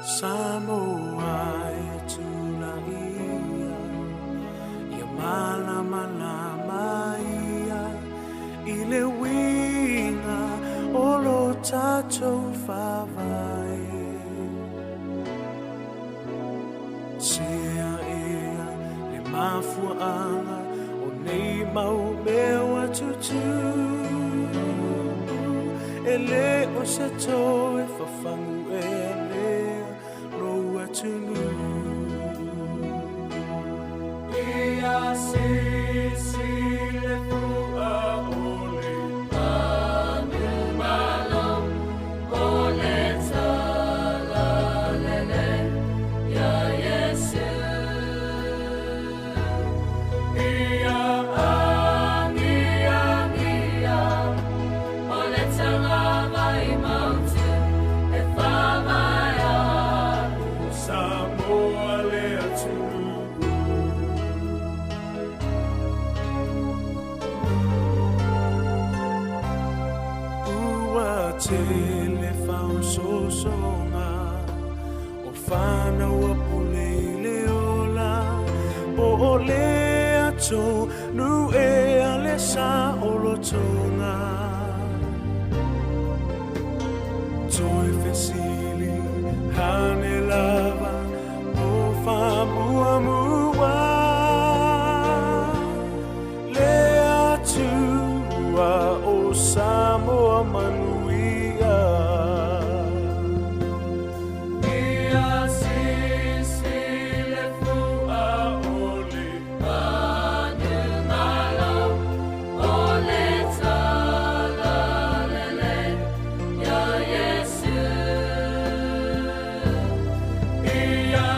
Samoa e tulaia, ia malamalama ia i le uiga o lo tatou Faavae. Sea ea le mafuaaga o nei mau mea ua tutupu, e le o se toe fafagu ea lea lou atunuu. Ia sisi le fua o le Manumalo o le talalelei ia Iesu. Ia agiagia o le tagavai mautu e faavae ai. Samoa le atunuu. Ua tele faaosoosoga o fanau a pule i le ola, po o le atonu ea le saolotoga. Toe fesili ane lava o faamuamua le Atua o Samoa manuia. Ia sisi le fua o le Manumalo o le talalelei ia Iesu. Ia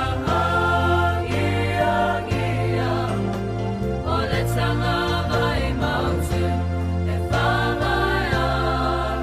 agiagia o le tagavai mautu e faavae ai.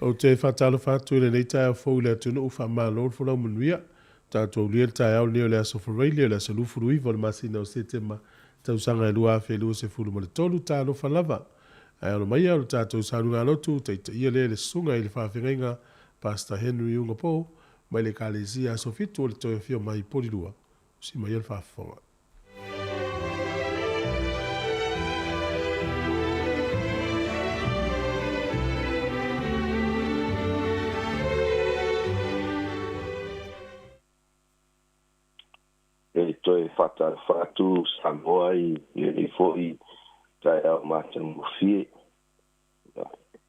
Ou te faatalofa atu i lenei taeao fou i le atunuu, faamalo le folau manuia. Tatou aulia le taeao lenei o le Aso Faraile, o le aso 29 o le masina o Setema, tausaga e 2023. Talofa lava. Ae alo maia o le tatou saluga-lotu, taitaia lea e le Susuga i le Faafeagaiga Pastor Henry Ugapo, mai le Ekalesia Aso Fitu o le Toe Afio Mai Polilua. Usi maia le faafofoga. E toe faatalofa atu Samoa i lenei foi taeao matagofie.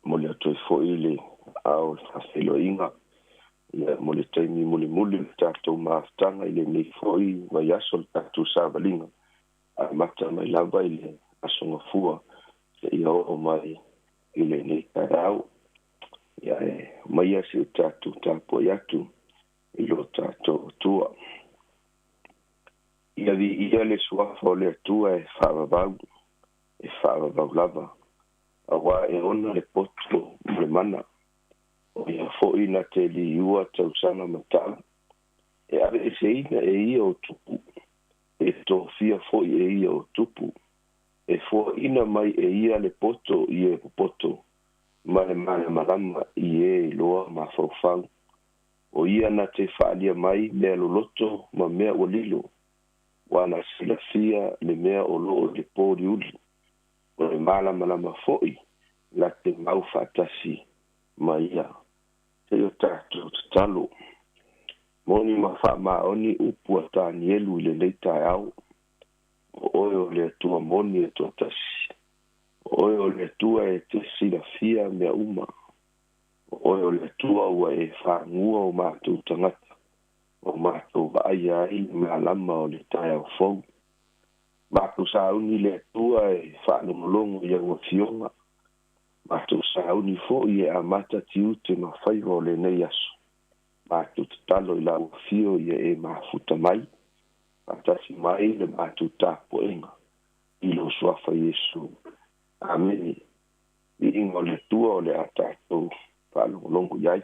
Momoli atu ai foi le ao o le faafeiloaiga ia mo le taimi mulimuli o le tatou mafutaga i lenei foi vaiaso o le tatou savaliga amata mai lava i le Aso Gafua seia oo mai i lenei taeao. Ia e omaia si o tatou tapuai atu i lo tatou Atua. Ia viia le suafa o le Atua e faavavau, e faavavau lava, auā e ona le poto ma le mana. O ia foi na te liua tausaga ma tau, e aveeseina e ia o tupu, e tofia foi e ia o tupu, e foaina mai e ia le poto i e popoto, ma le malamalama i e iloa mafaufau. O ia na te faaalia mai mea loloto ma mea ua lilo, ua na silafia le mea o loo i le po uliuli, o le malamalama foi la te mau faatasi ma ia. Se i o tatou tatalo. Moni ma faamaoni upu a Tanielu i lenei taeao. O oe o le Atua moni e toatasi. O oe o le Atua e te silafia mea uma. O oe o le Atua ua e fagua o matou tagata, o matou vaaia ai le malama o le taeao fou. Matou sauni le Atua e faalogologo i au afioga. Matou sauni foi e amata tiute ma faiva o lenei aso. Matou tatalo i lau afio ia e mafuta mai, faatasi mai le matou tapuaiga i lou suafa Iesu. Amene. Viiga o le Atua o le a tatou faalogologo i ai.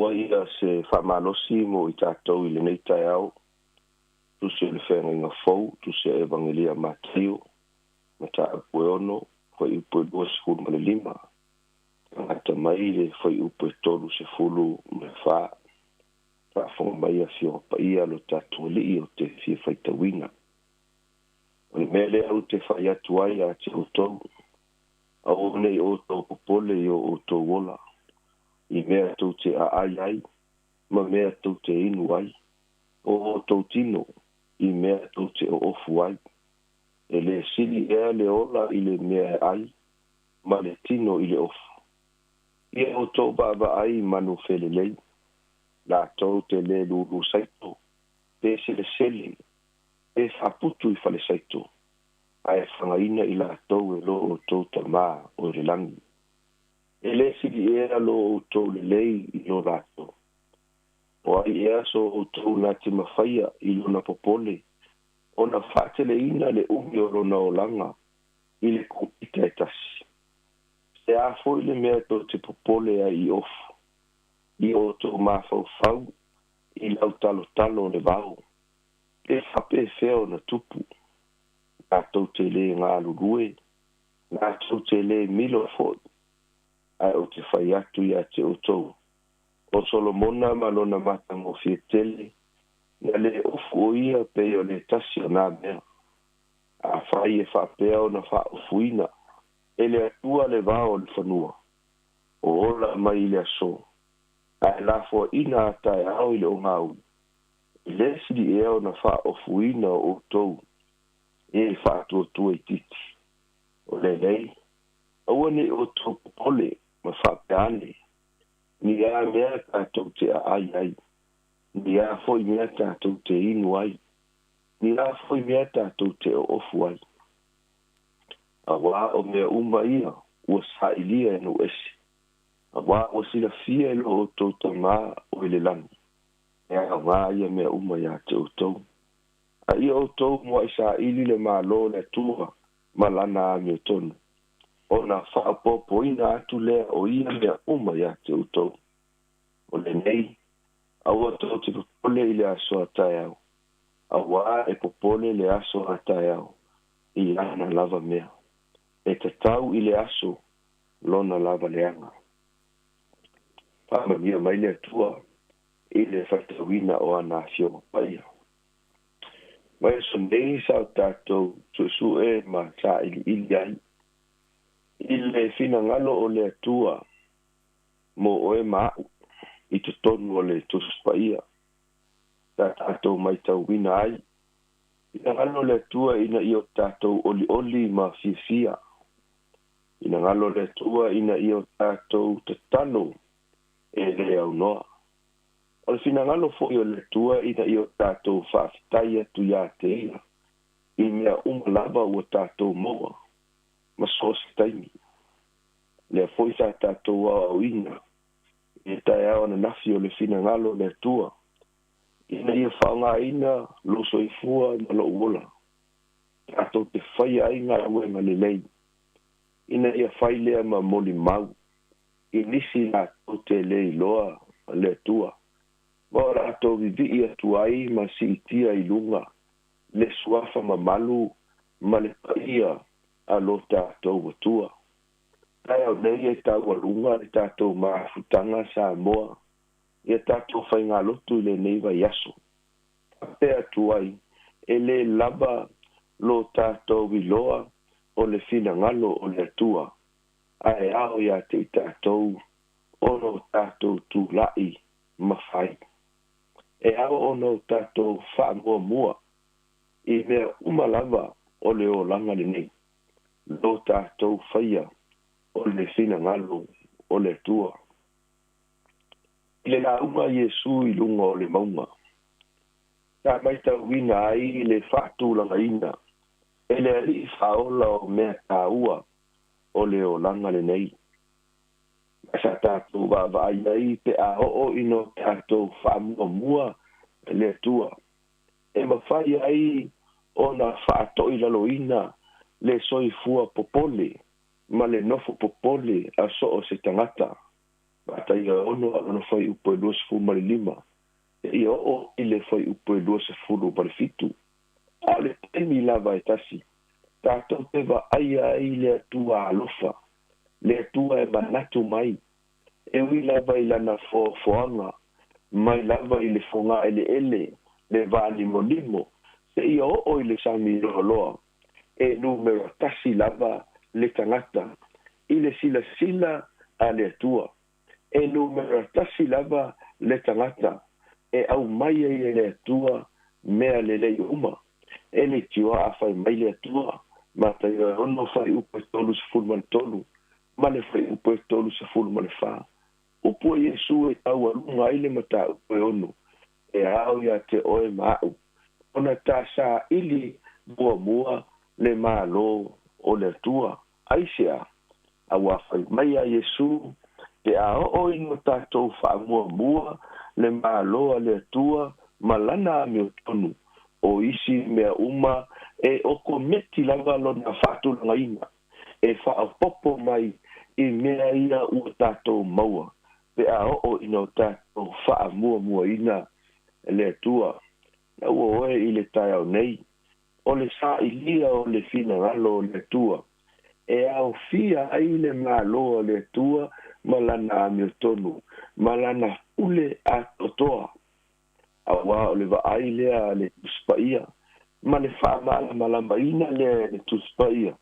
Maua ia se faamalosi mo i tatou i lenei taeao, tusi o le Feagaiga Fou, tusi a Evagelia Mataio, mataupu e 6, fuaiupu e 25, tagata mai le fuaiupu e 34. Faafofoga mai Afioga Paia lo tatou Alii o te fia faitauina. O le mea lea ou te fai atu ai ia te outou, aua nei outou popole i o outou ola, i mea tou te aai ai, ma mea tou te inu ai, o outou tino, i mea tou te oofu ai. E lē sili ea le ola i le mea e ai, ma le tino i le ofu. Ia outou vaavaai i manu felelei, latou te lē lūlū saito, pe selesele, pe faaputu i falesaito, ae fagaina i latou e lo outou Tamā o i le lagi. E lē sili ea lo outou lelei i lo latou. O ai ea so outou na te mafaia i lona popole, ona faateleina le umi o lona olaga i le kupita e tasi. Se a foi le mea tou te popole ai i ofu, i outou mafaufau i lau talotalo o le vao, pe faapefea ona tupu, latou te lē galulue, latou te lē milo foi, ae ou te fai atu ia te outou, o Solomona ma lona matagofie tele, na lē ofu o ia pei o le tasi o nā mea. Afai e faapea ona faaofuina e le Atua le vao o le fanua, o ola mai i le aso, ae lafoaina a taeao i le ogauli, e lē sili ea ona faaofuina o outou e faatuatua itiiti. O lenei, aua nei outou popole ma faapea ane, ni a mea tatou te aai ai, ni a foi mea tatou te inu ai, ni a foi mea tatou te oofu ai. Auā o mea uma ia ua sailia e nuu ese, auā ua silafia e lo outou Tamā o i le lagi, e aogā ia mea uma iā te outou. A ia outou muaʻi saili le Malo o le Atua ma lana amiotonu, ona faaopoopoina atu lea o ia mea uma iā te outou. O lenei, aua tou te popole i le aso a taeao, auā e popole le aso a taeao i lana lava mea. E tatau i le aso lona lava leaga. Faamanuia mai le Atua i le faitauina o ana Afioga Paia. Mai aso nei sa o tatou suesue ma sailiili ai i le finagalo o le Atua mo oe ma aʻu i totonu o le Tusi Paia. Sa tatou maitauina ai finagalo o le Atua ina ia o tatou olioli ma fiafia. Finagalo o le Atua ina ia o tatou tatalo e lē aunoa. O le finagalo foi o le Atua ina ia o tatou faafetai atu iā te Ia i mea uma lava ua tatou maua ma so o se taimi. Lea foi sa tatou aoaoina i le taeao ananafi o le finagalo o le Atua ina ia faaaogaina lou soifua ma lou ola, tatou te faia ai galuega lelei, ina ia fai lea ma molimau i nisi latou te lē iloa le Atua, ma o latou vivii atu ai ma siitia i luga le suafa mamalu ma le paia a lo tatou Atua. Taeao nei e taualuga le tatou mafutaga Samoa ia tatou faigalotu i lenei vaiaso. Faapea atu ai, e lē lava lo tatou iloa o le finagalo o le Atua, ae ao iā te i tatou ona o tatou tulaʻi ma fai. E ao ona o tatou faamuamua i mea uma lava o le olaga lenei, lo tatou faia o le finagalo o le Atua. I le lauga a Iesu i luga o le mauga, sa maitauina ai le faatulagaina e le Alii Faaola o mea taua o le olaga lenei. Ma sa tatou vaavaai ai pe a oo ina o tatou faamuamua le Atua, e mafai ai ona faatoilaloina le soifua popole ma le nofo popole a so o se tagata. Mataio 6 lona fuaiupu e 25 seia oo i le fuaiupu e 27. A o le taimi lava e tasi tatou te vaaia ai le Atua alofa, le Atua e manatu mai, e ui lava i lana foafoaga, mai lava i le fogaeleele, le valimolimo, seia oo i le sami loaloa, e numera tasi lava le tagata i le silasila a le Atua. E numera tasi lava le tagata e aumai ai e le Atua mea lelei uma. E le tioa a fai mai le Atua, Mataio 6 fuaiupu e 33 ma le fuaiupu e 34. Upu a Iesu e taualuga ai le mataupu e 6, e ao ia te oe ma a'u, ona tasaili muamua le Malo o le Atua. Aisea, auā fai mai a Iesu, pe a oo ina tatou faamuamua le Malo a le Atua ma lana amiotonu, o isi mea uma e okometi lava lona faatulagaina, e faaopoopo mai i mea ia ua tatou maua, pe a oo ina o tatou faamuamuaina le Atua. Na ua oe i le taeao nei, o le sailia o le finagalo o le Atua, e aofia ai le Malo a le Atua ma lana amiotonu, ma lana pule atoatoa. Auā o le vaai lea a le Tusi Paia, ma le faamalamalamaina lea e le Tusi Paia,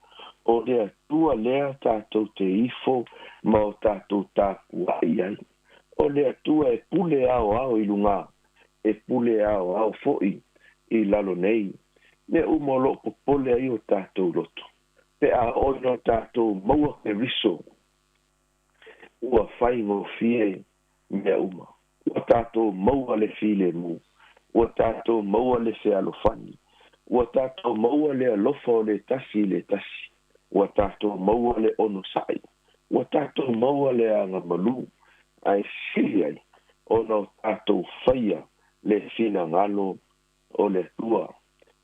o le Atua lea tatou te ifo ma o tatou tapuai ai. O le Atua e pule aoao i luga, e pule aoao foi i lalo nei. Mea uma o loo popole ai o tatou loto, pe a oo ina o tatou maua Keriso, ua faigofie mea uma. Ua tatou maua le filemu, ua tatou maua le fealofani, ua tatou maua le alofa o le tasi i le tasi, ua tatou maua le onosai, ua tatou maua le agamalu, ae sili ai ona o tatou faia le finagalo o le Atua.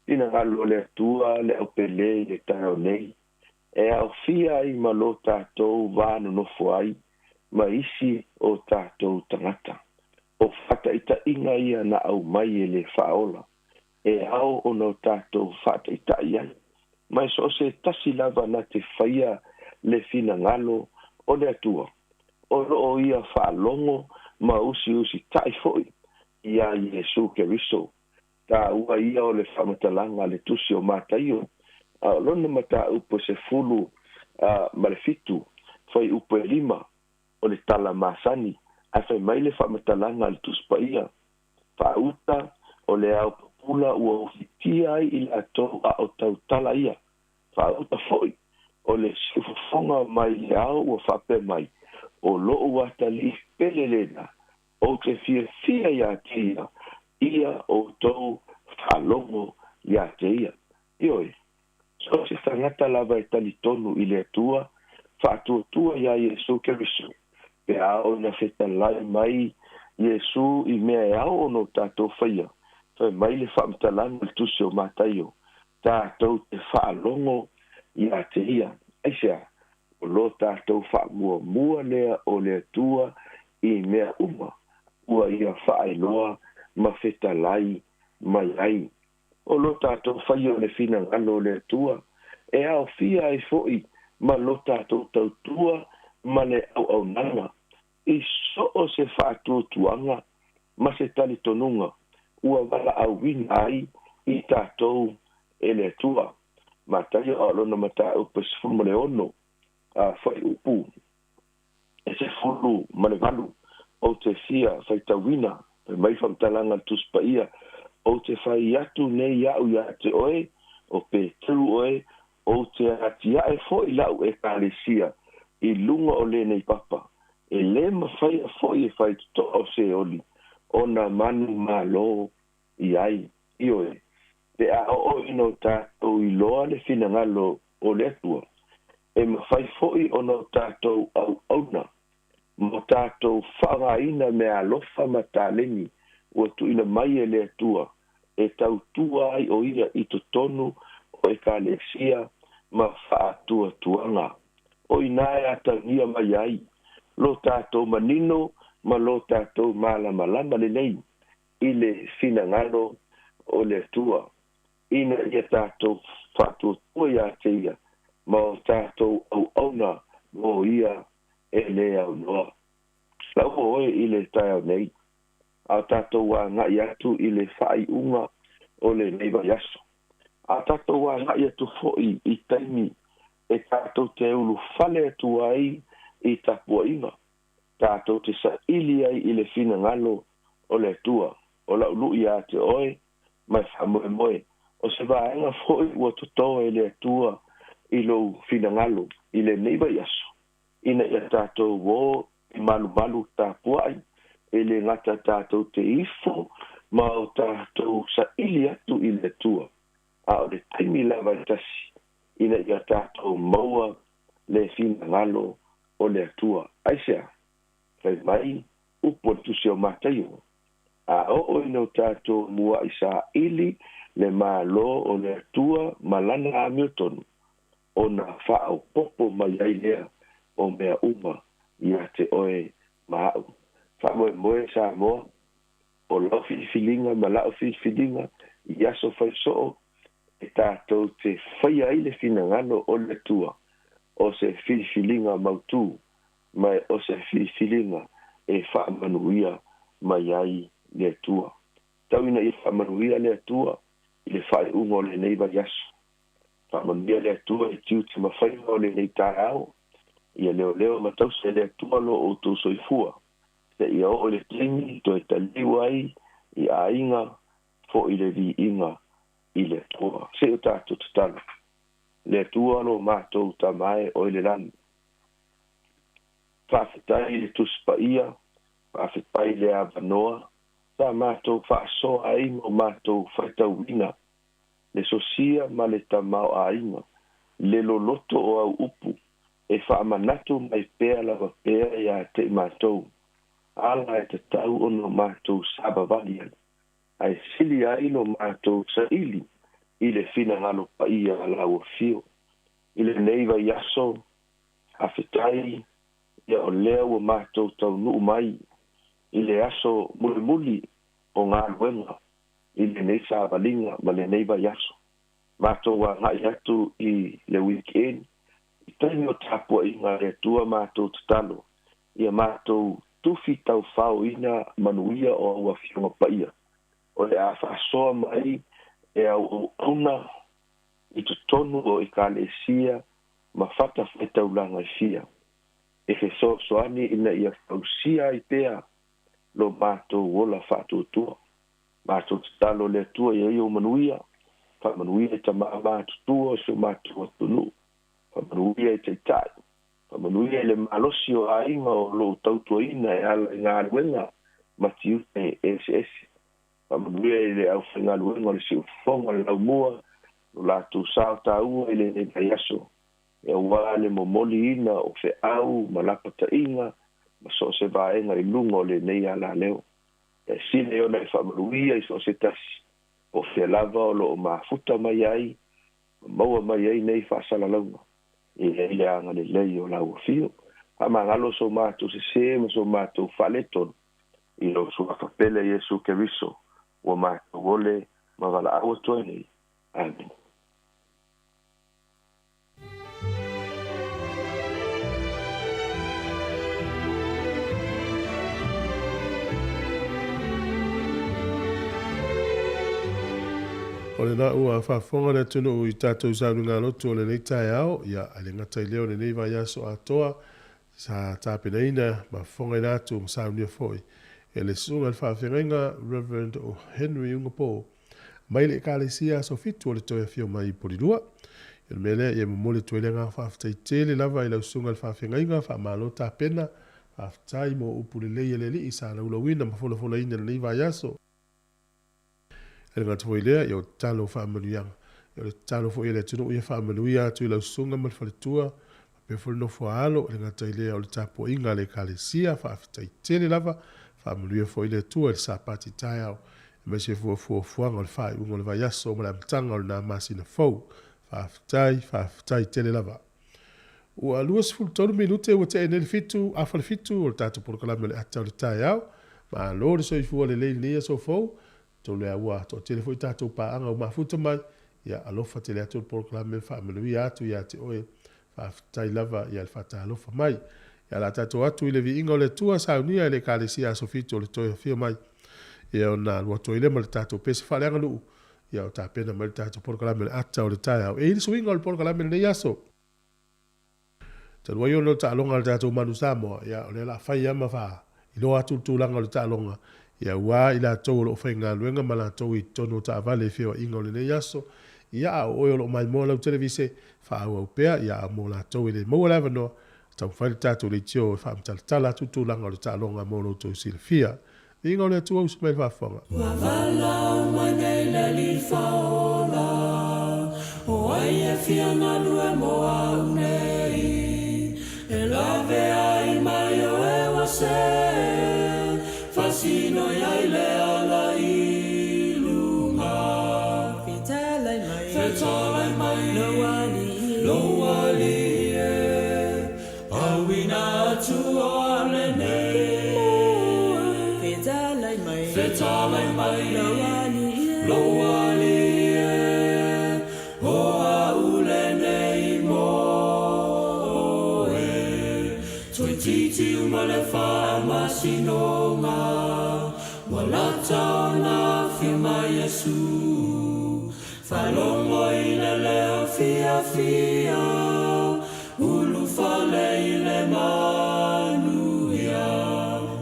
Finagalo o le Atua le aupele i le taeao nei, e aofia ai ma lo tatou va nonofo ai ma isi o tatou tagata. O faataitaiga ia na aumai e le Faaola, e ao ona o tatou faataitai ai, ma e so o se tasi lava na te faia le finagalo o le Atua, o loo ia faalogo ma usiusitai foi iā Iesu Keriso. Taua ia o le faamatalaga a le Tusi o Mataio, a o lona mataupu e 17 fuaiupu e 5 o le tala masani, ae fai mai le faamatalaga a le Tusi Paia, faauta o le ao pupula ua ufitia ai i latou a o tautala ia. Faauta foi o le siufofoga mai le ao ua faapea mai, o lou atalii pele lena, ou te fiafia ia te ia, ia outou faalogo ia te ia. Ioe, so se tagata lava e talitonu i le Atua, faatuatua iā Iesu Keriso, pe a oo ina fetalai mai Iesu i mea e ao ona o tatou faia, fai mai le faamatalaga o le Tusi o Mataio, tatou te faalogo ia te ia. Aisea? O lo tatou faamuamua lea o le Atua i mea uma ua ia faailoa ma fetalai mai ai. O lo tatou faia o le finagalo o le Atua, e aofia ai foi ma lo tatou tautua ma le auaunaga i so o se faatuatuaga ma se talitonuga ua valaauina ai i tatou e le Atua. Mataio a o lona mataupu e 16 fuaiupu e 18, ou te fia faitauina, fai mai faamatalaga a le Tusi Paia, ou te fai atu nei au ia te oe, o Peteru oe, ou te atiae foi lau Ekalesia i luga o lenei papa, e lē mafaia foi e faitotoa o Seoli ona manumalo i ai. Ioe, pe a oo ina o tatou iloa le finagalo o le Atua, e mafai foi ona o tatou auauna ma o tatou faaaogaina meaalofa ma taleni ua tuuina mai e le Atua e tautua ai o ia i totonu o Ekalesia ma faatuatuaga. O i ina e atagia mai ai lo tatou manino Ma lo tatou malamalama lelei i le finagalo o le Atua ina ia tatou faatuatua iā te ia ma o tatou auauna mo ia e lē aunoa. Laua oe i le taeao nei a o tatou agaʻi atu i le faaiuga o lenei vaiaso, a tatou agaʻi atu foʻi i taimi e tatou te ulufale atu ai i tapuaʻiga tatou te saʻili ai i le finagalo o le Atua. O la'u luʻi iā te oe ma e faamoemoe o se vaega foʻi ua totō e le Atua i lou finagalo i lenei vaiaso ina ia tatou ō i malumalu tapuaʻi e lē gata tatou te ifo ma o tatou saʻili atu i le Atua, a o le taimi lava e tasi ina ia tatou maua le finagalo o le Atua. Aisea? Fai mai upu o le Tusi o Mataio, a oo ina o tatou muaʻi saʻili le mālō o le Atua ma lana amiotonu, ona faaopopo mai ai lea o mea uma iā te oe ma aʻu. Faamoemoe Samoa, o lau filifiliga ma laʻu filifiliga i aso faisoo e tatou te faia ai le finagalo o le Atua, o se filifiliga mautū ma o se filifiliga e faamanuia mai ai le Atua. Tau ina ia faamanuia le Atua i le faaiuga o lenei vaiaso. Faamanuia le Atua i tiute ma faiva o lenei taeao. Ia leoleo ma tausi e le Atua lo outou soifua seia oo i le taimi toe taliu ai i aiga foʻi le viiga i le Atua. Se i o tatou tatalo. Le Atua lo matou Tama e o i le lagi, faafetai i le Tusi Paia, faafetai i le avanoa sa matou faasoa ai ma o matou faitauina le sosia ma le tamaoaiga, le loloto o au upu e faamanatu mai pea lava pea iā te i matou ala e tatau ona matou savavali ai, ae sili ai lo matou saʻili i le finagalo paia a lau Afio i lenei vaiaso. Faafetai ia o lea ua matou taunuu mai i le aso mulimuli o galuega i lenei savaliga ma lenei vaiaso. Matou agaʻi atu i le weekend i taimi o tapuaʻiga a le Atua. Matou tatalo ia matou tufi taufaoina manuia o au Afioga paia o le a faasoa mai e au auauna i totonu o ekalesia ma fatafaitaulaga e fia e fesoasoani ina ia fausia ai pea lo matou ola faatuatua. Matou tatalo le Atua ia ia o manuia, faamanuia i tama matutua o si o matou atunuu, faamanuia i taitai, faamanuia i le malosi o aiga o loo tautuaina e ala i galuega ma tiute eseese, faamanuia i le aufaigaluega o le Siufofoga o le Laumua lo latou sao taua i lenei vaiaso e auā le momoliina o feau ma lapataʻiga ma so o se vaega i luga o lenei alaleo. E sili ona e faamanuia i so o se tasi po o fea lava o loo mafuta mai ai ma maua mai ai nei faasalalauga e i ai le agalelei o lau Afio. Faamagalo so matou sesē ma so matou faaletonu i lou Suafa pele Iesu Keriso ua matou ole ma valaau atu ai nei. Amene. O lena ua faafofoga le atunuu i tatou sauniga lotu o lenei taeao, ia ae le gata i lea o lenei vaiaso atoa sa tapenaina ma fofogaina atu ma saunia foi e le Susuga i le Faafeagaiga Reverend Henry Ugapo mai le Ekalesia Aso Fitu o le Toe Afio Mai i Polilua. O le mea lea, ia momoli atu ai le agaga faafetai tele lava i lau Susuga i le Faafeagaiga, faamalo tapena, faafetai mo upu lelei a le Alii sa laulauina ma folafolaina i lenei vaiaso. E le gata foi i lea, ia o tatalo faamanuiaga. Ia o le tatalo foi a le atunuu ia faamanuia atu i lau susuga ma le faletua, faapea foi le nofo a alo, e le gata i lea o le tapuaiga a le Ekalesia. Faafetai tele lava, faamanuia foi le Atua i le Sapati taeao, aemaise foi o fuafuaga o le faaiuga o le vaiaso ma le amataga o lena masina fou. Faafetai, faafetai tele lava. Ua 23 minute ua tea nei le 7 afa le 7 o le tatou polokalame o le ata o le taeao. Malo le soifua lelei i lenei aso fou. Atonu lea ua toatele foi tatou paaga ua mafuta mai. Ia alofa tele atu le polokalame ma faamanuia atu ia te oe. Faafetai lava ia le faatalofa mai. Ia o le a tatou atu i le viiga o le Atua saunia e le Ekalesia Aso Fitu o le toe afio mai. Ia ona alu atu ai lea ma le tatou pese faaleaganuu. Ia o tapena mai le tatou polokalame o le ata o le taeao. E i ai le suiga o le polokalame i lenei aso. Talu ai ona o le taaloga a le tatou Manu Samoa, ia o lea o le a fai lava ma faailoa atu le tulaga o le taaloga, ia aua i latou o lo o faigaluega ma latou i totonu o taavale i feoaiga o lenei aso, ia a o oe o lo o maimoa lau televise, faaauau pea, ia a mo latou e le maua le avanoa, taumafai le tatou leitio e faamatalatala atu le tulaga o le taaloga mo lo outou silafia. Viiga o le Atua usu mai le faafofoga. Ua valaau mai nei le Alii Faaola, O ai e fia galue mo au nei? E lave ai mai o e ua se, Fasinoi ai le ala i luga. Fetalai mai, Fetalai mai, lou Alii e, lou Alii e, Auina atu o au lenei. Fetalai mai, Fetalai mai, lou Alii e, lou Alii e, O au lenei mo oe. Toeitiiti uma le faamasinoga, Ua lata ona afio mai Iesu. Faalogo i le leo fiafia, Ulufale i le manuia.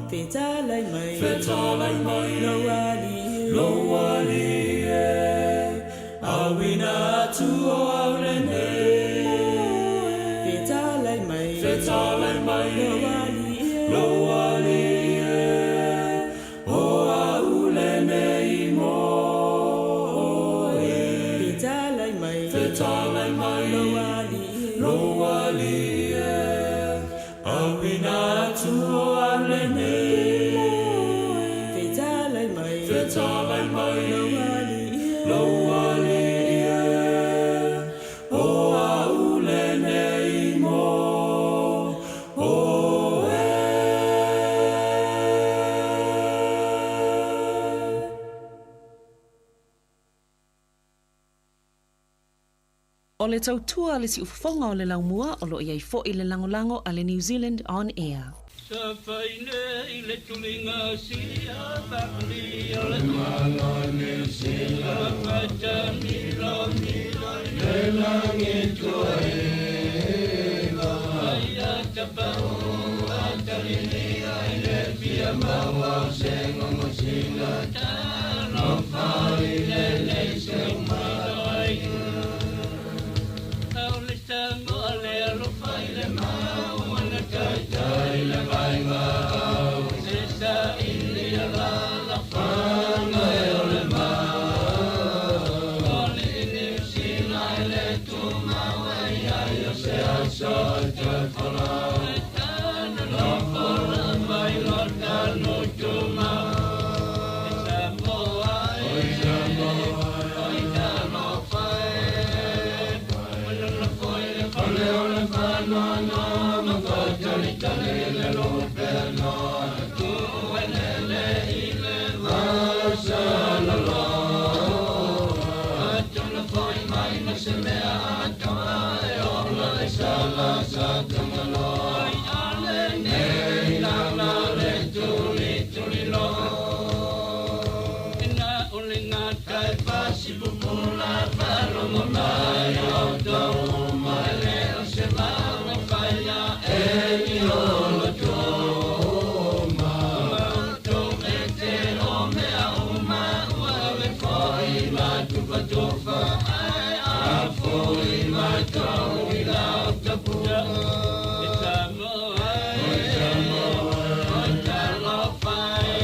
Fetalai mai, Fetalai mai, lou Alii e, lou Alii e, Auina atu o au lenei. Fetalai mai, Fetalai mai, lou Alii e, lou Alii e, O au lenei mo oe. Fetalai mai, Fetalai mai, lou Alii e, lou Alii e, Auina atu o au lenei. Fetalai mai, Fetalai mai, lou Alii e, lou Alii e, O au lenei mo oe. O le tautua a le siufofoga o le laumua o loo i ai fo'i le lagolago a le New Zealand On Air. Sa fai nei le tuliga sia faakalia o le Sila fatamilo milo i le lagi Aia tapau atalilia i le fia maua o se gogosina Talofa i lenei seumatoi Au le Samoa le alofa i le mau ana taitai le vaega au Se saili ala lafaga e o le mau O le Niu Sila e le tumau e iai o se aso e toe folau E tana nofo lava i lo tanu tumau E Samoa e, oi talofa e Malolo foi le fale o le faanoanoa ma faatalitali le lopea noa Tuuelele i le vasalolo Atona foi mai ma se mea atoa e ola le sala sa tagaloa Ai ale nei lala le tuli tuli loa Ina o le gata e fasipupula faalogo mai o outou uma e le o se vaga faia e ni olo toma Ma outou e te o mea uma ua ave foi ma tufatufa Ae a foi matou i lau tapuga E Samoa e, oi talofa e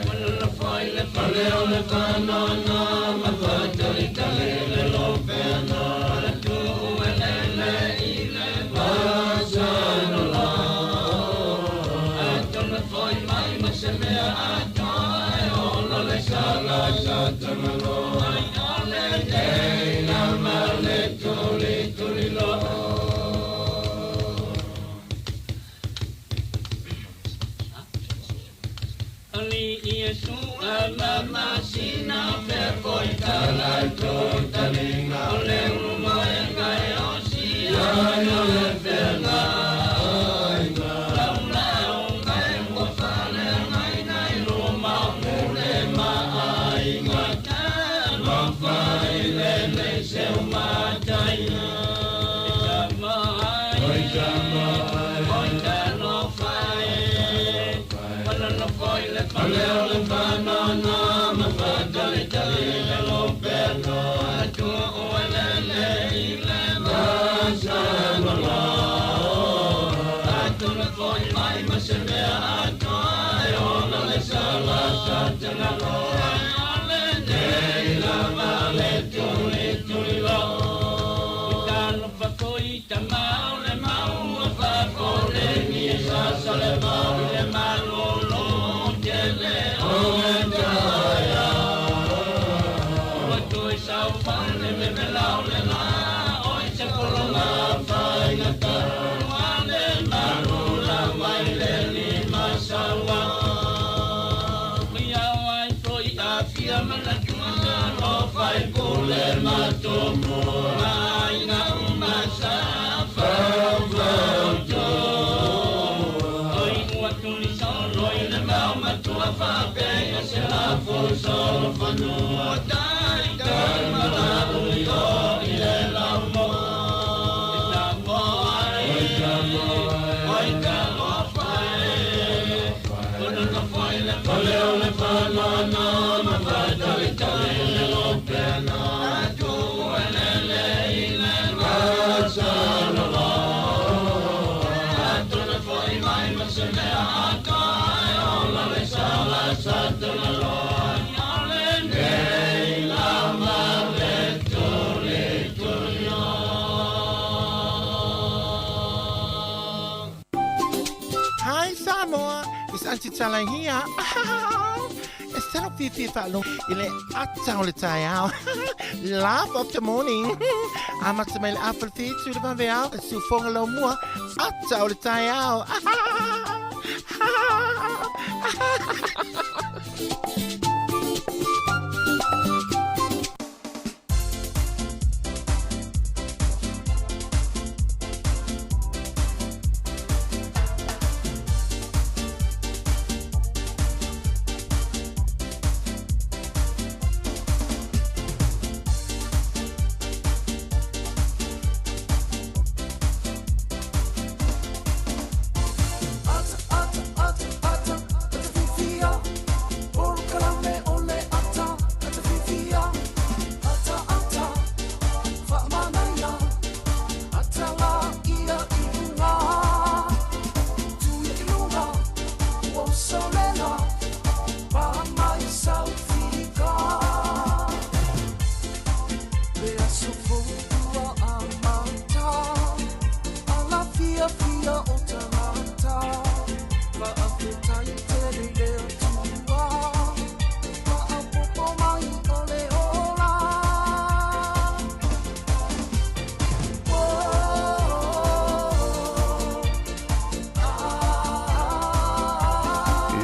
Malolo foi le fale o le faanoanoa ma faatalitali le lopea noa Le tuuelele i le vasalolo Atona foi mai ma se mea atoa e ola le sala sa tagaloa Ai ale nei lava le tuli tuli loa. Hi Samoa, it's Auntie Tala here. It's Tala Fifi Fa'along ile ata o le taeao. Laugh of the morning. Amata mai le afa le fitu le vaveao. E siufoga lau mua. Ata o le taeao.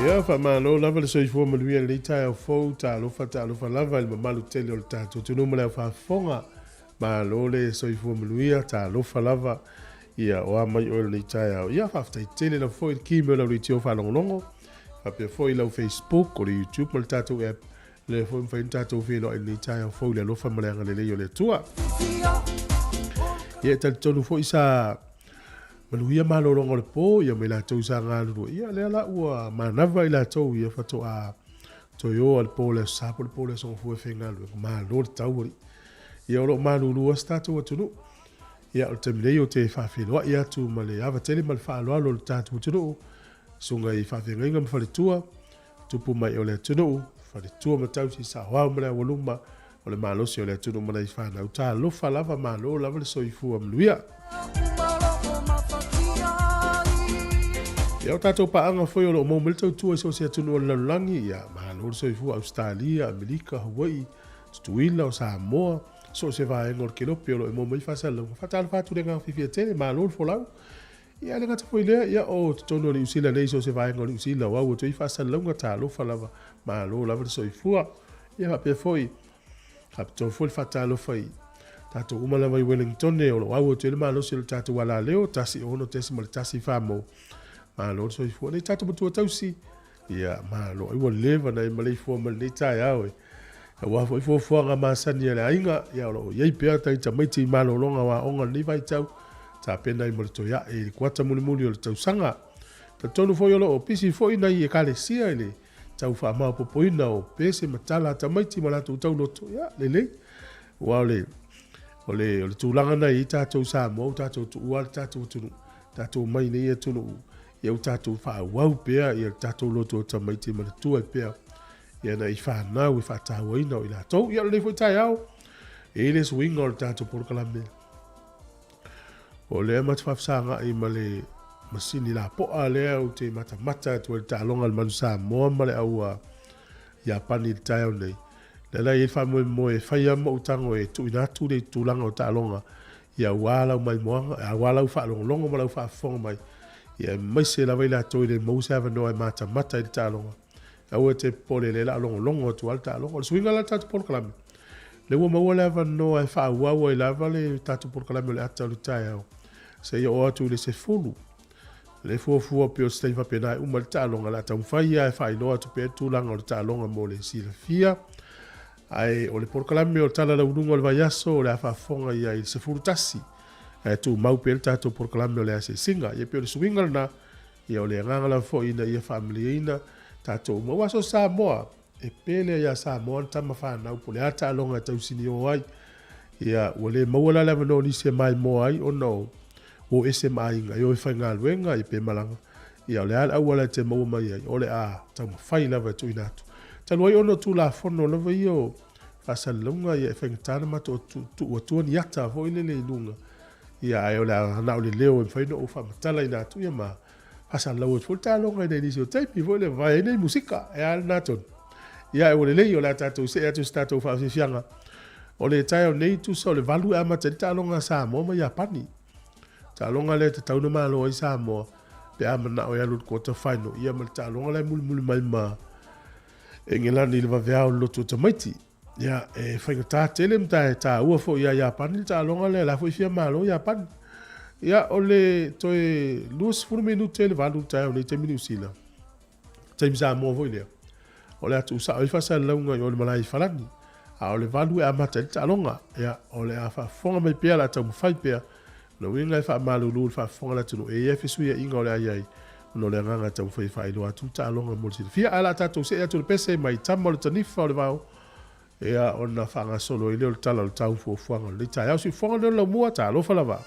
Ia faamalo lava le soifua manuia i lenei taeao fou talofa talofa lava i le mamalu tele o le tatou atunuu ma le aufaafofoga malo le soifua manuia talofa lava ia o a mai oe lenei taeao ia faafetai tele lava foi i le ki me o lau leitio faalogologo faapea foi lau Facebook o le YouTube ma le tatou app lea foi mafai ona tatou feiloai i lenei taeao fou i le alofa ma le agalelei o le Atua. Ia e talitonu foi sa Manuia malologa o le po ia ma i latou sa galulue, ia lea la ua manava i latou ia faatoa toe o a le po o le Aso Sa po o le po o le Aso Gafua e faigaluega. Malo le tau alii. Ia o lo o malulu lava si tatou atunuu. Ia o le taimi nei ou te faafeiloai atu ma le ava tele ma le faaaloalo i le tatou atunuu, susuga i faafeagaiga ma faletua, tupu mai o le atunuu, faletua ma tausi, saoao ma le aualuma, o le malosi o le atunuu ma nai fanau. Talofa lava, malo lava le soifua manuia. Ia o tatou paaga foi o lo o maua mai le tautua i so o se atunuu o le lalolagi, ia malo le soifua, Ausetalia, Amerika, Hawaii, Tutuila, o Samoa, so o se vaega o le kelope o lo o maua mai faasalalauga. Faatalofa atu le agaga fiafia tele, malo le folau. Ia, e le gata foi i lea, ia, o totonu o Niu Sila nei, so o se vaega o Niu Sila, o au atu ai faasalalauga, talofa lava, malo lava le soifua. Ia faapea foi, faapitoa foi le faatalofa i tatou uma lava i Wellingtone, o lo o au atu ai le malosi o le tatou alaleo, 106.1 mo malo le soifua. Nei tatou matua tausi, ia malo, ai ua leva na e maleifua mai lenei taeao e. Aua foi fuafuaga masani a le aiga, ia o lo o i ai pea tai tamaiti i malologa o aoga i lenei vaitau, tapena ai mo le toe ae i le kuata mulimuli o le tausaga. Talitonu foi o lo o pisi foi nai ekalesia i le tau faamaopoopoina o pese ma tala a tamaiti ma latou tauloto, ia lelei. Aua o le, o le, o le tulaga na i ai tatou i Samoa, ua tatou tuua le tatou atunuu, tatou omai i nei atunuu, ia ua tatou faaauau pea ia le tatou loto o tamaiti e manatua ai pea ia nai fanau e faatauaina o i latou. Ia o lenei foi taeao, e i ai le suiga o le tatou polokalame. O lea ma te faafesagai ma le masini lapoa lea ou te matamata atu ai i le taaloga a le Manu Samoa ma le au a Iapani i le taeao nei. Lea la e i ai le faamoemoe e fai lava ma ou tago e tuuina atu le tulaga o taaloga ia aua lau maimoaga, aua lau faalogologo ma lau faafofoga mai, ia aemaise lava i latou e le maua se avanoa e matamata i le taaloga. Aua e te popole, o lea o le a logologo atu lava le taaloga. O le suiga la o le tatou polokalame, lea ua maua le avanoa e faaauau ai lava le tatou polokalame o le ata o le taeao seia oo atu i le 10. Le fuafua pei o se taimi faapena e uma ai le taaloga, o le a taumafai lava e faailoa atu pea le tulaga o le taaloga mo le silafia. Ae o le polokalame o le Tala Lauuluga o le Vaiaso o le a faafofoga i ai i le 11, ae tumau pea le tatou polokalame o le asiasiga. Ia pei o le suiga lena, ia o le agaga lava foi ina ia faamalieina tatou uma. Aua so o se Samoa, e pele ia Samoa le tama fanau po o le a taaloga e tausinio ai. Ia ua le maua la le avanoa o nisi e maimoa ai ona o o ese ma aiga e o e faigaluega ia pe malaga. Ia o le a le auala e te maua mai ai, o le a taumafai lava e tuuina atu. Talu ai ona o Tulafono lava ia o faasalalauga ia e faigata ona matou tuu atua ni ata foi lele i luga. Ia ae o le a na o le leo e mafai ona ou faamatalaina atu ia ma faasalalau atu foi le taaloga i nai nisi o taimi foi le vae ai nei musika e a lena tonu. Ia ae ua lelei o le a tatou see atu i se tatou faafiafiaga. O le taeao nei tusa o le 8 e amata ai le taaloga a Samoa ma Iapani. Taaloga lea e tatau ona malo ai Samoa pe a manao e alu i le quarter final ia ma le taaloga la e mulimuli mai ma Engelani i le vaveao o le lotu o tamaiti. Ia, e faigata tele ma e taua foi ia Iapani le taaloga lea, la foi e fia malo Iapani. Ia, o le toe 20 minute le 8 i le taeao nei taimi Niu Sila, taimi Samoa foi lea, o le a tuusao ai faasalalauga i o i le malae i Falani. A o le 8 e amata ai le taaloga. Ia, o le a faafofoga mai pea, o le a taumafai pea O le uiga e faamalulu i le faafofoga a le atunuu e i ai fesuiaiga o le a i ai ona o le agaga e taumafai e faailoa atu le taaloga mo le silafia. Ae o le a tatou see atu i le pese mai tama o le tanifa o le vao, ia ona faagasolo ai lea o le tala o le tau fuafuaga o lenei taeao. Siufofoga lea o le laumua, talofa lava.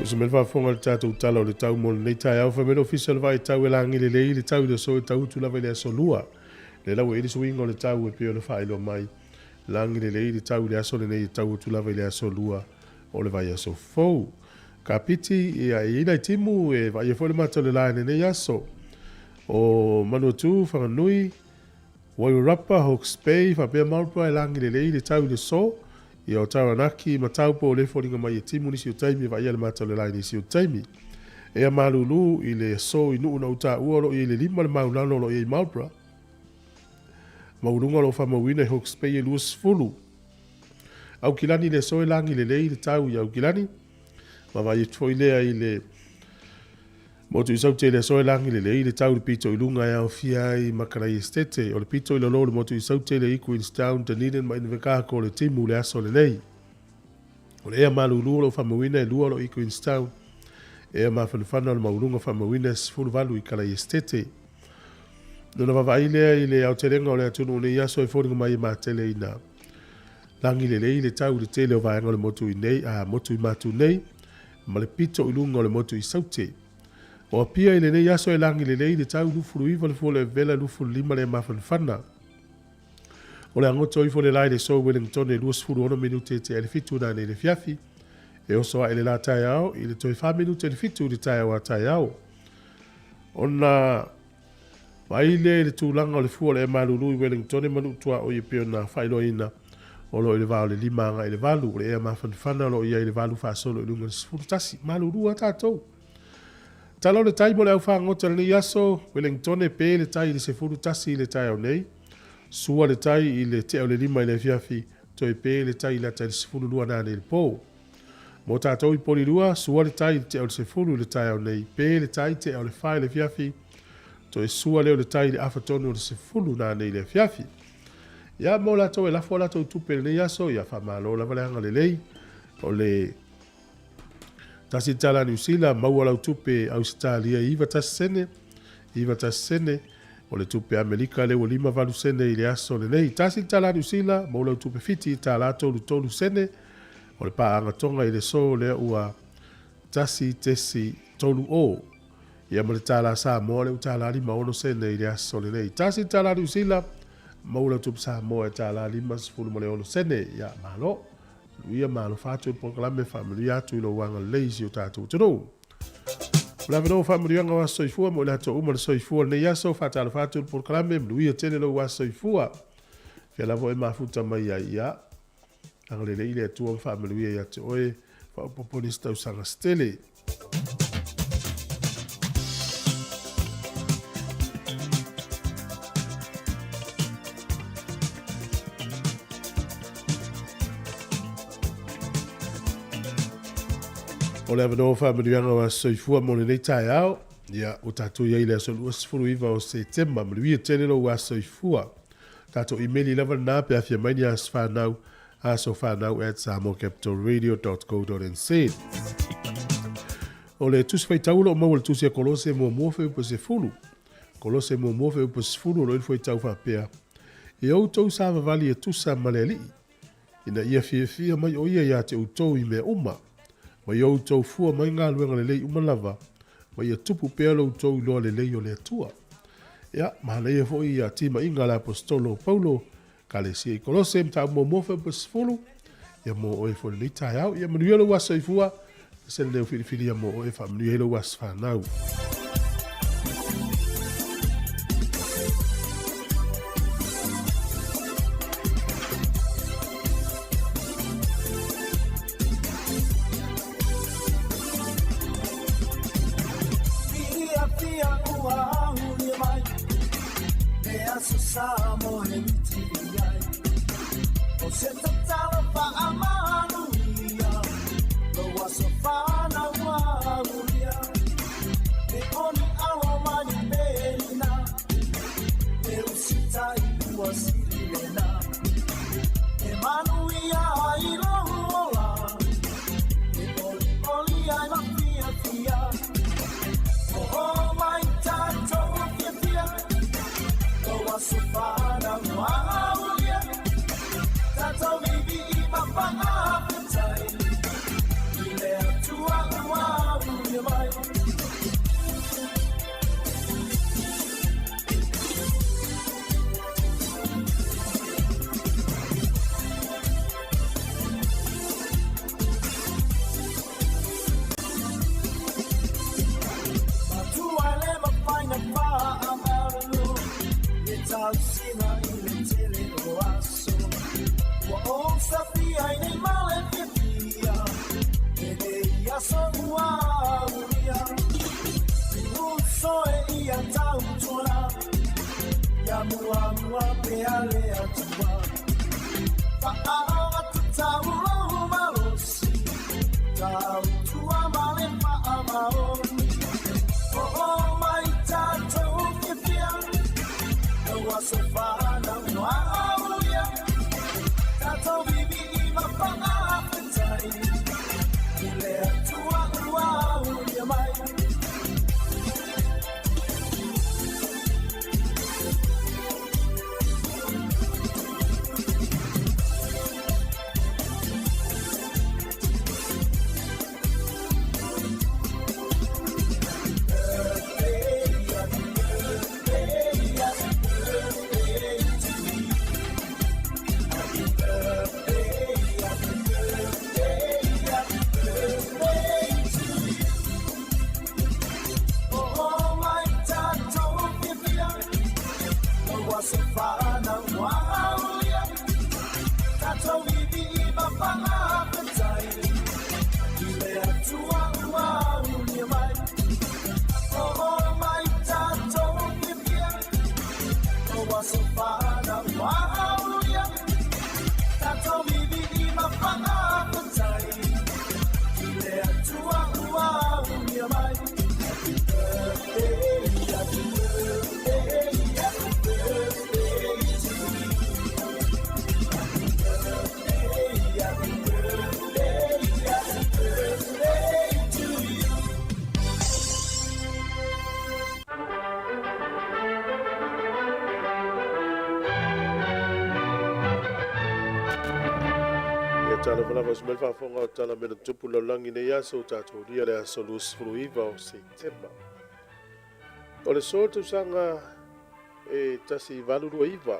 Se mea faafofoga i le tatou tala o le tau mo lenei taeao, fai mai le Ofisa o le Vaai Tau e lagi lelei le tau i le aso e tau atu lava i le aso Lua. Lea la ua i ai le suiga o le tau e pei ona faailoa mai, lagi lelei le tau i le aso lenei e tau atu lava i le aso Lua o le vaiaso fou. Kapiti, ia, e i ai nai timu e vaaia foi le mata o le la i lenei aso. O Manuatu, Whanganui, Wairarapa, Hawke's Bay, faapea Marlborough e lagi lelei le tau i le so. Ia o Taranaki ma Taupo o lea e foliga mai e timu nisi o taimi e vaaia le mata o le la i nisi o taimi. Ea malulu i le aso i nuu na ou taua o lo o i ai le 5 le maulalo o lo o i ai i Marlborough. Maualuga o lo o faamauina i Hawke's Bay e 20. Aukilani i le aso e lagi lelei le tau i Aukilani. Vaavaai atu foi lea i le Motu i Saute i le aso e lagi lelei le tau i le pito i luga e aofia ai ma Kalaiestete. O le pito i lalo o le motu i Saute i Queenstown, Dunedin ma Invercargill le timu le aso lenei. O le ea malulu o lo o faamauina e 2 o lo o i Queenstown. Ea mafanafana o le maualuga faamauina e 18 i Kalaiestete. Lona vaavaai lea i le aotelega o le atunuu nei aso e foliga mai e matele ina lagi lelei le tau i le tele o vaega o le motu i nei, a motu i matu nei, ma le pito i luga o le motu i Saute. O Apia i lenei aso e lagi lelei le tau 29 le fua o le vela 25 le mafanafana. O le agoto ifo le la i le so Wellington e 26 minute e tea i le 7 nanei i le afiafi. E oso ae le la taeao i le toe 4 minute i le 7 i le taeao a taeao. Ona vaai lea i le tulaga o le fua o le ea malulu i Wellington e manuʻu tuaoi e pei ona faailoaina o lo o i le va o le 5 agai i le 8. O le ea mafanafana o lo o i ai i le 8 faasolo i luga i le 11. Malulu lava tatou. Tala o le tai mo le au fagota i lenei aso, Wellington e pe le tai i le 11 i le taeao nei. Sua le tai i le tea o le 5 i le afiafi, toe pe le tai i le ata i le 12 nanei i le po. Mo tatou i Polilua, sua le tai i le tea o le 10 i le taeao nei, pe le tai tea o le 4 i le afiafi, toe sua lea o le tai i le afa tonu o le 10 nanei i le afiafi. Ia, mo latou e lafo a latou tupe i lenei aso, ia faamalo lava le agalelei. O le tasi tala Niu Sila, maua lau tupe Ausetalia i 91 sene, 91 sene, o le tupe Amerika lea ua 58 sene i le aso lenei. Tasi tala Niu Sila, maua lau tupe Fiti i tala 33 sene, o le paaga Tonga i le so lea ua 1.30. Ia ma le tala Samoa lea ua tala 56 sene i le aso lenei. Tasi tala Niu Sila, maua lau tupe Samoa e tala 56 sene. Ia, malo. Manuia ma alofa atu i le polokalame, faamanuia atu i lou agalelei i si o tatou atunuu. O le avanoa o faamanuiaga o aso soifua mo i latou uma le soifua o lenei aso, faatalofa atu i le polokalame, manuia tele lou aso soifua. Fea lava oe mafuta mai ai, ia, agalelei le Atua ma faamanuia ia te oe, faaopoopo nisi tausaga se tele. O le avanoa o faamanuiaga o aso soifua mo lenei taeao, ia, ua tatou i ai i le aso 29 o Setema. Manuia tele lou aso soifua. Tatou imeli lava lena pe afia mai ni aso whanau, asofanau@samoacapitalradio.co.nz. O le tusi faitau o lo o maua i le tusi a Kolose muamua fuaiupu 10. Kolose muamua fuaiupu 10 o lo o i le fuaitau faapea, E outou savavali e tusa ma le Alii, ina ia fiafia mai o ia ia te outou i mea uma, ma ia outou fua mai galuega lelei uma lava, ma ia tupu pea lo outou iloa lelei o le Atua. Ia, manaia foi ia timaiga a le Aposetolo o Paulo, Kalesia i Kolose, mataupu muamua fuaiupu 10, ia mo oe foi lenei taeao. Ia manuia lou aso soifua, se lenei o filifilia mo oe, faamanuia ai lou aso fanau. aso ua aulia Uso e ia tautua Ia mua mua pe ale atua Whaao atu taulo malosi Tautua male whaamaoni O o mai tātou whiwhia Ua so whanau noa aulia Tātou bibi i mawhaawhetai I le atua ua aulia mai. Tala falava o semel faafofoga o tala mea na tupu lalolagi nei aso tatou lia le aso 29 o Setema. O le so tausaga e 1829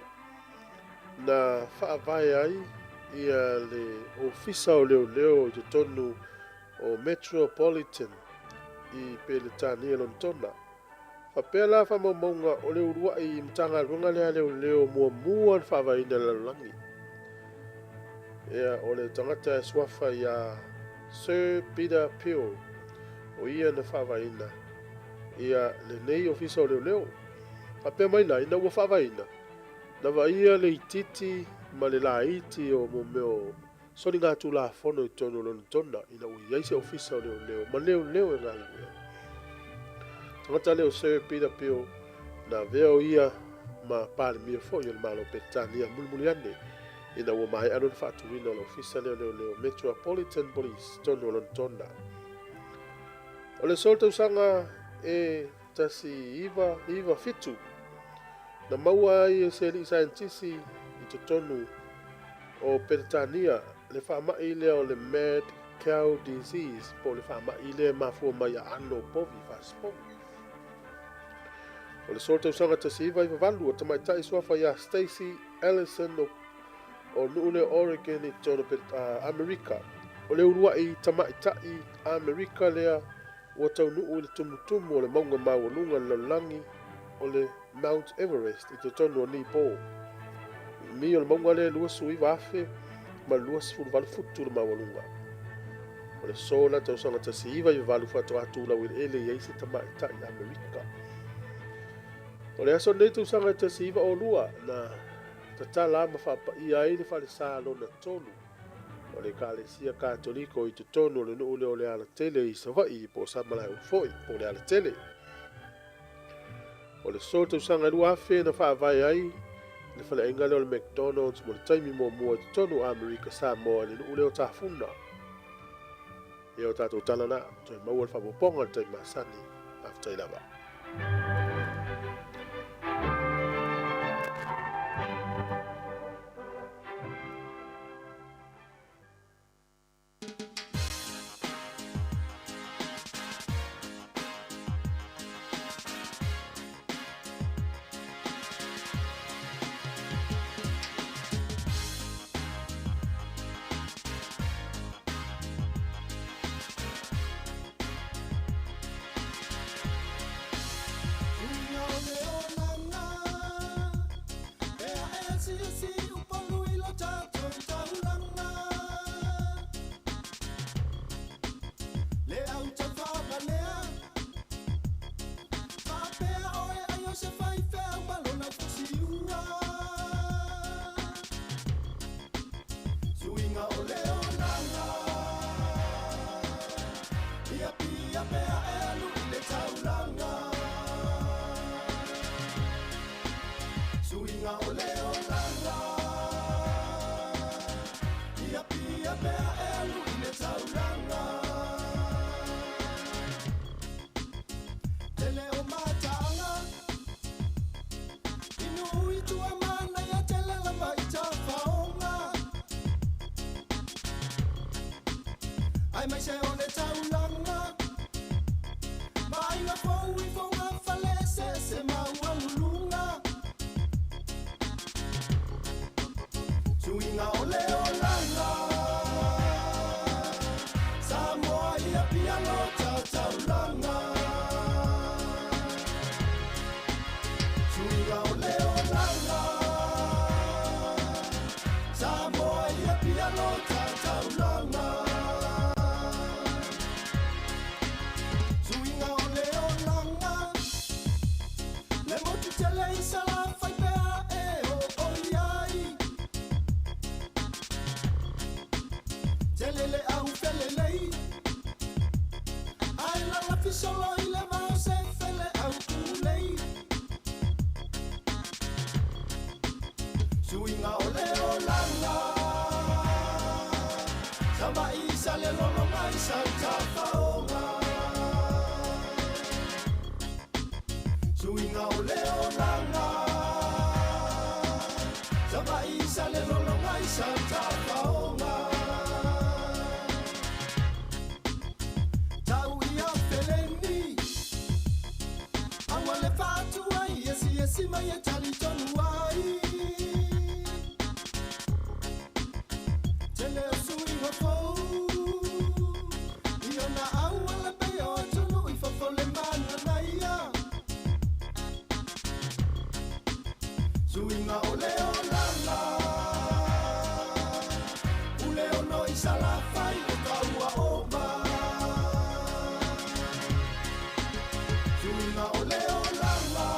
na faavae ai ia le ofisa o leoleo i totonu o Metropolitan i Peletania Lonetona. Faapea la faamaumauga o le uluai Matagaluega lea leoleo muamua na faavaeina le lalolagi. Ia o le tagata e suafa ia Sir Peter Peel o ia na faavaeina ia lenei ofisa o leoleo. Faapea mai la ina ua faavaeina na vaaia le itiiti ma le laiti o mo mea o soligatulafono i totonu o Lonetona ina ua i ai se ofisa o leoleo ma leoleo e galulue. Tagata lea o Sir Peter Peel na avea o ia ma Palemia foi o le Malo Peretania mulimuli ane ina ua maea lona faatuina o le ofisa lea o leoleo Metropolitan Police totonu o Lonetona. O le so tausaga e 1997 na maua ai e se alii saienitisi i totonu o Peretania le faamai lea o le mad cow disease po o le faamai lea e mafua mai aano o povi fasipovi. O le so tausaga 1998 o tamaitai suafa ia Stacy Ellison o nuu lea Oregon i totonu o Amerika. O le uluai tamaitai Amerika lea ua taunuu i le tumutumu o le mauga maualuga le lalolagi o le Mount Everest i totonu o Nepal. Mi o le mauga lea 29,000 ma 28 futu le maualuga. O le so la tausaga 1998 faatoa tulau eleele i ai se tamaitai Amerika. O le aso nei tausaga 1902 na tatala ma faapaia ai le falesa lona tolu o le Ekalesia Katoliko i totonu o le nuu lea o le Alatele i Savaii po o Samalaeulu foi po o le Alatele. O le so tausaga 2000 na faavae ai le faleaiga lea o le McDonald's mo le taimi muamua i totonu o Amerika Samoa i le nuu lea o Tafuna. Ia o tatou tala na, toe maua le faaopoopoga i le taimi masani. Faafetai lava. esi mai e talitonu ai. Tele o suiga fou i ona auala pei o atunuu i fafo le mananaia. Suiga o le olala ule ono i salafai o ka ua oma. Suiga o le olala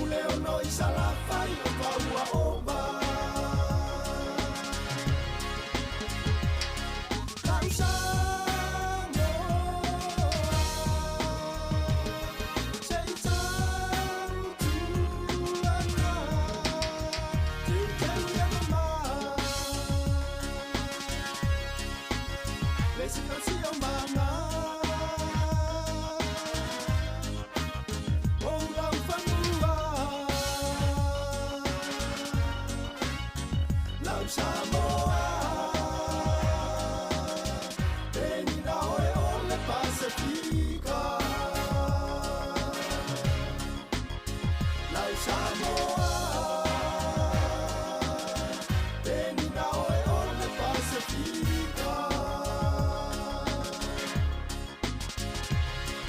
ule ono i salafai o ka ua oma. Samoa, penina oe o le Pasifika. Lau Samoa, penina oe o le Pasifika.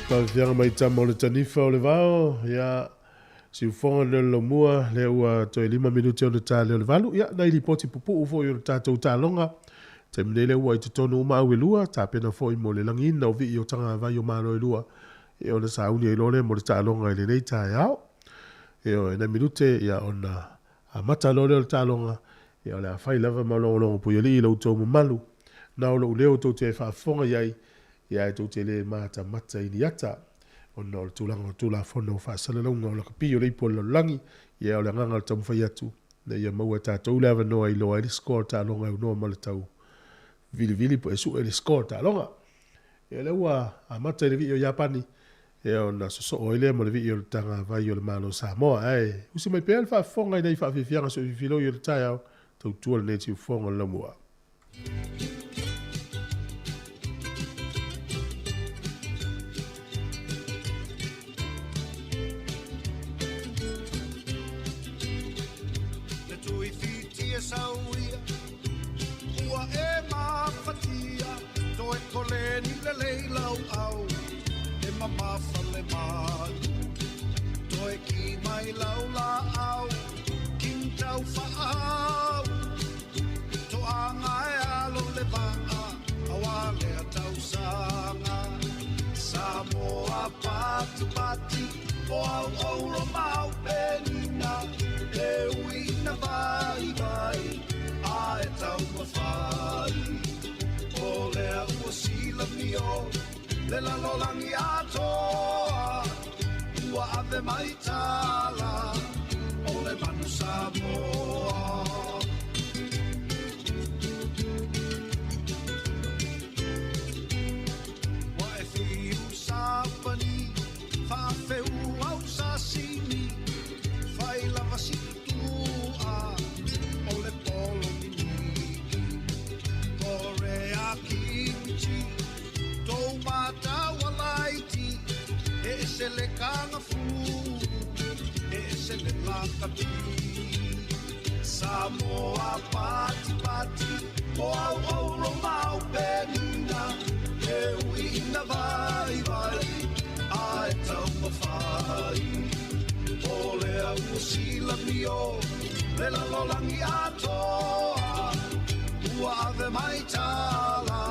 Taufiaga mai tama o le tanifa o le vao, ia siufoga le lomua le ua toe 5 minute o le tā leo le 8. Ia, nai lipoti pupuu foi o le tātou tāloga. Taimi nei le ua i totonu uma au e lua, tapena foi mo le lagiina o vii o tagavai o malo e lua. E ona sauni ai loa lea mo le taaloga i lenei taeao. E o e nai minute, ia ona amata loa lea o le taaloga. Ia o le a fai lava ma logologo puialii i lo outou mamalu. Na o lou leo tou te faafofoga i ai, ia e tou te le matamata i ni ata. Ona o le tulaga o Tulafono o faasalalauga o lakapi o le ipu o le lalolagi, ia o le agaga o le taumafai atu, ina ia maua e tatou le avanoa e iloa ai le score o le taaloga e aunoa ma le tau vilivili po e sue le score o le taaloga. Ia lea ua amata i le vii o Iapani, ia ona sosoo ai lea ma le vii o le tagavai o le Malo o Samoa. Ae usi mai pea le faafofoga i nai faafiafiaga soififiloi o le taeao, tautua lenei siufofoga o le laumua. Le tuifitia sauia, ua e mafatia, toe koleni le leilau au, e mamafa le malu. Toe ki mai lau la au, king tau whaau. Toanga e alo le vaa, awa lea tausanga. Samoa pati pati, o au auro mau penina, e uina vai vai, a e tau mawhai. O lea ua sila mio, le lalolangi atoa, ua ave mai tala, o le manu Samoa. Wa e whiu sapani, whaawheu au sasimi, whai lava si tutua, o le polo miniki. Korea kimchi, tō mātau alaiti, e ese le kanga fu, e ese le lakapi. Samoa pati pati, o au auro mau penina, e uina vai vai, a e tau mawhai. O lea ua sila mio, le lalolangi atoa, ua ave mai tala,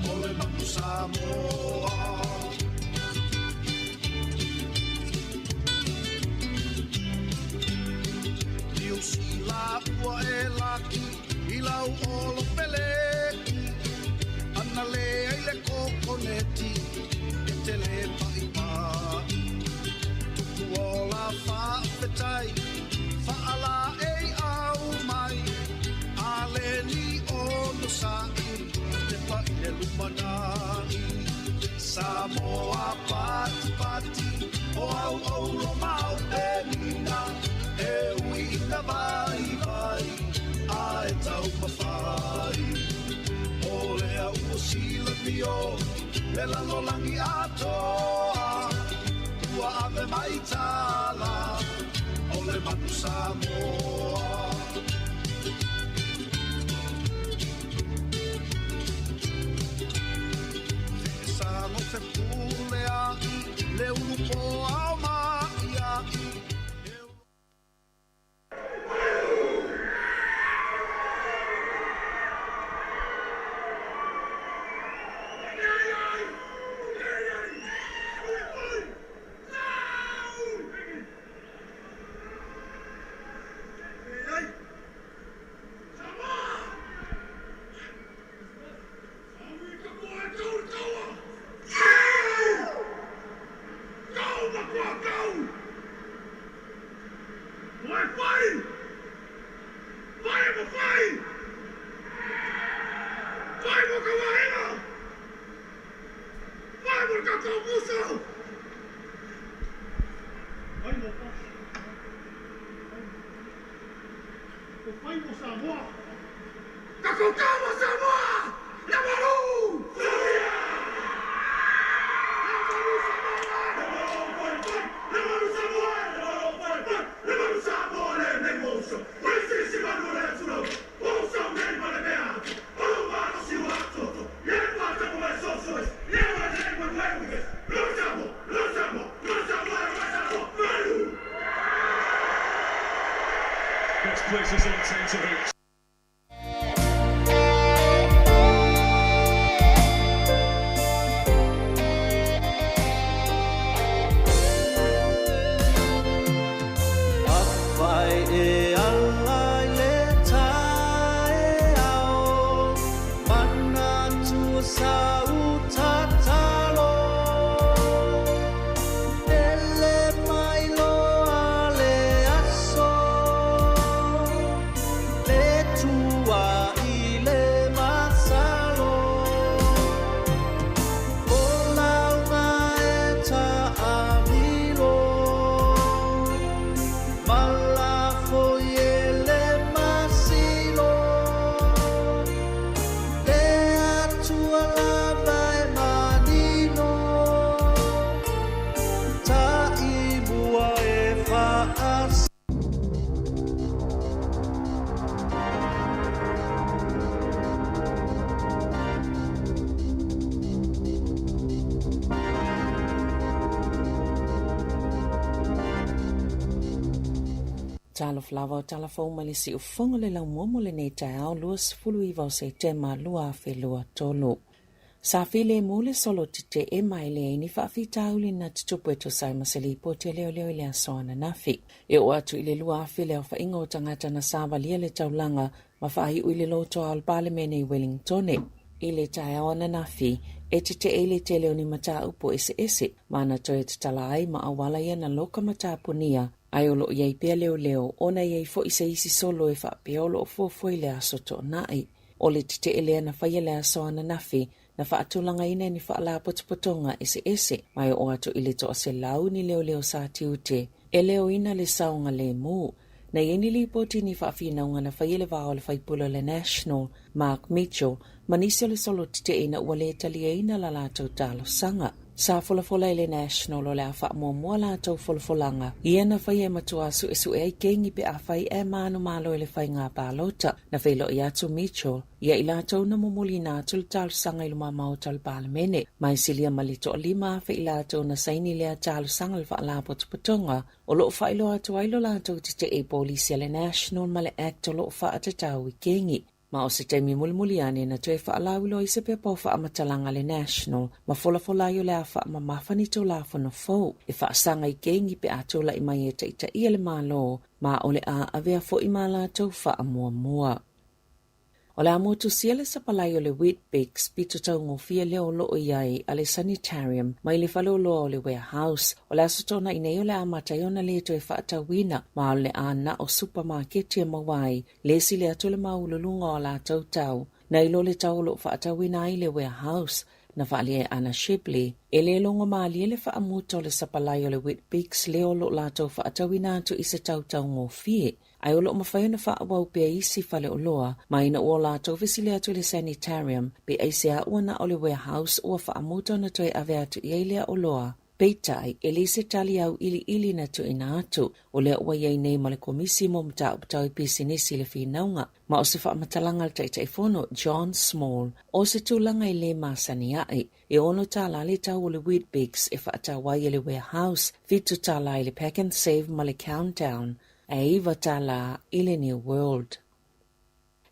o le manu Samoa. Niu sila ua e laki, i lau olo peleki, ana le ai le kokoneti, e te le pai pai. Tuku ola whaafetai, whaala e au mai, a le ni ono sa'i, te pai le lumanai. Samoa pati pati, o au auro mau penina, e uina vai vai, a e tau mawhai. O lea ua sila mio, le lalolangi atoa, ua ua ave mai tala o le manu Samoa. Sango fe pule ai le ulu po ao mai ai. Best places on tenterhooks. Afai e ala i le taeao, manatua sa utatalo. Ele mai loa le aso, le tua i le masalo. O lauga e ta'amilo, malafo i e le masilo. Le Atua lava e manino, ta'imua e fa'as. Talofa lava o talafou mai le siufofoga o le laumua mo lenei taeao 29 o Setema 2023. Sa filemu le solo tete'e ma e leai ni faafitauli na tutupu e tusa ai ma se lipoti a leoleo i le aso ananafi. E oo atu i le 2,000 le aofaiga o tagata na savalia le taulaga ma faaiu i le lotoa o le Palemene i Wellingtone. I le taeao ananafi, e tete'e i le tele o ni mataupu eseese ma na toe tatala ai ma auala ia na loka ma tapunia ae o loo i ai pea leoleo ona e i ai fo'i se isi solo e faapea o loo fuafua i le aso To'ona'i. O le tete'e lea na faia le aso ananafi na faatulagaina e ni faalapotopotoga eseese ma e oo atu i le 100 ni leoleo sa tiute e leoina le saogalemu. Na i ai ni lipoti ni faafinauga na faia i le va o le faipule o le National, Mark Mitchell, ma nisi o le solo tete'e ina ua lē taliaina la latou talosaga. Sa folafola e le National o le a faamuamua latou folafolaga ia na faia e matuā su'esu'e ai kegi pe afai ae manumalo i le faigā palota. Na feiloai atu Mitchell ia i latou na momoliina atu le talosaga i luma maota o le Palemene. Ma e silia ma le 5,000 i latou na saini lea talosaga le faalapotopotoga o loo faailoa atu ai lo latou tete'e i polisi a le National ma le Act o loo faatatau i kegi. Ma o se taimi mulimuli ane na toe faalauiloa ai se pepa o faamatalaga a le National ma folafola ai o le a faamamafa ni Tulafono fou e faasaga i kegi pe a tula'i mai e taitaia le Malo ma o le a avea fo'i ma latou faamuamua. O le a motusia le sapalai o le Weet-Bix pito taugofie lea o loo i ai a le Sanitarium mai le faleoloa o le Warehouse. O le aso To'ona'i nei o le a amata ai ona lē toe faatauina ma o le a na o supamaketi e maua ai le sili atu le maualuluga o a latou tau nai lo le tau o loo faatauina ai le Warehouse. Na faalia e Anna Shibley, e lē logo malie le faamuta o le sapalai o le Weet-Bix lea o loo latou faatauina atu i se tau taugofie, ae o loo mafai ona faaauau pea isi faleoloa ma ina ua latou fesili atu i le Sanitarium pe aisea ua na o le Warehouse ua faamuta ona toe ave atu i ai lea oloa. Peitai, e leai se tali auiliili na tuuina atu. O lea ua i ai nei ma le Komisi mo Mataupu Tau i Pisinisi le finauga, ma o se faamatalaga a le Taitaifono, John Small, o se tulaga e le masani aʻe. E $6 le tau o le Weet-Bix e faatau ai e le Warehouse, $7 i le Pak'nSave ma le Countdown, ae $9 i le New World.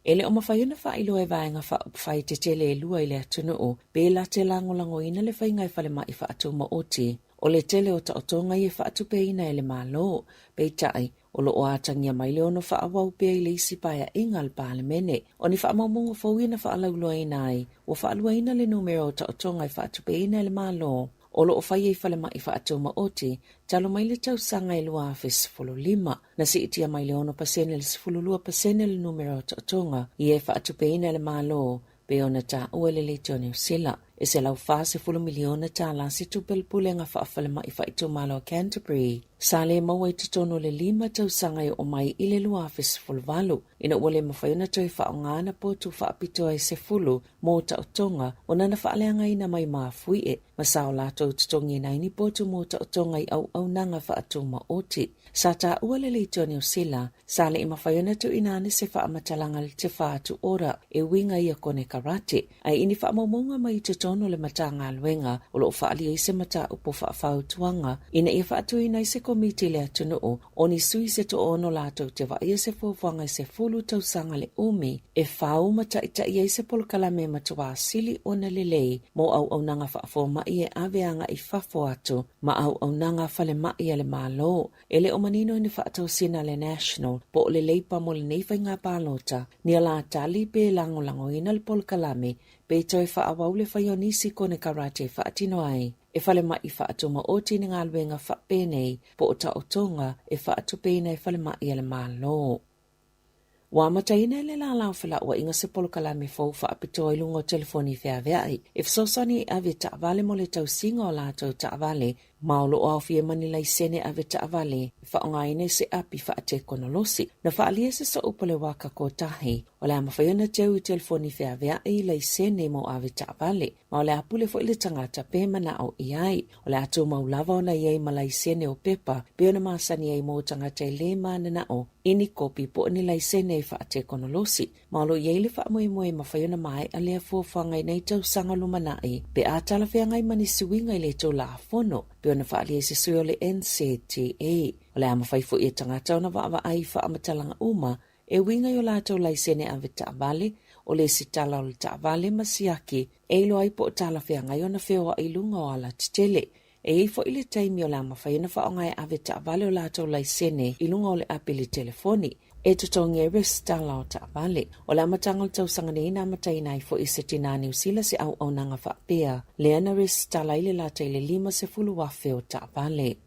E le o mafai ona faailoa e vaega faaupufai tetele e lua i le atunuu pe la te lagolagoina le faiga e falemai faatumaoti. O le tele o taotoga ia e faatupeina e le Malo, peitai, o lo o atagia mai le ono faaauau pea i le isi paeaiga a le Palemene. O ni faamaumauga fou ia na faalauiloaina ai, ua faaluaina le numera o taotoga e faatupeina e le Malo o lo o faia i falemai faatumaoti talu mai le tausaga e 2015. Na siitia mai le 6% i le 12% le numera o taotoga ia e faatupeina e le Malo pei ona taua e le Leitio Niu Sila. E $140 miliona tālā se tupe a le Pulega Faafalemai Faaitumalo a Canterbury sa le maua i totonu o le lima tausaga e oo mai i le 2018 ina ua le mafai ona toe faaaoga ana potu faapitoa e 10 mō taotoga ona na faaleagaina mai mafuie ma sa o latou totogiina ai ni potu mō taotoga i auaunaga faatumaoti. Sa taua le Leitio Niu Sila, sa le i mafai ona tuuina ane se faamatalaga le Te Whatu Ora e uiga ia konekarate, ae i ni faamaumauga mai i totonu o le Matagaluega o lo o faaalia ai se mataupu faafautuaga ina ia faatuina ai se komiti i le atunuu o ni sui se toaono latou te vaaia se fuafuaga e 10 tausaga le umi e fau ma taitai ai se polokalame matuā sili ona lelei mo auaunaga faafomai e ave agai fafo atu ma auaunaga falemai a le Malo. E le o manino i ni faatosina a le National po o le Leipa mo lenei faiga palota, ni alatali pe lagolagoina le polokalame pe toe faaauau le fai o nisi konekarate e faatino ai e falemai faatumaoti ni galuega faapenei po o taotoga e faatupeina e falemai a le Malo. Ua amataina e le lālā o felauaiga se polokalame fou faapitoa i luga o telefoni feaveai e fesoasoani i ave taavale mo le tausiga o latou taavale ma o lo o aofia ma ni laisene ave taavale e faaaogaina i se api faatekonolosi. Na faaalia se sooupu a le Waka Kotahi o le a mafai ona teu i telefoni feaveai laisene mo ave taavale ma o le a pule foi le tagata pe manao i ai. O le a tumau lava ona i ai ma laisene o pepa pei ona masani ai mo tagata e lē mananao i ni kopi po o ni laisene faatekonolosi. Ma o lo o i ai le faamoemoe e mafai ona maea lea fuafuaga i nei tausaga lumanai pe a talafeagai ma ni suiga i le Tulafono pei ona faaalia i se sui o le NZTA. O le a mafai foi e tagata ona vaavaai i faamatalaga uma e uiga i o latou laisene ave taavale, o le lesitala o le taavale ma siaki e iloa ai po o talafeagai ona feoai i luga o alatetele. E i ai foi le taimi o le a mafai ona faaaoga e ave taavale o latou laisene i luga o le api i le telefoni e totogi ai resitala o taavale. O le amataga o le tausaga nei na amataina ai foi e se tinā Niu Sila se auaunaga faapea lea na resitala ai le lata i le 50,000 o taavale.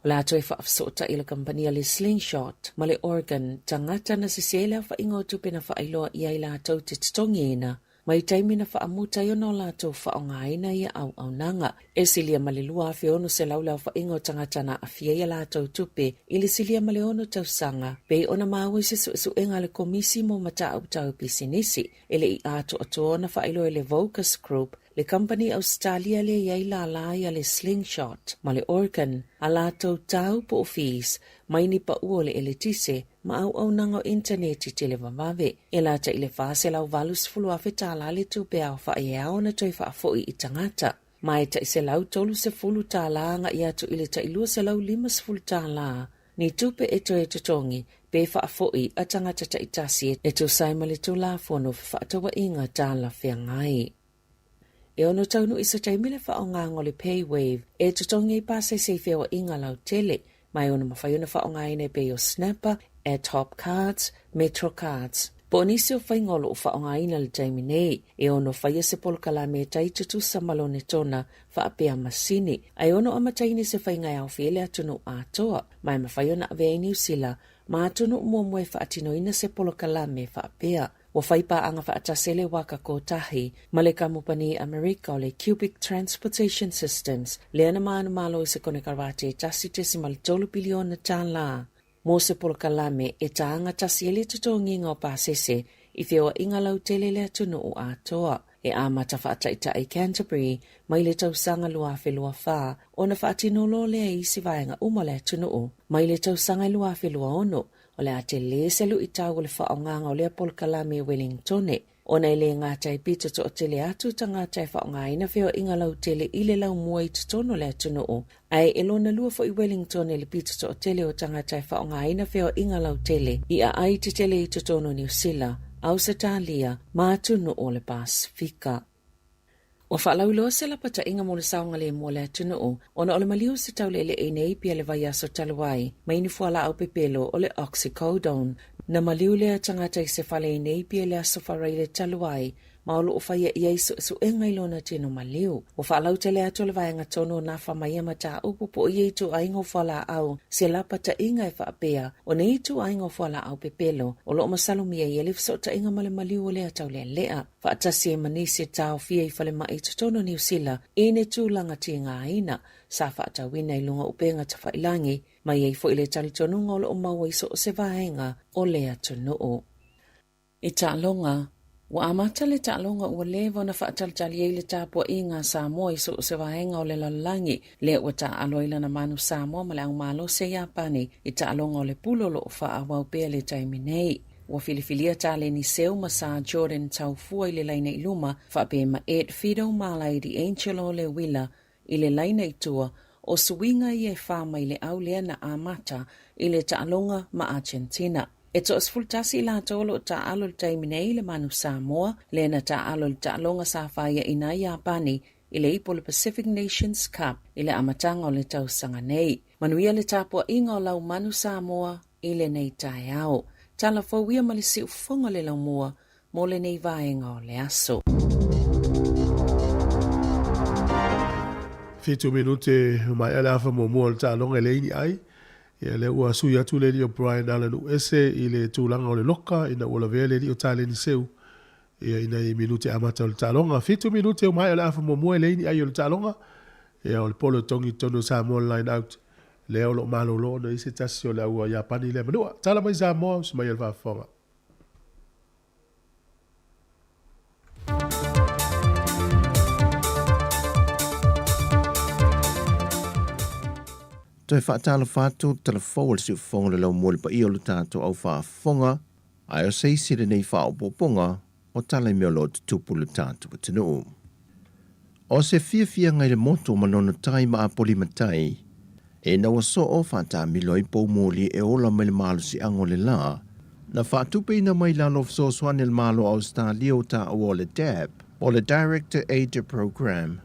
O le a toe faafesootai le kamupani a le Slingshot ma le Oregon tagata na sesē le aofaiga o tupe na faailoa i ai latou te totogiina mai taimi na faamuta ai ona o latou faaaogaina ia auaunaga. E silia ma le 2,600 le aofaiga o tagata na aafia i a latou tupe i le silia ma le ono tausaga, pei ona maua i se suesuega a le Komisi mo Mataupu Tau Pisinisi e le i atoatoa ona faailoa e le Vocus Group le kamupani Ausetalia lea i ai lālā ia le Slingshot ma le Orkan, a latou tau po o fees mai ni paʻu o le eletise ma auaunaga o initaneti televavave. E lata i le $480,000 tālā le tupe aofai e ao ona toe faafoi i tagata, ma e tai $130 tālā agai atu i le tai $250 tālā ni tupe e toe totogi pe faafoi a tagata taitasi e tusa ai ma le Tulafono Fefaatauaiga Talafeagai. E ono taunuu i se taimi le faaaogaina o le PayWave e totogi ai pasese i feoaiga lautele, ma e ono mafai ona faaaogaina e pei o Snapper, Ad-Hop Cards, Metro Cards. Po o nisi o faiga o lo o faaaogaina i le taimi nei, e ono faia se polokalame e tai tutusa ma lona tona faapea masini, a e ono amataina i se faiga e aofia ai le atunuu atoa, ma e mafai ona avea i Niu Sila ma atunuu muamua e faatinoina se polokalame faapea. Ua whai pāanga faatasi le Waka Kotahi ma le kamupani Amerika o le Cubic Transportation Systems lea na manumalo i se konekarate e 1.3 piliona tālā mo se polokalame e tāga tasi ai le totogiga o pasese i feoaiga lautele i le atunuu atoa. e amata faataitai i Canterbury mai le tausaga 2024 ona faatino loa lea i isi vaega uma o le atunuu. Mai le tausaga 2026, o le a tele se luitau o le faaaogaga o lea polokalame i Wellingtone, ona e le gata e pito toatele atu tagata e faaaogaina feoaiga lautele i le laumua i totonu o le atunuu, ae e lona lua foi Wellington i le pito toatele o tagata e faaaogaina feoaiga lautele i aai tetele i totonu o Niu Sila, Ausetalia ma atunuu o le Pasefika. Ua faalauiloa se lapataiga mo le saogalemu o le atunuu ona o le maliu se tauleelee nei pia le vaiaso talu ai mai ni fualaau pepelo o le oxycodone. Na maliu lea tagata i se fale i Napier i le aso Faraile talu ai ma o lo o faia i ai suesuega i lona tino maliu. Ua faalautele atu le vaega tonu o nafa ma ia mataupu po o ia ituaiga o fualaau se lapataiga e faapea o nei ituaiga o fualaau pepelo o lo o masalomia i ai le fesootaiga ma le maliu o lea taulealea. Faatasi ai ma nisi e taofia i falemai i totonu o Niu Sila i ni tulaga tigaina sa faatauina i luga o upega tafailangi, ma i ai foi le talitonuga o lo o maua i so o se vaega o le atunuu. I taaloga, Ua amata le taaloga ua leva ona faatalitali ai le tapuaiga a Samoa i so o se vaega o le lalolagi, lea ua taaalo ai lana manu Samoa ma le au malosi a Iapani i taaloga o le pule o lo o faaauau pea le taimi nei. Ua filifilia Taleni Seu ma Sir Jordan Taufua i le laina i luma, faapea ma Ed Fido ma Lady Angelo Leuila i le laina i tua, o suiga ia e fā mai le au lea na amata i le taaloga ma Argentina. E toa-11 i latou o lo o taaalo i le taimi nei i le manu Samoa, lea na taaalo i le taaloga sa faiaina ai Iapani i le ipu o le Pacific Nations Cup i le amataga o le tausaga nei. Manuia le tapuaiga o lau manu Samoa i lenei taeao. Tala fou ia ma le siufofoga o le laumua mo lenei vaega o le aso. Fitu minute maea le afa muamua o le taaloga e leai ni ai. Ia lea ua sui atu le alii o Brian Allen Uese i le tulaga o le loka ina ua lavea le alii o Taleni Seu ia i nai minute amata o le taaloga. Fitu minute ua maea le afa muamua e leai ni ai o le taaloga. Ia o le polo e togi i totonu o Samoa le line out. Lea o lo o malolo ona i se tasi o le au Iapani lea manua. Tala mai Samoa, usi mai e le faafofoga. Toe faatalofa atu talafou o le siufofoga o le laumua i le paia o lo tatou au faafofoga, ae o se isi lenei faaopoopoga o tala i mea o lo o tutupu i lo tatou atunuu. O se fiafiaga i le motu o Manono Tai ma Apolima-tai, ina ua soo faataamilo ai poumoli e ola mai le malosiaga o le la, na faatupeina mai lalo o fesoasoani a le Malo o Ausetalia ua taua o le DAP, po o le Direct Aid Programme.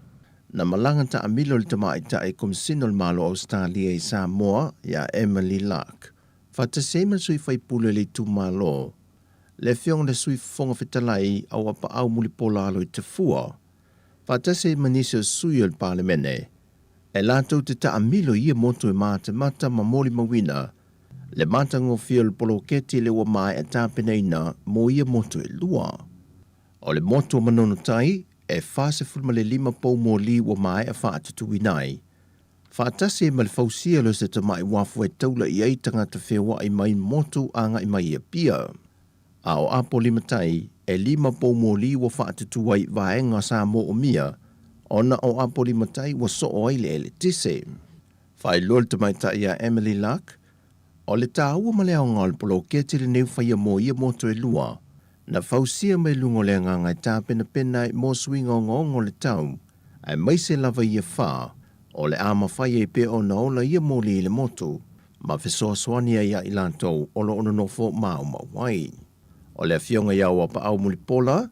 Na malaga taamilo le tamaitai Komisina o le Malo o Ausetalia i Samoa ia Emily Luck, faatasi ai ma le sui faipule o le itumalo, le Afioga i le Sui Fofoga Fetalai Auapaau Mulipola Aloitafua, faatasi ai ma nisi o sui o le Palemene, e latou te taamilo i ia motu e matamata ma molimauina le matagofie o le poloketi lea ua maea tapenaina mo ia motu e lua. O le motu o Manono Tai, e 45 poumoli ua maea faatutuina ai, faatasi ai ma le fausia lea o se tamai uafu e taula i ai tagata feoai mai motu agai mai i Apia. A o Apolima-tai, e lima poumoli ua faatutu ai vaega sa moomia, ona o Apolima-tai ua soo ai le eletise. Faailoa le tamaitai ia Emily Luck, o le taua ma le aoga o le poloketi lenei ua faia mo ia motu e lua, na fausia mai luga o le agaga e tapenapena ai mo suiga ogaoga o le tau, aemaise lava ia fa, o le a mafai ai pea ona ola ia moli i le motu, ma fesoasoani ai ia i latou o lo o nonofo maumau ai. O le Afioga ia Auapaau Mulipola,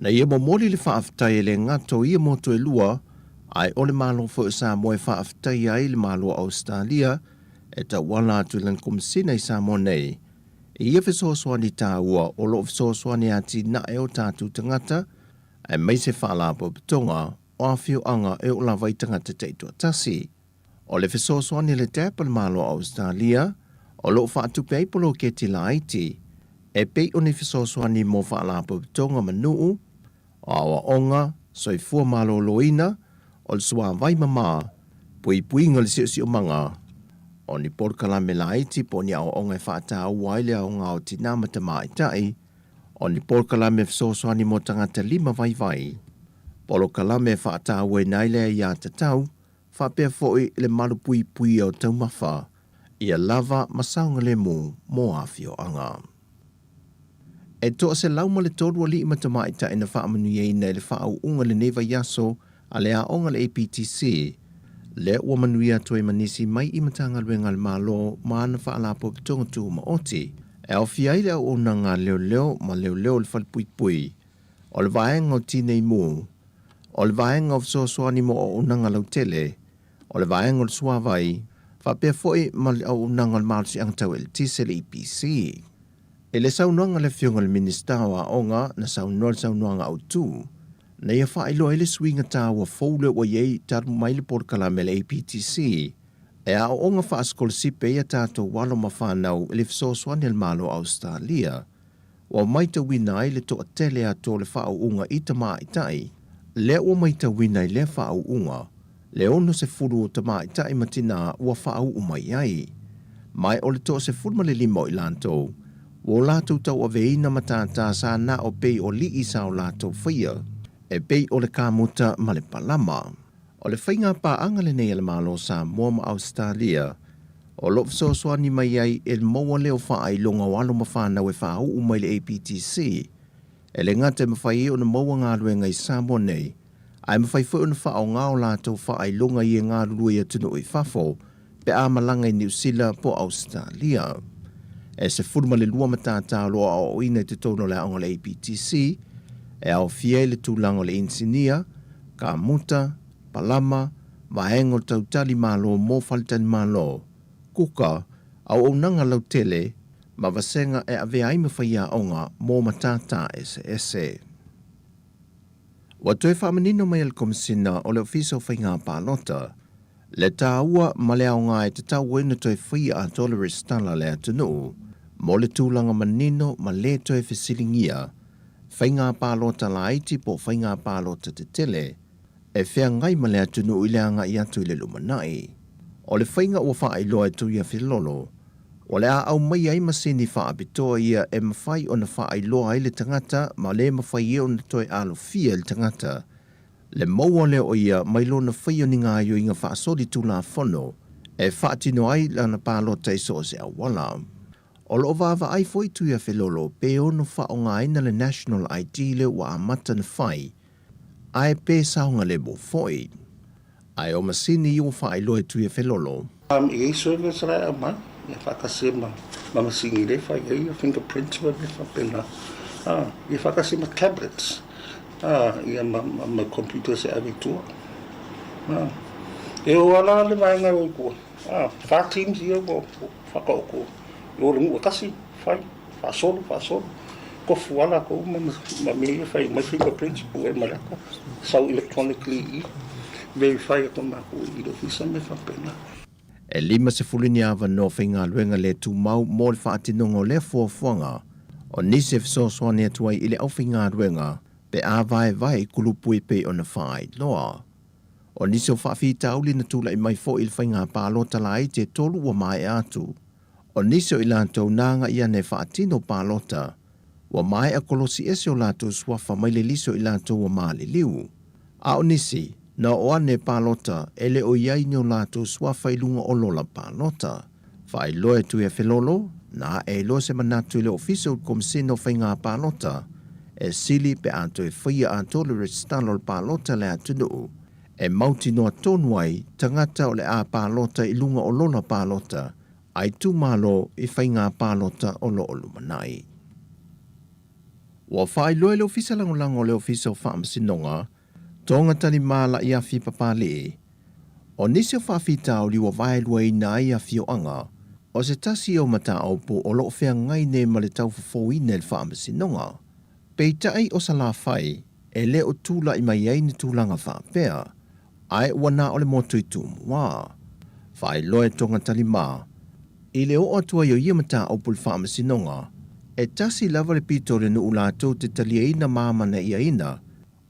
na ia momoli le faafetai e le gata o ia motu e lua, ae o le Malo foi o Samoa e faafetaia ai le Malo o Ausetalia e tauala atu i lana Komesina i Samoa nei, i ia fesoasoani taua o lo o fesoasoani e atinae o tatou tagata, aemaise faalapotopotoga o afioaga e oo lava i tagata taitoatasi. O le fesoasoani a le DAP a le Malo o Ausetalia o lo o faatupe ai poloketi laiti e pei o ni fesoasoani mo faalapotopotoga ma nuu, o aoaoga, soifua maloloina, o le suavai mama, puipuiga o le siosiomaga, o ni polokalame laiti po o ni aoaoga e faataua ai le aoga o tinā ma tamaitai, O ni polokalame fesoasoani mo tagata lima vaivai, polokalame e faatauaina ai le aiatatau, faapea foi le malupuipuia o taumafa, ia lava ma saogalemu mo afioaga. E 103 alii ma tamaitai na faamanuiaina i le faauuga i lenei vaiaso a le aoga a le APTC, lea ua manuia atu ai ma nisi mai i Matagaluega a le Malo ma ana Faalapotopotoga Tumaoti, e aofia ai le auaunaga a leoleo ma leoleo o le Falepuipui, o le Vaega o Tinei Mu, o le Vaega o Fesoasoani mo Auaunaga Lautele, o le Vaega o le Suavai, faapea foi ma le Auaunaga o le Malosiaga Tau Eletise le EPC. I le saunoaga a le Afioga i le Minisita o Aoga na saunoa i le saunoaga autu, na ia faailoa ai le suiga taua fou lea ua i ai talu mai le polokalame a le APTC e aooga faasikolasipi ai a tatou alo ma fanau i le fesoasoani a le Malo o Ausetalia. Ua maitauina ai le toatele atu o le faauuga i tamaitai. Lea ua maitauina i lea faauuga le 60 o tamaitai ma tinā ua faauu mai ai. Ma o le 15 o i latou, ua o latou tauaveina matata sa na o pei o alii sa o latou faia, e pei o le kamuta ma le palama. O le faiga paaga lenei a le Malo o Samoa ma Ausetalia, o lo o fesoasoani mai ai e maua lea o faailoga o alo ma fanau e faauu mai le APTC, e le gata e mafai ai ona maua galuega i Samoa nei, ae mafai foi ona faaaoga o latou faailoga i e galulue i atunuu i fafo pe a malaga i Niu Sila po o Ausetalia. E 12 matata o lo o aoaoina i totonu o le aoga o le APTC, e aofia ai le tulaga o le inisinia, kamuta, palama, vaega o le tautali malo mo faletalimalo, kuka, auaunaga lautele, ma vasega e avea ai ma faiaoga mo matata eseese. Ua toe faamanino mai e le Komesina o le Ofisa o Faiga Palota le taua ma le aoga e tatau ai ona toe faia atoa le resitala a le atunuu mo le tulaga manino ma le toe fesiligia faiga palota laiti po o faiga palota tetele e feagai ma le atunuu i le agai atu i le lumanai. O le faiga ua faailoa e Tuiafilolo, o le a aumaia ai masini faapitoa ia e mafai ona faailoa ai le tagata ma le mafai ai ona toe alofia e le tagata le maua lea o ia mai lona faia o ni gaoioiga faasolitulafono e faatino ai lana palota i so o se auala. O lo o vaavaai foi Tuiafilolo pe ono faaaogaina le National ID lea ua amata na fai ae pe saogalemu foi. Ae o masini ua faailoa e Tuiafelolo. E i ai servers la e aumai ia faatasi ai ma ma masini lea e fai ai ia fingerprints ma mea faapena. Ia faatasi ma tablets ia ma ma computers e ave i tua. E oo lava la le vaega e o i tua, fa teams ia ua faataoto i o i le nuu e tasi fai. Faasolo, faasolo. Tofu lava latou ma mea ia e fai mai fingerprints, pue ma le ata, sau electronically i i, verify atu e matou i le ofisa ma mea faapena. E 50 ni avanoa faigaluega le tumau mo le faatinoga o lea fuafuaga, o nisi e fesoasoani atu ai i le aufaigaluega pe a vaevae i kulupu e pei ona faailoa. O nisi o faafitauli na tulai mai foi i le faiga palota laiti e tolu ua maea atu, O nisi o i latou na agai ane e faatino palota, ua maea kolosi ese o latou suafa mai le lisi o i latou ua maliliu. A o nisi, na oo ane e palota, e le o i ai ni o latou suafa i luga o lola palota. Faailoa e Tuiafelolo, na ae ai loa se manatu i le Ofisa o le Komesina o Faiga Palota e sili pe a toe faia atoa le resitala o le palota a le atunuu e mautinoa tonu ai tagata o le a palota i luga o lola palota a itumalo i faiga palota o lo o lumanai. Ua faailoa e le Ofisa Lagolago o le Ofisa o Faamasinoga Toga Talima Laʻiafi Papalii, o nisi o faafitauli ua vaeluaina ai afioaga o se tasi o mataupu o lo o feagai nei ma le taufofouina i le Faamasinoga. Peitai o Salafai e le o tulai mai ai ni tulaga faapea, ae ua na o le motu i Tumua. Faailoa e Toga Talima, i le oo atu ai o ia mataupu i le Faamasinoga, e tasi lava le pito o le nuu latou te taliaina ma amanaiaina,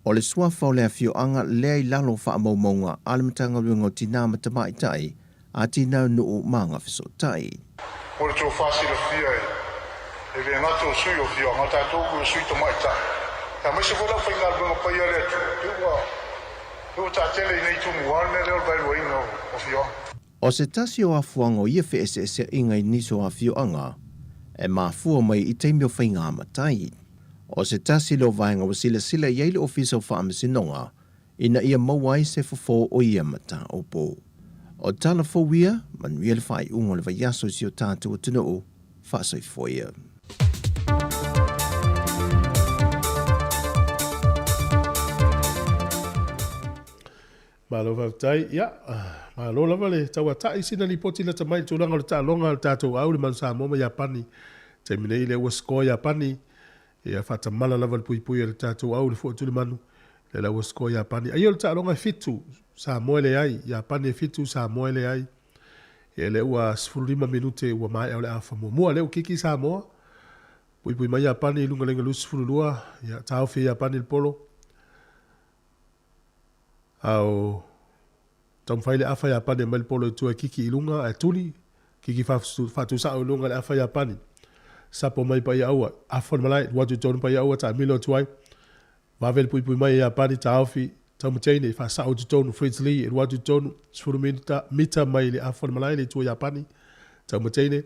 o le suafa o le afioaga lea i lalo o faamaumauga a le Matagaluega o Tinā ma Tamaitai, a Tinā Nuu ma Agafesootai. Mo le tou faasilafia e. E le gata o sui o afioaga, o tatou o sui tamaitai, aemaise foi le aufaigaluega paia a le Atua, pei ua pei ua taatele i inei i Tumua le mea lea o le vaeluaina o afioaga. O se tasi o afuaga o ia feeseeseaiga i nisi o afioaga e mafua mai i taimi o faiga matai. O se tasi lea o vaega ua silasila i ai le Ofisa o Faamasinoga ina ia maua ai se fofo o ia mataupu. O tala fou ia, manuia le faaiuga o le vaiaso i si o tatou atunuu, faasoifua ia. Malo faafetai. Ia, malo lava le tauata'i sina lipoti lata mai i le tulaga o le taaloga a le tatou au, le Manu Samoa ma Iapani. I le taimi nei lea ua score Iapani. Ia, faatamala lava le puipui a le tatou au i le fua atu i le manu. Lea la ua score Iapani. Ai o le taaloga e fitu, Samoa e leai. Iapani e fitu, Samoa e leai. Ia, lea ua 15 minute ua maea o le afa muamua. Lea ua kiki Samoa. Puipui mai Iapani i luga laina 22. Ia, taofi e Iapani le polo. A o taumafai le afa Iapani e aumai le polo i tua e kiki i luga ae tuli, kiki faatusao i luga le afa Iapani. Sapo mai Paiaua, afa le malae, ua atu i tonu Paiaua taamilo atu ai. Vave le puipui mai e Iapani, taofi, Taumateine, faasao i totonu, Fritz Lee, e 2 atu i totonu, 10 mita, mita mai le afa o le malae le itu o Iapani, Taumateine,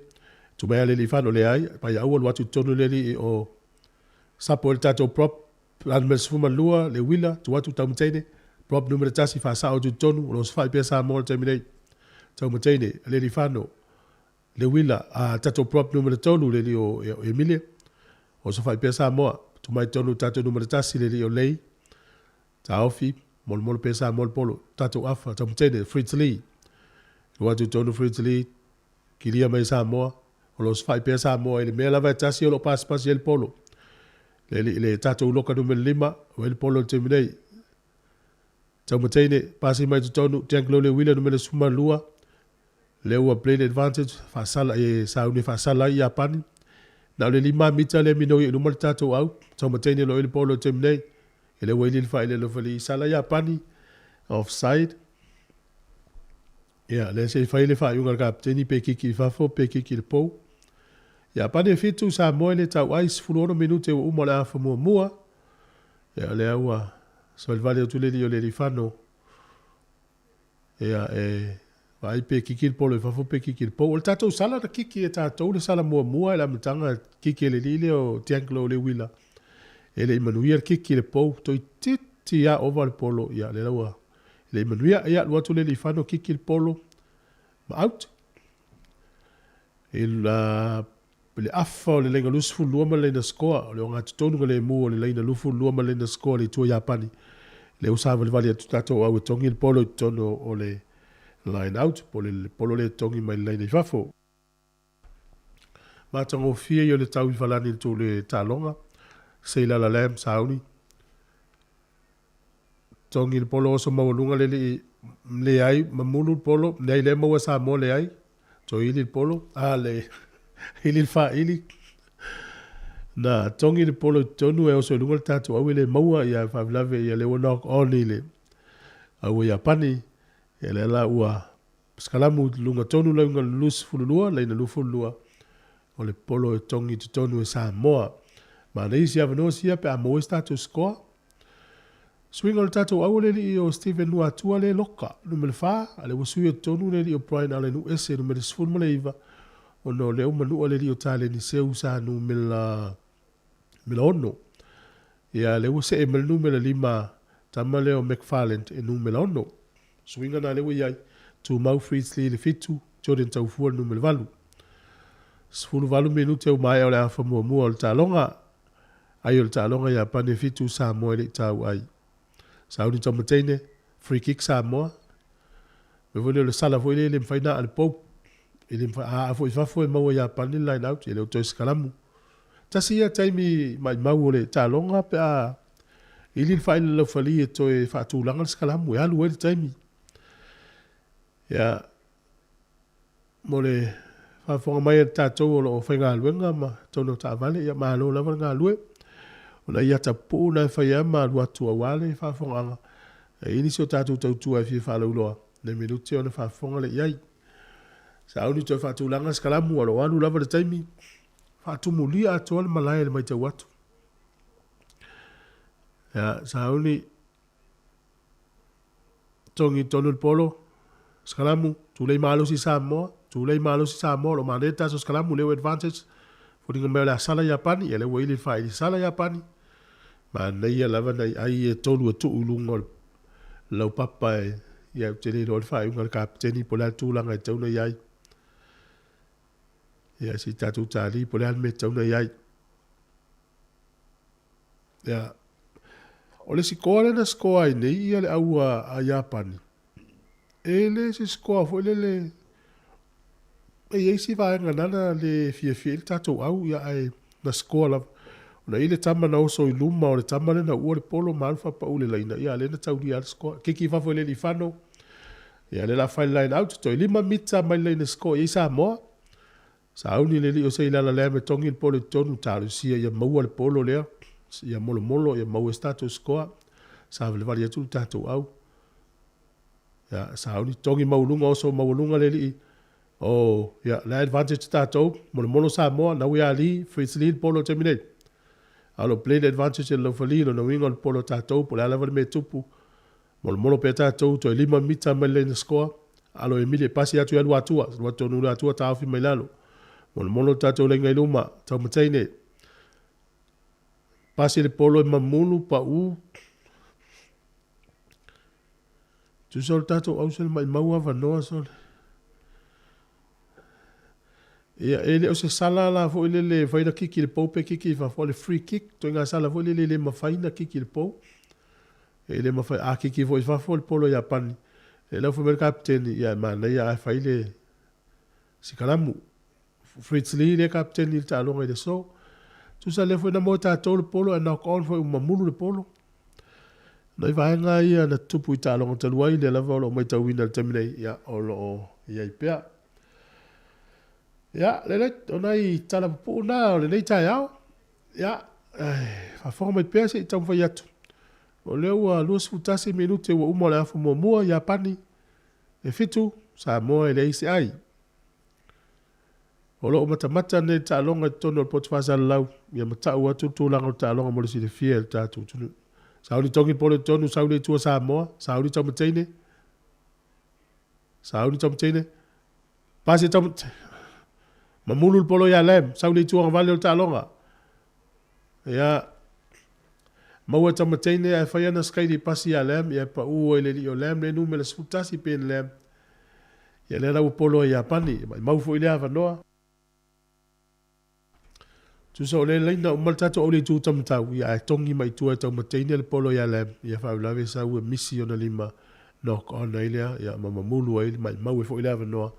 tumea le alii leai, Paiaua, 2 atu i totonu le alii o Sapo e le tatou prop, La numera 12, le uila, tuu atu Taumateine, prop numera 1, faasao atu i totonu, o lo o osofai pea Samoa i le taimi nei. Taumateine, Alelifano, le uila, a tatou prop numera 3, le alii o Emilia, osofai pea Samoa, tuu mai totonu tatou numera 1, le alii o Lei, Taofi, molomolo pea Samoa le polo, tatou afa, Taumateine, Fritz Lee, tuu atu i totonu Fritz Lee, Kilia mai Samoa, o lo o osofai pea Samoa i le mea lava e tasi o lo o pasipasi ai le polo. Le, le tatou loka numera 5, o ai le polo i le taimi nei. Taumateine, pasi mai totonu, Janklow le uila numera 12, lea ua blade advantage, faasala, e sauni e faasala ai Iapani. Na o le 5 mita lea minoi i luma le tatou au, Taumateine lo ai le polo i le taimi nei. E le ua ili le faailelo fali sala Iapani, offside. Ia, lea se i fai le faaiuga a le kapeteni pe kiki i fafo pe kiki i le pou. Iapani e fitu, Samoa e le tauai, 16 minute ua uma o le afa muamua. Ia, lea ua savalivali atu le alii o Lealiifano. Ia, e vaai pe kiki le polo i fafo pe kiki i le pou. O le tatou sala na kiki e tatou le sala muamua i le amataga kiki e le alii lea o Tianglo le uila. E le i manuia le kiki i le pou, toeitiiti lava ova le polo. Ia, lea la ua E le i manuia, ia alu atu le alii kiki le polo ma out. I la le afa o le laina 22 ma le laina scoa, o le ogatotonu ka lemu o le laina 22 ma le laina scoa le itu o Iapani. Le ua savalivali atu tatou au e togi le polo i totonu o le line out, po o le polo lea e togi mai le laina i fafo. Matagofie ia o le tau i falani i le le taaloga, Seilala Lam sauni. Togi le polo oso maualuga le alii leai mamulu le polo leai lea maua e Samoa leai toe ili le polo a le ili le faili na togi le polo i totonu e oso i luga le tatou au e le maua ia faalavelave ia lea ua knock on i le au o Iapani ia lea la ua sikalamu i luga tonu lauga 22 laina 22 o le polo e togi i totonu e Samoa. Manaia isi avanoa sia pe a maua ai se tatou score. Suiga o le tatou au o le alii o Stephen Luatua le loka, numera 4, a lea ua sui atu tonu le alii o Brian Allen Uese, numera 19, ona o lea ua manua le alii o Taleni Seu sa numera 6. Ia, lea ua see mai le numera 5, tama lea o McFarland e numera 6. Suiga na lea ua i ai, Tumau Fritz Lee le 7, Jordan Taufua le numera 8. 18 minute ua maea o le afa muamua o le taaloga. Ai o le taaloga Iapani e fitu Samoa e le i tau ai. Sauni Taumateine, free kick Samoa. Mea foi lea o le sala foi lea e le mafai ona aa le pou. E le mafai, a aa foi i fafo e maua Iapani le line out, e le o toe sikalamu. Tasi ia taimi maimau o le taaloga pe a ili le faaila laufali e toe faatulaga le sikalamu, e alu ai le taimi. Ia, mo le faafofoga mai a tatou o lo o faigaluega ma totonu o taavale, ia malo lava le galue. O nai ata pupuu na e fai ai ma alu atu aua le faafofogaaga. E i ai nisi o tatou tautua e fia faalauiloa, nai minute ona faafofoga lea i ai. Sauni toe faatulaga se kalamu, o lo o alu lava le taimi. Faatumulia atoa le malae i le matau atu. Ia, sauni togi tonu le polo, Skalamu, tulei malosi Samoa, tulei malosi Samoa, o lo o manaia le taso Skalamu, lea ua advantage, foliga mai o le a sala Iapani, ia lea ua ili le faili sala Iapani, manaia lava nai ai e tolu e tuu i luga o le laupapa e, ia ou te le iloa le faaiuga a le kapeteni po o le a le tulaga e tatau ona i ai. Ia se i tatou tali po o le a le mea e tatau ona i ai. Ia, o le sikoa lea na sikoa ai nei ia le au a Iapani, e le se sikoa foi lele e i ai si vaega nana le fiafia i le tatou au, ia ae na sikoa lava. Ona i le tama na oso i luma o le tama lea na uua le polo ma alu faapau le laina, ia lea na taulia le sikoa. Kiki i fafo i le alii ia lea la fai le line out, toe 5 mita mai le laina sikoa i ai Samoa. Sauni le alii o Seilala lea me togi le polo i totonu, talosia ia maua le polo lea, ia molomolo ia maua se tatou sikoa, savalivali atu le tatou au. Ia, sauni togi maualuga oso maualuga le alii, oh, ia, le advantage tatou, molomolo Samoa, nau ia Ali, Fritz Lee le polo taimi nei. A o lo o play le advantage e le laufali, lona uiga o le polo tatou, po o le a lava le mea e tupu, molomolo pea tatou, toe 5 mita mai le laina sikoa, alo Emili e pasi atu i alu atua, alu atu tonu le atua taofi mai lalo. Molomolo le tatou laina i luma, Taumateine. Pasi le polo e mamulu, pau. Tusa o le tatou au sole maimau avanoa sole. Ia, e le o se sala la foi lele e fai na kiki le pou pe kiki i fafo, o le free kick, ituaiga sala foi lele e le mafai na kiki le pou. E le mafai, a kiki foi i fafo le polo Iapani, e lau fai mai le kapeteni, ia e manaia ae fai le sikalamu. Fritz Lee le kapeteni i le taaloga i le aso. Tusa lea foi na maua e tatou le polo ae knock on foi ua mamulu le polo. Nai vaega ia na tutupu i taaloga talu ai, lea lava o lo o matauina i le taimi nei, ia, o lo o i ai pea. Ia, lele, o nai tala pupuu na o lenei taeao. Ia, faafofoga mai pea se i taumafai atu. O lea ua 21 minute ua uma o le afa muamua, Iapani e 7, Samoa e leai se ai. O lo o matamata nei le taaloga i totonu o le poto faasalalau, ia matau atu le tulaga o le taaloga mo le silafia e le tatou atunuu. Sauni togi le polo i totonu, sau le itua Samoa, sauni Taumateine, sauni Taumateine, pasi Taumateine, mamulu le polo ia Lam, sau le itua agavale o le taaloga. Ia, maua e Taumateine ae fai ana skaili pasi ia Lam, ia pau ai le alii o Lam, le numera 11 Ben Lam. Ia lea la ua polo ai Iapani, e maimau foi lea avanoa. Tusa o lea laina uma le tatou auli itu tamatau, ia ae togi mai tua e Taumateine le polo ia Lam, ia faalavelave sau e misi ona lima knock on ai lea, ia ma mamulu ai le maimau e foi le avanoa.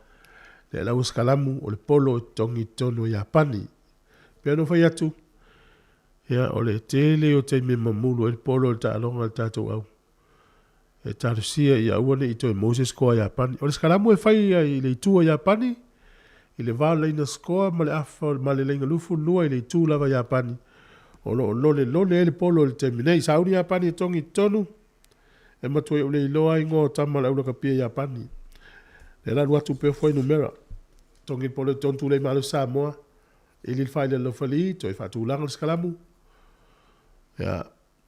Lea la ua sikalamu o le polo e togi i totonu o Iapani. Pei ona fai atu, ia o le tele o taimi e mamulu ai le polo i le taaloga a le tatou au. E talosia ia aua ne i toe maua se sikoa a Iapani. O le sikalamu e fai ai i le itu a Iapani, i le va o le laina sikoa ma le afa ma le laina 22 i le itu lava a Iapani, o lo o lolelole ai le polo i le taimi nei. Sauni Iapani e togi i totonu, e matua i ou le iloa ai igoa o tama o le aulakapia Iapani. Lea la alu atu pea fuainumera. Togi le polo i totonu tulei malosi Samoa, ili le faila i le laufali, toe faatulaga le sikalamu. Ia,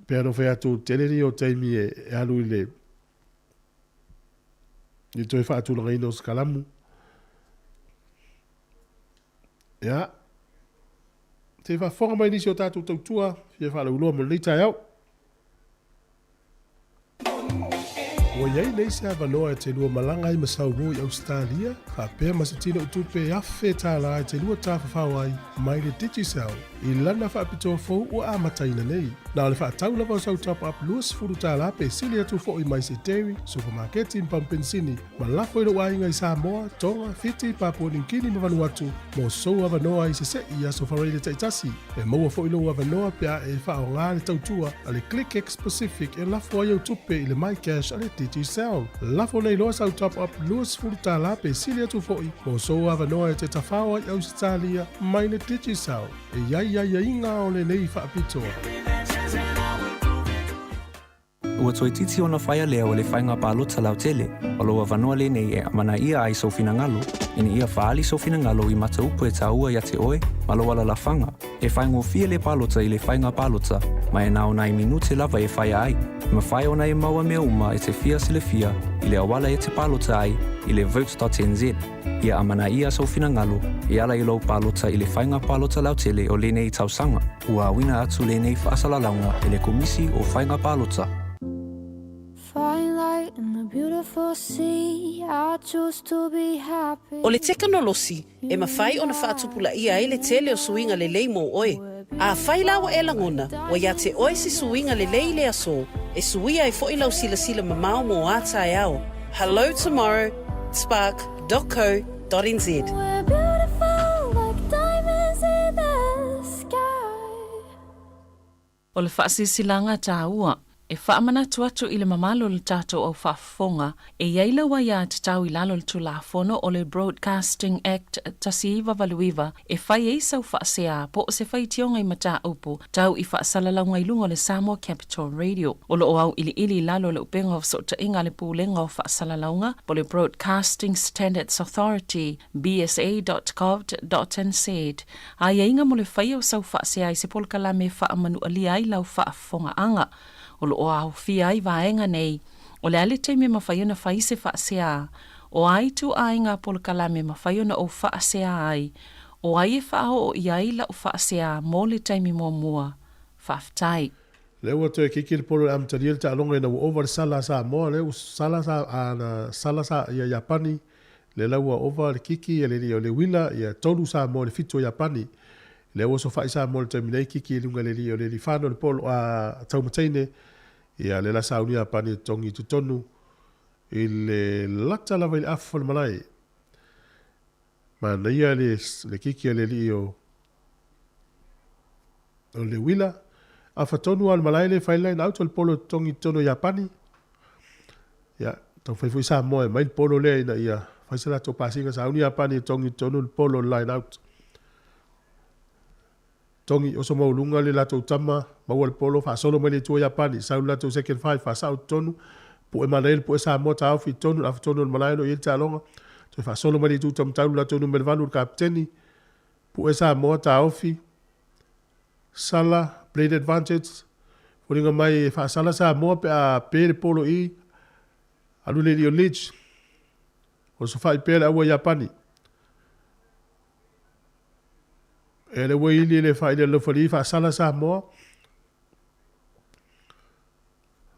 Pei ona fai atu, tele nei o taimi e alu i le i toe faatulagaina o sikalamu. Ia, se i faafofoga mai nisi o tatou tautua fia faalauiloa mo lenei taeao. Ua i ai nei se avanoa e te lua malaga ai ma Saumur i Ausetalia, faapea ma se tino tupe $1,000 e te lua tafafao ai mai le Digicel i lana faapitoa fou ua amataina nei. Na o le faatau lava o sau top-up $20 pe sili atu foi mai se dairy, supamaketi ma pamu penisini ma lafo i lou aiga i Samoa, Tonga, Fiti, Papua Niu Kini ma Vanuatu mo sou avanoa i sese'i i aso faraile taitasi. E maua foi lou avanoa pe a e faaaoga le tautua a le ClickX Pacific e lafo ai au tupe i le MyCash a le Digicel. Lafo nei loa sau top-up $20 pe sili atu foi mo sou avanoa e te tafao ai Ausetalia mai le Digicel. E i ai aiaiga o lenei faapitoa. Ua toeitiiti ona faia lea o le faiga palota lautele, o lou avanoa lenei e amanaia ai sou finagalo, ina ia faaali sou finagalo i mataupu e taua ia te oe ma lou alalafaga. E faigofie le palota i le faiga palota, ma e na o nai minute lava e faia ai. E mafai ona e maua mea uma e te fia silafia i le auala e te palota ai i le vote.nz. Ia amanaia sou finagalo e ala i lou palota i le faiga palota lautele o lenei tausaga. Ua auina atu lenei faasalalauga e le Komisi o Faiga Palota. Find light in the beautiful sea I choose to be happy O le tekonolosi e mafai ona faatupulaia ai le tele o suiga lelei mo oe. Afai la ua e lagona, ua ia te oe se suiga lelei i le aso, e suia ai foi lau silasila mamao mo a taeao. Hello tomorrow, spark dot co dot nz. We're beautiful like diamonds in the sky. O le faasilasilaga taua, e faamanatu atu i le mamalu o le tatou au faafofoga, e i ai lau aiatatau i lalo o le Tulafono o le Broadcasting Act 1989 e fai ai sau faasea po o se faitioga i mataupu tau i faasalalauga i luga o le Samoa Capital Radio. O lo o auiliili i lalo o le upega o fesootaiga a le Pulega o Faasalalauga po o le Broadcasting Standards Authority, bsa.govt.nz, Aiaiga mo le faia o sau faasea i se polokalame e faamanualia ai lau faafofogaaga. O lo o aofia ai vaega nei, o le a le taimi e mafai ona fai se faasea, o a ituaiga polokalame e mafai ona ou faasea ai, o ai e faaoo i ai lau faasea mo le taimi muamua. Faafetai. Lea ua toe kiki le polo i le amatalia le taaloga ina ua ova le sala a Samoa, lea ua sala sa, a, na sala sa, ia Iapani, lea la ua ova le kiki ia le alii o le uila, ia tolu Samoa i le fitu o Iapani. Lea ua sofai Samoa i le taimi nei kiki i luga i le alii o le alii fano le polo, a, Taumateine, ia lea la sauni Iapani e totogi i totonu i le lata lava i le afa o le malae. Manaia le, le kiki a le alii o, o le uila. Afa tonu lava o le malae lea e fai le line out o le polo e totogi i totonu o Iapani. Ia, taumafai foi Samoa e aumai le polo lea ina ia fai se latou pasiga. Sauni Iapani e totogi i totonu le polo o le line out. Togi, oso maualuga le latou tama, maua le polo, faasolo mai le itu o Iapani, sau le latou second five, faasao i totonu, pue manaia le pue Samoa, taofi i totonu, le afa tonu o le malae o lo o i ai le taaloga, toe faasolo mai le itu taumatau le latou numera 8, le kapeteni, pue Samoa, taofi, sala, blade advantage, foliga mai e faasala Samoa pe a pe le polo i, alu le alii o Leach, o le sofa'i pea le aua Iapani. E le ua ili le faaili a le laufali faasala Samoa.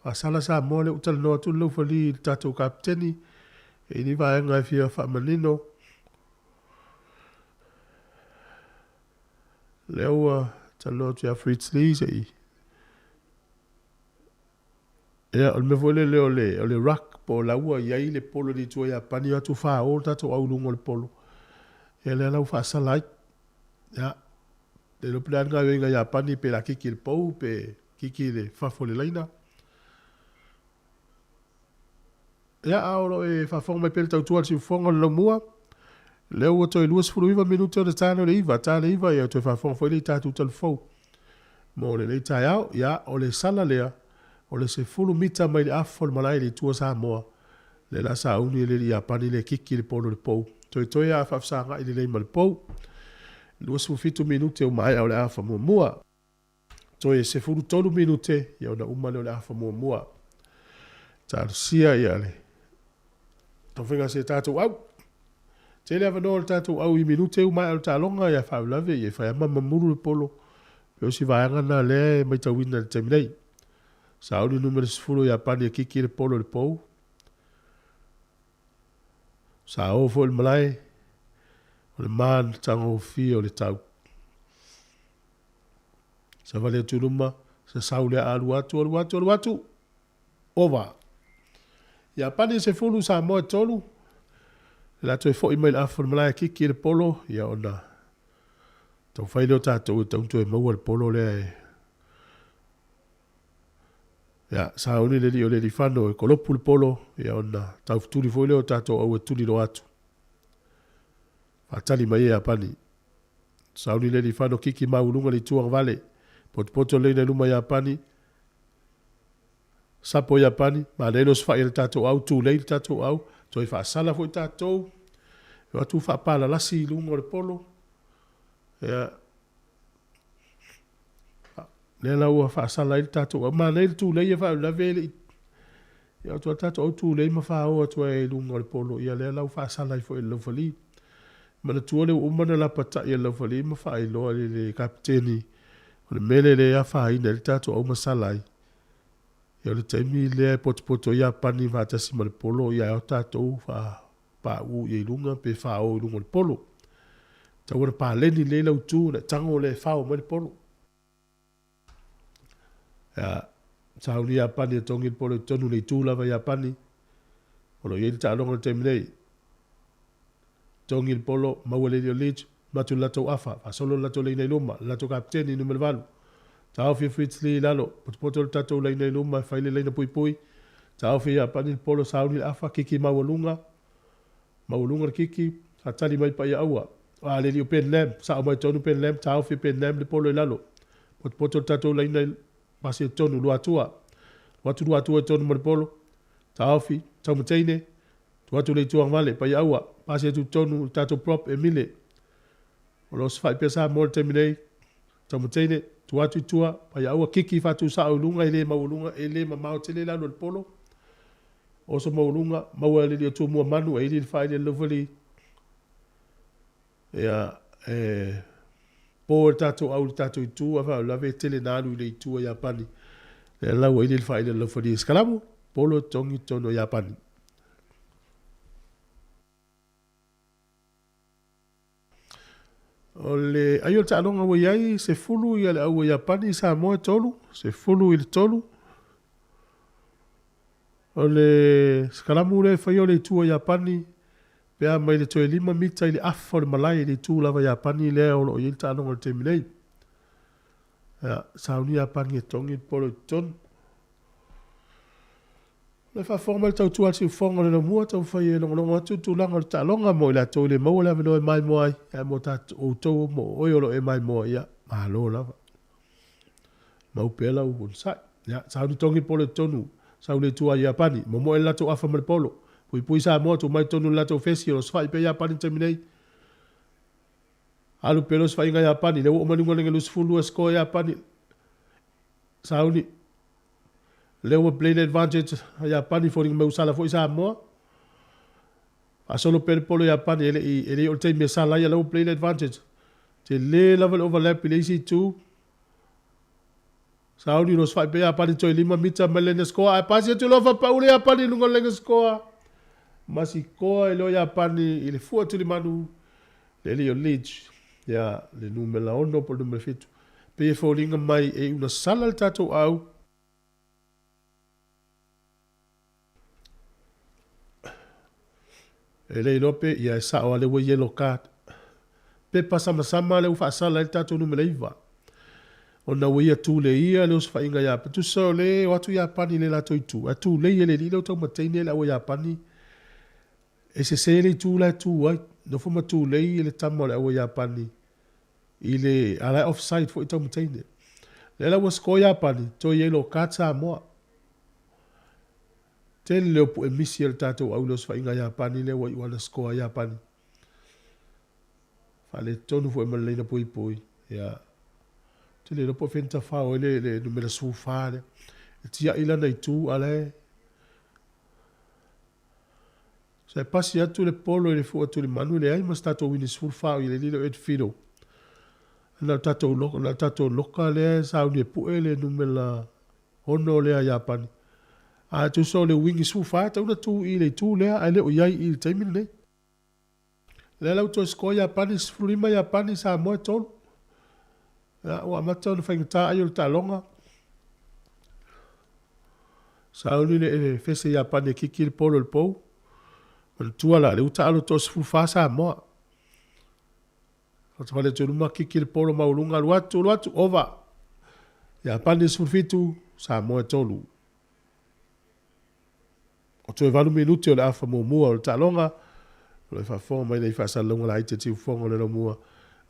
Faasala Samoa lea ua talanoa atu le laufali i le tatou kapeteni. E i ni vaega e fia faamanino. Lea ua talanoa atu ia Fritz Lee se i. Ia, o le mea foi lele o le, o le ruck po o la ua i ai le polo i le itu a Iapani, o atu fā-o le tatou au i luga o le polo. Ia lea la ua faasala ai. Ia, le iloa po o le a le gaoioiga a Iapani pe la kiki i le pou pe kiki i le fafo o le laina. Ia, a o lo o e faafofoga mai pea le tautua a le siufofoga o le laumua, lea ua toe 29 minute ona ta lea o le iva, ta le iva, ia toe faafofoga foi lea i tatou talafou mo lenei taeao. Ia, o le sala lea, o le 10 mita mai le afa o le malae i le itu a Samoa, lea la sauni e le alii Iapani lea e kiki le polo i le pou. Toetoe a faafesagai lelei ma le pou. 27 minute ua maea o le afa muamua. Toe 13 minute ia ona uma lea o le afa muamua. Talosia ia le taumafaiga a se tatou au. Tele avanoa o le tatou au i minute uma ae o le taaloga ia faalavelave ia e fai lava ma mamulu le polo. Pei o si vaega lena lea e maitauina i le taimi nei. Sauni numera 10 o Iapani e kiki le polo i le pou. Sa o foi le malae o le matagofie o le tau. Savali atu i luma, sasau lea alu atu, alu atu, alu atu, ova. Iapani e 10, Samoa e 3. Le la toe foi mai le afa o le malae kiki i le polo, ia ona taumafai lea o tatou e tau toe maua le polo lea e Ia, sauni le alii o le alifano e kolopu le polo, ia ona taufetuli foi lea o tatou au e tuli loa atu. Faatali mai e Iapani. Sauni le alifano kiki maualuga le itu agavale. Potopoto le laina i luma Iapani. Sapo Iapani, manaia le osofai a le tatou au, tulei le tatou au, toe faasala foi tatou, e o atu faapalalasi i luga o le polo. Ia, lea la ua faasala ai le tatou au. Manaia le tulei e faalavelave e le i ia atu le tatou au tulei ma fao atu ai i luga o le polo. Ia lea la ua faasala ai foi e le laufali. Manatua le ua uma ona lapatai e le laufali ma faailoa i le kapeteni o le mea lea e le afaina ai le tatou au ma sala ai. Ia o le taimi lea e potopoto ai Iapani faatasi ma le polo, ia ao tatou faapauu ia i luga pe fao i luga o le polo. Tau ona paleni lelei lau tu ona e tago lea e fao mai le polo. Ia, sauni Iapani e togi le polo i totonu le itu lava Iapani. O lo o i ai le taaloga i le taimi nei. Togi le polo, maua le alii o Leeds, matu le latou afa, faasolo le latou laina i luma, le latou kapeteni numera 8. Taofi e Fritz Lee i lalo, potopoto le tatou laina i luma e fai le laina puipui. Taofi e Iapani le polo, sauni le afa, kiki maualuga, maualuga le kiki, faatali mai Paia Aua. A le alii o Ben Lam, sao mai tonu Ben Lam, taofi e Ben Lam le polo i lalo. Potopoto le tatou laina i pasi e tonu, Luatua. Luatu Luatua i tonu ma le polo. Taofi, Taumateine, Tuu atu le itu agavale, Paiaaua, pasi atu i totonu i le tatou prop, Emile. O lo o osofai pea Samoa i le taimi nei. Taumateine, tuu atu i tua, Paiaaua, kiki faatusao i luga, e le maualuga, e le mamao tele le alu a le polo. Oso maualuga, maua e le alii o Tumua manu, e ili le faaili a le laufali. Ia, e po e le tatou au i le tatou itu, ae faalavelave e tele na alu i le itu a Iapani. Lea la ua ili le faaili a le laufali e Sikalamu, polo e togi i totonu o Iapani. O le ai o le taaloga ua i ai, 10 ia le au a Iapani, Samoa e 3, 10 i le 3. O le sikalamu lea e faia o le itu a Iapani, pe a mai le toe 5 mita i le afa o le malae i le itu lava Iapani lea o lo o i ai le taaloga i le taimi nei. Ia, sauni Iapani e togi le polo i totonu. O le faafofoga mai le tautua a le siufofoga o le laumua, taumafai e logologo atu le tulaga o le taaloga mo i latou e le maua le avanoa e maimoa ai, ae mo tatou, outou mo oe o lo o e maimoa, ia, malo lava. Mau pea lau onosai. Ia, sauni togi le polo i totonu, sau le itu a Iapani, momoe le latou afa ma le polo. Puipui Samoa, tuu mai totonu i le latou fesi, o lo o sofai pea Iapani i le taimi nei. Alu pea le osofaiga a Iapani, lea ua oo mai luga o le 22 score Iapani. Sauni, lea ua play le advantage a Iapani, foliga mai ua sala foi Samoa. Faasolo pea le polo Iapani, e le i, e le i oo le taimi e sala ai, a o la ua play le advantage. Tele lava le overlap i le isi itu. Sauni lo sfai pe Iapani toe 5 mita mai le score. Ae pasi atu loa faapau le Iapani i luga o le score. Masikoa i loa Iapani i le fua tulimanu le alii o Leach. Ia, le numera 6 po o le numera 7. Pei e foliga mai e iu na sala le tatou au. E le iloa pe ia e sao a lea ua yellow card. Pepa samasama lea ua faasala ai le tatou numera 9. Ona ua ia tuleia le osofaiga ia tusa o le o atu Iapani i le latou itu, ae tulei e le alii lea ua taumateine le au a Iapani. E sese le itu la e tu ai. Nofo ma tulei le tama o le au a Iapani i le a la e offside foi taumateine. Lea la ua score Iapani, toe yellow card Samoa. Tele o pu'e misi a le tatou au i le osofaiga Iapani lea ua iu ana score Iapani. Faaletonu foi ma le laina puipui. Ia. Tele iloa po o fea na tafao ai le, le numera 14 lea. E tiai lana itu a la e Sa e pasi atu le polo i le fua tulimanu, e leai ma se tatou wini 14 o i le alii lea o Ed Fiddle. Na o tatou loka, na o tatou loka lea e sauni e pue le numera 6 lea a Iapani. A tusa o le wing 14 e tatau ona tu i le itu lea ae le o i ai i le taimi lenei. Lea la ua toe score Iapani, 15 Iapani, Samoa e 3. Ia, ua amata ona faigata ai o le taaloga. Sauni le fese Iapani e kiki le polo i le pou. Manatua la, lea ua taalo toa 14 Samoa. Fale atu i luma, kiki le polo maualuga, alu atu, alu atu, ova. Iapani 17, Samoa e 3. O toe 8 minute o le afa muamua o le taaloga. O lo o faafofoga mai nei faasalalauga laiti a Tiufofoga o le Laumua,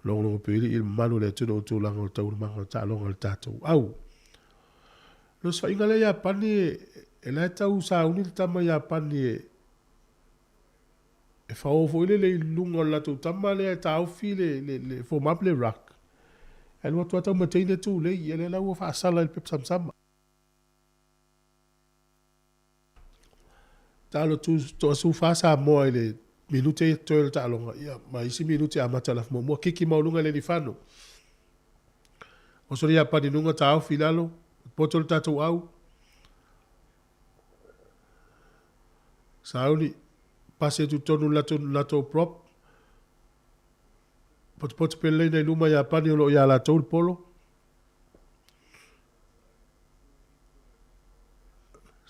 logologo pili i le mamalu o le atunuu tulaga o taualumaga o taaloga o le tatou au. Le osofaiga lea Iapani e la e tau sauni le tama Iapani e e fao foi lele i luga o le latou tama lea e taofi le le le form up le ruck. Ae alu atu lava taumateina tulei, ia lea la ua faasala i le pepa samasama. Taalo tu toasufa Samoa i le minute ia totoe o le taaloga, ia ma isi minute e amata i le afu muamua. Kiki maualuga i le Alifano. Oso le Iapani i luga, taofi i lalo, poto le tatou au. Sauni, pasi atu i totonu i le latou, latou prop. Potopoto pea le laina i luma Iapani o lo o ia latou le polo.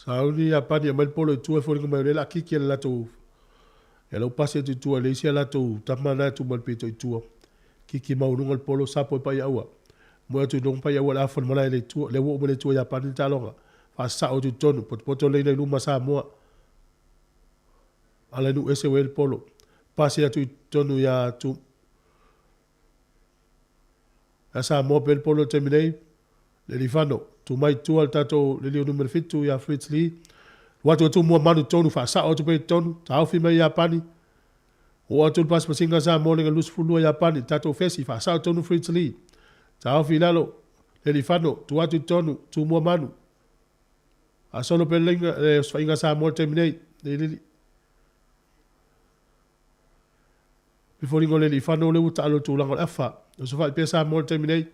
Sauni Iapani e aumai le polo i tua e foliga mai o lea o le a kiki e le latou ia lau pasi atu i tua i le isi a latou tama na e tu mai le pito i tua. Kiki maualuga le polo, sapo e Paiaua. Moe atu i luga Paiaua i le afa o le malae le tua, lea ua oo mai le tua Iapani le taaloga. Faasasao atu i totonu, potopoto le laina i luma Samoa. Ala i nuu ese ua i ai le polo. Pasi atu i totonu ia tu Ia Samoa pea le polo i le taimi nei. Le Alifano, tu mai i tua le tatou le lio numera 7 ia Fritz Lee. Alu atu e Tumua Manu i totonu, faasao atu pea i totonu, taofi mai Iapani. Oo atu le pasipasiga a Samoa le 22 Iapani, le tatou fesi, faasao i totonu Fritz Lee. Taofi i lalo, le Alifano, tu atu i totonu, Tumua Manu. Faasolo pea le laina, le osofaiga a Samoa i le taimi nei. Le lili. E foliga o le Alii-fano lea ua taalo i le tulaga o le afa. Osofai pea Samoa i le taimi nei.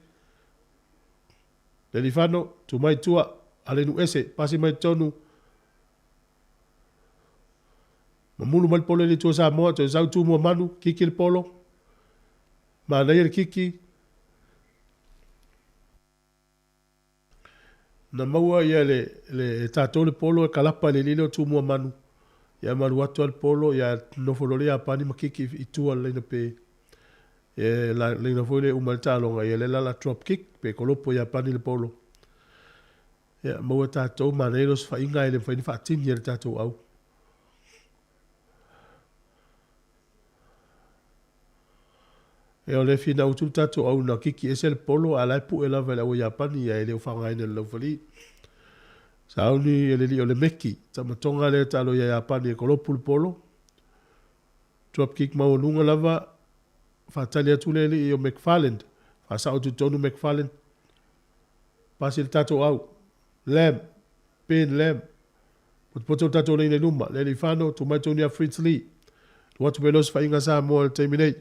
Le Alii-fano, tu mai i tua, ale nuu ese, pasi mai i totonu, mamulu mai le polo i le tua Samoa, toe sau tu mua manu, kiki le polo, manaia le kiki. Na maua ia le, le, e tatou le polo e kalapa i le lile o Tumuamanu, ia malu atu lava le polo, ia nofo loa le Iapani ma kiki i tua o le laina pe, e laina foi lea e uma ai le taaloga, ia lea la o le a drop kick pe kolopo Iapani le polo. Ia maua e tatou, manaia le osofaiga ae le mafai ona faatini e le tatou au. Ia o le finau atu le tatou au na kiki ese le polo a la e pue lava i le au a Iapani ae le o faaaogaina e le laufali. Sauni e le alii o le Meki, tamatoga lea taalo ia Iapani e kolopu le polo. Drop kick maualuga lava, faatali atu le alii o McFarland, faasao atu i totonu McFarland, pasi le tatou au. Lamb, Ben Lamb, potopoto le tatou laina i luma, le alii Fano, tuu mai tonu ia Fritz Lee. Alu atu pea le osofaiga a Samoa i le taimi nei.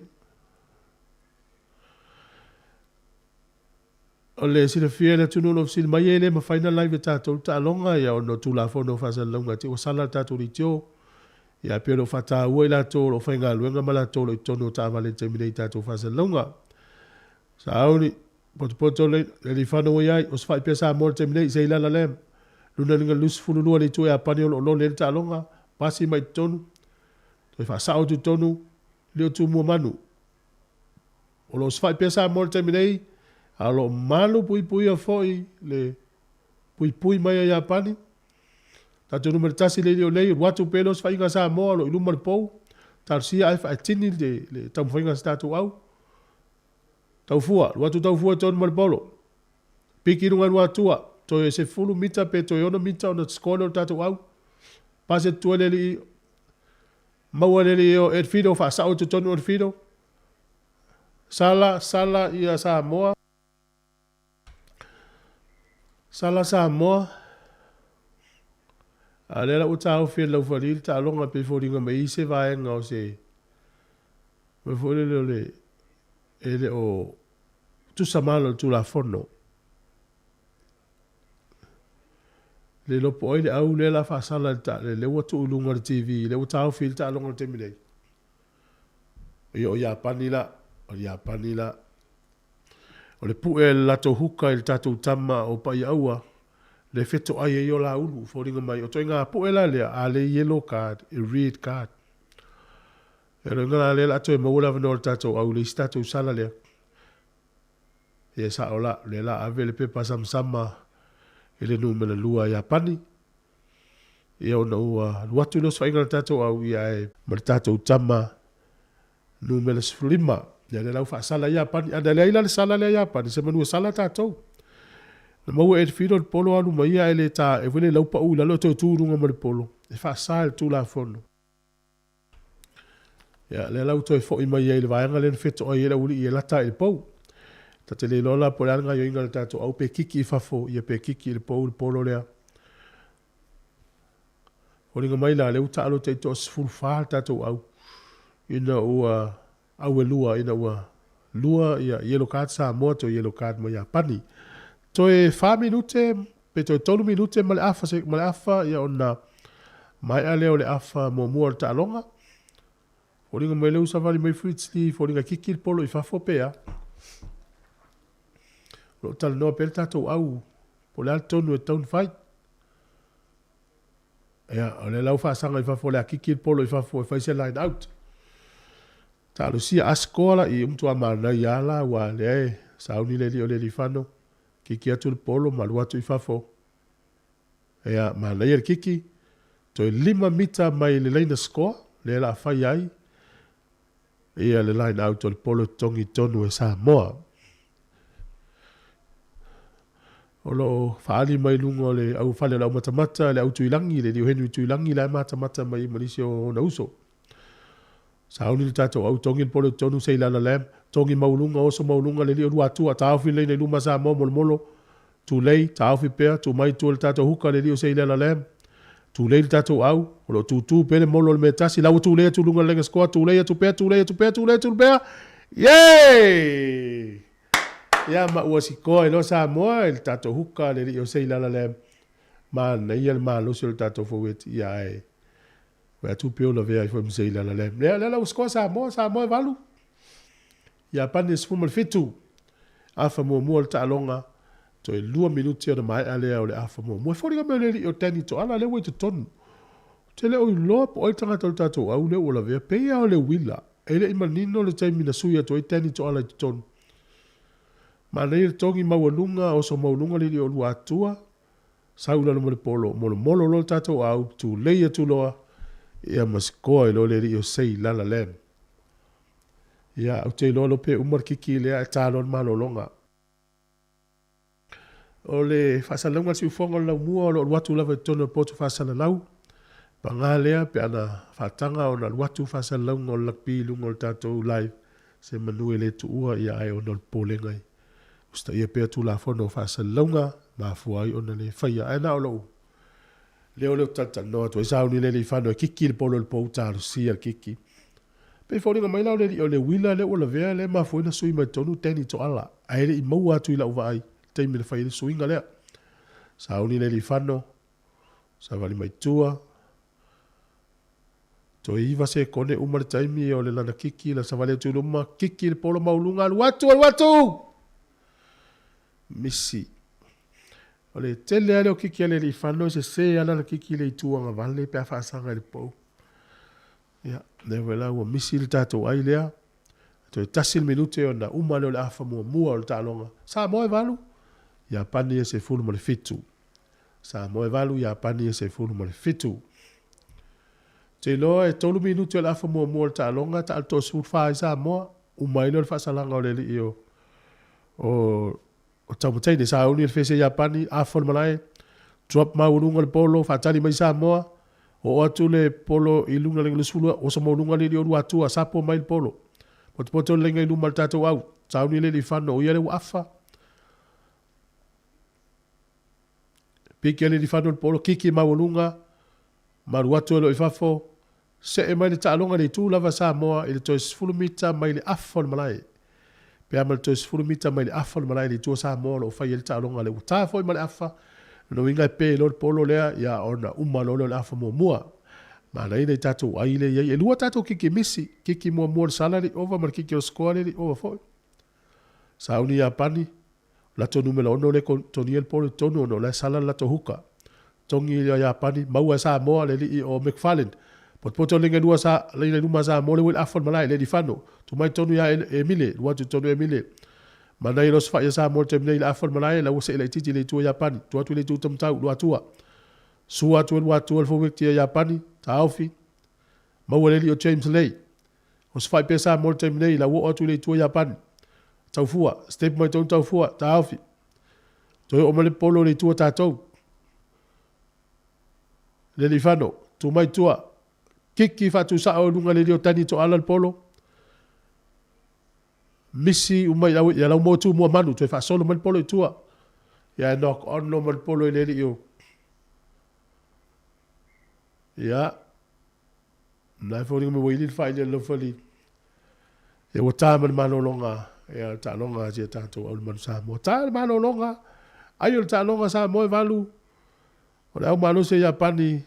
O le silafia e le atunuu o lo o fesili mai e le mafai ona live e tatou le taaloga ia ona o Tulafono o Faasalalauga te i ua sala le tatou leitio. Ia pei o lo o faataua i latou o lo o faigaluega ma latou o lo o i totonu o taavale i le taimi nei i tatou faasalalauga. Sauni, potopoto le le alii Fano ua i ai, osofai pea Samoa i le taimi nei, se i lala lea luna liga 22 le itu Iapani o lo o lole ai le taaloga, pasi mai i totonu, toe faasao atu i totonu, le o Tumua Manu. O lo o osofai pea Samoa i le taimi nei, a o lo o malu puipuia foi le puipui mai a Iapani. Tatou numera tasi le ili o nei, alu atu pea le osofaiga a Samoa o lo o i luma le pou, talosia ae faatini le, le taumafaiga a se tatou au. Taufua, alu atu Taufua i totonu ma le polo. Piki i luga i Luatua, toe 10 mita pe toe 6 mita ona score lea o le tatou au. Pasi atu tua i le alii, maua le alii o Ed Fido, faasao i totonu Ed Fido. Sala, sala ia Samoa. Sala Samoa. A lea la ua taofi e le laufali le taaloga pei foliga mai i se vaega o se mea foi lele o le e le o tusa ma ala o le Tulafono. Le iloa po o ai le au lea la faasala i le ta, lea ua tuu i luga o le TV, lea ua taofi ai le taaloga i le taimi nei. Ia o Iapani la, o Iapani la. O le pue a le latou huka i le tatou tama o Paiaua, le fetoai ai o Laulu, foliga mai o toaiga pue la lea, a le yellow card, e red card. E loiga la lea o le a toe maua le avanoa o le tatou au i le isi tatou sala lea. Ia sao la, o lea o le a ave le pepa samasama i le numera 2 a Iapani. Ia ona ua alu atu le osofaiga a le tatou au, ia ae ma le tatou tama numera 15. Ia lea la ua faasala ai Iapani. A na leai la le sala lea a Iapani, semanu e sala tatou. Na maua e Edfido le polo alu ma ia ae le ta e foi le laupau i lalo e toe tu i luga ma le polo e faasa e le Tulafono. Ia, lea la ua toe foi mai ai i le vaega lea na fetoai ai le aualii e lata i le pou. Ta te le iloa la po o le a le gaoioiga a le tatou au pe kiki i fafo, ia pe kiki i le pou le polo lea. Foliga mai la, lea ua taalo tai toa-14 le tatou au ina ua au e lua ina ua lua ia yellow card Samoa toe yellow card ma Iapani. Toe fa minute pe toe tolu minute ma le afa ma le afa ia ona maea lea o le afa muamua o le taaloga. Foliga mai lea ua savali mai Fritz Lee, foliga kiki le polo i fafo pe a. O lo o talanoa pea le tatou au po o le a le tonu e tatau ona fai. Ia, o lea la ua faasaga i fafo o le a kiki le polo i fafo e fai se line out. Talosia a score la i matua manaia lava la aua lea e sauni le alii o Lealiifano, kiki atu le polo ma alu atu i fafo. Ia, manaia le kiki, toe 5 mita mai le laina score lea la a fai ai ia le line out o le polo e totogi tonu e Samoa. O lo o faaali mai luga o le au fale o le aumatamata le au Tuilagi, le alii o Henry Tuilagi la e matamata mai ma nisi o ona uso. Sauni le tatou au, togi le polo i totonu, Seilala Lam, togi maualuga, oso maualuga le alii o Luatua, taofi le laina i luma Samoa molomolo, tulei, taofi pea, tuu mai i tua i le tatou huka le alii o Seilala Lam, tulei le tatou au, o lo o tutu pea le molo o le mea tasi, la ua tulei atu i luga o le laina scoa, tulei atu pea, tulei atu pea, tulei atu pea, yay! Ia ma ua sikoa ai loa Samoa i le tatou huka le alii o Seilala Lam, manaia le malosi o le tatou faueti, ia ae Ua atu pea o lavea ai foi ma Seilala Lam. Lea, lea la ua score Samoa, Samoa e 8. Iapani e 17. Afa muamua o le taaloga, toe 2 minuti ona maea lea o le afa muamua. E foliga mai o le alii o Danny Toala lea ua i totonu. Ou te le o iloa po o ai le tagata o le tatou au lea ua lavea. Pei lava o le uila. E le i manino le taimi na sui atu ai Danny Toala i totonu. Manaia le togi maualuga, oso maualuga le alii o Luatua. Sau i lalo ma le polo, molomolo loa le tatou au, tulei atu loa, ia ma sikoa ai loa le alii o Sei Lala Lam. Ia, ou te iloa loa pe uma le kiki lea ae ta loa le malologa. O le faasalalauga a le siufofoga o le laumua o lo o alu atu lava i totonu o le potu faasalalau. Paga lea pe ana faataga ona alu atu faasalalauga o le lakapi i luga o le tatou live se manu e le tuua ia ae ona o le popolega i Usitaia pea Tulafono o Faasalalauga, mafua ai ona le faia. Ae na o lou leo lea ou te talatalanoa atu ai. Sauni le Leifano e kiki le polo i le pou, talosia le kiki. Pei foliga mai la o le alii o le uila lea ua lavea lea e mafua ai ona sui mai totonu Danny Toala, ae le i maua atu i lau vaai le taimi na fai ai le suiga lea. Sauni le Leifano, savali mai tua, Toe iva sekone uma le taimi o le lana kiki la savali atu i luma, kiki le polo mauluga, alu atu, alu atu! Misi. O le tele lava lea o kiki a le alii-fano e sese lava lana kiki i le itu agavale pe a faasaga i le pou. Ia, lea foi la ua misi le tatou ai lea. Toe tasi le minute ona uma lea o le afa muamua o le taaloga. Samoa e 8, Iapani e 17. Samoa e 8, Iapani e 17. Ou te iloa e tolu minute o le afa muamua o le taaloga, taalo 14 ai Samoa, uma ai lea o le faasalaga o le alii o, o, o Taumataine. Sauni le fese Iapani, afa o le malae, drop maualuga le polo, faatali mai Samoa, oo atu le polo i luga le 22, oso maualuga le alii o Luatua, sapo mai le polo. Potopoto le laina i luma o le tatou au, sauni le alii Fano, o ia lea ua afa. Piki a Lelifano le polo, kiki maualuga, malu atu e lo i fafo, see mai le taaloga i le itu lava Samoa i le toe 10 mita mai le afa o le malae. Pe a ma le toe 10 mita mai le afa o le malae i le itu o Samoa o lo o fai ai le taaloga lea ua ta foi ma le afa, lona uiga e pe loa le polo lea, ia ona uma loa lea o le afa muamua. Manaia nai tatou ai lea e i ai. E lua tatou kiki misi, kiki muamua o le sala le i ova ma le kiki o le score lea le i ova foi. Sauni Iapani, O latou numera ono lea togia le polo i totonu ona o la e sala le latou huka. Togi ia Iapani, maua e Samoa le alii o McFarland. Potopoto le laina lua sa, laina i luma a Samoa le ua i le afa o le malae, le alii Fano. Tu mai totonu ia Emile, lua atu i totonu Emile. Manaia le osofai a Samoa i le taimi nei i le afa o le malae, la ua see laitiiti i le itu a Iapani. Tu atu i le itu taumatau, Luatua. Sua atu e Luatua le forward ia Iapani, taofi. Maua le alii o James Lay. Osofai pea Samoa i le taimi nei, la ua oo atu i le itu a Iapani. Taufua, step mai tonu Taufua, taofi. Toe oo mai le polo i le itu a tatou. Lealiifano, tu mai tua. Kiki faatusao i luga i le ili o Tani Toala le polo. Misi uma i au ia lau motu mua manu toe faasolo mai le polo i tua. Ia e knock on loa ma le polo i le alii o Ia na e foliga mai ua ili le faili a le laufali. Ia ua ta ma le malologa ia le taaloga a si a tatou au le manu Samoa. Ta le malologa ai o le taaloga Samoa e valu o le au malosi a Iapani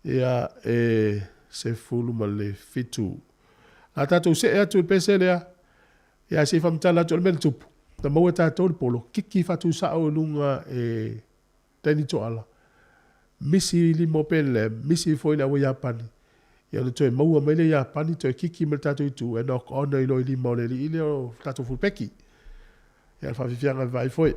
Ia, e 17. A tatou see atu i le pese lea, ia se i faamatala atu o le mea na tupu, na maua e tatou le polo, kiki faatusao i luga e Danny Toala, misi i lima o Ben Lam, misi foi le aua Iapani, ia ona toe maua mai lea Iapani toe kiki mai le tatou itu, e knock on ai loa i lima o le alii lea o le tatou fulupeki. Ia, le faafiafiaga e vaai foi.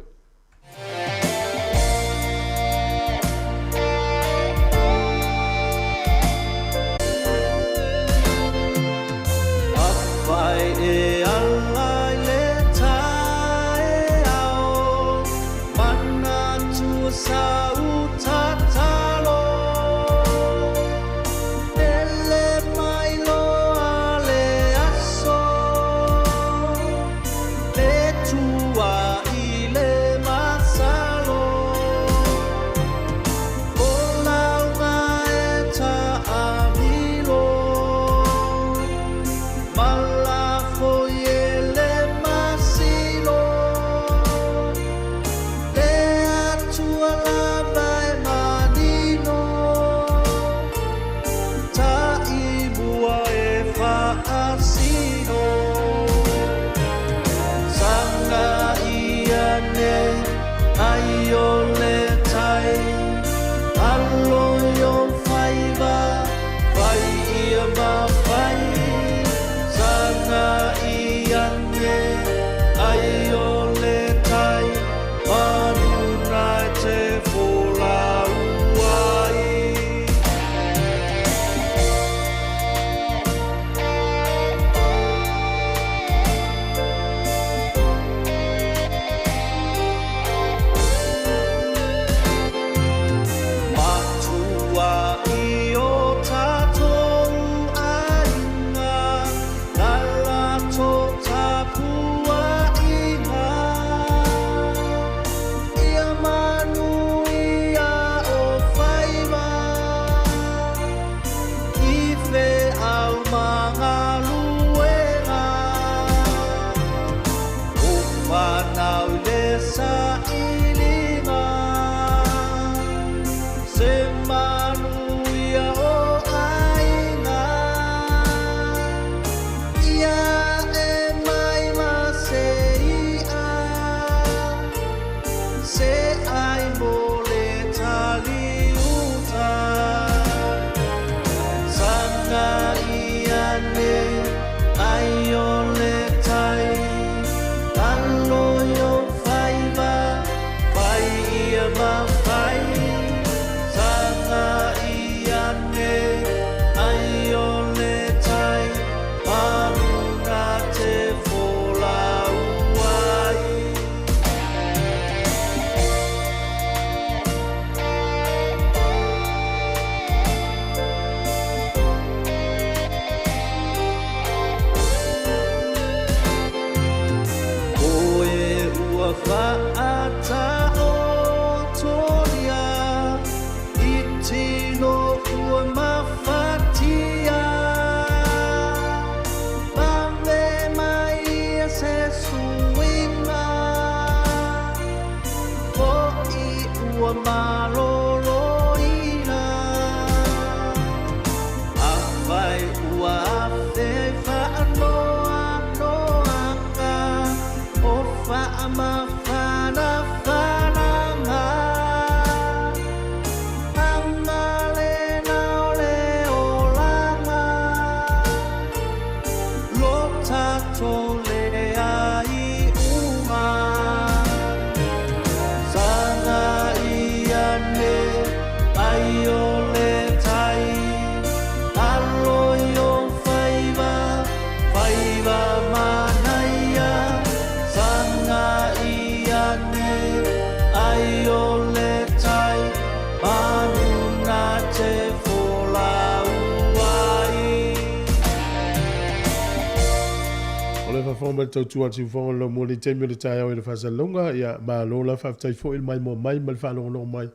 faafofoga ma le tautua a le siufofoga o le laumua i lenei taimi o le taeao i le faasalalauga. Ia, malo la faafetai foi le maimoa mai ma le faalogologo mai i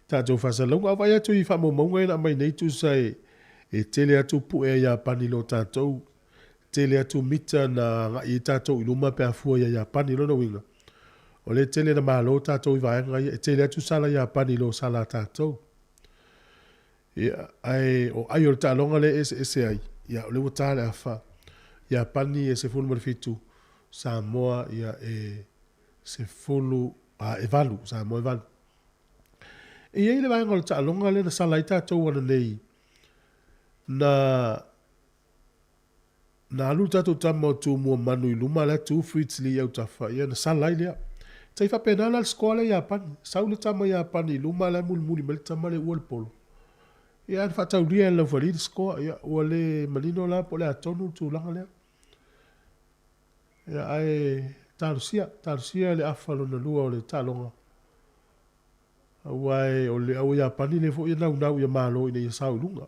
tatou faasalalauga. A ou vaai atu i faamaumauga ia na aumai nei tusa e, e tele atu pue a Iapani i lo tatou, tele atu mita na agai ai tatou i luma pe a fua ia Iapani. O lona uiga, o lea e tele na malo tatou i vaega ia, e tele atu sala a Iapani i lo sala a tatou. Ia, ae o ai o le taaloga lea e eseese ai, ia, o lea ua ta le afa. Iapani e 17, Samoa ia e 10, a, e 8, Samoa e 8. E i ai le vaega o le taaloga lea na sala ai tatou ananei, na, na alu le tatou tama o Tumua Manu i luma, la e tu Fritz Lee i autafa, ia na sala ai lea. Tai faapena la le score lea i Iapani. Sau le tama Iapani i luma, la e mulimuli mai le tama lea ua le polo. Ia na faataulia e le laufali le score. Ia ua le manino la po o le a tonu le tulaga lea. Ia ae talosia, talosia le afa lona lua o le taaloga. Aua e o le au Iapani lea foi e naunau ia malo ina ia sao i luga.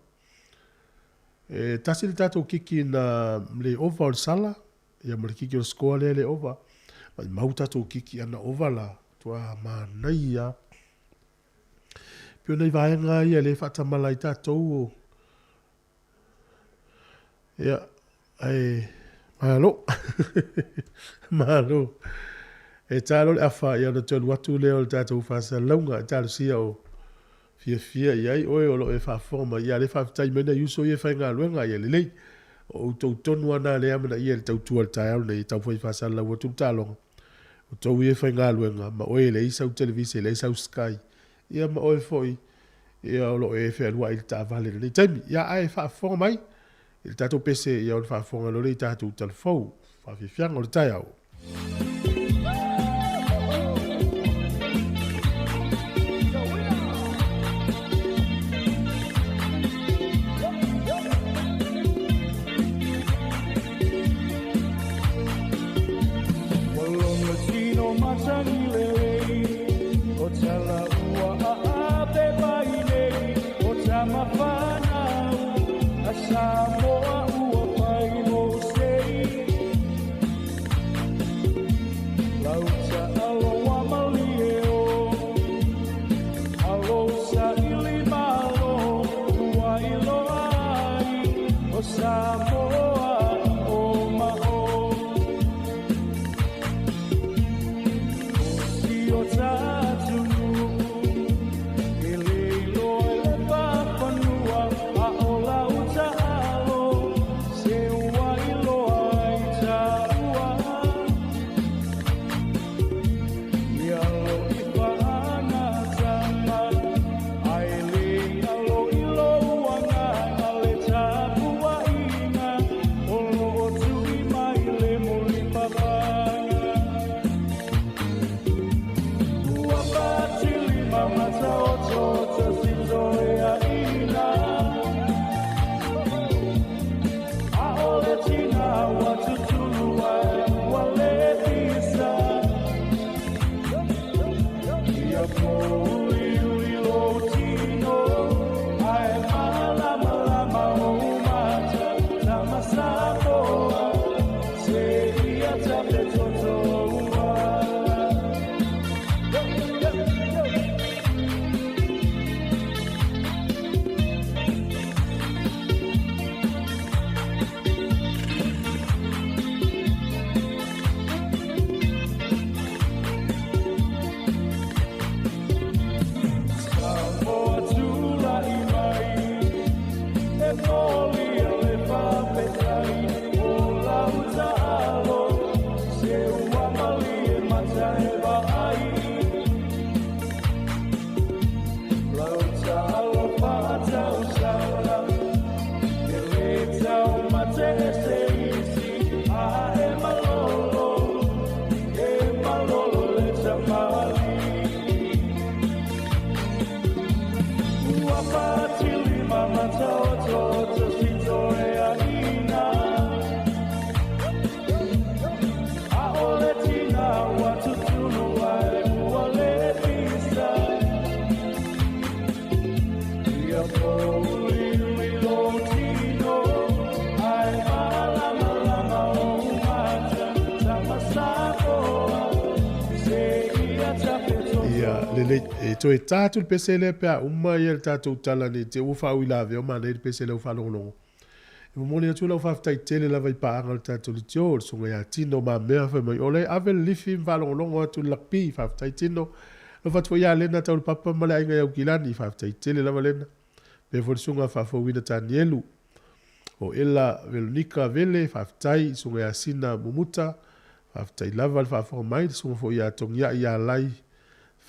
E tasi le tatou kiki na le ova o le sala, ia ma le kiki o le score lea le ova. Maimau tatou kiki ana ova la, matua manaia. Pei o nai vaega ia lea e faatamala ai tatou o ia ae malo. Malo. E ta loa le afa ia ona toe alu atu lea o le tatou faasalalauga e talosia o fiafia i ai oe o lo o e faafofoga mai. Ia lea faafetai mai nai uso ia e faigaluega ia lelei. O outou tonu lava na lea e amanaia i le tautua i le taeao lenei e taumafai e faasalalau atu le taaloga. O outou ia e faigaluega ma oe e leai sau televise, e leai sau sky, ia ma oe foi ia o lo o e fealuai i le taavale i lenei taimi. Ia ae faafofoga mai i le tatou pese ia ona faafofoga loa lea i tatou tala fou. Faafiafiaga o le taeao. Lelei, e toe tā atu le pese lea pe a uma ia le tatou tala nei te ua faauilavea o manaia le pese lea ua faalogologo. E momoli atu lau faafetai tele lava i paaga o le tatou leitio, le susuga ia Tino Mamea fai mai ole ave le lifi ma faalogologo atu i le lakpi, faafetai Tino. Alofa atu foi ia Lena Taulapapa ma le aiga i Aukilani, faafetai tele lava Lena. Faapea foi le susuga Faafouina Tanielu, o Ela Velonika Vele, faafetai, susuga ia Sina Mumuta, faafetai lava le faafofoga mai, le susuga foi ia Togiai Alai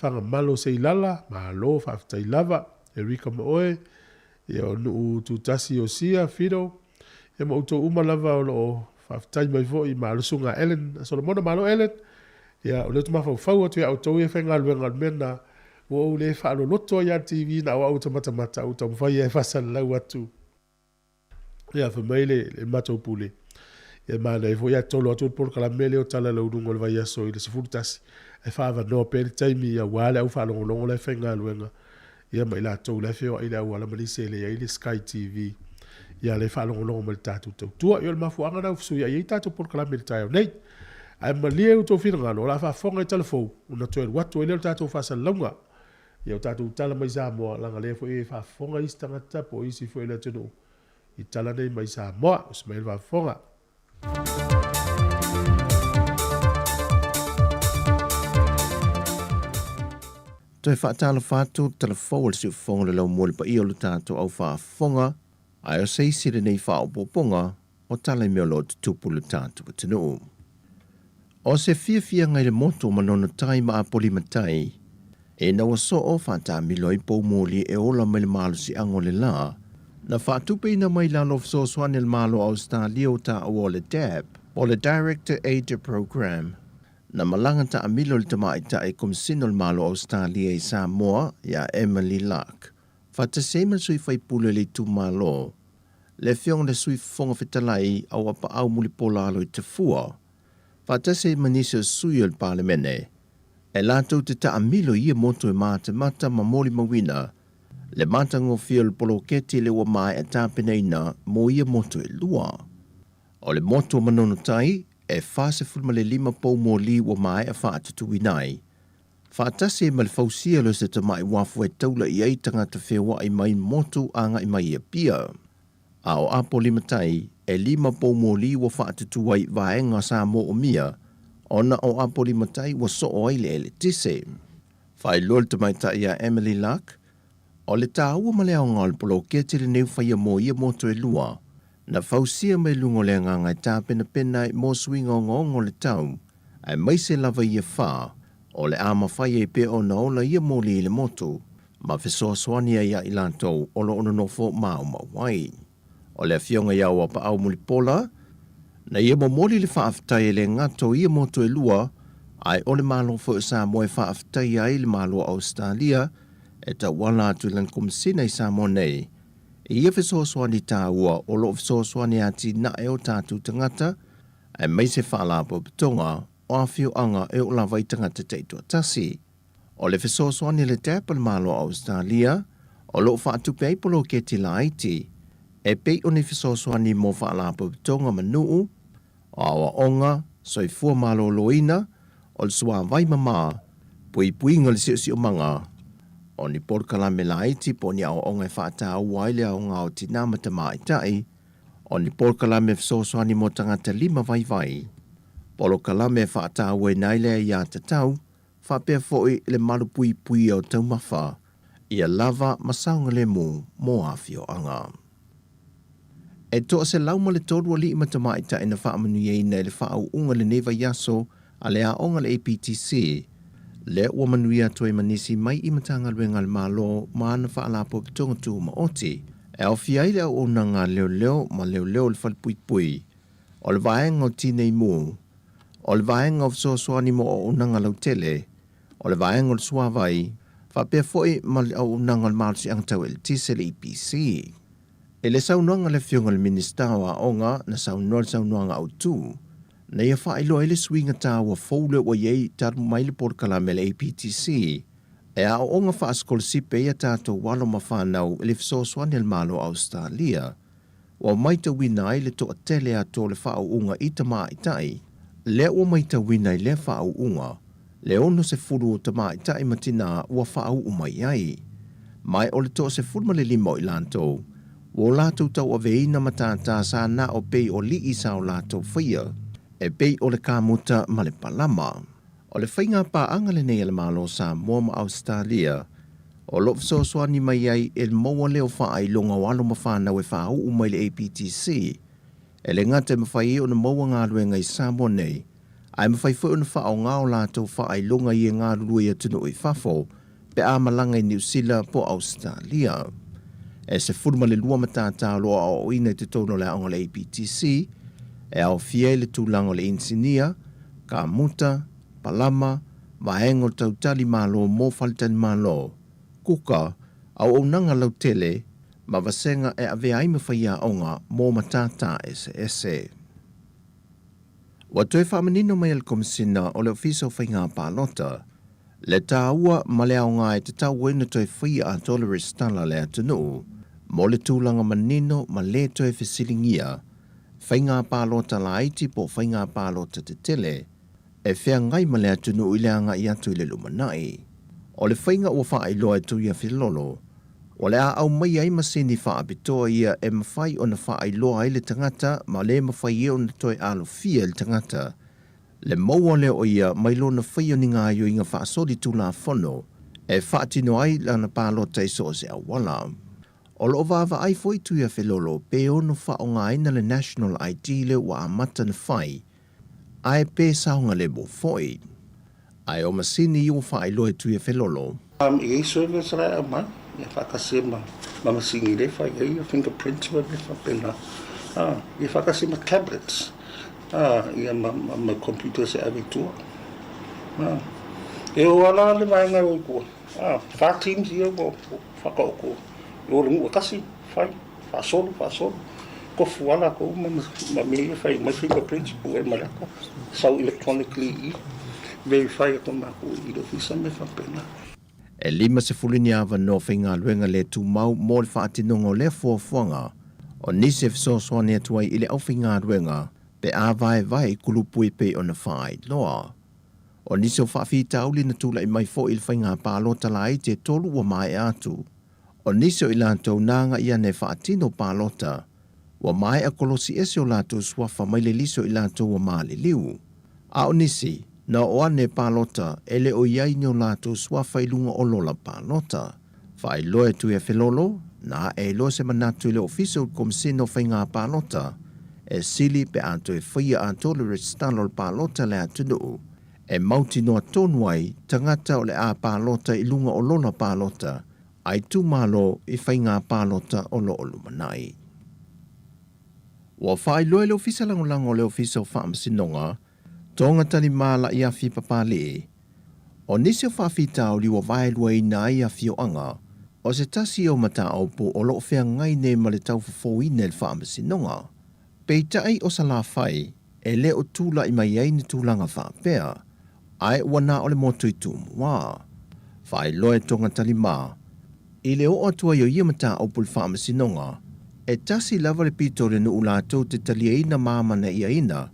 Fagamalo Seilala, malo, faafetai lava, Erika ma oe, ia o Nuu Tutasi Iosia, Fido, ia ma outou uma lava o lo o faafetai mai foi, malo susuga Ellen Solomona, malo Ellen, ia o lea ou te mafaufau atu ia outou ia faigaluega o le mea lena, Ua ou le faaloloto ai lava le TV na o au e tamatamata ou taumafai ai e faasalalau atu. Ia, fai mai le, le matou pule, ia manaia foi ae tolo atu le polokalame lea o Tala Lauluga o le Vaiaso i le 11, ae faaavanoa pea le taimi aua le au faalogologo la e faigaluega, ia ma i latou la e feoai i le auala ma nisi e leai le Sky TV, ia la e faalogologo mai i le tatou tautua. Ia o le mafuaaga lena ua fesuiai ai tatou polokalame i le taeao nei. Ae malie outou finagalo, o le a faafofoga i tala fou, ona toe alu atu ai lea o le tatou faasalalauga. Ia o tatou tala mai Samoa, leaga lea foi e faafofoga isi tagata po o isi foi o le atunuu i tala nei mai Samoa. Osi mai le faafofoga. Toe faatalofa atu talafou o le siufofoga o le laumua i le paia o lo tatou au faafofoga, ae o se isi lenei faaopoopoga o tala i mea o lo o tutupu i lo tatou atunuu. O se fiafiaga i le motu o Manono Tai ma Apolima Tai, ina ua soo faataamilo ai poumoli e ola mai le malosiaga o le la, na faatupeina mai lalo o fesoasoani a le Malo o Ausetalia ua taua o le DAP, po o le Director Aid Programme. Na malaga taamilo le tamaitai Komisina o le Malo o Ausetalia i Samoa ia Emily Luck, faatasi ai ma le sui faipule o le itumalo, le Afioga i le Sui Fofoga Fetalai Auapaau Mulipola Aloitafua, faatasi ai ma nisi o sui o le Palemene, e latou te taamilo i ia motu e matamata ma molimauina le matagofie o le poloketi le ua maea tapenaina mo ia motu e lua. O le motu o Manono Tai, e 45 poumoli ua maea faatutuina ai, faatasi ai ma le fausia lea o se tamai uafu e taula i ai tagata feoai mai motu agai mai i Apia. A o Apolima-tai, e lima poumoli ua faatutu ai vaega sa moomia, ona o Apolima-tai ua soo ai le eletise. Faailoa le tamaitai ia Emily Luck, o le taua ma le aoga o le poloketi lenei ua faia mo ia motu e lua, na fausia mai luga o le agaga e tapenapena ai mo suiga ogaoga o le tau, aemaise lava ia fa, o le a mafai ai pea ona ola ia moli i le motu, ma fesoasoani ai ia i latou o lo o nonofo maumau ai. O le afioga ia Auapaau Mulipola, na ia momoli le faafetai e le gata o ia motu e lua, ae o le Malo foi o Samoa e faafetaia ai le Malo o Ausetalia e tauala atu i lana Komesina i Samoa nei, i ia fesoasoani taua o lo o fesoasoani e atinae o tatou tagata, aemaise faalapotopotoga o afioaga e oo lava i tagata taitoatasi. O le fesoasoani a le DAP a le Malo o Ausetalia, o lo o faatupe ai poloketi laiti, e pei o ni fesoasoani mo faalapotopotoga ma nuu, o aoaoga, soifua maloloina, o le suavai mama, puipuiga o le siosiomaga, o ni polokalame laiti po o ni aoaoga e faataua ai le aoga o tinā ma tamaitai, o ni polokalame fesoasoani mo tagata lima vaivai, polokalame e faatauaina ai le aiatatau, faapea foi le malupuipuia o taumafa, ia lava ma saogalemu mo afioaga. E 103 alii ma tamaitai na faamanuiaina i le faauuga i lenei vaiaso a le aoga a le APTC, lea ua manuia atu ai ma nisi mai i Matagaluega a le Malo ma ana Faalapotopotoga Tumaoti, e aofia ai le auaunaga a leoleo ma leoleo o le falepuipui, o le vaega o Tinei Mu, o le vaega o fesoasoani mo auaunaga lautele, o le vaega o le suavai, faapea foi ma le auaunaga o le malosiaga tau eletise le EPC. I le saunoaga a le Afioga i le Minisita o Aoga na saunoa i le saunoaga autu, na ia faailoa ai le suiga taua fou lea ua i ai talu mai le polokalame a le APTC e aooga faasikolasipi ai a tatou alo ma fanau i le fesoasoani a le Malo o Ausetalia. Ua maitauina ai le toatele atu o le faauuga i tamaitai, lea ua maitauina i lea faauuga. le 60 o tamaitai ma tinā ua faauu mai ai. Ma o le 15 o i latou, ua o latou tauaveina matātā sa na o pei o lii sa o latou faia, e pei o le kamuta ma le palama. O le faiga paaga lenei a le Malo o Samoa ma Ausetalia, o lo o fesoasoani mai ai i le maua lea o faailoga o alo ma fanau e faauu mai le APTC, e le gata e mafai ai ona maua galuega i Samoa nei, ae mafai foi ona faaaoga o latou faailoga ia e galulue i atunuu i fafo pe a malaga i Niu Sila po o Ausetalia. E 12 matātā o lo o aoaoina i totonu o le aoga o le APTC, e aofia ai le tulaga o le inisinia, kamuta, palama, vaega o le tautali malo mo faletalimalo, kuka, auaunaga lautele, ma vasega e avea ai ma faiaoga mo matātā eseese. Ua toe faamanino mai e le Komesina o le Ofisa o Faiga Palota le tāua ma le aoga e tatau ai ona toe faia atoa le resitala a le atunuu mo le tulaga manino ma lē toe fesiligia faiga palota laiti po o faiga palota tetele e feagai ma le atunuu i le agai atu i le lumanai. O le faiga ua faailoa e Tuiafilolo, o le a aumaia ai masini faapitoa ia e mafai ona faailoa ai le tagata ma le mafai ai ona toe alofia e le tagata le maua lea o ia mai lona faia o ni gaoioiga faasolitulafono e faatino ai lana palota i so o se auala. O lo o vaavaai foi Tuiafilolo pe ono faaaogaina le National ID lea ua amata ona fai ae pe saogalemu foi. Ae o masini ia ua faailoa e Tuiafelolo. E i ai servers la e aumai ia faatasi ai ma masini lea e fai ai ia fingerprints ma mea faapena. Ia faatasi ma tablets ia ma computers e ave i tua. E oo lava la le vaega e o i tua, fa teams ia ua faataoto i o i le nuu e tasi, fai. Faasolo, faasolo. Tofu lava latou ma mea ia e fai mai fingerprints, pue ma le ata, sau electronically i i, verify atu e matou i le ofisa ma mea faapena. E 50 ni avanoa faigaluega le tumau mo le faatinoga o lea fuafuaga, o nisi e fesoasoani atu ai i le aufaigaluega pe a vaevae i kulupu e pei ona faailoa. O nisi o faafitauli na tulai mai foi i le faiga palota laiti e tolu ua maea atu, O nisi o i latou na agaʻi ana e faatino palota, ua maea kolosi ese o latou suafa mai le lisi o i latou ua maliliu. A o nisi, na oo ane e palota, e le o i ai ni o latou suafa i luga o lola palota. Faailoa e Tuiafelolo, na aʻe ai loa se manatu i le Ofisa o le Komesina o Faiga Palota e sili pe a toe faia atoa le resitala o le palota a le atunuu e mautinoa tonu ai tagata o le a palota i luga o lola palota a itumalo i faiga palota o lo o lumanai. Ua faailoa e le Ofisa Lagolago o le Ofisa o Faamasinoga Toga Talima Laʻiafi Papalii, o nisi o faafitauli ua vaeluaina ai afioaga o se tasi o mataupu o lo o feagai nei ma le taufofouina i le Faamasinoga. Peitai o Salafai e le o tulai mai ai ni tulaga faapea, ae ua na o le motu i Tumua. Faailoa e Toga Talima, i le oo atu ai o ia mataupu i le Faamasinoga, e tasi lava le pito o le nuu latou te taliaina ma amanaiaina,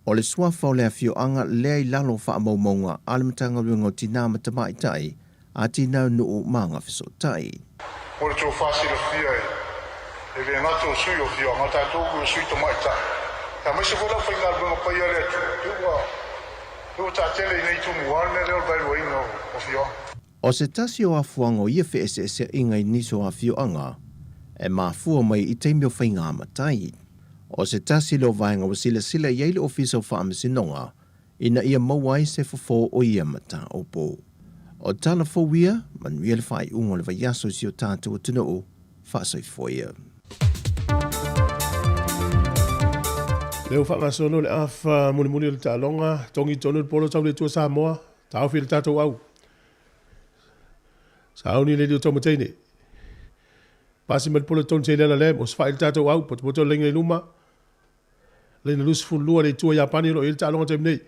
o le suafa o le afioaga lea i lalo o faamaumauga a le Matagaluega o Tinā ma Tamaitai, Atinae o Nuu ma Agafesootai. Mo le tofa silafia e e le gata o sui o afioaga, tatou o sui tamaitai, aemaise foi le aufaigaluega paia a le Atua, e ua e ua taatele i inei Tumua le mea lea o le vaeluaina o afioaga. O se tasi o afuaga o ia feeseeseaiga i nisi o afioaga e mafua mai i taimi o faiga matai. O se tasi lea o vaega ua silasila i ai le Ofisa o Faamasinoga ina ia maua ai se fofo o ia mataupu. O tala fou ia, manuia le faaiuga o le vaiaso i si o tatou atunuu, faasoifua ia. Lea ua faagasolo le afa mulimuli o le taaloga, togi tonu le polo tau le Atua Samoa, taofi le tatou au. Sauni le lio taumateine. Pasi mai le polo tonu se ilela le, osofai le tatou au, potopoto le laina i luma. Laina 22 le Atua Iapani o lo o i ai le taaloga taimi nei.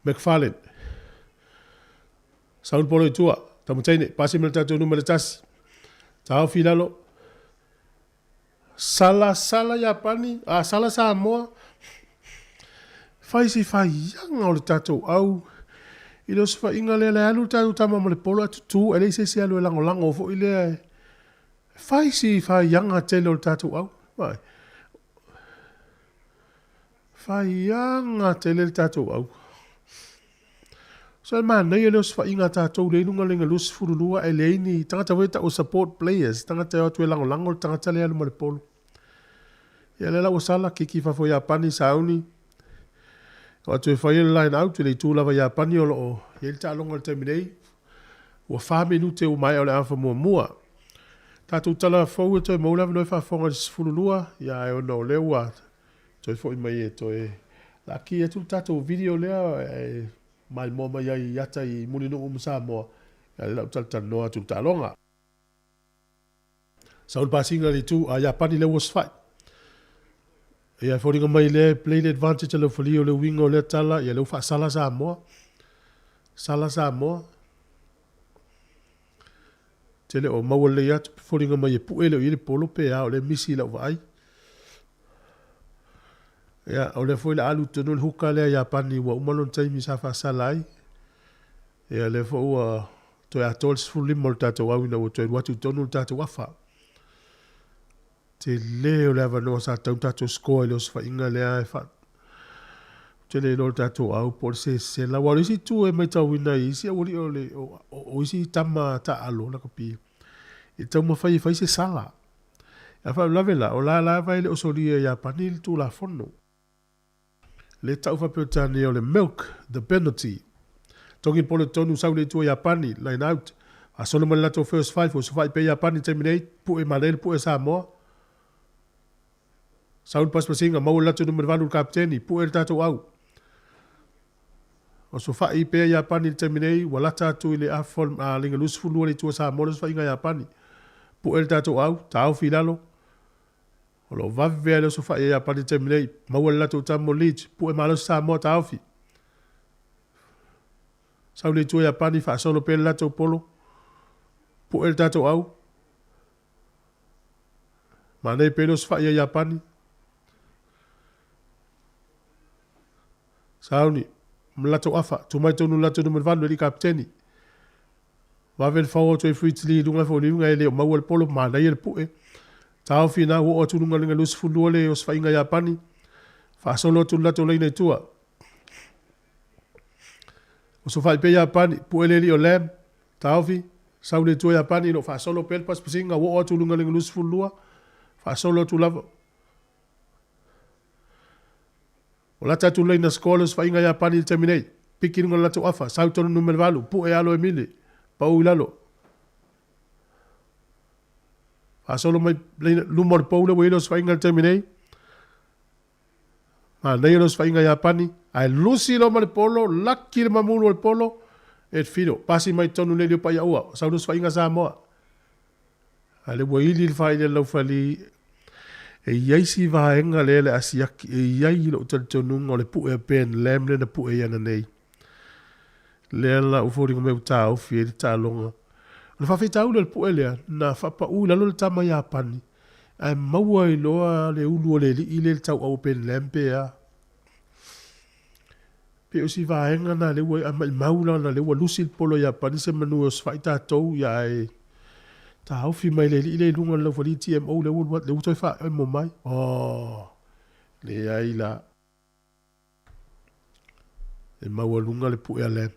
McFarlane. Sauni le polo i tua, taumateine, pasi mai le tatou numera 1. Taofi i lalo. Sala, sala Iapani, a sala Samoa. Fai se faiaga o le tatou au. I le osofaiga lea, le alu le tatou tama ma le polo ae tutū ae leai se isi e alu e lagolago foi lea e fai si faiaga tele o le tatou au. Vaai. Faiaga tele le tatou au. So e manaia le osofaiga a tatou lea i luga o le laina 22 ae leai ni tagata foi e tau o support players, tagata e o atu e lagolago le tagata lea e alu ma le polo. Ia lea la ua sala, kiki i fafo Iapani, sauni. O atu e fai le line out i le itu lava Iapani o lo o i ai le taaloga i le taimi nei. Ua 4 minute ua maea o le afa muamua. Tatou tala fou e toe maua le avanoa e faafofoga i le 12, ia ae ona o lea ua toe foi mai e toe laki atu le tatou video lea e maimoa mai ai i ata i Mulinuu ma Samoa, ia lea la ua talatalanoa atu i le taaloga. Sau le pasiga i le itu a Iapani lea ua osofai. Ia e foliga mai lea e play le advantage a le aufalii o le uiga o lea tala, ia lea ua faasala Samoa. Sala Samoa. Tele o maua lelei atu, foliga mai e pue le o i le polo pe a o lea misi i lau vaai. Ia, o lea foi le alu tonu le huka lea Iapani ua uma lona taimi sa faasala ai. Ia lea foi ua toe atoa le 15 o le tatou au ina ua toe alu atu i totonu le tatou afa. Tele o le avanoa sa tatau ona tatou score i le osofaiga lea e faa ou te le iloa o le tatou au po o le sesela. Aua o le isi itu e matauina i isi aualii o le o, o isi tama taaalo lakapi e taumafai e fai se sala. A faalavelave la, o la lava e le o solia e Iapani le Tulafono. Le tau faa-Peretania o le milk the penalty. Togi le polo tonu sau le itu a Iapani, line out. Faasolo mai le latou first five, ua sofa'i pea Iapani i le taimi nei, pue manaia le pue a Samoa. Sau le pasipasiga, maua le latou numera 8 i le kapeteni, pue le tatou au. O sofa'i pea Iapani i le taimi nei, ua lata atu i le afa o le laina 22 le itu a Samoa le osofaiga a Iapani. Pue le tatou au, taofi i lalo. O lo o vave lava le osofai a Iapani i le taimi nei. Maua le latou tama o Leeds, pue malosi Samoa taofi. Sau le itu a Iapani, faasolo pea le latou polo. Pue le tatou au. Manaia pea le osofai a Iapani. Sauni, ma le latou afa, tuu mai tonu i le latou numera 8 le alii kapeteni. Vave le fao atu ai Fritz Lee i luga ifo o liuga e le o maua le polo, manaia le pue. Taofi ina ua oo atu i luga o le laina 22 le osofaiga Iapani, faasolo atu le latou laina i tua. Osofai pea Iapani, pue le alii o Lam, taofi, sau le tua Iapani, o lo o faasolo pea le pasipasiga, ua oo atu i luga o le laina 22, faasolo atu lava. O lata atu laina score le osofaiga Iapani i le taimi nei. Piki i luga o le latou afa, sau tonu numera 8, pue alo e mile, pau i lalo. Faasolo mai laina luma o le pou lea ua i ai le osofaiga i le taimi nei. Manaia le osofaiga Iapani, ae lusi loa ma le polo, laki le mamulu o le polo, Ed Fido, pasi mai tonu le lio paiaua, sau le osofaiga Samoa. A lea ua ili le faili a le laufali, e i ai si vaega lea le asiaki, e i ai lou talitonuga o le pue a Ben Lamb lea na pue i ana nei. Lea la ua foliga mai ua taofi ai le taaloga. O le faafitauli o le pue lea, na faapau i lalo le tama Iapani, ae maua ai loa le ulu o le alii lea i le tauau o Ben Lamb pe a. Pei o si vaega na lea ua a maimau la ona lea ua lusi le polo Iapani se manu e osofai tatou ia ae taofi mai le alii lea i luga o le laufali TMO lea ua lea ua toe faaemo mai. Oh, leai la. E maualuga le pue a Lam.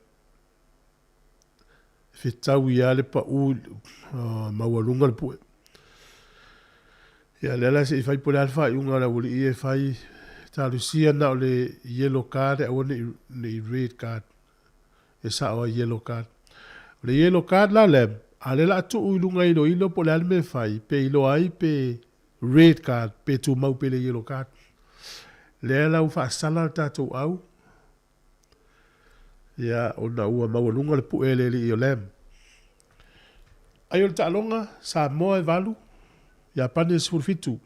E fetaui lava le pau, oh, maualuga le pue. Ia lea la se i fai po o le a le faaiuga a le aualii ia e fai, talosia na o le yellow card aua ne i, ne i red card. E sao a yellow card. O le yellow card la lea, a lea la a tuu i luga iloilo po o le a le mea e fai, pe iloa ai pe red card, pe tumau pe le yellow card. Lea la ua faasala le tatou au, Ia, ona ua maualuga le pue a le alii o Lam. Ai o le taaloga, Samoa e 8, Iapani e 17.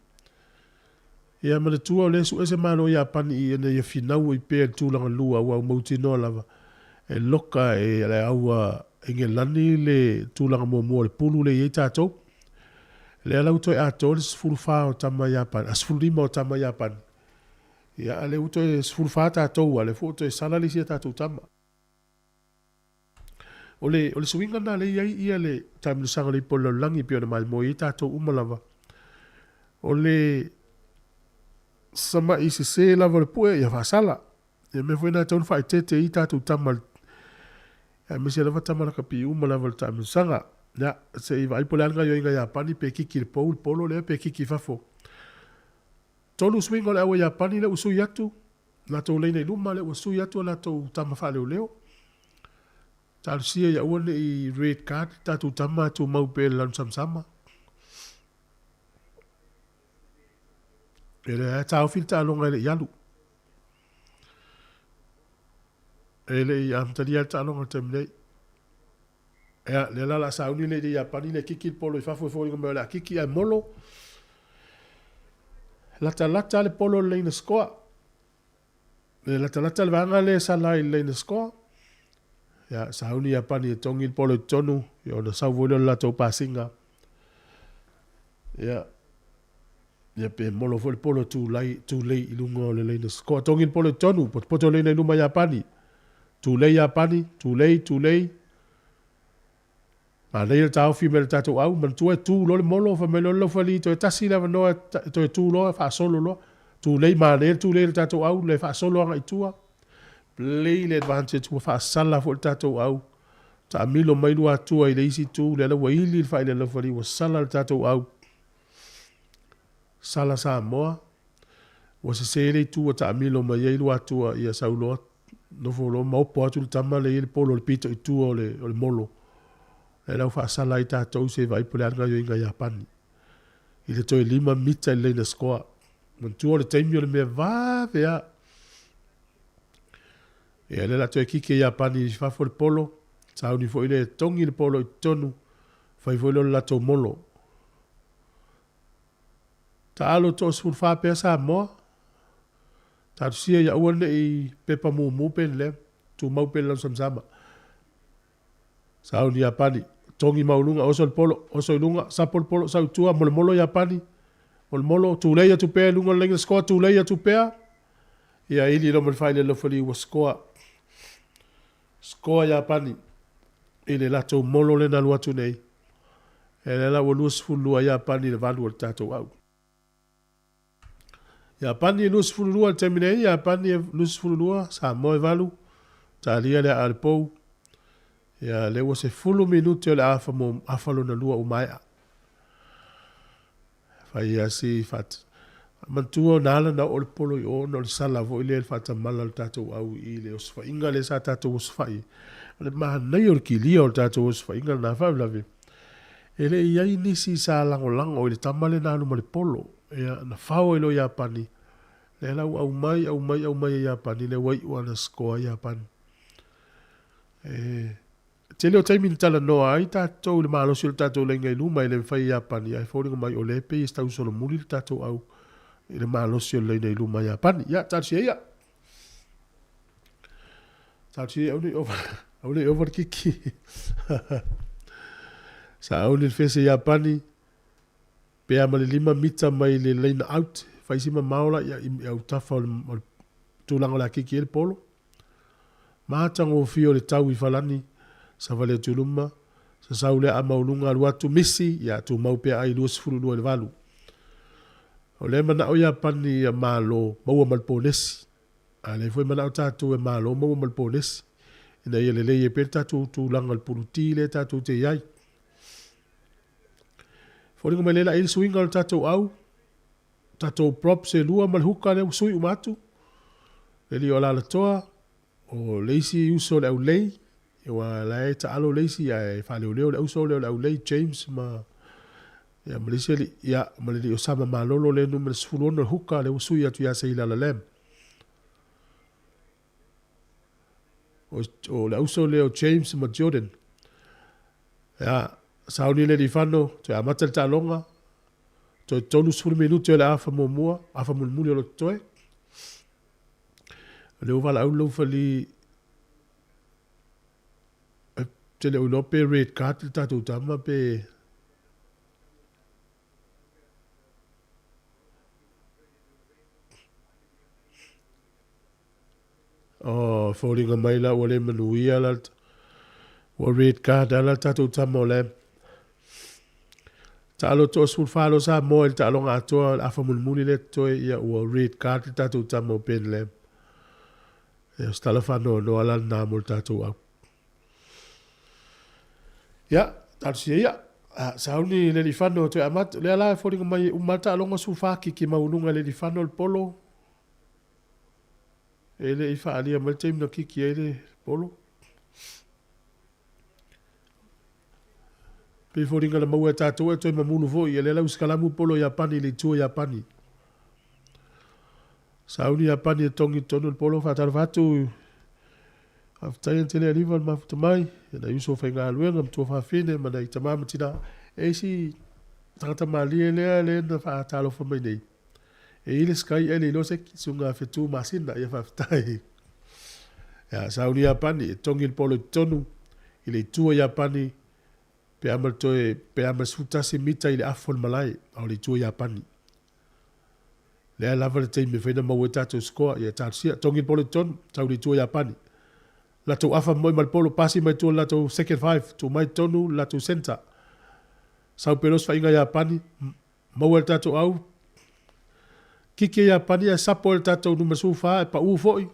Ia, manatua o lea e sue se Malo Iapani ina ia finau ai pea i le tulaga lua aua ua mautinoa lava e loka e le aua Engelani le tulaga muamua o le pulu lea e i ai tatou. Lea la ua toe atoa le 14 o tama Iapani, a 15 o tama Iapani. Ia, a lea ua toe 14 tatou, a lea foi ua toe sala le isi a tatou tama. O le, o le suiga lena lea e i ai ia le taamilosaga o le ipu a le lalolagi e pei ona maimoa ai tatou uma lava. O le sama'i sese lava o le pue ia faasala. Ia mea foi na e tatau ona faaeteete ai tatou tama aemaise lava tama lakapi uma lava o le taamilosaga. Ia, se i vaai po o le a le gaoioiga a Iapani pe kiki i le pou le polo lea pe kiki i fafo. Tolu suiga o le au a Iapani lea ua sui atu, latou laina i luma lea ua sui atu a latou tama faaleoleo. Talosia ia aua ne i red card le tatou tama ae tumau pea i le lanu samasama. E lea e taofi le taaloga e le i alu. E le i amatalia le taaloga i le taimi nei. Ia, lea la o le a sauni le Iapani lea e kiki le polo i fafo e foliga mai o le a kiki ae molo. Latalata le polo i le laina scoa. Le latalata le vaega lea e sala ai i le laina scoa. Ia, sauni Iapani e togi le polo i totonu, ia ona sau foi lea o le latou pasiga. Ia, ia pe molo foi le polo tulai, tulei i luga o le laina scoa. Togi le polo i totonu, potopoto le laina i luma Iapani. Tulei Iapani, tulei, tulei. Manaia le taofi mai o le tatou au, manatua e tu loa le molo, fai mai loa le laufali toe tasi le avanoa e toe tu loa faasolo loa. Tulei, manaia le tulei o le tatou au le faasolo agai i tua. Play le advantage ua faasala foi le tatou au. Taamilo mai Luatua i le isi itu, lea la ua ili le faili a le laufali ua sala le tatou au. Sala Samoa, ua sese le itu ua taamilo mai ai Luatua ia sau loa nofo loa ma opo atu le tama lea e i ai le polo i le pito i tua o le, o le molo. Lea la ua faasala ai tatou se i vaai po o le a le gaoioiga a Iapani. I le toe 5 mita i le laina scoa. Manatua o le taimi o le mea vave lava. Ia lea la toe kiki e Iapani i fafo le polo, sauni foi lea e togi le polo i totonu, fai foi lea o le latou molo. Taalo 14 pea Samoa. Talosia ia aua ne i pepa mumu pe ni lea. Tumau pea i le lausamasama. Sauni Iapani, togi maualuga, oso le polo, oso i luga, sapo le polo, sau i tua, molomolo Iapani, molomolo, tulei atu pea i luga o le laina scoa, tulei atu pea. Ia ili loa ma le faile lofali ua scoa. Scoa Iapani i le latou molo lea na alu atu nei. E lea la ua 22 Iapani i le 8 o le tatou au. Iapani e 22 i le taimi nei, Iapani e 22, Samoa e 8, talia le aa a le pou. Ia, lea ua 10 minute o le afa, mo, afa lona lua ua maea. Fai lava si faat... Manatua na ala ona oo le polo i o ona o le sala foi lea i le faatamala o le tatou au i le osofaiga lea sa tatou osofai ai. O le manaia o le kilia o le tatou osofaiga lena faalavelave. E le i ai nisi sa lagolago i le tama lea na alu ma le polo. Ia, na fao ai loa Iapani. Lea la ua aumai, aumai, aumai e Iapani, lea ua iu lava ina score ai Iapani. E tele o taimi na talanoa ai tatou i le malosi o le tatou laina i luma e le mafai e Iapani, ae foliga mai o lea e pei e tausolomuli le tatou au i le malosi o le laina i luma a Iapani. Ia, talosia ia. Talosia ia, aua ne i ova, aua ne i ova le kiki. Sauni le fese Iapani, pe a ma le 5 mita mai le laina out, fai si mamao la ia i autafa o le, o le tulaga o le a kiki ai le polo. Matagofie o le tau i Falani, savali atu i luma, sasau le aa maualuga alu atu, misi, ia tumau pea ai 22 i le 8. O lea e manao Iapani ia malo maua ma le ponesi, a lea foi e manao tatou e malo maua ma le ponesi, ina ia lelei ai pea le tatou tulaga o le puluti lea tatou te i ai. Foliga mai lea la i ai le suiga o le tatou au, tatou props e lua ma le huka lea ua sui uma atu. Le alii o Alalatoa, o le isi uso o le aulei, aua la e taalo le isi ae faaleoleo le auso lea o le aulei, James ma ia ma le isi alii, ia ma le alii o Sama Malolo lea e numera 16 le huka lea ua sui atu ia Seilala Lam. O, o le auso lea o James ma Jordan. Ia, sauni le alii Fano, toe amata le taaloga, Toe 30 minute o le afa muamua, afa mulimuli o lo o totoe. O lea ua valaau le laufali e te le o iloa pe red card le tatou tama pe Oh, foliga mai la ua le manuia la. Ua red card ala le tatou tama o Lam. Taalo 14 lo Samoa i le taaloga atoa le afa mulimuli lea totoe ia ua red card le tatou tama o Ben Lam. Ia o se tala faanoanoa la lena mo le tatou au. Ia, talosia ia. Ah, sauni le lifano toe amata. Lea la e foliga mai e uma le taaloga 14 kiki maualuga i le lifano le polo. E le i faaalia mai le taimi na kiki ai le polo. Pei foliga na maua e tatou e toe mamulu foi, ia lea la usikalamu polo Iapani i le itu o Iapani. Sauni Iapani e togi tonu le polo faatalofa atu. Faafetai a tele aliva le mafuta mai, e nai uso faigaluega ma tuafafine ma nai tama ma tina. E isi tagata malie lea le na faatalofa mai nei. E i le sky e le iloa se suga fetu masina, ia faafetai. Ia, sauni Iapani e togi le polo i totonu i le itu o Iapani pe ama le toe pe ama 11 mita i le afu o le malae a o le itu o Iapani. Lea lava le taimi e fai na maua ai tatou score, ia talosia, togi le polo i totonu, tau le itu o Iapani. Latou afa moi ma le polo, pasi mai tua le latou second five, tuu mai totonu le latou centre. Sau pea loa se faiga Iapani, maua e le tatou au, kiki e Iapani ae sapo e le tatou numera 14 e pau foi.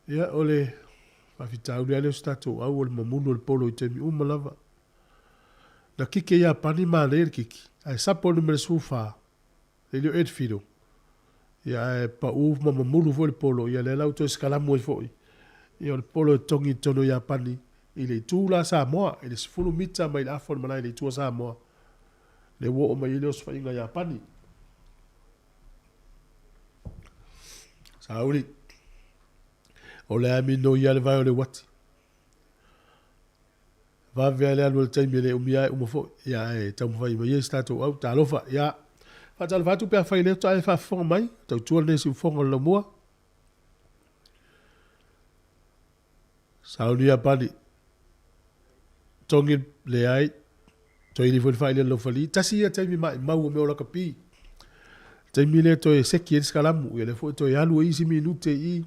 Ia, o le faafitauli lava lea o se tatou au o le mamulu o le polo i taimi uma lava. Na kiki e Iapani manaia le kiki, ae sapo e le numera 14, le leo Edfido. Ia, ae pau ma mamulu foi le polo, ia lea la ua toe sikalamu ai foi. Ia, o le polo e togi i totonu o Iapani i le itu la Samoa, i le 10 mita mai le afa o le malae i le itu a Samoa. Lea ua oo mai ai le osofaiga Iapani. Sauli. O le a minoi ia le vae o le uati. Vave a le alu o le taimi e le umi a e uma foi. Ia ae taumafai mai ia se tatou au. Talofa. Ia. Faatalofa atu pe afai lea faatoa e faafofoga mai. Tautua lenei siufofoga o le laumua. Sauni ia pani. Togi leai. Toe ili foi le faaili a le laufali. Tasi ia taimi maimau o mea o lakapi. Taimi lea toe seki ai le sikalamu. Ia lea foi toe alu ai isi minute i i.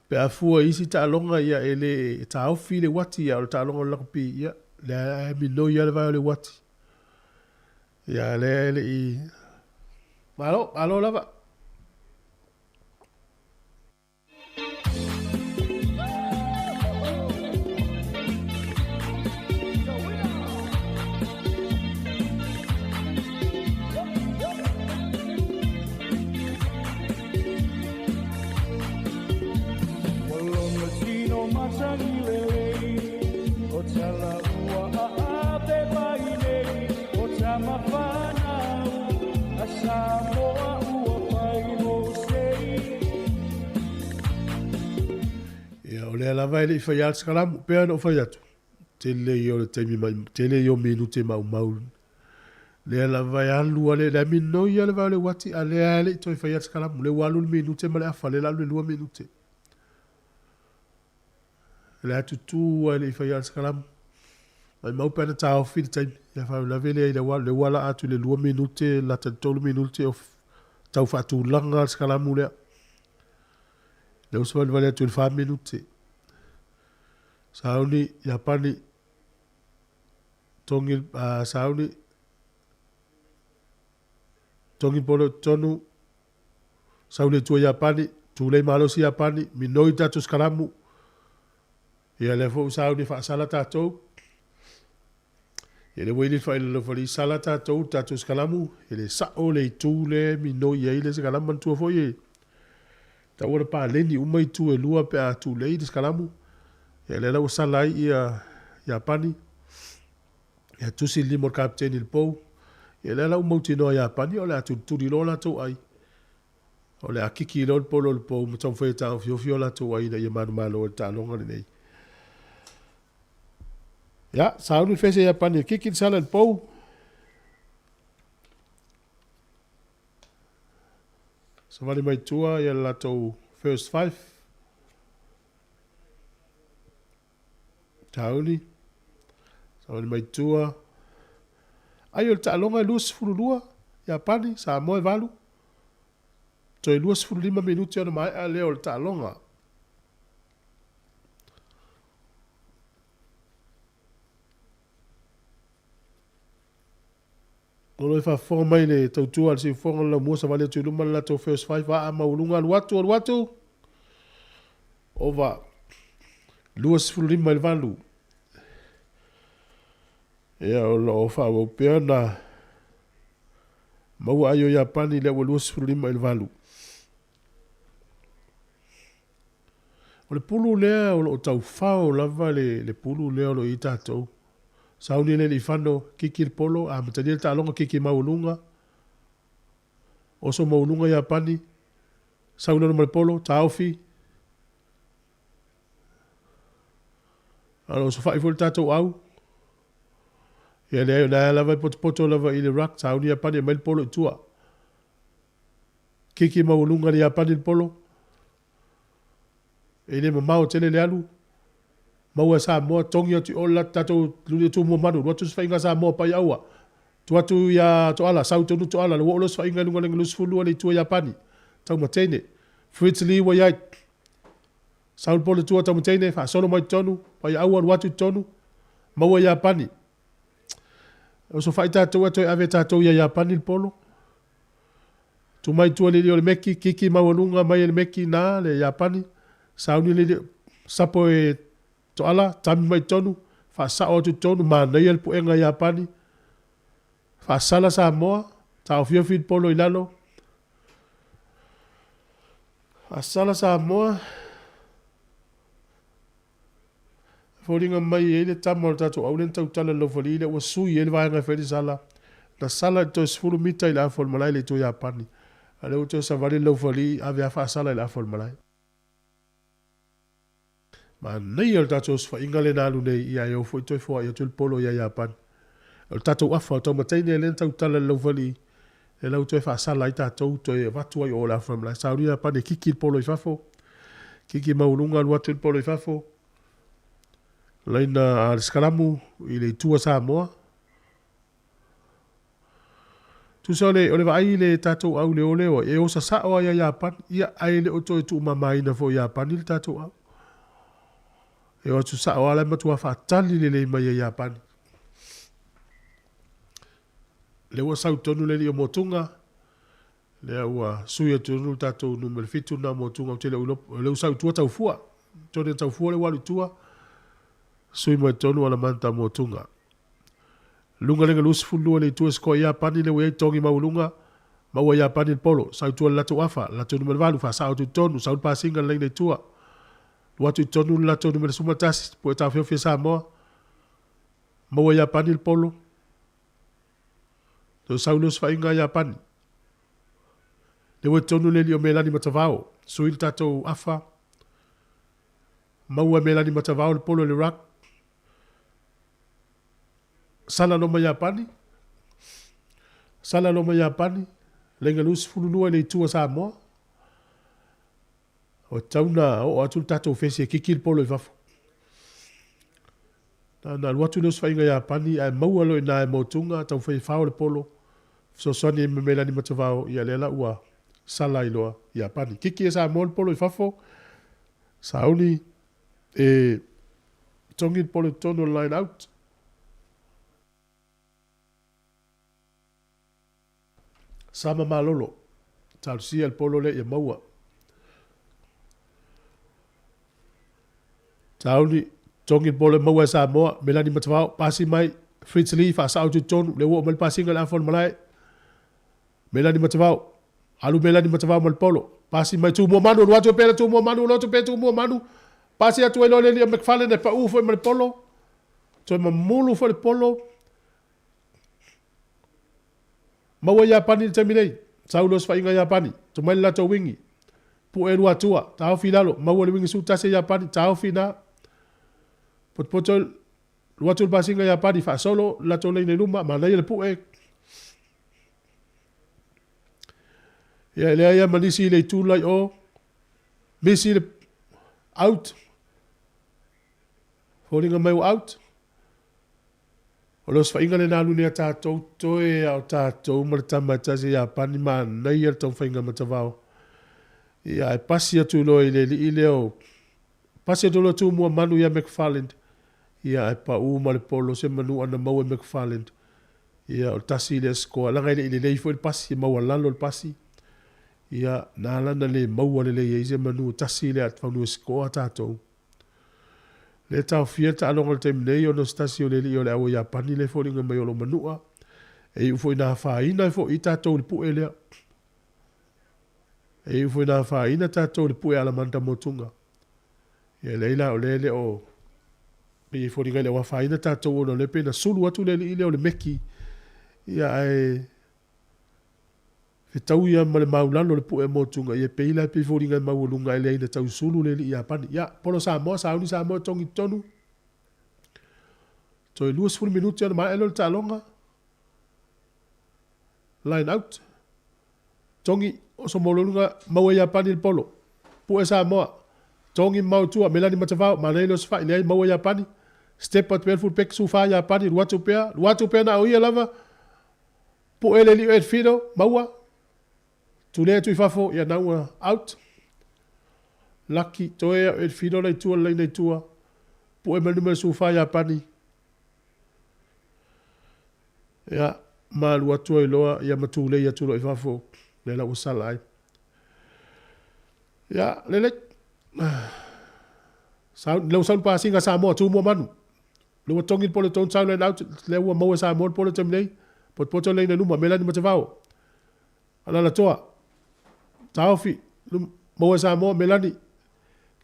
Pe a fua i isi taaloga, ia e le taofi le uati, a o le taaloga o le lakapi, ia lea e minoi lava le vae o le uati. Ia lea e le i Malo, malo lava. Ia, o lea lava e le i faia le sikalamu, pei ona ou fai atu, tele ia o le taimi mai, tele ia o minute maumau. Lea lava e alu a le, le minoi a le vae o le uati, a lea e le i toe faia le sikalamu. Lea ua alu le minute ma le afa, lea la alu le 2 minute. Le a tutū a e le i faia le sikalamu. Mai mau pe ana taofi le taimi. Ia faalavelave lea i le ua, le ua la atu i le 2 minute, lata i le 3 minute o tau faatulaga le sikalamu lea. Lea ua savalivali atu i le 4 minute. Sauni, Iapani, togi, sauni, togi polo tonu, sau le tua Iapani, tulei malosi Iapani, minoi tatou sikalamu. Ia lea foi ua sauni e faasala tatou. Ia lea ua ili le faailalofali, sala tatou, tatou sikalamu, e le sao le itu le minoi i ai le sikalamu. Manatua foi e tatau ona paleni uma itu e lua pe a tulei le sikalamu. Ia lea la ua sala ai ia Iapani. Ia tusi le lima o le kapeteni i le pou. Ia lea la ua mautinoa Iapani o le a tulituli loa latou ai. O le a kiki loa le polo o le pou ma taumafai e taofiofi o latou ai ina ia manumalo ai le taaloga lenei. Ia, sauni le fese Iapani e kiki le sala i le pou. Savali mai tua ia le latou first five. Tauli. Savali mai tua. Ai o le taaloga e 22 Iapani, Samoa e 8. Toe 25 minute ona maea lea o le taaloga. O lo e faafofoga mai le tautua a le siufofoga o le laumua savali atu i luma le latou first five aa maualuga alu atu alu atu ova 25 i le 8. Ia o lo o faaauau pea na maua ai o Iapani lea ua 25 i le 8. O le pulu lea o lo o taufao lava le, le pulu lea o lo o i ai tatou. Sauni le alii-fano, kiki le polo, amatalia le taaloga, kiki maualuga, oso maualuga Iapani, sau i lalo ma le polo, taofi. A o lo o osofai foi le tatou au. Ia leai, o lea lava e potopoto lava i le ruck, sauni Iapani e aumai le polo i tua. Kiki maualuga le Iapani le polo. E le mamao tele le alu. Maua e Samoa, togi atu i o le tatou luli o Tumua Manu, alu atu se faiga a Samoa pai aua. Tuu atu ia Toala, sau tonu Toala, le ua oo loa se faiga i luga le 22 le itu a Iapani. Taumateine. Fritz Lee ua i ai. Sau le polo i tua Taumateine, faasolo mai totonu, pai aua alu atu i totonu. Maua Iapani. E osofai tatou ae toe ave e tatou ia Iapani le polo. Tu mai tua le o le meki, kiki maualuga mai e le meki na le Iapani. Sauni le sapo e Toala, tami mai totonu, faasao atu i totonu, manaia le puega Iapani. Faasala Samoa, taofiofi le polo i lalo. Faasala Samoa. E foliga mai e i ai le tama o le tatou au lea na tautala i le laufali lea ua sui ai le vaega e fai ai le sala. Na sala i le toe 10 mita i le afa o le malae i le itu Iapani. A o lea ua toe savali le laufali ave lava faasala i le afa o le malae. Manaia o le tatou osofaiga lea na alu nei ia e o foi toe foai atu le polo ia Iapani. O le tatou afa o Taumataine lea na tautala i le laufali lea la ua toe faasala ai tatou toe avatu ai o le afa o le malae. Sauni Iapani e kiki le polo i fafo. Kiki maualuga alu atu le polo i fafo. Laina a le sikalamu i le itu a Samoa. Tusa o le, o le vaai i le tatou au leoleo, e osa sao lava ia Iapani, ia ae le o toe tuumamaina foi i Iapani le tatou au. E o atu sao lava la e matua faatali lelei mai e Iapani. Lea ua sau tonu le alii o Motuga, lea ua sui atu le tatou numera 7 lena o Motuga, ou te le o iloa, o lea ua sau i tua Taufua. Tonu Taufua lea ua alu i tua, sui mai tonu Alamanta Motuga. Luga le 22 le itu e sikoa i Iapani lea ua i ai togi maualuga, maua e Iapani le polo, sau i tua le latou afa, le latou numera 8, faasao atu i totonu, sau le pasiga le laina i tua. Alu atu i totonu le latou numera 11, pue taofiofi e Samoa, maua e Iapani le polo, toe sau le osofaiga a Iapani. Lea ua i totonu le alii o Melani Matavao, sui le tatou afa, maua e Melani Matavao le polo i le ruck, Sala loma Iapani, Sala loma Iapani, laina 22 i le itu a Samoa. Ua tatau ona oo atu le tatou fesi e kiki le polo i fafo. Na ona alu atu lea o se faiga Iapani ae maua loa i ina e Motuga, taumafai e fao le polo, fesoasoani ai ma Melani Matavao, ia lea la ua sala ai loa Iapani. Kiki e Samoa le polo i fafo, sauni e togi le polo i totonu o le line out. Sama Malolo, talosia le polo lea ia maua. Tauni, togi le polo e maua e Samoa, Melani Matavao, pasi mai, Fritz Lee, faasao atu i totonu, lea ua oo mai le pasiga i le afa o le malae. Melani Matavao, alu Melani Matavao ma le polo, pasi mai Tumua Manu, alu atu e pea le Tumua Manu, alu atu pea Tumua Manu, pasi atu ai loa le alii o McFarlane e pau foi ma le polo, toe mamulu foi le polo, Maua Iapani i le taimi nei. Sau le osofaiga Iapani. Tumai le latou wingi. Pue Luatua. Taofi i lalo. Maua le wingi 11 Iapani. Taofi ina. Potopoto Luatu le pasiga Iapani. Faasolo le latou laina i luma. Manaia le pue. Ia e leai lava ma nisi i le itu la i o. Misi le out. Foliga mai ua out. O le osofaiga lea na alu nei a tatou, toe a o tatou ma le tama e tasi a Iapani, manaia le taumafaiga matavao. Ia ae pasi atu loa i le alii lea o, pasi atu loa Tumua Manu ia McFarland, ia ae pau ma le polo se manu ana maua e McFarland. Ia, o le tasi lea sikoa, leaga e le i lelei foi le pasi, e maualalo le pasi. Ia, na ala ona le maua lelei ai se manu, tasi lea fanua sikoa tatou. Lea e taofia le taaloga i le taimi nei ona o se tasi o le alii o le au a Iapani lea e foliga mai o lo o manua. E iu foi ina afaina ai foi tatou i le pue lea. E iu foi ina afaina tatou i le pue a Alamanda Motuga. Ia leai la o lea e le o pei e foliga e le o afaina tatou ona o lea pei na sulu atu le alii lea o le meki. Ia ae fetaui lava ma le maulalo o le pue a Motuga, ia pei la e pei e foliga e maualuga ae leai na tau sulu le alii Iapani. Ia, polo Samoa, sauni Samoa e togi i totonu. Toe 20 minute ona maea lea o le taaloga. Line out. Togi, oso maualuga, maua Iapani i le polo. Pue Samoa. Togi mamao i tua, Melani Matavao, manaia le osofai, leai, maua Iapani. Step atu pea le full back, Sufa Iapani, alu atu pea, alu atu pea na o ia lava. Pue le alii o Ed Fido, maua. Tule atu i fafo, ia na ua out. Lucky, toe o Ed Fido la i tua, le laina i tua. Pue mai le numera Sufa Iapani. Ia, ma alu atu ai loa, ia ma tulei atu loa i fafo, lea la ua sala ai. Ia, lelei. Sau, lea ua sau le pasiga a Samoa, Tumua Manu. Lea ua togi le polo tonu, sau line out, lea ua maua e Samoa le polo i le taimi nei. Potopoto le laina i luma, Melani Matavao. Alalatoa. Taofi, maua e Samoa, Melani.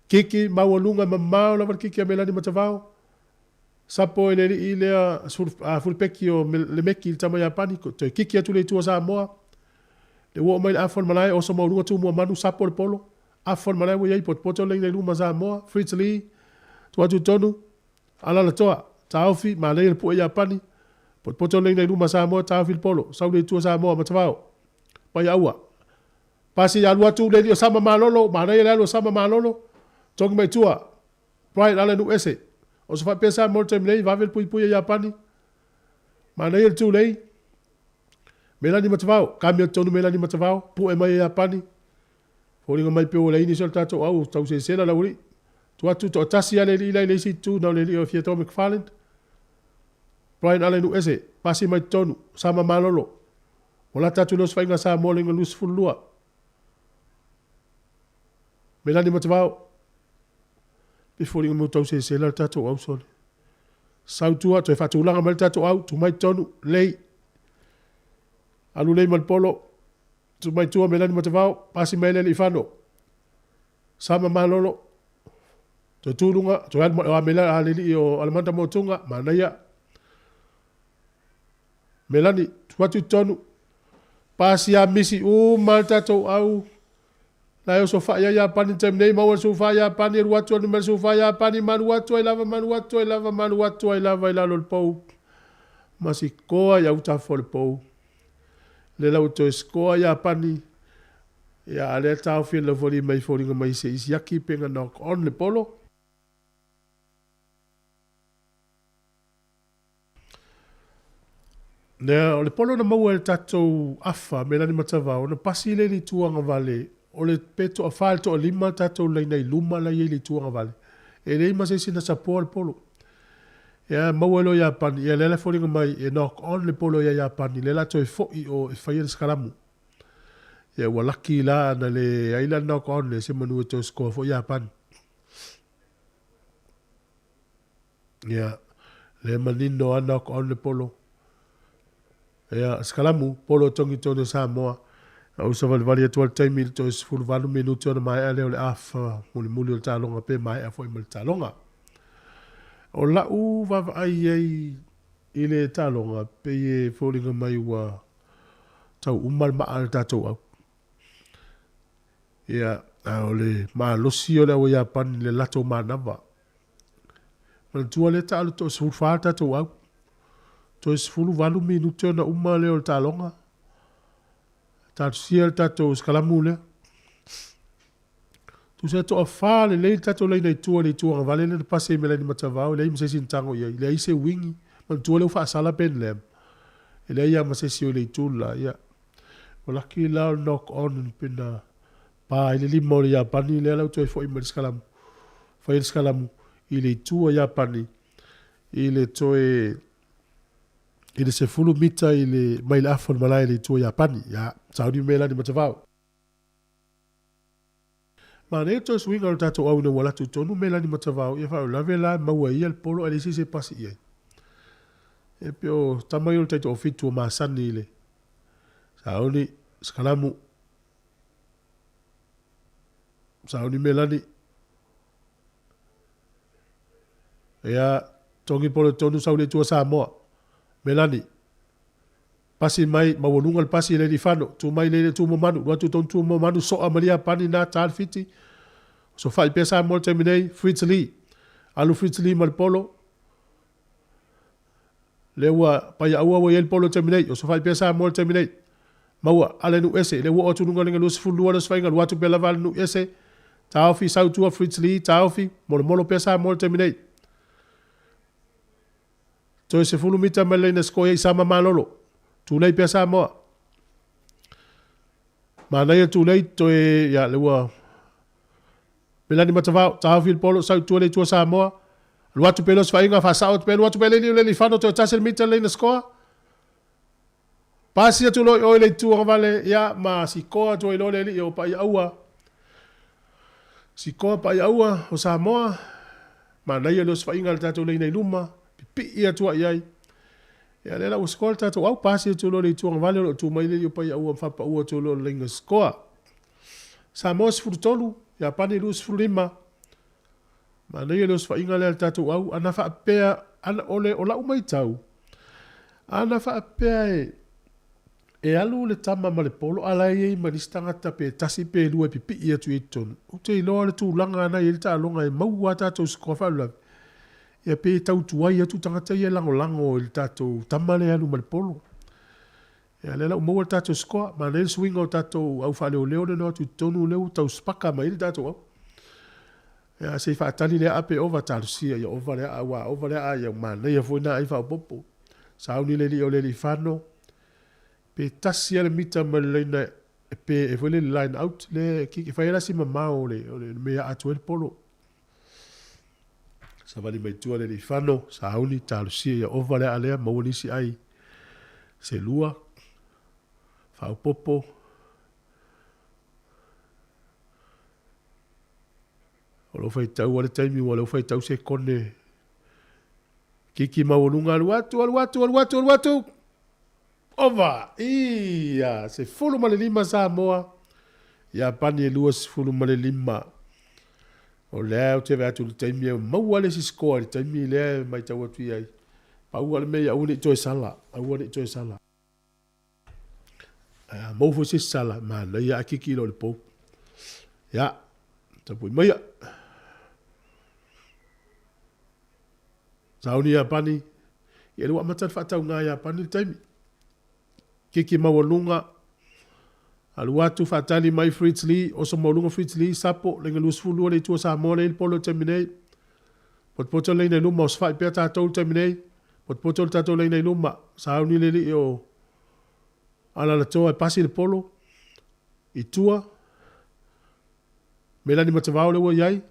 Kiki maualuga e mamao lava le kiki a Melani Matavao. Sapo e le alii lea fulupeki o Lemeki i le tama Iapani, toe kiki atu le itu a Samoa. Le ua oo mai le afa o le malae, oso maualuga Tumua Manu, sapo le polo. Afa o le malae ua i ai, potopoto le laina i luma Samoa, Fritz Lee, tuu atu i totonu, Alalatoa, taofi, manaia le pue Iapani, potopoto le laina i luma Samoa, taofi le polo, sau le itu a Samoa, Matavao, Paiaua. Pasi alu atu le alii o Sama Malolo, manaia le alu o Sama Malolo, togi mai tua, Brian Allen u ese. O se faapea Samoa i le taimi nei, vave le puipui a Iapani. Manaia le tulei. Melani Matavao, kamia tonu Melani Matavao, pue mai e Iapani. Foliga mai pei ua leai nisi o le tatou au tau sesela le aualii. Tuu atu toatasi lava le alii la i le isi itu, na o le alii o Fiatoa McFarland. Brian Allen u ese, pasi mai totonu, Sama Malolo. Ua lata atu le osofaiga a Samoa le 22. Melani Matavao. Pe foliga mai ua tau sesela le tatou au sole. Sau tua, toe faatulaga mai le tatou au, tuu mai totonu, lei. Alu lei ma le polo, tuu mai tua Melani Matavao, pasi mai le Alii-Fano. Sama Malolo, toe tu luga, toe alu mai, o Mela, a le alii o Alamanda Motuga, manaia. Melani, tuu atu i totonu, pasi a misi uma le tatou au. La e oso fai ai Iapani i le taimi nei, maua le sufa Iapani, alu atu alu mai le sufa Iapani, malu atu ai lava, malu atu ai lava, malu atu ai lava i lalo o le pou. Ma sikoa i autafa o le pou. Lea la ua toe sikoa Iapani, ia a lea taofi e le laufualima i foliga mai se i siaki pe na knock on le polo. Lea, o le polo na maua e le tatou afa me Lani Matavao, ona pasi lea i le itu agavale, o le pe toafa i le toalima tatou laina i luma la e i ai i le itu agavale. E leai ma se isi na sapoa le polo. Ia, maua ai loa Iapani, ia lea la e foliga mai e knock on le polo ia Iapani, lea la toe foi o e faia le sikalamu. Ia ua laki la ana leai la le knock on lea, semanu e toe score foi Iapani. Ia, lea manino lava knock on le polo. Ia, sikalamu, polo e togi tonu e Samoa. A ou savalivali atu lava i le taimi i le toe 18 minute ona maea lea o le afa mulimuli o le taaloga pe maea foi ma le taaloga. O lau vaavaai i ai i le taaloga, pei e foliga mai ua tau uma le maa a le tatou au. Ia, a o le malosi o le au a Iapani i le latou manava. Manatua lea taalo toe 14 le tatou au. Toe 18 minute ona uma lea o le taaloga. Talosia le tatou sikalamu lea. Tusa e toafa lelei le tatou laina i tua i le itu agavale lea na pasi ai ma Laini Matavao, e leai ma se isi na tago i ai. Leai se wingi. Manatua lea ua faasala Ben Lam. E leai lava ma se isi o i le itu le la. Ia, ua laki la o le knock on pena pa ai le lima o le Iapani lea la ua toe foi mai le sikalamu. Fai le sikalamu i le itu a Iapani i le toe I le 10 mita i le mai le afa o le malae i le itu o Iapani, ia, sauni Melani Matavao. Manaia le toe suiga o le tatou au ina ua alu atu tonu Melani Matavao, ia faalavelave la maua e ia le polo ae leai se isi e pasi i ai. E pei o tama ia o le taitoafitu o masani i le sauni Sakalamu, sauni Melani. Ia, togi polo tonu sau le Atua Samoa. Melani. Pasi mai, maualuga le pasi i le alii Tu mai le tu manu, lua tu tonu tu manu, soa malia pani na ta le fiti. So fai pea Samoa le taimi nei, Fritz Lee. Alu Fritz Lee ma le polo. Le ua paia aua ua i ai le polo le taimi nei. O so fai pea Samoa le taimi nei. Maua, ale nu ese, le ua o atu lunga lenga 22 le sfainga, lua atu pea lava ale nu ese. Taofi, sautua, Fritz Lee, taofi, molomolo pea Samoa le taimi nei. Toe 10 mita mai le laina score ai Sama Malolo. Tulei pea Samoa. Manaia tulei toe ia le ua Melani Matavao, taofi le polo, sautua le itua Samoa. Alu atu pea le osofaiga, faasao atu pea, alu atu pea le le lifano, toe tasi le mita le laina score. Pasi atu loa i o i le itu agavale, ia, ma sikoa atu ai loa le alii o Paaiaua. Sikoa Paaiaua o Samoa, manaia le osofaiga a le tatou laina i luma, pipii atu ai i ai. Ia, lea la ua sikoa le tatou au, pasi atu loa le itu agavale o lo o tu mai le alii o Paaiaua ma faapaua atu loa le laina sikoa. Samoa 13, Iapani 25. Manaia le osofaiga lea a le tatou au, ana faapea, ana, o le, o lau matau, ana faapea e, e alu le tama ma le polo a la e i ai ma nisi tagata pe tasi pe lua e pipii atu i ai i totonu, ou te iloa le tulaga na i ai le taaloga e maua a tatou sikoa faalavelave, ia pe tau tuai atu tagata ia e lagolago i le tatou tama lea e alu ma le polo. Ia lea la ua maua le tatou sikoa, manaia le suiga o tatou au faaleoleo lea na o atu i totonu lea ua tau spaka mai ai le tatou au. Ia se i faatali le aa pe ova talosia ia ova le aa aua a ova le aa ia manaia foi na ai faaopoopo. Sauni le alii o le alii fano pe tasi lava le mita mai le laina e pe e foi le line out le e fai ai la si mamao o le o le mea e aa atu ai le polo. Savali mai tua le alii fano, sauni talosia ia ova le aa lea maua nisi ai se lua faaopoopo. O lou faitau a le taimi ua lou faitau se kone kiki maualuga alu atu alu atu alu atu alu atu ova ia 15 Samoa Iapani e 25 o lea ou te vaai atu i le taimi e maua le isi score i le taimi lea e matau atu i ai pau lava le mea ia aua ne i toe sala aua ne i toe sala. Ae a maua foi se isi sala, manaia ae kiki loa i le pou. Ia, tapui maia. Sauni Iapani, ia le ua amata le faatauga Iapani le taimi. Kiki maualuga, alu atu faatali mai Fritz Lee, oso maualuga Fritz Lee, sapo, laina 22 le itu o Samoa lea i le polo i le taimi nei. Potopoto le laina i luma, osofai pea tatou i le taimi nei. Potopoto le tatou laina i luma, sauni le alii o Alalatoa e pasi le polo i tua. Melani Matavao lea ua i ai,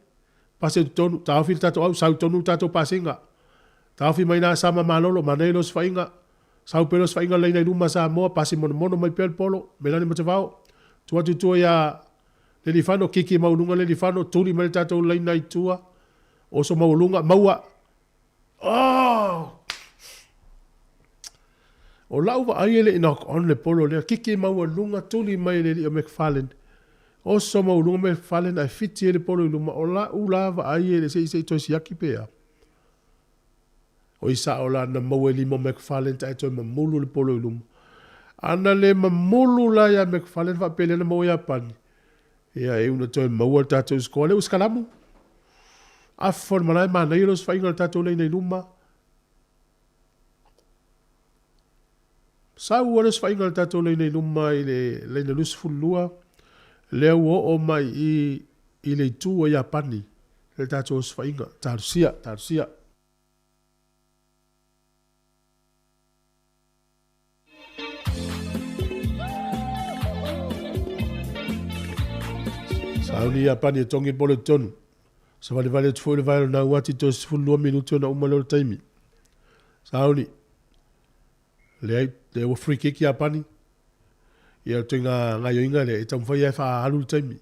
pasi atu tonu, taofi le tatou au, sau tonu le tatou pasiga. Taofi mai ina Sama Malolo, manaia le osofaiga, sau pea le osofaiga le laina i luma Samoa, pasi monomono mai pea le polo, Melani Matavao, tuu atu i tua ia Lelifano, kiki maualuga Lelifano, tuli mai le tatou laina i tua, oso maualuga, maua. Oh! O lau vaai e le i knock on le polo lea, kiki maualuga tuli mai e le alii o McFarlane. Oso maualuga McFarlane ae fiti ai le polo i luma. O lau la vaai e le se i se i toe siaki pe a. Oi sao la na maua i lima o McFarlane ae toe mamulu le polo i luma. Ana le mamulu la ia McFarlane faapea lea na maua Iapani. Ia e una toe maua le tatou score lea ua sikalamu. Afa o le malae manaia le osofaiga o le tatou laina i luma. Sau lava le osofaiga o le tatou laina i luma i le laina 22, lea ua oo mai i i le itu o Iapani le tatou osofaiga. Talosia, talosia. Sauni Iapani e togi le polo i totonu. Savalivali atu foi le vae o le Nauati toe 12 minute ona uma lea o le taimi. Sauni. Leai, lea ua free kick Iapani. Ia o le ituaiga gaoioiga lea e taumafai lava e faaalu le taimi.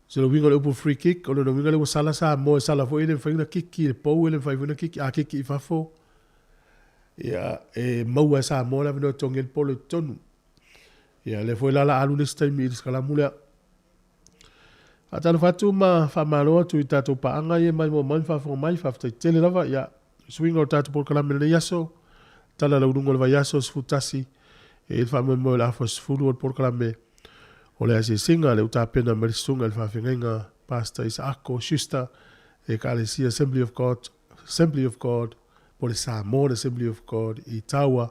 So o le uiga o le upu free kick, o lona uiga lea ua sala Samoa e sala foi e le mafai ona kiki i le pou, e le mafai foi ona kiki, a kiki i fafo, ia e maua e Samoa le avanoa e totogi ai le polo i totonu. Ia lea foi la la alu le isi taimi i le sikalamu lea. Faatalofa atu ma faamalo atu i tatou paaga ia e maimoa mai ma faafofoga mai, faafetai tele lava. Ia, suiga o le tatou polokalame i lenei aso, tala lauluga o le vaiaso 11, e i ai le faamoemoe o le afa 10 o le polokalame o le asiasiga lea ua tapena mai le susuga i le faafeagaiga Pastor Isaako Schuster e Ekalesia Assembly of God, Assembly of God po o le Samoan Assembly of God i Tawa,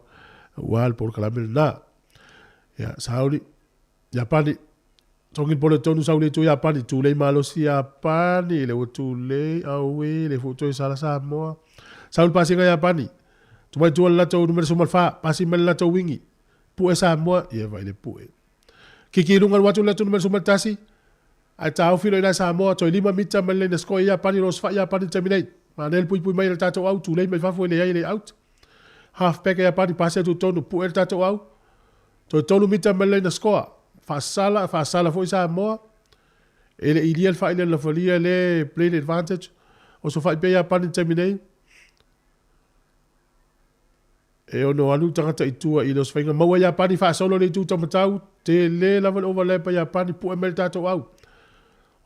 aua le polokalame lena. Ia, sauni. Iapani, Togi le pole tonu sau le itu Iapani, tulei malosi Iapani, le ua tulei, auē, le foi toe sala Samoa. Sau le pasiga Iapani, tumai tua le latou numera 14, pasi mai le latou wingi, pue Samoa, ia vai le pue. Kiki i luga alu atu le latou numera 11, ae taofi loa i ina Samoa, toe 5 mita mai le laina score i Iapani, o lo o osofai Iapani i le taimi nei. Manaia le puipui mai e le tatou au, tulei mai fafo e leai e le out. Half back e Iapani, pasi atu i totonu, pue le tatou au. Toe tolu mita mai le laina scoa. Faasala, faasala foi Samoa. E le i ilia le fai le lafalia le plane advantage. Osofai pea Iapani i le taimi nei. E ono alu le tagata i tua i le osofaiga. Maua Iapani faasolo le itu taumatau. Tele lava le overlap a Iapani. Pue mai le tatou au.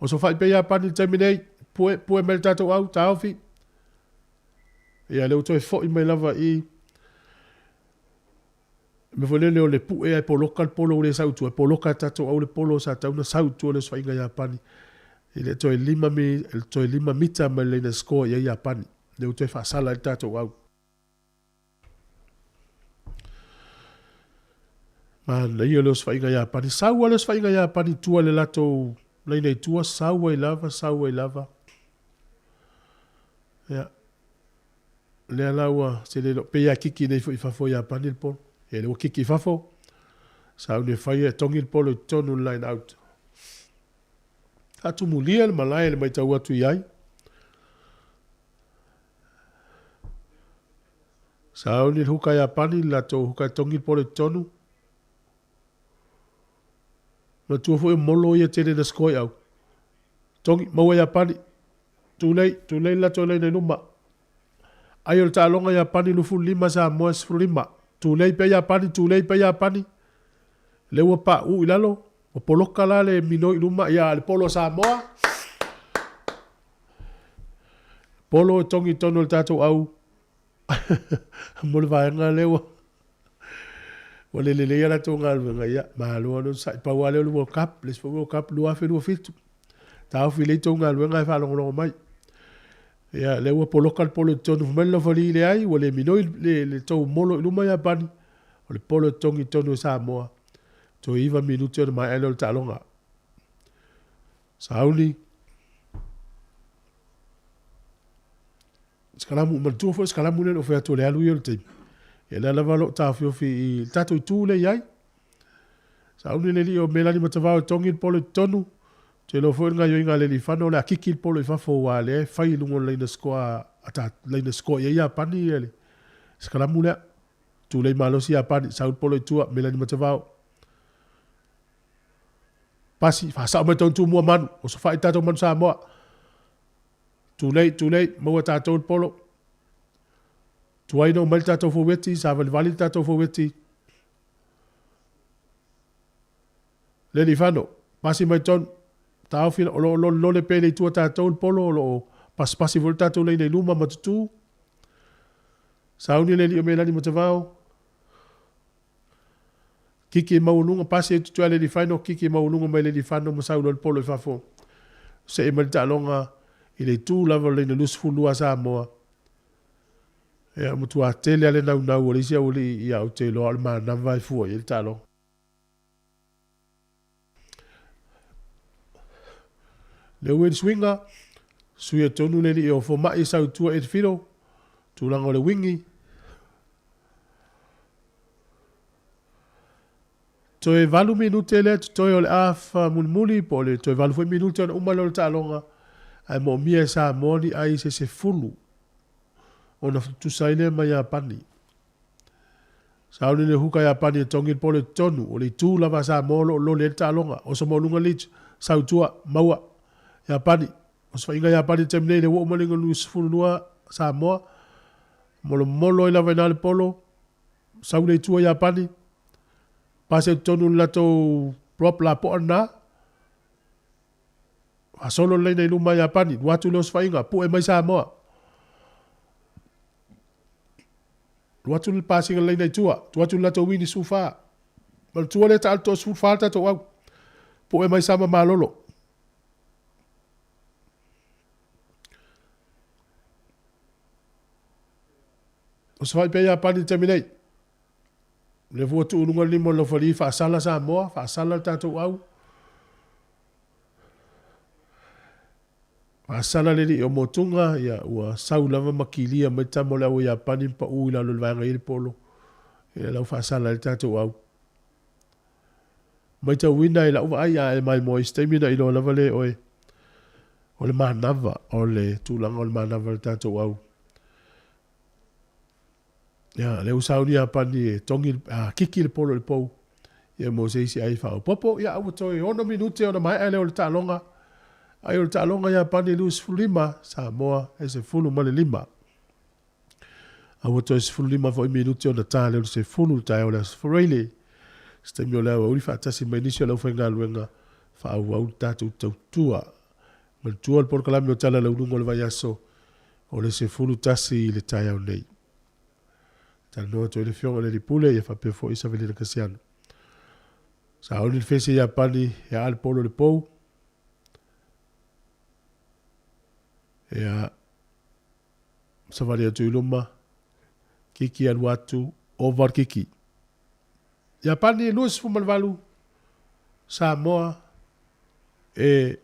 Osofai pea Iapani i le taimi nei. Pue, pue mai le tatou au. Taofi. Ia, lea ua toe foi mai lava i mea foi lele o le pue ae poloka le polo ua le sau i tua, e poloka e tatou au le polo sa tatau ona sau i tua le osofaiga Iapani i le toe 5 mi, toe 5 mita mai le laina score i ai Iapani. Lea ua toe faasala ai le tatou au. Manaia le osofaiga Iapani. Sau lava le osofaiga Iapani i tua i le latou laina i tua, sau ai lava, sau ai lava. Ia. Lea la ua se le iloa, pei lava e kiki nei foi i fafo i Iapani le polo. Ia lea ua kiki i fafo, sauni e fai e togi le polo i totonu o le line out. Faatumulia le malae i le matau atu i ai. Sauni le huka Iapani, le latou huka e togi le polo i totonu. Manatua foi o molo ia tele na score i au. Togi, maua Iapani. Tulei, tulei le latou laina i luma. Ai o le taaloga Iapani 25 Samoa 15. Tulei pea Iapani, tulei pea Iapani. Lea ua pauu i lalo, ua poloka la le minoi i luma, ia le polo a Samoa. Polo e togi i totonu o le tatou au mo le vaega lea ua ua le lelei a latou galuega, ia, malo lava le onosai. Pau lava lea o le World Cup, le isi foi World Cup 2027. Taofi lelei tou galuega ae faalogologo mai. Ia, lea ua poloka le polo i totonu, fai mai le laufali, leai, ua le minoi le, le tou molo i luma Iapani, o le polo e totogi i totonu e Samoa. Toe 9 minute ona maea lea o le taaloga. Sauni. Sikalamu, manatua foi sikalamu lea na ou fai atu o le alu ia o le taimi. Ia lea lava o lo o taofiofi i le tatou itu lea i ai. Sauni le alii o Melani Matavao e togi le polo i totonu. Ou te iloa foi o le gaoioiga a le alii Fano o le a kiki le polo i fafo aua o lea e fai i luga o le laina scoa a ta, laina scoa i ai Iapani ia le sikalamu lea. Tulei malosi Iapani, sau le polo i tua, Melani Matavao. Pasi, faasao mai tonu Tumua Manu, osofai tatou Manu Samoa. Tulei, tulei, maua tatou le polo. Tuai na omai le tatou foueti, savalivali le tatou foueti. Leli Fano, pasi mai tonu. Taofi, o lo o lolelole pea i le itu a tatou le polo, o lo o pasipasi foi le tatou laina i luma ma tutū. Sauni le alii o Melani Matavao. Kiki maualuga, pasi atu tua i le alii Fano, kiki maualuga mai le alii Fano ma sau loa le polo i fafo. See mai le taaloga i le itu lava o le laina 22 a Samoa. Ia, matua tele lava le naunau o le isi aualii ia ou te iloa o le manava e fua i ai le taaloga. Lea ua i le suiga, suia tonu le alii o Fomai sau i tua Ed Fido, tulaga o le wingi. Toe 8 minute lea totoe o le afa mulimuli po o le toe 8 foi minute ona uma lea o le taaloga ae moomia e Samoa ni ai se 10 ona tutusa ai lea ma Iapani. Sauni le huka Iapani e togi le polo i totonu. O le itu lava a Samoa o lo o loli ai le taaloga. Oso maualuga Leach, sau i tua, maua Iapani. Osofaiga Iapani i le taimi nei le ua uma le 22 Samoa. Molomolo ai lava i ina le polo. Sau le itu a Iapani. Pasi atu totonu i le latou prop lapoa lena. Faasolo le laina i luma a Iapani. Lua atu le osofaiga, pue mai Samoa. Alu atu le pasiga laina i tua, tuu atu i le latou wini 14. Manatua lea taalo 34 le tatou au. Pue mai Sama Malolo. O Savaii pea Iapani i le taimi nei. O lea foi ua tuu i luga le lima o le laufali, faasala Samoa, faasala le tatou au. Faasala le alii o Motuga, ia, ua sau lava ma kilia mai tama o le au a Iapani ma pau i lalo i le vaega i le polo. Ia, lau faasala ai le tatou au. Matauina i lau vaai a e maimoa i se taimi ona iloa lava lea e oe o le manava, o le tulaga o le manava o le tatou au. Ia, lea ua sauni Iapani e togi, a, kiki le polo i le pou, ia mo se isi ai faaopoopo. Ia, a ua toe 6 minute ona maea lea o le taaloga. Ai o le taaloga Iapani 25, Samoa e 15. A ua toe 15 foi minute ona ta lea o le 10 i le taeao o le Aso Faraile. Se taimi o le aoauli faatasi mai nisi o le aufaigaluega faaauau le tatou tautua. Manatua le polokalame o Tala Lauluga o le Vaiaso o le 11 i le taeao nei. Talanoa atu ai le Afioga i le Alii Pule ia faapea foi Savelina Kasiano. Saoni le fese Iapani e aa le polo i le pou. Ia savali atu i luma, kiki alu atu, over kiki. Iapani 28, Samoa e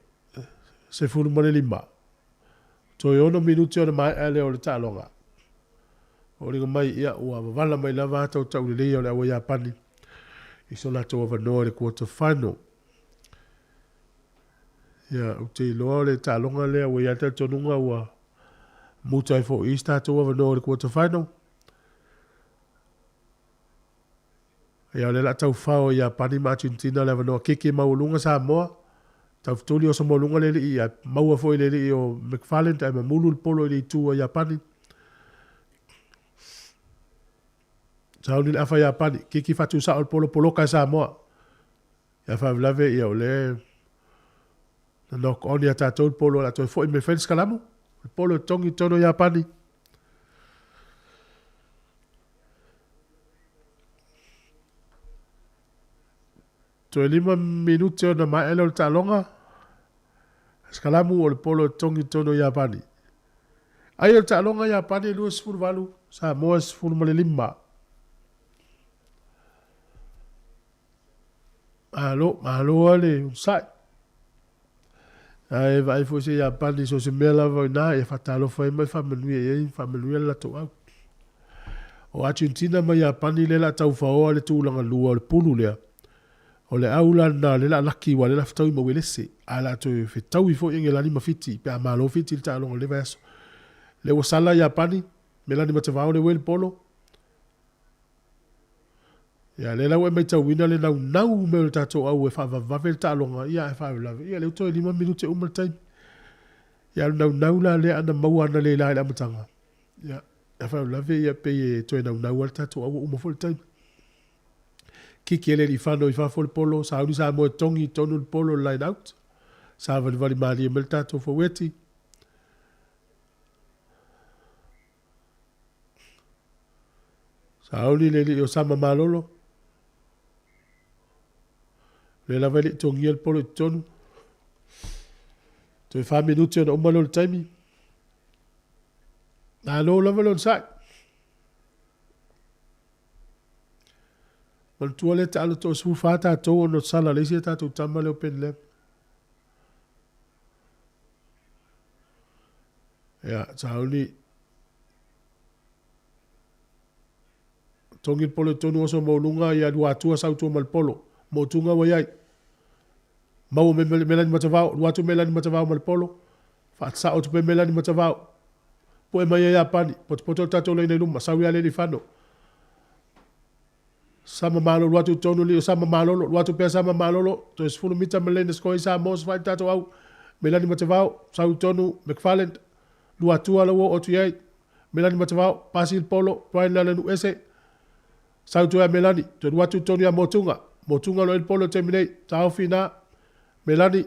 15. Toe 6 minute ona maea lea o le taaloga. Foliga mai, ia, ua wavala mai lava ata o taulelei o le aua Iapani i so latou avanoa i le quarter final. Ia, ou te iloa o le taaloga lea ua i ai le talitonuga ua muta ai foi i se tatou avanoa i le quarter final. Ia, o lea o le a taufao e Iapani ma Argentina le avanoa keke maualuga Samoa. Taufetuli oso maualuga le alii, ae maua foi le alii o McFarland ae mamulu le polo i le itu a Iapani. Sauni le afa Iapani, kiki faatusao le polo poloka e Samoa. Ia faalavelave ia o lea na knock on ia tatou le polo o le a toe foi mai fai le sikalamu. Le polo e togi i totonu o Iapani. Toe 5 minute ona maea lea o le taaloga. Sikalamu o le polo e togi i totonu o Iapani. Ai o le taaloga Iapani e 28, Samoa 15. Malo, malo lava le onosai. Ae vaai foi se Iapani so o se mea lava o i ina, ia faatalofa ai ma e faamanuia i ai, faamanuia le latou au. O Argentina ma Iapani lea o le a taufaoa le tulaga lua o le pulu lea. O le au la lena lea o le a laki aua o lea o le a fetaui ma Uelese. Ae o le a toe fetaui foi Engelani ma Fiti pe a malo Fiti i le taaloga o lenei vaiaso. Lea ua sala Iapani, Melani Matavao lea ua i le polo. Ia, lea la ua e matauina le naunau mai o le tatou au e faavavevave le taaloga, ia ae faalavelave, ia lea ua toe 5 minute uma le taimi. Ia, o le naunau la lea ana maua analeila i le amataga, ia, ae faalavelave, ia pei e toe naunau lava le tatou au ua uma foi le taimi. Kiki e le alii i fafo le polo, sauni Samoa e togi i totonu le polo le line out. Savalivali malie mai le tatou faueti. Sauni le alii o Sama Malolo. O lea lava e le i togia le polo i totonu. Toe 4 minute ona uma lea o le taimi. Malo lava le onosai. Manatua lea taalo 14 tatou ona sala le isi a tatou tama lea o Ben Lam. Ia, sauni. Togi le polo i totonu oso maualuga ia lua atua sau tua ma le polo. Motuga ua i ai. Maua me Melani Matavao, lua atu Melani Matavao ma le polo. Faatasao atu pea Melani Matavao. Poe mai ai Iapani, potopoto le tatou laina i luma, sau ia Lelifano. Sama Malolo atu tonu li o Sama Malolo, lu atu pea Sama Malolo, toe 10 mita ma le laina score ai Samoa, safai le tatou au. Melani Matavao, sau tonu McFarland, lu atua la ua oo atu i ai. Melani Matavao, pasi le polo, Brian Lealanuuese, sau toe ia Melani, toe lu atu tonu ia Motuga, Motuga o lo o i ai le polo i le taimi nei, taofi i ina, Melani,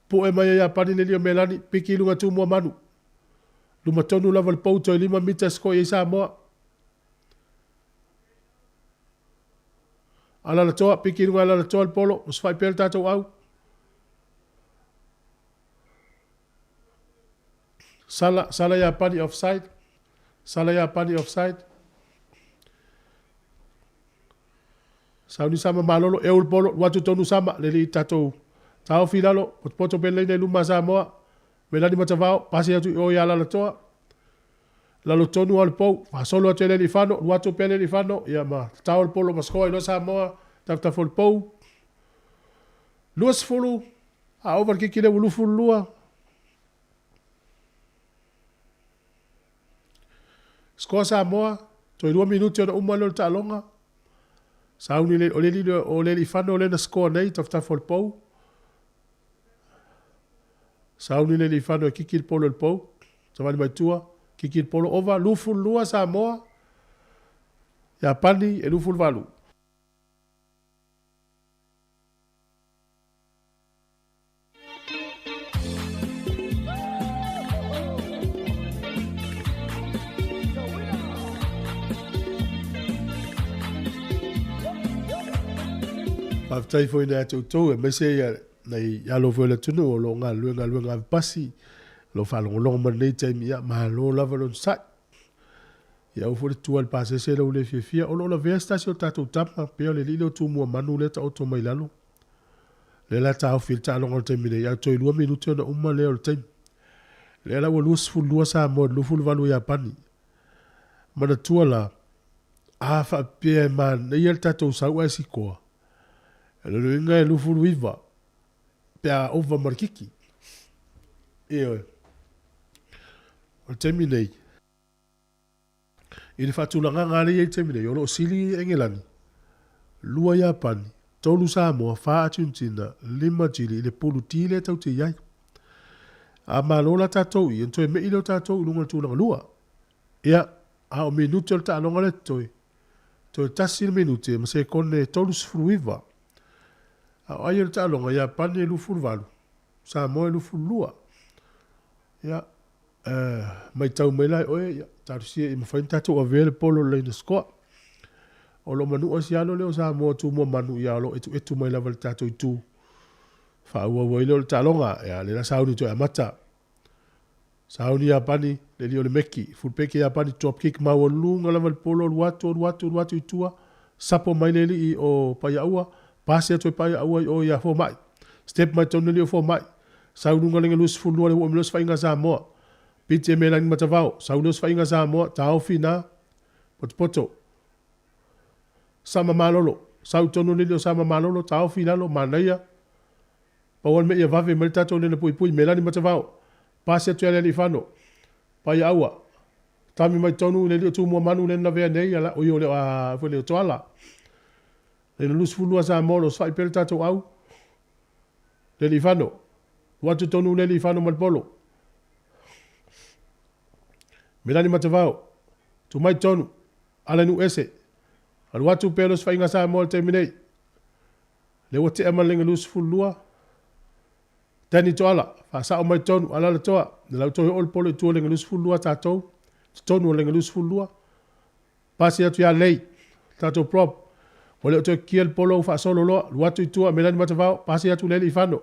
Pu'e mai ai Iapani le alii o Melani, piki i luga Tumua Manu. Luma tonu lava o le pou toe 5 mita e score i ai Samoa. Alalatoa, piki i luga Alalatoa le polo, osofai pea le tatou au. Sala, sala Iapani offside. Sala Iapani offside. Sauni sama malolo, eu le polo, lu atu tonu sama, le alii tatou taofi i lalo, potopoto pea le laina i luma a Samoa, Melani Matavao, pasi atu i o i Alalatoa, lalo tonu lava o le pou, faasolo atu e le alii Fano, lu atu pea le alii Fano, ia ma tatao le polo ma score ai loa Samoa, tafatafa o le pou. 20, a ova le kiki lea ua 22. Score Samoa, toe 2 minute ona uma lea o le taaloga. Sauni le, o le alii, o le alii Fano lea na score nei, tafatafa o le pou. Sauni le alii Fano e kiki le polo i le pou. Savali mai tua, kiki le polo, ova, 22 Samoa, Iapani e 28. Faafetai foi ia te outou aemaise ia nai alo foi o le atunuu o lo o galulue galuega ave pasi, o lo o faalogologo mai lenei taimi, ia malo lava le onosai. Ia aua foi le tuua i le pasese lea ua le fiafia. O lo o lavea se tasi o tatou tama, pei o le alii lea o Tumua Manu lea e taoto mai lalo. Lea la taofi ai le taaloga o le taimi nei, ae toe 2 minute ona uma lea o le taimi. Lea la ua 22 Samoa i le 28 o Iapani. Manatua la, a faapea e manaia le tatou sau ae sikoa, o lona uiga e 29 pe a ova ma le kiki. Ioe. O le taimi nei, I le faatulagaga lea e i ai i le taimi nei, o lo o sili Engelani, 2 Iapani, 3 Samoa, 4 Argentina, 5 Chile i le pulu D lea tatou te i ai. A malo la tatou i, ona toe me'i lea o tatou i luga o le tulaga lua. Ia, a o minute o le taaloga lea totoe, toe tasi le minute ma sekone 39. A o ai o le taaloga, Iapani e 28, Samoa e 22. Ia, matau mai la e oe, ia, talosia ia mafai ona tatou avea le polo i le laina scoa. O lo o manua si alo lea o Samoa Tumua Manu, ia o lo o etuetu mai lava i le tatou itu. Faaauau ai lea o le taaloga, ia, lea la sauni toe amata. Sauni Iapani, le alii o le meki, fulpeke Iapani, drop kick maualuga lava le polo, alu atu, alu atu, alu atu i tua, sapo mai le alii o Paiaua, pasi atu e Paiaua i o ia Fomai. Step mai tonu le alii o Fomai. Sau luga le 22 le ua umi loa sefaiga Samoa. Piti e Melani Matavao, sau leo sefaiga Samoa, taofi na potopoto. Sama Malolo, sau tonu le alii o Sama Malolo, taofi i lalo, manaia. Pau le mea ia vave mai le tatou lena puipui, Melani Matavao, pasi atu ia Lealiifano, Paiaaua, tami mai tonu le alii o Tumua Manu lena lavea nei, ala, oi o le, a, foi le o Toala. Le 22 Samoa o lo o sefai pea le tatou au. Lealiifano, Ua atu tonu Lealiifano ma le polo. Melani Matavao, tu mai tonu, ala nuu ese. Alu atu pea le osofaiga Samoa i le taimi nei. Lea ua tea ma le laina 22. Danny Toala, faasao mai tonu, ala le toa. Le lau toe oo le polo i tua i le laina 22 a tatou. Totonu o le laina 22. Pasi atu ia Lei, le tatou prop. Ua le o toe kikia le polo ua faasolo loa. Alu atu i tua, Melani Matavao, pasi atu Lealiifano.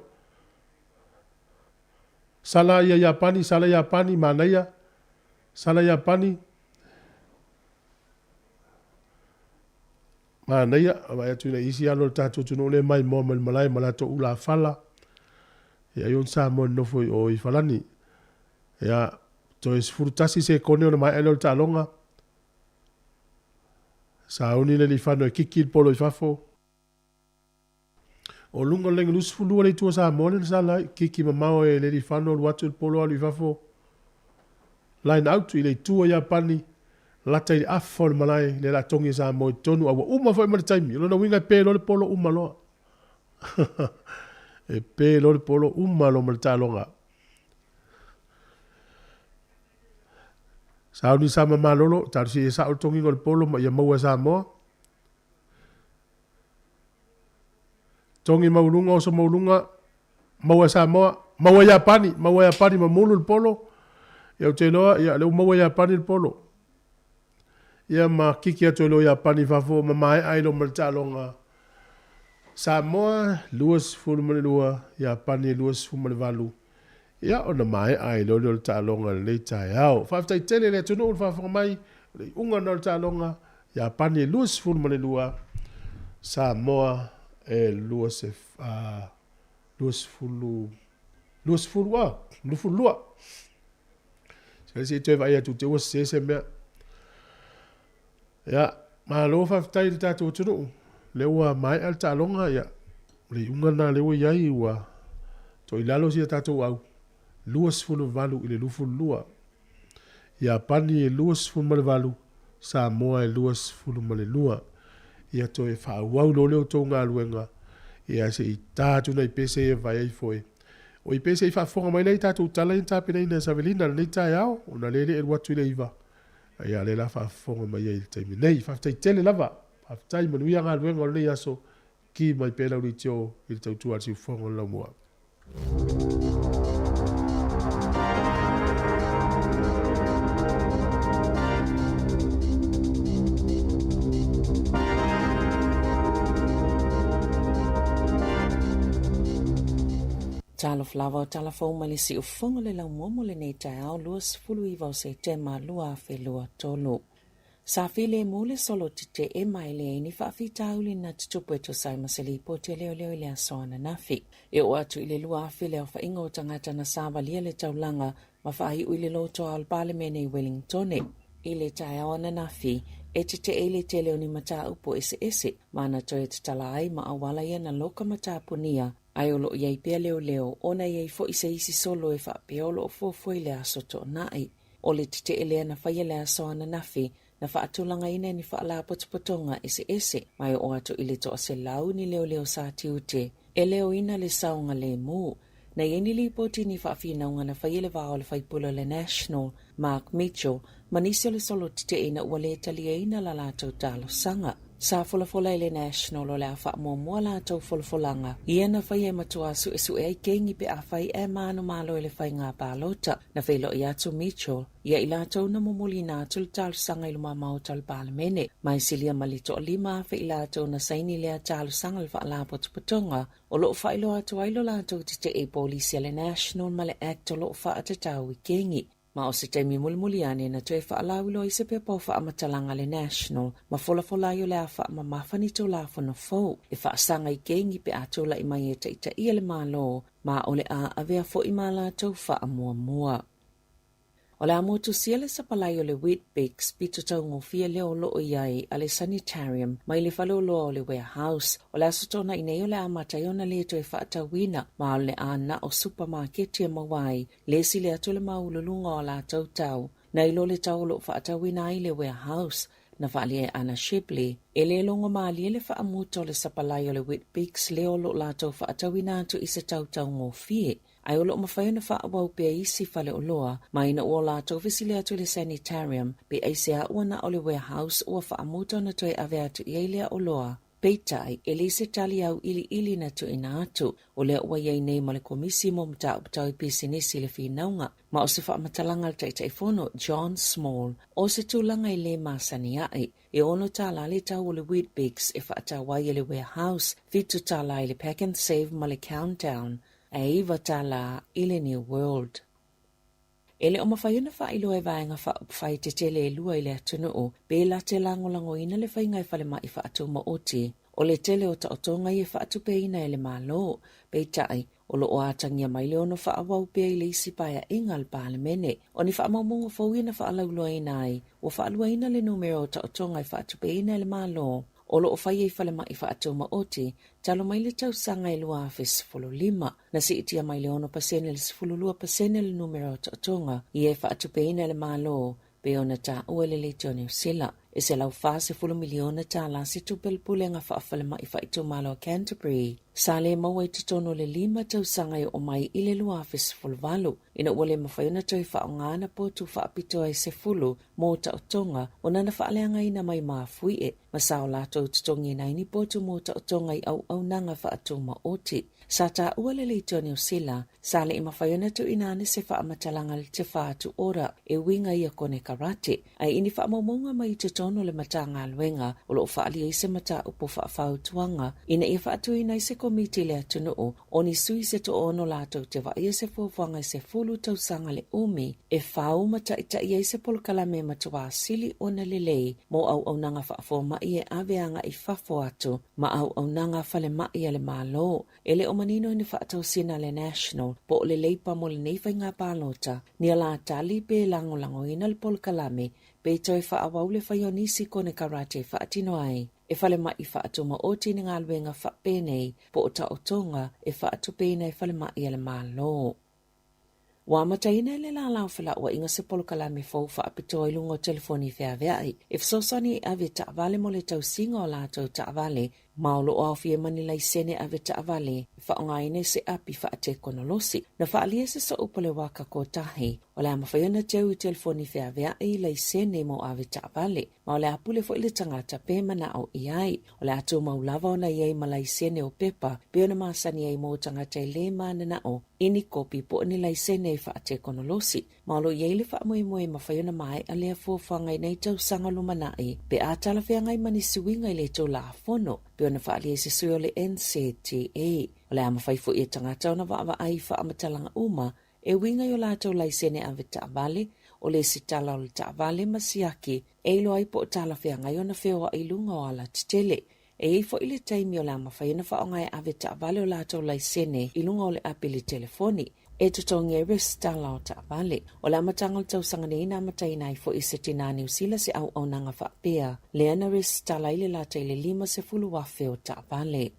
Sala ia Iapani, sala Iapani, manaia. Sala Iapani. Manaia, vaai atu i nai isi alo o le tatou atunuu lea e maimoa mai le malae ma latou ulafala. Ia ai on Samoa e nonofo i o i Falani. Ia, toe 11 sekone ona maea lea o le taaloga. Sauni le alifano e kiki le polo i fafo. O luga o le laina 22 le itu o Samoa lea na sala ai. Kiki mamao e le alifano alu atu le polo alu i fafo. Line out i le itu o Iapani. Lata i le afa o le malae, lea o le a togi e Samoa i totonu, a ua uma foi ma le taimi. O lona uiga e pe loa le polo uma loa. E pe loa le polo uma loa ma le taaloga. Sauni Sama Malolo, talosia ia sao le togiga o le polo ma ia maua e Samoa. Togi maualuga, oso maualuga, maua e Samoa, maua e Iapani, maua e Iapani ma mulu le polo. Ia ou te iloa, ia lea ua maua e Iapani le polo. Ia ma kiki atu ai loa Iapani i fafo ma maea ai loa ma le taaloga Samoa 22, Iapani 28. Ia ona maea ai loa lea o le taaloga i lenei taeao. Faafetai tele i le atunuu i le faafofoga mai, o le iuga lena o le taaloga, Iapani e 22, Samoa e 20, 20, 20, 22. Se i toe vaai atu te ua sese se mea. Ia, malo faafetai i le tatou atunuu. Lea ua maea le taaloga, ia, o le iuga lena lea ua i ai, ua toilalo si a tatou au, 28 i le 22. Iapani e 28, Samoa e 22. Ia toe faaauau loa lea o tou galuega, ia se i ta atu nai pese ia e vaai ai foi. O i pese i faafofoga mai lea i tatou tala ia na tapenaina e Savelina i lenei taeao, ona lea e le i alu atu i le 9. Ia lea la faafofoga mai ai i le taimi nei. Faafetai tele lava. Faafetai, manuia galuega o lenei aso. Ki mai pea lau leitio i le tautua a le siufofoga o le laumua. Talofa lava o tala fou mai le siufofoga o le laumua mo lenei taeao 29 o Setema 2023. Sa filemu le solo tetee ma e leai ni faafitauli na tutupu e tusa ai ma se lipoti a leoleo i le aso ananafi. E oo atu i le 2,000 le aofaiga o tagata na savalia le taulaga ma faaiu i le lotoa o le Palemene i Wellingtone. I le taeao ananafi, e tetee i le tele o ni mataupu eseese ma na toe tatala ai ma auala ia na loka ma tapunia Ae o lo o i ai pea leoleo ona e i ai foi se isi solo e faapea o lo o fuafua i le aso Toonai. O le tetee lea na faia le aso ananafi, na faatulagaina e ni faalapotopotoga eseese, ma e oo atu i le 100 ni leoleo sa tiute e leoina le saogalemu. Na i ai ni lipoti ni faafinauga na faia i le va o le faipule o le National, Mark Mitchell, ma nisi o le solo tetee ina ua le taliaina la latou talosaga. Sa folafola i le National o le a faamuamua latou folafolaga ia na faia e matua suesue ai kengi pe afai ae manumalo i le faiga palota. Na feiloai atu Mitchell ia i latou na momoliina atu le talosaga i luma maota o le Palemene. Ma e silia ma le 5,000 i latou na saini lea talosaga le faalapotopotoga o lo o faailoa atu ai lo latou tetee i polisi a le National ma le Act o lo o faatatau i kengi. Ma o se taimi mulimuli ane na toe faalauiloa ai se pepa o faamatalaga a le National ma folafola ai o le a faamamafa ni Tulafono fou e faasaga i kengi pe a tulai mai e taitaia le Malo ma o le a avea foi ma latou faamuamua. O le a motusia le sapalai o le Weet-Bix pito taugofie lea o lo o i ai a le Sanitarium mai le faleoloa o le Warehouse. O le Aso Toonai nei o le a amata ai ona le toe faatauina ma o le a na o supamaketi e maua ai le sili atu le maualuluga o a latou tau nai lo le tau o lo o faatauina ai le Warehouse. Na faalia e Anna Shibley, e le logo malie le faamuta o le sapalai o le Weet-Bix lea o lo o latou faatauina atu i se tau taugofie, ae o lo o mafai ona faaauau pea isi faleoloa ma ina ua latou fesili atu i le Sanitarium pe aisea ua na o le Warehouse ua faamuta ona toe ave atu i ai lea oloa. Peitai, e leai se tali auiliili na tuuina atu. O lea ua i ai nei ma le Komisi mo Mataupu Tau i Pisinisi i le finauga, ma o se faamatalaga a le Taitaifono, John Small, o se tulaga e le masani aʻe. E $6 le tau o le Weet-Bix e faatau ai e le Warehouse, $7 i le Pak'nSave ma le Countdown, ae $9 i le New World. E le o mafai ona faailoa e vaega faaupufai tetele e lua i le atunuu pe la te lagolagoina le faiga e falemai faatumaoti. O le tele o taotoga ia e faatupeina e le Malo, peitai, o lo o atagia mai le ono faaauau pea i le isi paeaiga a le Palemene. O ni faamaumauga fou ia na faalauiloaina ai, ua faaluaina le numera o taotoga e faatupeina e le Malo o lo o faia i falemai faatumaoti talu mai le tausaga e 2015. Na siitia mai le 6% i le 12% le numera o taotoga ia e faatupeina e le Malo. Pei ona taua e le Leitio Niu Sila, e $140 miliona tālā se tupe a le Pulega Faafalemai Faaitumalo a Canterbury sa le maua i totonu o le lima tausaga e oo mai i le 2018, ina ua le mafai ona toe faaaoga ana potu faapitoa e 10 mo taotoga ona na faaleagaina mai mafuie ma sa o latou totogiina ai ni potu mo taotoga i auaunaga faatumaoti. Sa taua le Leitio Niu Sila, sa le i mafai ona tuuina ane se faamatalaga i le Te Whatu Ora e uiga i ia konekarate, ae i ni faamaumauga mai i totonu o le Matagaluega o lo o faaalia ai se mataupu faafautuaga ina ia faatuina ai se komiti i le atunuu o ni sui se toaono latou te vaaia se fuafuaga i 10 tausaga le umi e fau ma taitai ai se polokalame e matuā sili ona lelei mo auaunaga faafomai e ave agai fafo atu ma auaunaga falemai a le Malo. E le o manino i ni faatosina a le National po o le Leipa mo lenei faiga palota, ni alatali pe lagolagoina le polokalame pe toe faaauau le fai o nisi konekarate e faatino ai e falemai faatumaoti ni galuega faapenei po o taotoga e faatupeina e falemai a le Malo. Ua amataina e le lālā o felauaiga se polokalame fou faapitoa i luga o telefoni feaveai e fesoasoani i ave taavale mo le tausiga o latou taavale ma o lo o aofia ma ni laisene ave taavale e faaaogaina i se api faatekonolosi. Na faaalia se sooupu o le waka kotahi o le a mafai ona teu i telefoni feaveai laisene mo ave taavale ma o le a pule foi le tagata pe manao i ai. O le a tumau lava ona i ai ma laisene o pepa pei ona masani ai mo tagata e lē mananao i ni kopi po o ni laisene faatekonolosi. Ma o lo o i ai le faamoemoe e mafai ona maea lea fuafuaga i nei tausaga lumanai pe a talafeagai ma ni suiga i le Tulafono pei ona faaalia e se sui o le NCTA. O le a mafai foi e tagata ona vaavaai i faamatalaga uma e uiga i o latou laisene ave taavale, o le lesitala o le taavale ma siaki e iloa ai po o talafeagai ona feoai i luga o alatetele. E i ai foi le taimi o le a mafai ona faaaoga e ave taavale o latou laisene i luga o le api i le telefoni e totogi ai resitala o taavale. O le amataga o le tausaga nei na amataina ai foi e se tinā Niu Sila se auaunaga faapea lea na resitala ai le lata i le 50,000 o taavale.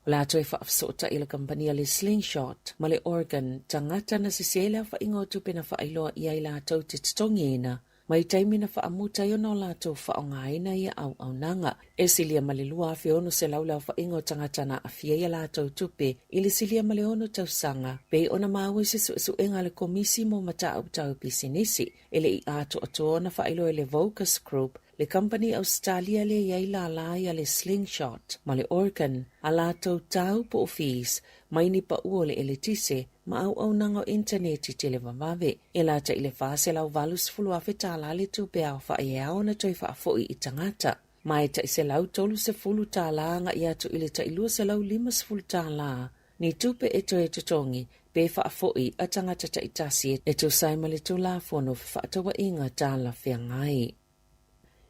O le a toe faafesootai e le kamupani a le Slingshot ma le Oregon tagata na sesē le aofaiga o tupe na faailoa i ai latou te totogiina mai taimi na faamuta ai ona o latou faaaogaina ia auaunaga. E silia ma le 2,600 le aofaiga o tagata na aafia i a latou tupe i le silia ma le ono tausaga, pei ona maua i se suesuega a le Komisi mo Mataupu Tau Pisinisi e le i atoatoa ona faailoa e le Vocus Group le kamupani Ausetalia lea i ai lālā ia le Slingshot ma le Orkan, a latou tau po o fees mai ni paʻu o le eletise ma auaunaga o initaneti televavave. E lata i le $480,000 tālā le tupe aofai e ao ona toe faafoi i tagata, ma e tai $130 tālā agai atu i le tai $250 tālā ni tupe e toe totogi pe faafoi a tagata taitasi e tusa ai ma le Tulafono Fefaatauaiga Talafeagai.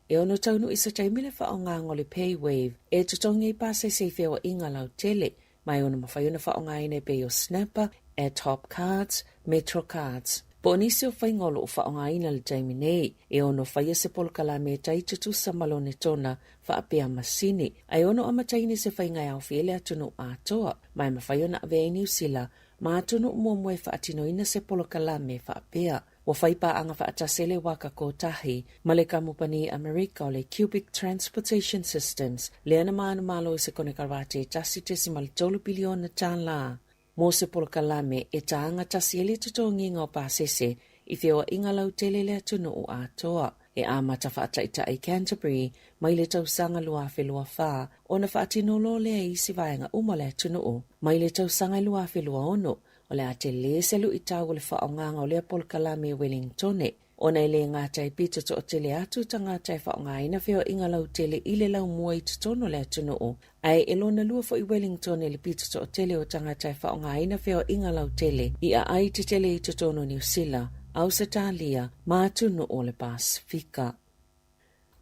E ono taunuu i se taimi le faaaogaina o le PayWave e totogi ai pasese i feoaiga lautele, ma e ono mafai ona faaaogaina e pei o Snapper, Ad-Hop Cards, Metro Cards. Po o nisi o faiga o lo o faaaogaina i le taimi nei, e ono faia se polokalame e tai tutusa ma lona tona faapea masini, ae ono amataina i se faiga e aofia i le atunuu atoa, ma e mafai ona avea i Niu Sila ma atunuu muamua e faatinoina se polokalame faapea. Ua fai paaga faatasi le Waka Kotahi ma le kamupani Amerika o le Cubic Transportation Systems lea na manumalo i se konekarate e 1.3 piliona tālā mo se polokalame e tāga tasi ai le totogiga o pasese i feoaiga lautele i le atunuu atoa. E amata faataitai i Canterbury mai le tausaga 2024 ona faatino loa lea i isi vaega uma o le atunuu mai le tausaga 2026. O le a tele se luitau o le faaaogaga o lea polokalame i Wellingtone, ona e le gata e pito toatele atu tagata e faaaogaina feoaiga lautele i le laumua i totonu o le atunuu, ae e lona lua foi Wellingtone i le pito toatele o tagata e faaaogaina feoaiga lautele i aai tetele i totonu o Niu Sila, Ausetalia ma atunuu o le Pasefika.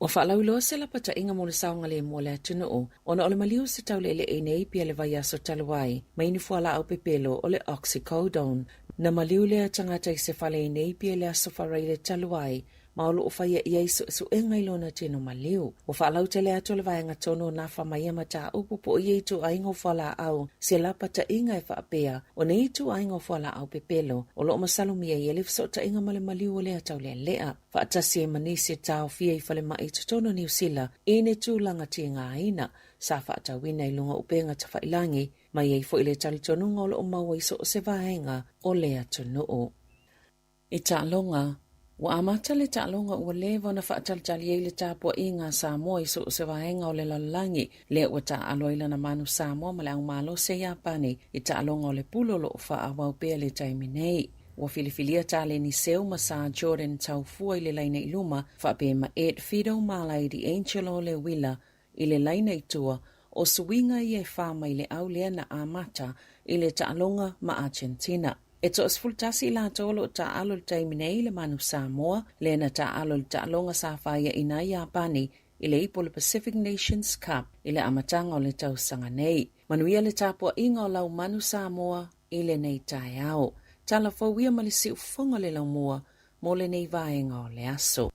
Ua faalauiloa se lapataiga mo le saogalemu o le atunuu ona o le maliu o se tauleelee nei pia le vaiaso talu ai mai ni fualaau pepelo o le oxycodone. Na maliu lea tagata i se fale i nei pia i le aso Faraile talu ai ma o loo faia i ai suesuega i lona tino maliu. Ua faalautele atu le vaega tonu o nafa ma ia mataupu po o ia ituaiga o fualaau se lapataiga e faapea o nei ituaiga o fualaau pepelo o loo masalomia ai le fesootaiga ma le maliu o lea taulealea faatasi ai ma nisi e taofia i falemai i totonu o Niu Sila i ni tulaga tigaina sa faatauina i luga o upega tafailagi ma i ai foi le talitonuga o loo maua i so o se vaega o le atunuu. I taaloga, ua amata le taaloga ua leva ona faatalitali ai le tapuaiga a Samoa i so o se vaega o le lalolagi, lea ua taaalo ai lana manu Samoa ma le aumalosi a Iapani i taaloga o le pule o loo faaauau pea le taimi nei. Ua filifilia Taleni Seu ma Sir Jordan Taufua i le laina i luma, faapea ma Ed Fido ma Laidi Angelo Leuila i le laina i tua, o suiga ia e fa mai le au lea na amata i le taaloga ma Argentina. E 11 i latou o loo taaalo i le taimi nei le manu Samoa, lea na taaalo i le taaloga sa faiaina ai Iapani i le ipu o le Pacific Nations Cup i le amataga o le tausaga nei. Manuia le tapuaiga o lau manu Samoa i lenei taeao. Tala fou ia ma le siufofoga o le laumua mo lenei vaega o le aso.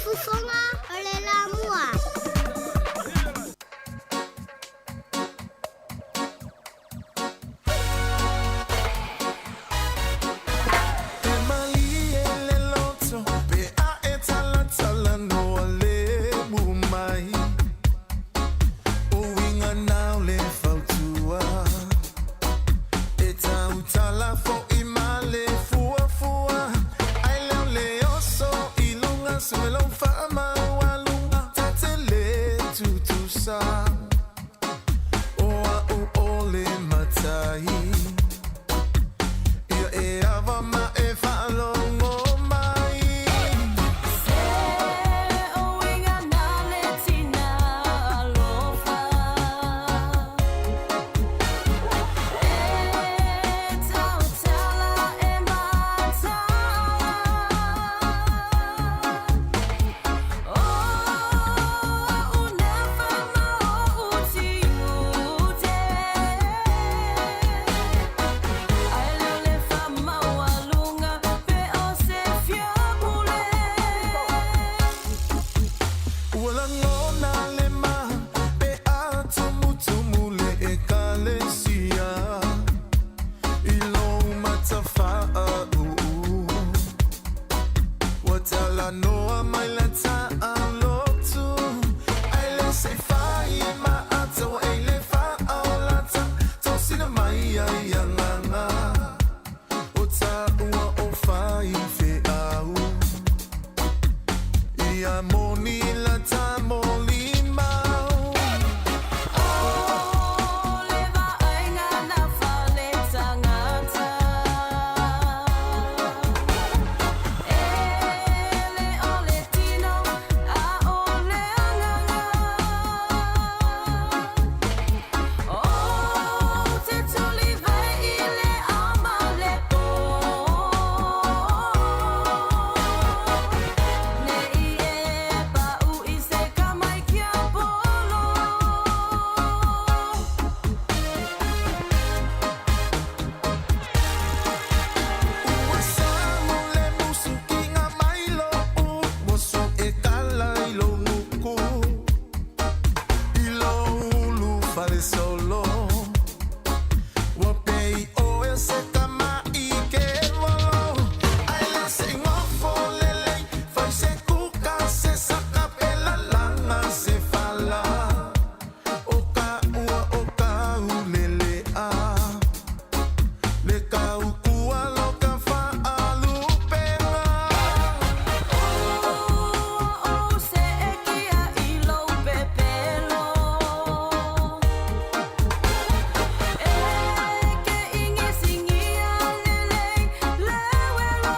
Siufofoga o le Lamua. E malie le loto pe a e talatalanoa le mai O uiga na o le fautua E tautala fo'i ma le fuafua Ai lea o le oso i luga sue lou faamaualuga Ta te lē tutusa O a'u o le matai Ia e ava ma e faalogo mai. Se uiga na le tina alofa E tautala e mataala O a'u nafa ma o'u tiute Ai lea o le faamaualuga pe o se fiapule. Ua lagona le ma pe a tumutumu le Ekalesia i lou matafaauu. Ua talanoa mai le taalotu ai le se i fai maata ua ei le faaolata tosina mai ai agaga o taua o faifeau ia moni la tamolimau. O le vaaiga nafa le tagata E le o le tino a o le agaga Ou te tulivae i le ao ma le pō Ne i e pau i se kama i tiapolo. Ua samu le musukiga mai lou uso e tala i lou nuku i lou ulufalesolo ua pei oe o se tama'i kevolo ai le se gofo lelei fai se kuka se saka pe lalaga se fala o ka ua o kaulele'a le kaukua lo ka faalupega. Ua ou seetia i lou pepelo E ke igisigia lelei le uelo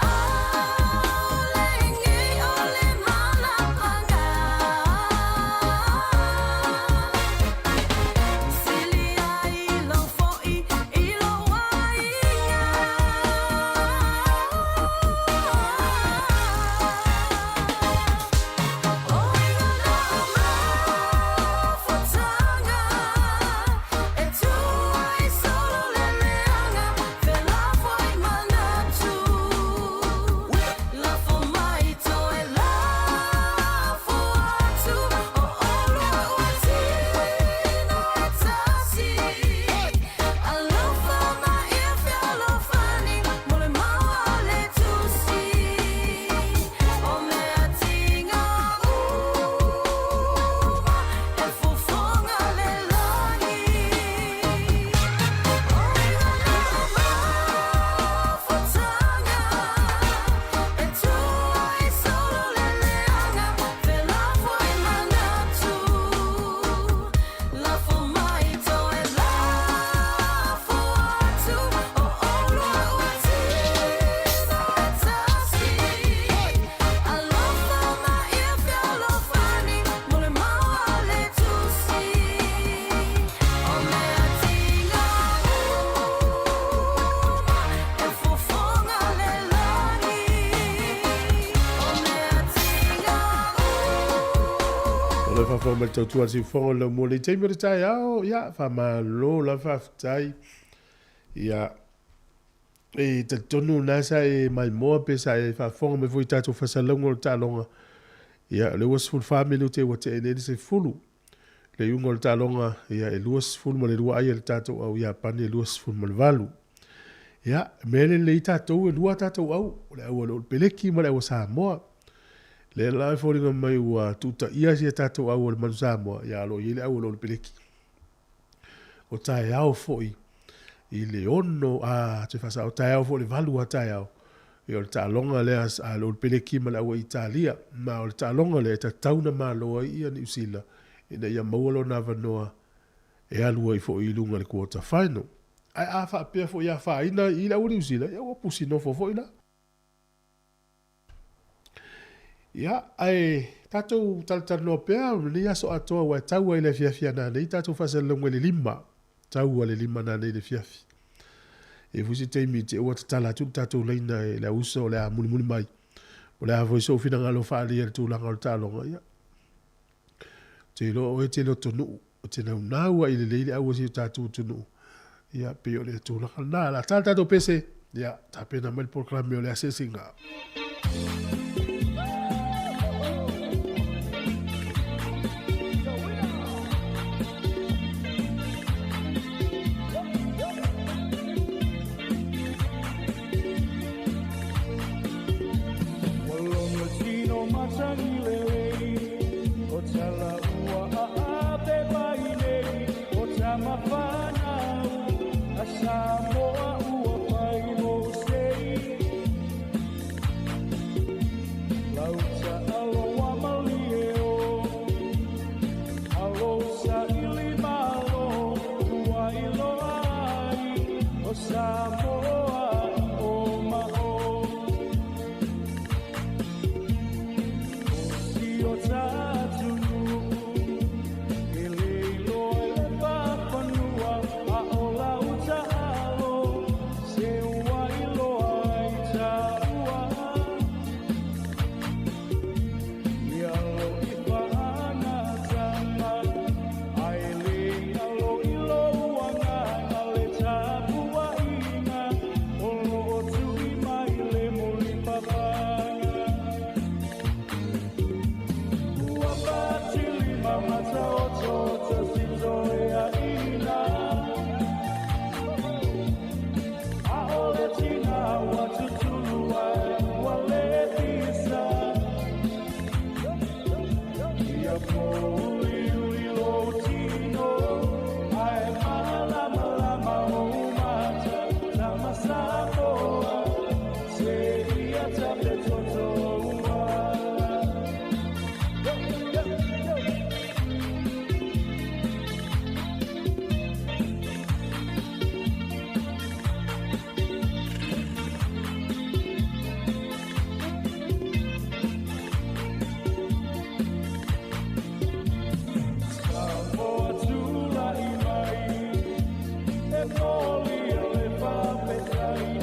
Aole igei o le malapaga Sili ai lou fo'i i lou aiga. O uiga na o mafutaga e tu ai solo le leaga felafoai manatu Lafo mai toe lafo atu o oulua ua tino e tasi Alofa ma ia fealofani mo le mau a le Tusi O mea tiga uma e fofoga le lagi O uiga na o mafutaga e tu ai solo le leaga felafoai manatu Lafo mai toe lafo atu o oulua ua tino e tasi Alofa ma ia fealofani mo le mau a le Tusi O mea tiga uma e fofoga le lagi O mea tiga O le faafofoga mai le tautua a le siufofoga o le laumua i le taimi o le taeao, ia, faamalo la faafetai. Ia, E talitonu lena sa e maimoa pe sa e faafofoga mai foi i tatou faasalalauga o le taaloga. Ia, o lea ua 14 minute ua tea nei le 10. Le iuga o le taaloga, ia, e 22 ai a le tatou au Iapani e 28. Ia, mea lelei tatou e lua a tatou au, o le au a le Olepeleki ma le au a Samoa. Lea la e foliga mai ua tuutaia si a tatou au o le Manu Samoa, ia o lo o i ai le au a le Olepeleki. O taeao foi i le 6, a, toe faasao, o taeao foi i le 8 a taeao, ia o le taaloga lea a le Olepeleki ma le au a Italia. Ma o le taaloga lea e tatau ona malo ai ia Niu Sila ina ia maua lona avanoa e alu ai foi i luga i le quarter final. Ae a faapea foi e afaina i le au a Niu Sila, ia ua pusi nofo foi la. Ia, ae tatou talatalanoa pea lenei aso atoa aua e tau ai le afiafi a nanei tatou faasalalauga i le 5. Tau a le 5 nanei le afiafi. E foi se taimi te ua tatala atu le tatou laina e le auso o le a mulimuli mai. O le a foi sou finagalo faaalia i le tulaga o le taaloga. Ia, te iloa oe e te lotonuu, e te naunau lava i lelei le au a si o tatou atunuu. Ia, pei o le tulaga lena. O le a ta le tatou pese, ia, tapena mai le polokalame o le asiasiga. Ua logo tino matagi lelei o tala ua aape mai nei o tama whanau a Samoa ua pai mo sei. Lauta aloa malie o alo sa ili malo ua iloa ai o Samoa i o ma o. O si o tātunu e le iloa i le papanua a o lauta alo se ua iloa ai tāua. Ia lo i whaangatanga, ai le alo i louanga le tapuainga, o lo o tui mai le moli papanga. Ua patili mamata o tota sito e a ina. A o le tina ua tutulu ai ua le pisa. Ia pōuli uli lo tino, ae malama lama o mata, tama Samoa, se ia tape toto ua. Samoa tula'i mai, e moli le faafetai.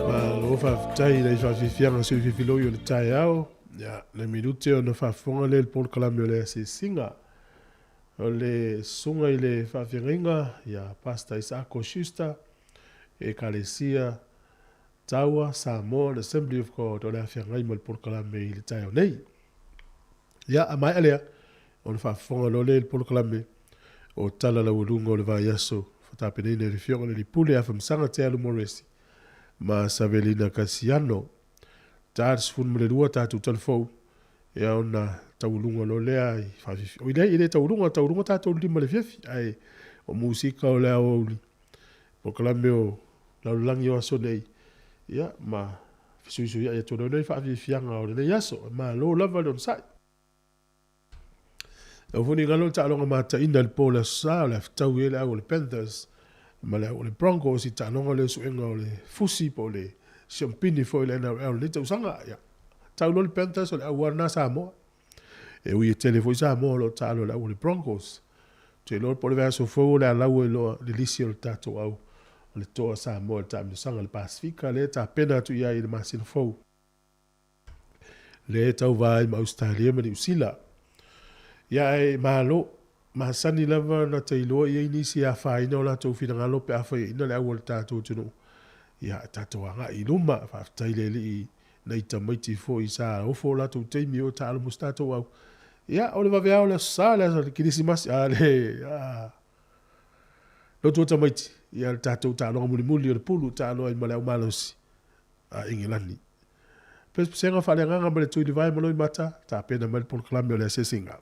Malo faafetai i le faafiafiaga o seufiafiloi o le taeao. Ia, le minute ona faafofoga lea i le polokalame o le asiasiga. O le susuga i le faafeagaiga ia Pastor Isaako Schuster, Ekalesia Taua Samoan Assembly of God o le afeagai ma le polokalame i le taeao nei. Ia, a maea lea, ona faafofoga loa lea i le polokalame o Tala Laualuga o le Vaiaso, faatapenaina e le Afioga i le Alii Pule Afamasaga Te Alu Moresi ma Savelina Kasiano. Ta le 12 tatou talafou, ia ona taualuga loa lea i faafiafi. Oi leai, e le taualuga, taualuga tatou i le 5 i le afiafi, ae o musika o le aoauli, polokalame o lalolagi o aso nei, ia ma fesuisuiai atu ai nei faafiafiaga o lenei aso. Malo lava le onosai. Au foi ni galo le taaloga mataina i le po o le Aso Sa, o le a fetaui ai le au o le Panthers ma le au o le Broncos i taaloga lea o suega o le fusi po o le siampini foi o le NRL i lenei tausaga. Ia, tau loa le Panthers o le au lava lena Samoa. E ui e tele foi Samoa o lo o taalo i le au o le Broncos. Ou te iloa po o le vaiaso fou o le a lau ai loa le lisi o le tatou au o le toa Samoa i le taamilosaga i le Pasefika lea e tapena atu i ai i le masina fou. Lea e tauva ai ma Ausetalia ma Niu Sila. Ia ae malo, masani lava ona tailoa i ai nisi e afaina o latou finagalo pe a faiaina le au a le tatou atunuu. Ia tatou agai i luma, faafetai le Alii nai tamaiti foi sa ofo o latou taimi o taalo mo se tatou au. Ia, o le vaveao o le Aso Sa, le aso Kerisimasi, a le, a, lotu o tamaiti, ia le tatou taaloga mulimuli o le pulu, taalo ai ma le au malosi a Ingelani. Pesepesega faaleagaga ma le Tuilivae ma Loimata, tapena mai le polokalame o le asiasiga.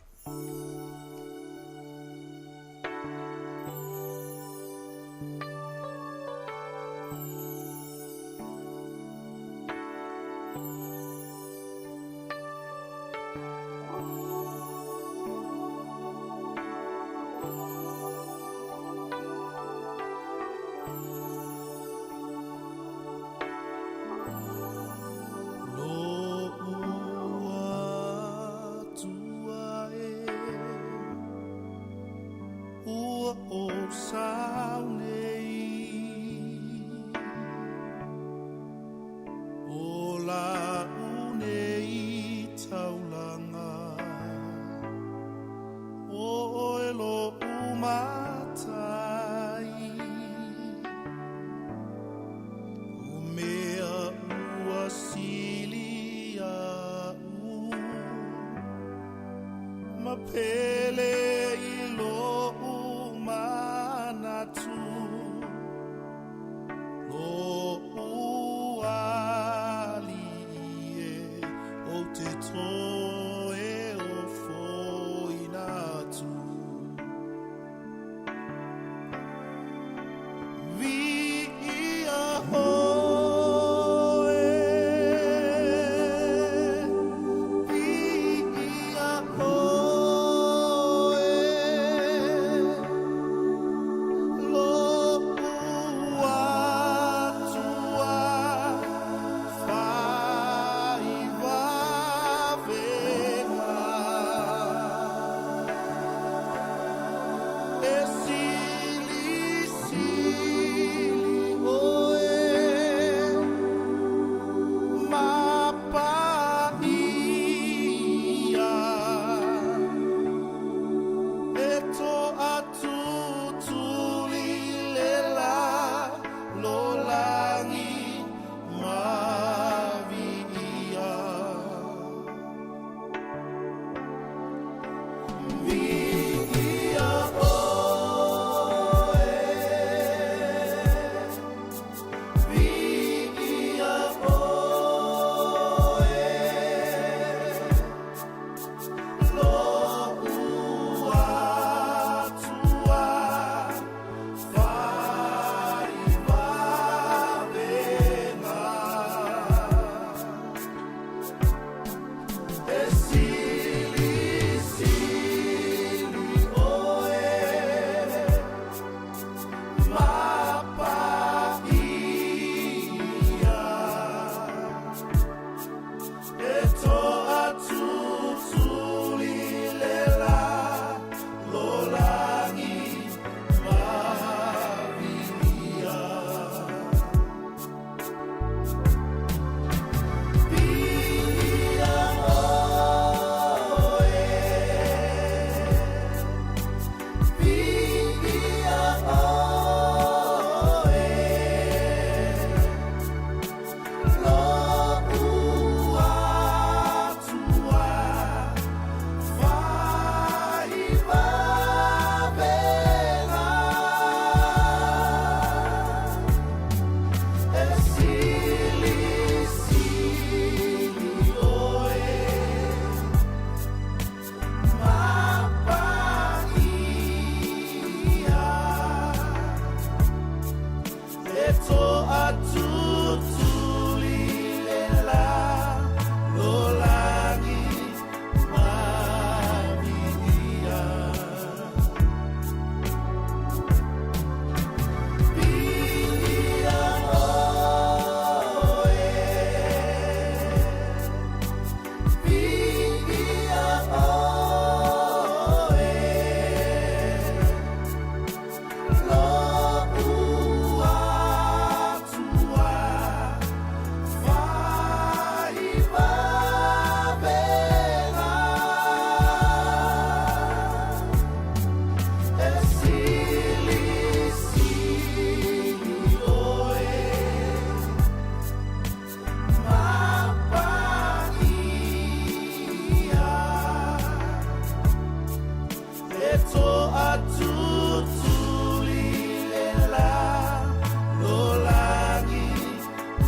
toatutuli le lalolagi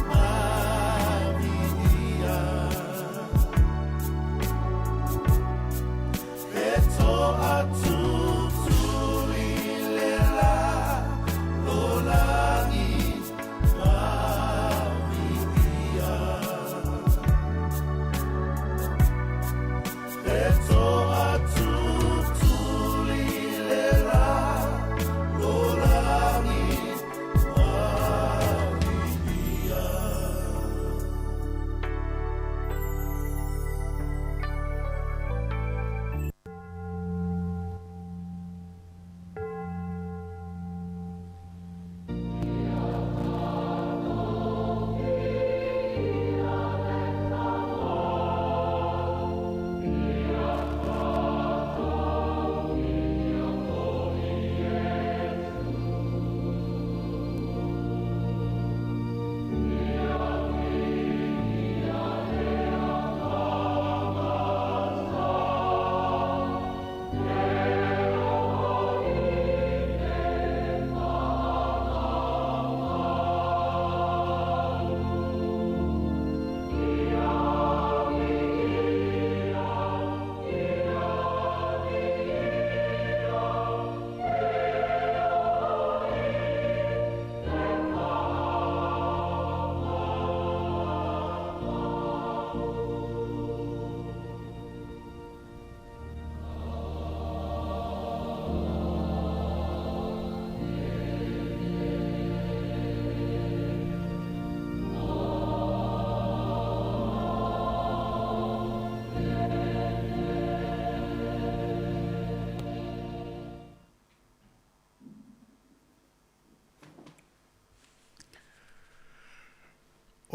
maviia. E toatutuli le lalolagi maviia. E toatutuli le lalolagi maviia.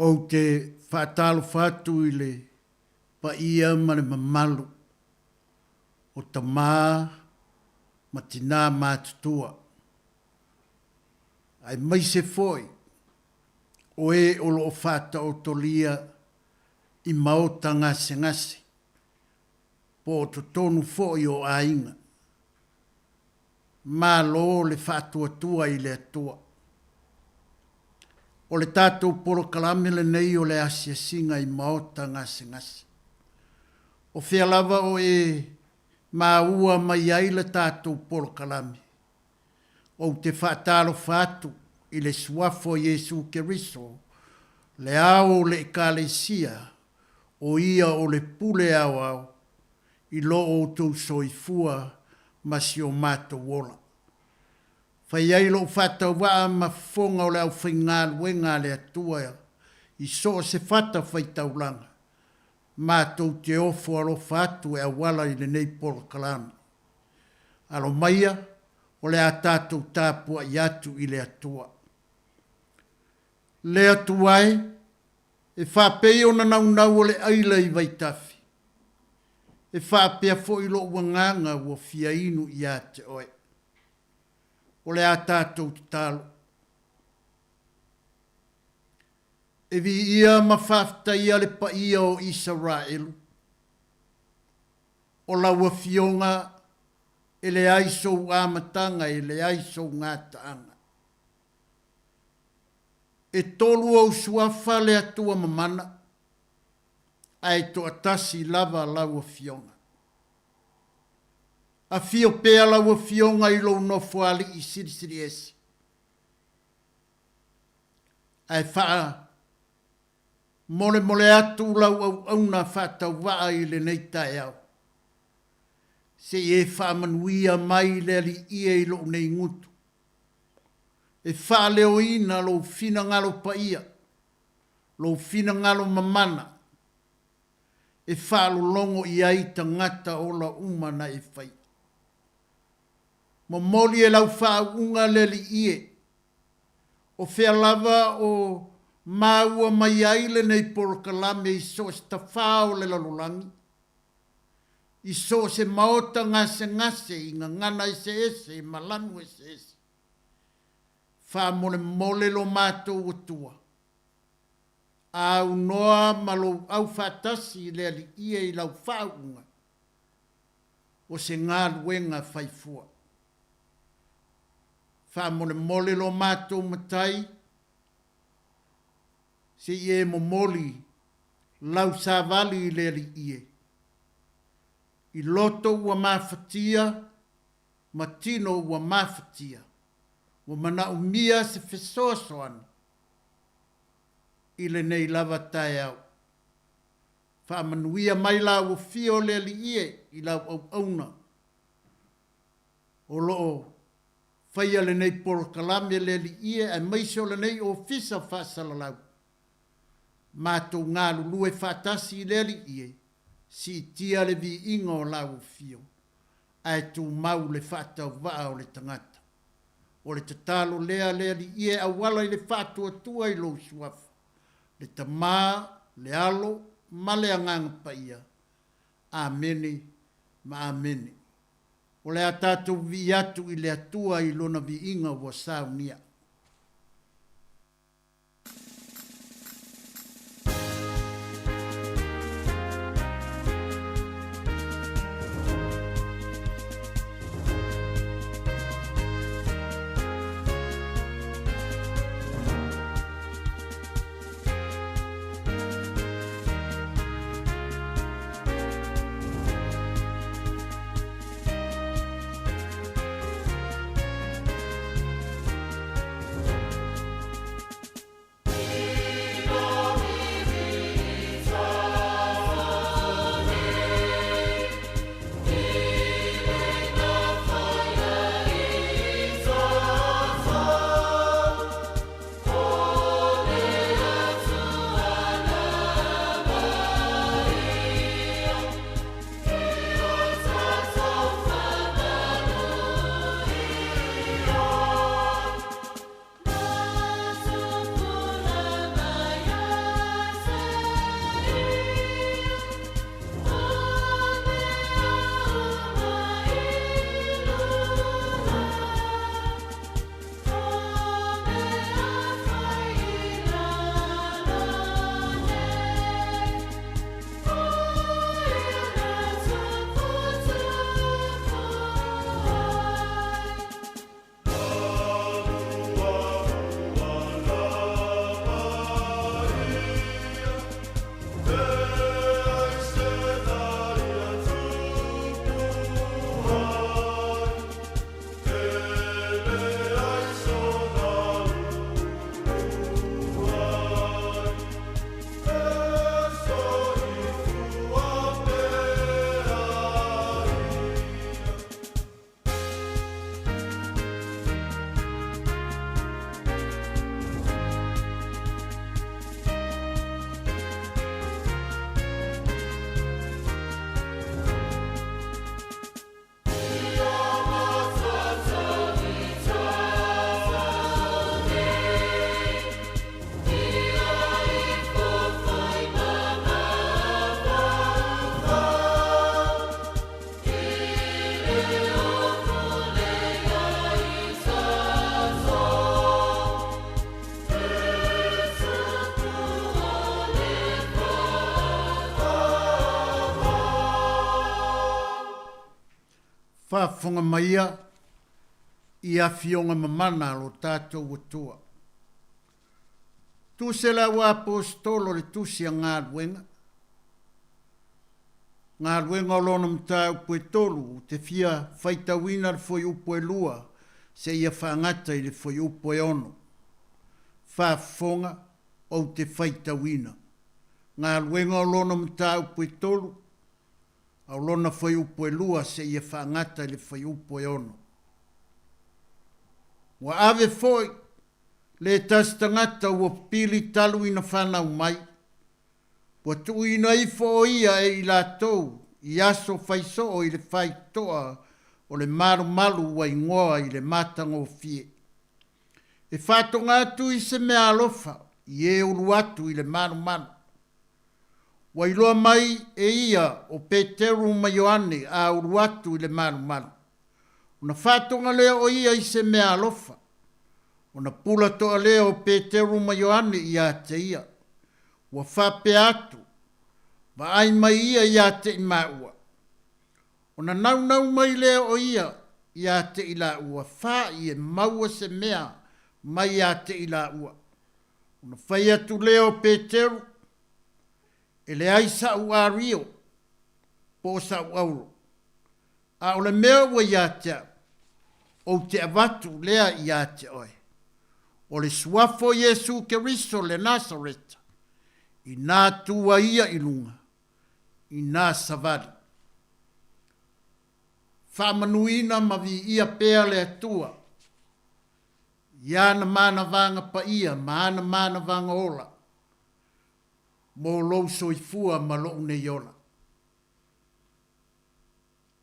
Ou te faatalofa atu i le paia ma le mamalu o tama ma tinā matutua, aemaise foi o e o lo o faataotolia i maota gasegase po o totonu foi o aiga. Malo le faatuatua i le Atua. O le tatou polokalame lenei o le asiasiga i maota gasegase. O fea lava o e maua mai ai le tatou polokalame, ou te faatalofa atu i le Suafa o Iesu Keriso, le Ao o le Ekalesia, o Ia o le Pule Aoao i lo outou soifua ma si o matou ola. Fai ai lou faatauvaa ma fofoga o le aufaigaluega a le Atua i so o se fata faitaulaga, matou te ofo alofa atu e auala i lenei polokalame. Alo maia, o le a tatou tapuai atu i le Atua. Le Atua e, e faapei ona naunau o le aila i vaitafe, e faapea foi lou agaga ua fia inu ia te oe. O le a tatou tatalo. E viia ma faafetaia le paia o Isaraelu. O lau Afioga e leai sou amataga e leai sou gataaga. E tolu ou suafa le Atua mamana, ae toatasi lava lau Afioga. Afio pea lau Afioga i lou Nofoalii Silisiliese, ae faamolemole atu lau auauna faatauvaa i lenei taeao, se i e faamanuia mai le Alii e i lou nei gutu, e faaleoina lou finagalo paia, lou finagalo mamana, e faalologo i ai tagata ola uma na e faia. Momoli e lau faauuga le Alii e, o fea lava o maua mai ai lenei polokalame i so o se tafā o le lalolagi, i so o se maota gasegase i gagana eseese ma lanu eseese. Faamolemole lo matou Atua, a aunoa ma lou aufaatasi i le Alii e i lau faauuga. o se galuega faifua. Faamolemole lo matou Matai, se i e momoli lau savali i le Alii e, i loto ua mafatia ma tino ua mafatia, ua manaomia se fesoasoani i lenei lava taeao. Faamanuia mai la ua fia o le Alii e i lau auauna o lo o faia lenei polokalame le Alii e aemaise o lenei ofisa faasalalau. Matou galulue faatasi i le Alii e, siitia le viiga o lau afio, ae tumau le faatauvaa o le tagata. O le tatalo lea le Alii e auala i le faatuatua i lou Suafa, le Tama, le Alo ma le Agaga Paia. Amene ma Amene. O le a tatou vivii atu i le Atua i Lona viiga ua saunia. Faafofoga maia i afioga mamana a lo tatou Atua. Tuse le auaposetolo le tusi a galuega. Galuega o lona mataupu e tolu, ou te fia faitauina le fuaiupu e lua seia faagata i le fuaiupu e ono. Faafofoga, ou te faitauina. Galuega o lona mataupu e tolu, a o lona fuaiupu e lua seia faagata i le fuaiupu e ono. Ua ave foi le tasi tagata ua pili talu ina fanau mai, Ua tuuina ifo o ia e i latou i aso faisoo i le faitoa o le malumalu ua igoa i le matagofie. E faatoga atu i se mea alofa i e ulu atu i le malumalu. Ua iloa mai e ia o Peteru ma Ioane a ulu atu i le malumalu. Ona faatoga lea o ia i se mea alofa. Ona pula toa lea o Peteru ma Ioane ia te ia. Ua faapea atu, Vaai mai ia ia te i māua. Ona naunau mai lea o ia iā te i lāua, fa'i e maua se mea mai iā te i lāua. Ona fai atu lea o Peteru, E leai sa'u ario po o sa'u auro, a o le mea ua iā te a'u, ou te avatu lea iā te oe. O le suafa o Iesū Keriso le Nasareta, inā tū ai ia i luga, inā savali. Faamanuina ma viia pea le Atua i ana manavaga paia ma ana manavaga ola mo lou soifua ma lou nei ola.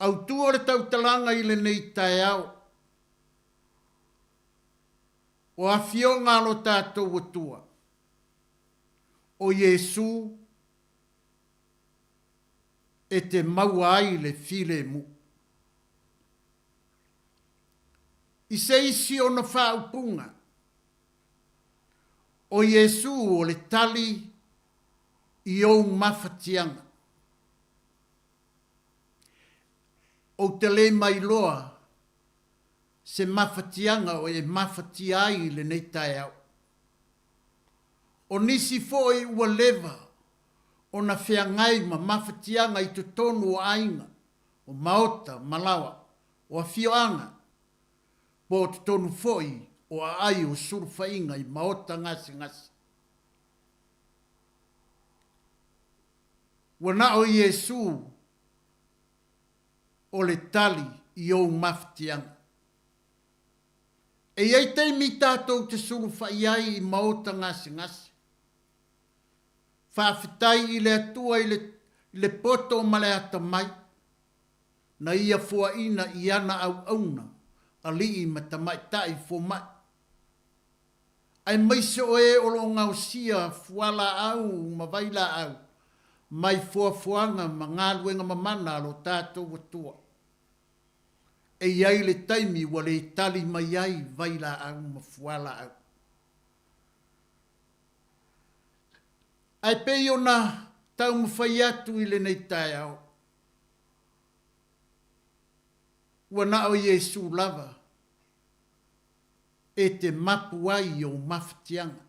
Autu o le tautalaga i lenei taeao, o afioga a lo tatou Atua, o Iesu e te maua ai le filemu. I se isi ona faaupuga, o Iesu o le tali i ou mafatiaga. Ou te le mailoa se mafatiaga o e mafatia ai i lenei taeao. O nisi foi ua leva ona feagai ma mafatiaga i totonu o aiga, o maota, malaoa, o afioaga, po o totonu foi o aai o sulufaiga i maota gasegase. Ua na o Iesu o le tali i ou mafatiaga. E i ai taimi tatou te sulufai ai i maota gasegase. Faafetai i le Atua i le le poto ma le atamai na ia foaina i ana auauna, alii ma tamaitai fomai. Aemaise o e o lo o gaosia fualaau ma vailaau mai foafoaga ma galuega mamana a lo tatou Atua. E i ai le taimi ua le tali mai ai vailaau ma fualaau. Ae pei ona taumafai atu i lenei taeao, ua na o Iesu lava e te mapu ai i ou mafatiaga.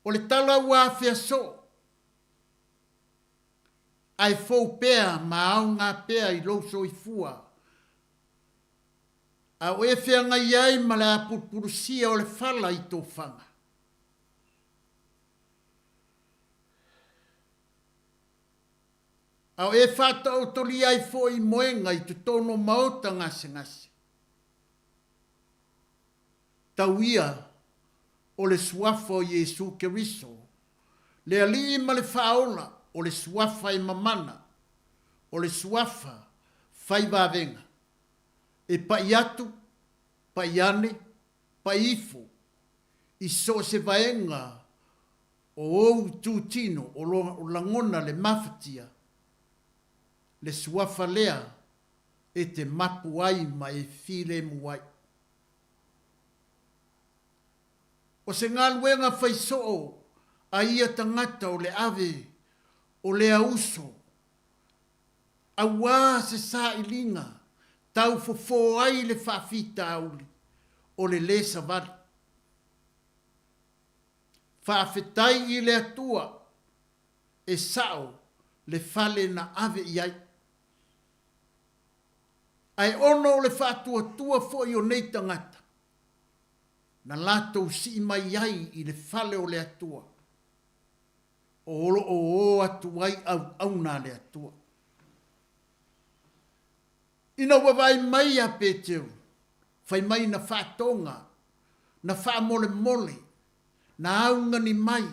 O le tala ua afea soo, ae fou pea ma aoga pea i lou soifua A o e feagai ai ma le apulupulusia o le fala i tofaga. A o e faataotolia ai foi i moega i totonu o maota gasegase. Tau ia o le Suafa o Iesu Keriso, le Alii ma le Faaola, o le Suafa e mamana, o le Suafa fai vavega. E paʻi atu, paʻi ane, paʻi ifo i so o se vaega o ou itutino o lo o lagona le mafatia, le suafa lea e te mapu ai ma e filemu ai. O se galuega fai soo a ia tagata o le ave o lea uso Auā se sailiga tau fofō ai le faafitauli o le lē savali. Faafetai i le Atua e sa'o le fale na ave i ai. Ae ono o le faatuatua foi o nei tagata na latou sii mai ai i le fale o le Atua, o lo o o atu ai auauna a le Atua. Ina ua vaai mai ia Peteru, fai mai na faatoga, na faamolemole, na augani mai,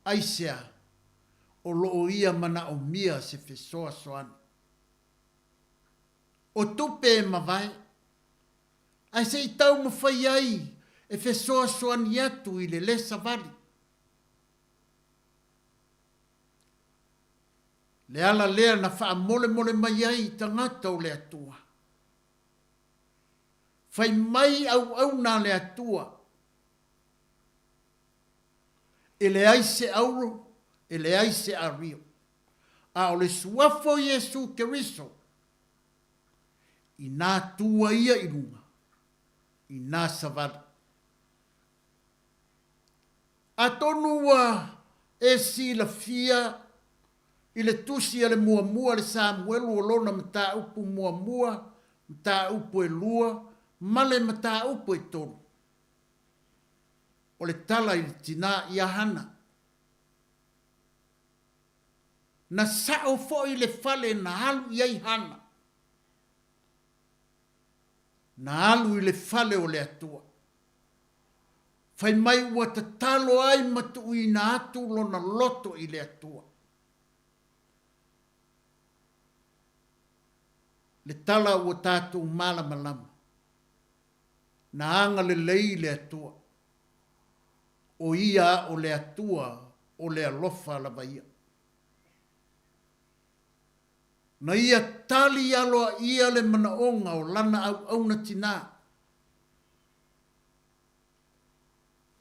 aisea, o lo o ia manaomia se fesoasoani. O tupe e mavae, ae se i taumafai ai e fesoasoani atu i le le savali. Le ala lea na faamolemole mai ai i tagata o le Atua. Fai mai auauna a le Atua, E leai se auro, e leai se ario. A o le Suafa o Iesu Keriso, inā tū ai ia i luga, inā savali. Atonu ua e silafia i le tusi a le muamua a le Samuelu o lona mataupu muamua, mataupu e lua, ma le mataupu e tolu. O le tala i le tinā ia Hana. Na sao foi le fale na alu i ai Hana. Na alu i le fale o le Atua. Fai mai ua tatalo ai ma tuuina atu lona loto i le Atua. Le tala ua tatou malamalama, na agalelei le Atua. O Ia o le Atua o le alofa lava ia. Na ia tali aloaia le manaoga o lana auauna tinā.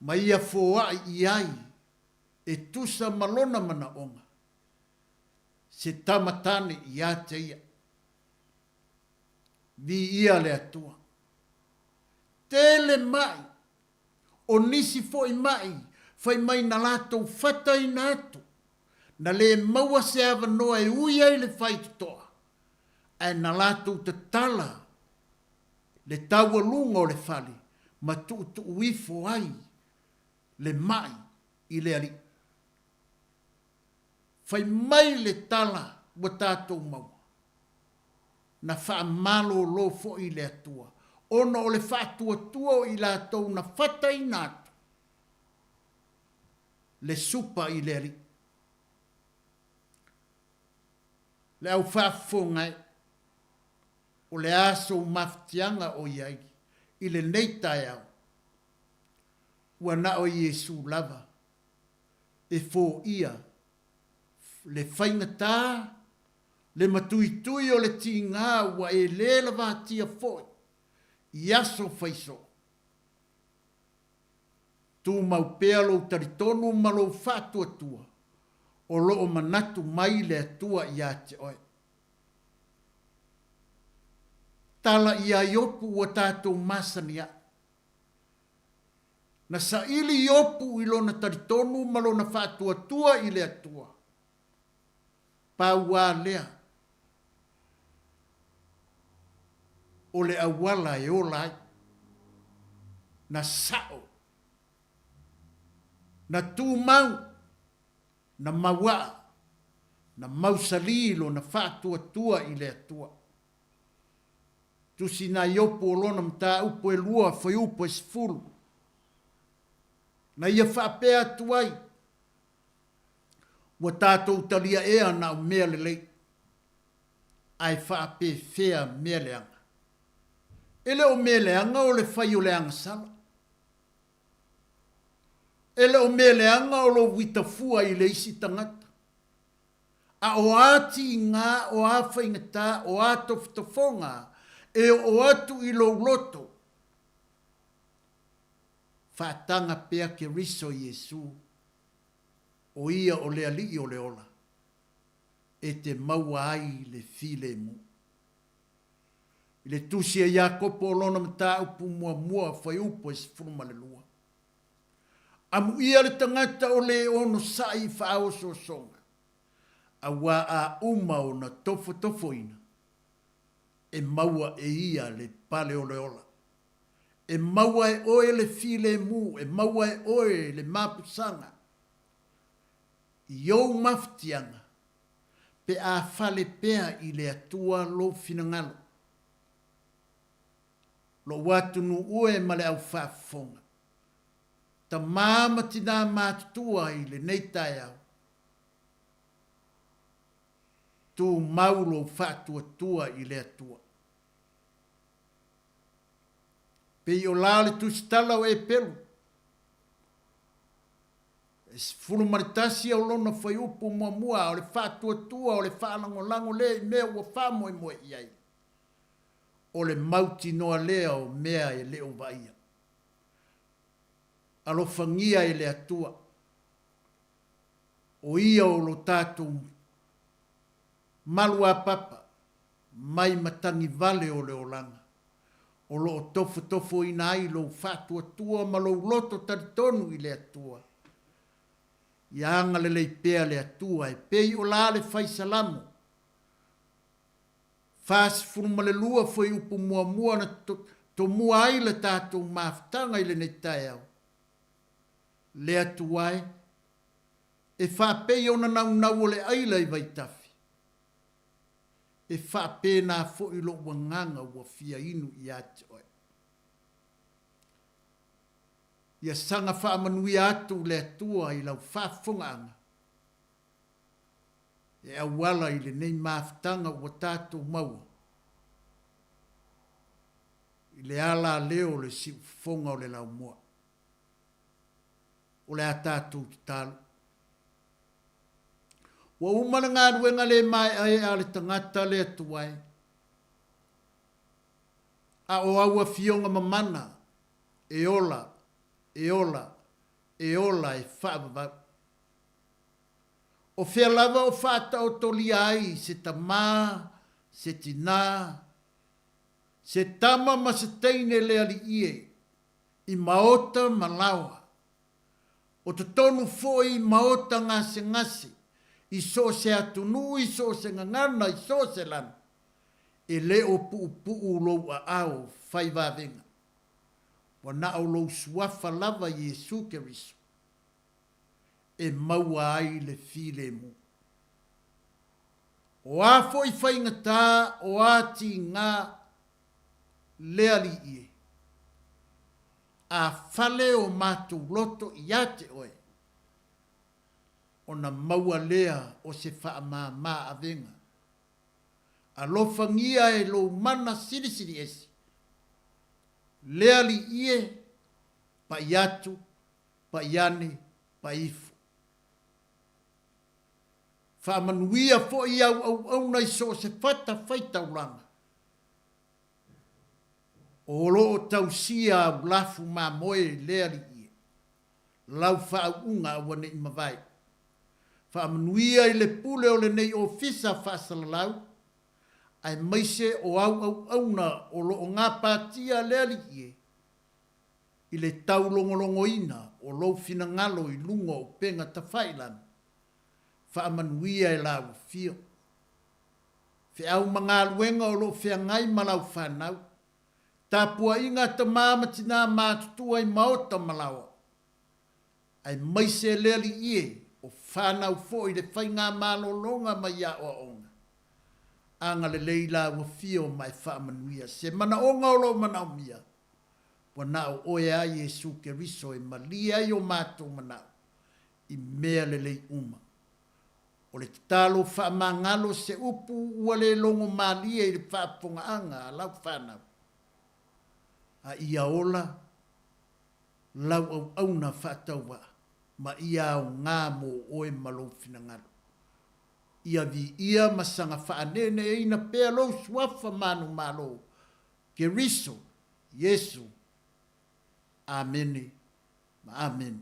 Ma ia foai i ai e tusa ma lona manaoga, se tama tane ia te ia. Viia le Atua. Tele mai, o nisi foi mai fai mai na latou fataina atu, na le maua se avanoa e ui ai le faitotoa, ae na latou tatala le taualuga o le fale ma tuutuu ifo ai le maʻi i le alii. Fai mai le tala ua tatou maua, na faamalōlō foi le Atua ona o le faatuatua o i latou na fataina atu le supa i le alii. Le au faafofoga e, o le a sou mafatiaga o i ai i lenei taeao? Ua na o Iesu lava e foia le faigata, le matuitui o le tiga ua e le lavatia foi i aso faisoo. Tumau pea lou talitonu ma lou faatuatua o lo o manatu mai le Atua ia te oe. Tala ia Iopu ua tatou masani ai. Na saili Iopu i lona talitonu ma lona faatuatua i le Atua. Pau a lea o le auala e ola ai. Na sao, na tumau, na mauaa, na mausalī lona faatuatua i le Atua. Tusi nā Iopu o lona mataupu e lua, fuaiupu e sefulu. Na ia faapea atu ai, Ua tatou talia ea na o mea lelei, ae faapefea mea leaga? E le o mea leaga o le fai o le agasala. E le o mea leaga o lou uitafua i le isi tagata. A o a tiga, o a faigata, o a tofotofoga e oo atu i lou loto, faataga pea Keriso Iesu, o ia o le Alii o le ola, e te maua ai le filemu. I le tusi a Iakopo o lona mataupu muamua fuaiupu e 12. Amuia le tagata o le onosai i faaosoosoga, auā a uma ona tofotofoina, e maua e ia le pale o le ola. E maua e oe le filemu, e maua e oe le mapusaga i ou mafatiaga, pe a fale pea i le Atua lou finagalo. Lou atunuu e ma le au faafofoga, tamā ma tinā matutua i lenei taeao, tumau lou faatuatua i le Atua. Pei o la le tusitala o Epelu, e 11 o lona fuaiupu muamua o le faatuatua o le faalagolago lea i mea ua faamoemoe i ai. O le mautinoa lea o mea e le o vaaia. Alofagia e le Atua, o Ia o lo tatou. Maluapapa, mai matagi vale o le olaga, o lo o tofotofoina ai lou faatuatua ma lou loto talitonu i le Atua. Ia agalelei pea le Atua e pei o la le fai Salamo 42 fuaiupu muamua na tomua ai le tatou mafutaga i lenei taeao. Le Atua e, e faapei ona naunau o le aila i vaitafe, e faapena foi lou agaga ua fia inu ia te oe. Ia saga faamanuia atu le Atua i lau faafofogaaga e auala i lenei mafutaga ua tatou maua i le ala leo o le siufofoga o le laumua. O le a tatou tatalo. Ua uma le galuega le maeaea a le tagata le Atua e, a o au afioga mamana e ola, e ola, e ola e faavavau. O fea lava o faataotolia ai se tamā, se tinā, se tama ma se teine le alii e, i maota ma laoa, o totonu foi i maota gasegase, i so o se atunuu, i so o se gagana, i so o se lanu, e le o puupuu lou aao fai vavega. Ua na o lou suafa lava Iesu Keriso e maua ai le filemu. O a foi faigata, o a tigā, le Alii e, a fale o matou loto ia te oe, ona maua lea o se faamāmā avega. Alofagia e lou mana silisili ese, le Alii e, paʻi atu, paʻi ane, paʻi ifo. Faamanuia foi au auauna i so o se fata faitaulaga, o lo o tausia au lafu mamoe le Alii e, lau faauuga auaneʻi mavae. Faamanuia i le pule o lenei ofisa faasalalau, aemaise o au auauna o lo o gapatia le Alii e, i le taulogologoina o lou finagalo i luga o upega tafailagi, faamanuia e lau afio. Feau ma galuega o lo o feagai ma lau fanau. Tapuaiga a tamā ma tinā matutua i maota ma laoa. Aemaise le Alii e, o fanau foi le faigamalologa mai aoaoga. Agalelei lau afio ma e faamanuia se manaoga o lo o manaomia. Ua na o oe a Iesu Keriso e malie ai o matou manao i mea lelei uma. O le tatalo faamagalo se upu ua le logo malie i le faafofogaaga a lau fanau, a ia ola lau auauna faatauvaa ma ia aoga mo oe ma lou finagalo. Ia viia ma saga faaneeneeina pea lou suafa manumalo, Keriso Iesu. Amene ma amene.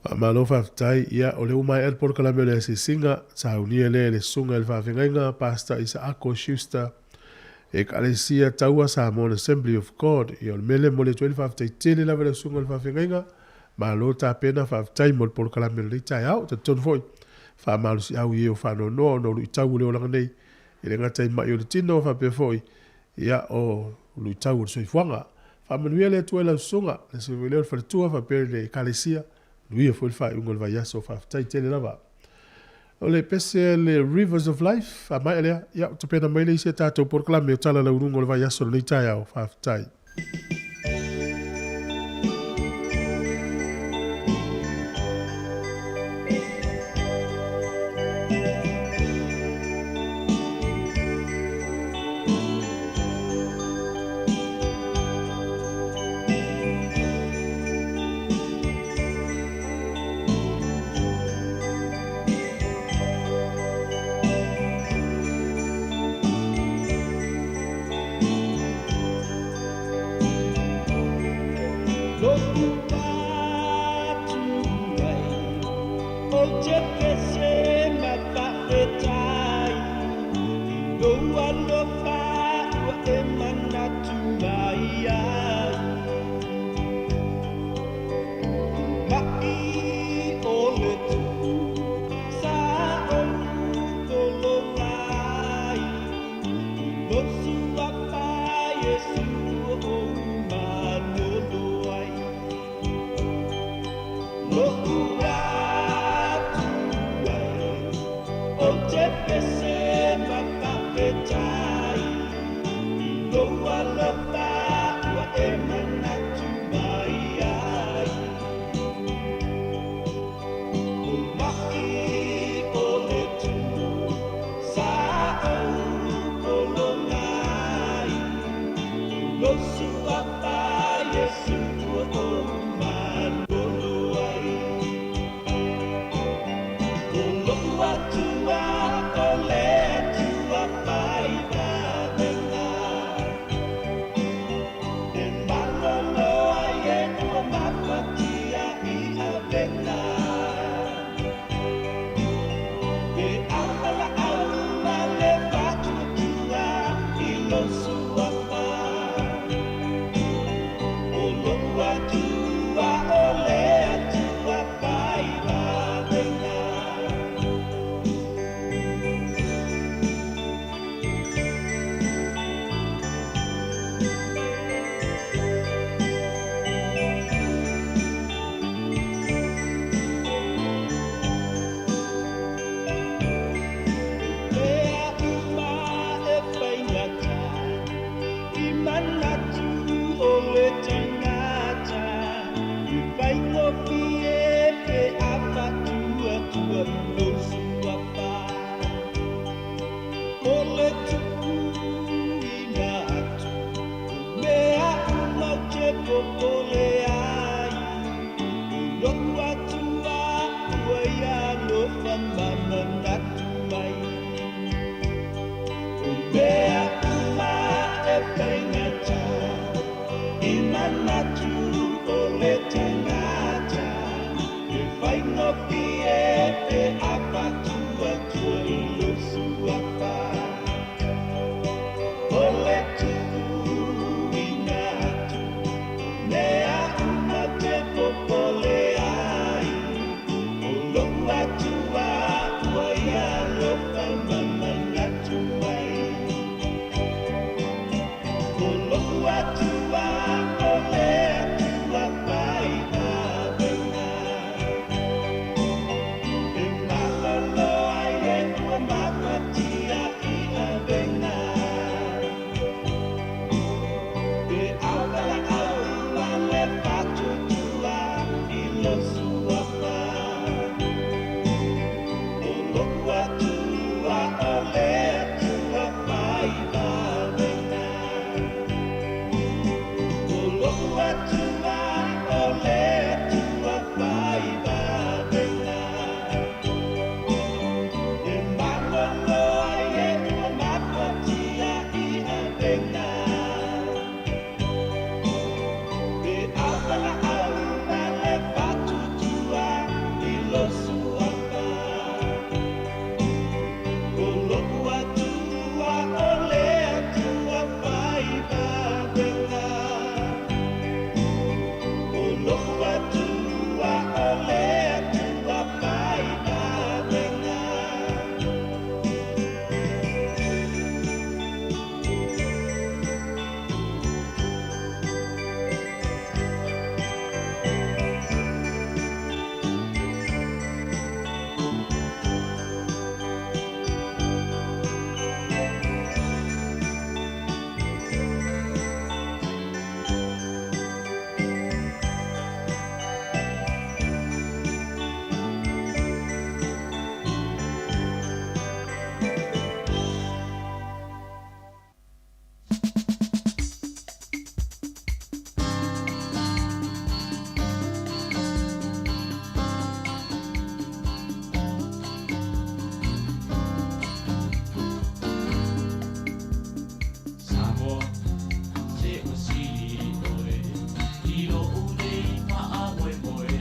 Faamalo faafetai. Ia, o lea ua maea le polokalame o le asiasiga, saunia lea e le Susuga i le Faafeagaiga, Pastor Isaako Schuster. Ekalesia Taua Samoan Assembly of God. Ia o le mea lea e momoli atu ai le faafetai tele lava i lau susuga i le faafeagaiga. Malo tapena, faafetai mo le polokalame o lenei taeao. E talitonu foi, faamalosiau i e o faanoanoa ona o luitau o le olaga nei, e le gata i mai o le tino, faapea foi, ia, o luitau o le soifuaga. Faamanuia le Atua i lau susuga, le susuga foi lea o le faletua faapea le Ekalesia, manuia foi le faaiuga o le vaiaso. Faafetai tele lava. O le pese a le Rivers of Life, a maea lea, ia, tapena mai le isi a tatou polokalame o Tala Lauuluga o le vaiaso o lenei taeao. Faafetai. se ua sili oe i loʻu nei faamoemoe.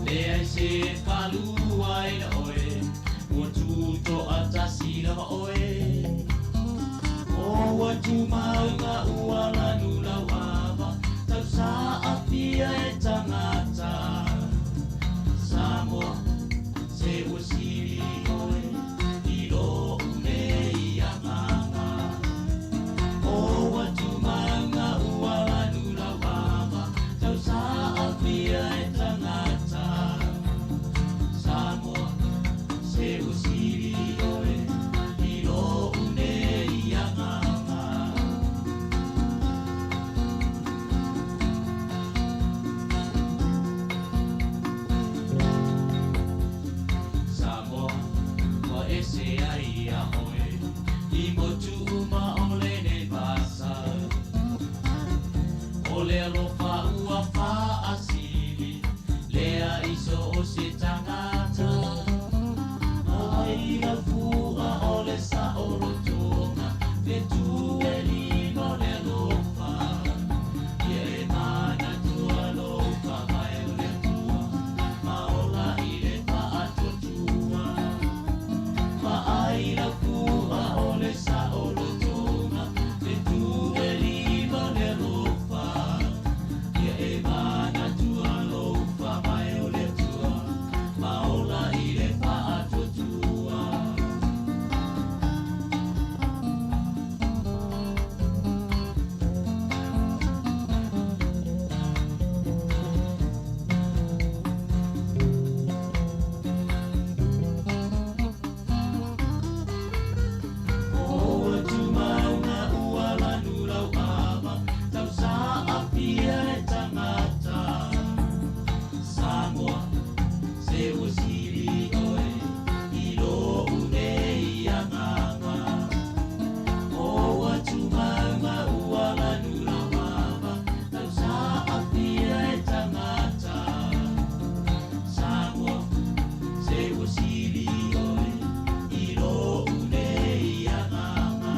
Leai se faalua ina oe, ua tutoʻatasi lava oe. O ua tumauga ua lanu lauava, tausaafia e tagata. Samoa, se ua sili oe i loʻu nei agaga. O ua tumauga ua lanu lauava, tausaafia e tagata. Samoa, se ua sili oe i loʻu nei agaga. Samoa, ua ese ai iā oe i motu uma o lenei vasa. O le alofa ua faasili, lea i so o se tagata. Ai lau fua o le saolotoga, fetu e lima o le alofa. Ia e manatua lou faavae o le Atua, ma ola i le faatuatua. Vaai lau fua o le saolotoga, fetu e lima o le alofa. Ia e manatua lou faavae o le Atua, ma ola i le faatuatua. O ua tumauga ua lanu lauava, tausaafia e tagata. Samoa, se ua sili oe i loʻu nei agaga. O ua tumauga ua lanu lauava, tausaafia e tagata. Samoa, se ua sili oe i loʻu nei agaga.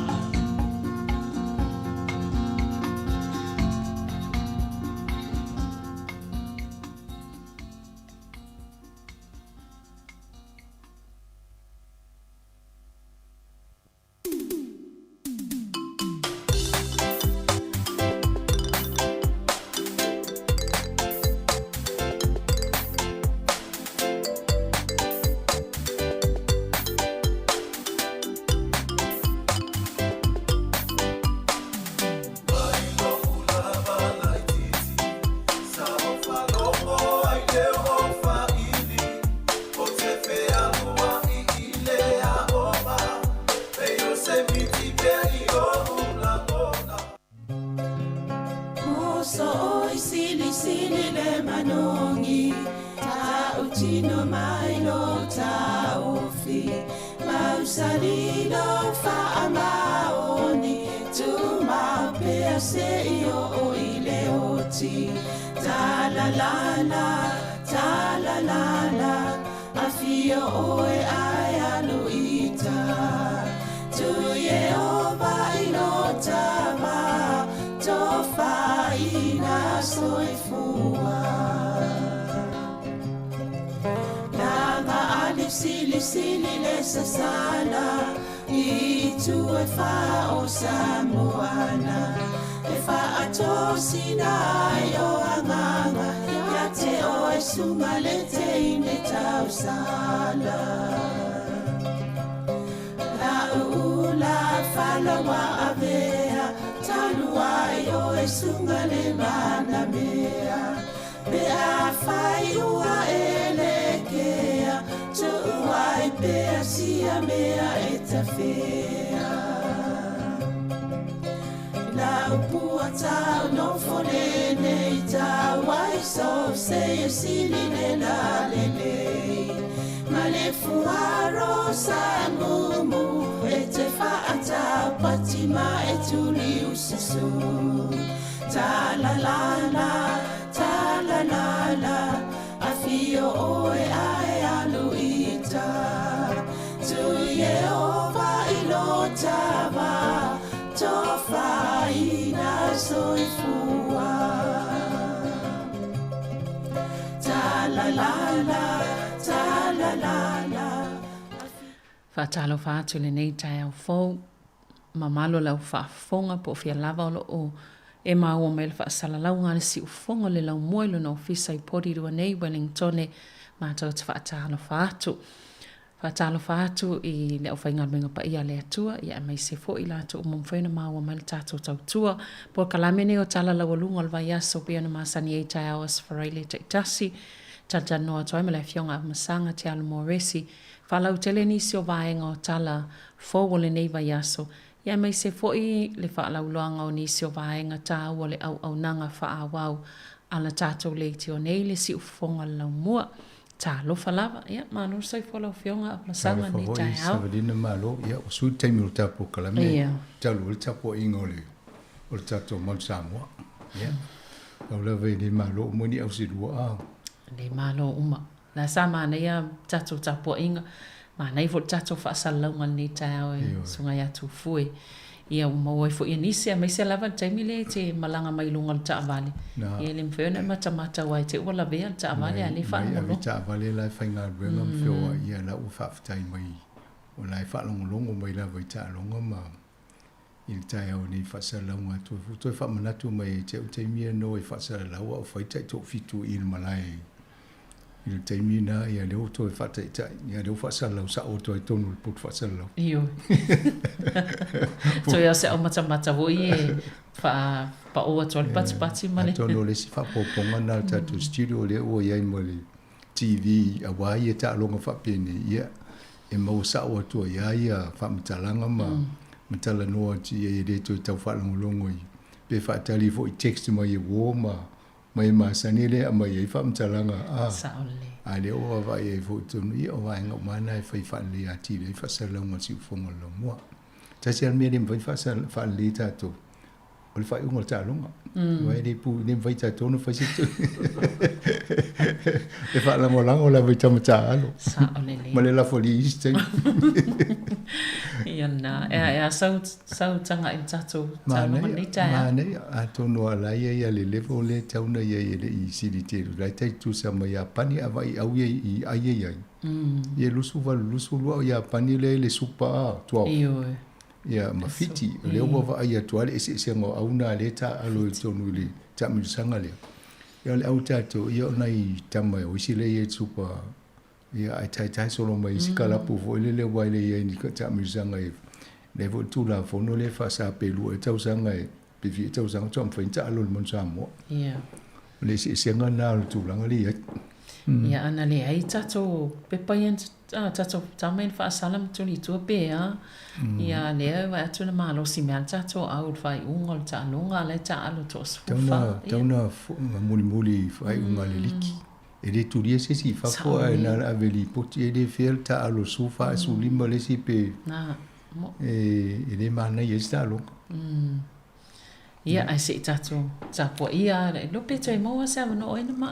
Moso oi sili sili le manongi, ta utino mai lo ta ofi, mausali lo fa amaoni, tu ma pea se i o i le oti. Ta la la la, ta la la la, afio oe ai aluita. Tu ye o vai lo tava, tofa ina soifua. Langa ali sili sili le sasala, i tu e fa o Samoana. E fa atosina ai o anganga, ia te o e sunga le te ine tausala. La uula falawa avea, taluai o e sunga le manamea. Pe a fai ua elekea, tuuai pea sia mea e tafea. La upua tau no fole nei tau ai so se e sili le la le le. Ma le fuaro sa mumu, e te faata patima e tuli usasu. Ta la la la, ta la la la, afio oe ae aluita. Tu ye ova i lo tava, tofa afaina soifua. Ta la la la, ta la la la. Faatalofa atu i lenei taeao fou, mamalo lau faafofoga po o fia lava o lo o e maua mai le faasalalauga a le siufofoga o le laumua i lona ofisa i Porirua nei, Wellingtone, matou te faatalofa atu. Faatalofa atu i le aufaigaluega paia a le Atua, ia aemaise foi i latou uma mafai ona maua mai le tatou tautua. Polokalame nei o Tala Laualuga o le Vaiaso pei ona masani ai taeao Aso Faraile taitasi. Talatalanoa atu ai ma le Afioga Afamasaga Te Alo Moresi. Faalautele nisi o vaega o tala fou o lenei vaiaso, ia aemaise foi le faalauiloaga o nisi o vaega taua o le auaunaga faaauau a la tatou leitio nei, le siufofoga o le laumua. Talofa lava. Ia, malo le soifua lau Afioga Afamasaga i lenei taeao. Talofa foi Savalina, malo. Ia, ua sui le taimi o le tatou polokalame talu ai le tapuaiga o le o le tatou Mount Samoa. Ia, lau lava e le malo uma ni auselua a. Le malo uma. La sa manaia tatou tapuaiga, manaia foi le tatou faasalalauga i lenei taeao e Susuga ia Tufue. Ia ua maua ai foi e nisi, aemaise lava le taimi lea e te malaga mai i luga o le taavale, ia e le mafai ona e matamata aua e te i ua lavea le taavale a o lea e faalogologo. Nai avetaavale la e faigaluega ma feoai, ia la ua faafetai mai o la e faalogologo mai lava i taaloga ma i le taeao nei faasalalauga atu ai foi. Toe faamanatu mai ia te au taimi ia na o e faasalalau a o fai taitoafitu i le malae i le taimi na, ia lea ua toe faataitai, ia lea ua faasalalau sao atu ai totonu o le poto faasalalau. Ioe. Toe o se aumatamata foi e faapao atu ai le patipati ma le. Atonu o le isi faaopoopoga na o le tatou studio lea ua i ai ma le TV aua ia taaloga faapenei, ia e maua sao atu ai lava ia faamatalaga ma ma talanoa atu i ai e le toe tau faalogologo i pe faatali foi i text mai e uo ma ma e masani lea e aumai ai faamatalaga a Sao lelei. A lea ua vaavaai ai foi i totonu ia o vaega uma lava na e fai faalelei atili ai faasalalauga a le siufofoga o le laumua. Tasi lava le mea e le mafai ona faalelei tatou o le faaiuga o le taaloga. Aua e le pu, le mafai tatou ona fai se e faalagolago lava i tama taaalo. Sao lelei. Ma le lafo alii i isi taimi. Ia na, e a, e a sau, sau taga i le tatou taaloga lenei taeao. Manaia, atonu a la ia ia le level lea e tatau ona i ai e le i sili tele. O la e tai tutusa ma Iapani, a vaai au ia i ai e i ai. Ia 28, 22 o Iapani lea i le Super 12. Ioe. Ia, ma Fiti, o lea ua vaai atu lava le eseesega o au na lea e taaalo i totonu i le taamilosaga lea. Ia, o le au tatou, ia o nai tama o isi lea e i ai i le Super, ia, ae taetae solo mai isi kalapu foi lele aua e le i ai i ni taamilosaga e leai foi le Tulafono lea e faasa pe 2 ea tausaga e pe fia tausaga faatoa mafai ona taaalo i le Manu Samoa. Ia. O le eseesega lena o le tulaga lea e i ai. Ia, ana leai tatou pepa ia na tatou tama ia na faasala ma tuli i tua pe a. Ia, lea e vaai atu na malosi mai lava le tatou au i le faaiuga o le taaloga, a o la e taaalo toa-14. Tau na mulimuli i faaiuga a le liki. E le tulia se isi i fafo ae na ona ave lipoti e le fair le taaalo 14, 15 le isi pe e le manaia ai se taaloga. Ia, ae se i tatou tapuaia lava, le iloa pe toe maua se avanoa o ai na ma,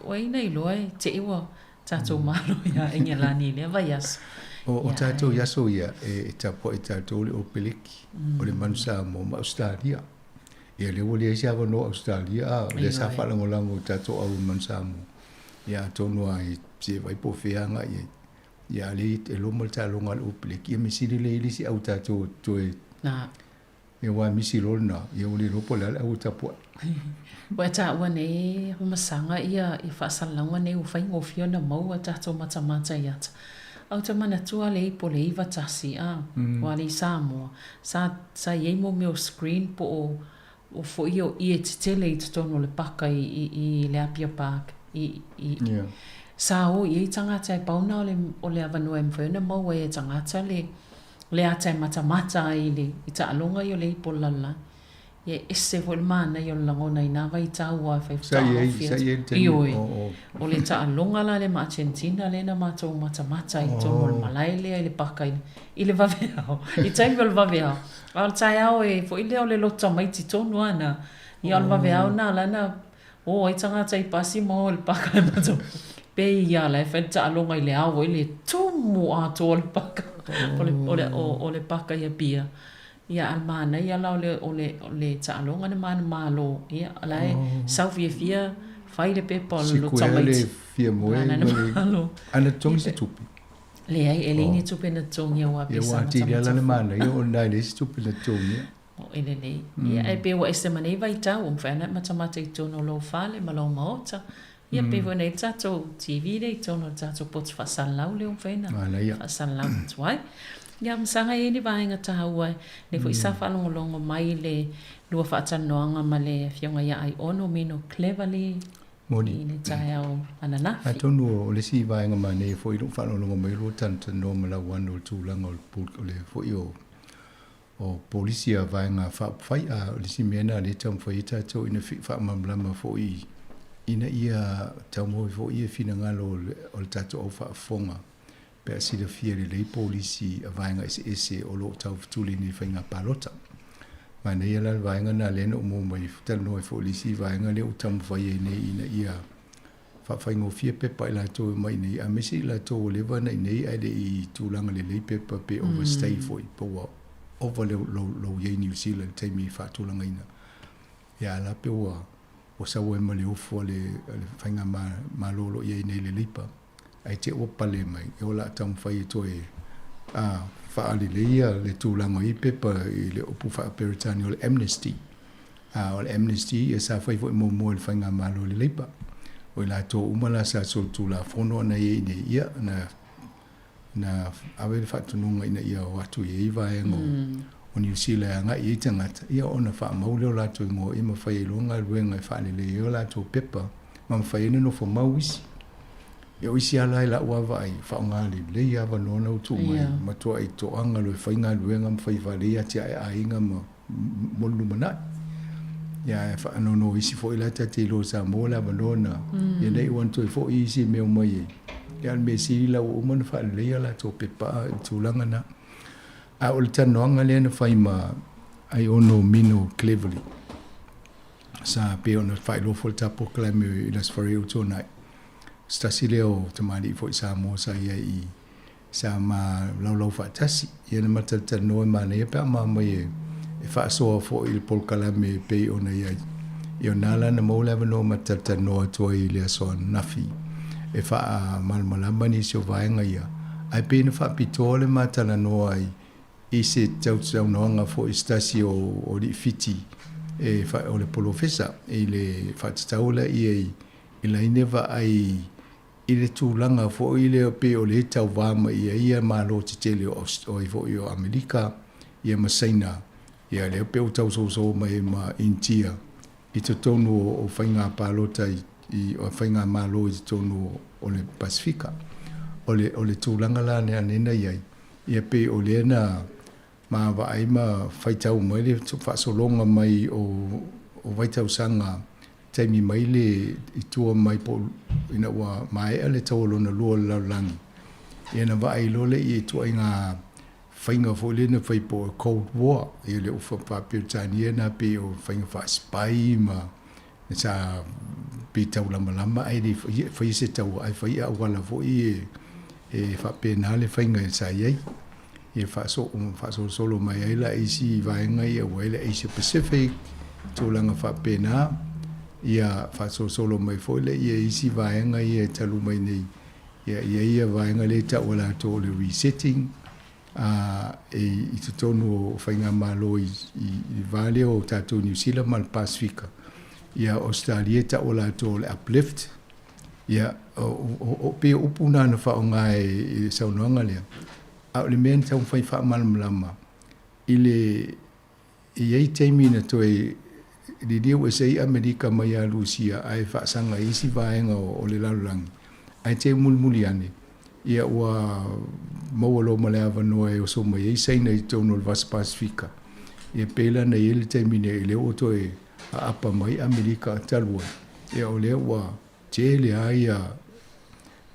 o ai na iloa e te i ua tatou malo iā Engelani i lea vaiaso. O, o tatou i aso ia, e tapuai tatou le Opeleki, o le Manu Samoa ma Ausetalia. Ia, lea ua leai se avanoa o Ausetalia, a, o lea sa faalagolago i tatou au i le Manu Samoa. Ia, atonu lava e se vaai po o fea agai i ai. Ia, a o lea e loma le taaloga a le Opeleki, ia mea sili lea i le isi au tatou e toe. Na. Ia aua e misi loa lena, ia ua le iloa po o le a le au e tapuai. Ua e taua nei masaga ia faasalalauga nei ua faigofie ona maua tatou matamata i ata. Ae ou te manatua le ipo le 91 a, ua le i Samoa, sa sa i ai mo mea o screen po o o foi o ie tetele i totonu o le paka i i i le Apia Park i i sa o i ai tagata e pau na o le o le avanoa e mafai ona maua ai e tagata le le ata e matamata ai i le i taaloga ia o le ipo o le lalolagi. Ia e ese foi le manaia o le lagona i nā vaitau aua e fai Sa i ai, sa i ai le taimi Ioe. O le taaloga la lea ma Argentina lea na matou matamata ai i totonu o le malae lea i le paka i le, i le vaveao, i taimi o le vaveao. A o le taeao e foi lea o le loto tamaiti tonu lava na. Ia o le vaveao na la na O ai tagata i pasi ma o i le paka e matou pei ia la e fai le taaloga i le ao foi le tumu atoa le paka o le o le o le paka i Apia. Ia, a o le manaia la o le, o le, o le taaloga na manumalo, ia, o la e sau fiafia fai le pepa o le Sikuea le tamaiti. fia moe ma le Manumalo. A na totogi se tupe? Leai, e leai ni tupe na totogia aua Ia, pe ua sa atili lava la le matamata fua. manaia ona e leai se tupe na totogia. O e lelei. Ia, ae pe ua ese ma nei vaitau, ua mafai lava ona e matamata i totonu o lou fale ma lou maota. Ia, pei foi ona i ai le tatou TV lea i totonu o le tatou poto faasalalau lea ua mafai ona faasalalau atu ai. Ia, masaga e i ai ni vaega taua lea foi sa faalogologo mai le lua faatalanoaga ma le Afioga ia Aiono Mino Cleverly Moni. i le taeao ananafi. Atonu o le isi vaega manaia foi i lou faalogologo mai o lua talatalanoa ma Lauano i le tulaga o le o le foi o o polisi a vaega faaupufai. A o le isi mea lena o lea e taumafai ai tatou ina faamalamalama foi ina ia taumafai foi ia finagalo o le, o le tatou au faafofoga pe a silafia lelei polisi a vaega eseese o lo o taufetuli nei i faiga palota. Manaia la le vaega lena lea na ou maua mai talanoa ai foi i le isi vaega lea ua taumafai ai nei ina ia faafaigofie pepa i latou e omai nei, aemaise i latou ua leva ona i nei ae le i tulaga lelei pepa pe overstay foi po ua ova le lou i ai i Niu Sila i le taimi faatulagaina. Ia a la pe ua ua sau ai ma le ofu a le faigamalo o lo o i ai nei le Leipa, ae te i ua pale mai, ia o le a taumafai e toe faaleleia le tulaga o ia pepa i le upu faa-Peretania o le amnesty. A o le amnesty, ia sa fai foi muamua e le faigamalo a le Leipa. O i latou uma la sa solitulafono ana i ai nei, ia na na ave le faatonuga ina ia o atu i ai vaega o Niu Sila e agai i ai tagata, ia ona faamau lea o latou igoa ia ma fai ai loa galuega e faalelei ai o latou pepa ma mafai ai ona nofo mau isi. Ia o isi lava la i lau lava vaai, faaaoga lelei lava avanoa na ua tuu mai, matuai toaga loa e fai galuega ma fai faalelei atiae aiga ma mo le lumanai. Ia ae faanono isi foi la ta te iloa Samoa le avanoa na. Ia nei ua toe foi isi mea mai ai. Ia le mea sili la ua uma ona faaleleia latou pepa i le tulaga na. A o le talanoaga lea na fai ma Aiono Mino Cleverly sa pei ona faailoa foi le ta polokalame i le Aso Faraile ua tuanai. Se tasi lea o tamalii foi Samoa sa i ai i Sa ma laulau faatasi. Ia na ma talatalanoa e manaia pe a ma omai e faasoa foi i le polokalame e pei ona i ai. Ia o na la na maua le avanoa ma talatalanoa atu ai i le aso ananafi e faamalamalama nisi o vaega ia, ae pei na faapitoa le ma talanoa ai i se tautaunoaga foi i se tasi o alii Fiti e o le polofesa i le faatatau lea i ai i laina vaai i le tulaga foi lea pei o lea e tauva mai i ai ia malo tetele o ai foi o Amerika ia ma Saina, ia lea pei ua tausousou mai ai ma Initia i totonu o faiga palota i faigamalo i totonu o le Pasefika. O le o le tulaga la lea na i ai, ia pei o lea na ma vaai ma faitau mai le faasologa mai o vaitausaga taimi mai le i tua mai po ina ua maea le taua lona lua o le lalolagi, ia na vaai loa lea i ituaiga faiga foi lea na fai po o Cold War, ia le ufa faa-Peretania na pei o faiga faa-spy ma sa pei taulamalama ae le faia se taua ae fai auala foi e faapena le faiga sa i ai. Ia faasolosolo mai ai la isi vaega ia ua i ai le Asia Pacific, tulaga faapena, ia faasolosolo mai foi lea i isi vaega ia e talu mai nei, ia i ai ia vaega lea e tau e latou o le resetting, a e i totonu o faigamalo i le va lea o tatou Niu Sila ma le Pasefika, ia Ausetalia e tau e latou o le uplift, ia o pei o upu na na faaaoga i le saunoaga lea, a o le mea na taumafai faamalamalama i le e i ai taimi na toe liliu ese ai Amerika mai ia Rusia ae faasaga i isi vaega o le lalolagi, ae te i mulimuli ane, ia ua maua loa ma le avanoa e oso mai ai Saina i totonu o le Vasa Pasefika. Ia pei la na i ai le taimi nei lea ua toe aapa mai Amerika talu ai, ia o lea ua tele lava ia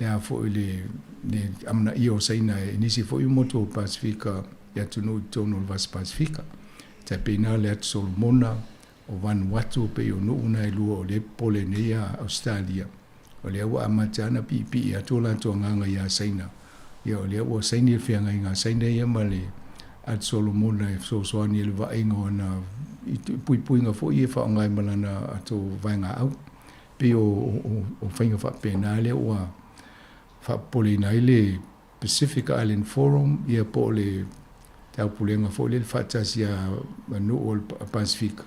le a foi le le amanaia o Saina e nisi foi o motu o Pasefika i atunuu i totonu o le Vasa Pasefika. Tai pei na le Atu Solomona, o Vanuatu, pei o nuu na e lua o lea e popole nei ia Ausetalia. O lea ua amata ona piipii atu o latou agaga ia Saina. Ia o lea ua saini le feagaiga a Saina ia ma le a Solomona e fesoasoani i le vaaiga o ana puipuiga foi ia e faaaoga ai ma lana ato vaegaau. Pei o, o, o faiga faapena lea ua faapopoleina ai le Pacific Island Forum, ia po o le taupulega foi lea le faatasi a nuu o le Pasefika,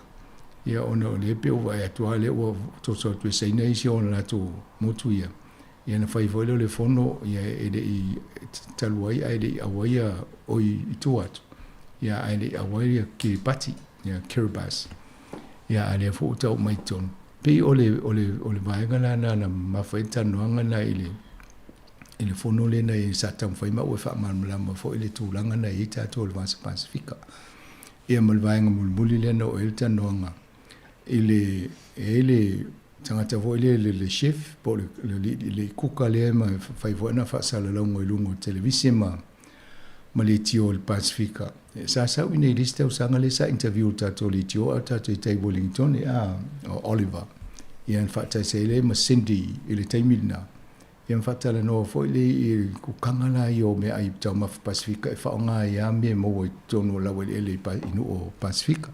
ia ona o lea pei ua vaai atu lava lea ua toso atu e Saina isi o latou motu ia. Ia na fai foi lea o le fono, ia e le i talu ai ae le i auai ia oi i tua atu, ia ae le i auai ia Kiribati, ia Kiribati. Ia a lea foi ua tau mai i totonu. Pei o le, o le, o le vaega la na na mafua ai le talanoaga na i le i le fono lea na i sa taumafai ma ua faamalamalama foi le tulaga na i ai tatou o le Vasa Pasefika. Ia ma le vaega mulimuli lea na oo i ai le talanoaga i le e i ai le tagata foi lea le, le chef po o le, le, le, le kuka lea ma fai foi ana faasalalauga i luga o televise ma ma leitio o le Pasefika. Sa sau i nei i le isi tausaga lea sa interview le tatou leitio a o tatou i tai Wellington, a o Oliver. Ia na faataisi ai lea ma Cindy i le taimi lena. Ia ma faatalanoa foi lea i kukaga la ia o meaai taumafa Pasefika e faaaoga ai lava mea e maua i totonu o laueleele i nuu o Pasefika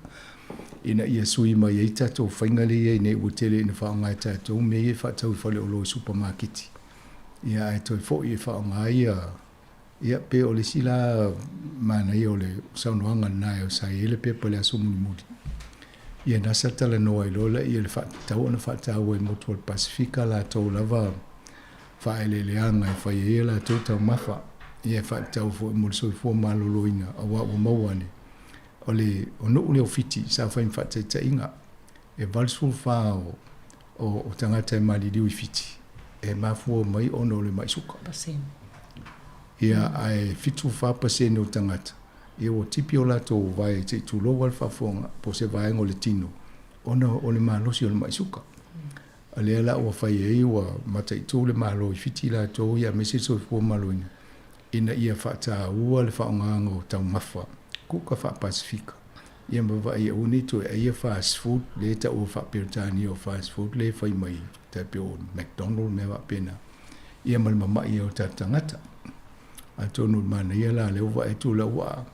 ina ia sui mai ai tatou faiga lea i ai nei ua tele ina faaaoga e tatou mea ia e faatau i faleoloa i supamaketi. Ia ae toe foi e faaaoga ai ia ia pe o le isi la manaia o le saunoaga lena sa i ai le pepa i le aso mulimuli. Ia na sa talanoa ai loa laia i le faatatau ona faataua e motu o le Pasefika latou lava faaeleeleaga e fai ai a latou taumafa, ia e faatatau foi mo le soifua maloloina aua ua maua ane o le o nuu lea o Fiti sa fai ma faataitaiga e 84 o tagata e maliliu i Fiti e mafua mai ona o le mai suka. Ia ae 74% o tagata Ia ua tipi o latou vae se i tulou lava le faafofoga po o se vaega o le tino ona o le malosi o le mai suka. A lea la ua fai ai ua mataitu le Malo i Fiti latou ia aemaise le soifua maloloina ina ia faataua le faaaogaina o taumafa kuka faa-Pasefika ia ma vaai aua ne i toe ai ia fast food lea e taua faa-Peretania o fast food lea e fai mai tai pei o McDonald mea faapena ia ma le mamai ai o tatou tagata. Atonu o le manaia la lea ua vaai atu o la ua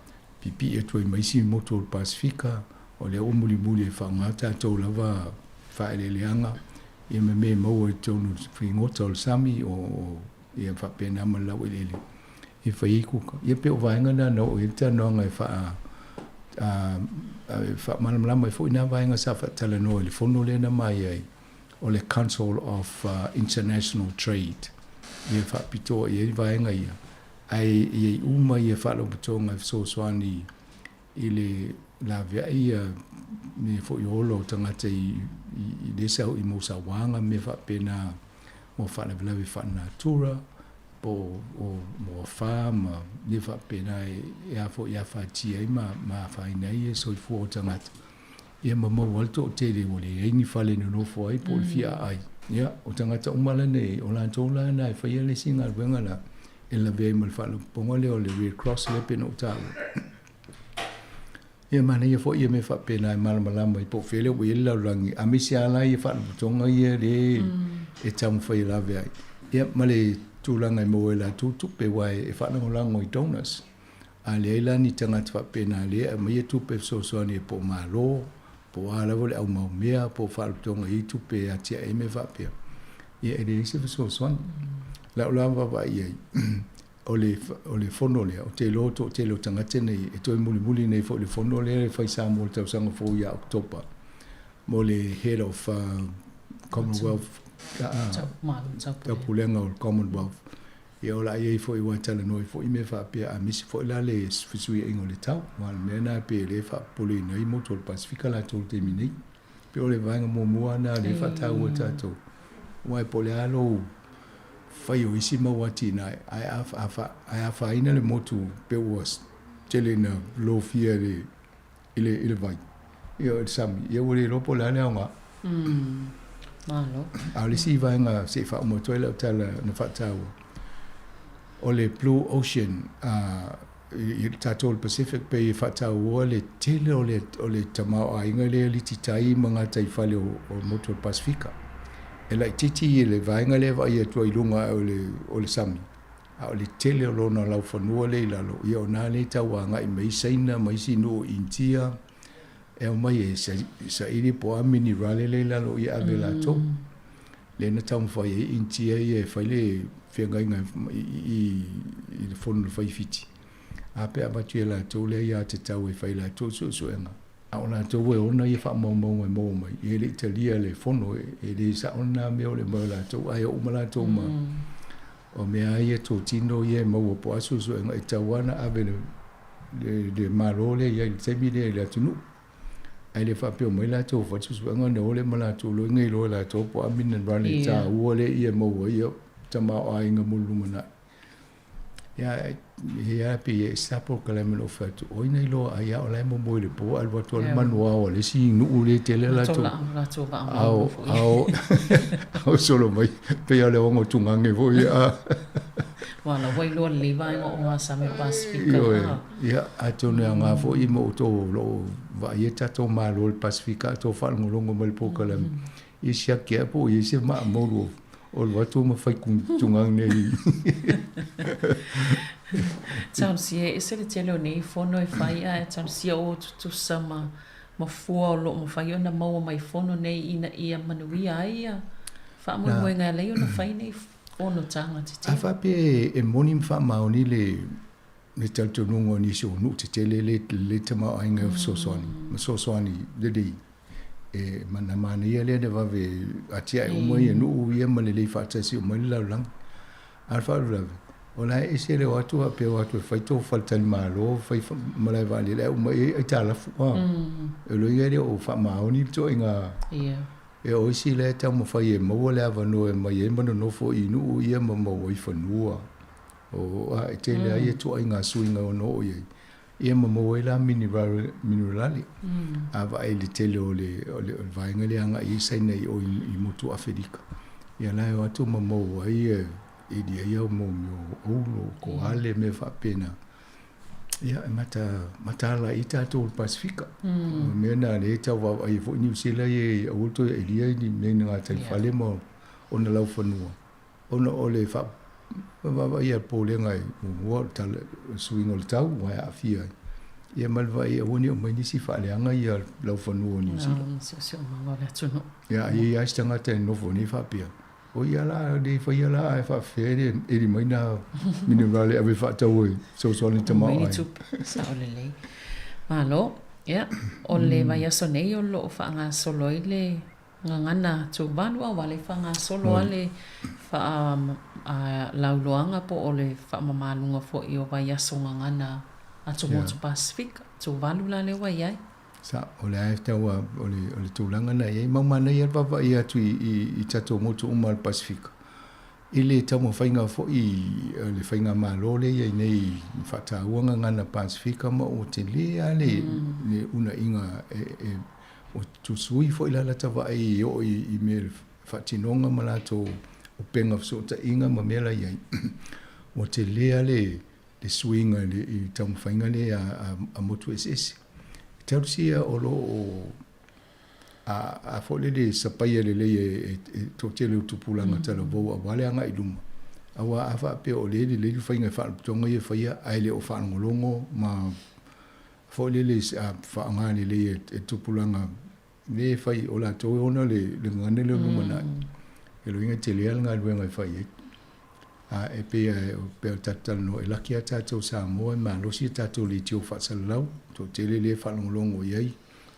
pipii atu ai ma isi motu o le Pasefika, o lea ua mulimuli e faaaoga tatou lava faaeleeleaga ia ma mea e maua i totonu o le figota o le sami o ia faapena ma le laueleele e fai ai kuka. Ia pei o vaega na na oo i ai le talanoaga e faa faamalamalama ai foi na vaega sa faatalanoa i le fono lea na ma i ai o le Council of International Trade ia faapitoa i ai vaega ia, ae e i ai uma ia faalapotopotoga e fesoasoani i le laveai ia mea foi o ola o tagata i lea sau i mau sauaga ma mea faapena mo faalavelave faalenatura po o mo afa ma mea faapena e a foi e afatia ai ma afaina ai ia soifua o tagata. Ia ma maua ai le toatele ua leai ni fale e nonofo ai po o le fia aai. Ia, o tagata uma la nei, o latou la na e faia le isi galuega la e lavea ai ma le faalapotopotoga lea o le Red Cross lea pei ona ou taua. Ia manaia foi ia mea faapena e malamalama ai po o fea lea ua i ai le lalolagi, aemaise lava la ia faalapotopotoga ia lea e taumafai e lave ai. Ia ma le tulaga e maua ai e latou tupe aua e faalagolago i donors. A leai la ni tagata faapena lea e aumaia tupe e fesoasoani ai po o Malo, po o a lava le au maumea, po o faalapotopotoga e i ai tupe e atiae ai mea faapea, ia e leai se fesoasoani. Lau la vaavaai i ai, o le, o le fono lea, ou te iloa o le toatele o tagata nei e toe mulimuli nei foi i le fono lea e fai i Samoa i le tausaga fou ia Oketopa mo le Head of Commonwealth, Taupulega o le Commonwealth. Ia o le a i ai foi aua e talanoa ai foi mea faapea a misi foi la le fesuiaiga o le tau. Aua o le mea lena pei o lea e faapopoleina ai motu o le Pasefika latou i le taimi nei. Pei o le vaega muamua lena lea e faataua e tatou. Aua po o le a lou fai o isi mau atinae, ae afaina le motu pei ua tele ina lofia i le vai, ia o le sami, ia ua le iloa po o le a le aoga. Malo. A o le isi vaega se i faauma atu ai lau tala na faataua, o le Blue Ocean i tatou o le Pacific pei e faataua le tele o le, o le tamaoaiga lea e lititai ma gataifale o motu o le Pasefika. E laitiiti le vaega lea e vaai atu ai i luga o le sami. A o le tele o lona laufanua lea i lalo, ia o na lea e tau agai mai ai Saina ma isi nuu o Initia e aumai e saili po o a minerale lea i lalo ia ave e latou. Lea na taumafai ai Initia ia e fai le feagaiga i le fono a le Fai Fiti, a pe a avatu ia latou le aiatatau e fai e latou le suesuega. A o latou e ona ia faamaumauga e maua mai, ia e le i talia e le Fono, e le sao lena mea o le aumai o latou, ae oo uma latou ma o mea lava ia totino ia e maua po o a suesuega, e tatau lava ona ave e le Malo lea e i ai i le taimi lea i le atunuu. Ae le faapea omai latou e fai le suesuega ona o lea ma latou loa iloa e latou po o a minerale taua lea ia e maua ai ia tamaoaiga mo le lumanai. Ia, e a pe e sa polokalame o fai atu, oi na iloa ai a o la e momoe i le po, alu atu a le manuao a le isi nuu le tele latou. Ao, ao, ao solo mai, pei a le ogo tugage foi a. Ua la ua iloa lelei vaega o Gasame Pasifika. Ioe, ia, atonu e aoga foi mo outou o lo o vaaia tatou malo o le Pasifika a outou faalogologo mai i le polokalame, ia siaki ae po o i ai se maa moulu o alu atu ma fai tugage nei. Talosia e ese le tele o nei fono e fai ae talosia o tutusa ma ma fua o lo o mafai ona maua mai fono nei ina ia manuia ai ia faamoemoega e ala ai ona fai nei fonotaga tetele. A faapea e moni ma faamaoni le le talitonuga o nisi o nuu tetele le le tamaoaiga e fesoasoani ma fesoasoani lelei e na manaia lea na vave atiae uma ia nuu ia ma lelei faatasi uma ai le lalolagi. A o le faalavelave, o la e ese le o atu faapea o atu e fai tou faletalimalo, fai malae vaalele ae uma i ai aitalafu. O lona uiga e le o faamaoni le ituaiga. E o isi la e taumafai e maua le avanoa e omai ai ma nonofo i nuu ia ma maua ai fanua. O, a, e tele ai ituaiga suiga e ono oo i ai. Ia ma maua ai la minerale. A vaai i le tele o le vaega lea e agai ai Saina i o i motu o Afelika, ia la e o atu ma maua ai ilia ia mo mea o oulo, koale, mea faapena. Ia e mataala ai tatou i le Pasefika. O mea na lea e tau vaavaai ai foi Niu Sila ia aua le toe ailia ni mea i gataifale ma ona laufanua. Ona o le vaavaai a le Polega i muamua o le suiga o le tau ua aafia ai, ia ma le vaai aua ne i omai nisi faaleaga ia laufanua o Niu Sila. Ia a i ai lava se tagata e nofo nei faapea, o ia la le faia la ae faafefea le eli mai nā minerale e ave e faatau e fesoasoani i le tamaoaiga. Sao lelei. Malo. Ia, o le vaiaso nei o lo o faagasolo ai le Gagana Tuvalu a ua le faagasolo a le faalauiloaga po o le faamamaluga foi o vaiaso gagana atumotu Pasefika. Tuvalu la lea ua i ai. Sa, o le a e tau a, o le, o le tulaga na i ai. Mau manaia le vaavaai atu i, i, i tatou motu uma o le Pasefika. I le taumafaiga foi a le faigamalo lea i ai nei i faataua gagana Pasefika ma ua tele lava le, le unaiga e, e Ua tusui foi la lata vaai e oo i mea faatinoga ma latou upega fesootaiga ma mea la i ai. Ua tele lava le suiga i taumafaiga lea a motu eseese. E talusia o lo o a foi lele sapaia lelei e le toatele o tupulaga talavou aua le agai i luma, aua a faapea o lea e lelei le faiga e faalapotopotoga ia e faia ae le o faalogologo ma foi lele a faaaoga lelei e tupulaga le fai o latou e ona le gagana lea o lumanai. E lona uiga e tele lava le galuega e fai ai. A e pei lava o tatou talanoa e laki lava tatou Samoa e malosi a tatou leitio faasalalau, toatele lea e faalogologo i ai,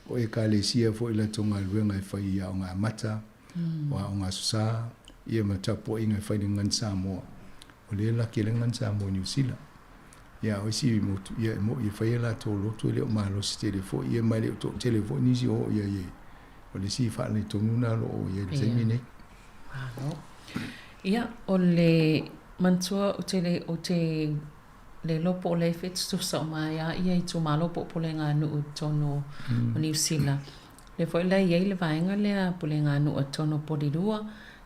o Ekalesia foi i latou galuega e fai i Aoga Amata, o Aoga Aso Sa, ia ma tapuaiga e fai i le gagana Samoa. O lea e laki ai le gagana Samoa i Niu Sila. Ia, o isi motu, ia, e moni e fai a latou lotu e le o malosi tele foi, ia, ma e le o toatele foi nisi o oo i ai e, o le isi faaletonu lena o lo o i ai i le taimi nei. Malo. Ia, o le manatua ou te le, ou te le iloa po o le fetutusa uma ai a ia itumalo po o puleganuu i totonu o Niu Sila. Lea foi la e i ai le vaega lea puleganuu i totonu o Porirua,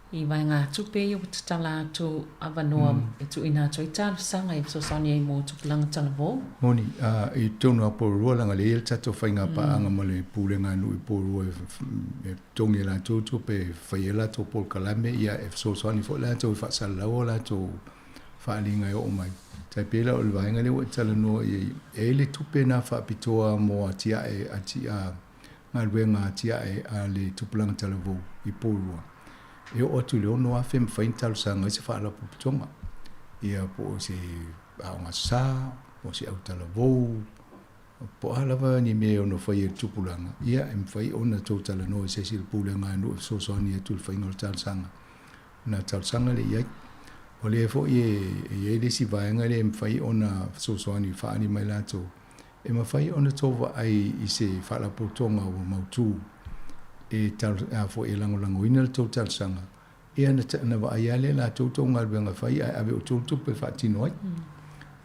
I vaegatupe ia ua tatala atu avanoa e tuuina atu ai talosaga e fesoasoani ai mo tupulaga talavou. Moni, a, i totonu lava o Porirua, leaga lea e i ai le tatou faiga paaga ma le Pulega a Nuu i Porirua e totogi e latou tupe e fai ai latou polokalame, ia e fesoasoani foi latou e faasalalau a latou. faaaliga e oo mai. Tai pei la o le vaega lea ua e talanoa i ai, e i ai le tupe na faapitoa mo atiae atia galuega atiae a le tupulaga talavou i Porirua. E oo atu i le 6,000 e mafai ona talosaga ai se faalapotopotoga, ia po o se aoga sa, po o se autalavou, po o a lava ni mea e ono faia e le tupulaga, ia e mafai ona tou talanoa i se isi o le pulega a nuu e fesoasoani atu i le faiga o le talosaga. Ona talosaga lea i ai. O lea foi e i ai le isi vaega lea e mafai ona fesoasoani faaali mai latou, e mafai ona tou vaai i se faalapotopotoga ua mautu e a foi e lagolagoina le tou talosaga, ia na vaai lava lea e latou tou galuega fai ae ave outou le tupe e faatino ai.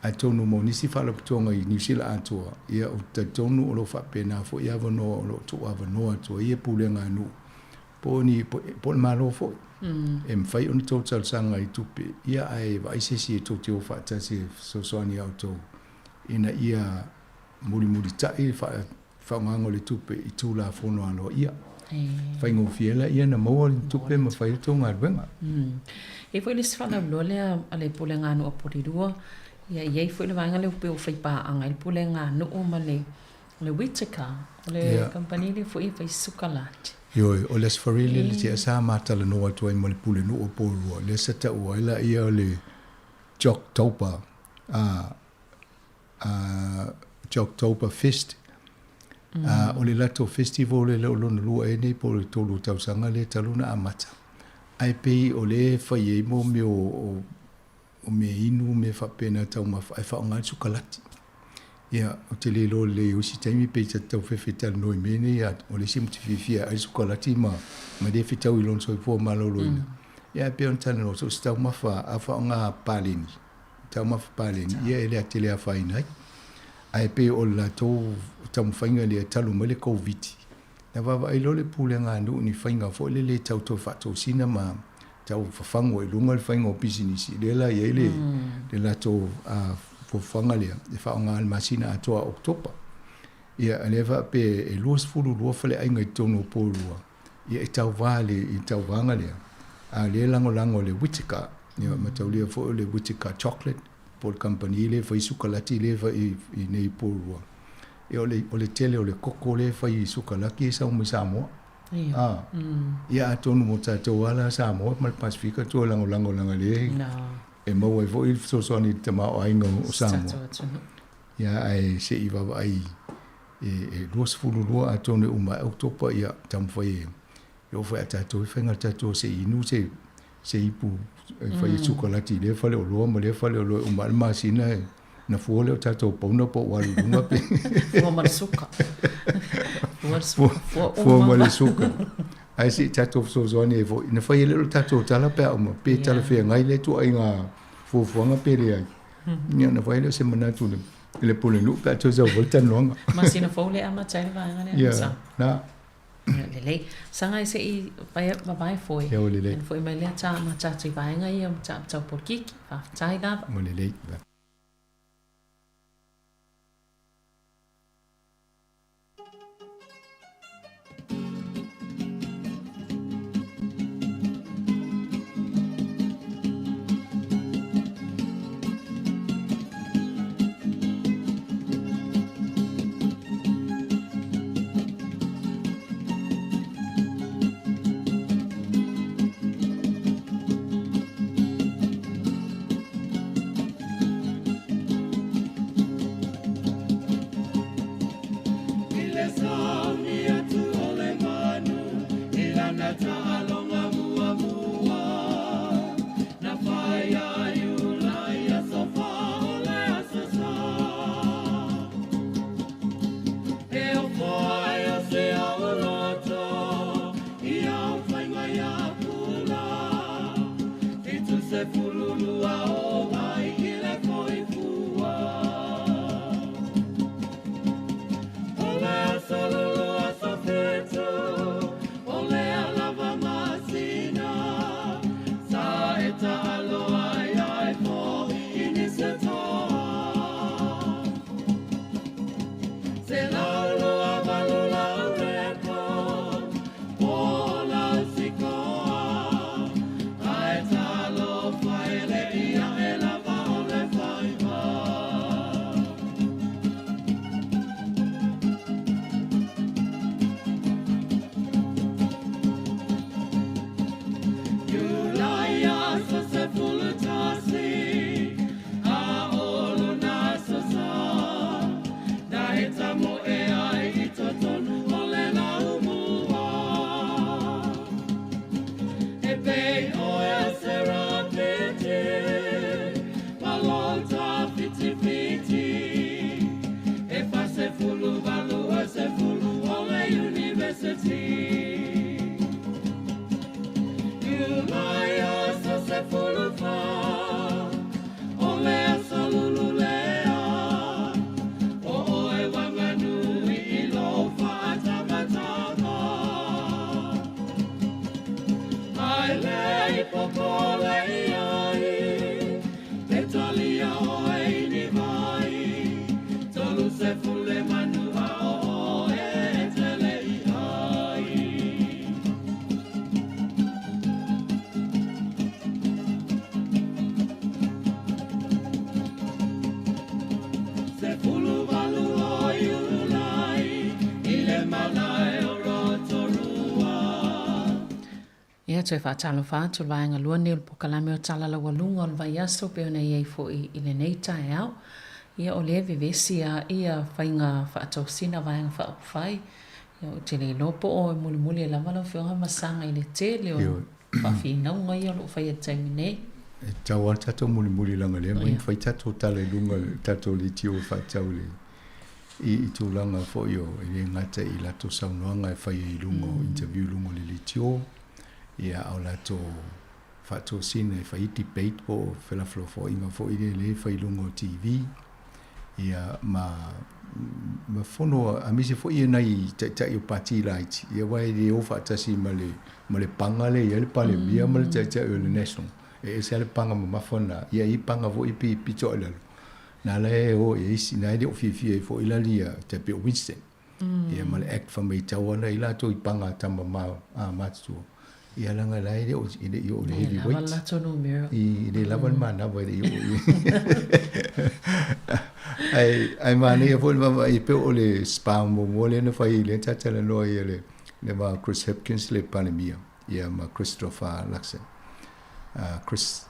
Atonu mo nisi faalapotopotoga i Niu Sila atoa, ia ou te talitonu o lo o faapena foi avanoa o lo o tuuavanoa atu ai e pulega a nuu po o ni po o le Malo foi. E mafai ona tou talosaga i tupe, ia ae vaai se isi e tou te o faatasi e fesoasoani ia outou ina ia mulimulitai le faaaogaga o le tupe i Tulafono aloaia. Faigofie laia ona maua le tupe ma fai ai le tou galuega. E i ai foi le isi faalauiloa lea a le Pulega a Nuu a Porirua, ia e i ai foi le vaega lea pei ua faipaaga ai le Pulega a Nuu ma le Whittaker, o le kamupani lea foi e fai siukalati. Ioe, o le Aso Faraile le tea sa ma talanoa atu ai ma le Pulenuu o Porirua, lea sa taua ai laia o le Joctober, Joctober Fest. O le latou festival lea o lona lua ea nei po o le tolu o tausaga lea talu ona amata. Ae pei o lea e fai ai mo mea o mea inu mea faapena taumafa ae faaaoga le sukalati. Ia, ou te le iloa lelei o isi taimi pei ta te tau fefe talanoa i mea nei, a o le isi matou te fiafia e ai le sukalati ma le fetau i lona soifua maloloina. Ia ae pei ona talanoa, so o se taumafa a faaaoga paleni, taumafa paleni, ia e le tele afaina ai. Ae pei o le latou taumafaiga lea talu mai le Koviti, na vaavaai loa le pulega a nuu i ni faiga foi lele e tau toe faatosina ma tau fafagu ai i luga le faiga o pisinisi, lea la e i ai le, le latou fuafuaga lea e faaaoga le masina atoa o Oketopa. Ia, lea faapea e 22 faleaiga i totonu o Porirua, ia e tauva i le tauvaga lea, a o lea e lagolago e le Whittaker, ia mataulia foi o le Whittaker Chocolate, po o le kamupani lea e fai sukalati lea e fai i nei i Porirua. Ia o le, o le tele o le koko lea e fai i sukalaki e sau mai Samoa. Ia. Ia atonu mo tatou lava la Samoa ma le Pasefika tua lagolago leaga lea e maua ai foi le fesoasoani i le tamaoaiga o Samoa. Ia ae se i vaavaai e 22 atonu e uma ai Oketopa ia taumafai e oo foi ia tatou i faiga tatou se i inu se ipu e fai sukalati i lea faleoloa ma lea faleoloa e uma ai le masina e na fua lea o tatou pauna po ua alu i luga pe. Fua ma le suka. Fua le suka. Fua uma. Fua ma le suka. Ae se i tatou fesoasoani ai foi. Na fai e le o le tatou tala pe a uma, pe talafeagai lea ituaiga fuafuaga pe leai. Ia ona fai lea o se manatu i le pulenuu pe a toe sau foi le talanoaga. Masina fou lea e amata ai le vaega lea. Ia, na. Ia, lelei. Saga e se i vavae foi. Ia, ua lelei. Ona foi mai lea ta ma tatou i vaega ia o mataupu tau polokiki. Faafetai lava. Ua lelei. pei oe o se rakete, palota fiti fiti. E fa se fulu valu o se fulu o le university. Iulai o so se fulu fa, o le aso lulu lea. O oe wanganui i lo whaatamatama. Ai lei popole i ai, te talia oe i ni vai. Tolu se fule manu a o oe e tele i ai. Se fulu valu o Iulai, i le malae o Rotorua. Ia toe faatalofa atu le vaega lua nei o le polokalame o Tala Laualuga o le Vaiaso pei ona i ai foi i lenei taeao. Ia o lea e vevesi lava ia faiga faatosina vaega faaupufai. Ia ou te le iloa po o e mulimuli ai lava lau Afioga ma saga i le tele o faafinauga ia o lo o faia i le taimi nei. E tatau lava ona tatou mulimuli leaga o lea e mafai tatou tala i luga o le tatou leitio e faatatau i le i tulaga foi o e le gata i latou saunoaga e fai ai i luga o interview i luga o le leitio, ia a o latou faatosina e fai ai debate po o felafolafoaiga foi lea e fai i luga o TV, ia ma ma fono aemaise foi nai taitai o pati laiti, ia aua e le o faatasi ma le ma le paga lea e i ai le Palemia ma le taitai o le National. E ese lava le paga mamafa lena, ia e i ai paga foi pei e pito i lalo. Na ala e o i ai isi, na e le o fiafia ai foi la lia, tai pei o Winston. Ia ma le Act fai mai tau ana i latou i paga a tama ma a matutua. Ia leaga la e le o e le i oo i le heavy weight. E lava le latou numera. I le lava le manava e le i oo i ai. Ae manaia foi le vaavaai pei o le spa muamua lea na fai lea ta talanoa ai le le va o Chris Hipkins le Palemia ia ma Christopher Luxon. Chris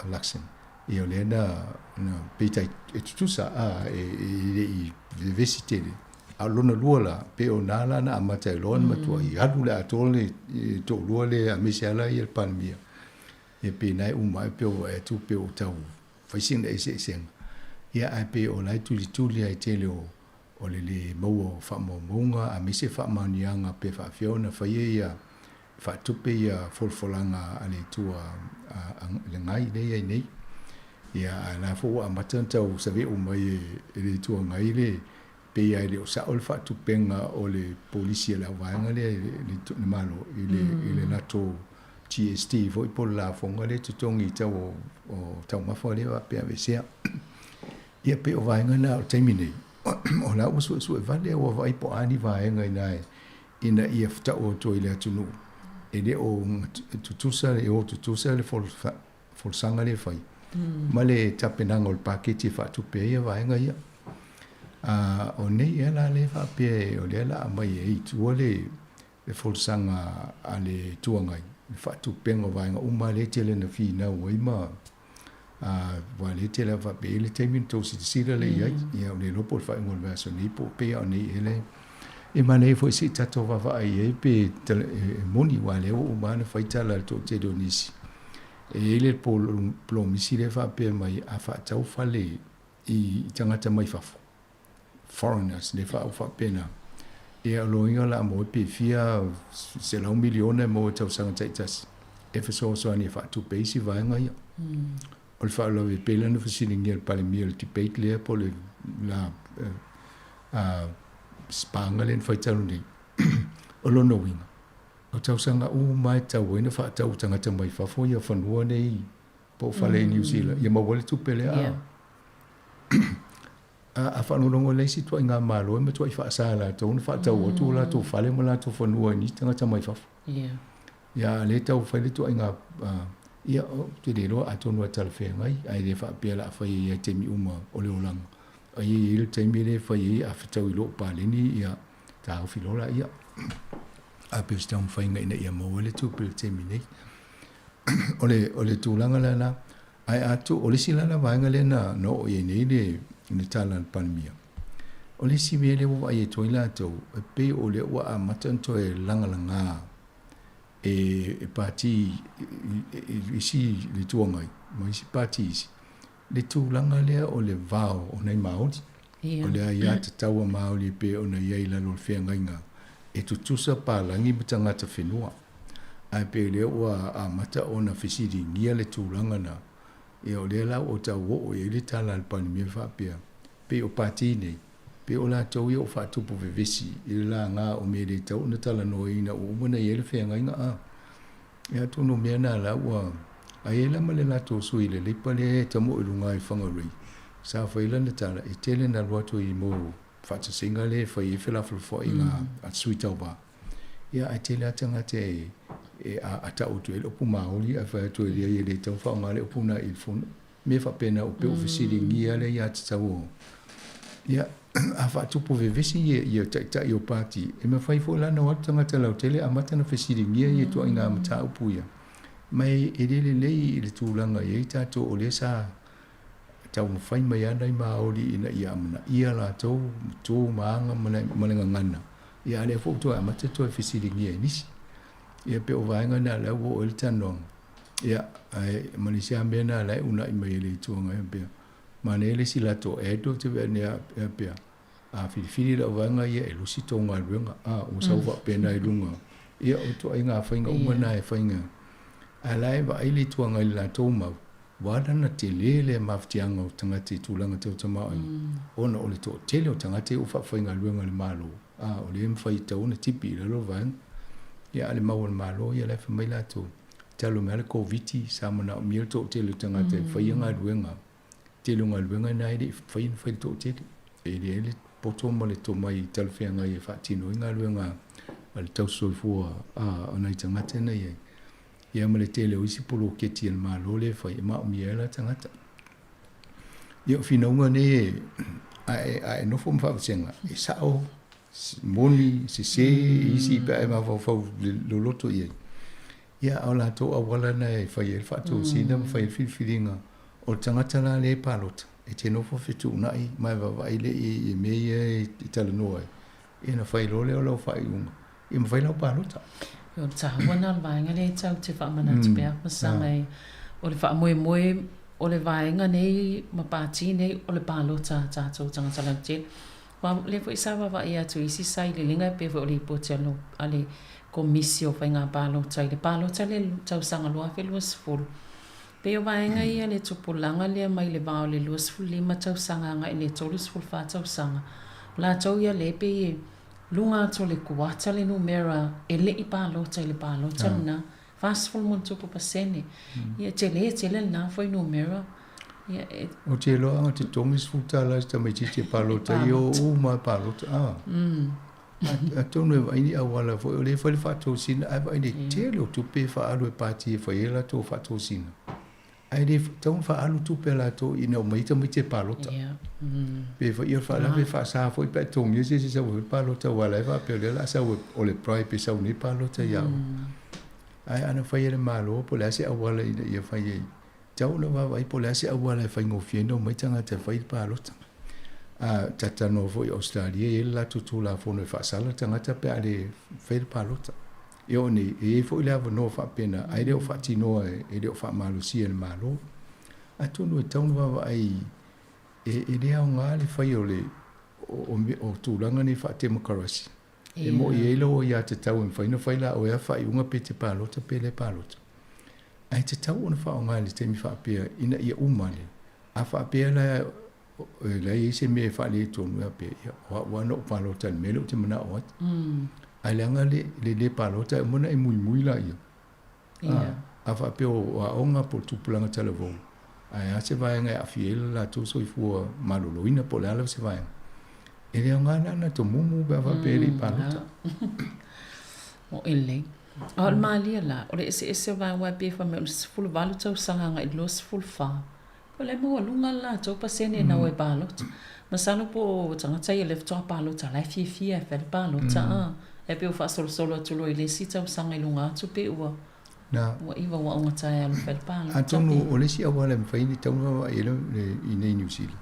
Luxon. Ia o lea na, na peitai e tutusa, a, e, e le i vevesi tele. A o lona lua la, pe o na la na amata ai loa na matua i alu le atoa le toalua lea aemaise lava la ia le Palemia. Ia pe na e uma ai pe o vaai atu pe o tau fai sina eseesega. Ia ae pe o la e tulituli ai tele o, o le le maua o faamaumauga aemaise faamaoniaga pe faafefea ona faia ia faatupe ia folafolaga a le Itu a le Agai lea e i ai nei. Ia, a o la foi ua amata ona tau save'u mai e le Itu Agai le pei lava e le o sa'o le faatupega o le polisi a le auvaega lea i le Malo i le i le latou GST foi po o le lafoga lea e totogi i tau o taumafa lea faapea e aveesea. Ia pei o vaega na o le taimi nei, o la ua suesue vale ua vaai po o a ni vaega i ina e ina ia fetau atu ai i le atunuu, e le o tutusa, e o tutusa le folasaga lea e fai ma le tapenaga o le paketi e faatupe ai vaega ia. A o nei ea la lea faapea o lea la aumai ai i tua le folasaga a le Itu Agai, le faatupega o vaega uma lea e tele ina finau ai ma aua lea e tele lava faapea e i ai le taimi ona tou silasila lea i ai, ia ua le iloa po o le faaiuga o le vaiaso nei po o pei a o nei ea le e manaia foi se i tatou vaavaai i ai pe e moni aua o lea ua uma lava ona fai tala a le toatele o nisi. E i ai le polomisi lea e faapea mai a faatau fale i tagata mai fafo, foreigners lea faapena, ia o lona uiga o le a maua ai pe fia 100 miliona e maua i tausaga taitasi e fesoasoani e faatupe ai isi vaega ia. O le faalavelave e pei la ona fesiligia e le Palemia i le debate lea po o le la sipaga lea na fai talu nei, o lona uiga, o tausaga uma e tatau ai ona faatau i tagata mai fafo ia fanua nei po o fale i Niu Sila, ia maua ai le tupe lea. A faalogologo i le isi ituaiga Malo e matuai faasa e latou ona faatau atu o latou fale ma latou fanua i nisi tagata mai fafo. Ia, a o lea e tau fai le ituaiga, ia, ou te le iloa atonu e talafeagai, ae le faapea o le a fai ai i taimi uma o le olaga. Ai e i ai le taimi lea e fai ai a fetau i lou paleni, ia, taofi loa laia. Ae pei o se taumafaiga ina ia maua ai le tupe i le taimi nei. O le, o le tulaga la lena. Ae a tuu, o le isi la la vaega lea na, na oo i ai nei le, le tala a le Palemia, o le isi mea lea ua vaai atu ai latou, e pei o lea ua amata ona toe lagalaga. E pati i isi le Itu Agai ma isi pati isi, le tulaga lea o le vao o nai Māori. O le aiatatau a Māori e pei ona i ai i lalo o le feagaiga e tutusa palagi ma tagata whenua. Ae pei o lea ua amata ona fesiligia le tulaga na, ia o lea la ua tau oo i ai le tala a le Palemia faapea, pei o pati nei, pei o latou ia o faatupu vevesi i le laga o mea e le tatau ona talanoaina ua uma ona i ai le feagaiga a. Ia atonu o mea na la ua ai ai la ma le latou sui i le Leipa lea e tamoe i luga i Whangarei, sa fai lana tala e tele na alu atu i mo faatasiga lea e fai ai felafolafoaiga a sui tauva. Ia ae tele lava tagata e e a a tau atu ai le upu Māori ae fai atu e leai e le tatau ona faaaoga le upu lena i le fono. Mea faapena ua pei ua fesiligia le aiatatau o ia a faatupu vevesi ia ia taitai o pati e mafai foi la ona o atu tagata lautele amata ona fesiligia ia ituaiga mataupu ia. Ma e le lelei i le tulaga e i ai tatou o lea sa taumafai mai lava nai Māori ina ia amanaia latou ma tu ma aga ma le gagana, ia a o lea foi ua toe amata toe fesiligia e nisi. Ia pei o vaega na o lea ua oo i ai le talanoaga. Ia, ae ma le isi lava mea lena o la e uunai mai e le Itu Agai faapea, manaia le isi latou ad ou te vaai nei faapea, a filifili lau vaega ia e lusi tou galuega, a ua sau faapena i luga. Ia, o ituaiga faiga uma na e faiga, ae o la e vaai le Itu Agai i le latou mau, Ua ala ona tele le mafatiaga o tagata i tulaga tau tamaoaiga, ona o le toatele o tagata ia ua faafaigaluega e le Malo, a o lea e mafai tatau ona tipi i lalo le vaega. Ia, a o le mau a le Malo ia la e fai mai latou, talu mai lava le Koviti sa manaomia le toatele o tagata e faia galuega, tele o galuega na e le i mafai ona fai e le toatele. E leai le poto ma le tomai talafeagai e faatino ai galuega a le tausisoifua a nai tagata na i ai. Ia ma le tele o isi poloketi a le Malo lea e fai e maomia ai la tagata. Ia o finauga nei e, a e, a e nofo ma faavasega, e sao, moni, sese, isi pe a e mafaufau loloto i ai. Ia a o latou auala na e fai ai le faatosina ma fai ai le filifiliga o le tagata la lea e palota, e te nofo fetuunai ma e vaavaai lea i mea ia e talanoa ai, ia ona fai loa lea o lau faaiuga. Ia mafai lau palota. O le taua lena o le vaega lea e tau te faamanatu pea ma saga e o le faamoemoe o le vaega nei ma pati nei o le palota a tatou tagata lautele. Aua o lea foi sa vaavaai atu i isi sailiiliga e pei foi o lipoti a le Komisi o Faiga Palota i le palota i le tausaga 2020. Pei o vaega ia le tupulaga lea mai le va o le 25 tausaga agai i le 34 tausaga, o latou ia lea e pei e luga atu o le kuata le numera e le i palota i le palota lena, 40+ pasene. Ia e tele tele lena fuainumera. Ia e. Ou te iloa ana totogi $10 i se tamaitiiti e palota ai, e o uma lava e palota. Atonu e vaai ni auala foi, o lea e fai le faatosina, ae vaai i le tele o tupe e faaalu e pati e fai ai latou faatosina. Ae le tatau ona faaalu tupe a latou ina omai ai tamaiti e palota. Pe fai ia faalave faasa foi pe a totogia se isi e sau e fai le palota aua o la e faapea o lea o le a sau o le bribe e sau nei palota ia oe. Ae ana fai e le Malo po o le a se auala ina ia fai ai, tatau ona vaavaai po o le a se auala e faigofie ai ona omai tagata e fai le palota. A talatalanoa foi i Ausetalia e i ai le latou Tulafono e faasala le tagata pe a le fai le palota. E oo nei, e i ai foi le avanoa faapena, ae le o faatinoa, e le o faamalosia e le Malo. Atonu e tatau ona vaavaai, e le aoga le fai o le o tulaga nei faatemokarasi. E moni e i ai lou aiatatau e mafai ona fai la oe a faaiuga pe te palota pe le palota. Ae tatau ona faaaoga i le taimi faapea ina ia uma le, a faapea la e leai ai se mea e faaletonu e faapea, ia, o au lava na ou palota i le mea lea ou te manao ai. Ae leaga le le le palota e uma ona e muimui laia. A, a faapea o aoga po o le tupulaga talavou, ae a se vaega e aafia ai le latou soifua maloloina po o le a lava se vaega, e le aoga la ona tomumu pe a faapea e le i palota. Moʻi lelei. A o le malia la, o le eseese o vaega aua e pei e fai mai o le 18 tausaga agai i le 24, O le maualuga le latou pasene ina ua e palota. Masalo po o tagata ia lea faatoa palota la e fiafia e fai le palota a. Ae pei ua faasolosolo atu loa i le isi tausaga i luga atu pei ua ua iva ua augata e alu e fai le palota. Atonu o le isi auala e mafai ona tatau ona vaavaai i ai i inei i Niu Sila,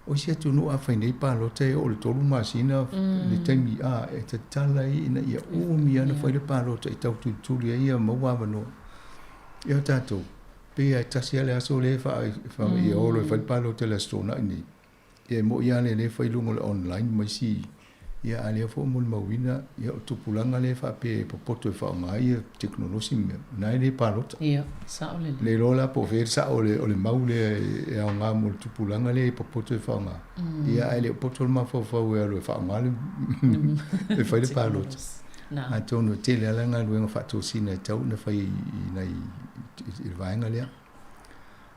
O isi atunuu a fai nei palota e oo i le 3 masina le taimi a e tatala ai ina ia umi lava ona fai le palota e tau tulituli ai ia maua avanoa. Ia o tatou, pei lava e tasi lava le aso lea e faa ia o loa e fai le palota i le Aso Toonai nei. Ia e moni lava lea e fai i luga o le online ma isi, ia a o lea foi ua molimauina, ia o le tupulaga lea e faapea e popoto e faaaoga ia tekonolosi ma mea, na e le palota. Ia, sao lelei. Le iloa la po o fea le sao o le mau lea e aoga mo le tupulaga lea e popoto e faaaoga, ia ae le o poto le mafaufau e alu e faaaoga le e fai le palota. Atonu e tele lava la galuega faatosina e tatau ona fai i nai i le vaega lea.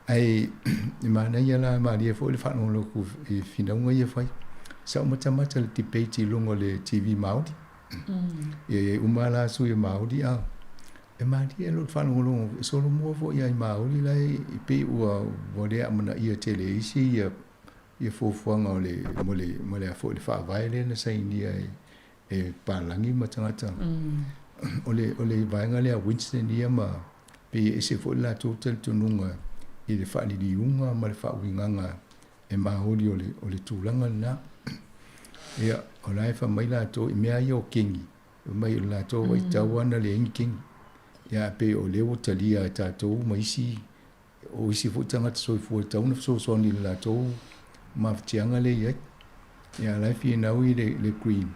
Ae e manaia la, malie foi le faalogologo atu i finauga ia fai. Sa ou matamata i le debate i luga o le TV Māori. Ia e i ai uma la sui o Māori a e malie lou faalogologo e solomua foi ia i Māori la e pei ua ua le amanaia tele e isi ia ia fuafuaga o le mo le mo le a foi le faavae lea na sainia e e palagi ma tagata. O le o le vaega lea a Winston ia ma pei e ese foi le latou talitonuga i le faaliliuga ma le faauigaga e maoli o le o le tulaga lena. Ia, o la e fai mai latou i mea ia o kengi, fai mai o le latou vaitau lava na leai ni kengi. Ia ae pei o lea ua talia e tatou ma isi O isi foi tagata soifua e tatau ona fesoasoani i le latou mafatiaga lea e i ai. Ia a o la e finau i le, le Green,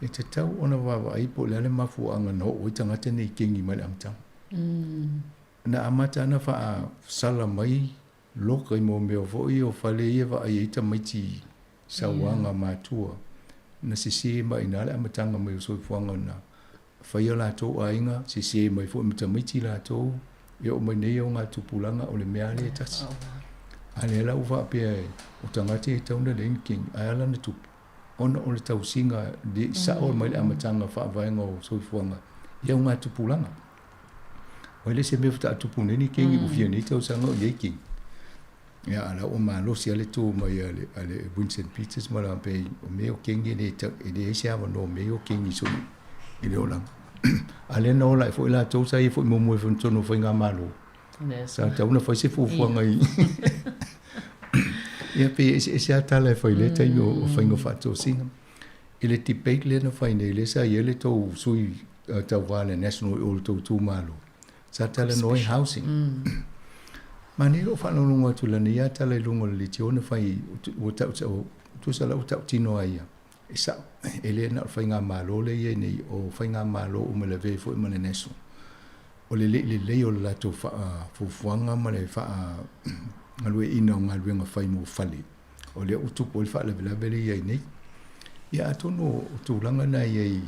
e tatau ona vaavaai po o le a le mafuaaga na oo ai tagata nei i kegi mai le amataga. Na amata ona faasala mai loka i mea foi o fale ia e vaai ai tamaiti i sauaga matua. Na sese mai i ina le amataga mai o soifuaga na fai o latou aiga, sese mai foi ma tamaiti latou, e oo mai nei augatupulaga o le mea lava lea e tasi. A lea la ua faapea o tagata e tatau ona leai ni kegi, ae a la na tupu? Ona o le tausiga le i sao mai le amataga faavaega o soifuaga i augatupulaga. Ua le se mea faatoa tupu nei ni kegi ua fia nei tausaga o i ai kegi. Ia, a la ua malosi lava le tu mai a le, a le Winston Peters ma la pei o mea o kegi e le, e leai se avanoa o mea o kegi i sou i le olaga. A lea na ola ai foi latou sa ia foi muamua ifo i totonu o faigamalo. Sa tatau ona fai se fuafuaga i Ia pei e eseese lava tala e fai i lea taimi o faiga faatosina. I le debate lea na fai nei, lea sa i ai le tou sui tauva a le National i o le tou itumalo, Sa talanoa i housing. Manaia lou faalogologo atu i lana ia tala i luga o le leitio na fai ua tau tusa la ua tautino ai ia. E sao, e le na o le faigamalo lea e i ai nei, o faigamalo uma e lavea ai foi ma le National. O le le i lelei o le latou faafuafuaga ma le faagalueaiina o galuega fai mo fale, o lea ua tupu ai le faalavelave lea e i ai nei. Ia atonu o tulaga na e i ai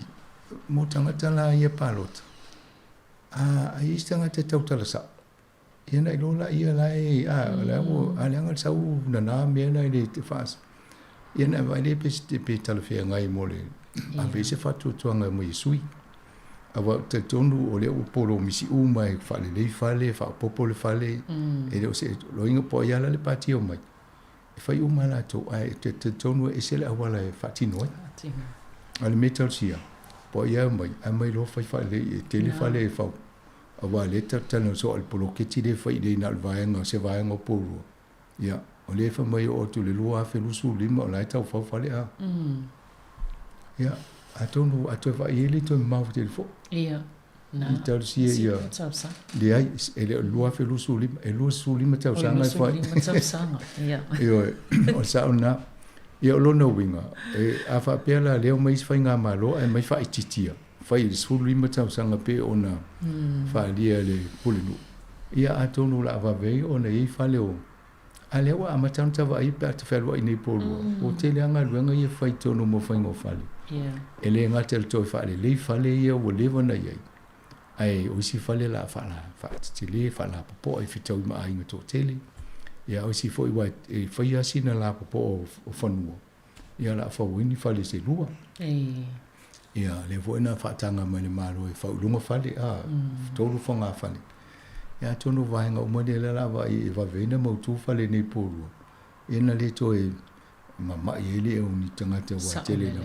mo tagata la ia palota, A i ai se tagata e tautala sao, ia na iloa laia la e, a, o la ua, a leaga le sau nana mea na e le te faas. Ia na vaai lea pe, pe talafeagai mo le ave ai se faatuatuaga mai e sui. Aua ou te talitonu o lea ua polomisi uma e faalelei fale, faaopoopo le fale, e le o se loiga po o ai lava la le pati e omai. E fai uma lava latou, ae ou te talitonu e ese le auala e faatino ai. A o le mea talosia, po o ai lava e omai, ae omai loa fai faalelei, e tele fale e fau. Aua o lea e talatalanoa soo i le poloketi lea e fai i inei na o le vaega, se vaega o Pourua. Ia, o lea e fai mai e oo atu i le 2025 o la e tau fau fale a. Ia, atonu a toe vaai i ai le toe mamao tele foi. Ia. I talosia ia. Leai, e le o le 2025, e 25 tausaga e fai. 25 tausaga, ia. Ioe, o le sao lena. Ia o lona uiga, e, a faapea la lea omai isi faigamalo ae omai faaitiitia, fai i le 15 tausaga pei ona faaalia e le Pulenuu, ia atonu o le a vave ai ona i ai fale o A lea ua amata ona ta vaai pe a ta fealuai nei po lua, ua tele lava galuega ia e fai i totonu mo faiga o fale. E le gata i le toe faalelei fale ia ua leva ona i ai, ae o isi fale o le a faatetele, faalapopoa e fetaui ma aiga toatele. Ia o isi foi aua e fai lava sina lapopoa o fanua, ia o le a fau ai ni fale se lua. Ia, lea foi na faataga mai e le Malo e fau i luga fale, a, 3 fogafale. Ia atonu o vaega uma ia lea o le a vaai e vave ai ona mautu fale nei po lua, ia na le toe mamai ai le o ni tagata ua tele ina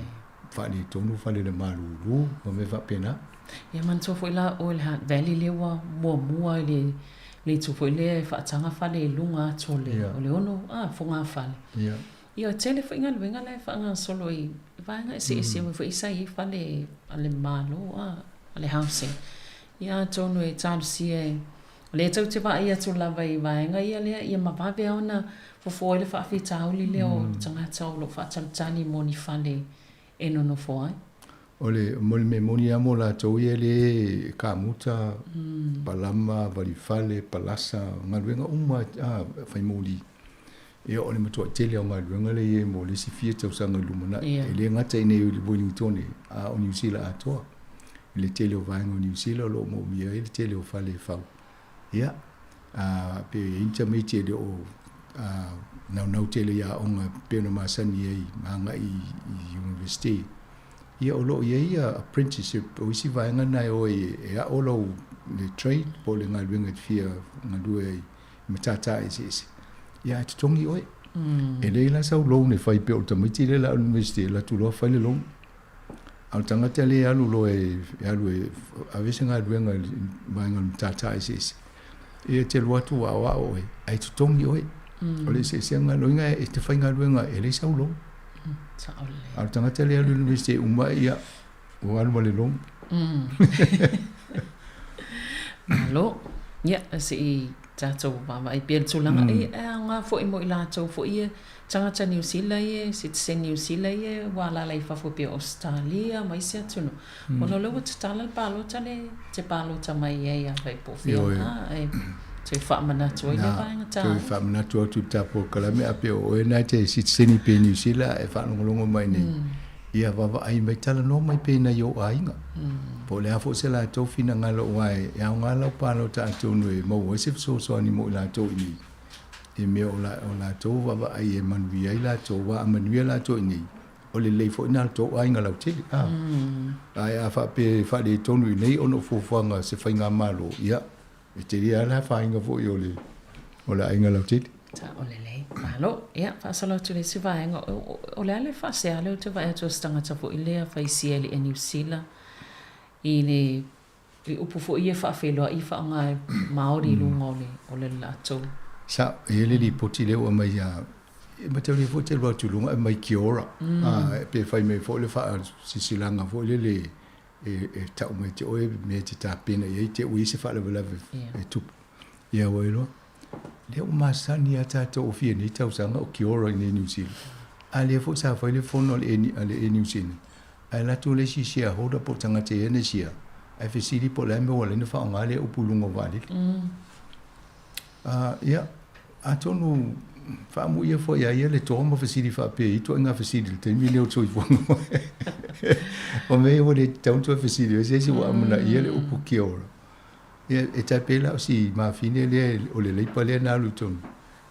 faaletonu fale i le malulu ma mea faapena. Ia manatua foi la oe le Hutt Valley lea ua muamua i le le itu foi lea e faataga fale i luga atu o le o le 6 fogafale. Ia. Ia, e tele foi galuega la e faagasolo i vaega eseese mm. foi sa i ai fale a le Malo a, a le housing. Ia atonu e talosia e o lea tou te vaai atu lava i vaega ia lea ia ma vave lava ona fofo ai le faafitauli lea o mm. tagata o lo o faatalitali mo ni fale e nonofo ai. O le mo le mea moni lava mo latou ia lea e kamuta, mm. palama, valifale, palasa, galuega uma a fai moli. Ia o le matuai tele o galuega lea e i ai mo le isi fia tausaga i le lumanai. E le gata i inei i Wellington a o Niu Sila atoa. I le tele o vaega o Niu Sila o lo o moomia ai le tele o fale e fau. Ia, a, pe i ai ni tamaiti e le o a, naunau tele i aoga e pei ona masani ai ma agai i University. Ia o lo o i ai ia apprenticeship, o isi vaega na e o ai e aʻo lau le trade po o le galuega e te fia galue ai i matata eseese, ia ae totogi oe. Mm. E leai la sau loan e fai pei o le tamaiti lea la university e alu atu loa fai le loan. A o le tagata lea e alu loa e, e alu e ave se galuega i le vaega o le matata eseese, ia e te alu atu ua aoao oe, ae totogi oe. Mm. O le eseesega, loiga e te faigaluega e leai sau loan. Mm, A o le tagata lea e alu i le university e uma ia, Ua alu ma le loan. Malo. Ia, se i tatou vaavaai pea i le tulaga. Mm. E aoga foi mo i latou foi ia tagata Niu Sila ia, citizen Niu Sila ia ua alaala i fafo pei o Ausetalia ma isi atunuu. Mm. Ona o lea ua tatala le palota lea e te palota mai ai afai po o fea lava, e toe faamanatu ai lea vaega taua. Toe faamanatu atu i le tatou polokalame, a pei o oe lena e te sitiseni pea i Niu Sila a e faalogologo mai nei. Mm. Ia vaavaai mai, talanoa mai pea i nai ou aiga. Po o le a foi se latou finagalo aua e aoga lau palota atonu e maua ai se fesoasoani mo i latou i inei i mea o la, o latou vaavaai e manuia ai latou, aua a manuia latou i inei, o le lelei foi lena o le tou aiga lautele. A, ae a faapea e faaletonu i inei ona o fuafuaga a se faigamalo, ia, E tele lava le afaina foi o le, o le aiga lautele. Sao lelei. Malo. Ia, faasolo atu i le isi vaega. O, o le a le faasea lea ou te vaai atu o se tagata foi lea faisia i le Niu Sila i le i upu foi ia faafeiloai i faaaoga e Māori i luga o le, o le latou. Sao, e i ai le lipoti lea ua aumai ia, e mataulia foi te alu atu i luga e aumai kia ora. Mm. A, pe fai mai foi le faasilasilaga foi lele e, e tau mai te oe mea e te tapena i ai te ua i ai se faalavelave e tupu. Ia ua iloa. Lea ua masani a tatou o fia nei tausaga o kia ora i nei New Zealand. A lea foi sa fai le fono a le, a le Air New Zealand. Ae alu atu le isi shareholder po o tagata ia na share, ae fesili po o le a le mea ua ala ai ona faaaoga lea upu i luga o vaalele. Mm. Ia, atonu faamuia foi ia ia le toa ma fesili faapea i ituaiga fesili i le taimi lea o le soifuaga. O mea ia ua le tatau ona toe fesili ai se isi ua amanaia le upu kia ora. Ia, e tai pei la o si mafine lea o le Leipa lea na alu i totonu,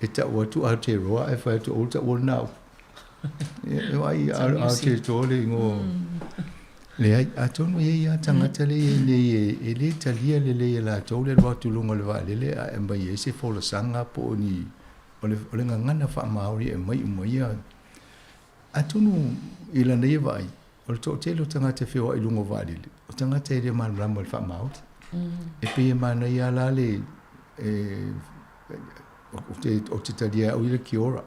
e tau atu Aotearoa ae fai atu o taua lena upu. Ia, e vaai Aotearoa le igoa. Leai, atonu e i ai lava tagata lea e i ai nei e le talia lelei e latou le alu atu i luga o le vaalele ae aumai ai se folasaga po o ni, o le, o le gagana faa-Māori e aumai uma ia. Atonu i lana ia vaai, o le toatele o tagata e feoai i luga o vaalele, o tagata e le malamalama i le faa-Māori. E pei e manaia lava la le, e, ou te, ou te talia e au ia le kia ora.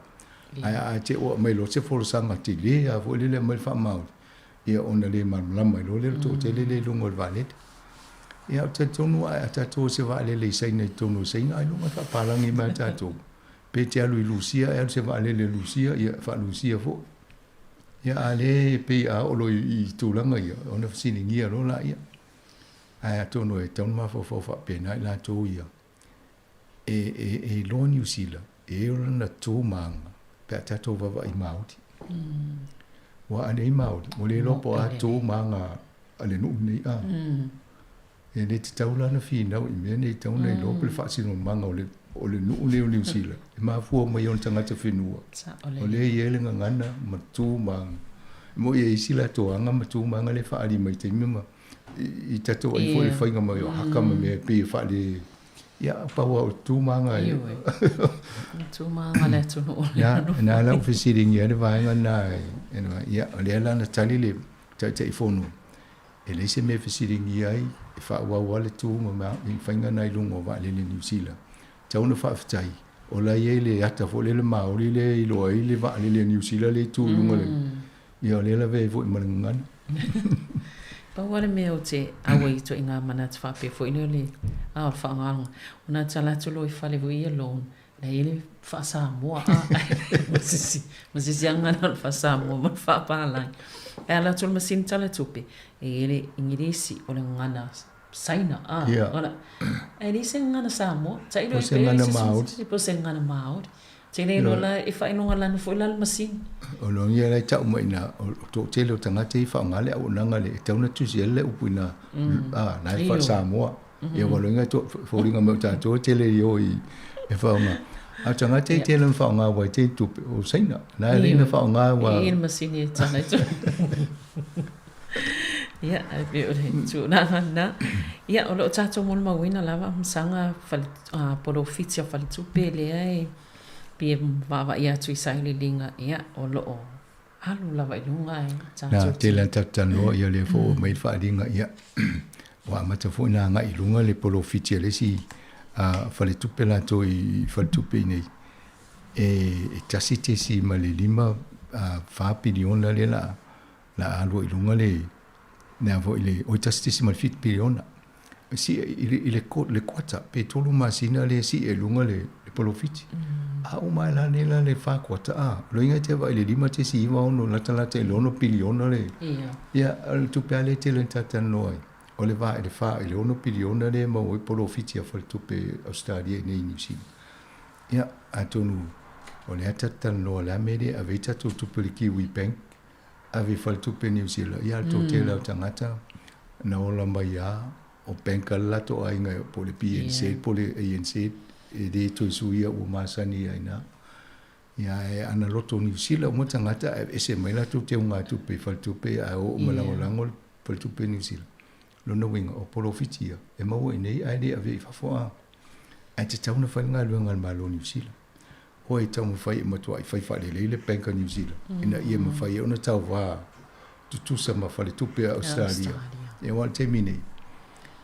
Ae a te ua aumai loa se folasaga tele lava foi lele e aumai le faa-Māori, ia ona le malamalama ai loa lea o le toatele lea i luga o le vaalele. Ia ou te talitonu a tatou o se vaalele i Saina i totonu o Saina, ailoga e faapalagi mai a tatou. Pe te alu i Lusia, e alu se vaalele i Lusia, ia faa-Lusia foi. Ia a lea e pei a oo loa i tulaga ia, ona fesiligia loa laia. Ae atonu e tatau ona mafaufau faapena i latou ia e, e, e iloa Niu Sila, e i ai lona tu ma aga pe a tatou vaavaai Māori. Mm. Ua a nei Māori, ua le iloa po o a tu ma aga a le nuu lenei a. Mm. E le tatau la ona finau i mea nei, tatau ona iloa po le faasinomaga o le, o le nuu lenei o Niu Sila, e mafua mai ona tagata whenua. O lea e i ai le gagana ma tu ma aga. E moi e isi latou aga ma tu ma aga lea e faaali mai i taimi ma i tatou ai foi le faiga mai o haka ma mea e pei e faale ia pau lava o tu ma aga e Tu ma aga le atunuu o le Ia, na la ou fesiligia ai le vaega lena ia o lea la na tali le Taitaifono e leai se mea e fesiligia ai e faaauau lava le tu ma faiga na i luga o vaalele Niu Sila. Tatau ona faafetai. O la e i ai le ata foi lea le Māori lea e iloa ai le vaalele a Niu Sila lea e tu i luga o le, ia o lea e lavea ai foi ma le gagana. Pau lava le mea ou te auai i ituaiga manatu faapea foi lea o le a o le faaaogaina ona tala atu loa i fale foi ia loan la e i ai le faa-Samoa a ma se isi ma se isi gagana o le faa-Samoa ma le faapalagi. Ae ala atu i le masini tala tupe, e i ai le Igilisi, o le gagana Saina, a, ona, ae leai se gagana Samoa. Tailo ai pea i se po o se gagana Māori. Te le iloa la e faailogalanu foi la le masini. O lona ia la e tau mai i ina, o le toatele o tagata ia e faaaoga le auaunaga lea, e tatau ona tusi ai le upu i ina, a, la e faa-Samoa. Ia aua o lona ia e foliga mai o tatou e tele i o i e faaaoga. A o tagata ia e tele ona faaaoga aua e tele tupe, o Saina. La e alai ona faaaoga aua. E i ai le masini e tala ai. Ia, ae pei o le tulaga lena. Ia, o lo o tatou molimauina lava masaga fale, polofiti a faletupe lea e pei e vaavaai atu i sailiiliga, ia, o lo o alu lava i luga e tatou. Na, tele lava tatou talanoa, ia lea foi ua aumai le faaaliga, ia, ua amata foi ona agai i luga le polofiti a le isi faletupe latou i faletupe i inei, e 1.5 fa piliona lea la la a alu ai i luga le le a foi le oi 1.7 piliona. Sii i le i le le kuata pe tolu masina lea e sii ai i luga le le polofiti. A uma ae la nei la le fa kuata a, o lona uiga e te vaai i le 5.96 latalata i le 6 piliona le ia o le tupe lava lea e tele ina talatalanoa ai. O le va i le fa i le 6 piliona lea e maua ai polofiti a faletupe Ausetalia i inei i Niu Sila. Ia atonu o lea ta te talanoa o le a le mea e le ave ai tatou tupe i le Kiwi Bank ave i faletupe Niu Sila, ia le toatele o tagata na ola mai lava o bank a le latou aiga po o le BNZ po o le ANZ e le toe suia ua masani ai ina. Ia ae ana loto Niu Sila uma tagata ae aveese mai latou teugatupe i faletupe ae o uma lagolago le faletupe Niu Sila. Lona uiga o polofiti ia e maua i inei ae le avea i fafo a. Ae tatau ona fai le galuega a le Malo o Niu Sila. Oe e taumafai e matuai fai faalelei le Bank of New Zealand ina ia mafai ai ona tauva tutusa ma faletupe a Ausetalia. Ia aua o le taimi nei,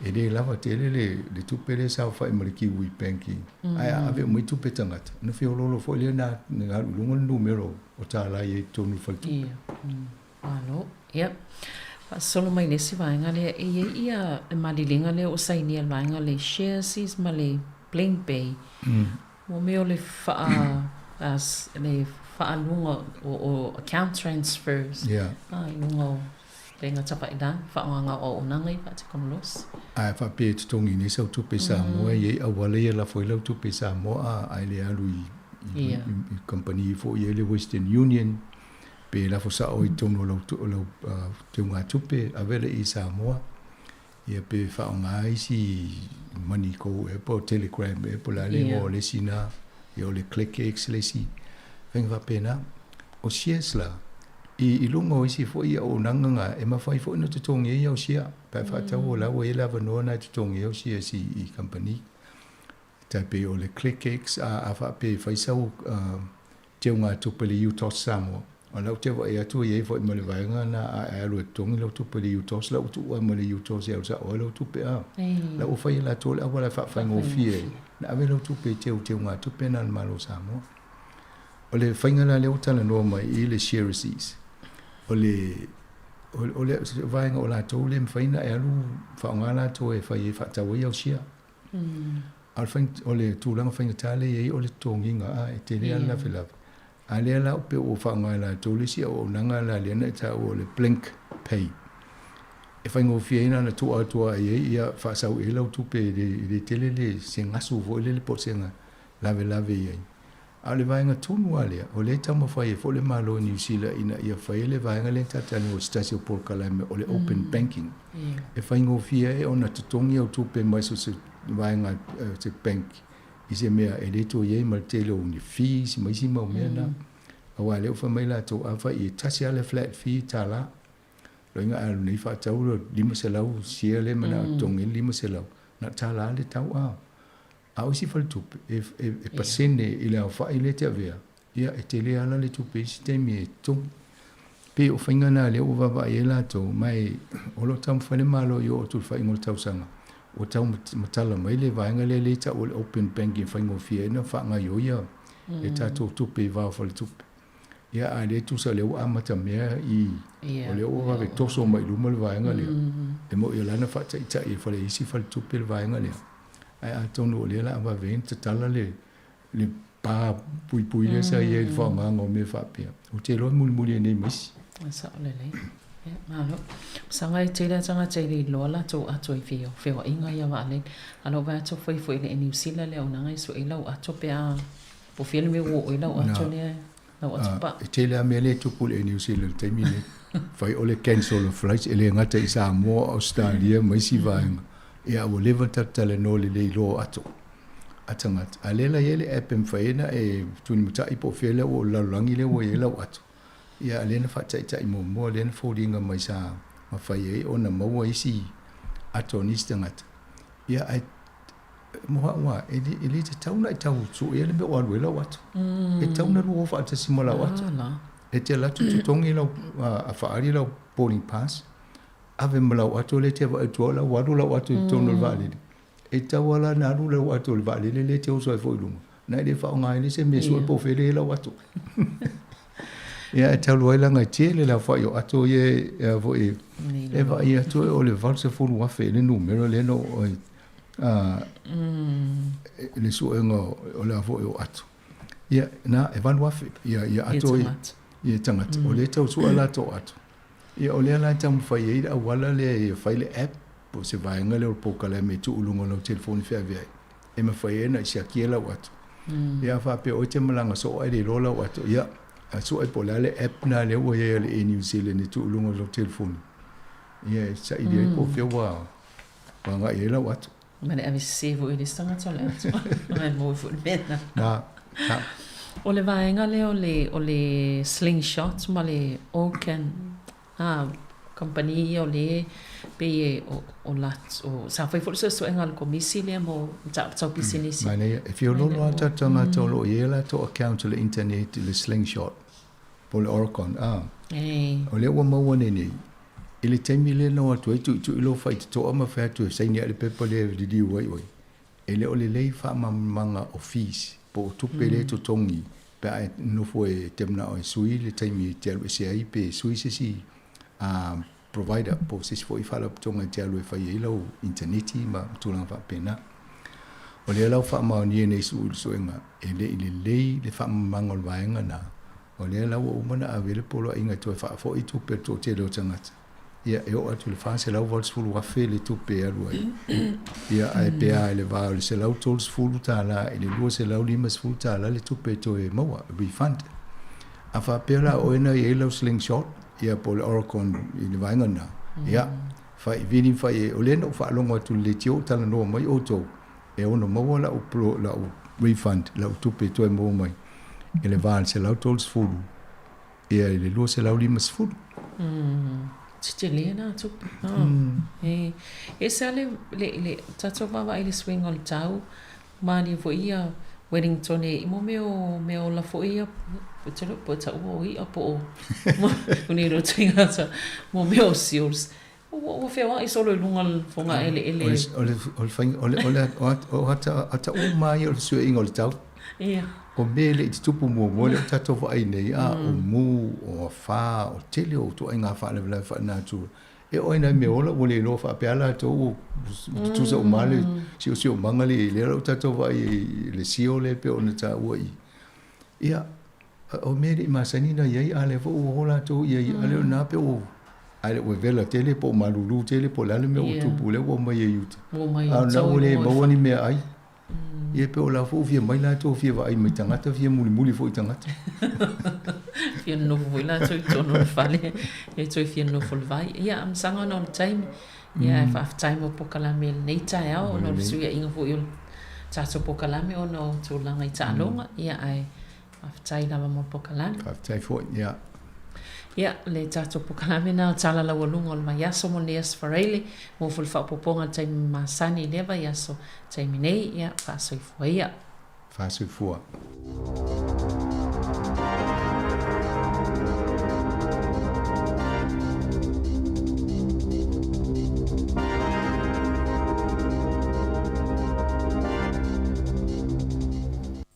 e le lava tele le, le tupe lea e saofai ma le Kiwi Bank i, ae a ave uma ai tupe tagata, ona feoloolo foi lea na, na alu i luga le numera o tālā i ai i totonu o le faletupe. Ia, malo. Ia, faasolo mai le isi vaega lea, e i ai ia le malilega lea ua sainia e le vaega le Shareseas ma le Bling Bay. Mo mea o le faa, le faaluga o account transfers i luga o upega tafailagi, faaaogaga o auaunaga ia faatekonolosi. A e faapea e totogi nei sau tupe i Samoa, e i ai auala ia e lafo ai lau tupe i Samoa a, ae le alu i kamupani foi ia i le Western Union, pe lafo sao i totonu o lau o lau teugatupe, ave lea i Samoa. Ia pe faaaoga isi money go ea po o Telegram ea po o le a le igoa o le isi na, ia o le ClickX le isi, faiga faapena. O shares la, i, i luga o isi foi auaunaga na, e mafai foi ona totogi ai au share, pe a faatau o la ua i ai le avanoa na e totogi ai au shares i, i kamupani. Tai pei o le ClickX, a, a faapea e fai sau uh, teugatupe i le UTOS Samoa. O la ou te vaai atu e i ai foi ma le vaega na a e alu e totogi lau tupe i le UTOS, la ua tuu lava ma le UTOS e alu sao ai lau tupe a. La ua fai e latou le auala e faafaigofie ai na ave lau tupe i teu teugatupe na a le Malo o Samoa. O le faiga la lea ua talanoa mai i le Charities, o le o le vaega o latou le mafai ona e alu faaaoga latou e fai ai e faatau ai au share. A o le fai, o le tulaga faigata lea e i ai o le totogiga, a, e tele lava le lavelave. A lea la pei ua faaaoga e latou le isi auaunaga la lea na e taua o le Blink Pay. E faigofie ai na ona tuu atu lava i ai, ia faasau i ai lau tupe e le, e le tele le se gasu foi lele po o se lavelave i ai. A o le vaega tonu lava lea, o lea e taumafai ai foi le Malo o Niu Sila ina ia fai ai le vaega lea na tatou o se tasi o polokalame o le open banking. E faigofie ai ona totogi au tupe mai so o se vaega se bank i se mea e le toe i ai ma le tele o ni fees ma isi mau mea na. Aua o lea ua fai mai latou afai e tasi lava le flat fee $1. Loiga a alu nei faatau le 500 share lea e manao e totogi ai le 500, na o le $1 le tau a. A o isi faletupe, e, e, e pasene i le aofai lea e te avea, ia, e tele lava la le tupe i isi taimi e totogi. Pei o faiga na lea ua vaavaai ai latou, ma e, o lo o taumafai le Malo i oo atu i le faaiuga o le tausaga, Ua tau matala mai le vaega lea lea e tau o le open banking e faigofie ai ona faagaioia e tatou tupe i va o faletupe. Ia a le tusa lea ua amata mea i o lea ua vave toso mai i luma le vaega lea. E moni o la na faataitai e fale isi faletupe le vaega lea. Ae atonu o lea la a vave ai ona tatala le le pa puipui lea sa i ai i le faaaogaga o mea faapea. Ou te iloa e mulimuli ai nei ma isi. Sao lelei. Ia, malo. Saga e tele a tagata e le iloa latou ato i fia o feoaiga ia vaalele. A o lou vaai atu fai foi i le Niu Sila le auaunaga e sue ai lau ato pe a po o fia le mea ua oo ai lau ato lea, lau ato paa. E tele lava mea lea e tupu i le Air New Zealand i le taimi lenei. Fai o le cancel o flights e le gata i Samoa, Ausetalia ma isi vaega. Ia a ua leva ona tatou talanoa i le le iloa o ato a tagata. A o lea la e i ai le app e mafai ai ona e tulimatai po o fea lea ua oo i le lalolagi lea ua i ai lau ato. Ia a o lea na faataitai muamua, lea na foliga mai sa mafai ai ona maua isi ato a nisi tagata. Ia ae mo au lava, e le, e le tatau ona e tau suea le mea o alu ai lau ato. E tatau ona lua o faatasi ma lau ato. E te alu atu totogi lau, a faaali lau boarding pass, ave ma lau ato lea e te vaai atu ai, o la ua alu lau ato i totonu o le vaalele. E tatau lava la ona alu lau ato i le vaalele lea e te oso ai foi i luga, na e le faaaogaina se mea e sue po o fea lea e i ai lau ato. Ia, e talu ai leaga e tele le aofai o ato ia e foi e vaai atu o le 80,000 le numera lea na oo ai le suega o le a foi o ato. Ia, na, e 8,000 ia, ia ato ia, ia tagata. O lea e tau sue latou ato. Ia, o lea la e taumafai ai le auala lea e fai le app po o se vaega lea o le polokalame e tuu i luga o lau telefoni feaveai e mafai ai ona e siakia lau ato. Ia a faapea oe e te malaga soo ae le iloa lau ato, ia, a sue po o le a le app lena lea ua i ai a le Air New Zealand e tuu i luga o lau telefoni, ia e saili ai po o fea ua agai i ai lau ato. Ma le ave sese foi e le isi tagata o le ato. Ae maua foi le mea lena. Na, na. O le vaega lea o le, o le Slingshot ma le Orcan, a, kamupani ia o le pei e, o, o latou, sa fai foi le suesuega a le Komisi lea mo mataupu tau pisinisi. Manaia, e fiololo lava tatou tagata o lo o i ai a latou account i le internet i le Slingshot po o le Orcon, a. O lea ua maua nei nei, I le taimi lea na o atu ai tuitui lou faitotoa ma fai atu e saini ae le pepa lea e liliu ai oe, e le o lelei faamalamalamaga o fees po o tupe lea e totogi pe a e nofo e te manao e sui le taimi e te alu ese ai pe sui se isi provider po o se isi foi faalapotopotoga e te alu e fai ai lau initaneti ma tulaga faapena. O lea la ua faamaonia nei suesuega e le i lelei le faamalamalamaga o le vaega lena. O lea la ua uma ona ave le poloaiga e toe faafoi tupe a le toatele o tagata, ia e oo atu i le $480,000 le tupe e alu ai. Ia ae pe a i le va o le $130 i le $250 le tupe e toe maua, refund. A faapea la o oe na i ai lau slingshot, ia po o le Oricon i le vaega lena, ia, fai vili ma fai e, o lea na ou faalogo atu i le leitio o talanoa mai outou, e ono maua lau, lau refund, lau tupe e toe maua mai i le va i le 130 ia i le 250. Tetele na tupe. E ese lava le, le, le tatou vaavaai i le suiga o le tau, malie foi ia Wellington e i mo mea o mea ola foi ia, ou te iloa po o taua o i'a po o o nei roto mo mea o seals. Ua feoai solo i luga o le fogaeleele. O le, o le faiga, o le, o le, o ata, ata uma lava ia o le fesuiaiga o le tau. Ia. O mea e le i tutupu muamua lea ua tatou vaai nei, a, o mū, o afa, o tele o ituaiga faalavelave faalenatura. E oo lava i nai mea ola ua le iloa faapea lava latou ua tutusa uma lava le siosiomaga lea i ai. Lea la ua tatou vaai ai i le sio lea e pei ona taua i i. Ia, O mea e le i masani ona i ai, a o lea foi ua o latou i ai, a le o lena pe ua, a le ua vela tele po o malulu tele po o le a le mea ua tupu, lea ua omai ai i uta. A o lena ua le maua ni meaai. Ia pe o la foi ua fia mai latou fia vaai mai tagata, fia mulimuli foi i tagata. Fia nonofo foi latou i totonu o le fale, e toe fia nonofo i le vai. Ia, masaga ona o le taimi. Ia, e faafetai mo polokalame i lenei taeao ona o le fesuiaiga foi o le tatou polokalame ona o tulaga i taaloga. Ia, ae Faafetai lava mo le pokalame. Faafetai foi, ia. Ia, le tatou pokalame na o Tala Laualuga o le vaiaso mo lenei Aso Faraile, mo foi le faaopoopoga i le taimi masani i lea vaiaso, taimi nei, ia, faasoifua ia. Faasoifua.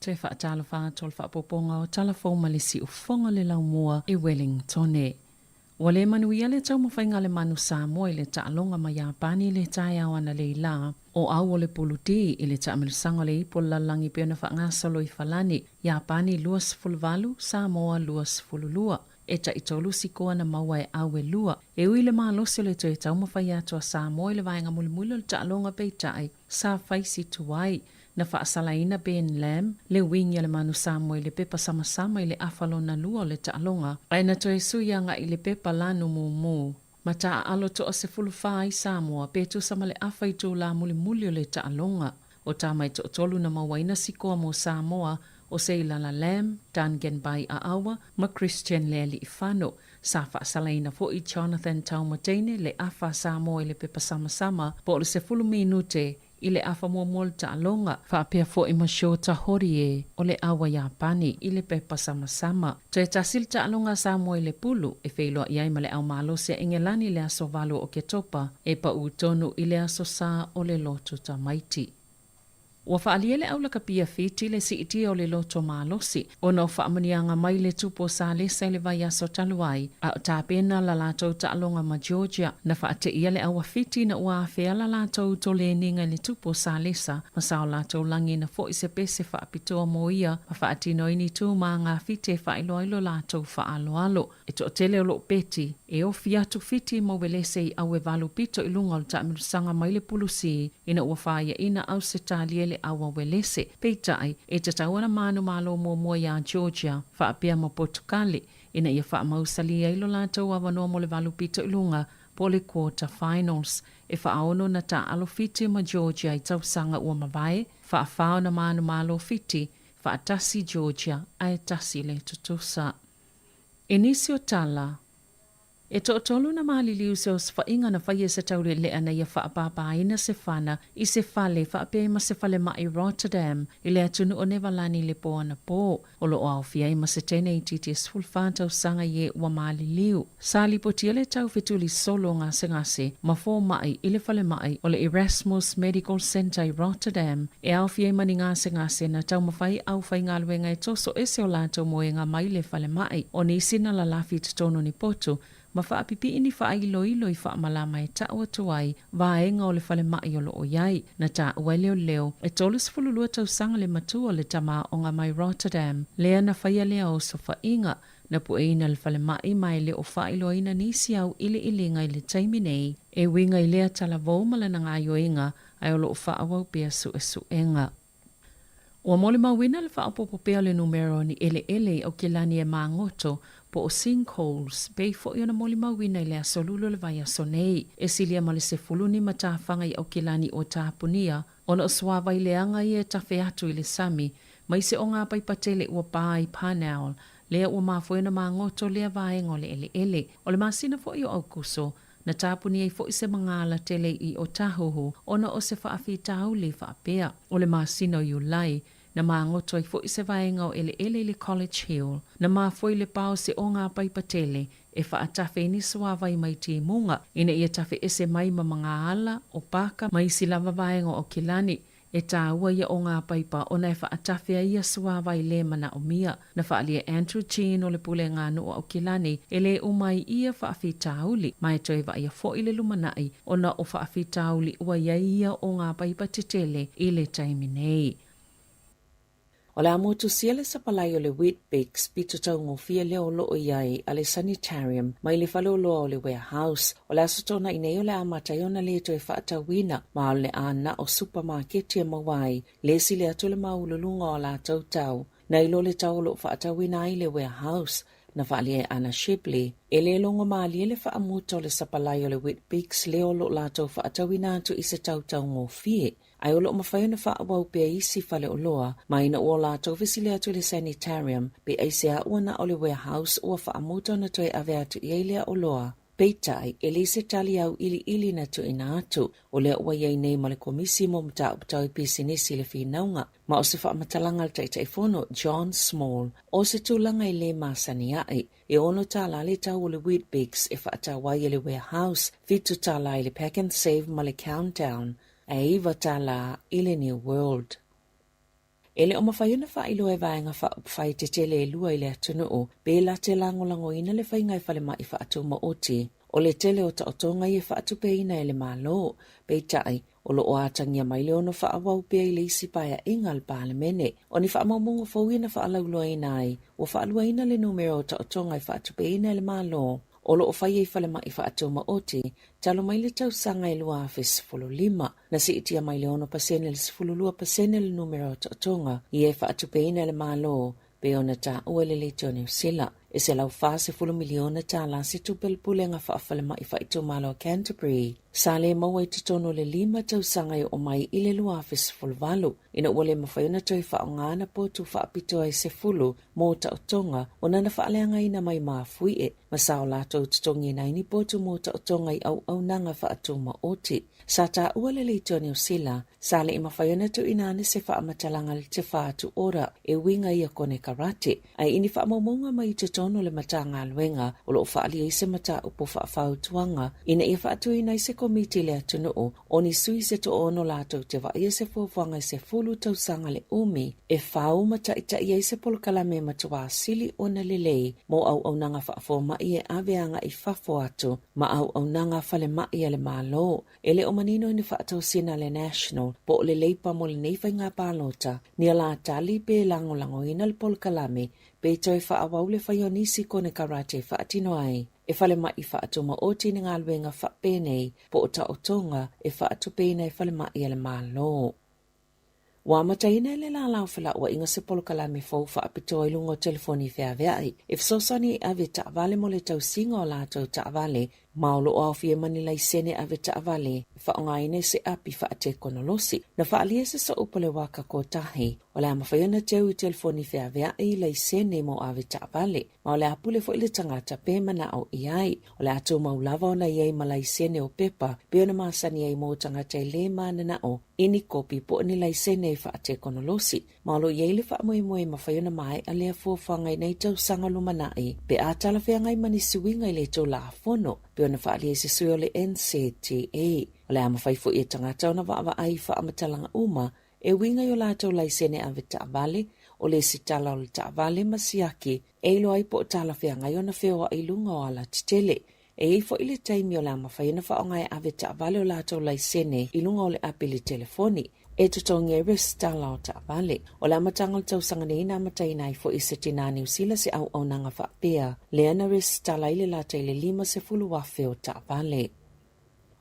Toe faatalofa atu o le faaopoopoga o tala fou ma le siufofoga o le laumua i Wellingtone. Ua le manuia le taumafaiga a le Manu Samoa i le taaloga ma Iapani i le taeao analeila. O au o le Pulu D i le taamilosaga o le Ipu o le Lalolagi pei ona faagasolo i Falani, Iapani 28, Samoa 22. E taitolu sikoa na maua e au e lua. E ui i le malosi o le toe taumafai atu a Samoa i le vaega mulimuli o le taaloga peitai, sa fai si tuai. Na faasalaina Ben Lam, le uiga a le Manu Samoa i le pepa samasama i le afa lona lua o le taaloga, ae na toe sui agai i le pepa lanu mumu. Ma taaalo toa 14 ai Samoa pe tusa ma le afa itulā mulimuli o le taaloga. O tama e toatolu na mauaina sikoa mo Samoa, o Seilala Lam, Duncan Bai Aawa ma Christian Lealiifano. Sa faasalaina foi Jonathan Taumateine le afa a Samoa i le pepa samasama po o le 10 minute i le afa muamua o le taaloga, faapea foi ma Shota Horie o le aua Iapani i le pepa samasama. Toe tasi le taaloga a Samoa i le pulu, e feiloai ai ma le au malosi a Engelani i le aso 8 o Oketopa, e paʻu tonu i le aso Sa o le loto tamaiti. Ua faaalia le aulakapia Fiti le siitia o le loto malosi ona o faamanuiaga mai le tupu o Salesa i le vaiaso talu ai, a o tapena la latou taaloga ma Georgia. Na faateia le aua Fiti ina ua afea la latou toleniga i le tupu o Salesa ma sa o latou lagina foi se pese faapitoa mo ia ma faatino ai ni tu ma aga Fiti e faailoa ai lo latou faaaloalo. E toatele o loo peti, e ofi atu Fiti ma Uelese i aue valu pito i luga o le taamilosaga mai le pulusi ina ua fāiaʻina Ausetalia i le aua Uelese. Peitai, e tatau ona manumalo muamua iā Georgia, faapea ma Potukale, ina ia faamausalī ai lo latou avanoa mo le valu pito i luga po o le quarter finals. E faaono na taaalo Fiti ma Georgia i tausaga ua mavae, faafā ona manumalo Fiti, faatasi Georgia ae tasi le tutusa. I nisi o tala, e toatolu na maliliu se osofaiga na faia e se taulealea na ia faapāpāina se fana i se fale faapea ma se falemai Rotterdam i le atunuu o Nevalani i le pō anapō. O lo o aofia ai ma se teine itiiti e 14 tausaga i e ua maliliu. Sa lipotia le taufetuli solo gasegase ma fomai i le falemai o le Erasmus Medical Centre i Rotterdam e aofia ai ma ni gasegase na taumafai aufaigaluega e toso ese o latou moega mai le falemai. O nisi na lalafi i totonu ni potu ma faapipii ni faailoilo i faamalama e tau atu ai vaega o le falemai o lo o i ai. Na taua e leoleo, e 32 tausaga le matua o le tamaoaga mai Rotterdam, lea na faia lea osofaiga. Na pueina le falemai ma e le o faailoaina nisi au iliiliga i le taimi nei e uiga i lea talavou ma lana gaoioiga ae o lo o faaauau pea suesuega. Ua molimauina le faaopoopo pea o le numera o ni eleele i Aukilani e magoto po o sinkholes pei foi ona molimauina i le aso Lulu o le vaiaso nei. E silia ma le 15 tafaga i Aukilani ua tapunia ona o suāwai leaga ia e tafe atu i le sami mai se o ngā paipa tele ua pā i Parnell, lea ua mafua ona magoto lea vaega o le eleele. O le masina foi o Aukuso, na tapuni ai foi se magala tele i Otahuhu ona o se faafitauli faapea. O le masina o Iulai, na magoto ai foi se vaega o eleele i le College Hill. Na mafua i le pā o se o ngā paipa tele e faatafe i ni suāwai mai timuga ina ia tafe ese mai ma magaala o pāka ma isi lava vaega o Aukilani. E tāua ia o ngā paipa ona e faatafe ai ia suāwai lē manaomia. Na faaalia e Andrew Jean o le Pulega Nuu o Aukilani e lē uma ai ia faafitauli ma e toe vaaia foi le lumanai ona o faafitauli ua i ai ia o ngā paipa tetele i le taimi nei. O le a motusia le sapalai o le Weet-Bix pito taugofie lea o lo o i ai a le Sanitarium mai le faleoloa o le Warehouse. O le aso Tonaʻi nei o le a amata ai ona le toe faatauina ma o le a na o supamaketi e maua ai le sili atu le maualuluga o a latou tau nai lo le tau o lo o faatauina ai le Warehouse. Na faaalia e Anna Shibley, e le logo malie le faamuta o le sapalai o le Weet-Bix lea o lo o latou faatauina atu i se tau taugofie. Ae o lo o mafai ona faaauau pea isi faleoloa ma ina ua latou fesili atu i le Sanitarium pe aisea ua na o le warehouse ua faamuta ona toe ave atu i ai lea oloa. Peitai, e leai se tali auiliili na tuuina atu. O lea ua i ai nei ma le Komisi mo Mataupu Tau i Pisinisi i le finauga ma o se faamatalaga a le Taitaifono John Small o se tulaga e le masani aʻe. E $6 le tau o le Weet-Bix e faatau ai e le Warehouse, $7 i le Pak'nSave ma le Countdown, ae $9 i le New World. E le o mafai ona faailoa e vaega faaupufai tetele e lua i le atunuu pe la te lagolagoina le faiga e falemai faatumaoti. O le tele o taotoga ia e faatupeina e le Malo, peitai, o lo o atagia mai le ono faaauau pea i le isi paeaiga a le Palemene. O ni faamaumauga fou ia na faalauiloaina ai, ua faaluaina le numera o taotoga e faatupeina e le Malo o lo o faia i falemai faatumaoti talu mai le tausaga e 2015. Na siitia mai le 6% i le 12% le numera o taotoga ia e faatupeina e le Malo pei ona taua e le Leitio o Niu Sila. E $140 miliona tālā se tupe a le Pulega Faafalemai Faaitumalo a Canterbury sa le maua i totonu o le lima tausaga e oo mai i le 2018, ina ua le mafai ona toe faaaoga ana potu faapitoa e 10 mō taotoga ona na faaleagaina mai mafuie ma sa o latou totogiina ai ni potu mō taotoga i auaunaga faatumaoti. Sa taua le Leitio Niu Sila, sa le i mafai ona tuuina ane se faamatalaga i le Te Whatu Ora e uiga i a konekarate, ae i ni faamaumauga mai i totonu o le Matagaluega o lo o faaalia ai se mataupu faafautuaga ina ia faatuina ai se komiti i le atunuu o ni sui se toaono latou te vaaia se fuafuaga e 10 tausaga le umi e fau ma taita'i ai se polokalame e matuā sili ona lelei mo auaunaga faafomai e ave agai fafo atu ma auaunaga falema'i a le Malo. E le o manino i ni faatosina a le National po o le Leipa mo lenei faiga palota, ni alatali pe lagolagoina le polokalame pe toe faaauau le fai o nisi konekarate e faatino ai e falemai faatumaoti ni galuega faapenei po o taotoga e faatupeina e falemai a le Malo. Ua amataina e le lālā o felauaiga se polokalame fou faapitoa i luga o telefoni feaveai e fesoasoani i ave taavale mo le tausiga o latou taavale ma o lo o aofia ma ni laisene ave taavale e faaaogaina i se api faatekonolosi. Na faaalia se sooupu o le Waka Kotahi o le a mafai ona teu i telefoni feaveai laisene mo ave taavale ma o le a pule foi le tagata pe manao i ai. O le a tumau lava ona i ai ma laisene o pepa pei ona masani ai mo tagata e lē mananao i ni kopi po o ni laisene faatekonolosi. Ma o lo o i ai le faamoemoe e mafai ona maea lea fuafuaga i nei tausaga lumanai pe a talafeagai ma ni suiga i le Tulafono pei ona faaalia i se sui o le NZTA. O le a mafai foi e tagata ona vaavaai i faamatalaga uma e uiga i o latou laisene ave taavale, o le lesitala o le taavale ma siaki e iloa ai po o talafeagai ona feoai i luga o alatetele. E i ai foi le taimi o le a mafai ona faaaoga e ave taavale o latou laisene i luga o le api i le telefoni e totogi ai resitala o taavale. O le amataga o le tausaga nei na amataina ai foi e se tinā Niu Sila se auaunaga faapea lea na resitala ai le lata i le 50,000 o taavale.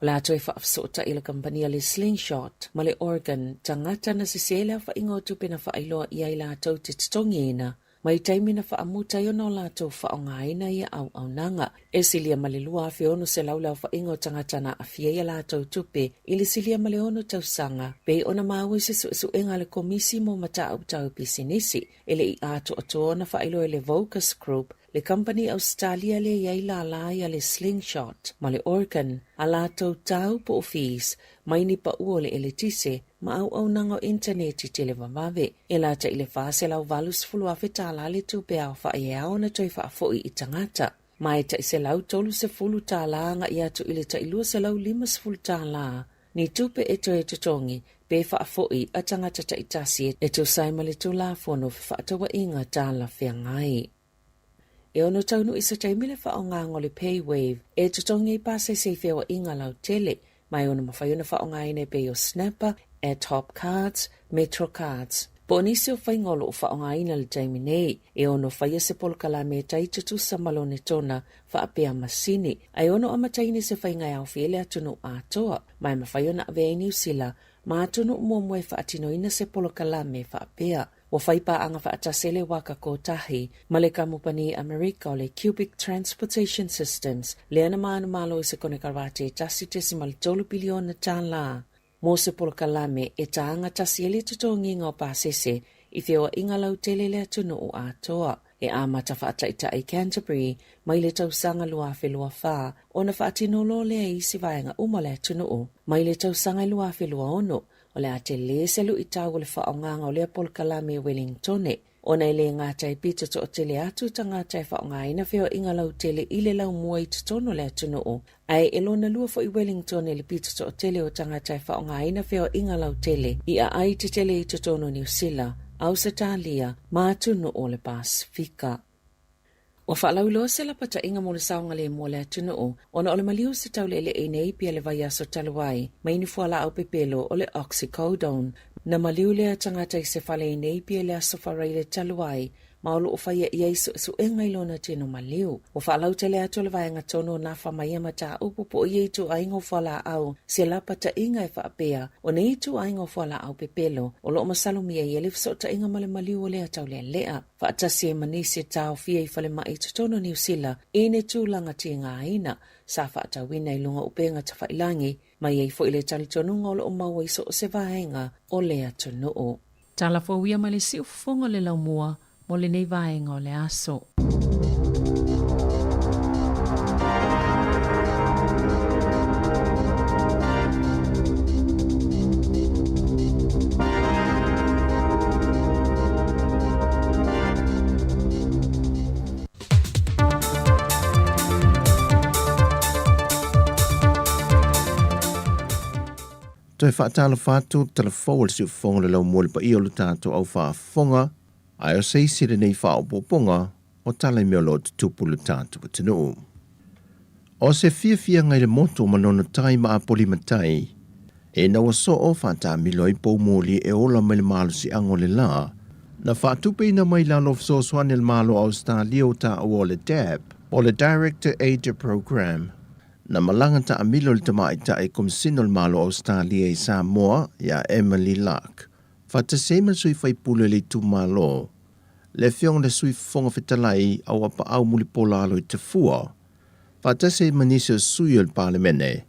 O le a toe faafesootai le kamupani a le Slingshot ma le Oregon tagata na sesē le aofaiga o tupe na faailoa i ai latou te totogiina mai taimi na faamuta ai ona o latou faaaogaina ia auaunaga. E silia ma le 2,600 le aofaiga o tagata na aafia i a latou tupe i le silia ma le ono tausaga, pei ona maua i se suesuega a le Komisi mo Mataupu Tau Pisinisi e le i atoatoa ona faailoa e le Vocus Group le kamupani Ausetalia lea i ai lālā ia le Slingshot ma le Orkan, a latou tau po o fees mai ni paʻu o le eletise ma auaunaga o initaneti televavave. E lata i le $480,000 tālā le tupe aofai e ao ona toe faafoi i tagata, ma e tai $130 tālā agai atu i le tai $250 tālā ni tupe e toe totogi pe faafoi a tagata taitasi e tusa ai ma le Tulafono Fefaatauaiga Talafeagai. E ono taunuu i se taimi le faaaogaina o le PayWave e totogi ai pasese i feoaiga lautele, ma e ono mafai ona faaaogaina e pei o Snapper, Ad-Hop Cards, Metro Cards. Po o nisi o faiga o lo o faaaogaina i le taimi nei, e ono faia se polokalame e tai tutusa ma lona tona faapea masini, ae ono amataina i se faiga e aofia i le atunuu atoa, ma e mafai ona avea i Niu Sila ma atunuu muamua e faatinoina se polokalame faapea. Ua fai paaga faatasi e le Waka Kotahi ma le kamupani Amerika o le Cubic Transportation Systems lea na manumalo i se konekarate e $1.3 piliona tālā mo se polokalame e tāga tasi ai le totogiga o pasese i feoaiga lautele i le atunuu atoa. E amata faataitai Canterbury mai le tausaga 2024 ona faatino loa lea i isi vaega uma o le atunuu mai le tausaga 2026. O le a telē se luitau o le faaaogaga o lea polokalame i Wellingtone, ona e le gata e pito toatele atu tagata e faaaogaina feoaiga lautele i le laumua i totonu o le atunuu, ae e lona lua foi Wellingtone le pito toatele o tagata e faaaogaina feoaiga lautele i aai tetele i totonu o Niu Sila. Ausetalia ma atunuu o le Pasefika. Ua faalauiloa se lapataiga mo le saogalemu o le atunuu ona o le maliu o se tauleelee i Napier i le vaiaso talu ai mai ni fualaau pepelo o le oxycodone. Na maliu lea tagata i se fale i Napier i le aso Faraile talu ai ma o loo faia i ai suesuega i lona tino maliu. Ua faalautele atu le vaega tonu o nafa ma ia mataupu po o ia ituaiga o fualaau se lapataiga e faapea o nei ituaiga o fualaau pepelo o loo masalomia i ai le fesootaiga ma le maliu o lea taulealea faatasi ai ma nisi e taofia i falemai i totonu o Niu Sila i ni tulaga tigaina sa faatauina i luga o upega tafailagi ma i ai foi le talitonuga o loo maua i so o se vaega o le atunuu. Tala fou ia mai le siufofoga o le laumua mo lenei vaega o le aso. Toe faatalofa atu talafou o le siufofoga o le laumua i le paia o le tatou au faafofoga, ae o se isi lenei faaopoopoga o tala i mea o lo o tutupu i le tatou atunuu. O se fiafiaga i le motu o Manono Tai ma Apolima Tai, ina ua soo faataamilo ai poumoli e ola mai le malosiaga o le la, na faatupeina mai i lalo o fesoasoani a le Malo o Ausetalia ua taua o le DAP, po o le Direct Aid Programme. Na malaga taamilo le tamaitai Komisina o le Malo o Ausetalia i Samoa ia Emily Lark, faatasi ai ma le sui faipule o le itumalo, le Afioga i le Sui Fofoga Fetalai Auapaau Mulipola Aloitafua, faatasi ai ma nisi o sui o le Palemene,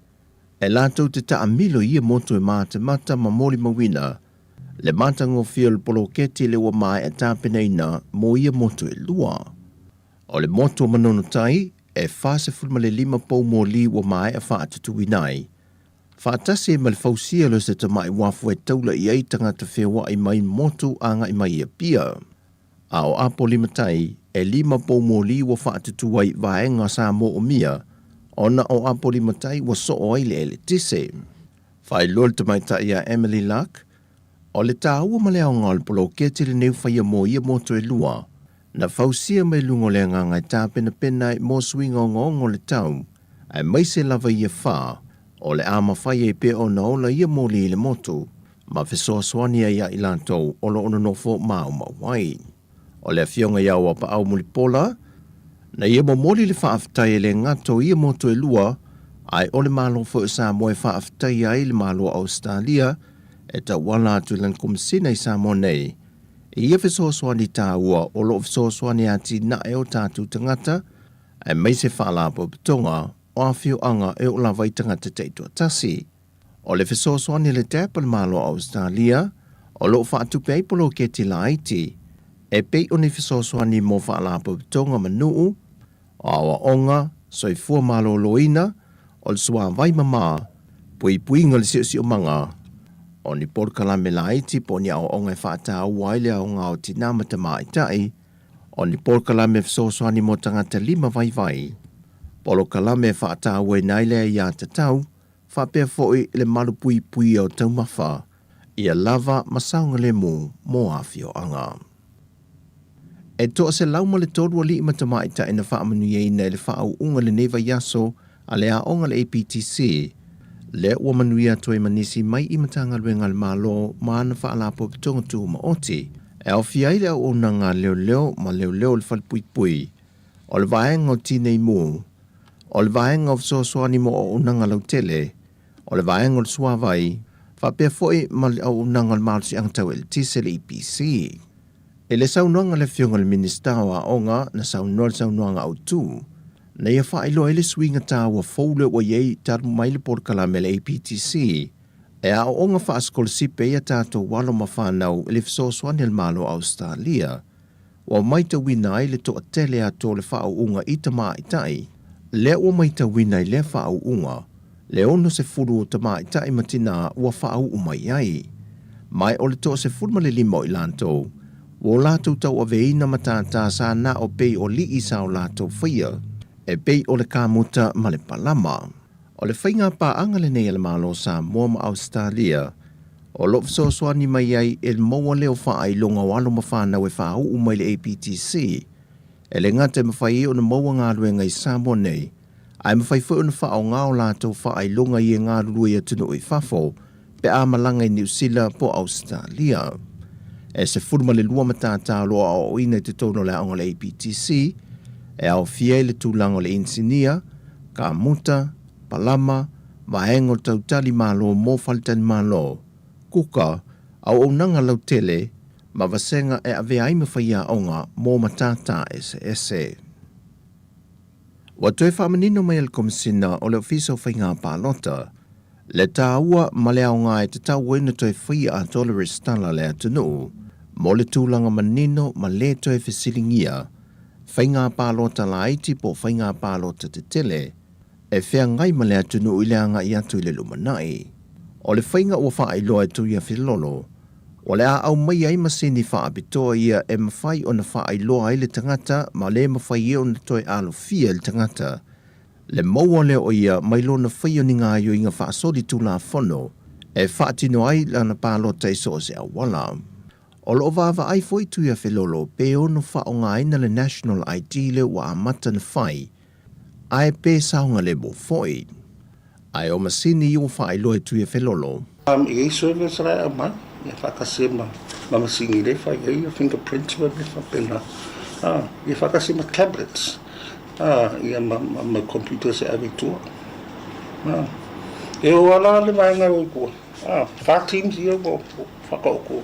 e latou te taamilo i ia motu e matamata ma molimauina le matagofie o le poloketi lea ua maea tapenaina mo ia motu e lua. O le motu o Manono Tai, e 45 poumoli ua maea faatutuina ai, faatasi ai ma le fausia o se tamai uafu e taula i ai tagata feoai mai motu agai mai i Apia. A o Apolima-tai, e lima poumoli ua faatutu ai vaega sa moomia, ona o Apolima-tai ua soo ai le eletise. Faailoa le tamaitai ia Emily Luck, o le taua ma le aoga o le poloketi lenei ua faia mo ia motu e lua, na fausia mai luga o le agaga e tapenapena ai mo suiga ogaoga o le tau, aemaise lava ia fa, o le a mafai ai pea ona ola ia moli i le motu, ma fesoasoani ai ia i latou o lo o nonofo maumau ai. O le Afioga ia Auapaau Mulipola, na ia momoli le faafetai e le gata o ia motu e lua, ae o le Malo foi o Samoa e faafetaia ai le Malo o Ausetalia e tauala atu i lana Komesina i Samoa nei, i ia fesoasoani taua o lo o fesoasoani e atinae o tatou tagata, aemaise faalapotopotoga o afioaga e oo lava i tagata taitoatasi. O le fesoasoani a le DAP a le Malo o Ausetalia, o lo o faatupe ai poloketi laiti, e pei o ni fesoasoani mo faalapotopotoga ma nuu, o aoaoga, soifua maloloina, o le suavai mama, puipuiga o le siosiomaga, o ni polokalame laiti po o ni aoaoga e faataua ai le aoga o tinā ma tamaitai, o ni polokalame fesoasoani mo tagata lima vaivai, polokalame e faatauaina ai le aiatatau, faapea foi le malupuipuia o taumafa, ia lava ma saogalemu mo afioaga. E 103 alii ma tamaitai na faamanuiaina i le faauuga i lenei vaiaso a le aoga a le APTC, lea ua manuia atu ai ma nisi mai i Matagaluega a le Malo ma ana Faalapotopotoga Tumaoti, e aofia ai le auaunaga a leoleo ma leoleo o le falepuipui, o le vaega o Tinei Mu, o le vaega o fesoasoani mo auaunaga lautele, o le vaega o le suavai, faapea foi ma le auaunaga o le malosiaga tau eletise le EPC. I le saunoaga a le Afioga i le Minisita o Aoga na saunoa i le saunoaga autu, na ia faailoa ai le suiga taua fou lea ua i ai talu mai le polokalame a le APTC e aooga faasikolasipi ai a tatou alo ma fanau i le fesoasoani a le Malo o Ausetalia ua maitauina ai le toatele atu o le faauuga i tamaitai. Lea ua maitauina i lea faauuga le 60 o tamaitai ma tinā ua faauu mai ai. Ma o le 15 o i latou, ua o latou tauaveina matata sa na o pei o lii sa o latou faia, e pei o le kamuta ma le palama. O le faiga paaga lenei a le Malo o Samoa ma Ausetalia, o lo o fesoasoani mai ai i le maua lea o faailoga o alo ma fanau e faauu mai le APTC, e le gata e mafai ai ona maua galuega i Samoa nei, ae mafai foi ona faaaoga o latou faailoga ia e galulue i atunuu i fafo pe a malaga i Niu Sila po o Ausetalia. E 12 matata o lo o aoaoina i totonu o le aoga o le APTC, e aofia ai le tulaga o le inisinia, kamuta, palama, vaega o le tautali malo mo faletalimalo, kuka, auaunaga lautele, ma vasega e avea ai ma faiaoga mo matata eseese. Ua toe faamanino mai e le Komesina o le Ofisa o Faiga Palota le taua ma le aoga e tatau ai ona toe faia atoa le resitala a le atunuu mo le tulaga manino ma le toe fesiligia faiga palota laiti po o faiga palota tetele e feagai ma le atunuu i le agai atu i le lumanai. O le faiga ua faailoa e Tuiafilolo, o le a aumaia ai masini faapitoa ia e mafai ona faailoa ai le tagata ma le mafai ai ona toe alofia e le tagata le maua lea o ia mai lona faia o ni gaoioiga faasolitulafono e faatino ai lana palota i so o se auala. O lo o vaavaai foi Tuiafilolo pe ono faaaogaina le National ID lea ua amata ona fai ae pe saogalemu foi. Ae o masini ia ua faailoa e Tuiafelolo. E i ai servers la e aumai ia faatasi ai ma ma masini lea e fai ai ia fingerprints ma mea faapena. Ia faatasi ai ma tablets ia ma ma computers e ave i tua. E oo lava la le vaega e o i tua, fa teams ia ua faataoto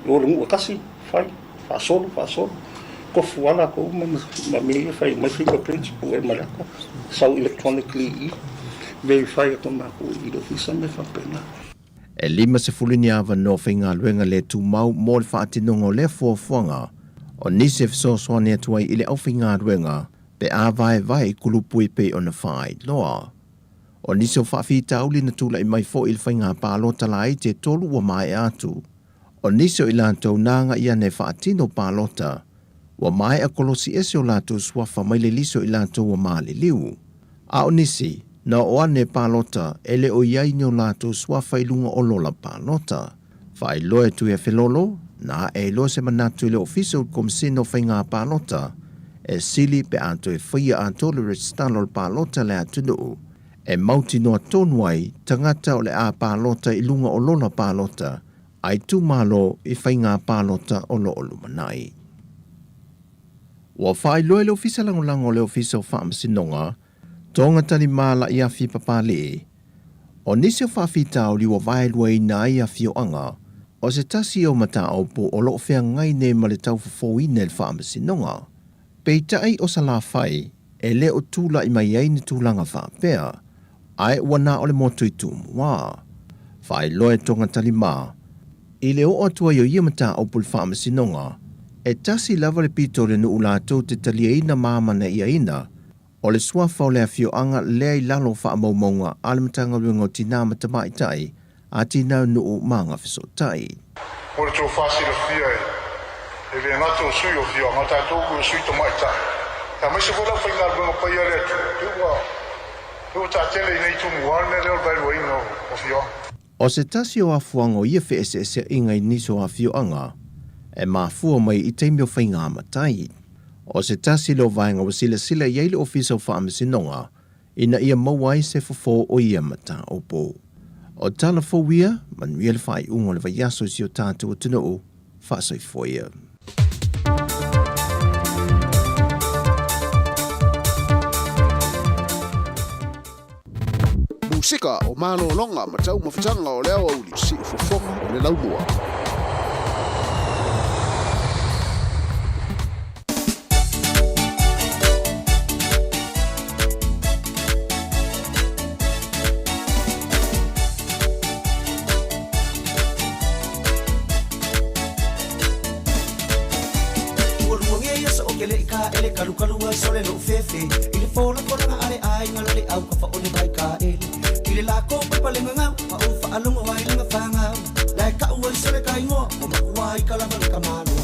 i o i le nuu e tasi, fai. Faasolo, faasolo. Tofu lava latou ma ma mea ia fai mai fingerprints pue ma le ata, sau electronically i i, verify atu e matou i le ofisa ma mea faapena. E 50 ni avanoa faigaluega le tumau mo le faatinoga o lea fuafuaga, o nisi e fesoasoani atu ai i le aufaigaluega pe a vaevae i kulupu e pei ona faailoa. O nisi o faafitauli na tulai mai foi i le faiga palota laiti e tolu ua maea atu, O nisi o i latou na agai ane e faatino palota, ua maea kolosi ese o latou suafa mai le lisi o i latou ua maliliu. A o nisi, na oo ane e palota, e le o i ai ni o latou suafa i luga o lola palota. Faailoa e Tuiafelolo, na ae ai loa se manatu i le Ofisa o le Komesina o Faiga Palota e sili pe a toe faia atoa le resitala o le palota a le atunuu e mautinoa tonu ai tagata o le a palota i luga o lola palota a itumalo i faiga palota o lo o lumanai. Ua faailoa e le Ofisa Lagolago o le Ofisa o Faamasinoga, Toga Talima Laʻiafi Papalii, o nisi o faafitauli ua vaeluaina ai afioaga o se tasi o mataupu o lo o feagai nei ma le taufofouina i le Faamasinoga. Peitai o Salafai e le o tulai mai ai ni tulaga faapea, ae ua na o le motu i Tumua. Faailoa e Toga Talima, i le oo atu ai o ia mataupu i le Faamasinoga, e tasi lava le pito o le nuu latou te taliaina ma amanaiaina, o le suafa o le afioaga lea i lalo o faamaumauga a le Matagaluega o Tinā ma Tamaitai, a Tinā Nuu ma Agafesootai. Mo le tofa silafia e e le gata o sui o afioaga, tatou o sui tamaitai, aemaise foi le aufaigaluega paia a le Atua, pei ua pei ua taatele i inei Tumua le mea lea o le vaeluaina o afioaga. O se tasi o afuaga o ia feeseeseaiga i nisi o afioaga e mafua mai i taimi o faiga matai. O se tasi lea o vaega ua silasila i ai le Ofisa o Faamasinoga ina ia maua ai se fofo o ia mataupu. O tala fou ia, manuia le faaiuga o le vaiaso i si o tatou atunuu, faasoifua ia. Musika o malologa ma taumafataga o le aoauli, siufofoga o le laumua. Ua luagia ia sa o ke leʻi kāʻele Kalukalu ai sole loʻu fefe I le folafolaga a le ʻaiga la le ʻau ka faʻone mai kāʻele I le lako paipa le gagau Ma ou faalogo ai le gafagau La e kaʻu ai sole ka igoa O makua i ka lava le ka maloa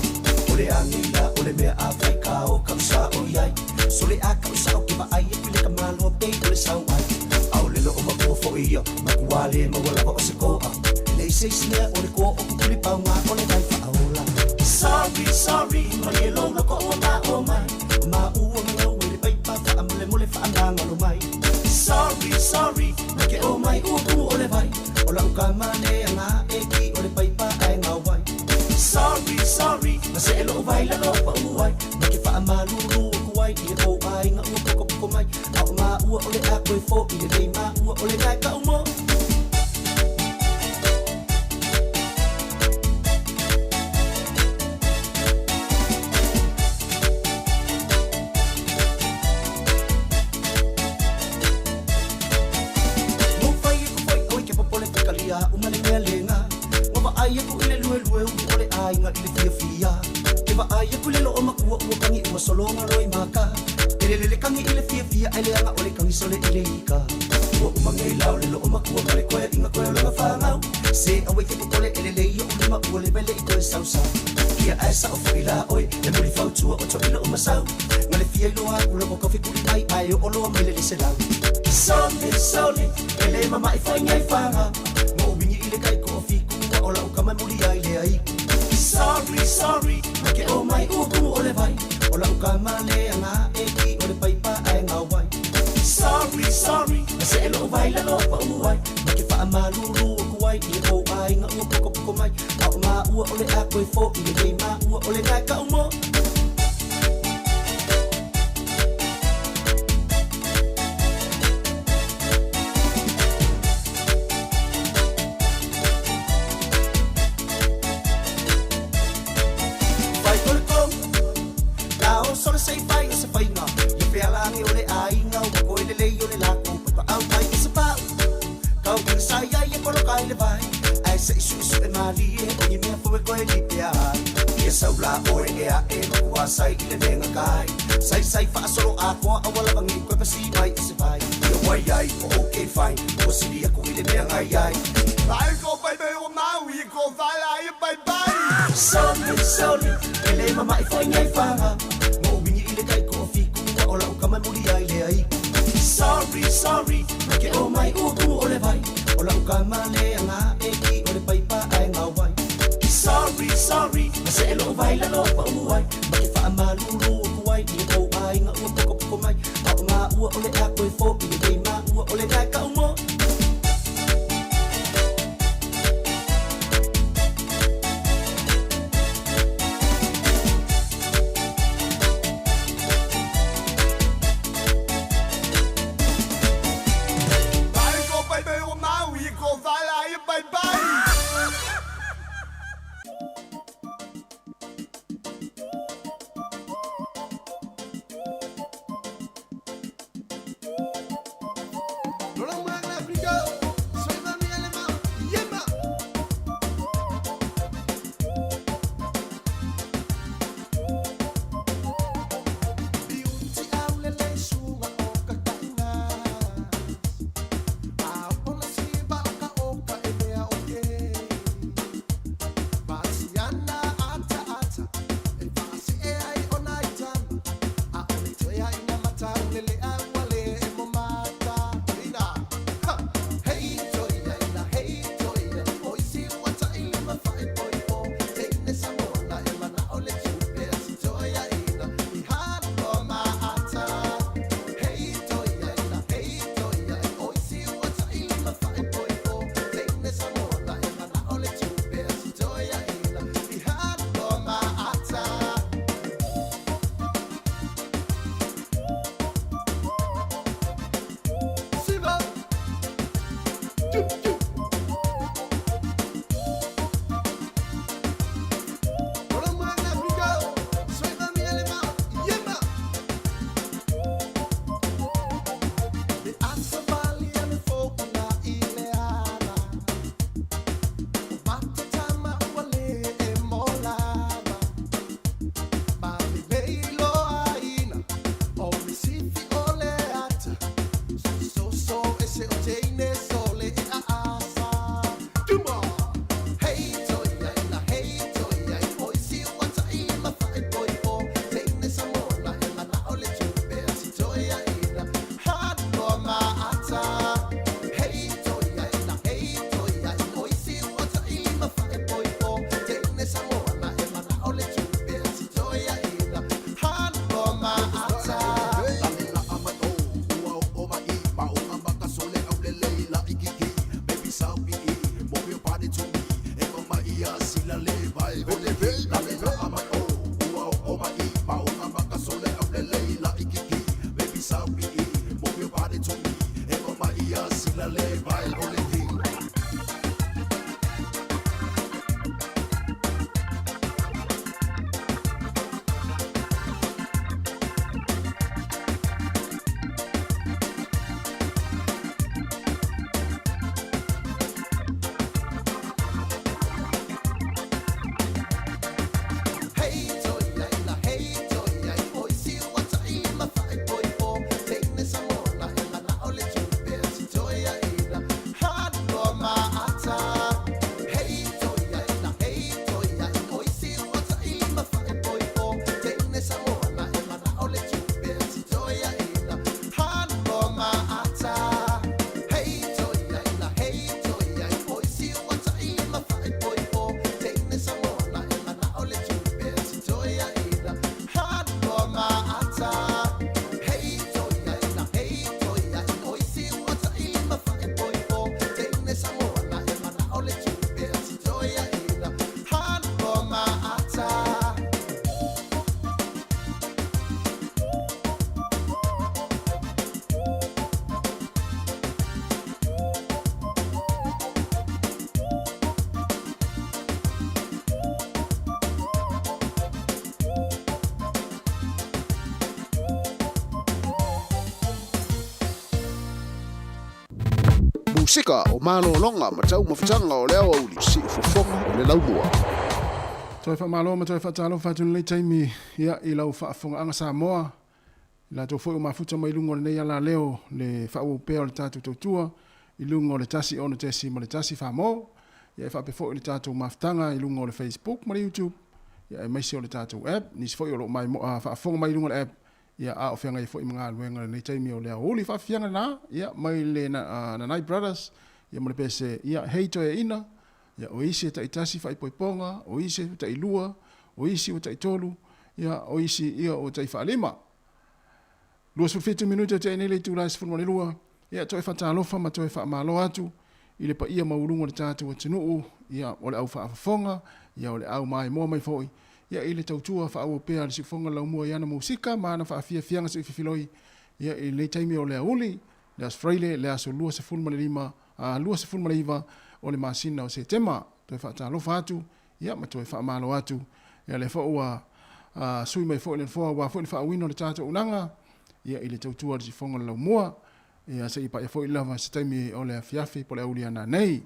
O le agila o le mea a fai ka o kaʻu sa o iai Sole a kaʻu sa o ke vaai aku i le ka maloa pei o le sau ai A o le loo makua foi ia Makua le maua lava o se koa. se isi mea o le koa o kukuli pauga o le vai faaola. Sorry, sorry, malie lou loko ua maʻo mai. O maua ma lau i le paipa faamolemole faamagalo mai. Sorry, sorry, na ke o mai ua kumu o le vai. O lau kama le aga e ki o le paipa ae gao ai. Sorry, sorry, na see lou vai lalo paʻu ai. Ma ke faamalulu aku ai i le kou aiga ua pokopoko mai. A o maua o le a koe foʻi lelei maua o le gae kaʻu mo. Ua fai aku foi ʻoe ke popole pekalia uma le mea lena. Ua vaai aku i le luelue uli o le aiga i le fiafia. Ke vaai aku i le loo makua ua kagi ua sologa loi maka. E lelele kagi i le fiafia ae leaga o le kagi sole i le ika. Ua uma nei la o le loo makua ma le koeaiga koe o lona fanau. Se aua i te popole e lelei oʻu lima ua leva e le i toe sausau. Ia ae sao foi la ʻoe e muli fautua o toʻila o masau. Nga le fia iloa aku loko kau fekuli mai ae oo loa mai le le selau. Sole, sole, e le mamaʻi faiga i faga. Ma ou wigi i le kai ko o fiku ua o lau kama e muli ai le ai. Sorry, sorry, na ke o mai ua kumu o le vai. O lau kama le aga e ki o le paipa ae gao ai. Sorry, sorry, na see lou vai lalo paʻu ai. Ma ke faamalulu aku ai i le kou aiga ua pokopoko mai. A o maua o le a koe foʻi lelei maua o le gae kaʻu mo. Fai o le kou, la o sole se i fai o se faiga. Ia fealagi o le aiga ua koe lelei o le lakou paepaʻau mai o se pau. Kau i le sai ai e poloka i le vai. Ae seʻi suʻesuʻe malie o ni mea fou e koe lipea ai. Ia sau la ʻoe e aʻe makua sai i le lega kai. Saisai faasolo atoa aua lava nei koe pasi mai o se vai. Ia wai ai o okay fine ua sili aku i le mea gai ai. Ai ko pai mai o Maui ko whala ai pai pai. Sole, sole, e le mamaʻi foi nei faga. Ma ou wigi i le kai ko o fiku ua o lau kama e muli ai le ai. Sorry, sorry, na ke o mai ua kumu o le vai. O lau kama le aga e ki o le paipa ae gao ai. Sorry, sorry, na see lou vai lalo paʻu ai. Ma ke faamalulu aku ai i le kou aiga ua pokopoko mai. A o maua o le a koe foʻi lelei maua o le gae kaʻu mo. Ai ko pai mai o Maui ko whala ai pai pai. vai o le vei la le la mai o ua o mai i ma o nga maka sole au le lei la i kiki baby sa pi i move your body to me e ma mai ia sila le vai o le king. Musika o malologa ma taumafataga o le aoauli siufofoga o le laumua. Toe faamalo ma toe faatalofa atu i lenei taimi ia i lau faafofogaaga Samoa, i latou foi ua mafuta mai luga o lenei alaleo le faaauau pea o le tatou tautua i luga o le 106.1 Famo, ia e faapea foi le tatou mafutaga i luga o le Facebook ma le YouTube, ia aemaise o le tatou app, nisi foi o lo o maimoa faafofoga mai i luga o le app, ia a o feagai foi ma galuega i lenei taimi o le aoauli. Faafiafiaga lena, ia mai le Nanai Brothers, ia ma le pese, ia hei toeaina, ia o isi e taitasi faaipoipoga, o isi e tailua, o isi ua taitolu, ia o isi ia ua taifaalima. 27 minute o tea nei le itula e 12, ia toe faatalofa ma toe faamalo atu i le paia maualuga o le tatou atunuu, ia o le au faafofoga, ia o le au maimoa mai foi, ia i le tautua faaauau pea a le Siufofoga Laumua i ana musika ma ana faafiafiaga seififiloi, ia i lenei taimi o le aoauli, le Aso Faraile, le aso 25, 29 o le masina o Setema. Toe faatalofa atu, ia ma toe faamalo atu. Ia lea foi ua sui mai foi le Nofoa aua foi le faauuina o le tatou auaunaga, ia i le tautua a le Siufofoga o le Laumua, ia seia paia foi lava se taimi o le afiafi po o le aoauli a nanei.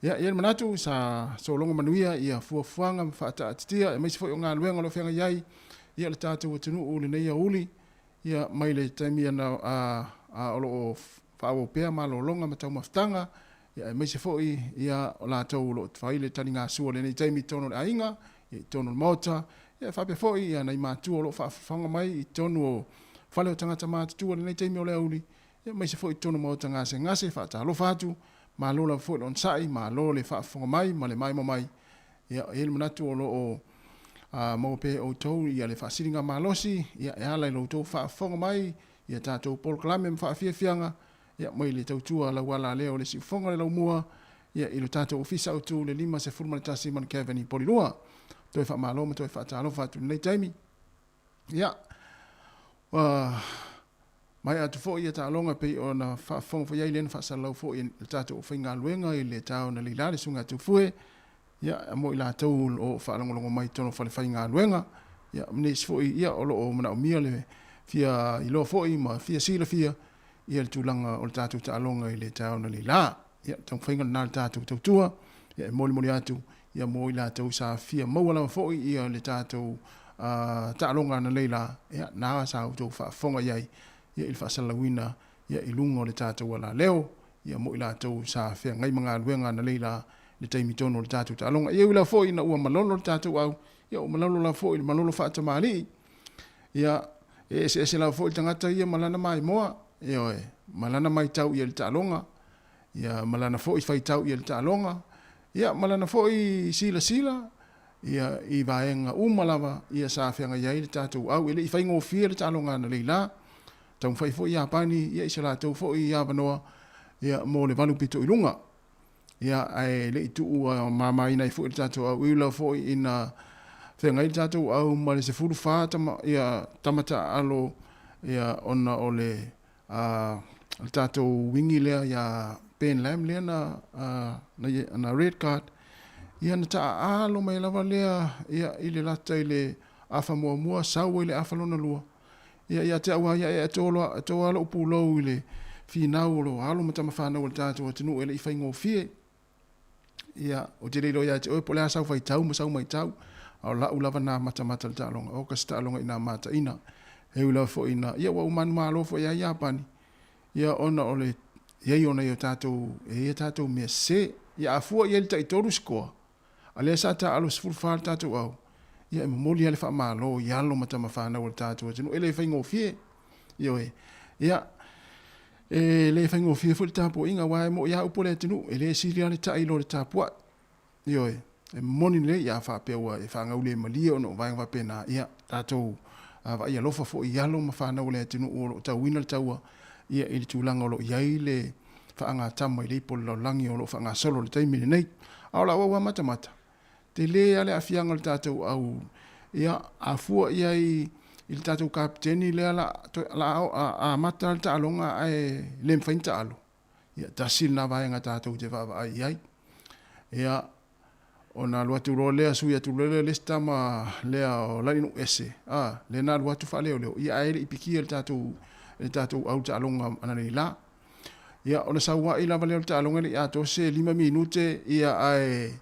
Ia, e i ai le manatu sa sologa manuia ia fuafuaga ma faataatitia aemaise foi o galuega o lo o feagai ai ia le tatou atunuu i lenei aoauli, ia mai le taimi ana a o lo o faaauau pea malologa ma taumafataga, ia aemaise foi ia o latou o lo o fai le taligasua i lenei taimi i totonu o le aiga, ia i totonu o le Maota, ia faapea foi ia nai matua o lo o faafofoga mai i totonu o fale o tagata matutua i lenei taimi o le aoauli, ia aemaise foi i totonu o maota gasegase, faatalofa atu, malo lava foi le onosai, malo le faafofoga mai ma le maimoa mai. Ia, e i ai le manatu o lo o maua pea e outou ia le faasiligamalosi, ia, e ala i lo outou faafofoga mai i a tatou polokalame ma faafiafiaga, ia, mai le tautua lauala lea o le siufofoga o le laumua, ia, i lo tatou Ofisa Autu le 51 Mount Kevin i Polilua. Toe faamalo ma toe faatalofa atu i lenei taimi. Ia, ua maea atu foi ia taaloga e pei ona faafofoga foi i ai lea na faasalalau foi e le tatou aufaigaluega i le taeao na leila le Susuga ia Tufue, ia, mo i latou o lo o faalogologo mai i totonu o falefaigaluega, ia, ma nisi foi ia o lo o manaomia le fia iloa foi ma fia silafia ia le tulaga o le tatou taaloga i le taeao na leila. Ia, taumafaiga lena a le tatou tautua, ia, e molimoli atu ia mo i latou sa fia maua lava foi ia le tatou taaloga ananei la, ia, na sa outou faafofoga i ai ia i le faasalalauina ia i luga o le tatou alaleo, ia mo i latou sa feagai ma galuega ananei la i le taimi tonu o le tatou taaloga. Ia e ui lava foi ina ua malolo le tatou au, ia ua malolo lava foi i le malolo faatamalii, ia, e eseese lava foi le tagata ia ma lana maimoa, ioe, ma lana maitau i le taaloga, ia ma lana foi faitau i le taaloga, ia ma lana foi silasila ia i vaega uma lava ia sa feagai ai le tatou au. E le i faigofie le taaloga analeila, taumafai foi Iapani ia i se latou foi avanoa ia mo le valu pito i luga. Ia, ae le i tuu mamaina ai foi le tatou au iula foi ina feagai le tatou au ma le 14 tama, ia, tama taaalo, ia, ona o le, a, le tatou wingi lea ia Ben Lam lea na, a, na, na red card, ia na taaalo mai lava lea, ia, i le lata i le afa muamua, sau ai le afa lona lua. Ia, ia te au lava ia, e to loa, e to lava lou pulou i le finau o lo alo ma tama fanau a le tatou atunuu e le i faigofie. Ia, ou te le iloa ia te oe po o le a sau faitau ma sau maitau, a o lau lava na matamata i le taaloga, oka se taaloga ina mataina. E ui lava foi ina, ia ua ou manumalo foi ia Iapani, ia ona o le i ai o nai o tatou, e i ai a tatou mea sese. Ia a fua i ai le taitolu sikoa, A lea sa taaalo 14 le tatou au, ia e momoli lava le faamalo i alo ma tama fanau a le tatou atunuu. E le faigofie, ioe. Ia, e le faigofie foi le tapuaiga, aua e moi lava upu a le atunuu, e le sili lava le tai i lo le tapuai. Ioe, e moni lelei, ia a faapea ua e faagaulemalie ona o vaega faapena, ia, tatou vaai alofa foi i alo ma fanau a le atunuu o lo o tauina le taua, ia, i le tulaga o lo o i ai le faagatama i le ipu o le lalolagi o lo o faagasolo i le taimi lenei. A o lau au amatamata, tele lava le aafiaga o le tatou au, ia, a fua i ai i le tatou kapeteni lea la a amata le taaloga ae le mafai ona taalo, ia, tasi lena vaega tatou te vaavaai i ai. Ia, ona alu atu loa lea, sui atu loa lea le isi tama lea o Lalinuu Ese, a, lea na alu atu faaleoleo, ia ae le i pikia e le tatou, e le tatou au taaloga analeila. Ia, ona sau ai lava lea o le taaloga e le i atoa se 5 minute, ia ae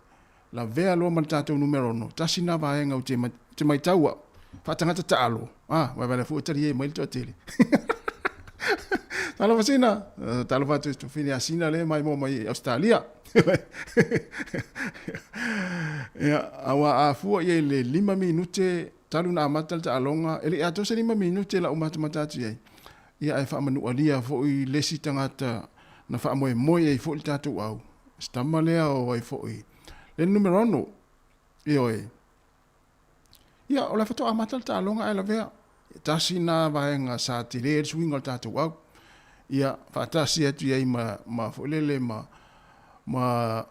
lavea loa ma le tatou numera 6, tasi lena vaega ou te, te maitau au, faatagata taalo, a, vaevaelea foi e talie mai le toatele. Talofa Sina, talofa atu i Tofine ia Sina lea e maimoa mai i Ausetalia. Ia, aua a fua i ai le 5 minute talu ona amata le taaloga, e le i atoa se 5 minute lau matamata atu i ai, ia ae faamanualia foi le isi tagata na faamoemoe i ai foi le tatou au, si tama lea o ai foi, le numera 6, ioe. Ia, o le faatoa amata le taaloga ae lavea. Tasi lena vaega sa tele ai le suiga o le tatou au. Ia, faatasi atu i ai ma, ma foi lele ma, ma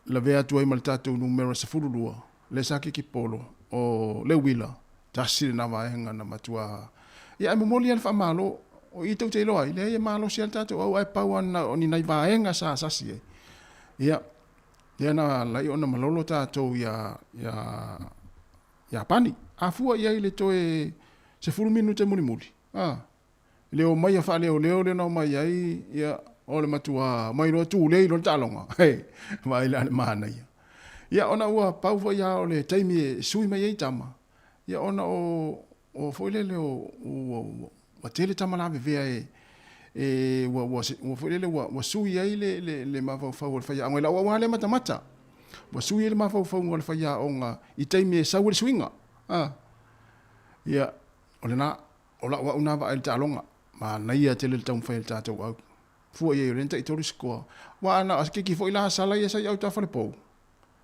lavea atu ai ma le tatou numera 12, lea sa kiki polo, o Leuila, tasi lena vaega na matua. Ia, ae momoli lava le faamalo. O i tou te iloa ai, leai e malosi lava le tatou au, ae pau lava na o ni nai vaega sa sasi ai. Ia, lea na ala ai ona malolo tatou iā, iā Iapani. A fua i ai le toe 10 minute mulimuli, a, le omai a faaleoleo lea na omai ai, ia, o le matua omai loa tulei loa le taaloga. He, vaai la le manaia. Ia, ona ua pau foi lava o le taimi e sui mai ai tama, ia ona o, o foi lele o, ua, ua, ua tele tama lavevea e, e, ua, ua, ua foi lele ua, ua sui ai le, le, le mafaufau o le faiaoga i lau au lava lea matamata. Ua sui ai le mafaufauga o le faiaoga i taimi e sau ai le suiga. A, ia, o lena, o lau au na vaai i le taaloga. Manaia tele le taumafai a le tatou au. Fua i ai o lea na taitolu sikoa. Aua a na o se keiki foi la sala ia sa i autafa le pou.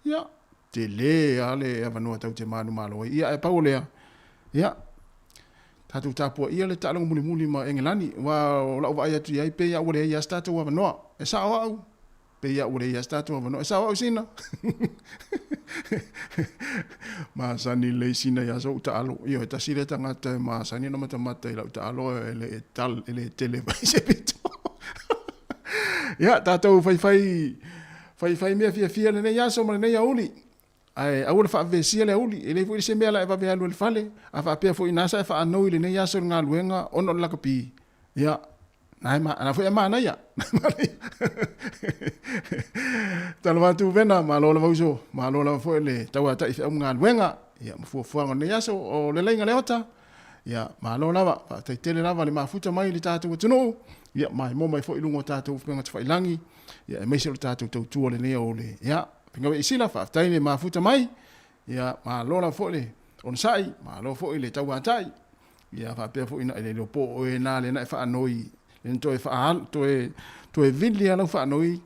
Ia, tele lava le avanoa tatou te manumalo ai. Ia, ae pau o lea, ia, tatou tapuaia le taaloga mulimuli ma Engelani, aua o lau vaai atu i ai, pei lava ua leai lava se tatou avanoa. E sao au, pei lava ua leai lava se tatou avanoa. E sao au Sina? Masani lelei Sina i aso ou taalo. Ioe, tasi lea tagata e masani ona matamata i lau taalo e le tal, e le tele mai se pito. Ia, tatou faifai Faifai mea fiafia lenei aso ma lenei aoauli. Ae aua le faavevesia le aoauli. E leai foi se mea la e vave alu ai i le fale. A faapea foi inā sa e faanoi i lenei aso i le galuega ona o le lakapi, ia, na e na foi e manaia. Talofa atu Vena, malo lava uso, malo lava foi le tauatai feau ma galuega, ia, ma fuafuaga o lenei aso, o le laina Leota. Ia, malo lava, faafetai tele lava le mafuta mai i le tatou atunuu, ia, maimoa mai foi i luga o tatou upega tafailagi, ia, aemaise o le tatou tautua lenei aoauli. Ia, Finau Sila, faafetai le mafuta mai, ia, malo lava foi le onosai, malo foi le tauatai, ia, faapea foi ina e le iloa po o oe na lea na e faanoi, lea na toe faa, toe, toe vili lava lau faanoi,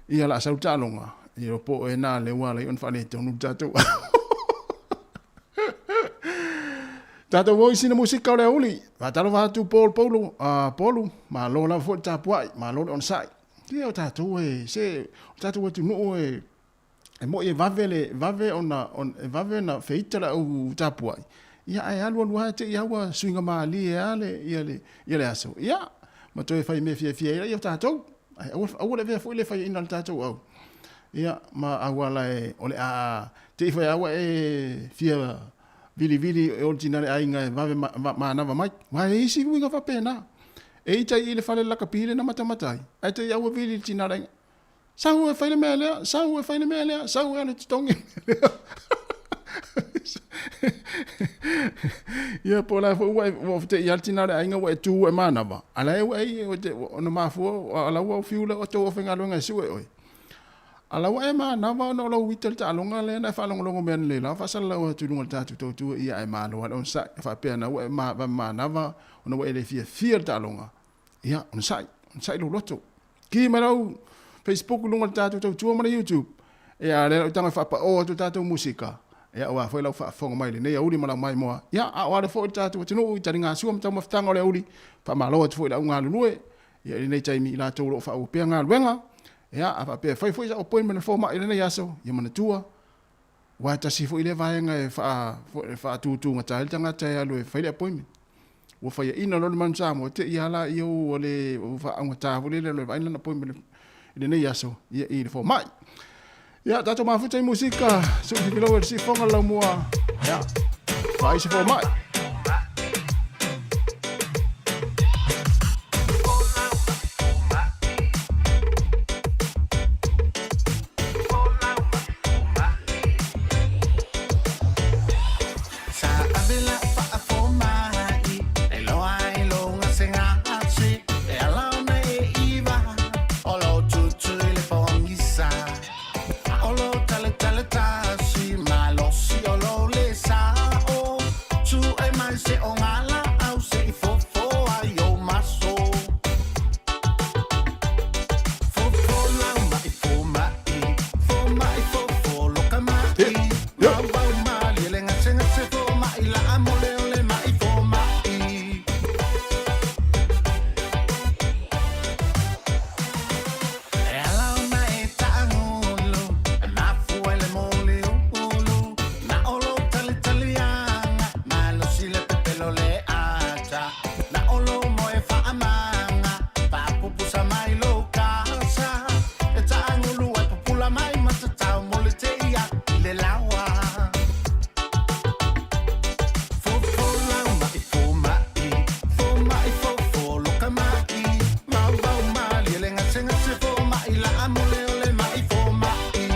ia, la sau le taaloga, ia, po o oe na lea ua ala ai ona faaletonu le tatou Tatou o i sina musika o le aoauli. Faatalofa atu Paul Paulo, Polu, malo lava foi le tapuai, malo le onosai. Ia o tatou e se o tatou atunuu e e mo'i e vave le vave ona e vave ona feita le au tapuai, ia ae alualu lava te i ua suiga malie lava le ia le ia le aso, ia ma toe fai mea fiafia ai laia o tatou. Ae aua aua le avea foi le faiaina o le tatou au, ia ma auala e o le a te i foi lava ua e fia vilivili e o le tina le aiga e vave manava mai. Aua e i ai isi uiga faapena. E ita i le fale lakapi le na matamata ai, ae te i lava ua vili le tina le aiga. Sau e fai le mea lea, sau e fai le mea lea, sau e alu e totogi le mea lea. Ia po o le a foi ua ua te i lava le tina o le aiga ua e tu ua e manava, a la e ua e ona mafua o la ua fiu le tou aufaigaluega e sue oe. A la ua e manava ona o lou ita i le taaloga lea na e faalogologo mai analeila la ua faasalalau atu i luga o le tatou tautua ia ae malo lava le onosai. E faapea na ua e manava ona ua e le fiafia i le taaloga. Ia, onosai, onosai lou loto. Ki mai lau Facebook i luga o le tatou tautua ma le YouTube. Ia, a o lea lau tago e faapao atu le tatou musika. Ia, aua foi lau faafofoga mai i lenei aoauli ma lau maimoa. Ia, a o ale foi le tatou atunuu i taligasua ma taumafataga o le aoauli, faamalo atu foi i le au galulue. Ia, i lenei taimi i latou o lo o faaauau pea galuega. Ia, a faapea e fai foi sau appointment a le fomai i lenei aso, ia manatua, aua e tasi foi lea vaega e faatutugata ai le tagata e alu e fai le appointment. Ua faiaina loa le Manu Samoa, te i lava laia ua le ua faaaugata foi lele e alu e vaai lana appointment i lenei aso ia, i le fomai. Ia, tatou mafuta i musika, sui fifilau e le sifoga le laumua. Ia, vaai se fomai. Sa ave la'u faafoma'i e iloa ai lou gasegase e ala ona e iva o lou tutu i le pogisa o lou taletale tasi malosi o lou le sa'o tu'e mai se ogala'au se'i fofo ai ou maso fofo lau ma'i foma'i foma'i fofo loka ma'i maumau malie le gasegase foma'i la'a mo le ole ma'i foma'i. E ala ona e taagulu e mafua i le moliulu na o lou talitaliaga malosi le pepelo le ata na o lou moe faamaga faapupusa mai lou kasa e taagulu ai pupula mai matatau mo le teia i le laoa. Fofo lau ma'i foma'i foma'i fofo loka ma'i maumau malie le gasegase foma'i la'a mo le ole ma'i foma'i.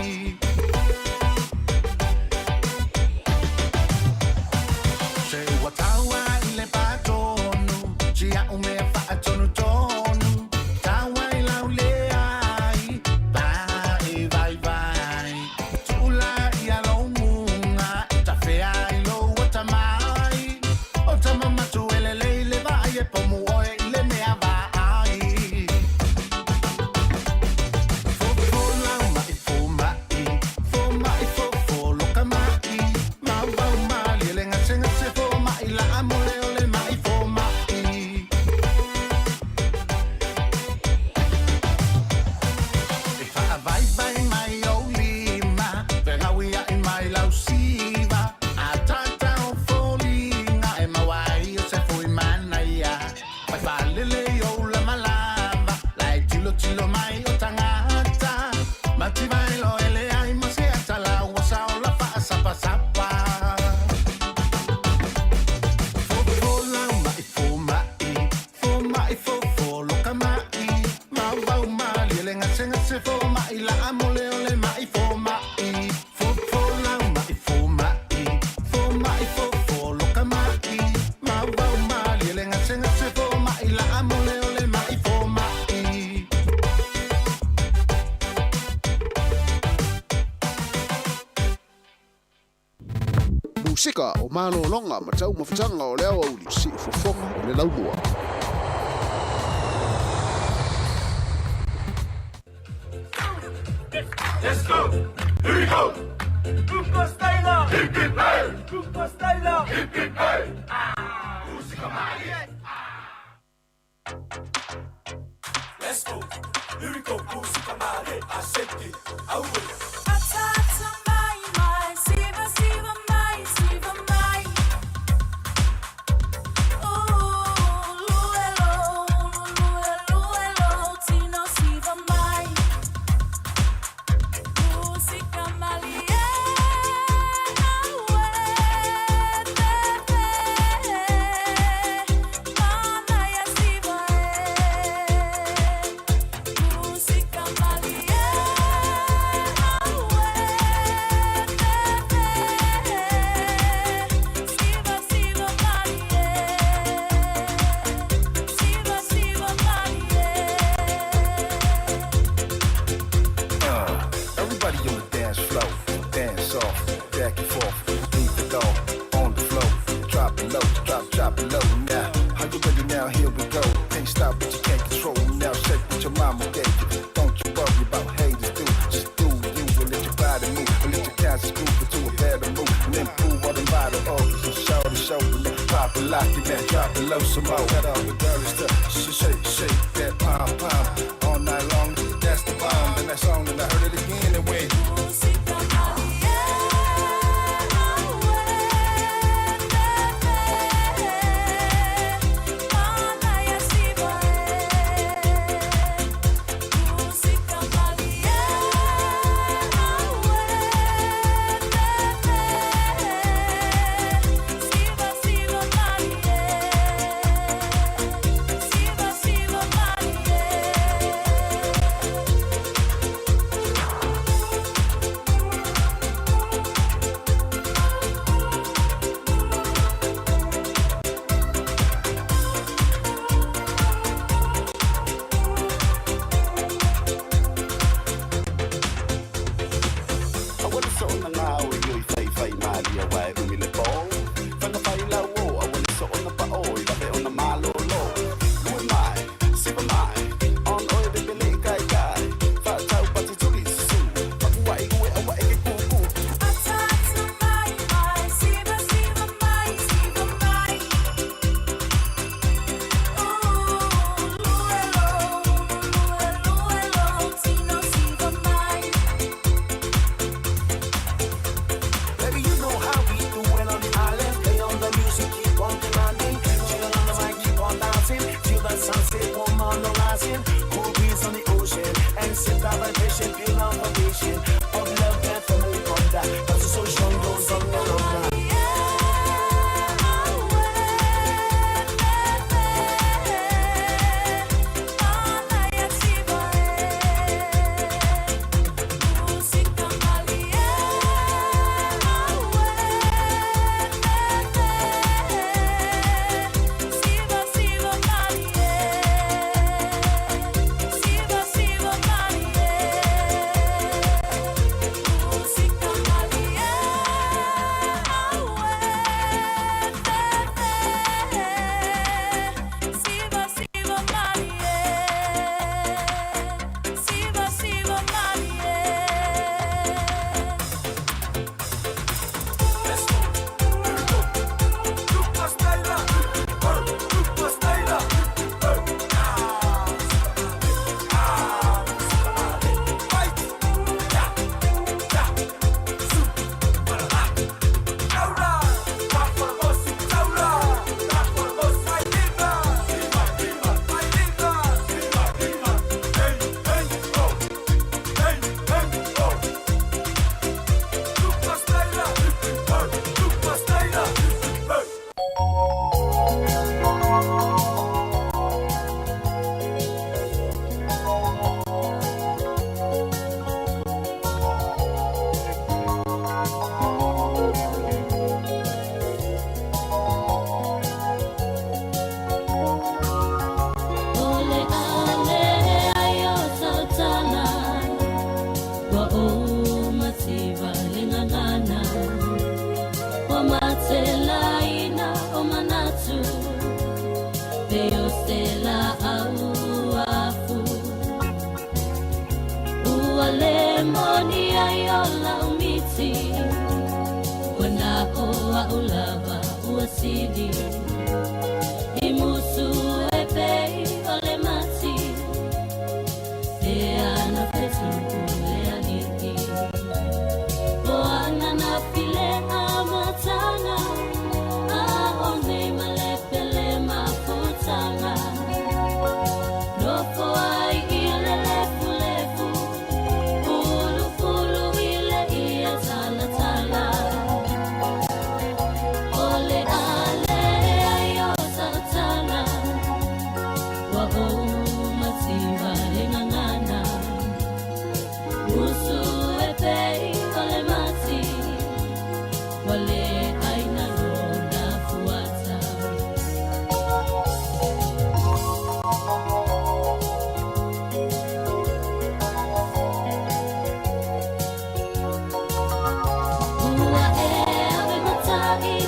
Se ua taua i le patonu sia'u mea faatonutonu taua i lau leai pae vaivai tuula ia lou muga e tafea ai lou atamai o tama matua e lelei le vaai e pomu oe i le mea vaai. Fofo lau ma'i foma'i foma'i fofo loka ma'i maumau malie le gasegase foma'i la'a mo le ole ma'i foma'i. E faavaivai mai ou lima fegawia'i mai lau siva a tata o foliga e maua ai o se fui manaia mai faalele i ou lamalava la e tilotilo mai o tagata mativa e loele ai ma se ata ua saola faasapasapa. Fofo lau ma'i foma'i foma'i fofo loka ma'i maumau malie le gasegase foma'i la'a mo le ole ma'i foma'i. Fofo lau ma'i foma'i foma'i fofo loka ma'i maumau malie le gasegase foma'i la'a mo le ole ma'i foma'i. Musika o malologa ma taumafataga o le aoauli siufofoga o le laumua. Let's go! Here we go! Kupa Styler! Hip hip hey! Kupa Styler! Hip hip hey! Musika malie! Let's go! Here we go. Musika male, I shake it. Aue. Atata mai mai, siva siva mai, siva mai. Ooh, luelo, luelo, tino siva mai. Musika malie, aue, pepe, mana ya siva e. Musika malie, aue, pepe, siva siva malie, siva siva malie. Everybody on the dance floor, dance off, back and forth, leave it all on the floor, drop it low, drop, drop it low. Now, how you ready now? Here we go. Can't stop what you can't control. Now shake what your mama gave you. Don't you worry about haters, do just do you and let your body move and let your conscience groove into a better move and improve all them body organs and show to show and then pop it, lock it, man, drop it low some more. Got all the girls to shake, shake that pom pom all night long. That's the bomb. Then that's on, and I heard it again and went. Musika malie, aue, pepe, mana ya siva e. Musika malie, aue, pepe, siva siva malie, siva siva malie. Awala so na nga o yoi fai fai malia wae umi le po. Whanga fai lau o, awala so na pa o, i wawe o na malolo. Lue mai, siva mai, on oe bebele kai kai. Whatau pati tuli su, pakua i ue awa e ke kuku. Atata mai mai, siva siva mai, siva mai. Ooh, luelo, luelo, tino siva mai. Baby, you know how we do it on the island. Play on the music, keep on demanding. Chill on the mic, keep on dancing. Till the sunset, woman rising. Cool breeze on the ocean. And set the vibration, feel our foundation of love and family bond. Cause the social goes on and on. Mana ya siva e. Musika malie, aue, pepe, siva siva malie, siva siva malie. Musika malie, aue, pepe, siva siva malie, siva siva malie. Let's go. Here we go. Lupa Styler. Lupa Styler. Fight. Ja. Ja. Su. Para. Laura. Rafa Laura. Rafa I live. Viva, viva. I live. Viva, viva. Hey, hey, oh. Hey, hey, oh. Lupa Styler. Lupa Styler. Hey. Ole ale ayo sautala Wa o mativa lingangana Wa matelaina o manatu Peo sela au afu Ua le moni ayo la umiti Wana o aulava ua sili Imusu e pei o le mati Te Thank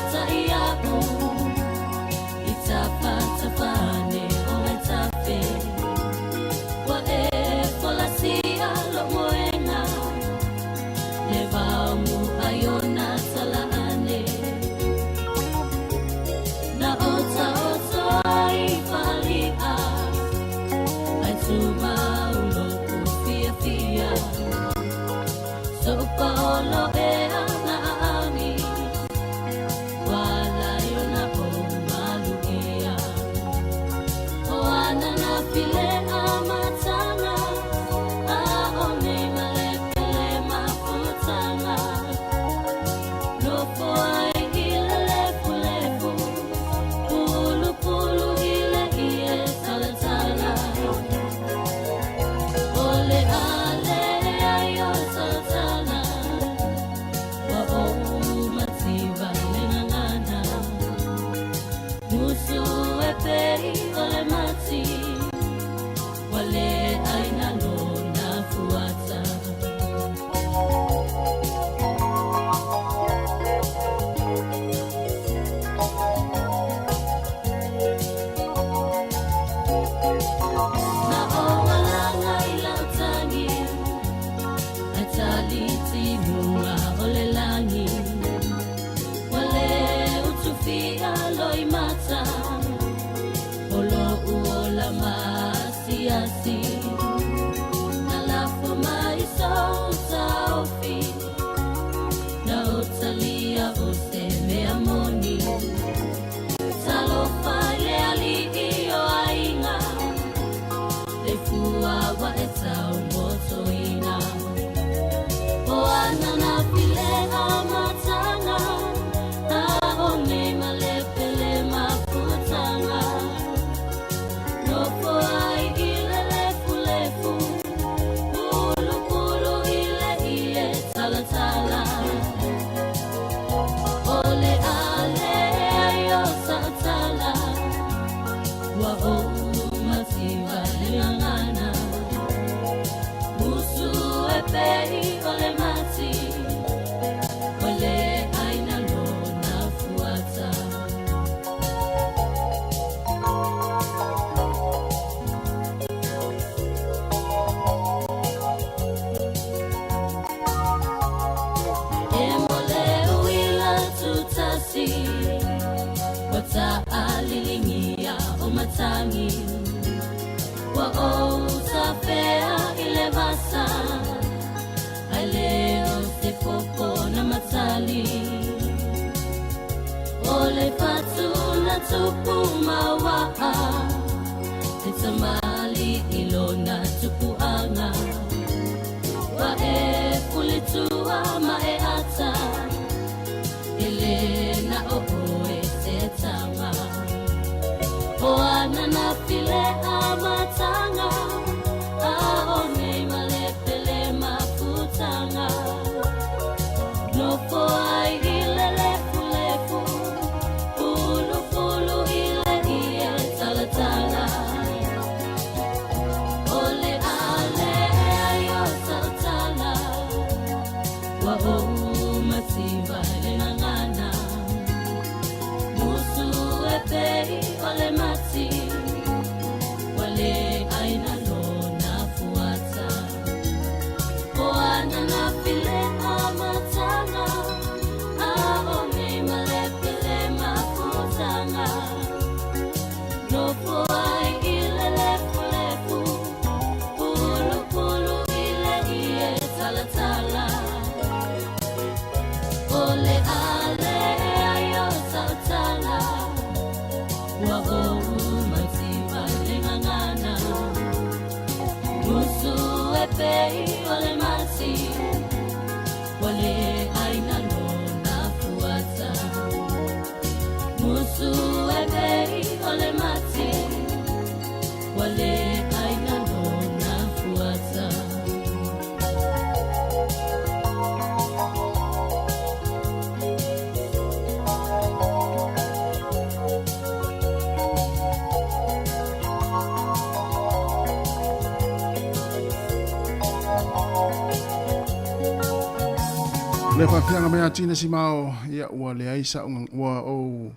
Le faafiaga mai a Tina Simao, ia ua leai sa'u ua ou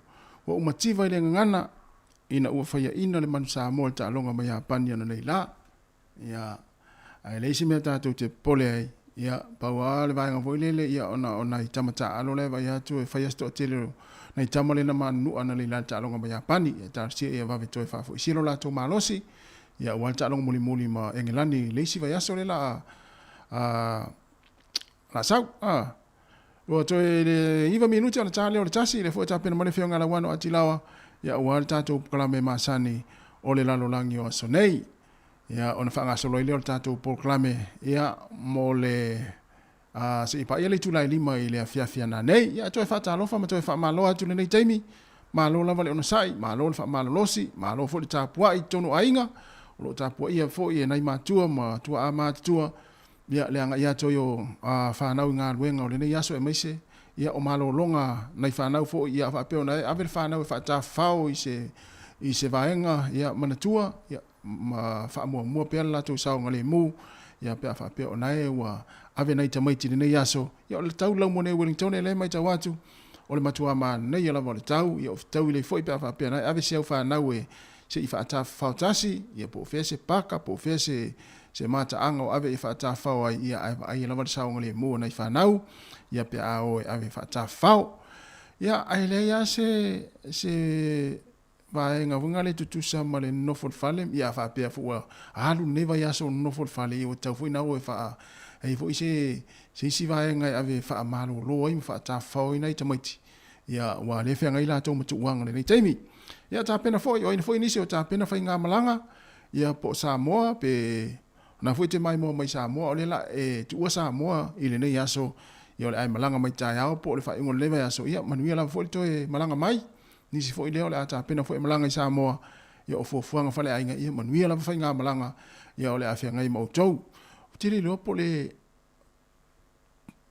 ua ou mativa i le gagana ina ua faiaina le manu Samoa i le taaloga ma Iapani ananei la. Ia, ae leai se mea tatou te popole ai, ia, pau lava le vaega foi lele, ia, ona o nai tama taaalo la e vaai atu e fai lava si toatele o nai tama lea na manunua ananei la i le taaloga ma Iapani. Ia talosia ia vave toe faafoisia lo latou malosi, ia aua le taaloga mulimuli ma Engelani i le isi vaiaso lea la a la sau. A ua toe le 9 minute ona ta lea o le 1, lea foi e tapena mai le Afioga ia Lauano Atilaoa, ia aua le tatou polokalame masani o le lalolagi o aso nei. Ia ona faagasolo ai lea o le tatou polokalame ia mo le a se i paia le itula e 5 i le afiafi ana nei. Ia toe faatalofa ma toe faamalo atu lenei taimi. Malo lava le onosai, malo le faamalolosi, malo foi le tapuai i totonu o aiga. O lo o tapuaia foi e nai matua ma tuaa matutua ia le agai atu ai o fanau i galuega o lenei aso aemaise ia o malologa nai fanau foi ia faapea ona ave le fanau e faatafafao i se i se vaega ia manatua ia ma faamuamua pea le latou saogalemu ia pe a faapea ona e ua ave nai tamaiti i lenei aso. Ia o le tau lau mo nei Wellington lea e matau atu o le matua manaia lava o le tau ia o fetaui lelei foi pe a faapea ona e ave si au fanau e se i faatafafao tasi ia po o fea se paka po o fea se se mataaga o ave e faatafafao ai ia ae vaaia lava le saogalemu o nai fanau ia pe a o e ave e faatafafao. Ia ae leai lava se se vaega foi lea e tutusa ma le nonofo i le fale, ia a faapea foi ua alu lenei vaiaso o nonofo i le fale, ia ua tatau foi ona o e faa, ai foi se, se isi vaega e ave e faamalolo ai ma faatafafao ai nai tamaiti, ia aua o lea e feagai latou ma tuuaga i lenei taimi. Ia tapena foi, o ai foi nisi o tapena faigamalaga, ia po o Samoa pe o na foi e te maimoa mai Samoa, o lea la e tuua Samoa i lenei aso, ia o le a e malaga mai taeao po o le faaiuga o lenei vaiaso, ia manuia lava foi le toe malaga mai. Nisi foi lea o le a tapena foi e malaga i Samoa, ia o fuafuaga faleaiga, ia manuia lava faigamalaga, ia o le a feagai ma outou. Ou te le iloa po o le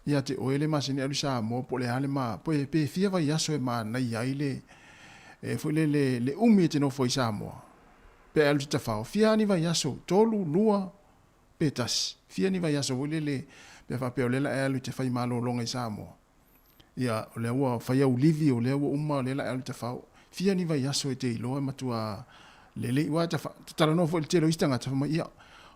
ia te oe le masani alu i Samoa po o le a le ma, pe, pe fia vaiaso e manaia ai le, e foi le, le, le umi e te nofo ai i Samoa. Pe alu i te tafao, fia ni vaiaso, tolu, lua, pe tasi. Fia ni vaiaso foi lele, pe faapea o lea la e alu i te fai malologa i Samoa. Ia, o lea ua fai au livi, o lea ua uma, o lea la e alu i tafao. Fia ni vaiaso e te iloa e matua lelei. Aua e talanoa foi i le tele o isi tagata, fai mai, ia,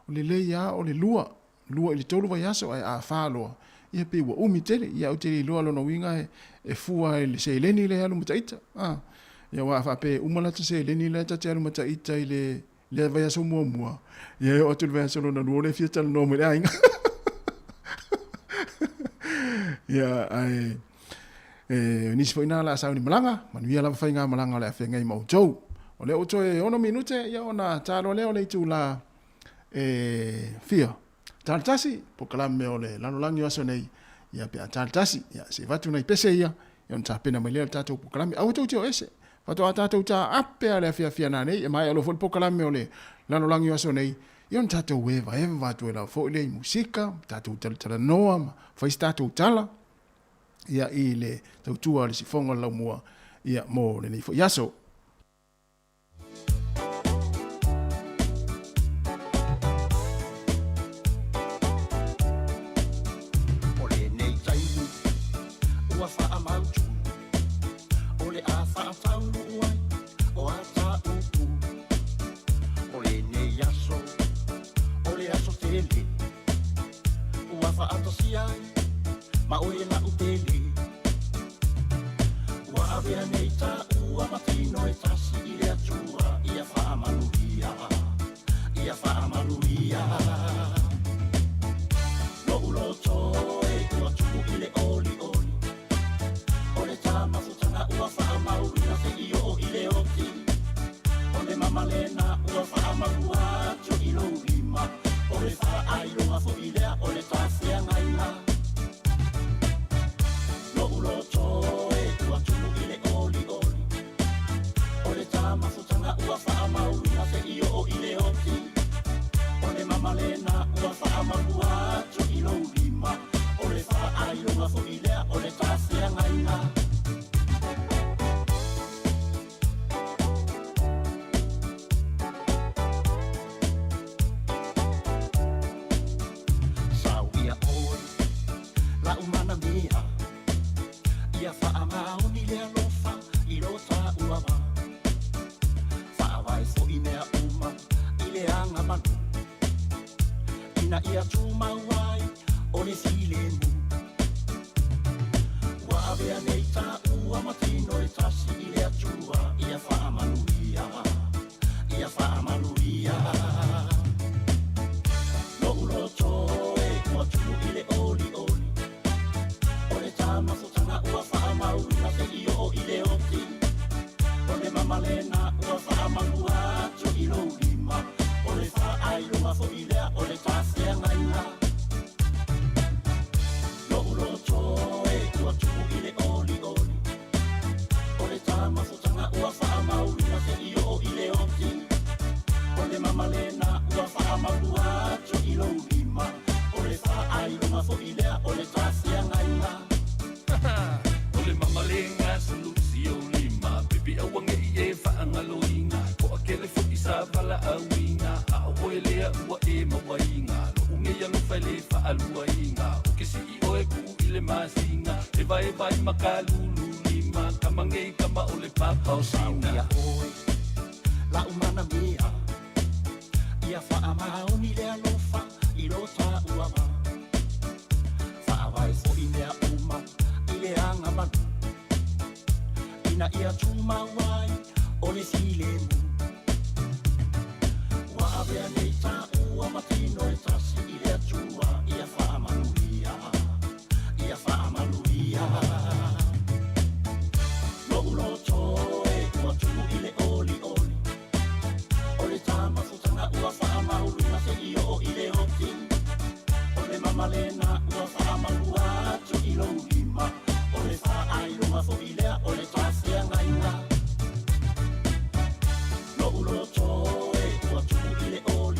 o lelei lava o le lua, lua i le tolu vaiaso, ae a fa loa, ia pei ua umi tele. Ia, ou te le iloa lona uiga e fua i le seleni lea e alu ma taita. A, ia, aua a faapea e uma lata seleni lea ta te alu ma taita i le le vaiaso muamua, ia e oo atu i le vaiaso lona lua, o lea e fia talanoa mai le aiga. Ia, ae, e, nisi foi nā la a sauni malaga, manuia lava faigamalaga o le a feagai ma outou. O lea ua toe 6 minute, ia ona ta loa lea o le itula e fia. Ta le tasi, polokalame o le lalolagi o aso nei, ia pe a ta le tasi, ia se i avatu nai pese ia, ia ona tapena mai lea o le tatou polokalame. Aua tou te o ese, faatoa tatou taape lava i le afiafi a nanei, e maea loa foi le polokalame o le lalolagi o aso nei, ia ona tatou evaeva atu ai lava foi lea i musika, tatou talatalanoa ma fai se tatou tala, ia i le tautua a le sifoga o le laumua, ia mo lenei foi aso. O lenei taimi ua faamautu, o le a faataunuu ai o a ta upu. O lenei aso, o le aso tele, ua faatasia ai ma oe la'u pele. Ua avea nei taua ma tino e tasi i le Atua, ia faamanuia, ia faamanuia. Lo'u loto e ua tumu i le olioli, o le ta mafutaga ua faamauina seia oo i le oti. O le mamalena ua faamaua atu i lou lima, o le faailoga foi lea o le ta feagaiga. Lo'u loto e ua tumu i le olioli, o le ta Ina ia tumau ai o le filemu. Ua avea nei taua ma tino e tasi i le Atua, ia faamanuia, ia faamanuia. Lo'u loto e ua tumu i le olioli, o le tamafutaga ua faamauina seia oo i le oti. O le mamalena ua faamalu atu i lou lima, o le faailoga fo'i lea o le tafeagaiga. Lo'u loto e ua tumu i le olioli, o le tamafutaga ua faamauina seia oo i le oti. O le mamalena ua faamalu atu i lou lima, o le faailoga fo'i lea o le tafeagaiga. O le mamalega sulusi o lima pipi auage'i e faagaloiga to'atele fo'i sa vala'auiga a o oe lea ua e mauaiga lo'u nei alofa e lē fa'aluaiga o ke si'i oe ku'u i le masina e vaevae makalulu lima kamagei kama o le papa o sina. Ia oe la'u manamia, ia faamaoni le alofa i lo tāua ma faavae fo'i mea uma i le agamalu, ina ia tumau ai o le filemu. Ua avea nei taua ma tino e tasi i le Atua, ia faamanuia, ia faamanuia. Lo'u loto e ua tumu i le olioli, o le tamafutaga ua faamauina seia oo i le oti. O le mamalena ua faamalu atu i lou lima, o le faailoga fo'i lea o le tafeagaiga. Lo'u loto e ua tumu i le olioli.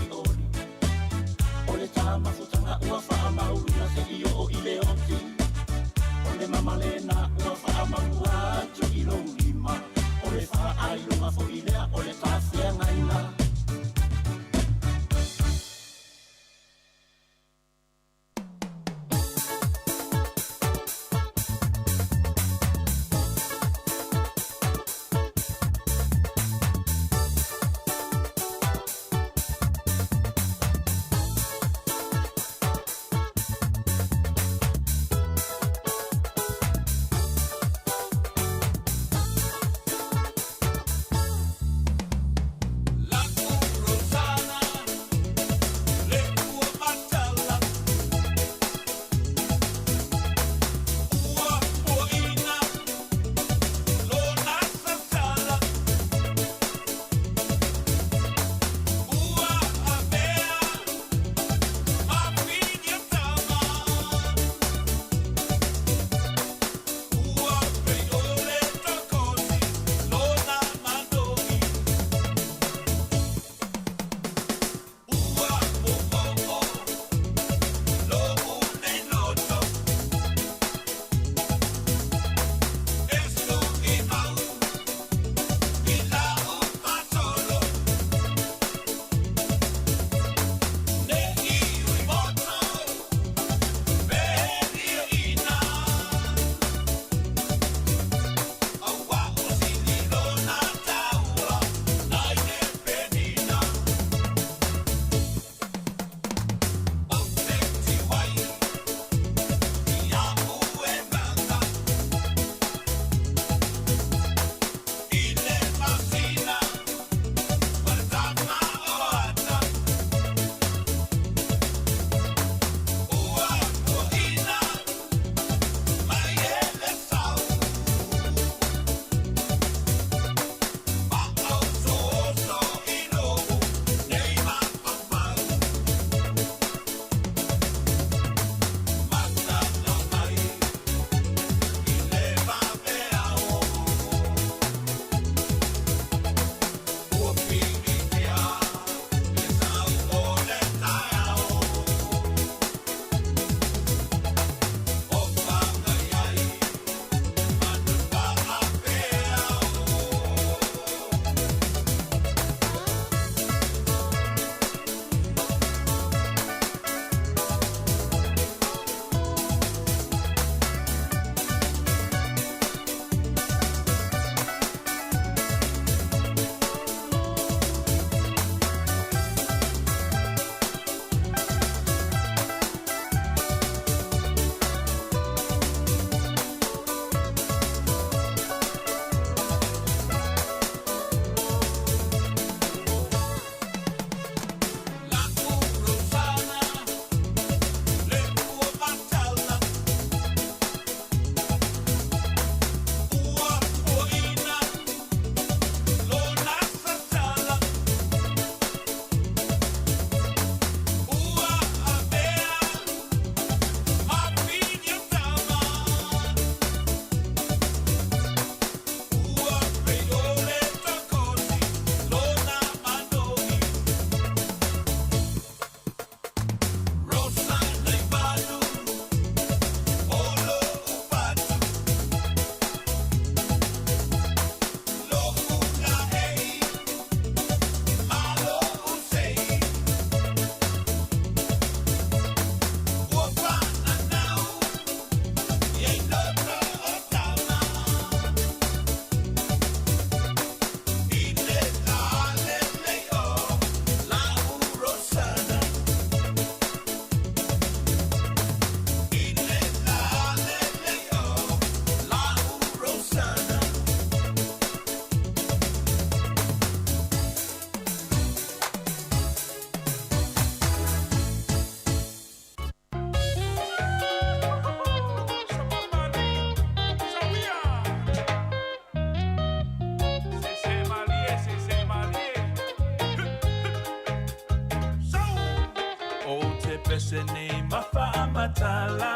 se nei mawhaamatala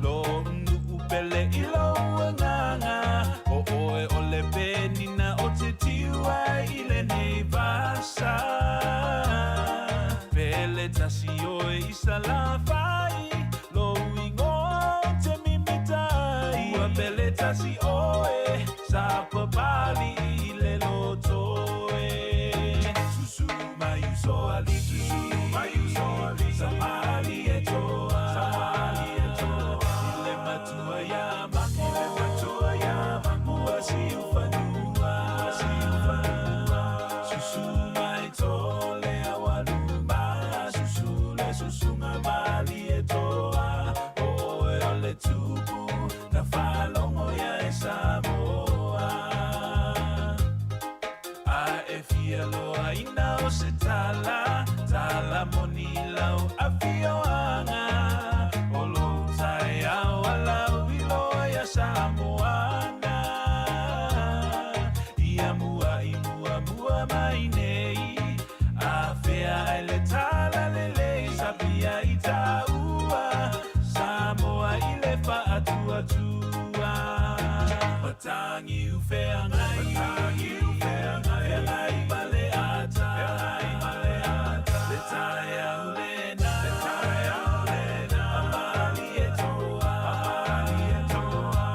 Lo nu'u pele i lo uanganga O oe o le penina o te tiua i le nei vasa Pele tasi oe i salafai Lo ingoa o te mimitai Ua pele tasi oe sa papali i le lotoe Susu mai uso ali susu mai uso ali Sa mali e toa Sa mali e toa I le matua ia mako I le matua ia mako Ua si ufanua Ua si ufanua Susu mai tole awaluma Susu le susunga mali e toa O oe o le tupu Na whalongo ia e Samoa A e fia loa ina o se tala Tala moni lau afioanga O lou tai au alau i loa ia Samoana Ia mua i mua mua mai nei A fea ai le tala lelei Sapia i tāua Samoa i le whaatuatua Matangi u wheangai Matangi u wheangai Wheangai ma le ata Wheangai ma le ata Le tai au le na Le tai au le na Amali e toa Amali e toa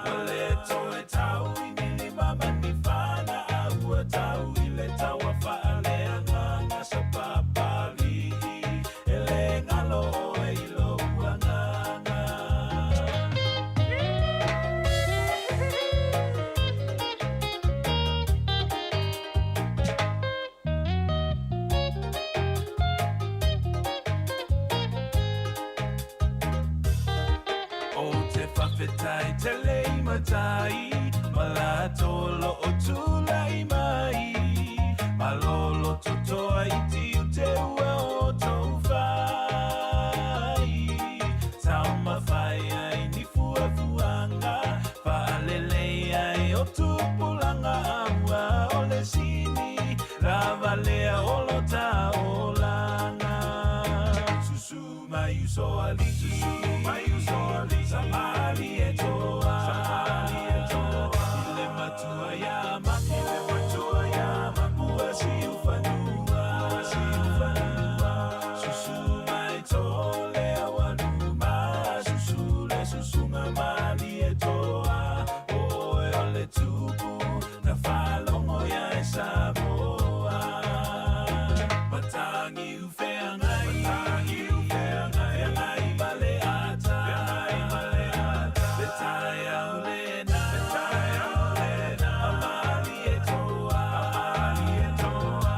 Wa le toe tau i nili mama ni whana Aua tau i le taua whaale anganga Sa papali E le ngalo oe i lo uanganga O te whawhetai te lei matai Ma la tolo o tūlai mai Malolo totoa iti u te ua o tau whai Tau mawhai ai ni fuafuanga Whaalelei ai o tupulanga aua o le sini Ravalea o lo taolanga Susu mai uso ali susu mai uso ali Sa mali e toa Sa mali e toa I le matua ia mako I le matua ia mako Ua si ufanua Ua si ufanua Susu mai tole awaluma Susu le susunga mali e toa O oe o le tupu Na whalongo ia e Samoa Matangi u wheangai Matangi u wheangai Wheangai ma le ata Wheangai ma le ata Le tai au le na Le tai au le na Amali e toa Amali e toa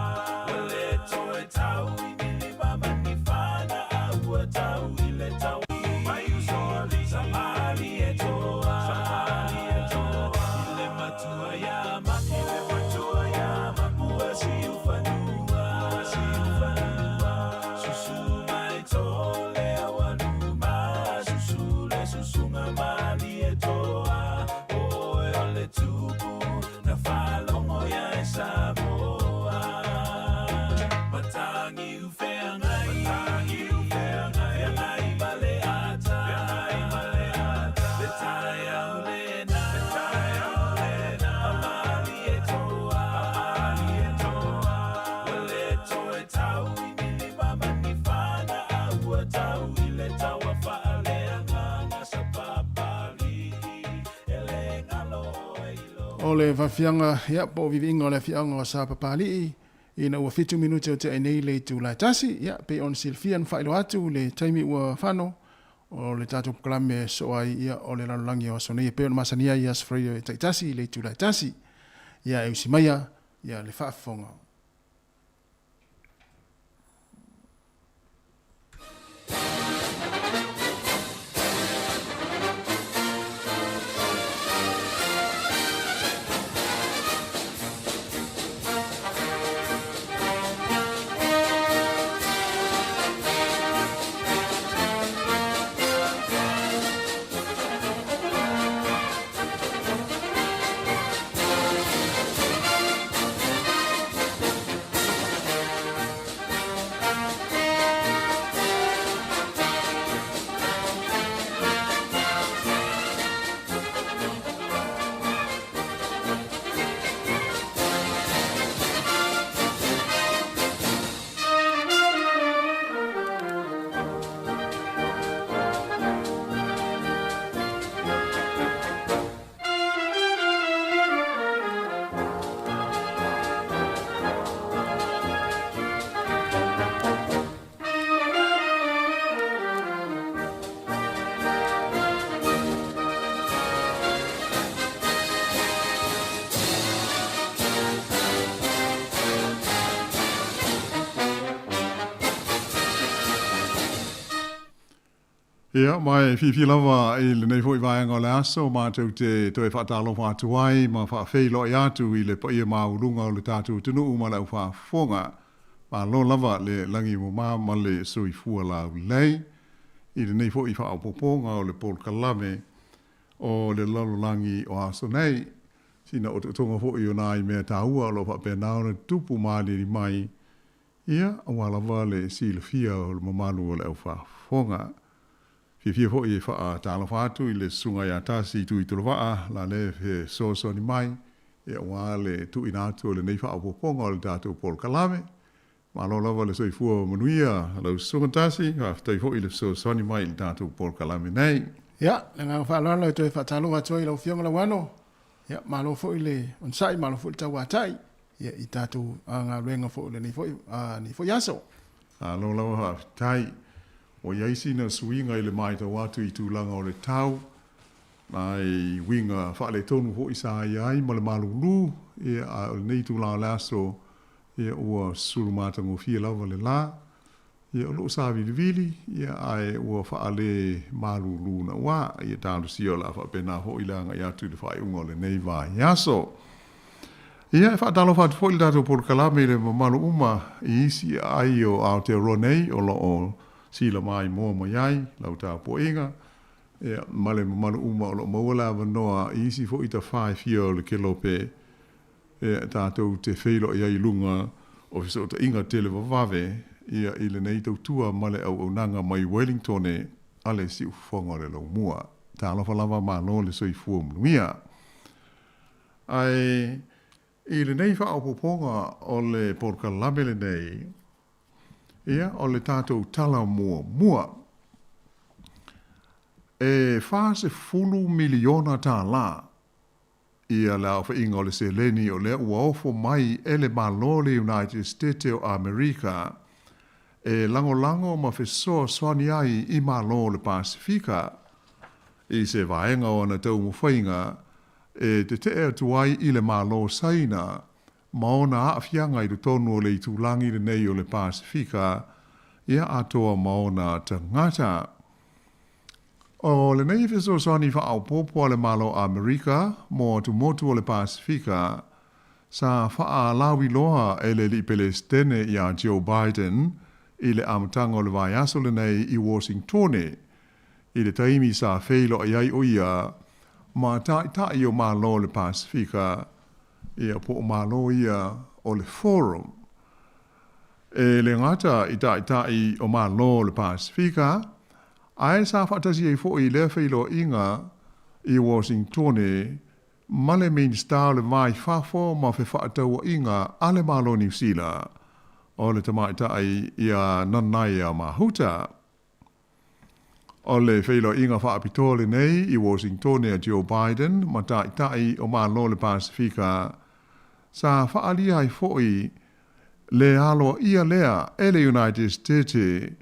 Wa le toe tau i nili mama ni whana Aua tau i le tau Mai uso ali Sa mali e toa Sa mali e toa I le matua ia mako I le matua ia mako Ua si ufanua Ua si ufanua Susu mai tole awaluma Susu le susunga mali e toa O oe o le tupu Na whalongo ia e Samoa Matangi u wheangai Matangi u wheangai Wheangai ma le ata Wheangai ma le ata Le tai au le na Le tai au le na Amali e toa Amali e toa Wa le toe tau i nili mama ni whana Aua tau i le taua whaale anganga Sa papali E le ngalo oe i lo O le fafianga ia po o viviiga o le afiaga o sa papali'i ina ua 7 minute o te nei le itulā tasi ia pei ona silafia na faailoa atu le taimi ua fano o le tatou polokalame soo ai ia o le lalolagi o aso nei e pei ona masania ai aso Faraio e taitasi i le itulā tasi ia e usi maia ia le faafofoga. Thank Ia, ma e fiafia lava i lenei foi vaega o le aso matou te toe faatalofa atu ai ma faafeiloai atu i le paia maualuga o le tatou atunuu ma le aufaafofoga. Malo lava le lagi mama ma le soifua laulelei i lenei foi faaopoopoga o le polokalame o le lalolagi o aso nei. Sina otootoga foi o nai mea taua o lo o faapena ona tutupu ma aliali mai Ia, aua lava le silafia o le mamalu o le aufaafofoga. Fiafia foi e faatalofa atu i le Susuga ia Tasi Tuitolovaa, la lea e fesoasoani mai, ia aua le tuuina atu o lenei faaopoopoga o le tatou polokalame. Malo lava le soifua manuia lau Susuga Tasi, faafetai foi i le fesoasoani mai i le tatou polokalame nei. Ia, le agaga faaaloalo e toe faatalofa atu ai i lau Afioga Lauano, ia malo foi le onosai, malo foi le tauatai. Ia, i tatou galuega foi o lenei foi, lenei foi aso. Malo lava faafetai. Ua i ai sina suiga i le matau atu i tulaga o le tau, nai uiga faaletonu foi sa i ai ma le malulu, ia, a o lenei itula o le aso, ia, ua sulu matagofie lava le la. Ia, o loo savilivili, ia, ae ua faale malulu naua. Ia, talosia o le a faapena foi le agai atu i le faaiuga o lenei vaiaso. Ia, e faatalofa atu foi le tatou polokalame i le mamalu uma i isi aai o Aotearoa nei o lo o silamaimoa mai ai lau tapuaiga, ia, ma le mamalu uma o lo o maua le avanoa i isi foi tafā e fia o le kelope Ia, tatou te feiloai ai i luga o fesootaiga televavave, ia, i lenei tautua ma le auaunaga mai Wellingtone a le Siufofoga o le Laumua. Talofa lava, malo le soifua manuia. Ae i lenei faaopoopoga o le polokalame lenei, ia, o le tatou tala muamua, e $40 miliona tālā Ia le aofaiga o le seleni o lea ua ofo mai e le Malo o le United Stete o Amerika e lagolago ma fesoasoani ai i Malo o le Pasefika i se vaega o ana taumafaiga e tete'e atu ai i le Malo o Saina ma ona aafiaga i totonu o le itulagi lenei o le Pasefika, ia atoa ma ona tagata. O lenei fesoasoani faaopoopo a le Malo Amerika mo atumotu o le Pasefika, sa faalauiloa e le Alii Pelesitene iā Joe Biden i le amataga o le vaiaso lenei i Washingtone, i le taimi sa feiloai ai o ia ma Taitai o Malo o le Pasefika, ia po o Malo ia o le Forum. E le gata i Taitai o Malo o le Pasefika, ae sa faatasi ai foi i lea feiloaiga i Washingtone ma le Minisita o le Va i Fafo ma Fefaatauaiga a le Malo o Niu Sila, o le Tamaitai ia Nanaia Mahuta. O le feiloaiga faapitoa lenei i Washingtone a Joe Biden ma Taitai o Malo o le Pasefika sa faaalia ai foi le aloaia lea e le United States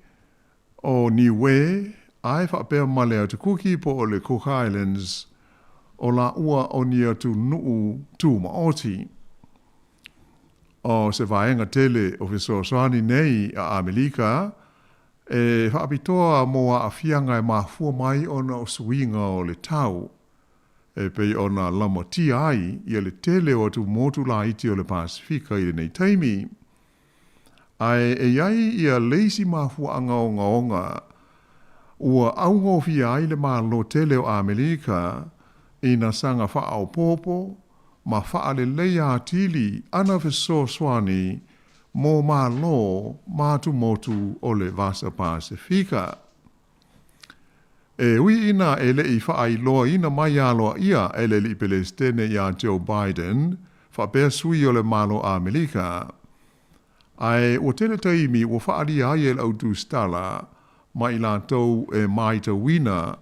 o Niue ae faapea ma le Atu Kuki po o le Cook Islands o laua o ni atunuu tumaoti. O se vaega tele o fesoasoani nei a Amelika e faapitoa mo aafiaga e mafua mai ona o suiga o le tau, e pei ona lamatia ai ia le tele o atumotu laiti o le Pasefika i lenei taimi. Ae e i ai ia le isi mafuaaga ogaoga ua augofie ai le Malo tele o Amelika i na saga faaopoopo ma faaleleia atili ana fesoasoani mo Malo ma atumotu o le Vasa Pasefika. E ui ina e le i faailoaina mai aloaia e le Alii Pelesitene iā Joe Biden faapea sui o le Malo Amelika, ae ua tele taimi ua faaalia ai e le au tusitala ma i latou e maitauina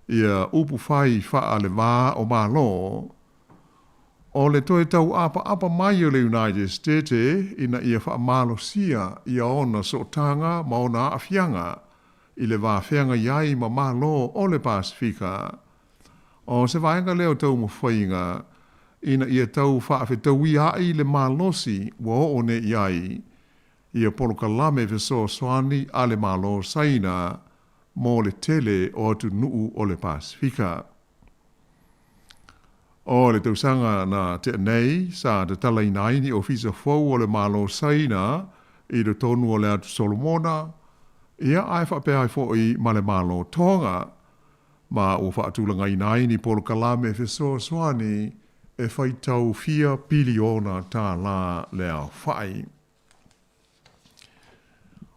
ia upu fai faa-le-va o Malo, O le toe tau'apaʻapa mai o le United Stete ina ia faamalosia ia ona sootaga ma ona aafiaga i le va feagai ai ma Malo o le Pasefika. O se vaega lea o taumafaiga ina ia tau faafetauia'i le malosi ua oo nei i ai ia polokalame fesoasoani a le Malo o Saina. mo le tele o atunuu o le Pasifika. O le tausaga na tea nei, sa tatalaina ai ni ofisa fou o le Malo o Saina i totonu o le Atu Solomona, ia ae faapea ai foi ma le Malo o Tonga, ma ua faatulagaina ai ni polokalame fesoasoani e faitau fia piliona tālā le aofai.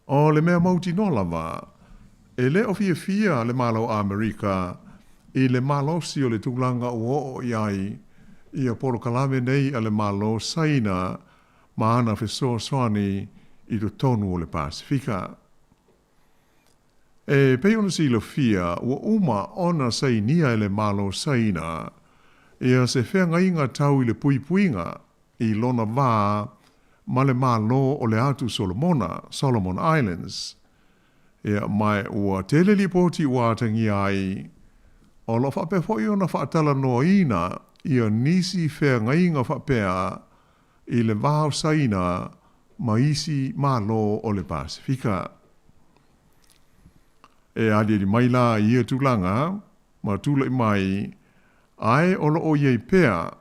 O le mea mautinoa lava, e le o fiafia le Malo o Amerika i le malosi o le tulaga ua oo i ai ia polokalame nei a le Malo o Saina ma ana fesoasoani i totonu o le Pasefika. E pei ona silafia, ua uma ona sainia e le Malo o Saina ia se feagaiga tau i le puipuiga i lona va ma le Malo o le Atu Solomona, Solomon Islands. Ia, ma ua tele lipoti ua atagia ai, o lo o faapea foi ona faatalanoaina ia nisi feagaiga faapea i le va o Saina ma isi Malo o le Pasefika. E aliali mai la i ia tulaga ma tulai mai, ae o lo o i ai pea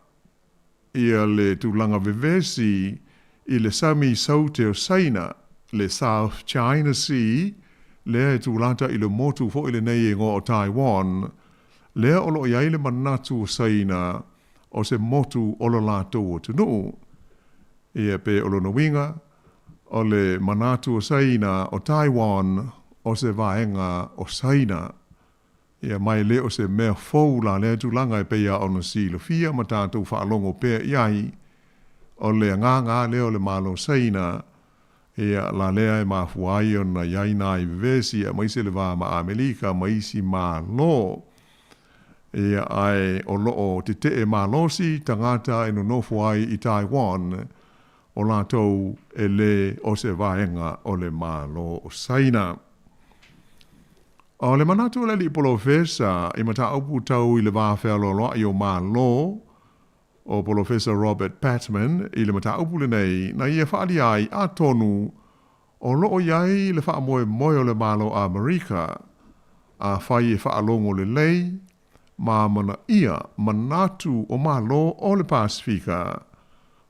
ia le tulaga vevesi i le sami saute o Saina, le South China Sea, lea e tulata i le motu foi lenei e igoa o Taiwan, lea o lo o i ai le manatu o Saina o se motu o lo latou atunuu. Ia pe o lona uiga, o le manatu o Saina o Taiwan o se vaega o Saina. Ia ma e le o se mea fou la lea tulaga e pei lava ona silafia ma tatou faalogo pea i ai, o le agaga lea o le Malo o Saina, ia la lea e mafua ai ona i ai nai vevesi aemaise le va ma Amelika ma isi Malo. Ia ae o lo o tetee malosi tagata e nonofo ai i Taiwan, o latou e lē o se vaega o le Malo o Saina. O le manatu o le alii polofesa i mataupu tau i le va fealoaloa'i o Malo, o Polofesa Robert Patman i le mataupu lenei na ia faaalia ai atonu o lo o i ai le faamoemoe o le Malo Amerika afai e faalogo lelei ma amanaia manatu o Malo o le Pasefika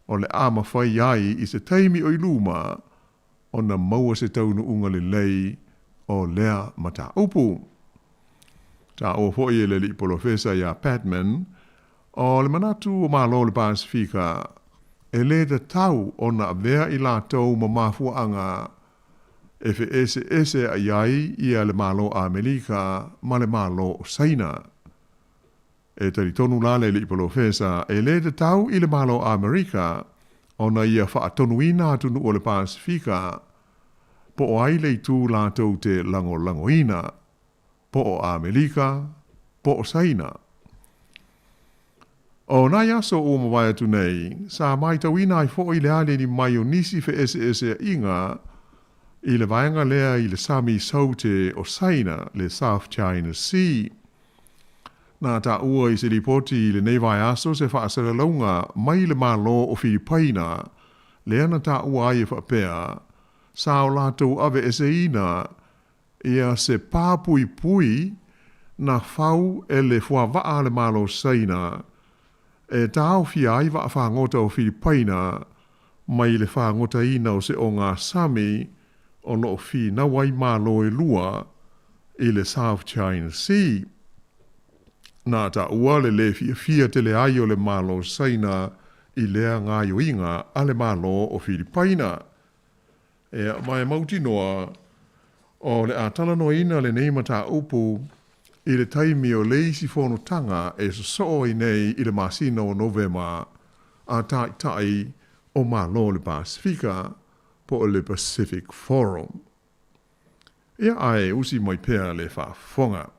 o le a mafai ai i se taimi o i luma ona maua se taunuuga lelei o lea mataupu. Taua foi e le alii polofesa ia Patman, o le manatu o Malo o le Pasefika, e lē tatau ona avea i latou ma mafuaaga e feeseeseaʻi ai ia le Malo Amelika ma le Malo o Saina. E talitonu la le alii polofesa, e lē tatau i le Malo Amerika ona ia faatonuina atunuu o le Pasefika po o ai le itu latou te lagolagoina, po o Amelika, po o Saina. O nai aso ua mavae atu nei, sa matauina ai foi le aliali mai o nisi feeseeseaʻiga i le vaega lea i le sami saute o Saina, le South China Sea. Na taua i se lipoti i lenei vaiaso se faasalalauga mai le Malo o Filipaina, lea na taua ai e faapea, sa o latou aveeseina ia se pā puipui na fau e le fuavaa a le Malo o Saina e taofia ai vaafagota o Filipaina mai le fagotaina o se ogasami o lo o finau ai Malo e lua i le South China Sea. Na taua le lē fiafia tele ai o le Malo o Saina i lea gaoioiga a le Malo o Filipaina. Ea, ma e mautinoa, o le a talanoaina lenei mataupu i le taimi o le isi fonotaga e sosoo ai nei i le masina o Novema a Taitai o Malo o le Pasefika po o le Pacific Forum. Ia ae usi mai pea le faafofoga.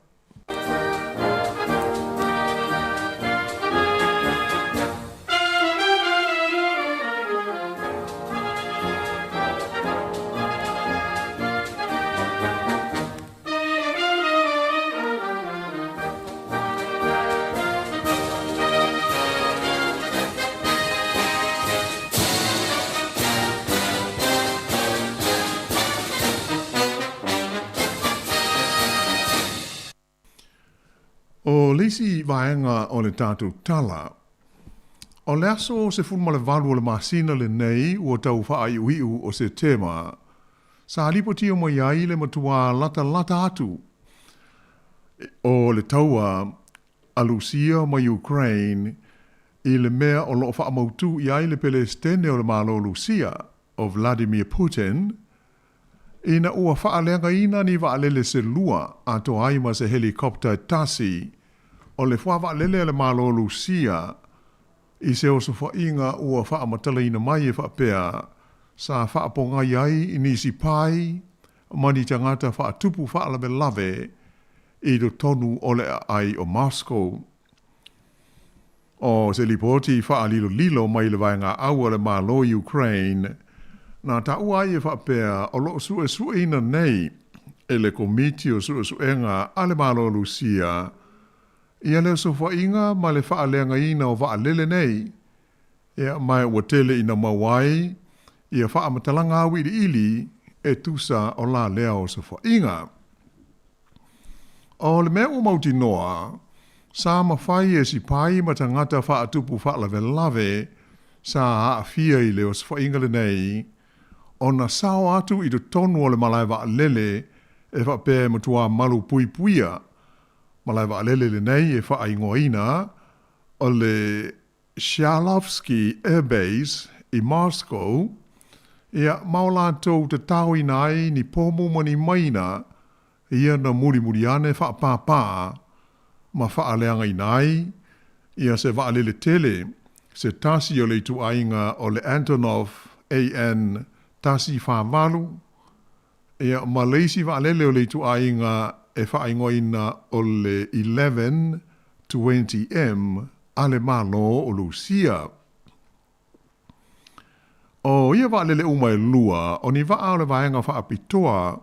O le isi vaega o le tatou tala, o le aso 18 o le masina lenei ua tau faaiuiu o Setema, sa lipotia mai ai le matuā latalata atu o le taua a Lusia ma Ukraine i le mea o lo o faamautū i ai le Pelesitene o le Malo o Lusia, o Vladimir Putin, ina ua faaleagaina ni vaalele se lua atoa ai ma se helikopta e tasi o le fuavaalele a le Malo o Lusia i se osofaiga ua faamatalaina mai e faapea sa faapogai ai nisi pai ma ni tagata faatupu faalavelave i totonu o le aai o Moscow. O se lipoti faalilolilo mai le vaegaau a le Malo i Ukraine, na taua ai e faapea o lo o suesueina nei e le Komiti o Suesuega a le Malo o Lusia ia le osofaiga ma le faaleagaina o vaalele nei, ia ma ua tele ina maua ai ia faamatalaga auiliili e tusa o la lea osofaiga. O le mea ua mautinoa, sa mafai e sipai ma tagata faatupu faalavelave sa aafia i le osofaiga lenei ona sao atu i totonu o le malae vaalele e faapea e matuā malu puipuia malae vaalele lenei e faaigoaina o le Chkalovsky Air Base i Moscow, ia, ma o latou tataoina ai ni pomu ma ni maina ia na mulimuli ane faapāpā ma faaleagaina ai ia se vaalele tele se tasi o le ituaiga o le Antonov AN 148, ia, ma le isi vaalele o le ituaiga e faaigoaina o le 1120M a le Malo o Lusia. O ia vaalele uma e lua, o ni vaa o le vaega faapitoa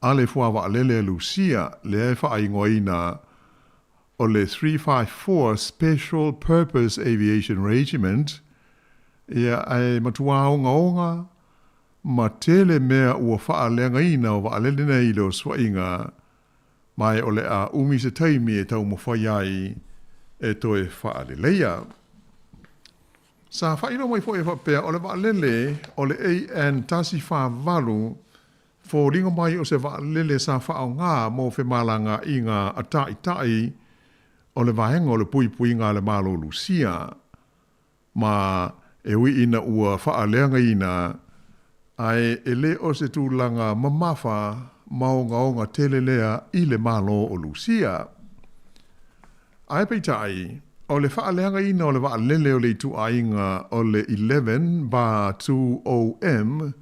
a le fuavaalele a Lusia, lea e faaigoaina o le 354 Special Purpose Aviation Regiment, ia, ae matuā ogaoga ma tele mea ua faaleagaina o vaalele nei i le osofaiga, ma o le a umi se taimi e taumafai ai e toe faaleleia. Sa faailoa mai foi e faapea o le vaalele o le AN 148 foliga mai o se vaalele sa faaaoga mo femalagaaiga a taitai o le vaega o le puipuiga a le Malo Lusia. Ma e ui ina ua faaleagaina, ae e le o se tulaga mamafa ma ogaoga tele lea i le Malo o Lusia. Ae peitai, o le faaleagaina o le vaalele o le ituaiga o le 11 bar 20M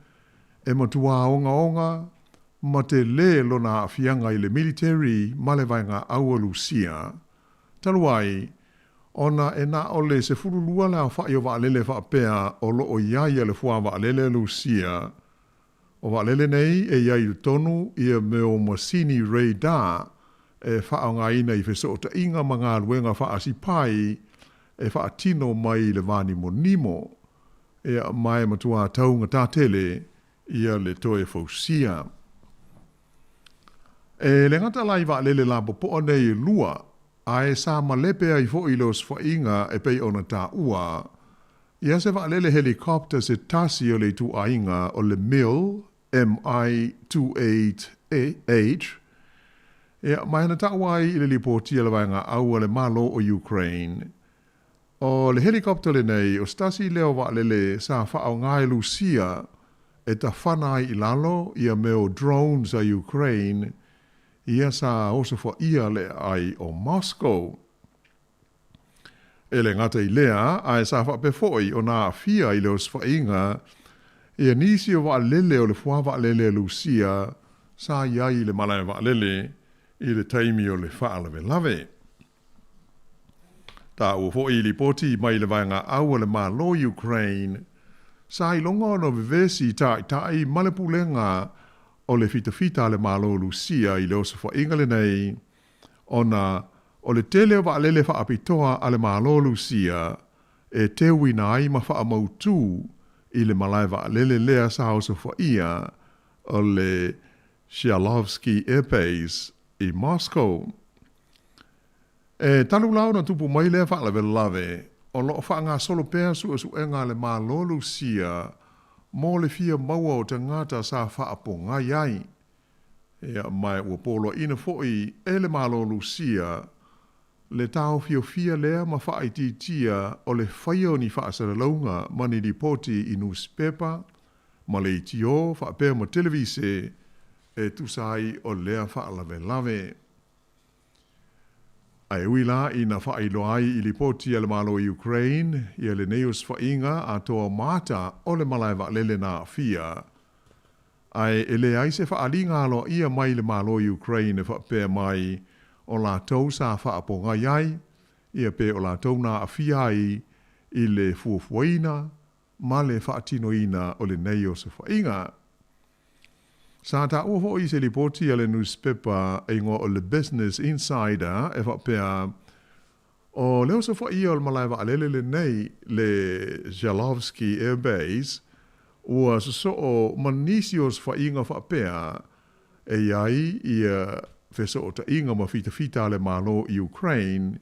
e matuā ogaoga ma telē lona aafiaga i le militeri ma le vaegaau a Lusia. Talu ai, ona e na o le 12 le aofa'i o vaalele faapea o lo o i ai a le fuavaalele a Lusia. O vaalele nei e i ai i totonu ia mea o masini radar e faaaogaina i fesootaiga ma galuega faasipai e faatino mai i le vanimonimo, ia ma e matuā taugata tele ia le toe fausia. E le gata la i vaalele lapopoa nei e lua, ae sa malepe ai foi i le osofaiga e pei ona taua, ia se vaalele helicopter se tasi o le ituaiga o le Mil Mi-28H, ia, ma na taua ai i le lipoti a le vaegaau a le Malo o Ukraine. O le helicopter lenei o se tasi lea o vaalele sa faaaoga e Lusia e tafana ai i lalo ia mea o drones a Ukraine ia sa osofaia le aai o Moscow. E le gata i lea, ae sa faapea foi ona aafia i le osofaiga ia nisi o vaalele o le fuavaalele a Lusia sa i ai i le malae vaalele i le taimi o le faalavelave. Taua foi i lipoti mai le vaegaau a le Malo Ukraine, sa iloga ona vevesi taitai ma le pulega o le fitafita a le Malo Lusia i le osofaiga lenei, ona o le tele o vaalele faapitoa a le Malo Lusia e teuina ai ma faamautū i le malae vaalele lea sa osofaia o le Chkalovsky Air Base i Moscow. E talu la ona tupu mai lea faalavelave, o lo o faagasolo pea suesuega a le Malo Lusia mo le fia maua o tagata sa faapogai ai. Ia, ma ua poloaiina foi e le Malo Lusia le taofiofia lea ma faaitiitia o le faia o ni faasalalauga ma ni lipoti i nusipepa ma leitio faapea ma televise e tusa ai o lea faalavelave. Ae ui la ina faailoa ai i lipoti a le Malo o Ukraine ia lenei osofaiga atoa ma ata o le malae vaalele na aafia, ae e leai se faaaliga aloaia mai le Malo o Ukraine e faapea mai o latou sa faapogai ai ia pe o latou na aafia ai i le fuafuaina ma le faatinoina o lenei osofaiga. Sa taua foi i se lipoti a le nusipepa e igoa o le Business Insider e faapea, o le osofaia o le malae vaalele lenei, le Zhalovsky Air Base, ua sosoo ma nisi o osofaiga faapea e i ai ia fesootaiga ma fitafita a le Malo i Ukraine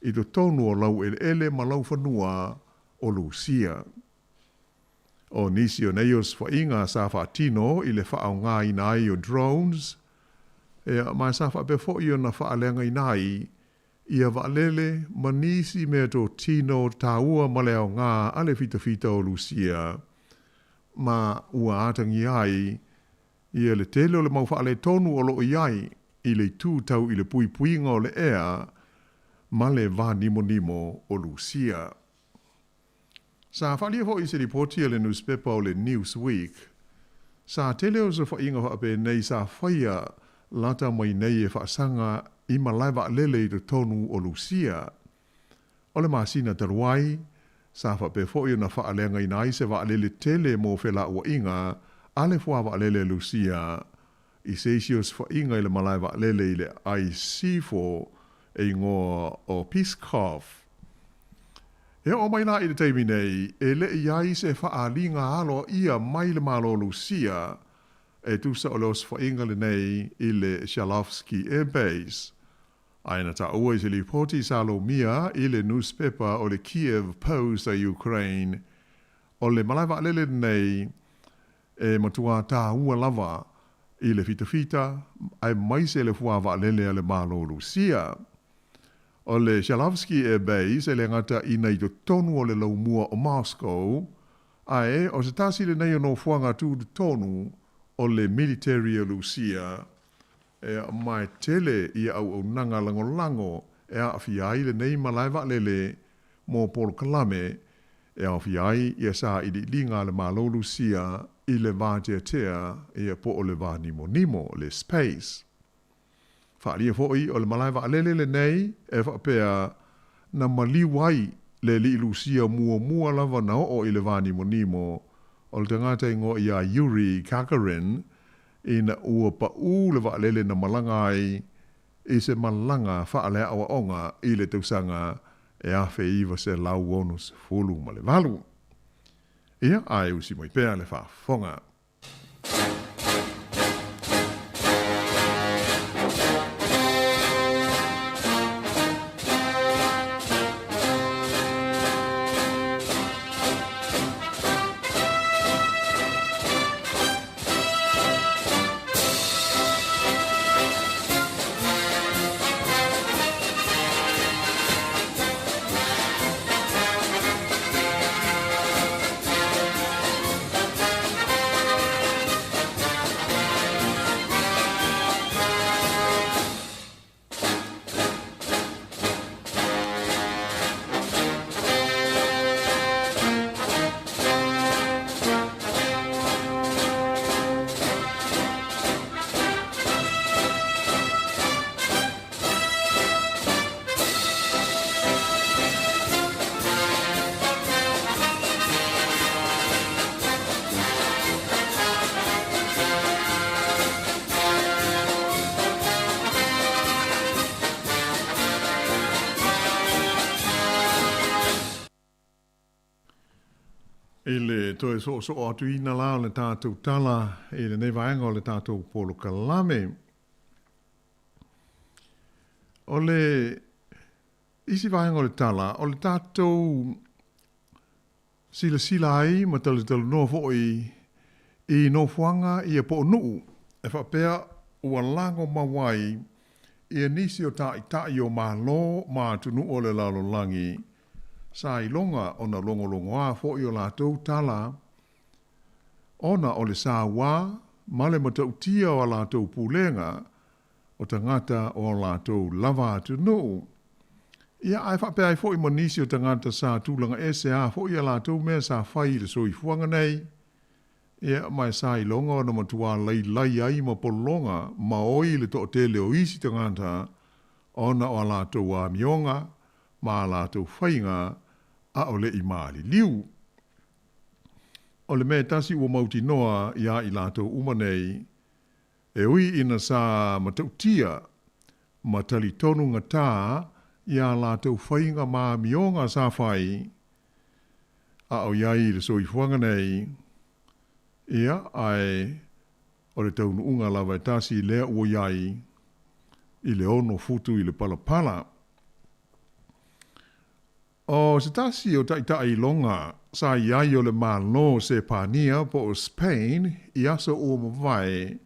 i totonu o laueleele ma laufanua o Lusia. O nisi o nei osofaiga sa faatino i le faaaogaina ai o drones, ia, ma sa faapea foi ona faaleagaina ai ia vaalele ma nisi meatotino taua ma le aoga a le fitafita o Lusia, ma ua atagia ai ia le tele o le mau faaletonu o lo o i ai i le itu tau i le puipuiga o le ea ma le va nimonimo o Lusia. Sa faaalia foi i se lipoti a le nusipepa o le Newsweek, sa tele osofaiga faapenei sa faia lata mai nei e faasaga i malae vaalele i totonu o Lusia. O le masina talu ai, sa faapea foi ona faaleagaina ai se vaalele tele mo felauaiga a le fuavaalele a Lusia i se isi osofaiga i le malae vaalele i le aai sisifo e igoa o Pskov. E oo mai la i le taimi nei, e le i ai se faaaliga aloaia mai le Malo o Lusia e tusa o le osofaiga lenei i le Zhalovsky Air Base. Ae na taua i se lipoti sa lomia i le nusipepa o le Kyiv Post a Ukraine, o le malae vaalele lenei e matuā tāua lava i le fitafita aemaise le fuavaalele a le Malo o Lusia. O le Zhalovsky Air Base e le gata ina i totonu o le laumua o Moscow, ae o se tasi lenei o nofoaga tutotonu o le military o Lusia e ma e tele ia auaunaga lagolago e aafia ai lenei malae vaalele mo polokalame e aofia ai ia sailiiliga a le Malo Lusia i le vateatea ia po o le vanimonimo, le space. Faaalia foi o le malae vaalele lenei e faapea na maliu ai le alii Lusia muamua lava na oo i le vanimonimo o le tagata igoa ia Yuri Gagarin ina ua paū le vaalele na malaga ai i se malaga faaleaoaoga i le tausaga e 1968. Ia, ae usi mai pea le faafofoga. I le toe soosoo atuina la o le tatou tala i lenei vaega o le tatou polokalame. O le Isi vaega o le tala, o le tatou silasila ai ma talatalanoa foi i nofoaga ia po o nuu e faapea ua lago mau ai ia nisi o ta'ita'i o Malo ma atunuu o le lalolagi sa iloga ona logologoā foi o latou tala ona o le sauā ma le matautia o a latou pulega o tagata o a latou lava atunuu. Ia, ae faapea ai foi ma nisi o tagata sa tulaga ese a foi a latou mea sa fai i le soifuaga nei. Ia, ma e sa iloga ona matuā lailai ai ma pologa ma oi le toatele o isi tagata ona o a latou amioga ma a latou faiga a o le i maliliu. O le mea e tasi ua mautinoa iā i latou uma nei, E ui ina sa matautia ma talitonu gatā i ā latou faiga ma amioga sa fai, a o i ai i le soifuaga nei, ia, ae o le taunuuga lava e tasi lea ua i ai i le ono futu i le palapala. ʻO se tasi o taʻitaʻi iloga sa i ai o le Malo o Sepania po o Spain i aso ua mavae,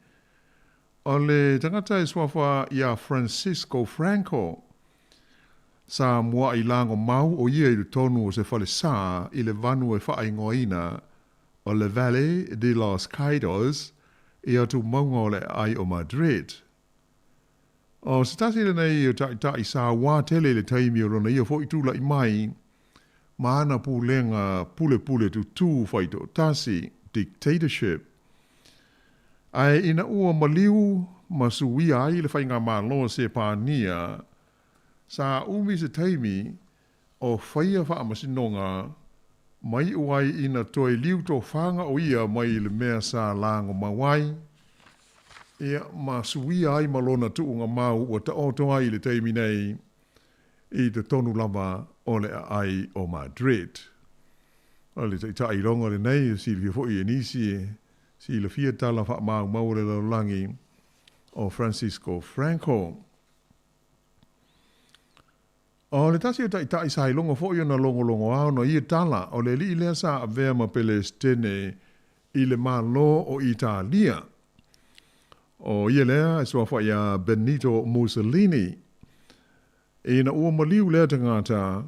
o le tagata e suafa iā Francisco Franco. Sa muaʻi lago mau ʻo ia i totonu o se falesā i le vanu e faaigoaina ʻo le Valle de los Caidos i atumauga o le aai o Madrid. ʻO se tasi lenei o taʻitaʻi sauā tele i le taimi o lona ia foʻi tulaʻi mai ma ana pulega pulepule tutū faitoʻatasi, dictatorship. Ae ina ua maliu ma suia ai le faigamalo a Sepania, sa ʻumi se taimi o faia faamasinoga ma iʻu ai ina toe liu tofaga ʻo ia mai le mea sa lago mau ai, ia, ma suia ai ma lona tuuga mau ua taoto ai i le taimi nei i totonu lava o le aai o Madrid. O le taʻitaʻi iloga lenei e silafia foi e nisi e silafia tala faamaumau o le lalolagi o Francisco Franco. ʻO le tasi o taʻitaʻi sa iloga foʻi ona logologoā ona ia tala, o le aliʻi lea sa avea ma Pelesitene i le Malo o Italia. ʻO ia lea e suafa iā Benito Mussolini. Ina ua maliu lea tagata,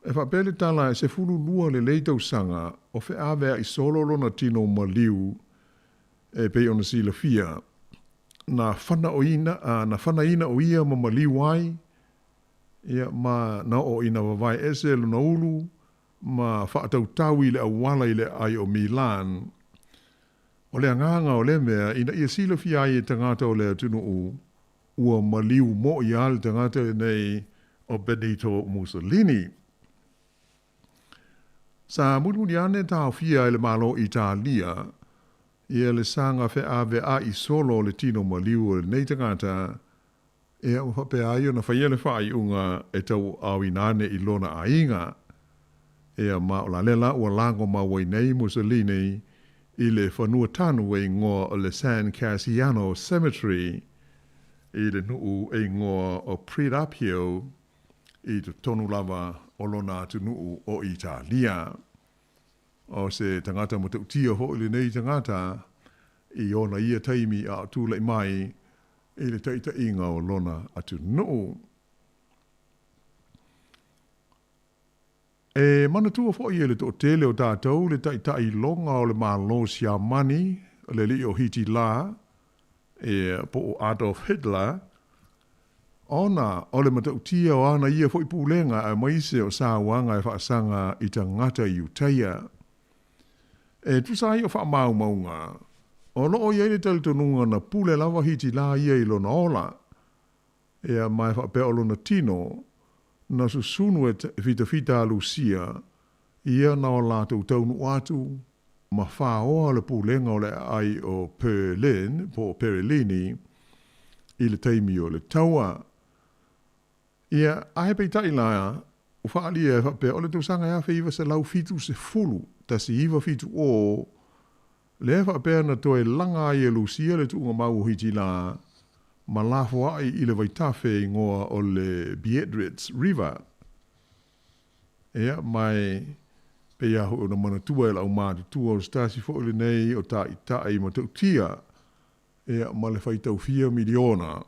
e faapea le tala e 12 lelei tausaga o feaveaʻi solo lona tino maliu e pei ona silafia. Na fana ʻo ina, na fanaina ʻo ia ma maliu ai, ia, ma na oo ina wawae ese lona ulu ma faatautau i le auala i le aai o Milan. O le agaga o lea mea, ina ia silafia ai e tagata o le atunuu, ua maliu moʻi a le tagata lenei o Benito Mussolini. Sa mulimuli ane taofia e le Malo Italia ia le saga feaveaʻi solo o le tino maliu o lenei tagata, Ia, ua faapea ai ona faia le faaiuga e tauaaoina ane i lona aiga. Ia, ma o la lea la ua lago mau ai nei Mussolini i le fanua tanu e igoa o le San Cassiano Cemetery i le nuu e igoa o Predappio i totonu lava o lona atunuu o Italia. O se tagata matautia hoʻi lenei tagata i ona ia taimi a o tulaʻi mai i le taʻitaʻiga o lona atunuu. E manatua foʻi e le toʻatele o tatou le taʻitaʻi iloga o le Malo Siamani, le aliʻi o Hitila, e, po o Adolf Hitler, ona o le matautia o ana ia foʻi pulega aemaise o sauaga e faasaga i tagata Iutaia. E tusa ai o faamaumauga, o lo o i ai le talitonuga na pule lava Hitila ia i lona ola, ea ma e faapea o lona tino, na susunu e fitafita a Lusia, ia na o latou taunuu atu ma faoa le pulega o le aai o Berlin po o Perelini i le taimi o le taua. Ia, ae peitai la, ua faaalia e faapea o le tausaga e 1970, 1970, lea e faapea na toe laga ai e Lusia le tuuga mau o Hitila, ma lafoaʻi i le vaitafe e igoa o le Beatrice River. Ia, ma e pei lava hoʻi ona manatua e le aumatutua o se tasi foʻi lenei o taʻitaʻi matautia, ia, ma le faitau fia miliona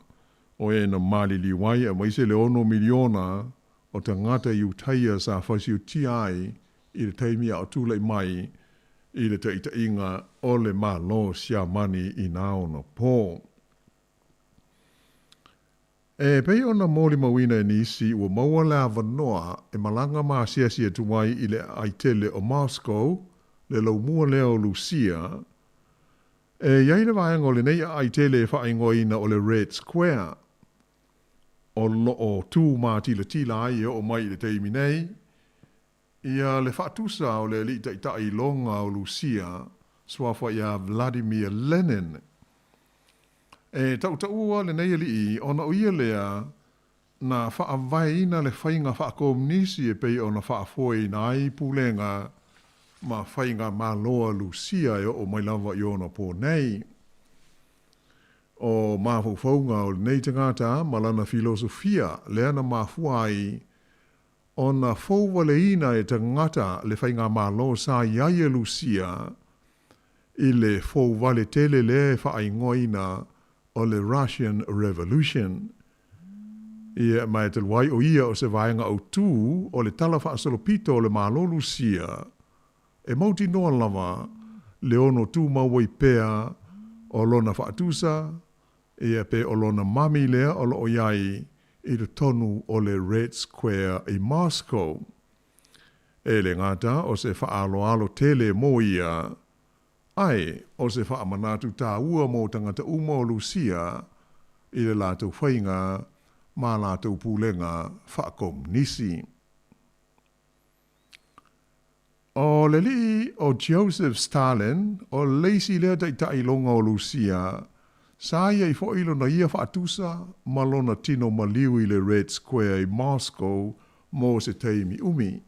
o e na maliliu ai, aemaise le 6 miliona o tagata Iutaia sa fasiotia ai i le taimi a o tulaʻi mai i le taʻitaʻiga o le Malo Siamani i nā ona pō. E pei ona molimauina e nisi ua maua le avanoa e malaga ma asiasi atu ai i le aai tele o Moscow, le laumua lea o Lusia, e i ai le vaega o lenei aai tele e faaigoaina o le Red Square, o loo tū matilatila ai e oo mai i le taimi nei, ia le faatusa o le alii taʻitaʻi iloga o Lusia, suafa iā Vladimir Lenin. E taʻutaʻua lenei alii ona o ia lea na faavaeina le faiga faakomunisi e pei ona faafoeina ai pulega ma faiga malo a Lusia e oo mai lava i ona pō nei. O mafaufauga o lenei tagata ma lana filosofia lea na mafua ai ona fouvaleina e tagata le faigamalo sa i ai e Lusia i le fouvale tele lea e faaigoaina o le Russian Revolution. Ia, ma e talu ai o ia o se vaega autū o le tala faasolopito o le Malo Lusia, e mautinoa lava le ono tumau ai pea o lona faatusa, ia pe o lona mami lea o loo i ai i totonu o le Red Square i Moscow. E le gata o se faaaloalo tele mo ia, ae o se faamanatu tāua mo tagata uma o Lusia i le latou faiga ma latou pulega faakomunisi. O le alii o Joseph Stalin, o le isi lea taʻitaʻi iloga o Lusia, sa i ai foʻi lona ia faatusa ma lona tino maliu i le Red Square i Moscow mo se taimi umi.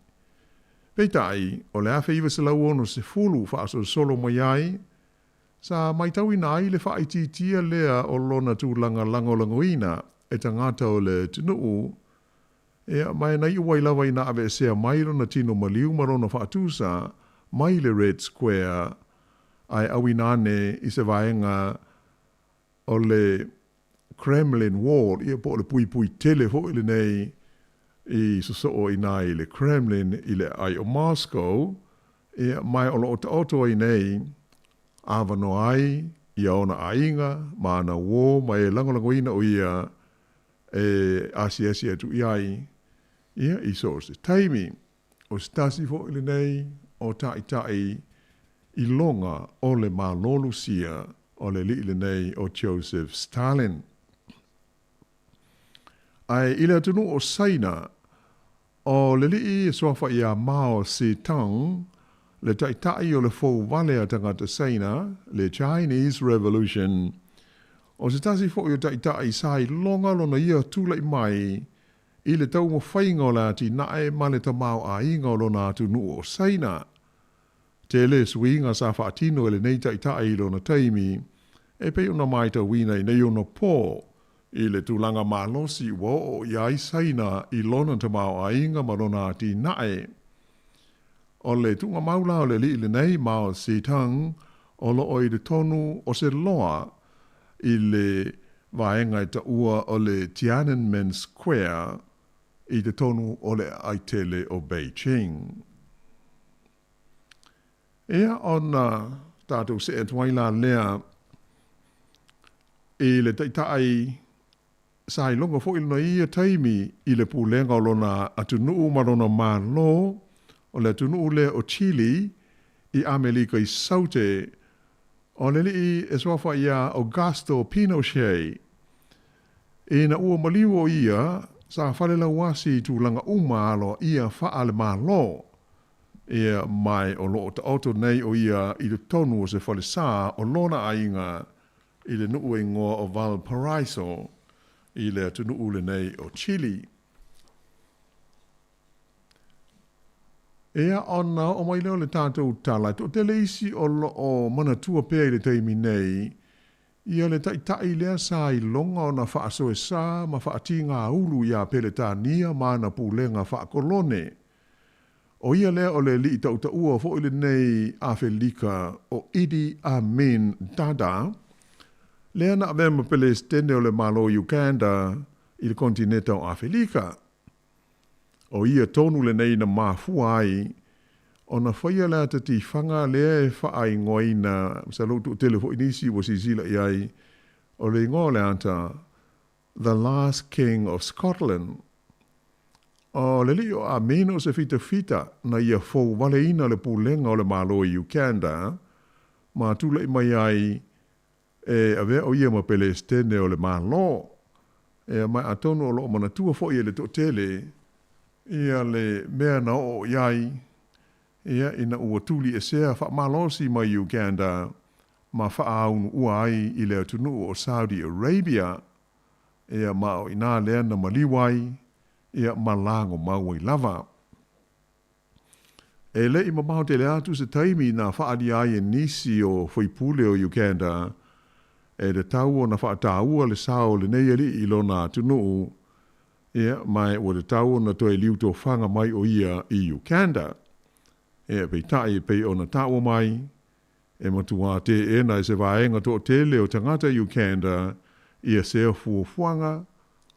Peitai, o le 1960 faasolosolo mai ai, sa matauina ai le faaitiitia lea o lona tulaga lagolagoina e tagata o le atunuu, Ia, ma e na iu ai lava ina aveesea mai lona tino maliu ma lona faatusa mai le Red Square ae auina ane i se vaega o le Kremlin Wall, ia po o le puipui tele foi lenei i sosoo i ina i le Kremlin i le aai o Moscow, ia, ma o loo taoto ai nei avanoa ai ia ona aiga ma ana uō ma e lagolagoina o ia e asiasi atu i ai ia i so o se taimi. O se tasi foʻi lenei o taʻitaʻi iloga o le Malo Lusia o le alii lenei o Joseph Stalin. Ae i le atunuu o Saina, o le alii e suafa iā Mao Zedong, le taʻitaʻi o le fouvale a tagata Saina, le Chinese Revolution, o se tasi foʻi o taʻitaʻi sa iloga lona ia tulaʻi mai i le taumafaiga o le atinae ma le tamaoaiga o lona atunuu o Saina. Tele suiga sa faatino e lenei taʻitaʻi i lona taimi, e pei ona matauina i nei ona pō i le tulaga malosi ua oo i ai Saina i lona tamaoaiga ma lona atinae. O le tuugamau la o le alii lenei Mao Zedong o loo i totonu o se loa i le vaega e taua o le Tiananmen Square i totonu o le aai tele o Beijing. Ia ona tatou see atu ai la lea i le taʻitaʻi sa iloga foʻi lona ia taimi i le pulega o lona atunuu ma lona Malo, o le atunuu lea o Chile i ʻAmelika i Saute, o le alii e suafa iā Augusto Pinochet. Ina ua maliu o ia, sa falelauasi i tulaga uma aloaia faale-Malo, ia ma o loo taoto nei o ia i totonu o se falesā o lona aiga i le nuu e igoa o Valparaiso i le atunuu lenei o Chile. Ia ona oo mai lea o le tatou tala, e toatele isi o loo manatua pea i le taimi nei Ia le taʻitaʻi lea sa iloga ona faasoesā ma faatigāulu iā Peletania ma ana pulega faakolone. ʻO ia lea o le aliʻi tautaua foʻi lenei Afelika ʻo Idi Amin Dada, lea na avea ma Pelesitene o le Malo o Uganda i le kontineta o Afelika. ʻO ia tonu lenei na mafua ai ona faia le ata tifaga lea e faaigoaina, masalo ua toatele foi nisi ua silasila i ai, o le igoa o le ata The Last King of Scotland. ʻO le aliʻi ʻo Amin o se fitafita na ia fou waleina le pulega o le Malo i Uganda ma tulaʻi mai ai e avea ʻo ia ma Pelesitene o le Malo. Ea mai atonu o loʻo manatua foʻi e le toʻatele ia le mea na oo i ai ia ina ua tuliʻesea faamalosi mai Uganda ma faaaunuua ai i le atunuu o Saudi Arabia, ea ma o inā lea na maliu ai ia ma lago mau ai lava. E leʻi mamao tele atu se taimi na faaalia ai e nisi o faipule o Uganda e tatau ona faataua le sao o lenei aliʻi i lona atunuu, ia, ma ua tatau ona toe liutofaga mai ʻo ia i Uganda. Ia, peitai e pei ona taua mai, e matuā teʻena e se vaega toʻatele o tagata i Uganda ia sea fuafuaga,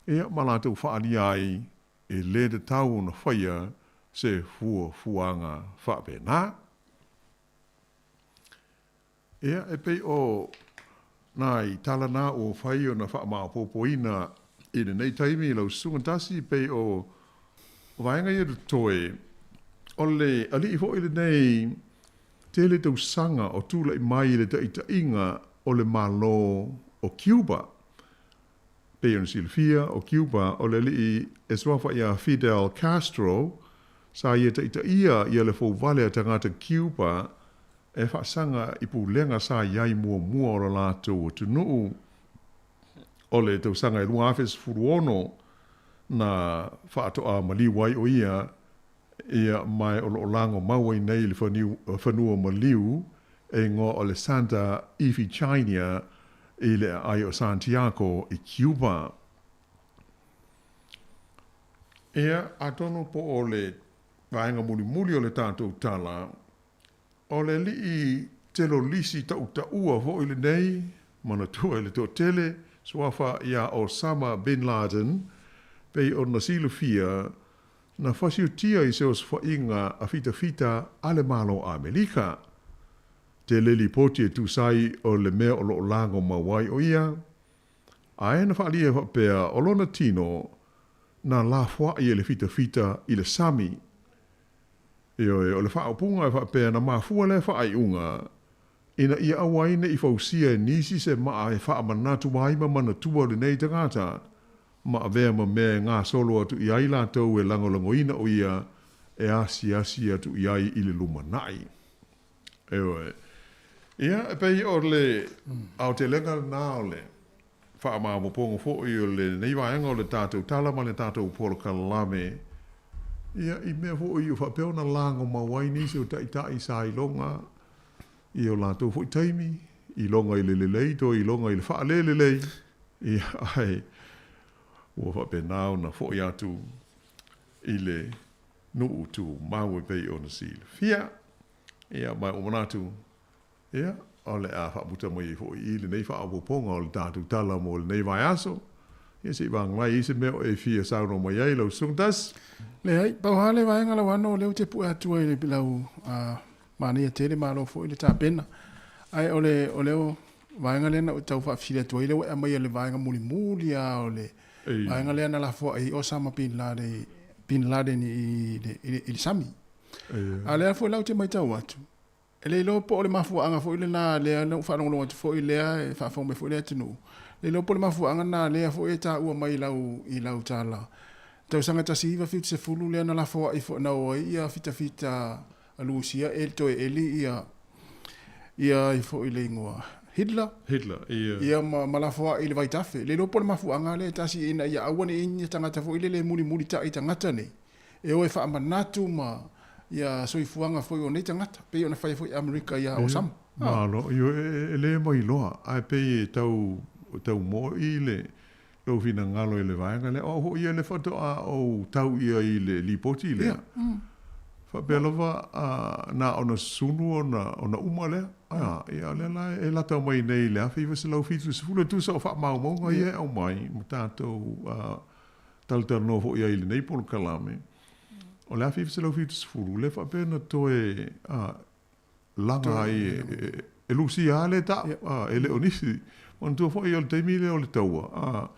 ia, ma latou faaalia ai e lē tatau ona faia se fuafuaga faapena. Ia, e pei o nai tala na ua fai ona faamaopoopoina i lenei taimi i lau susuga tasi, pei o vaega ia totoe, o le aliʻi foi lenei tele tausaga o tulaʻi mai i le taʻitaʻiga o le Malo o Cuba. Pei ona silafia, ʻo Cuba, o le aliʻi e suafa iā Fidel Castro, sa ia taʻitaʻia ia le fouvale a tagata Cuba e faasaga i pulega sa i ai muamua o lo latou atunuu. O le tausaga e 2016 na faatoa maliu ai ʻo ia, ia mae o loo lago mau ai nei i le fanua maliu e igoa o le Santa Ifigenia i le aai o Santiago i Cuba. Ia, atonu po o le vaega mulimuli o le tatou tala, o le aliʻi telolisi taʻutaʻua foʻi lenei, manatua i le toatele, suafa iā Osama Bin Laden, pei ona silafia, na fasiotia i se osofaiga a fitafita a le Malo o ʻAmelika. Tele lipoti e tusa ai o le mea o loo lago mau ai ʻo ia, ae na faaalia e faapea o lona tino na lafoaʻi e le fitafita i le sami. Ioe, o le faaupuga e faapea na mafua lea faaiuga ina ia aua ai neʻi fausia e nisi se maa e faamanatu ai ma manatua lenei tagata ma avea ma mea e gasolo atu i ai latou e lagolagoina ʻo ia e asiasi atu i ai i le lumanaʻi. Ioe. Ia, e pei o le aotelega lena o le faamaopoopoga foʻi o lenei vaega o le tatou tala ma le tatou polokalame, ia, i mea foʻi ua faapea ona lago mau ai nisi o taʻitaʻi sa iloga i o latou foʻi taimi, iloga i le lelei toe iloga i le faalelelei, ia, ae ua faapena ona foʻi atu i le nuu tumau e pei ona silafia. Ia, ma ua manatu, ia, o le a faamuta mai ai foʻi i lenei faaopoopoga o le tatou tala mo lenei vaiaso. Ia, se i vagalai i ai se mea o e fia saunoa mai ai lau Susuga Tasi. Leai, pau lava le vaega lau ano o lea ou te pue atu ai i le lau manaia tele, malo foi le tapena. Ae o le, o le vaega lea na ou tau faafesili atu ai, lea ua e aumaia le vaega mulimuli lava o le vaega lea na lafoai ai Osama Bin Laden, Bin Laden i le, i le, i le sami. A o lea foi la ou te matau atu, e le iloa po o le mafuaaga foi lena lea na ou faalogologo atu foi lea e faafofoga mai foi le atunuu, le iloa po o le mafuaaga lena lea foi e taua mai i lau, i lau tala. Tausaga 1970 lea na lafoai foi, na o ai ia fitafita a Lusia e toe eli ia, ia ai foi le igoa Hitler. Hitler, ia. Ia ma, ma lafoai i le vaitafe. Le iloa po o le mafuaaga lea e tasi ina ia aua ne i ni tagata foi lele e mulimulitai i tagata nei. E o e faamanatu ma ia soifuaga foi o nei tagata pei ona faia foi i Amerika ia Osama. Malo, ioe e le mailoa, ae pei e tau tau mo'i le lou finagalo i le vaega lea. O au foi ia le faatoa ou tau ia i le lipoti lea. Faapea lava na ona sunu ona ona uma lea. Ia o lea la e lata mai nei i le 1970 e tusa o faamaumauga ia e aumai ma tatou talatalanoa foi ai i lenei polokalame. O le 1970 lea faapea na toe laga ai e Lusia lava lea ta'u, e le o nisi. Manatua foi o le taimi lea o le taua,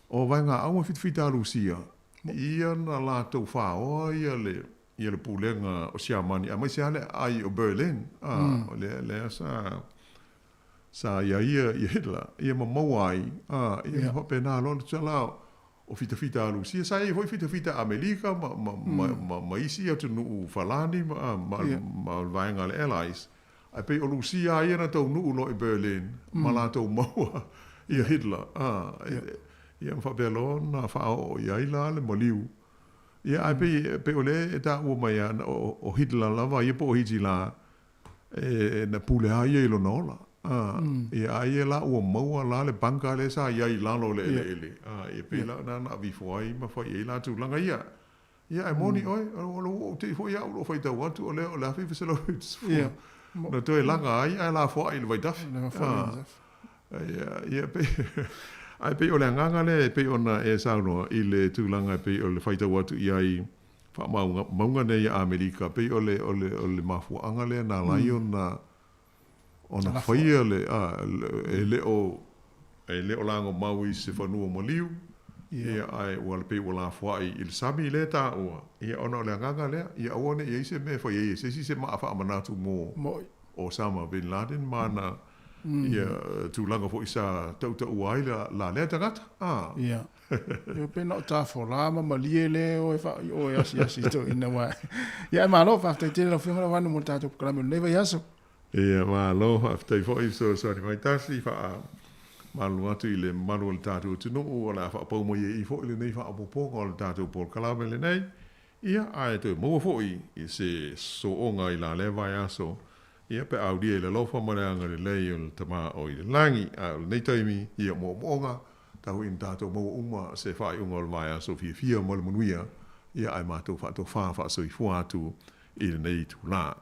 o vaegaau ma fitafita a Lusia, ia na latou faoa ia le ia le pulega o Siamani aemaise lava le aai o Berlin, o lea lea sa sa i ai ia Hitler, ia ma maua ai, ia ma faapena loa le tusa o fitafita a Lusia, sa i ai foi fitafita a Amerika ma, ma, ma, ma, ma isi atunuu Falani ma, ma, ma le vaega a le Allies. Ae pei o Lusia lava ia na taunuu loa i Berlin ma latou maua ia Hitler. Ia ma faapea loa ona faaoo i ai la le maliu. Ia ae pei, pei o lea e taua mai lava, o Hitler lava ia po o Hitila, e na pule lava ia i lona ola. Ia a ia la ua maua la le bunker lea sa i ai i lalo o le eleele. Ia pei la na na aveifo ai ma fai ai la tulaga ia. Ia ae moni oe, o lo ua ou te i foi au o lo o faitau atu o lea o le 1970. Na toe laga ai ae lafoai i le vaitafe. Ia, ia pei ae pei o le agaga lea e pei ona e saunoa i le tulaga e pei o le faitau atu i ai faamaumauga nei a Amerika, pei o le, o le, o le mafuaaga lea na ala ai ona, ona faia le, a, e le o, e le o lagomau i se fanua maliu, ia, ae ua pei ua lafoai i le sami lea e taua, ia, ona o le agaga lea, ia aua ne i i ai se mea e fai ai e se isi se maa faamanatu mo Osama bin Laden ma ana ia tulaga foi sa tautaua ai la lea tagata. A. Ia. Ia pe na o tafolā ma malie le o e wha i o e asiasi i toeaina wa. Ia e malo, faafetai tele lau Afioga Lavanu mo le tatou polokalame o lenei vaiaso. Ia malo, faafetai foi fesoasoani mai tasi, faamalulu atu i le mamalu o le tatou atunuu o le a faapau mai ai i foi lenei faaopoopoga o le tatou polokalame lenei. Ia, ae toe maua foi i se sooga i la lea vaiaso, ia, pe a aulia i le alofa ma le agalelei o le Tama o i le lagi. Ae o lenei taimi, ia, moomooga, tau ina tatou maua uma se faaiuga o le vaiaso fiafia ma le manuia, ia, ae matou faatofa faasoifua atu i lenei itulā.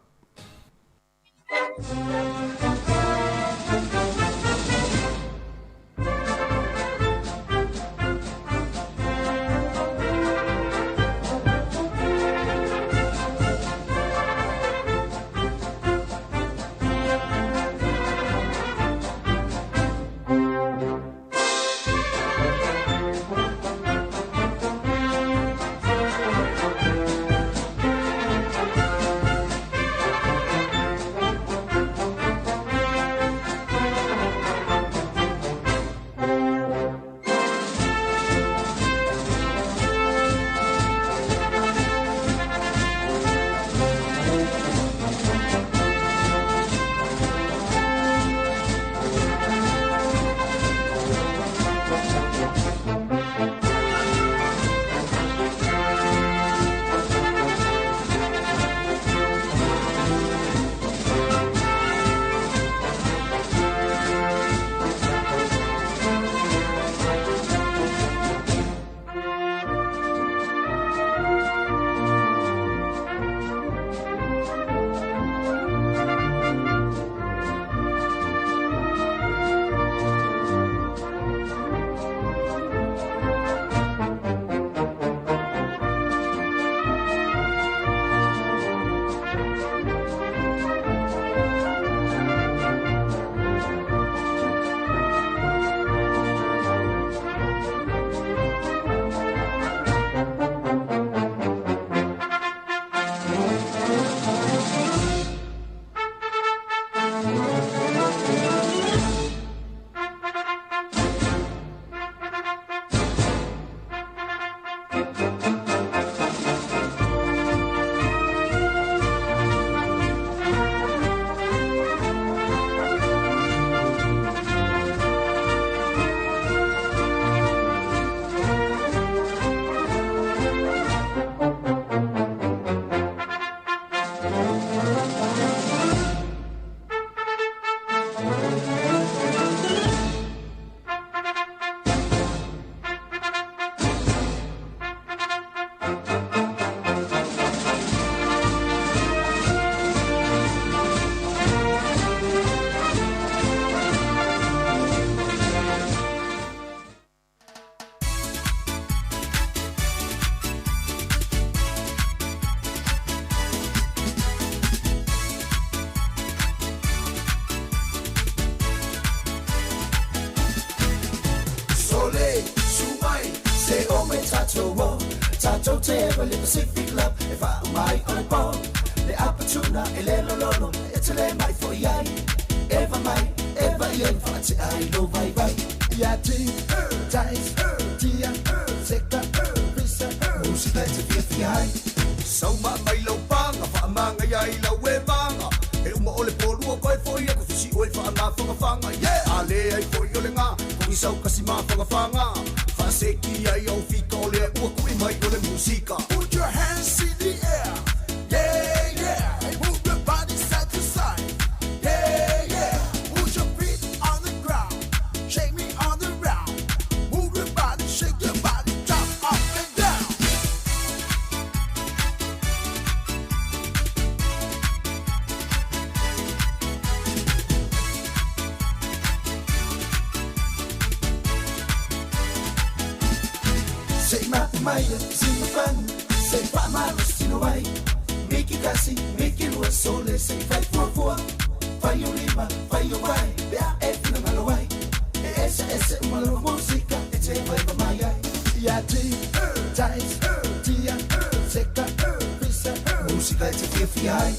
tou te eva le Pacific Love e faaumai o le pō. Le apatuna e le lololo e te le mai foʻi ai. Eva mai, eva ia i faateʻa i lou vaivai. Ia ti, tais, tia, seka, pisa, musika e te fiafia ai. Sauma mai lau panga, faamaga ia i lau e vaga. E uma o le polua koe foi aku fisi oe faamafagafaga. Yeah! A lē ai foi o le gā, kogisau kasi mafagafaga. Faaseki ai au fika o lea ua kuʻi mai o le musika. Put your hands in the air. Yeah, yeah. Move your body side to side. Yeah, yeah. Put your feet on the ground. Shake me on the round. Move your body, shake your body, jump up and down. Se mapu maia, si mafanu, se faamalosi no ai. Miki kasi, miki lua, sole, se fai fuafua. Fai o lima, fai o vai, pe a e finagalo ai. E ese ese uma lava musika, e te vai pa mai ai. Ia ti, tais, tia, seka, pisa, musika e te fiafia ai.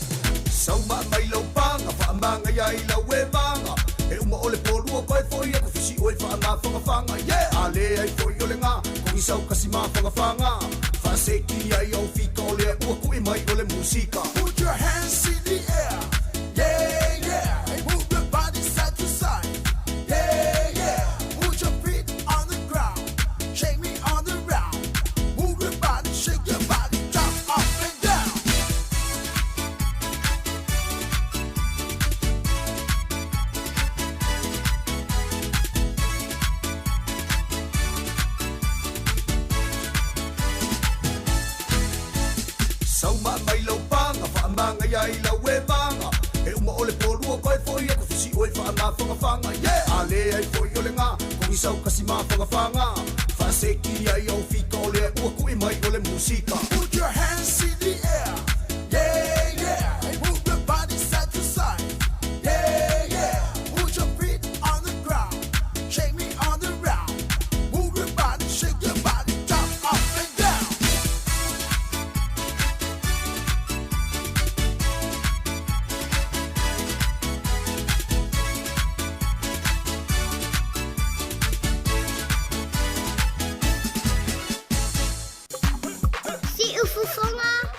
Sauma mai lau panga, faamaga ia i lau e vaga. E uma o le polua koe foi aku fisi oe faamafagafaga. Yeah! A lē ai foi o le gā, kogisau kasi mafagafaga. Faaseki ai au fika o lea ua kuʻi mai o le musika. Put your hands in the air. Yeah, yeah. Move your body side to side. Yeah, yeah. Put your feet on the ground. Shake me on the round. Move your body, shake your body, jump up and down. Sauma mai lau panga, faamaga ia i lau e vaga. E uma o le polua koe foi aku fisi oe faamafagafaga. Yeah! A lē ai foi o le gā, kogisau kasi mafagafaga. Faaseki ai au fika o lea ua kuʻi mai o le musika. Put your hands in the air. Yeah, yeah. Move your body side to side. Yeah, yeah. Put your feet on the ground. Shake me on the round. Move your body, shake your body, jump up and down. Siufofoga.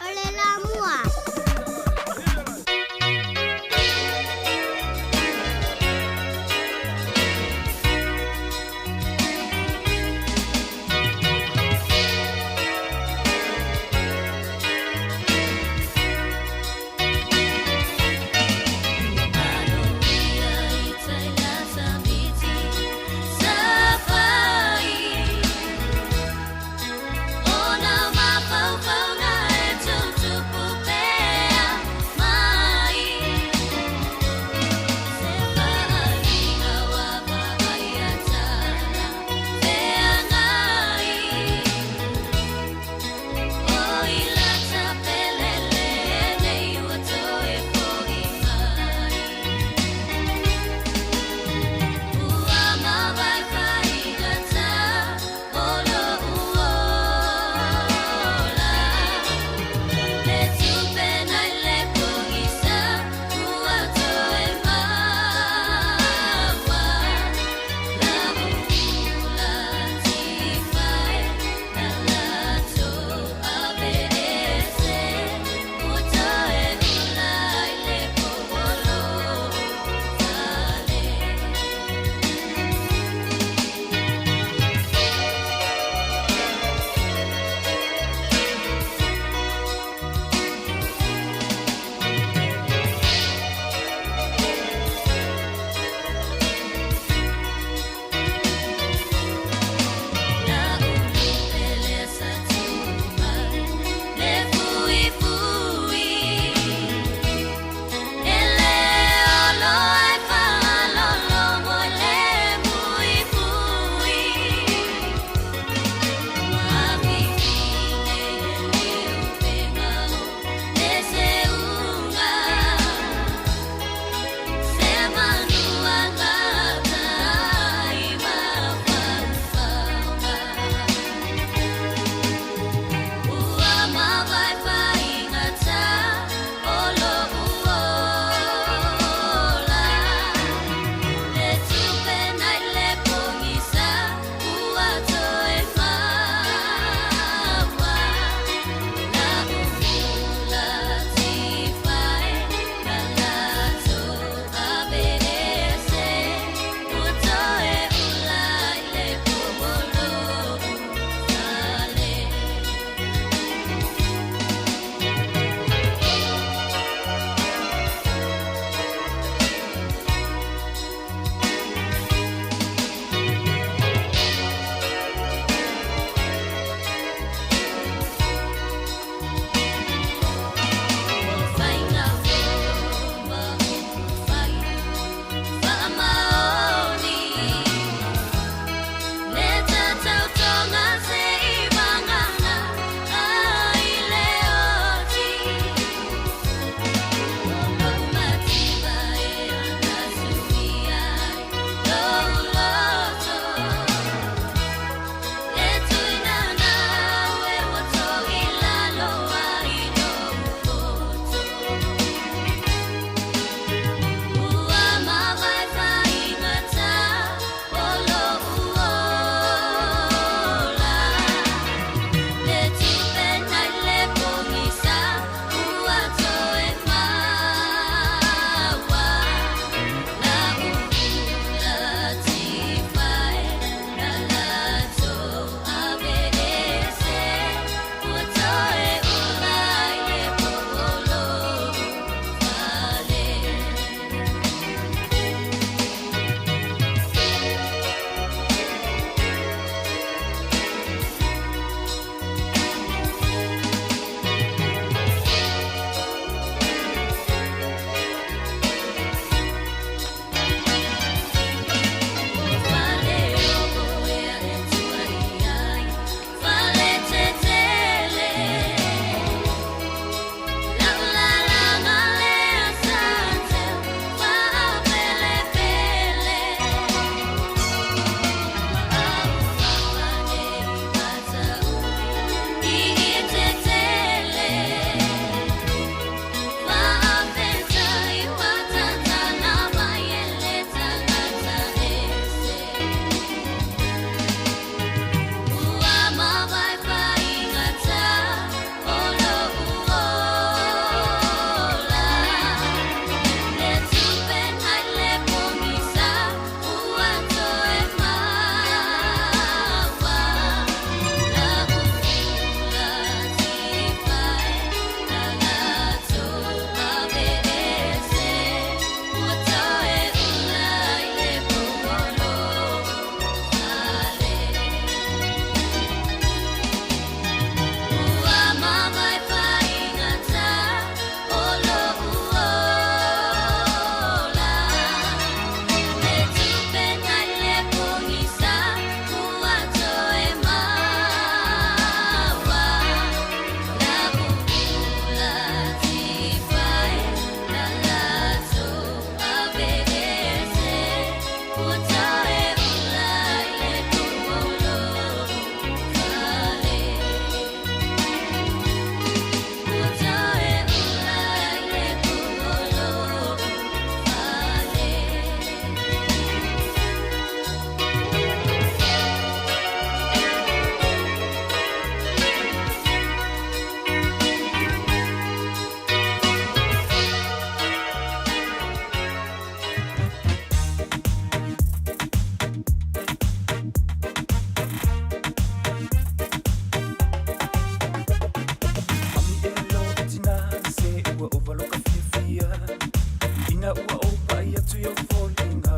mea ua ou paʻi atu i ou foliga.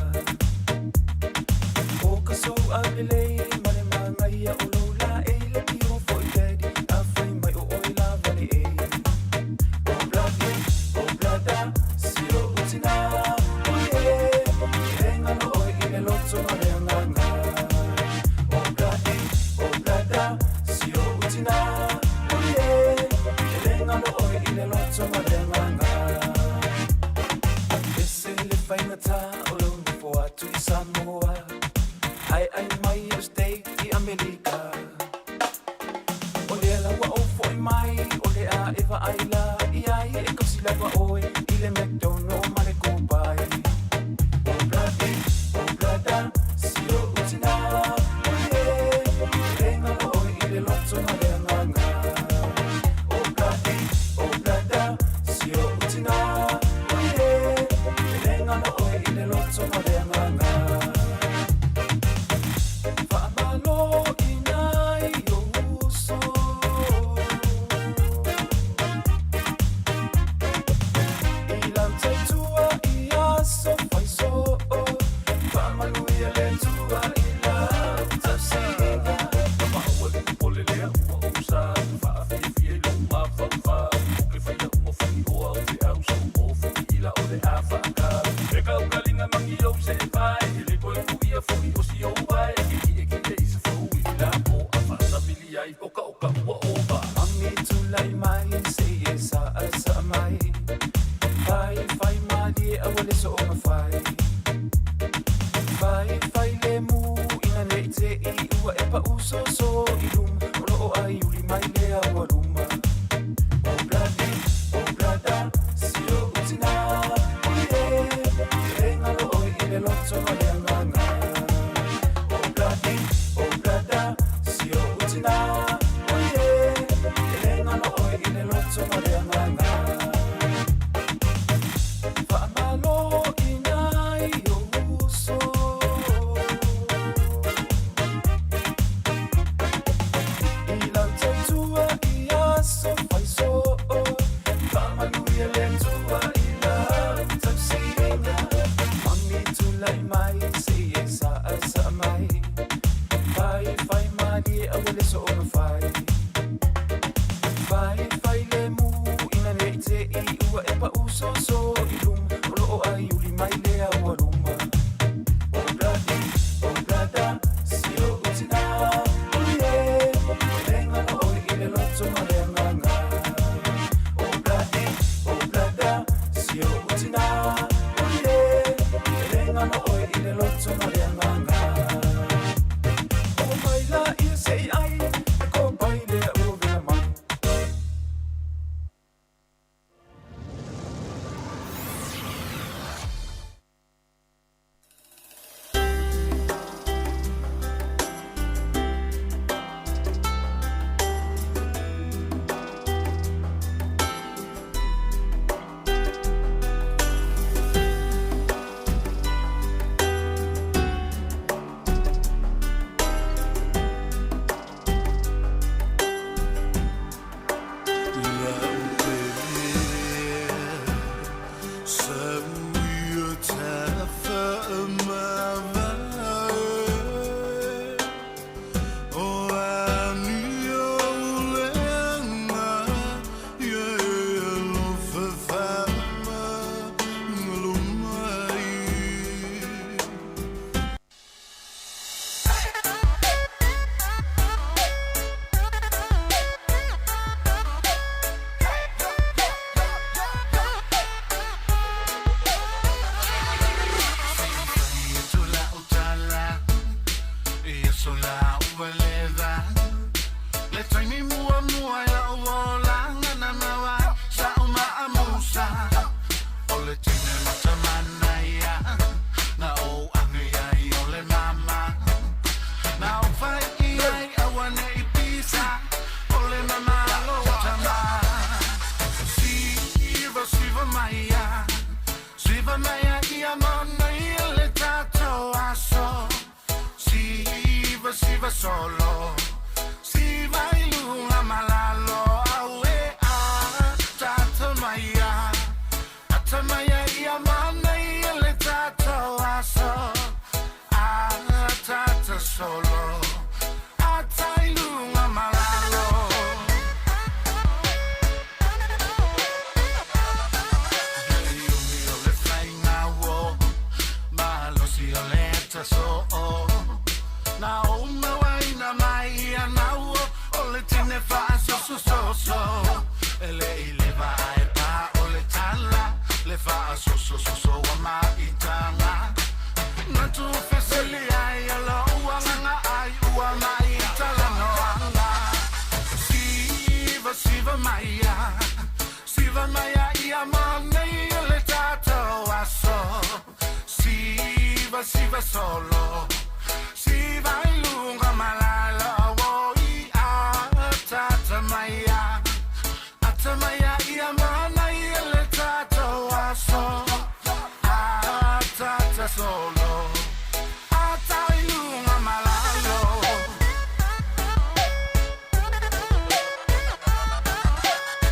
O ka sou aulelei ma le magaia o lou laei le pio foʻi daddy afai mai o oe lavale e. Obladi, oblada, si loʻu tinā ui e, e galo oe i le loto ma le agaga. Obladi, oblada, si loʻu tinā ui e, e galo oe i le loto ma le agaga. Ese le faigata o lou nofo atu i Samoa, ae ai mai o steak i Amerika. O lea la ua ou foʻi mai, o le a e vaai la i ai e kausi lava oe i le McDonald ma le Kopai. Obladi, oblada, si loʻu tinā ui e, e galo oe i le loto ma le agaga. Obladi, oblada, si loʻu tinā ui e, e galo oe i le loto ma le agaga. Faamalo ina i ou uso. I lau tautua i aso faisoo. Faamanuia le Atua i lau tausiga. Maua le popole lea ua ou sa faafiafia i lou mafaufau. O ke faia uma fai oa o feau sa o foʻi i la o le a faakau. E kaukaliga magi ou seʻe pae, e le toe fuia foʻi o si ou vae. E kiʻekiʻe i se fou i lapo a faasavili ai o ka o ka ua ova. Mami tulai mai se i e saʻasaʻa mai. Fai fai malie aua le soʻoga fai. Fai fai le mu ina nei te i ua e paʻusoso i luma o loo ai uli mai le aua luma. Obladi, oblada, si loʻu tinā ui e, e galo oe i le loto ma le agaga. Obladi, oblada, si loʻu tinā ui e, e galo oe i le loto ma le agaga. Faamalo ina i ou uso. I lau tautua i aso faisoo. Faamanuia le Atua i lau tausiga. Mami tulai mai se i e saʻasaʻa mai. Fai fai malie aua le soʻoga fai. Fai fai le mu ina nei te i ua e paʻusoso i luma o loo ai uli mai le aua luma. Obladi, oblada, si loʻu tinā ui e, e galo oe i le loto ma le agaga. Obladi, oblada, si loʻu tinā ui e, e galo oe i le loto ma le agaga. O mai la ia se i ai, e kopai lea ua vela mai. Solo Siva ilunga malalo awe a tata maya. Atamaya ia mana. E le i leva ae pā o le tala Le faasosososo ua maitaga Na tuufesili ai o lou agaga ai ua maitalanoaga Siva siva maia Siva maia ia mo nei o le tatou aso Siva siva solo Siva i luga ma lalo oi Ataata maia Ata maia ia mo nei o le tatou aso Ataata solo Ata i luga ma lalo.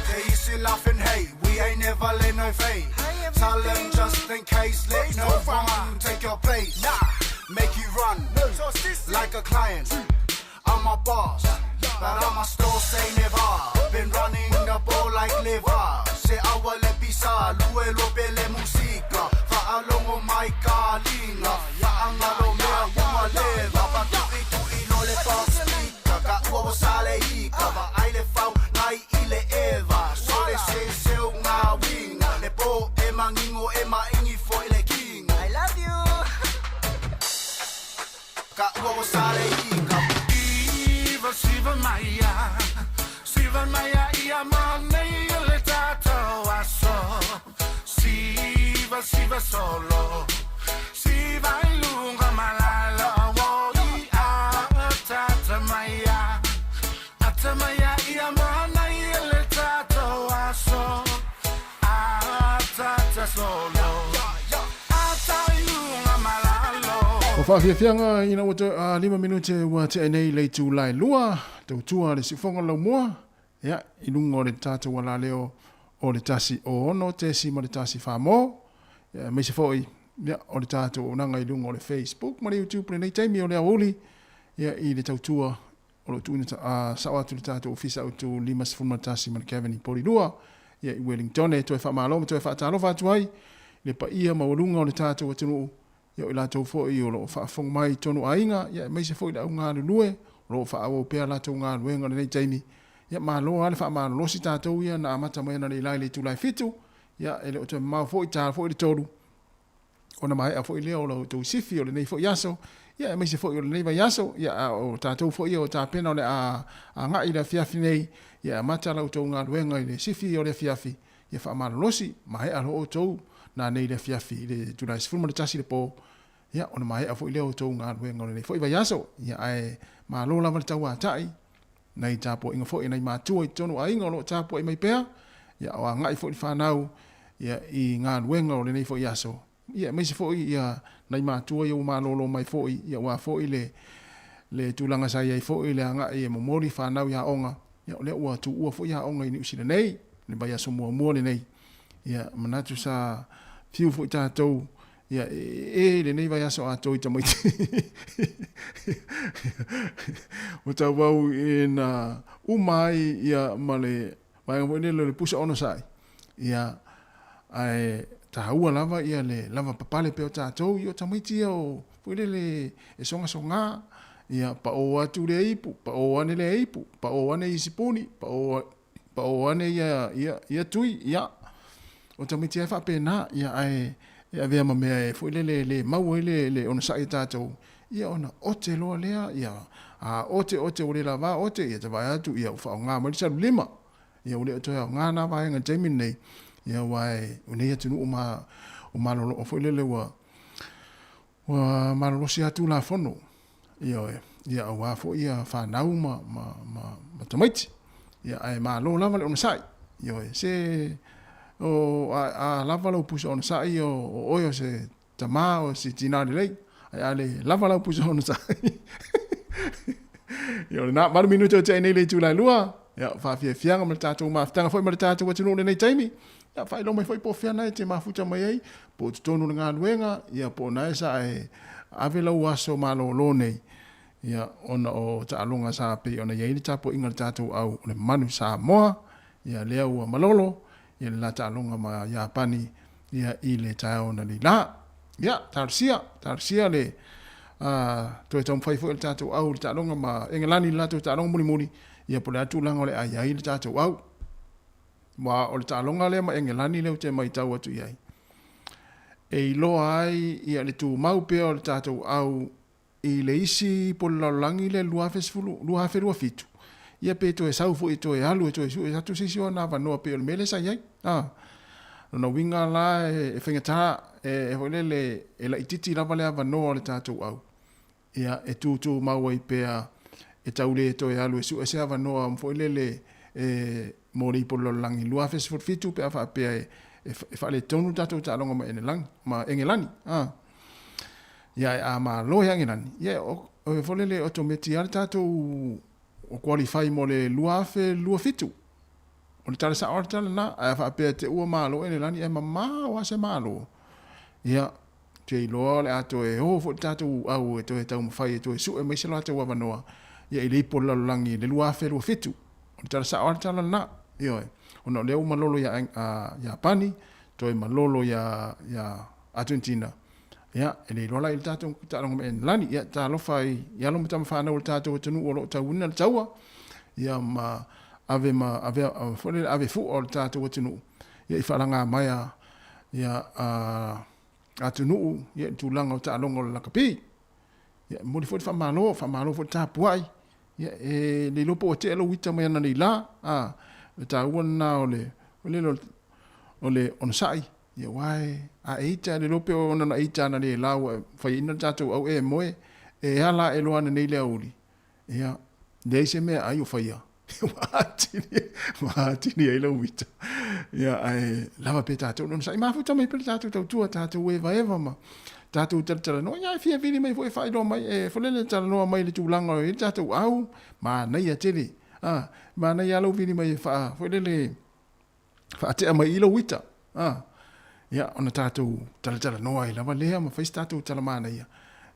They used to laughing, hey, we ain't never let no fade. Tell them just in case, let no one take your place. Make you run like a client. I'm a boss, but I'm a still say never. Been running the ball like liver. Se awa le pisa, lue lope le musika. Fa'alogo mai ka liga, fa'agalo mea ua leva. Patu'itu'i lo le box speaker, ka ua ua sale ika. Va'ai le fau ngai i le eva. Sole se seu ngā winga, le po e mangingo e maingi foi le kingo. I love you. Ka ua ua sale ika. Siva siva maia Siva maia ia mo nei o le tatou aso Siva siva solo Siva i luga ma lalo oi Ataata maia Ata maia ia mo nei o le tatou aso Ataata solo Ata i luga ma lalo. O faafiafiaga ina ua toe a 5 minute ua tea nei le itulai lua, tautua le siufoga laumua, ia, i luga o le tatou alaleo o le 106.1 Samoa, ia, aemaise foi, ia, o le tatou auaunaga i luga o le Facebook ma le YouTube i lenei taimi o le aoauli, ia, i le tautua o lo o tuuina sao atu i le tatou Ofisa Autu 51 ma le Kevin i Porirua, ia, i Wellingtone. E toe faamalo ma toe faatalofa atu ai i le paia maualuga o le tatou atunuu, ia, o i latou foi o lo o faafofoga mai i tonu aiga, ia, aemaise foi le au galulue o lo o faaauau pea a latou galuega i lenei taimi. Ia, malo lava le faamalolosi tatou ia na amata mai analeila i le itula e 7, ia, e le o toe mamao foi, ta foi le 3, ona maea foi lea o la outou sifi o lenei foi aso, ia, aemaise foi o lenei vaiaso, ia, a o tatou foi ia o tapena o le a agai i le afiafi nei, ia, e amata la outou galuega i le sifi o le afiafi, ia faamalolosi, maea loa outou nanei i le afiafi i le itula e 11 i le po, ia, ona maea foi lea o outou galuega o lenei foi vaiaso, ia, ae malo lava le tauatai, nai tapuaiga foi a nai matua i totonu o aiga o lo o tapuai mai pea, ia, o agai foi le fanau, ia, i galuega o lenei foi aso, ia, aemaise foi ia nai matua ia ua malolo mai foi, ia, aua foi le, le tulaga sa i ai foi le agai e momoli fanau i aoga, ia, o lea ua tuua foi aoga i Niu Sila nei, le vaiaso muamua lenei. Ia, manatu sa fiu foi tatou, ia, e, e lenei vaiaso atoa i tamaiti. Ua tauau ina uma ai ia ma le vaega foi lele o le pusa onosai. Ia, ae taua lava ia le lava papale pea o tatou i o tamaiti ia o foi lele e sogasoga, ia paʻō atu lea ipu, paʻō ane lea ipu, paʻō ane isi puni, paʻō paʻō ane ia ia ia tui, ia o tamaiti lava e faapena, ia ae e avea ma mea e foi lele e le mau ai le le onosai a tatou, ia ona ote loa lea, ia a ote ote ua le lava ote, ia ta vaai atu ia ua faaaoga mai le salu lima. Ia ua le o toe aoga na vaega i le taimi lenei, ia aua o nei atunuu ma o malolo foi lele ua ua malolosi lava Tulafono, ioe, ia aua foi ia fanau ma ma ma ma tamaiti. Ia ae malo lava le onosai, ioe, se o a, a lava lau pusa onosai o, o oe o se tama o se tinā lelei, ae a le lava lau pusa onosai. Ia o lena, 8 minute o tea nei le itula e lua, ia faafiafiaga ma le tatou mafutaga foi ma le tatou atunuu i lenei taimi. Ia faailoa mai foi po o fea na e te mafuta mai ai, po o totonu o le galuega, ia po o na e sa e ave lau aso malōlō nei, ia ona o taaloga sa pei ona i ai le tapuaiga a le tatou au o le manu Samoa, ia lea ua malolo, ia le la taaloga ma Iapani, ia i le taeao analeila. Ia, talosia, talosia le toe taumafai foi o le tatou au i le taaloga ma Engelani i le latou taaloga mulimuli, ia po o le a tulaga o le a i ai le tatou au. Aua o le taaloga lea ma Engelani lea ou te matau atu i ai, e iloa ai ia le tumau pea o le tatou au i le isi ipu o le lalolagi lea 2010, 2027, ia pe toe sau foi e toe alu e toe sue atu se isi o ana avanoa pei o le mea lea sa i ai. A. Lona uiga la e faigata, e foi lele e laitiiti lava le avanoa o le tatou au, ia e tūtūmau ai pea e tau le toe alu e sue se avanoa foi lele e mo le ipu o le lalolagi 2017 pe a faapea e faaletonu le tatou taaloga ma Enelagi, ma Engelani. A. Ia ae a malo ia Engelani, ia e foi lele e otometi lava le tatou qualify mo le 2027. O le tala sao le tala lena, ae a faapea te ua malo Enelani ae mamao lava se malo, ia te iloa o le a toe o foi le tatou au e toe taumafai e toe sue mai se latou avanoa ia i le ipu o le lalolagi i le 2027. O le tala sao lava le tala lena, ioe, ona o lea ua malolo ia Iapani, toe malolo ia Argentina, ia, e le iloa la i le tatou taaloga ma Enelani. Ia, talofa i alo ma tama fanau o le tatou atunuu o lo o tauina le taua, ia ma ave ma ave foi lele ave fua o le tatou atunuu, ia i faalagamaea ia a atunuu ia i le tulaga o taaloga o le lakapi. Ia, e momoli foi le faamalo, faamalo foi le tapuai. Ia, e le iloa po ua tea lou ita mai analeila, a, o le taua lena o le, foi lele o le onosai, ia aua e, a e ita, e le iloa pe o ona na ita analeila ua faiaina le tatou au e moe, e ala ae loa ananei le aoauli, ia, leai se meaai o faia, ua atili, ua atili ai lou ita. Ia, ae lava pea tatou le onosai. Mafuta mai pea le tatou tautua, tatou evaeva ma tatou talatalanoa. Ia, e fia vili mai foi e faailoa mai, e foi lele talanoa mai i le tulaga o i ai le tatou au, manaia tele. A, manaia lava lou vili mai e faa, foi lele, faatea mai i lou ita. A, ia, ona tatou talatalanoa ai lava lea ma fai se tatou tala manaia,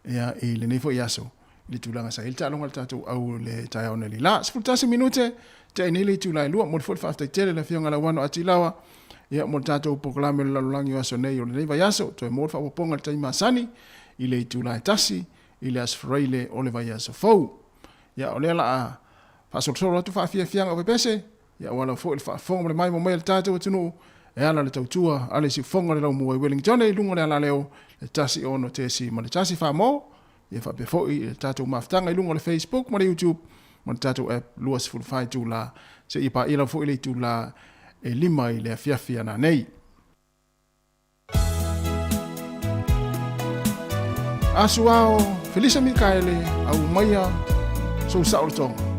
ia, i lenei foi aso, i le tulaga sa i ai le taaloga a le tatou au i le taeao nei la. 11 minute, tea nei le itula e 2, momoli foi le faafetai tele i le Afioga ia Lauano Atilawa, ia, mo le tatou polokalame o le lalolagi o aso nei o lenei vaiaso. Toe maua le faaopoopoga i le taimi masani i le itula e 1 i le Aso Faraile o le vaiaso fou. Ia, o lea o le a faasolosolo atu faafiafiaga o pepese, Ia aua lava foi le faafofoga ma le maimoa mai a le tatou atunuu e ala i le tautua a le siufofoga o le Laumua i Wellington i luga o le alaleo e 1 6.1 Samoa, ia faapea foi i le tatou mafutaga i luga o le Facebook ma le YouTube ma le tatou app 24 itula seia paia lava foi le itula e 5 i le afiafi a nanei. Asu ao, Felisa Mikaele, aumaia sou saolotoga.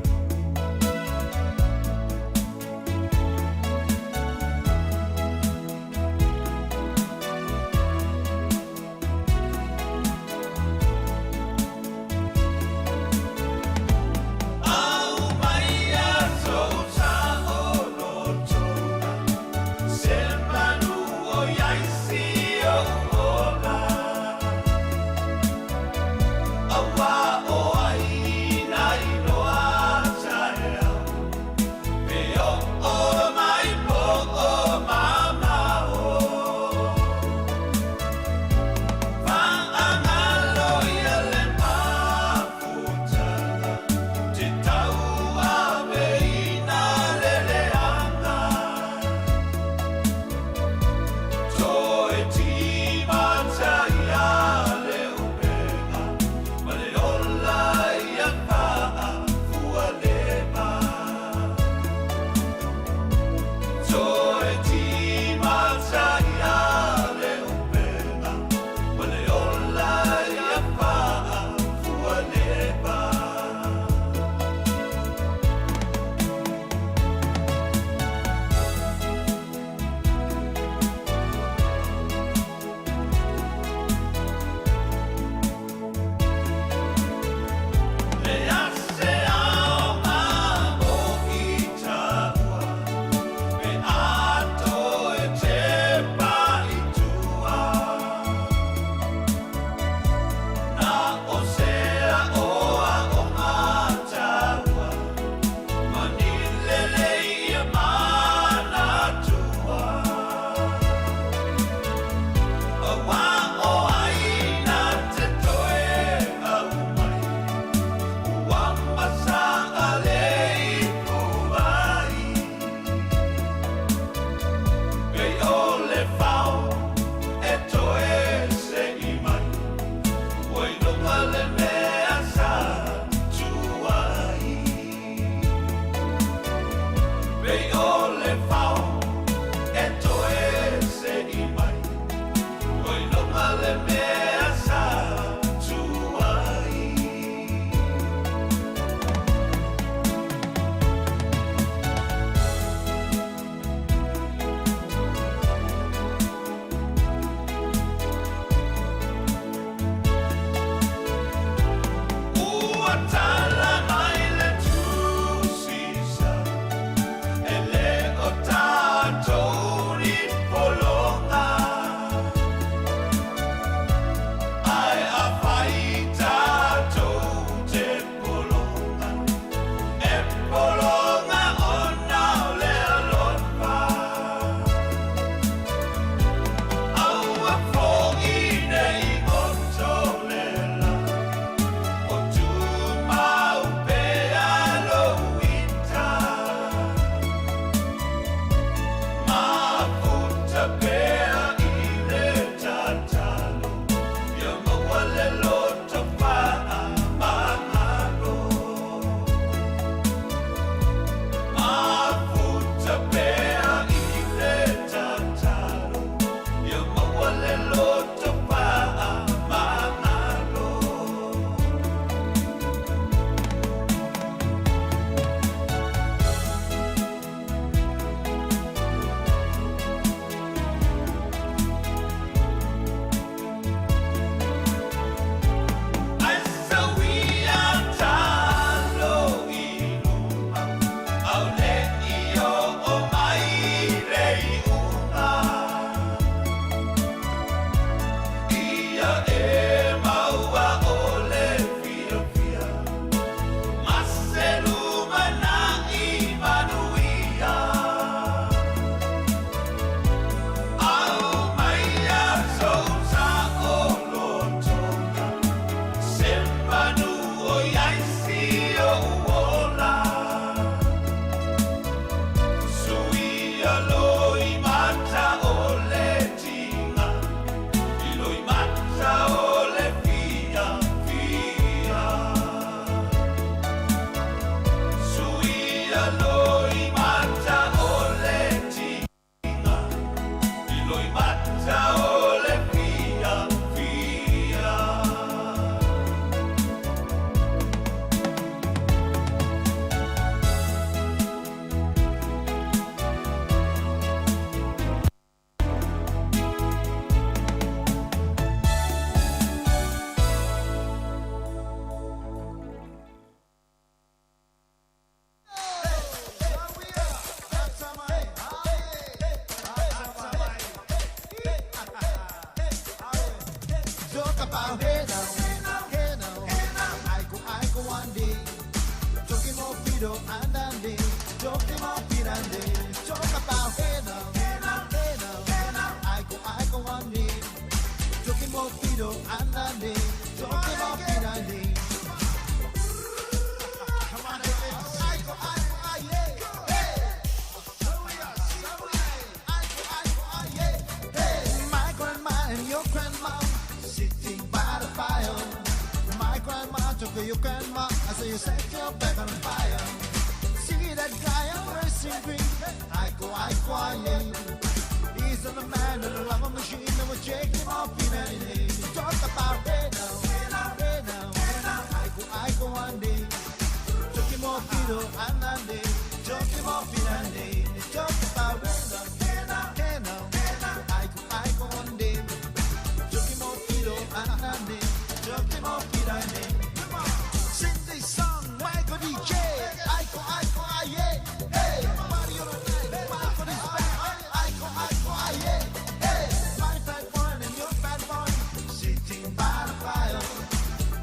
about hey now, hey now, I go, I go one day. Talking more Fido and Andy, talking more Fido and Andy. Talk about hey now, hey now, hey now, I go one day. Talking more Fido and Andy, talking more Fido and Andy. Come on, I go, I go, I yeah, hey. I go, I go, I yeah, hey. My grandma and your grandma sitting by the fire. My grandma took your grandma, I say you set your back on fire. See that guy on racing green, I go, I go, I yeah. He's on the man and the love machine, and we'll take him off in any day. Talk about hey now, hey now, hey now, I go one day. Took him off Fido and Andy, took him off in Andy. Talk about hey now, hey now, hey now, I go one day. Took him off Fido and Andy, took him off in Andy. Come on, sing this song, Michael DJ. I go, I go, I yeah, hey. Party on the night, Michael is back. I go, I go, I yeah, hey. My fat one and your fat one, sitting by the fire.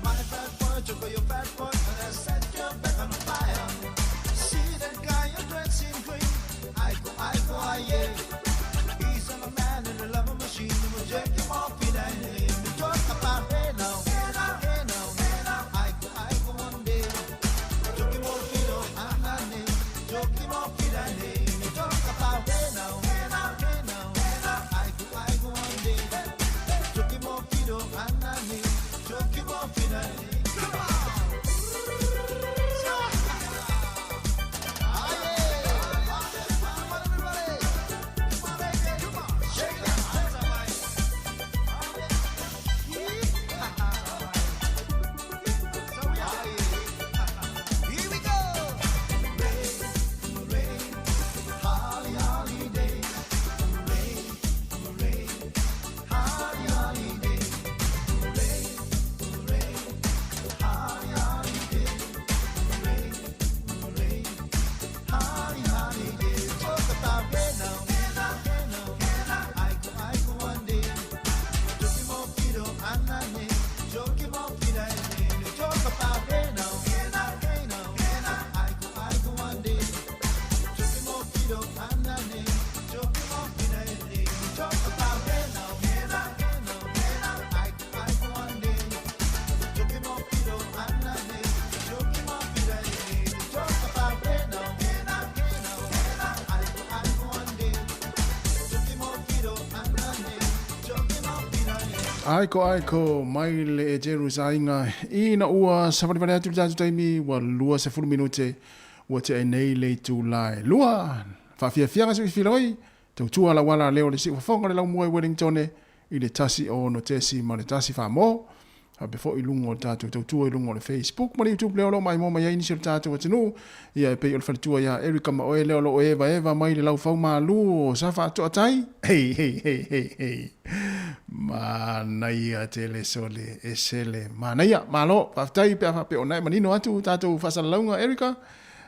My fat boy took your fat boy, and I set your back on fire. See that guy you're dressing green. I go, I go, I yeah. He's on a man in a love machine, and we'll take him off in a name. We talk about hey now, hey now, hey now, hey now. I go one day. Took him off in a name. Took him off in a name. We talk about hey now, hey now, hey now, hey now. I go one day. Took him off in a name. Took him off in a name. Come on. Here we go. Rain, rain, holly, holiday. Rain, rain, holly, holiday. Rain, rain, holly, holiday. Rain, rain, holly, holiday. Talk about rain now, hey now, hey now, hey now. I go one day. Took him off Fido and Andy. Took him off Fido and Andy. Talk about hey now, hey now, hey now, hey now. I go one day. Took him off Fido and Andy. Took him off Fido and Andy. Talk about hey now, hey now, hey now, hey now. I go one day. Took him off Fido and Andy. Took him off Fido and Andy. Talk about hey now, hey now, hey now, hey now. I go one day. Took him off Fido and Andy. Took him off Fido and Andy. Aiko aiko mai le e Jerusaiga ina ua savalivali atu le tatou taimi ua 20 minute ua tea nei le itulā e lua. Faafiafiaga se filoi tautua lauala lea o le siufofoga le laumua i Wellingtone i le 106.1 famo. Faapea foi i luga o le tatou tautua i luga o le Facebook ma le YouTube lea o loo maimoa mai ai nisi o le tatou atunuu. Ia e pei o le faletua ia Erika ma oe lea o loo evaeva mai le laufau malu o sa faatoatai. Hei hei hei hei hei. Manaia tele sole e sele. Manaia, malo, faafetai pe a faapea ona e manino atu tatou faasalalauga Erika.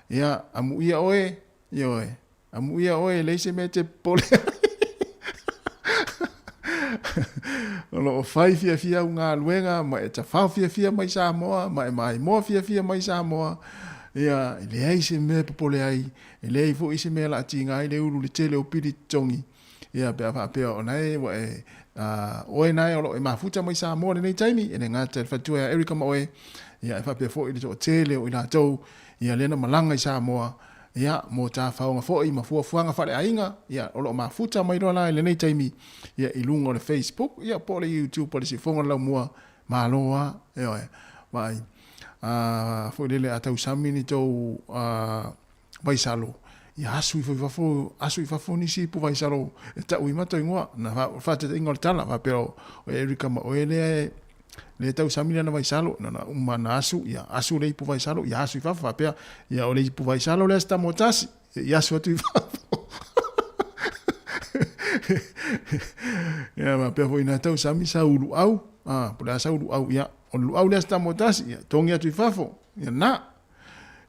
Ia, amuia oe, ia oe. Amuia oe, e leai se mea e te popole ai. O loo fai fiafia au galuega ma e tafao fiafia mai Samoa ma e maimoa fiafia mai Samoa. Ia, e leai se mea e popole ai, e leai foi se mea o le a tiga ai le ulu le tele o pili totogi. Ia, pe a faapea ona e ua e oe nae o loo e mafuta mai Samoa lenei taimi, e le gata i le faletua ia Erika ma oe, ia e faapea foi le toatele o i latou, ia lea na malaga i Samoa, ia, mo tafaoga foi ma fuafuaga faaleaiga, ia, o loo mafuta mai loa la i lenei taimi, ia, i luga o le Facebook, ia, po o le YouTube o le Siufofoga o le Laumua, malo a, ioe, vaai, foi lele a tausami ni tou vaisalo, ia asu ifo i fafo, asu i fafo nisi ipu vaisalo e tau i matou igoa, na faataitaiga o le tala, faapea o Erika ma oe lea e le tausami lana vaisalo, na uma na asu, ia asu le ipu vaisalo, ia asu i fafo, faapea, ia o le ipu vaisalo lea se tama o tasi, ia asu atu i fafo. Ia faapea foi na tausami sa uluau, po o le a sa uluau, ia o le luau lea se tama o tasi, ia togi atu i fafo, ia na.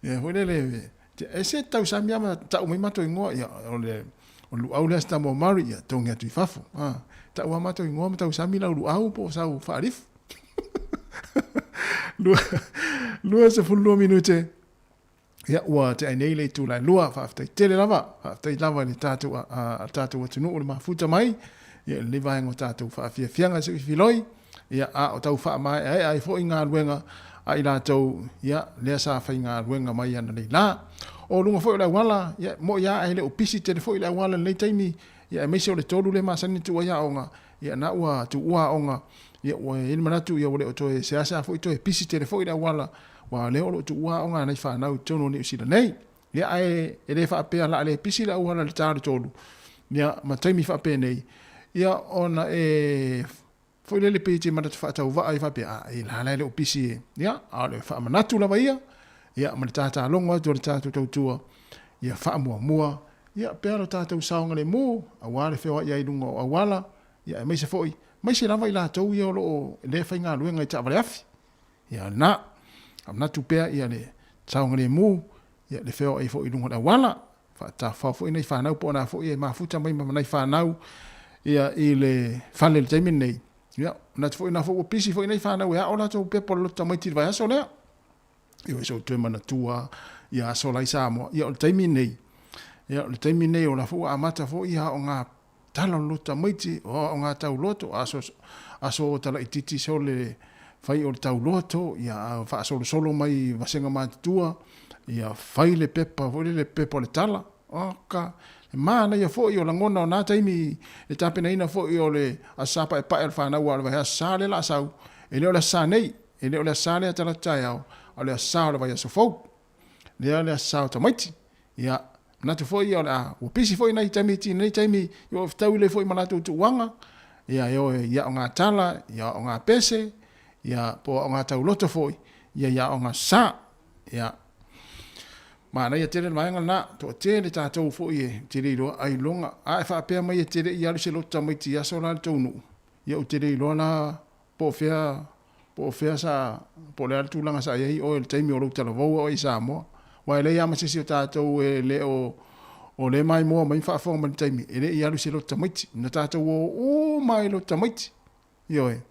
Ia foi lele, e se tausami lava ma tau mai matou igoa, ia o le luau lea se tama o Mari, ia togi atu i fafo. Tau lava matou igoa ma tausami lau luau po o sau faalifu. 22 minute. Ia, ua tea nei le itula e lua, faafetai tele lava, faafetai lava i le tatou, a, a, a tatou atunuu le mafuta mai, ia, i lenei vaega o tatou faafiafiaga se i filoi, ia, a o tau faamaeaea ai foi galuega a i latou, ia, lea sa faigaluega mai ananei la. O luga foi o le auala, ia, mo'i lava e le o pisi tele foi le auala i lenei taimi, ia, aemaise o le tolu lea masani ona tuu ai aoga, ia, na ua tuua aoga, ia, ua i ai le manatu, ia, ua le o toe seasea foi toe pisi tele foi le auala, Aua o lea o lo o tuua aoga a nai fanau i totonu o Niu Sila nei. Ia, ae e le faapea o le a le pisi le auala i le ta o le tolu, ia, ma taimi faapenei, ia, ona e foi lele pei e te manatu faatauvaa ai faapea, a, e la la e le o pisi e. Ia, a o le faamanatu lava ia, ia, ma le tatalogo atu o le tatou tautua, ia faamuamua, ia, pea lo tatou saogalemu, aua le feoai ai i luga o auala, ia, aemaise foi, aemaise lava i latou ia o lo o le faigaluega i taavale afi. Ia lena, a manatu pea ia le saogalemu, ia le feoai foi i luga o le auala, faatafafao foi nai fanau po o na foi e mafuta mai ma nai fanau ia i le fale i le taimi lenei. Ia, manatu foi na foi ua pisi foi nai fanau e ao latou pepa o le loto tamaiti i le vaiaso lea. Ia ua toe manatua ia aso la i Samoa. Ia o le taimi lenei, ia o le taimi lenei o la foi ua amata foi ia aoga Tala o le loto tamaiti, o aoga tauloto, aso, aso talaititi sole fai o le tauloto, ia faasolosolo mai vasega matutua, ia fai le pepa foi lele, pepa o le tala. Oka, le manaia foi o lagona o na taimi, le tapenaina foi o le Aso Sa Paepae o le fanau, aua o le vaiaso Sa lea o le a sau, e le o le Aso Sa nei, e le o le Aso Sa lea talaatu taeao, a o le Aso Sa o le vaiaso fou. Lea le Aso Sa o tamaiti. Ia, manatu foi ia o le a, ua pisi foi nai tamaiti i lenei taimi, ia ua fetaui lelei foi ma latou tuuaga, ia e o i aoga tala, i aoga pese, ia po o aoga tauloto foi, ia i aoga sa. Ia, manaia tele le vaega lena, toatele tatou foi e te le iloa ailoga, a e faapea mai e te le i alu se loto tamaiti i aso la i le tou nuu, ia ou te le iloa la po o fea, po o fea sa, po o le a le tulaga sa i ai oe i le taimi o lou talavou a o e i Samoa. Aua e leai lava ma se isi o tatou e le o, o lea e maimoa mai ma faafofoga mai i le taimi, e le i alu i se loto tamaiti. Na tatou o uma lava i loto tamaiti. Ioe.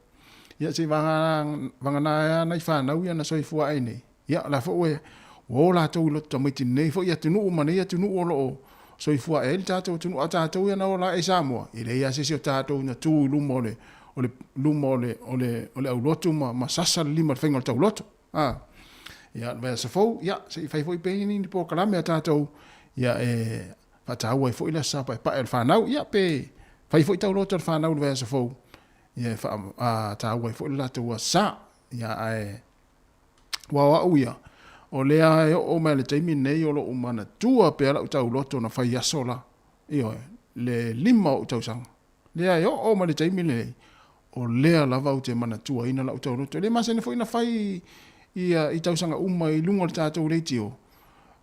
Ia se i vagana, vagana ai lava nai fanau ia na soifua ai nei, ia o la foi ua, ua o latou i loto tamaiti i lenei foi atunuu ma nei atunuu o lo o soifua ae ai le tatou atunuu. A o tatou ia na ola ae i Samoa, e leai lava se isi o tatou na tu i luma o le, o le luma o le, o le, o le aulotu ma, ma sasa le lima i le faiga o le tauloto. A. Ia, le vaiaso fou, ia, se i fai foi pe ni polokalame a tatou, ia, e faataua ai foi le Aso Sa Paepae o le fanau, ia, pe fai foi tauloto a le fanau i le vaiaso fou, ia, e faataua ai foi le latou Aso Sa. Ia, ae, Aua o au ia, o lea e oo mai i le taimi lenei o lou manatua pea lau tauloto na fai aso la, ioe, le 5 o ou tausaga. Lea e oo mai i le taimi lenei, o lea lava ou te manatuaina lau tauloto. E le masani foi na fai ia i tausaga uma i luga o le tatou leitio,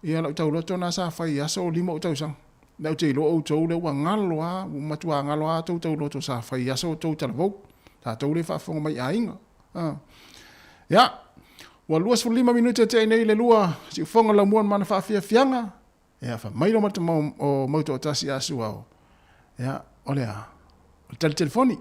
ia lau tauloto na sa fai i aso 5 ou tausaga. Lea ou te iloa outou lea ua galo lava, ua matua galo lava tou tauloto sa fai i aso o tou talavou. Tatou lea e faafofoga mai i aiga. Ia, ua 25 minute tea nei le lua, siufoga laumua mana faafiafiaga. Ia, fai mai lo mata o mau toatasi a suao. Ia, o le a, o le tali telefoni.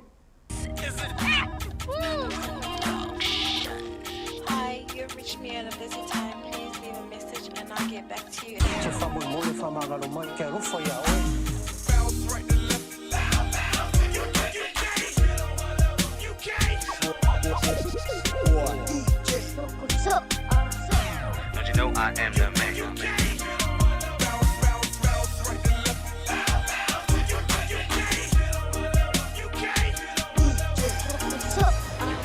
Hi, you've reached me at a busy time. Please leave a message and I'll get back to you. Te whamoemole whamagalo mai, kia alofa ia oe. Don't you know I am the man?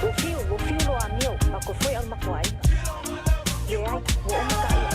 Ua fiu, ua fiu loa a mio, ma koe foi au makuai. Leai, ua uma ka ia.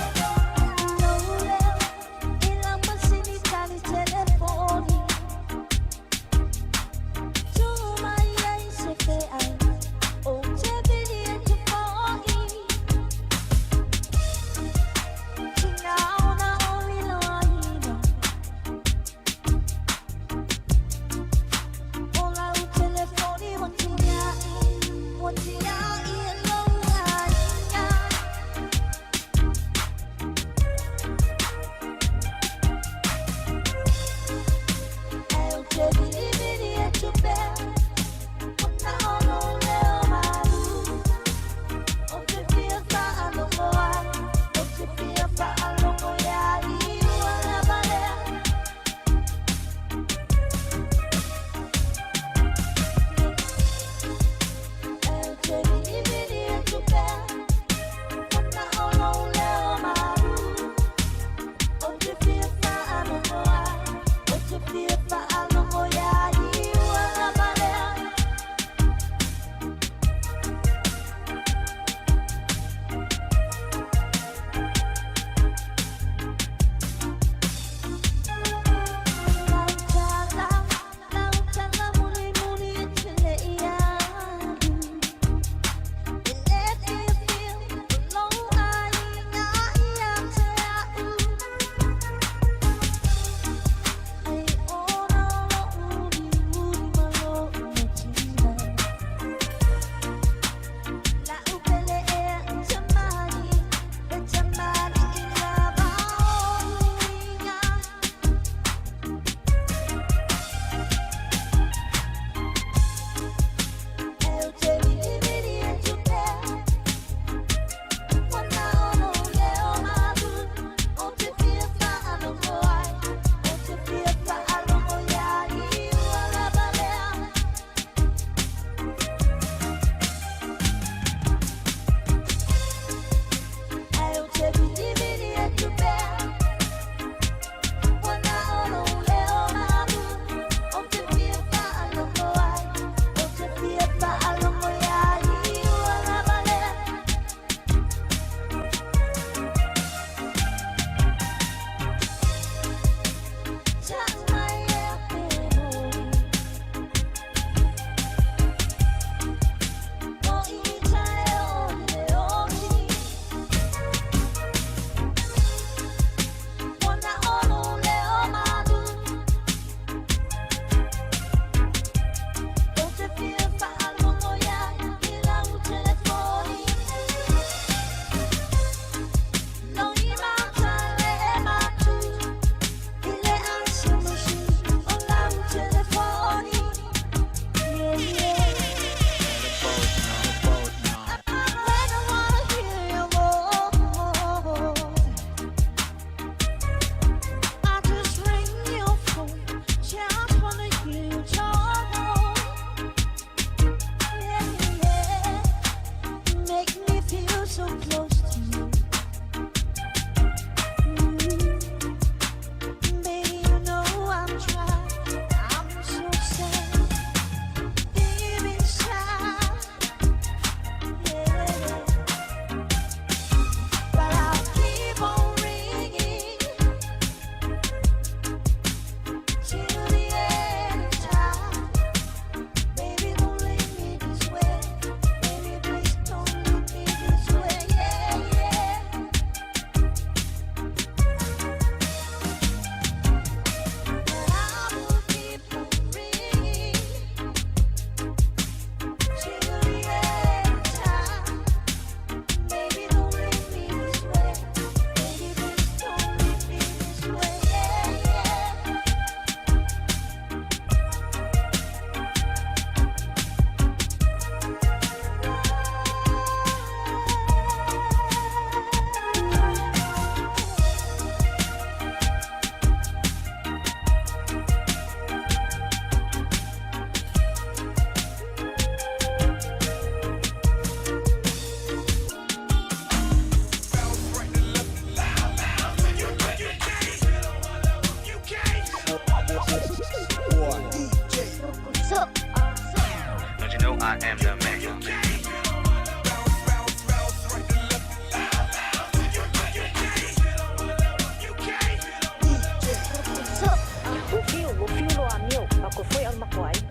ma toe fo'i au le matou aiga.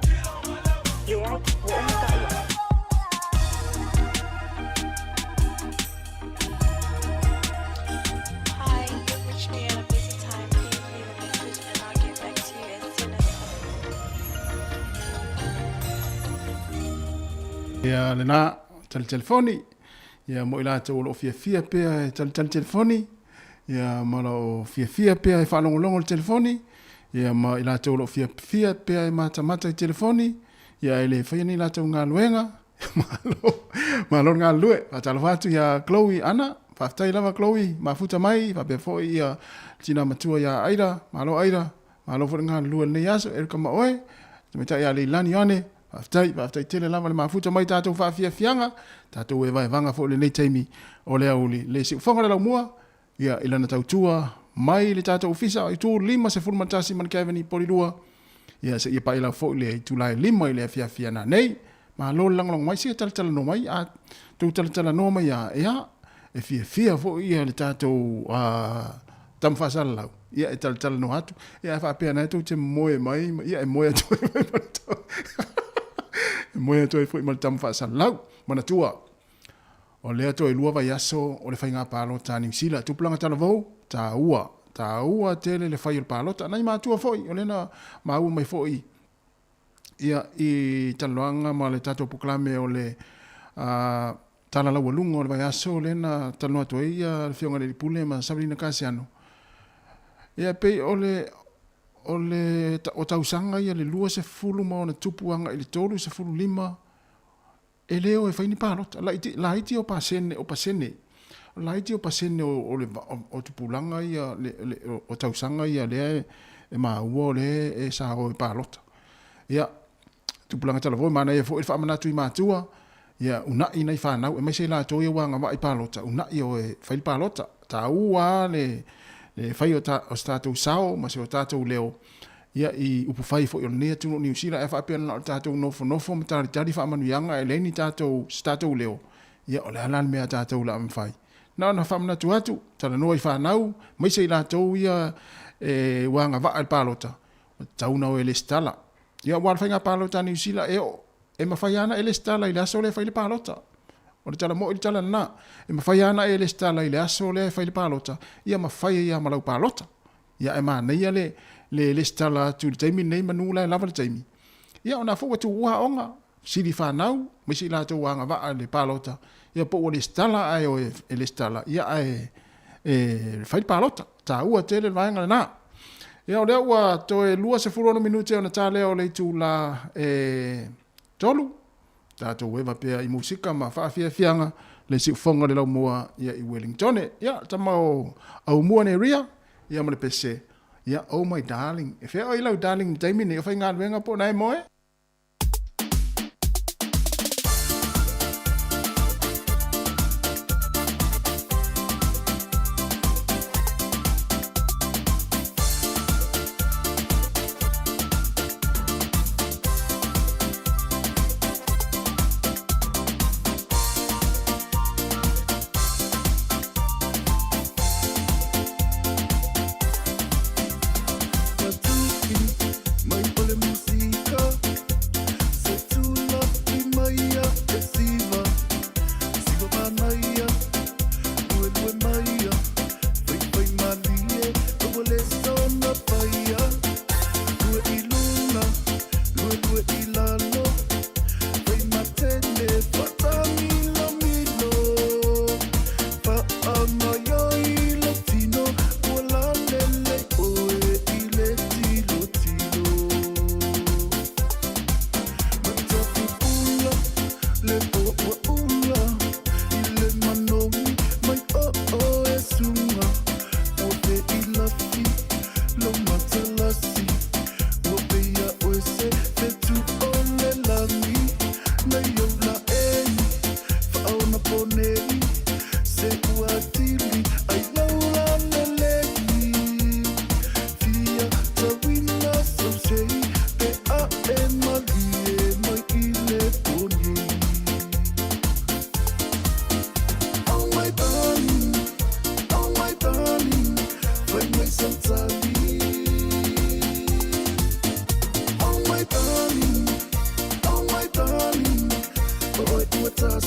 Leai, ua uma taua. Hi, you've reached me at a busy time. Please leave a message and I'll get back to you as soon as possible. Ia lena talitali ia mo i latou o lo o fiafia pea e talitali telefoni, ia ma lo o fiafia pea e faalogologo i le telefoni, ia ma i latou o lo o fiafia pea e matamata i telefoni, ia e le faia ni latou galuega, malo, malo le galulue. Faatalofa atu ia Chloe Ana, faafetai lava Chloe, mafuta mai, faapea foi ia tina matua ia Aida, malo Aida, malo foi le galulue i lenei aso, Erika ma oe, tamaitai ia Leilani Ioane, Faafetai, faafetai tele lava le mafuta mai tatou faafiafiaga, tatou evaevaga foi i lenei taimi o le aoauli. Le siufofoga o le laumua, ia, i lana tautua mai le tatou ofisa i itu 51 ma le Kevin i Polilua, ia, seia paia lava foi le itula e 5 i le afiafi a nanei. Malo le lagolago mai, se talatalanoa mai, a tou talatalanoa mai lava, ia, e fiafia foi ia le tatou tama faasalalau, ia e talatalanoa atu, ia ae faapea na tou te moe mai, ia e moe atu ai foi ma le tama, e moe atu ai foi ma le tama faasalalau. Manatua, o lea toe 2 vaiaso o le faiga palota a Niu Sila, tupulaga talavou, taua, taua tele le fai o le palota. Nai matua foi, o lea na maua mai foi ia i talanoaga ma le tatou polokalame o le Tala Laualuga o le vaiaso lea na talanoa atu ai le Afioga i le Alii Pule ma Savelina Kasiano. Ia pei o le o le o tausaga ia le 20 ma ona tupu agai i le 35 e le o e fai ni palota. Laiti, laiti o pasene, o pasene. Laiti o pasene o, o le o, o tupulaga ia le, le, o, o tausaga ia lea e, e maua o lea e sa o e palota. Ia, tupulaga talavou, e manaia foi le faamanatu i matua, ia una'i nai fanau, aemaise i latou ia ua agavaa i palota, una'i o e fai le palota. Taua lava le, le fai o, ta, o se tatou sao ma se o tatou leo, ia i upufai foi o lenei atunuu o Niu Sila, ae faapea na o le tatou nofonofo ma talitali faamanuiaga ae leai ni tatou, se tatou leo, ia o le a la le mea a tatou o le a mafai? Na ona faamanatu atu, talanoa i fanau, aemaise i latou ia e ua agavaa i le palota, ua tatau ona o e lesitala. Ia aua o le faiga palota a Niu Sila e oo, e mafai lava ona e lesitala i le aso lea e fai le palota. O le tala moi le tala lena. E mafai lava ona e lesitala i le aso lea e fai le palota, ia ma fai ai lava ma lau palota. Ia ae manaia le le lesitala atu i le taimi lenei manu la e lava le taimi. Ia ona foi ua tuua aoga, sili fanau, aemaise i latou ua agavaa i le palota, ia po ua lesitala ae o e lesitala, ia ae e fai le palota. Taua tele le vaega lena. Ia o lea ua toe 26 minute ona ta lea o le itula e 3. Tatou eva pea i musika ma faafiafiaga le siufoga le laumua ia i Wellingtone. Ia tama o Aumua nei ria, ia ma le pese. Ia oh my darling. E fea oi lau darling i le taimi nei o faigaluega po o na e moe?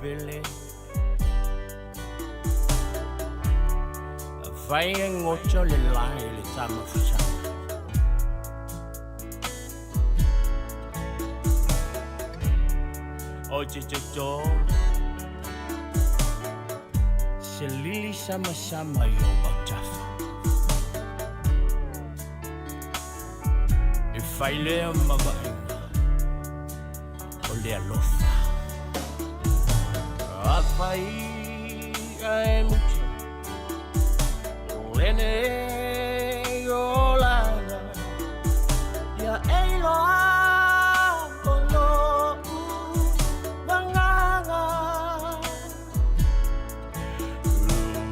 pele Afai e goto le lae le tamafusaga. O te toto Se lili samasama i o autafa. E fai lea ma vaaiga o le alofa. Afai ae muta lenei olaga ia e iloa o lo'u agaga.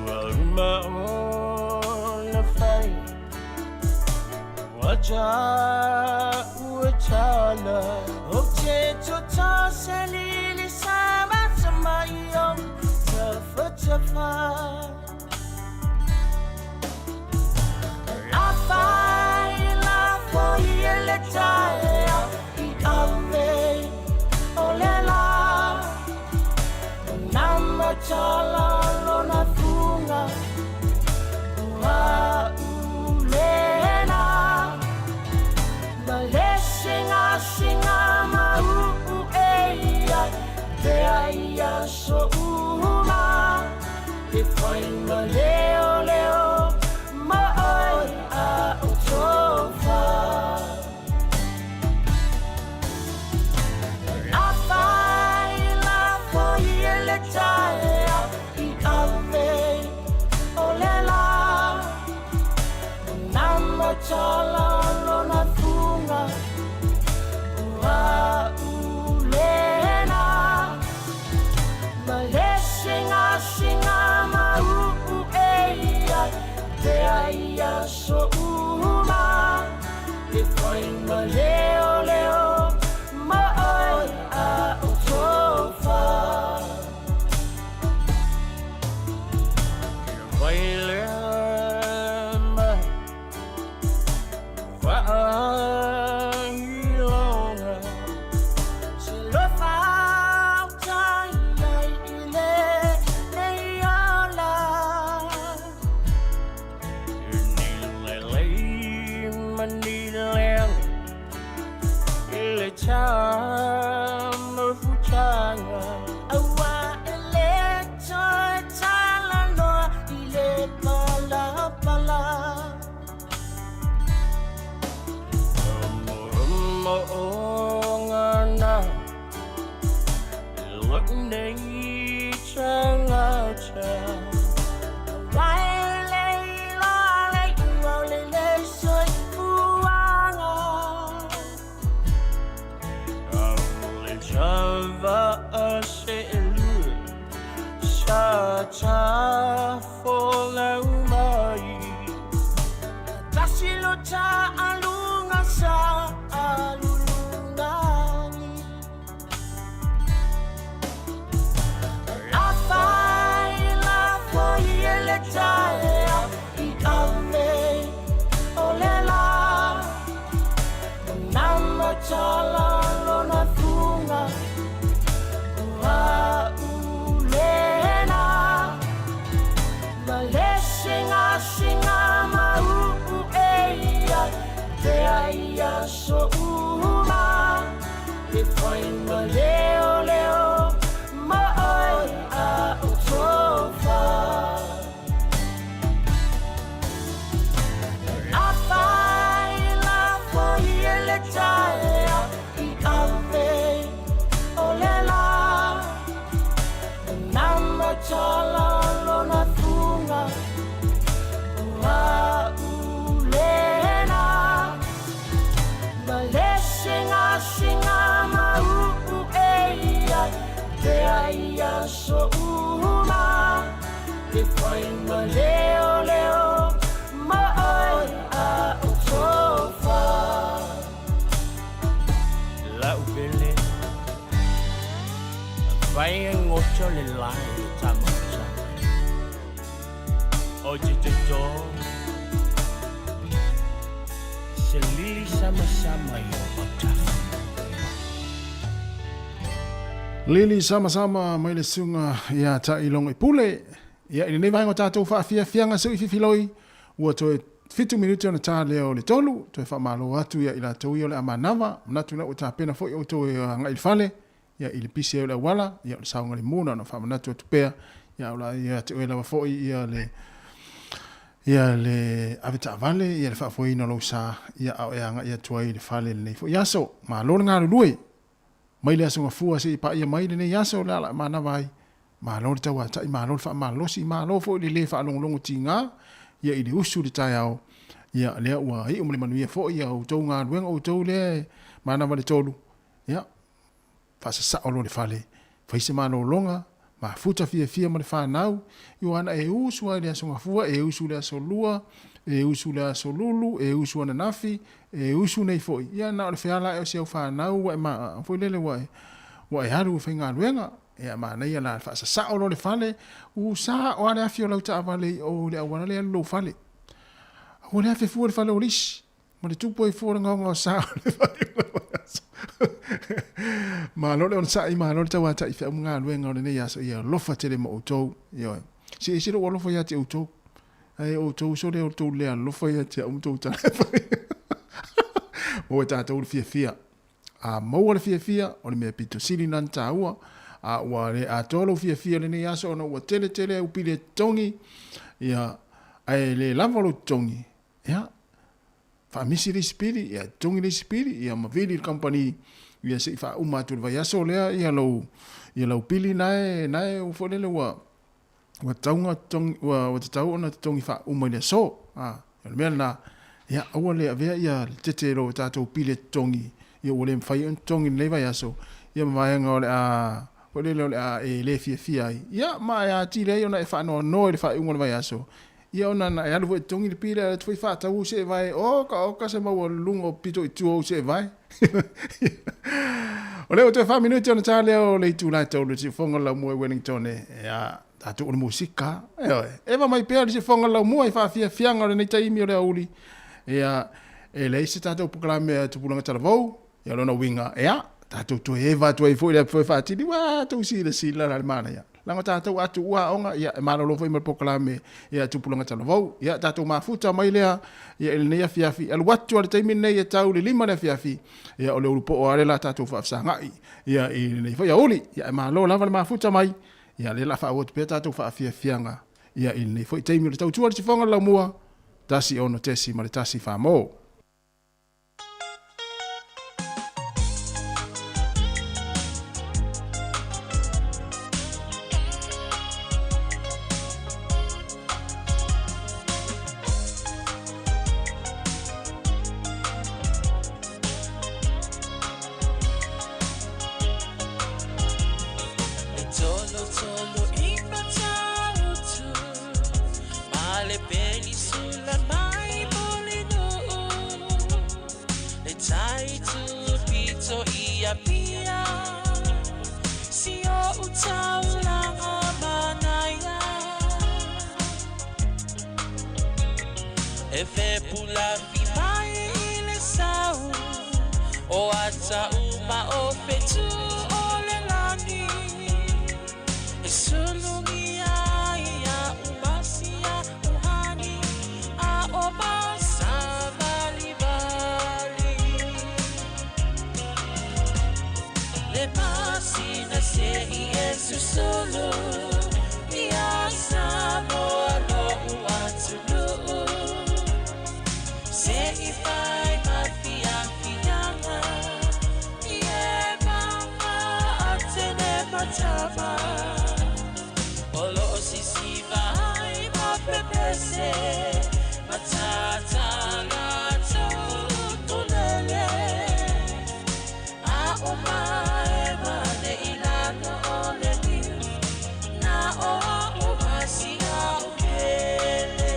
Ua uma ona fai ua ta'u e tala o te toto se lili samasama i ou tafatafa. Afai lafo i le taeao i ave o le la Namatala lona fuga o a'u lena Ma le sigasiga mau'u e ia te ai aso uma E fai ma leoleo ma oe a'u tofa. Afai lafo i le taeao i ave o le la Namatala lona fuga o a'u lena Ma le sigasiga mau'u e ia te ai aso uma E fai ma leoleo ma oe a'u tofa. Vai lea mai vaailoga Se lofa utai ai i lenei ola Ni lelei ma ni leaga i le tamafutaga Aua e le toe talanoa i le palapala Mo'omo'oga na Lo'u nei tagata Aua e le iloa le iuga o lenei soifuaga A o le tava'a se'elua sa tafolau mai Tasi lo ta'aluga sa alulugagi. Afai lafo i le taeao i ave o le la Namatala lona fuga o a'u lena Ma le sigasiga mau'u e ia te ai aso uma E fai ma leoleo ma oe a'u tofa. Afai lafo i le taeao i ave o le la Namatala lona fuga o a'u lena Ma le sigasiga mau'u e ia te ai aso uma E fai ma leoleo ma oe a'u tofa. La'u pele Afai e goto le lae le tamafusaga O te toto Se lili samasama i o autafa. Lili Samasama mai le susuga ia Taʻilogo i Pule. Ia, i lenei vaega o tatou faafiafiaga seu i Fifiloi, ua toe fitu minute ona ta lea o le tolu, toe faamalo atu ia i latou ia o le a manava, manatu la ua tapena foi outou e agai i le fale, ia i le pisi ai o le auala, ia o le saogalemu na ona faamanatu atu pea, ia o la ia te oe lava foi ia le ia le avetaavale, ia le faafoeina o lou sa, ia a o e agai atu ai i le fale i lenei foi aso. Malo le galulue! Mai le Aso Gafua seia paia mai lenei aso o le ala e manava ai. Malo le tauatai, malo le faamalosi, malo foi le le faalogologo tiga ia i le usu i le taeao. Ia lea ua iu ma le manuia foi ia outou galuega, outou lea e manava le tolu. Ia, faasasao loa le fale, fai se malologa, mafuta fiafia ma le fanau, Ioana e usu lava i le Aso Gafua, e usu i le Aso Lua, e usu i le Aso Lulu, e usu ananafi, e usu nei foi. Ia na o le feala ae o si au fanau ua e ma, foi lele ua e, ua e alu e faigaluega. Ia manaia la faasasao loa le fale, u sao lava le afi o lau taavale i o i le auala lea e alu i lou fale. Aua le afe fua i le fale o le isi. Ma le tupu ai fua le gaogaosa o le vaiaso. Malo le onosai, malo le tauata'i feau ma galuega o lenei aso. Ia alofa tele ma outou. Ioe. Se ese lou alofa ia te outou. Ae outou sole outou le alofa ia te au ma tou tala e fai. Maua e tatou le fiafia. A maua le fiafia, o le mea pito sili lena na taua. A ua le atoa lou fiafia i lenei aso ona ua tele tele au pili e totogi, ia, ae le lava lou totogi, Ia, faamisi le isi pili, ia totogi le isi pili, ia ma vili le kamupani, ia se i faauma atu i le vaiaso lea ia lou, ia lau pili na e, na e ua foi lele ua, ua tatau ona totogi, ua, ua tatau ona totogi faauma i le aso. A, o le mea lena, ia aua le avea ia le tete i lo tatou pili e totogi, ia ua le mafai ona totogi i lenei vaiaso, ia ma vaega o le a, foi lele o le a e le fiafia ai, ia ma e atili ai ona e faanoanoa i le faaiuga o le vaiaso, Ia ona na e alu foi e totogi le pili ae alu atu foi faatau ou seevae oka oka se maualuluga o pito i tua ou seevae. O lea ua toe fa minute ona ta lea o le itula e tolu i le siufofoga o le laumua i Wellington e a tatou o le musika. Ioe, eva mai pea le siufofoga o le laumua i faafiafiaga o lenei taimi o le aoauli. Ia, e leai se tatou polokalame a Tupulaga Talavou. Ia lona uiga, ea, tatou toe eva atu ai foi le foe faatili, ua tou silasila la le manaia. Leaga tatou a tuua aoga, ia e malolo foi ma le polokalame ia Tupulaga Talavou. Ia tatou mafuta mai lea ia i lenei afiafi, alu atu lava i le taimi lenei e tau i le 5 le afiafi, ia o le ulu poo lava lea la tatou faafesagai ia i lenei foi aoauli. Ia e malo lava le mafuta mai, ia lea la faaauau atu pea tatou faafiafiaga ia i lenei foi taimi o le tautua i le sifoga o le laumua, 1 6.1 Famo. E tolotolo i Matautu Ma le penisula mai Mulinuu Le tai tupito i Apia Si o'u taulaga manaia E fepulafi mai i le sau O ata uma o fetu o le lagi E sulugia ai a'u masia uhani A o masavalivali Le masina se'i e susulu Ia Samoa lo'u atunuu Se'i fai ma fiafiaga I e mama atene matama O lo'o sisiva ai ma pepese Matata latou tulele A o mae mane i lalo o le liu Na o a'u masia o pele.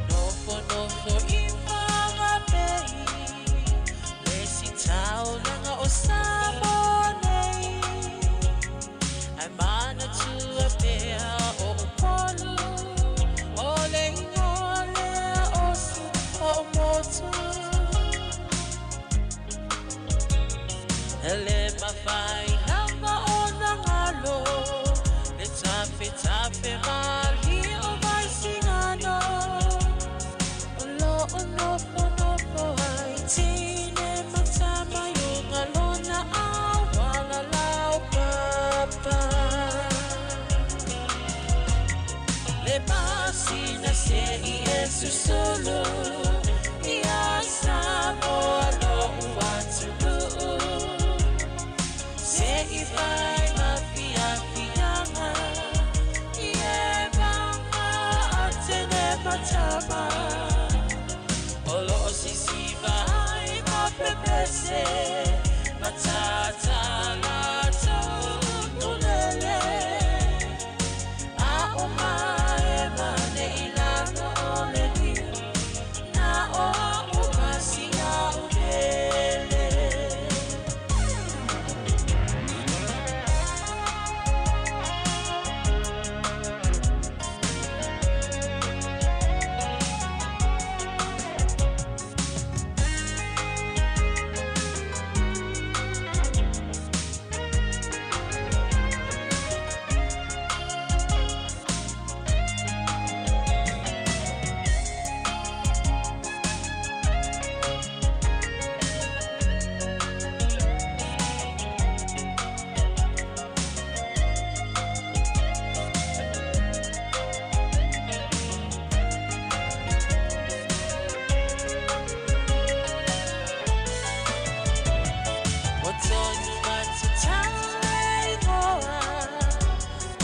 Nofonofo i Whanganui Le isi taulaga o Samoa nei Ae manatua pea E le mafai lava ona galo le tafetafe malie o Vaisigano. O loo nofonofo ai teine ma tama i uga lona auala laupapa. Le masina se'i e susulu ia Samoa lo'u atunuu. Se'i fai ma fiafiaga i e vaga a teine ma tama. O loo sisiva ai ma pepese ma tata latou ukulele. A'o maema nei lalo o le niu, na o a'u ma si a'u pele. Ua tonu matatau e igoa,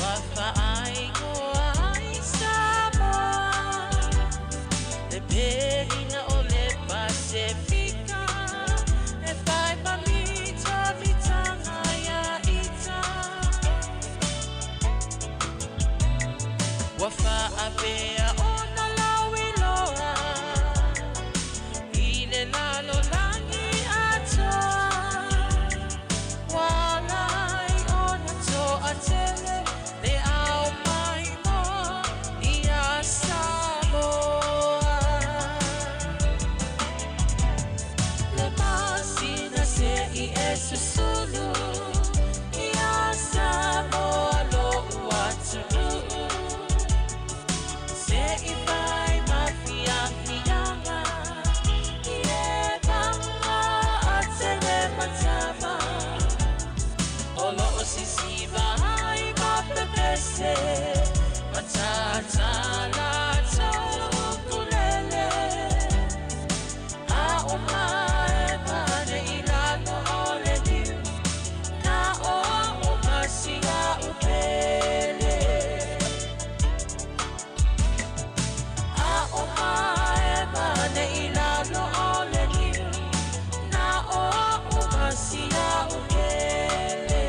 ua faaigoa ai Samoa. Le pelina o le Pasefika, e fai ma mitamitaga ia ita. Ua faapea ona lauiloa i le lalolagi atoa. Ua ala ai ona toatele le au maimoa ia Samoa. Le masina se'i e susulu ia Samoa lo'u atunuu. Se'i fai ma fiafiaga i e vaga a teine ma tama. O loo sisiva ai ma pepese ma tata latou ukulele. A'o maema nei lalo o le niu, na o a'u ma si a'u pele. A'o maema nei lalo o le niu, na o a'u ma si a'u pele.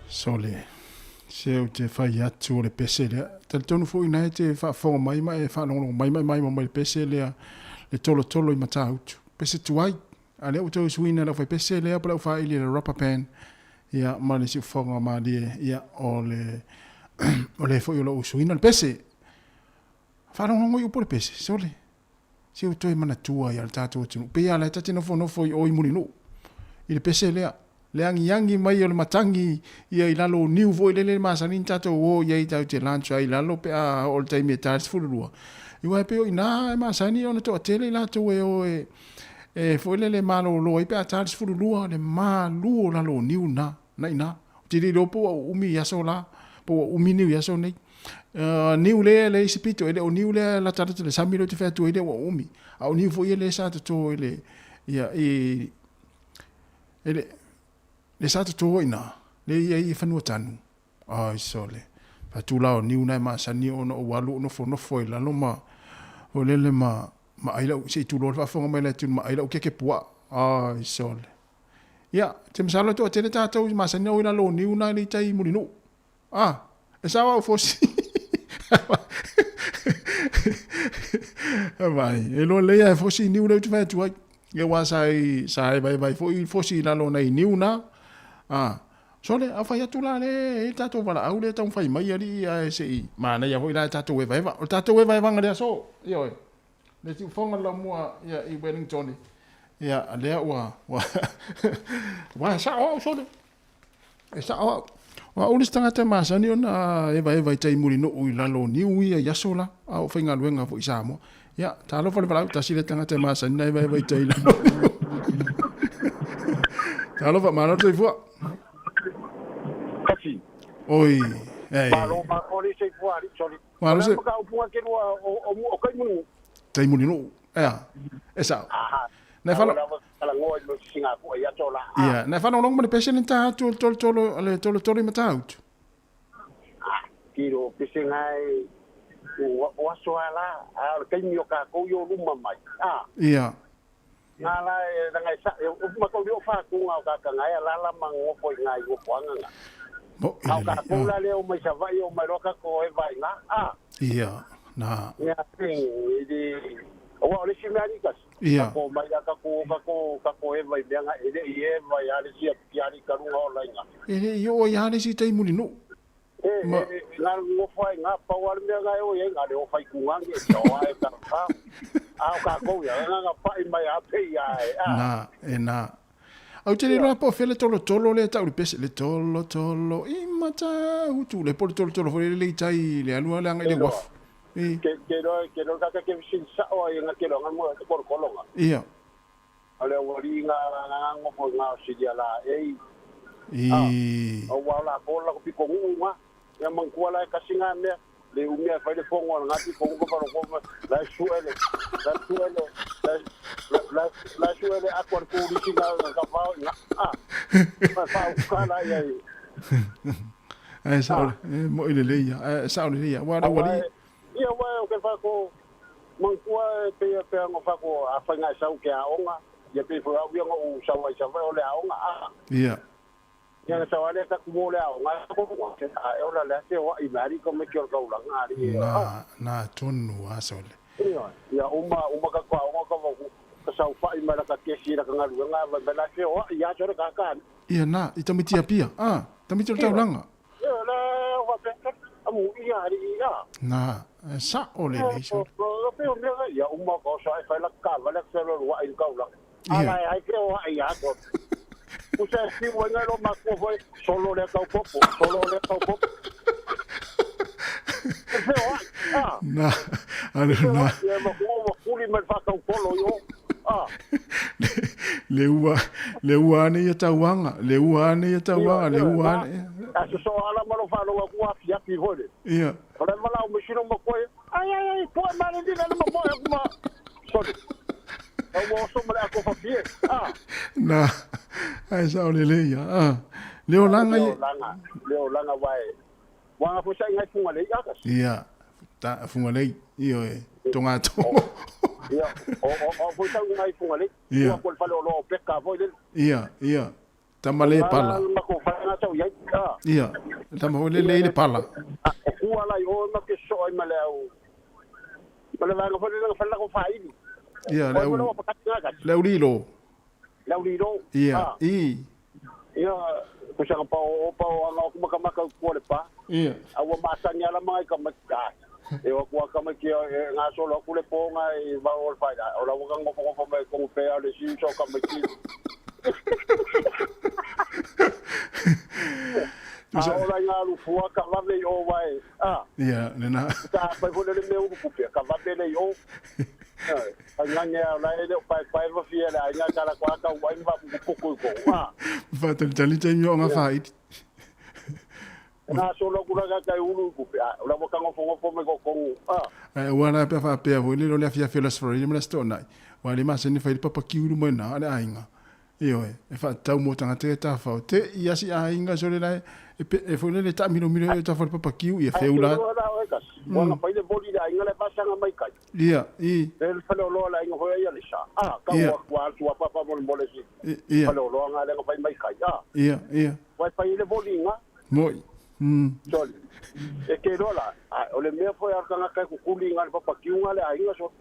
Sole, se ou te fai atu o le pese lea. Talitonu foi na e te faafofoga mai ma e faalogologo mai ma e maimoa mai le pese lea, le tolotolo i Matautu. Pese tuai, a lea ua toe usuina e le aufaipese lea po o le aufaili e le rubber band, ia, ma le siufofoga malie, ia, o le, o le foi o lo o usuina le pese. Faalogologo i upu o le pese, sole, se ua toe manatua ia le tatou atunuu. Pei lava la e ta te nofonofo i o i Mulinuu, i le pese lea, le agiagi mai o le matagi ia i lalo o niu foi lele masani na tatou o i ai tatou te lunch ai i lalo pe a oo i le taimi e ta ai le 12. Aua e pei o i ina e masani ona toatele i latou e o e, e foi lele malolo ai pe a ta le 12, le malu o lalo o niu na, na i ina. Ou te le iloa po ua uumi i aso la, po ua uumi niu i aso nei. Niu lea e leai se pito, e le o niu lea e latalata i le sami lea ou te fai atu ai lea ua uumi. A o niu foi ia lea sa toto i le, ia, i, e le, le sa toto ai ina, le i ai i fanua tanu. Ai sole. Faatu la o niu na e masani ona ou alu ou nofonofo ai lalo ma, foi lele ma, ma ai lau, se i tuloa le faafofoga mai le atunuu, ma ai lau keke puaa. Ai sole. Ia, te masalo e toatele tatou i masani na o i lalo o niu na i le tai i Mulinuu. Ah, e sao au fosi. Vai, e loa lelei ae fosi i niu lea ou te fai atu ai. Ia aua sa i, sa evaeva ai foi fosi i lalo o nai niu na. A, sole, a fai atu la le, e i ai le tatou valaau lea e taumafai mai alii ae se i manaia foi la e tatou evaeva. O le tatou evaevaga i le aso, ioe, le siufoga le laumua ia, i Wellington, ia, lea ua, ua, ua e sao au sole. E sao au. O au le isi tagata e masani ona evaeva i tai mulinuu i lalo o niu ia i aso la, a o faigaluega foi i Samoa. Ia, talofa le valaau, tasi lea tagata e masani ona evaeva i tai i lalo o niu. Talofa, malo le soifua. Kasi. Oi, ei. Malo, malo le soifua ali, sorry. Malo se... O le maka ke lua o o o kai mulinuu. Tai mulinuu. Ea, e sao. Aha. Na e falo... Talanoa i mo sisingafua i aso la. Ia, na e faalogologo ma le pese le ta atu o le tolotolo, le tolotolo i Matautu. Ah, tiro pese ngai o o aso a la, a o le taimi o kākou i o luma mai. Ah. Ia. Ngā la e ranga e sa, e o ma kau o whākū ngā o kāka ngai a lala ma ngofo i ngā i ngofo anga ngā. Mo, i le kākou la leo mai sa vai o mai roa kako e vai ngā. Ah. Ia, na. Ia, i di, o wa o le si mea ni kasi. Ia. Kako mai a kako, kako, kako e vai mea ngā, e le i e vai a le si a piki ari karunga o lai ngā. E le i o i a le si tai muli nuu. E, Ma... e, e, ngā ngofo ai ngā, pau ale mea ngā e o e ngā le o whai kūngangi e te oa e ka ka. A o kākou ia, ngā ngā pai mai a pei a e, a. Na, e na. Au te le roa po fele tolo tolo le tau le pese le tolo tolo i Matautu le po le tolo tolo foi le le tai le alua le anga i le uafu. I. Ke, ke roa, ke roa kaka ke sin sao ai ngā ke roa ngā mua te koro kolonga. Ia. O le awari ngā ngā ngofo ngā o siria la e i. I. A, o wā la ko la ko piko ngu ngā. Ia mangkua la e kasi ngā mea. Le umia e fai le fongo ala ngā piko ngu ka wharo ko la e suele. La e suele. La, la, la, la e suele ako al kūrisi ngā ngā ka whao ngā. A, ma whao ka la ia i. Ae sao le, e mo i le leia. Ae sao le leia. Wa le awari. Ia wā o ke whako mangkua e pea pea ngā whako a whai ngā sau ke aonga. Ia pe fo au ia ngā u sau ai sau o le aonga. A. Ia. Ia ngā sau ale ka kumo le aonga. A e ora le ate o i mari ko me ki o kaulanga ari. Na, na tonu a sao le. Ia, ia uma uma ka ko aonga ka wa ka sau whai mara ka kesi ra ka ngaru ngā wa me la te o ia sore ka ka. Ia na, i tamiti a pia. A, tamiti o le taulanga. Ia la wa pe amu ia ari ia. Na, e sa o le le sao. O pe o mea ia uma ko sa e whai la ka wa le se lo wa i kaulanga. Ia. Ala e ai ke o ai a ko. Usa si mo ngai lo ma ko foi solo le kau popo, solo le kau popo. E fe o ai. Ah. Na, ale na. Ia ma ko wa kuli me fa kau polo yo. Ah. Le ua, le ua ane ia tauanga, le ua ane ia tauanga, le ua ane. A so so ala ma lo fa lo ku a fia pi hore. Ia. O le mala o mesino ma koe. Ai ai ai, po ma le dina ma mo ma. Sorry. O mo so ma le ako fa fie. Ah. Na, ai sao le le ia. Ah. Le o langa Le ia. o langa, le o langa wai. Wanga fo sa ngai funga le ia kasi. Ia, ta funga lei, ia e, tonga to. Ia, o o o fo sa ngai funga le. Ia. Ua ko le fale o lo peka fo le. Ia, ia. Tama le pala. Ma ko fa nga sau ia. Ah. Ia, tama ho le le le pala. O kua la i o ma ke so ai ma le au. Ma le vanga fo le nga fa la ko fa ili. Ia, le O au, lo pa ka nga le au lilo. Le au lilo. Ia, Ah. i. Ia, ko sa pa o pa o anga o maka maka ko le pa. Ia. A ua masani ala mai ka ma ka. E o kua ka mai ki e ngā solo ku le ponga e va o le whai. O la waka ngofo ngofo mai kongu pea le siu so ka mai ki. A o la ngā lufua ka vave i o wai. Ah, Ia, le na. ta pai fo le me uru kupea ka vave le i o. A ngange a la ele o pai pai va fia le ai ngā kala kwa ka wai mwa kuku i ko. Ah. Fa tali tali tai mio nga fa iti. Ngā solo kura ka kai uru kupea. O la waka ngofo ngofo mai ko kongu. Ah. Ai ua la pe fa pe vo le lo le afia fela sfori le sto nai. Wa le masani fa ile papa ki uru mai na ale ainga. Io e, e fa tau mo tanga te ta fa te ia si ainga so le la e pe e fo le le ta milo milo e ta fa le papa ki ia feula. Ua nga pai le boli le ainga le pasanga mai kai. Ia, i. Le fale o loa le ainga hoi ia le sa. Ah, ka Ia. ua kua atu a papa mo le mole si. Ia. Fale o loa nga le nga pai mai kai. Ah, Ia, ia. wai pai le boli nga. Moi. Sorry. E ke rola, ah, o le mea foi ar kanga kai kukuli nga le papa kiu nga le ainga so.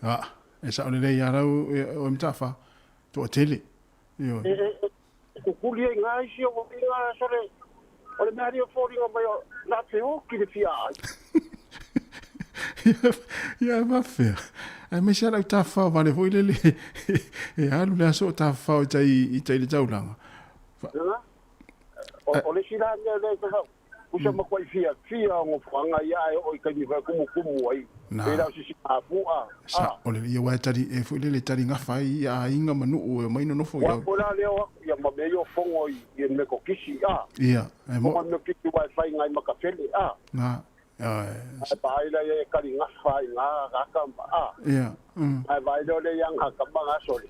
A, e sa'o lelei ia lau oe Mata'afa, to'atele. Ioe. E kukuli ai ngā isi o inga sole o le mea ria fōringa mai o nā te oki le fia ai. Ia e faafefea. Ae maise a lau tafafao vale foi lele e alu le aso o tafafao i tai i tai le taulaga. Nana, o le isi la mea lea te usa ma kuai fia fia o ngofoanga ia e o i kaimi whai kumu kumu ai. Na. Pera o sisi a. Sa o le ia wae tali e foi lele tali gafa ai i aiga ma nuu e omai nonofo i Wa au. po la leo ia ma me yo fongo i me ko kisi a. Ia, e mo Ma me kisi wai whai ngai makafele a. na Ai pa ila ye kali ngafa i ngā raka a. Ia. Ai vai lo le yang ha ka manga sole.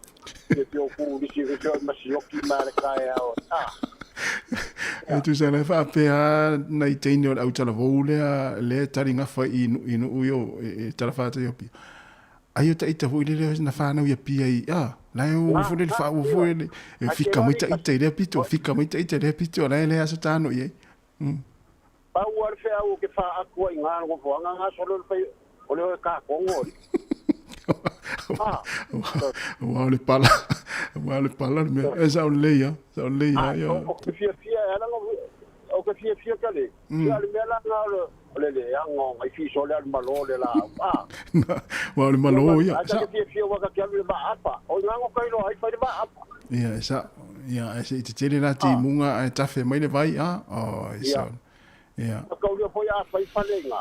Ke te o ku lisi ke te o masioki ma le kai a o. A. E tusa le faapea nai teine o le autalavou lea lea e tali gafa i i nuu i o e talafatai o Apia. Ai o taita foi lele na whanau i Apia i a la e o foi lele whaua foi lele e fika mai taita i lea pito fika mai taita i lea pito la e le aso tano i ai. Pau ar whea o ke wha akua i ngā ngofoanga ngā solo le whai o le oe kā kongo. Ua o le pala ua o le pala le mea e sa o le ia sa o le ia ia. O ke fia fia e alanga o ke fia fia ka le. Fia le mea la ngā o le le anga ngai fi so le al malo le la. A. Ua o le malo ia. A ke fia fia waka ke alu le ma apa. O ngā ngo kai lo ai whai le ma apa. Ia e sa ia e se i te tele la te munga e tafe mai le vai a o e sa. Ia. Ka uri foi a whai whale ngā.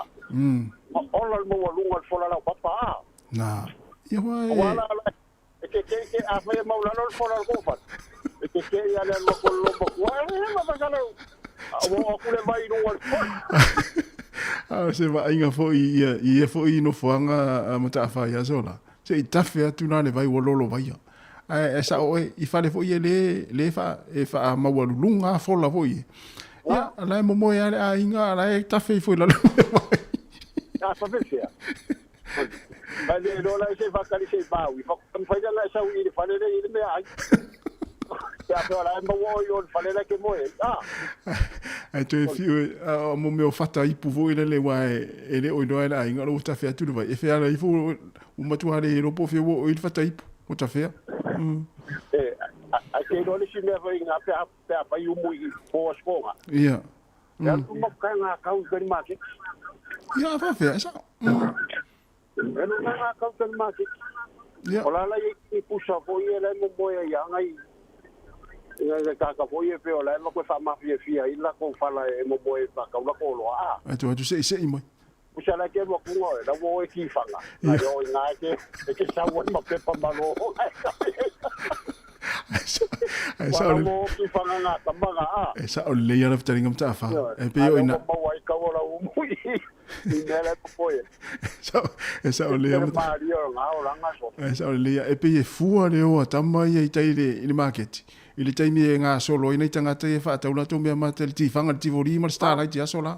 Ola le maua lunga le fola lau papa a. Na. Ia hoa e. Wala la e ke ke ke a whai mau lalo le fola le kofat. E ke ke ia le loko lomba kua. E ma whakala. O aku le vai lunga le fola. A se vaaiga foi ia i ia foi nofoaga a Mata'afa ia aso la. Se i tafe atu la le vai ua lolo vaia. Ae e sa'o oe i fale foi e lē lē faa e faamaualuluga a fola foi e. Ia la e momoe a le aiga la e tafe ifo i lalo le vai. A whawhewhea. Mai le lola i se whakari se māui. Whakamwhaira ngai sau i le wharere i le mea ai. Ia pea la e maua oi o le wharere ke moe. Ah. Ae toe fiu e a mo mea o fata ipu foi lele ua e le o iloa e le aiga o lo ua tafe atu le vai. E fea la ifo ua matua le iloa po o fea ua oo i le fata ipu ua tafea. E, ai te iloa le si mea foi ngā pea, pea whai umu i pō askonga. Ia. E alu ma kai ngā kau i kari māke. Ia, a whawhea, e sao. E alu ngā kau i kari māke. Ia. O la la i i pusa foi e lai mo moe ia ngai. Ngai ngai kaka foi e pe o lai ma koe wha mafia fia i la kou whala e mo moe pa kau la ko loa. A. Ai tu atu se i se i mai. Pusa lai ke lua kunga e, la wo e ki whanga. Ngai o i ngā ke, e ke sau ai ma pepa malo. Ai sao Wala mo ki whanga ngā tamanga a. E sao le ia la fitalinga Mata'afa. E pe o ina. Ai o ai kau o la umu i. I mea lai popoe. E sao le ia Te maari o ngā o ranga so. E sao le ia e pe e fua le o tama ia i tai le i le maketi. I le taimi e ngā solo ai nei tangata ia whaatau la tō mea mā te le tifanga le tivoli ma le starlight i aso la.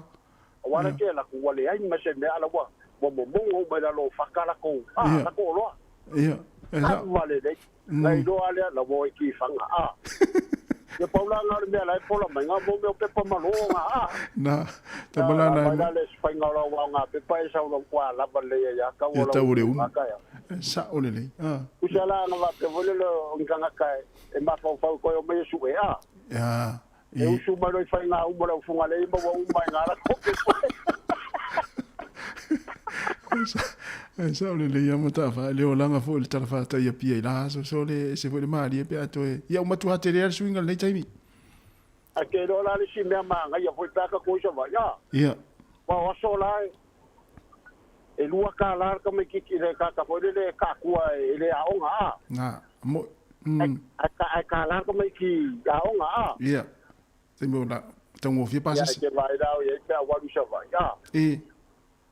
Wala ke la ku wale ai ma se mea ala wa wa mo mongo mai la lo whakala ko. A la ko loa. Ia. E sa. Wale nei. Nei loa lea la wo i ki whanga. A. Ia paula ngā le mea lai pola mai ngā mo mea pepa malo ngā a. Na. Ta mala na. Na le whainga ora wa ngā pepa e sau la kwa lava le ia ka Ia o la. tau le umu. Ka ia. E sao le lei. A. Usa la ngā wa pe vole le nganga kai e mawhau whau koe o me su e a. Ia. E usu mai roi whai ngā umu rau funga le ima wa uma i ngā ra kope koe. E sao le lei a Mata'afa le olaga foi le talafatai ia pia i la aso so le se foi le malie pe a toe ia ua matua tele a le suiga lenei taimi. A ke loa la le si mea maagaia foi pe a ka koe sa vai a. Ia. Wa o aso la e lua ka la ka mai kiki le ka ka foi le le ka kua e le aoga a. Na mo. Ai ka la ka mai ki aoga a. Ia. Taimi o la taugofie Ia pasese. ke vai rau ia pe a walu sa vai a. E.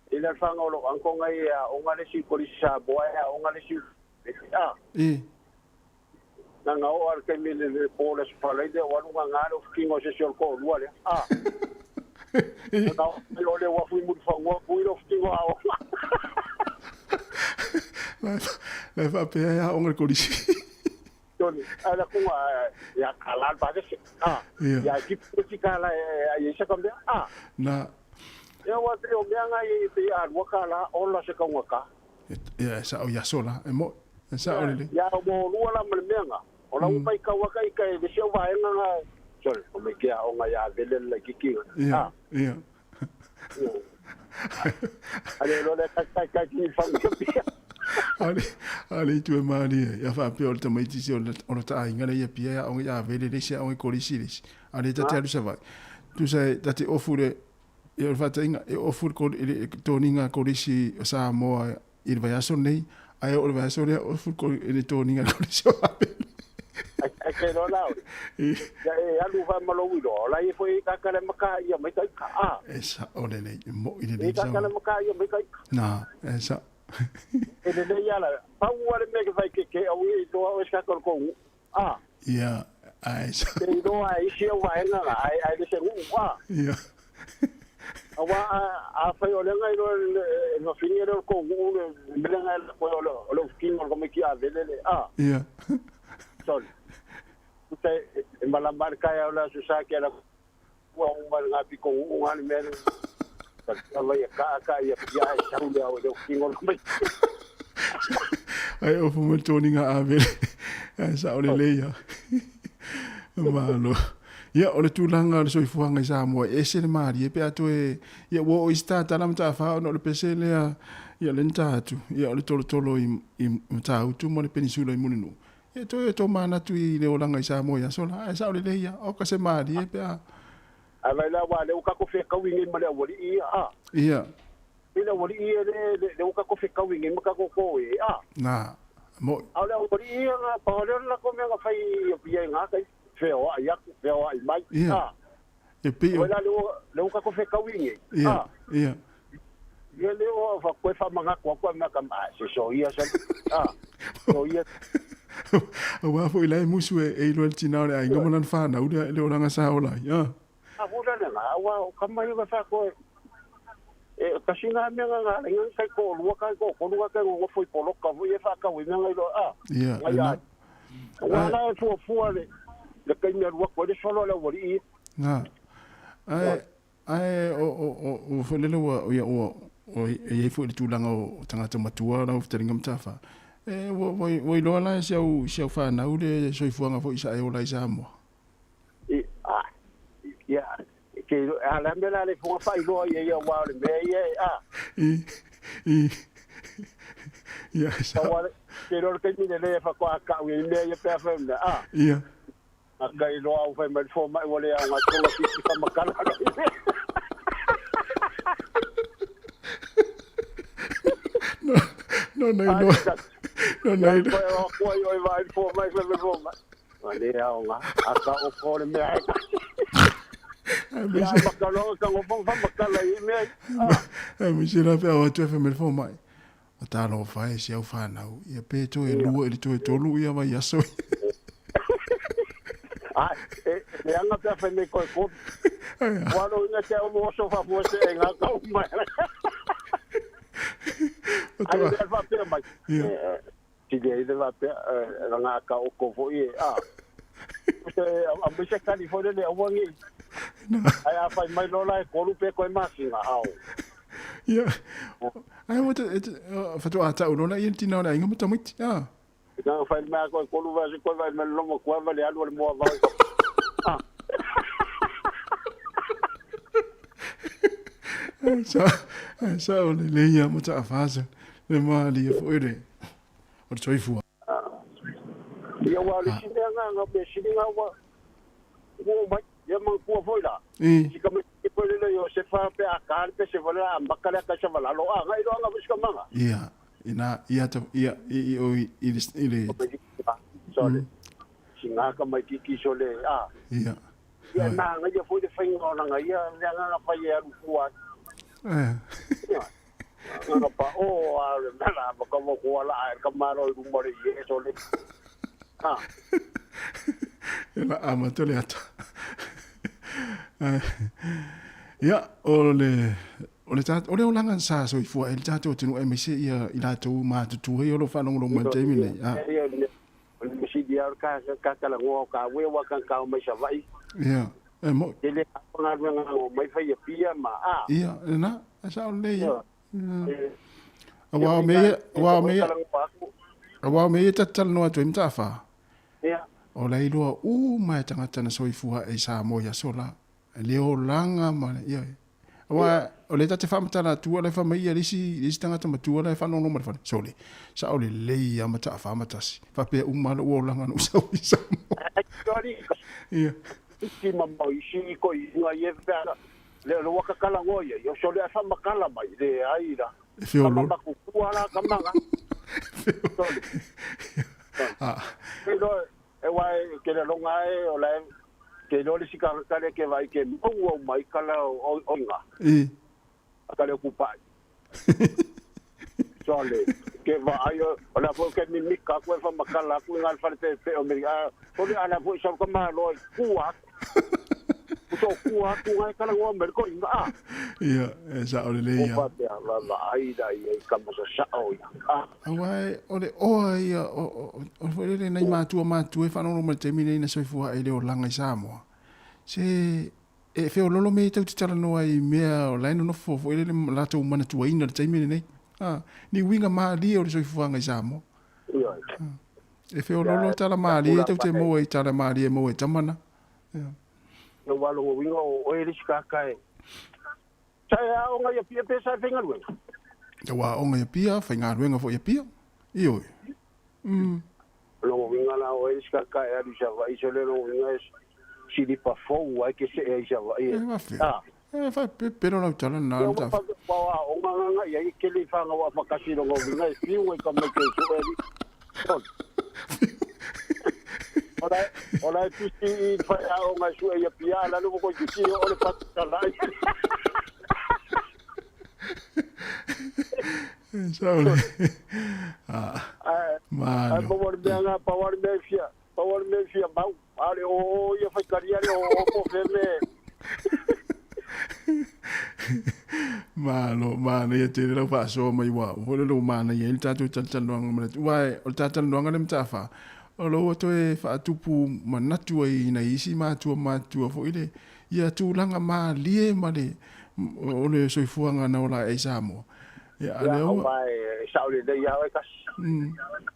I le whanga o lo ankonga i a onga le si kolisi sa boa e a onga le si a. E. Na ngā o ar kei mele le pō le sipalai le walu ngā ngā le ufikinga o se si o le kō lua le. A. Na o o le wafu i muri whangua pui le ufikinga a onga. La e faapea e aoga le kolisi. Tony, ala kunga ia ka la pa se. A. Ia. Ia ki puti ka la e ia sa ka mea. A. Na. Ia wa te o mea ngā i te a lua ka la ola se kaunga ka. Ia, e sa'o i aso la, e mo'i, e sa'o lelei. Ia, o mo lua la ma le mea nga. O la ua faitau aka i ka e le si au vaega nga, sorry, o mai ke aoga ia vele le laitiiti nga. Ia, ia. A le iloa lea kai kai kai kini fau ia pia. Ale, ale i tu e malie, ia faapea o le tamaiti se o le o lota aiga lea i Apia e aoga i Avele le isi e aoga i Kolisi le isi. A o lea ta te alu Savaii. Tusa e ta te ofu le, ia o le faataʻiga, e ofu le le toniga a Kolisi o Samoa i le vaiaso lenei, ae oo i le vaiaso lea ofu le toniga a le Kolisi o Avele. Ai ke iloa la oe. Ia e alu fa ma lou iloa, o la ia foi e kaka le maka ia mai ka ika. A. E sa'o lelei, e mo'i lelei E kaka le maka ia mai ka ika. Na, e sa'o. E lelei ala, pau a le mea ke fai ke ke au i iloa oe se kaka o le kou. A. Ia, ae sa. Te iloa ai isi au vaega nga, ai ai le se nuu. A. Ia. Aua a afai o lea iloa le mafini le o le kou nuu le mea nga e koe o le o le ufukino o le tamaiti a vele le. A. Ia. Sorry. Te e malama le kai o le aso sa ke la ua uma le ngā piko nuu nga le mea le. Ka ia ka ka ia pia e sau le au le ufukino o le tamaiti. Ai ofu mo le toniga a vele. Ae sa'o lelei ia. Malo. Ia, o le tulaga o le soifuaga i Samoa, e ese le malie pe a toe, ia ua oo i se tatala ma tafa ona o le pese lea, ia lea na ta atu, ia o le tolotolo i, i Matautu ma le penisula i Mulinuu. Ia toe to manatu i le olaga i Samoa i aso la, ae sa'o lelei ia, oka se malie pe a. Ae vai la aua lea ua tatou fekaui nei ma le aualii ia, a. Ia. I le aualii ia le, lea ua tatou fekaui nei ma tatou toe, a. Na, mo'i. A o le aualii ia na pau lea o le latou mea na fai i ai na taimi, feoai atu, feoai mai, Ia. a. E pei o. Vai la lea ua, lea ua tatou fekaui nei, Ia, a. ia. Ia lea ua fa koe faamanatu atu ai mea ka, a, se soia sali, a, soia. Aua foi la e musu e, e iloa e le tinā o le aiga ma lana fanau le, le olaga sa ola ai, a. A hula le nga, aua o kama ia ka koe, e kasi ngā mea ngā ngā lenga kai ko lua kai ko kolu ngā kai ngofo i poloka voi e whakau i mea ngai loa, a, Ia, ngai e na. ai. Ua la e fua fua le, le kai mea lua koe le solo le wari i. Na. Ae, ae o, o, o, o foi lele ua, ia, ua, o e iai foi le tulaga o tagata matua lau fetalaiga Mataafa. E, ua, ua, ua iloa la e si au, si au fanau le soifuaga foi sa e ola ai Samoa. I, a, ia, ke, a la mea la le funga whailoa ia ia wā o le mea ia e, a. I, i, ia, sa. Tau ale, ke loa le kaimi le le whakoa kau i mea ia pea whai mea, a. Ia. A kai loa au whai mai le fō mai wale au ngā tonga ki ki whamakala. No, no, no, no. No, no, no. Koe o koe oi vai le fō mai whai mai fō mai. Ma le au ngā, a ka o kō le mea e. Ia, makaloa ka ngopong whamakala i mea. Ai me se la pe au atu e whai mai le fō mai. O talofa e si au whanau. Ia pe toe lua i le toe tolu ia vai aso. Ai, e, e anga pea whai nei koe kō. Walo inga te au mo oso whafua se e ngā kau mai. Ai, le whapea mai. Ia. Ti le le whapea, e ngā ka o kō fo i e, a. Se, a me se kani fo le le awangi. Ai, a whai mai lola e kolu pe koe masinga, au. Ia. Ai mo te whatua a tau lola ia tina o le ainga mo tamaiti. A. Ngā whai mea koe kolu vai se koe vai me lomo kua vale alu le moa vau. Ai sa, ai sa o le leia mo ta afasa. Le maali e fo le. O le soifua. Ia wā le sine ngā ngā me sine ngā wā. Ua mai, ia mang kua foi la. I. Si ka me ke koe le yo se wha pe a ka pe se wala a makale ka se wala lo a ngai lo nga visika manga. Ia. Ina, ia ta, ia, i, i, o, i, i, i le. Sorry. Si ngā ka mai kiki so le a. Ia. Ia nā nga ia foi le whainga o nga ia le nga nga whai e alu kua. Eh. Ia. Nga pa o a le mala ma ka mo kua la a ka maro i rumore i e so le. A. E la ama te le ata. Ia, o le o le o le olaga sa soifua e le tatou atunuu aemaise ia i latou matutua ia o lo o faalogologo mai i le taimi lenei. A. Ia o le masini au ka ka kala ngoa ka we wa kan ka mai sa vai. Ia, e mo'i. Tele ka ngā o mai whai e pia ma a. Ia, lena, e sa'o lelei ia. Aua o mea aua o mea aua o mea ia tatalanoa atu ai Mataafa. Ia. O la iloa uma e tagata na soifua ai i Samoa i aso la. Le olaga ma le, ioe. Aua o lea ta te faamatala atua la e fai mai ia le isi, le isi tagata matua la e faalogologo mai i le fale, sole, sao lelei lava Mataafa ma tasi. Faapea uma lava lou olaga na ou sau ai i Samoa. Ia. Isi mamao isi toeaiina ia pe ana le lo waka kala ngoa ia o sole a whamakala mai le ai la. E feololo. Kama makutua la kama nga. Sole. Ah. E lo e wa e ke le longa e o la e ke lo le sika kale ke vai ke mau au mai kala o o nga. E. A kale ku pai. Sole ke va ai o la fo ke mi mika ku e whamakala ku ngal fale pe pe o me a sole ala fo i sa ka ma lo ku a. Ku to ku a ku ngai kala ngoa me ko inga a. Ia, e sao lelei O ia. fa te la la ai da i ka mo sa o ia. A. Aua e, o le oa ia, o, o, o foi lele nai matua matua e faalogologo mai i le taimi lenei na soifua ai i le olaga i Samoa. Se, e feololo mea ia tatou te talanoa ai i mea o la e nonofo foi lele ma latou manatuaina i le taimi lenei. A, ni uiga malie o le soifuaga i Samoa. E feololo tala malie ia tatou te maua i tala malie e maua e tama na. Ia. No wa longo winga o oe le sikaka e. Sa e aoga i Apia pe sa e faigaluega? Tau aoga i Apia, faigaluega foi i Apia. Ioe. Mm. Longo winga la oe le sikaka e alu i Savaii, sole longo winga e silipa fou ai ke see ai i Savaii e. E fafea. Ah. E faapepelo lau tala lena Ia le ua mataafa. wa aoga nganga ia i kele i whanga wa whakasi longo winga e fiu ai ka mai ke sue ali. Ora ora e pisi i whai aoga e sue i Apia, la lupo koi kisi o le patala. E sao le. Ah. Ai Malo. pawar mea ngā, pawar mea fia, pawar mea fia mau. Ale o o ia whai karia le o o po wheme. Malo, manaia tele lau faasoa mai ua foi le lou manaia ai le tatou talatalanoaga ma le atunuu. Aua o le talatalanoaga lea Mataafa, o lo ua toe faatupu manatu ai i nai isi matua matutua foi le ia tulaga malie ma le o le soifuaga na ola ai i Samoa. Ia, a Ia, lea ua aua e sao lelei a oe kasi.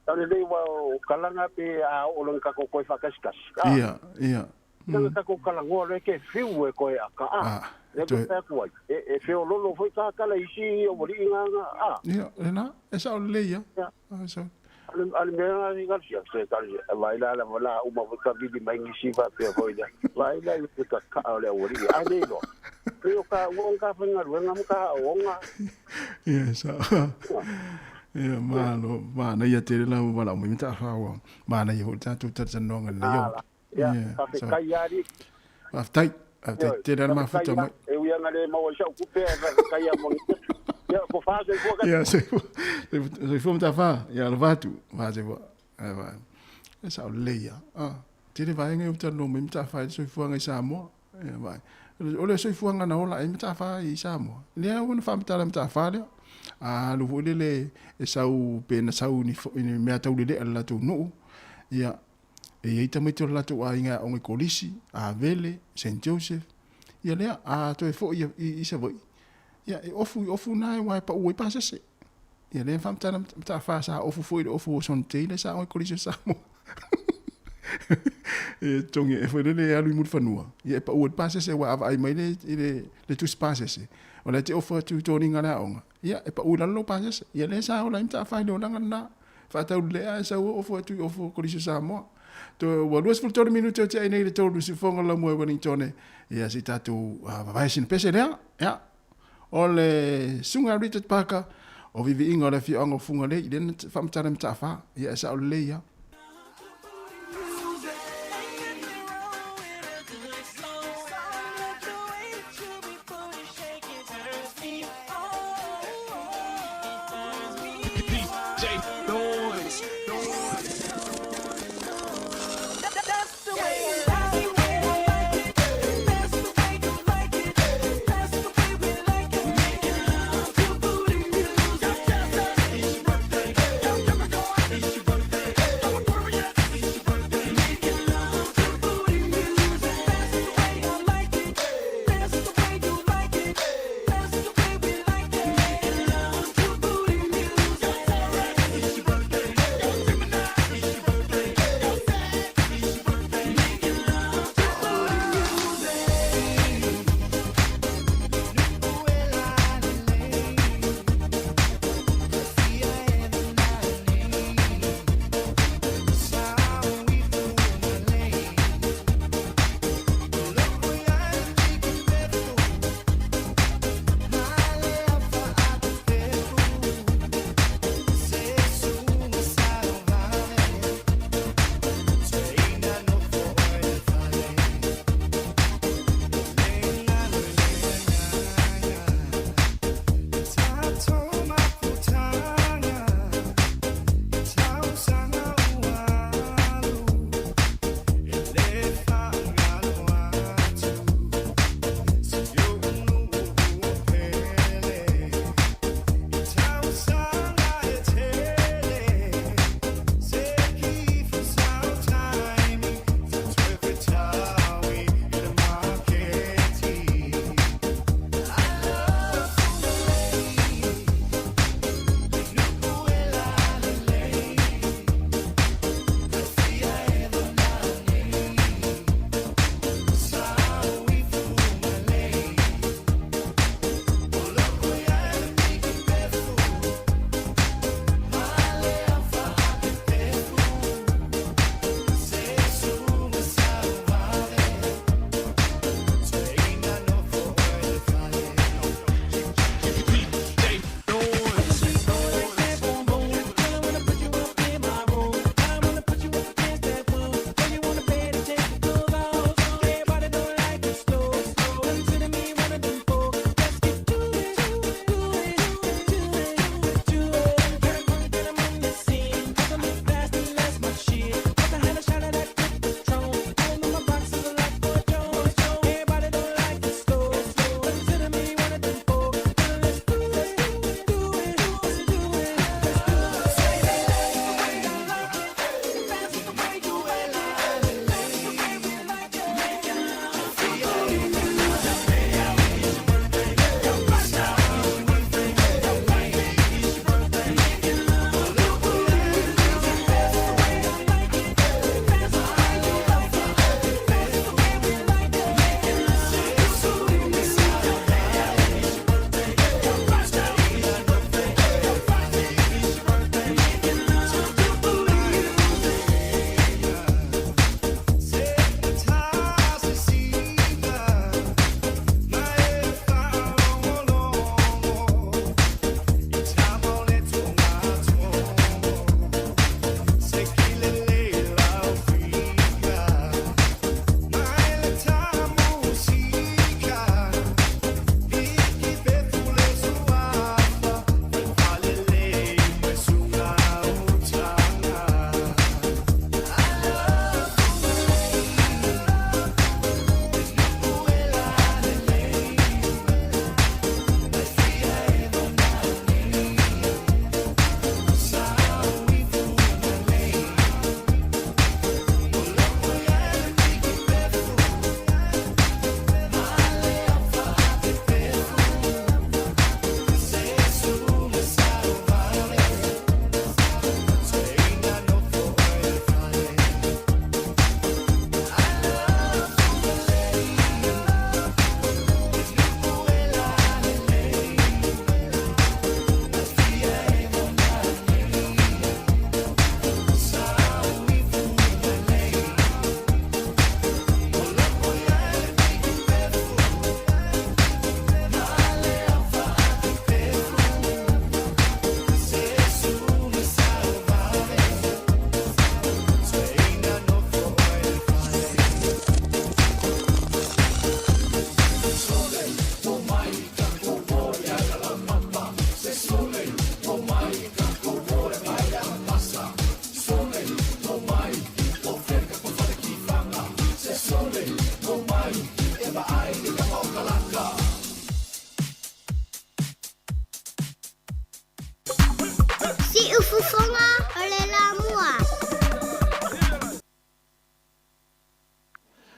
Sao lelei ua o kalanga pe a o longa kako koe whakasikasi. Ah. Ia, ia. Nanga kako kalangoa le ke fiu e koe a ka a. Ah, Le toe- ke pēku ai. E feololo foi ka kala isi i o wali inga nga. Ah. Ia, lena, e sao lelei ia. Ia. Ah, e sao. Ale ale mea nga ni kalsia se kalsia. Vai la la la uma foi ka vili mai ngisi fa pe foi la. Vai la i ka ka o le wali. A le lo. Pe o ka o ka whainga ruenga mo ka o nga. Ia, e sao. Ia, malo, manaia tele lau valaau mai Mataafa ua manaia foi le tatou talatalanoaga lenei Ah, aoga. Ia, Ia, ka fe sao. kai ari. Faafetai, faafetai tele lava le mafuta mai. E ui anga le maua i sau kupe e kai a mongi. Ia, ko wha soifua ka. Ia, soifua, soifua Mataafa, ia alofa atu, fa soifua. Ai vai. E sao lelei lava. Ah, tele vaega ia ua talanoa mai Mataafa i le soifuaga i Samoa. Ia vai. O le soifuaga na ola ai Mataafa i Samoa. Lea ua na faamatala e Mataafa lea. A alu foi lele e sau pe na sau i ni mea taulelea i le latou nuu. Ia, e i ai tamaiti o le latou aiga e aoga i Kolisi, Avele, Saint Joseph. Ia lea, a toe foi i Savaii, ia e ofu i ofu na aua e pau ai pasese. Ia lea faamatala Mataafa sa ofu foi i le ofu o Son Taylor sa aoga i Kolisi o Samoa. E togi e foi lele e alu i Mulifanua, ia e pau ai le pasese aua a vaai mai le, i le tusi pasese, o la e te ofu atu i toniga le aoga, ia e pau i lalo lou pasese. Ia lea sa ola ai Mataafa i le olaga lena. Faataulelea ae sau ofu atu i ofu o Kolisi o Samoa. To ua 23 minute o te ai nei le tolu sifoga o Laumua i Wellingtone. Ia se i tatou vavae sina pese lea. Ia, o le susuga a Richard Parker o viviiga o le afioaga o Fugalei, lea na faamatala i Mataafa. Ia e sao lelei ia. Siufofoga o le Lamua.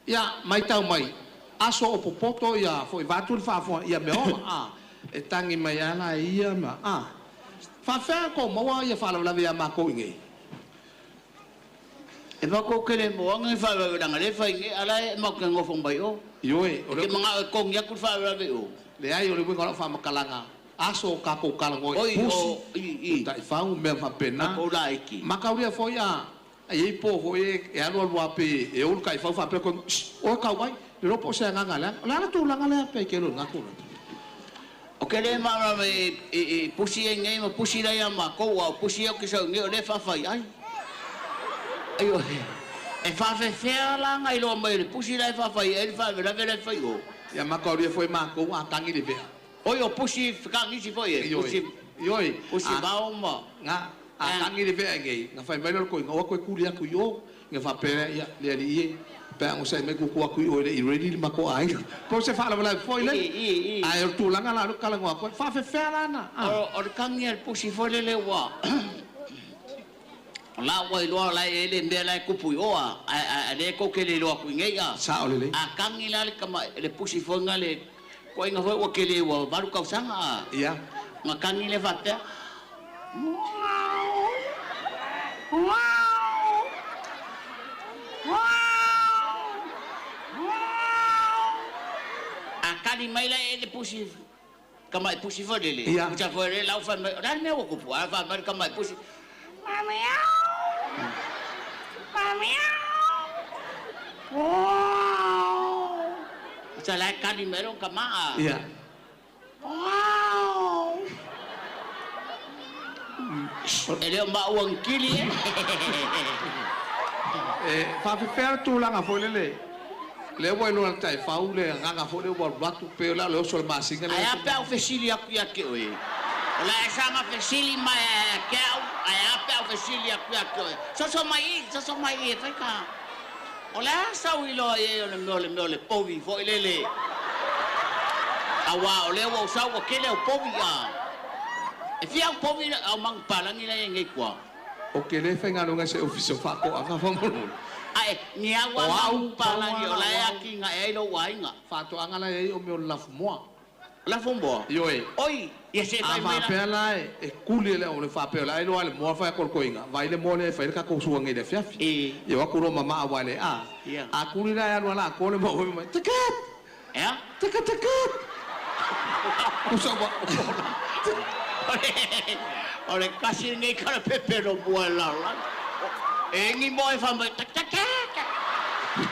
Ia, maitau mai, aso o popoto ia foi vaeatu le faafofoga ia mea ola, a, e tagi mai lava la e ia ma, a. Faafefea tou maua ia faalavelave ia matou i inei? E matou te le moaga ni faalavelave le fai nei, a la e matou te nofo mai o. Ioe, o le. E te manao e togi atu le faalavelave i o. Leai, o le uiga o lau faamatalaga, aso o tatou talanoa i pusi, taifau, mea faapena. Tatou laiti. Mataulia foi a e i ai po foi e alu alu lava pe e ou le taifau faapea koe, Shh, oe tau mai, le iloa po o se agaga leaga. O le a le tulaga lea pe ke lona tulaga? O ke le malamalama i pusi ai nei ma pusi la ia matou, a o pusi au ke sau nei o lea e faafai ai. Ioe, e faafefea la na iloa mai o le pusi la e faafai ai le faalavelave la e fai o. Ia mataulia foi matou a tagi le vea. Oi o pusi fekagisi foi e, pusi, Ioe, pusi vao ma. Nga, a tagi le vea nei, na fai mai lea o le koiga, o atu e kuli atu i o, na faapea lea, ia, le alii e, pe a gosai mai kuku atu i o e le i ready le matou aiga. Po o se faalavelave foi lea, ae o le tulaga la o lea ou te talanoa atu ai, faafefea la na, a. O le tagi a le pusi foi lele ua, o la ua iloa o la e i ai le mea la e tupu i o, a, a o lea tou te le iloa atu i nei, a. Sao lelei. A tagi la le tama, le pusi foi na le toaiga foi ua tele ua 8 tausaga, a. Ia. Na tagi lea faapea, A kali mai la e le pusi tamai pusi foi lele. Ia. Usa foi le lau fai mai, o le a le mea ua kupu? A fai mai le tamai pusi. Usa la e kali mai lona tama a. Ia. E le o maua ni kili e. E faafefea le tulaga foi lele, lea ua iloa e le taifau le agaga foi lea ua alu atu pei o le a le oso o le masina lea. Ae a pe a ou fesili atu ia te oe? O le a e saga fesili mai ia te au, ae a pe a ou fesili atu ia te oe? Soso mai i, soso mai i e fai ka. O le a sau iloa i ai o le mea o le mea o le povi foi lele? Aua o lea ua ou sau ua tele au povi a. E fia au povi au manupapalagi la e i ai nei tua? O ke le faigaluega i se ofisa o faatoaga faamolemole. Ae ni au a manupapalagi o la e atinae ai lou aiga. Faatoaga la e i ai o mea o le lafumoa. Lafumoa? Ioe. Oi, ia se A fai mai la. faapea la e kuli e le au le faapea o le a iloa le moa fai a kolokoiga, vai le moa lea e fai le tatou suaga i le afiafi. Ia o atu loa ma maa uae le a. A kuli la e alu ala atoa le moa mai, Takat! Ea? Takat, takat! Usa ua O le kasi lenei kalapepe no mua e lalolagi. E egi moa e fai mai, Tak, tak, tak!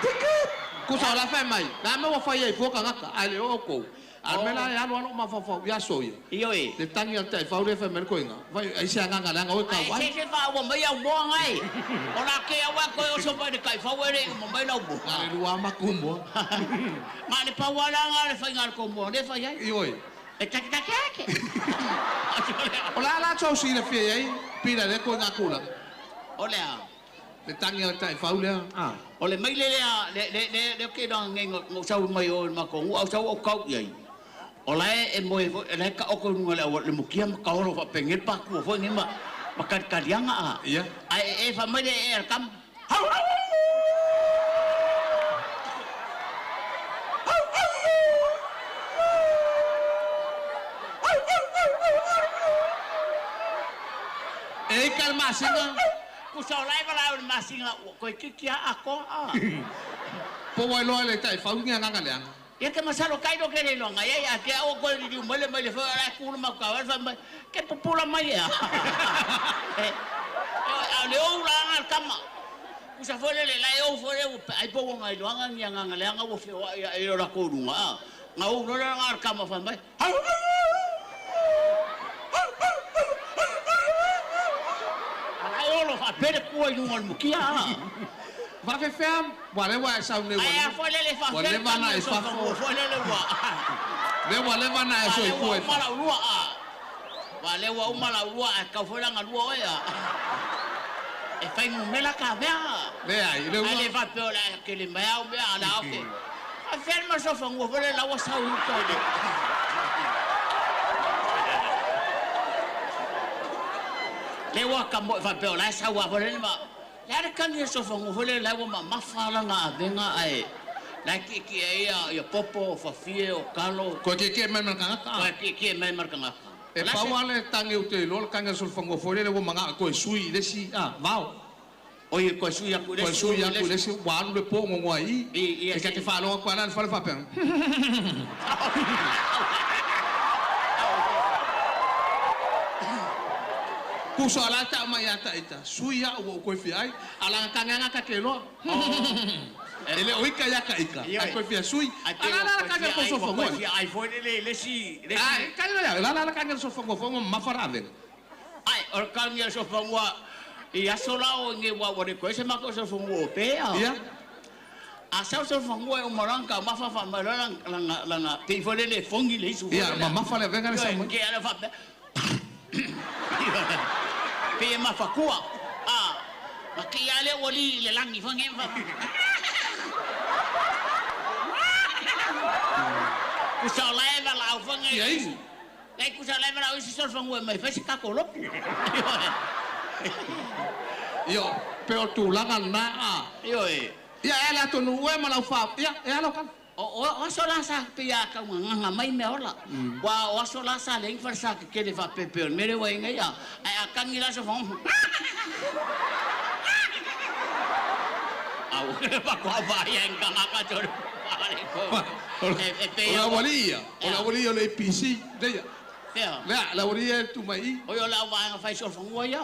Takat! Kusa o la fai mai, la mea ua fai ai fua tagata, ae le o outou. A o le mea la e alu lava lou mafaufau i aso ia. Ioe. Le tagi a le taifau lea e fai mai le koiga, fai ai se agaga leaga oe tau ai. Ae se se faaua mai au moa ngai. O la ke au a koe oso mai le taifau e le i uma mai lau moa. Na le lua maku moa. Na le pau ala nga le faiga le kou moa le fai ai. Ioe. E take take ake. O le a la tou silafia i ai, pila lea koiga tulaga? O le a? Le tagi a le taifau lea, a. O le maile lea, le, le, le, le ke loa nei no, no sau mai o le matou nuu, au sau au kau i ai. O la e, e moe foi, e la e taoto i luga o le auala, le mukia ma kaolo faapenei le patua foi nei ma, ma kalikaliaga a. Ia. Ae e, e fai mai le ee a le tama, Hau, hau, hau! E ika le masina. Kusa o la e valaau i le masina ua koe kiki a atoa a. Po ua iloa e le taifau ni agaga leaga. Ia ke masalo kai lo ke le iloaga ia ia te au koe liliu mai le mai le foi o la e ku le mau kau fai mai ke pupula mai ea. A o le ou la aga le tama. Kusa foi le le la e ou foi le ua ai po ua ngai iloaga ni agaga leaga ua feoai ia e lo lakou luga a. Nga ou loa le aga le tama fai mai. Hau hau Ala e olo faapea le pua i luga o le mukia a. Faafefea, ua lea ua e sau nei ua Ae a foi lele ua faafefea le leva tagi na o e fafo. soifua foi lele ua. Lea ua leva na e Ua lea ua soifua e uma fafo. lau lua a. Ua lea ua uma lau lua ae tatau foi la galua oe a. E fai numera ka mea a. Leai, le Ae ua. le faapea o le a kele mai au mea a la oke. Faafefea le masofanua foi lele la ua sau i uta i le. Le ua ka mo fa pe o la sa ua fo le ma. Le ara kani e sofa ngo fo le la ua ma mafa la nga avenga ai. La ki ki e ia ia popo fa fie o kalo. Koe ke ke mai ma kanga. Koe ki ki e mai ma kanga. E pau ale tangi o te iloa le kanga solofagoa foi lele ua magaʻo toe sui i le isi a vao. O ia koe sui aku le sui aku le isi ua alu le po gogoa i i. E ka te faalogo aku ala le fale faapea. Kuso ala ta mai ata ita. Sui ia ua koe fia ai. Ala kanga nga ka ke loa. E le o ika ia ka ika. Ai koe fia sui. Ala ala kanga ko sofa mo. Ai foi le le si le si. Ai kanga ia ala ala kanga sofa mo fo ma fara avega. Ai o kanga sofa mo i aso la o nge wa wa ko se ma ko sofa mo pe a. Ia. A sa sofa mo e o maranga ma fa fa ma la la la te foi le le fongi le su. Ia ma ma fa le venga le sa mo. Ke ala fa. Pe ma fa kua. A ma ke ia le oli le langi fa nge fa. Kusa leva la fa nge. Ia isi. Nei kusa leva la isi sol fa ngue mai fa se ka kolopu. Io pe o tulaga na a. Io e. Ia e la tonu ue ma lau fa. Ia e ala kala. O o aso la sa pe ia ka nganga mai me ola. Wa o aso la sa le fa sa ke le fa pepe o mere wa inga ia. Ai a kangi la so fa. Au pa ko va ia nganga ka jo. O la walia, o la walia le APC, leia. Fea. Lea, la walia e tu mai. O yo la wa nga fai so fa ngua ia.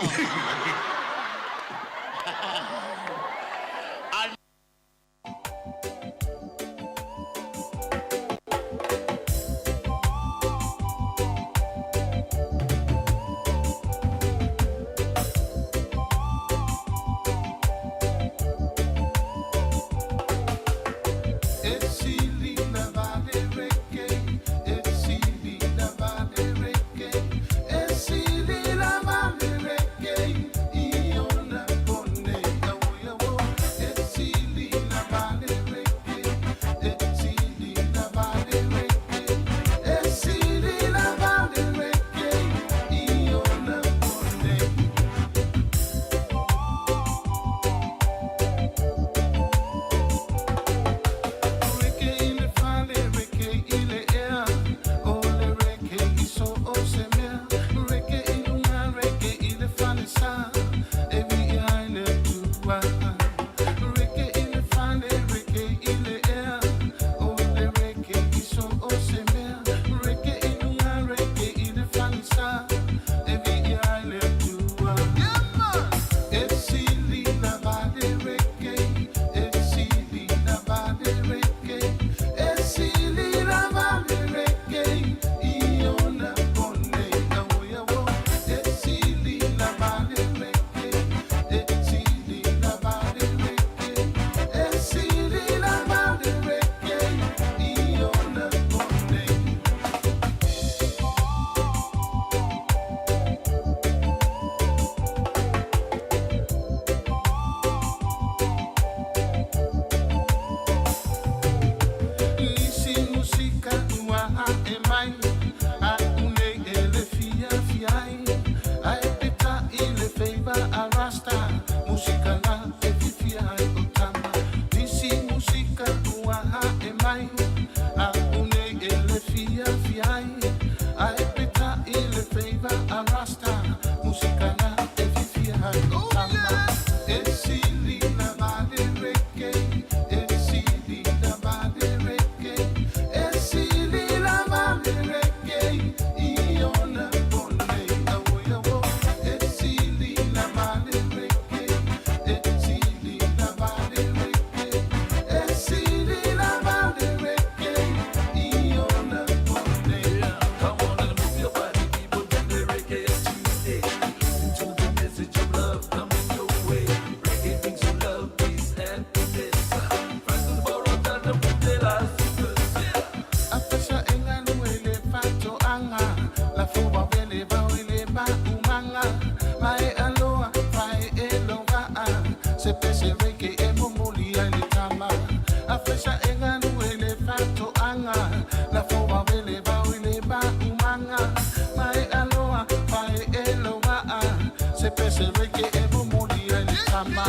reggae e momoli ai le tama.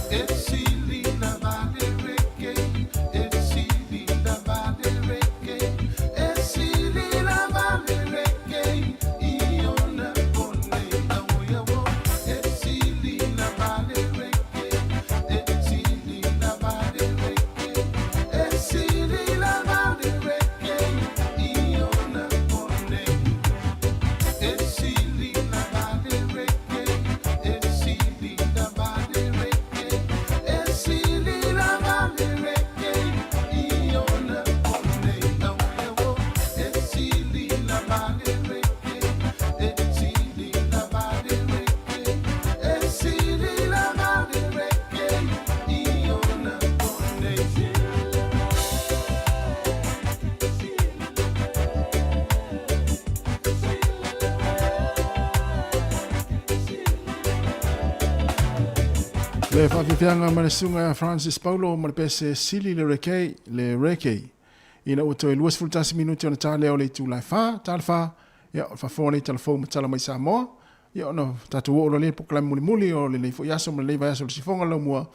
E sili lava le reggae, e sili lava le reggae, e sili lava le reggae i ona pone au ia o. E sili lava le reggae, e sili lava le reggae, e sili lava le reggae i ona pone. E sili lava le reggae, e sili lava le reggae, e sili lava le reggae i ona pone au ia o. E sili lava le reggae, e sili lava le reggae, e sili lava le reggae i ona pone. Le faafiafiaga ma le susuga ia Francis Paulo ma le pese sili le reggae, le reggae. Ina ua toe 21 minute ona ta lea o le itula e 4, ta le 4, ia, o le faafofoga lenei talafou ma tala mai Samoa, ia ona tatou oo loa lea i polokalame mulimuli o lenei foi aso ma lenei vaiaso o le sifoga laumua,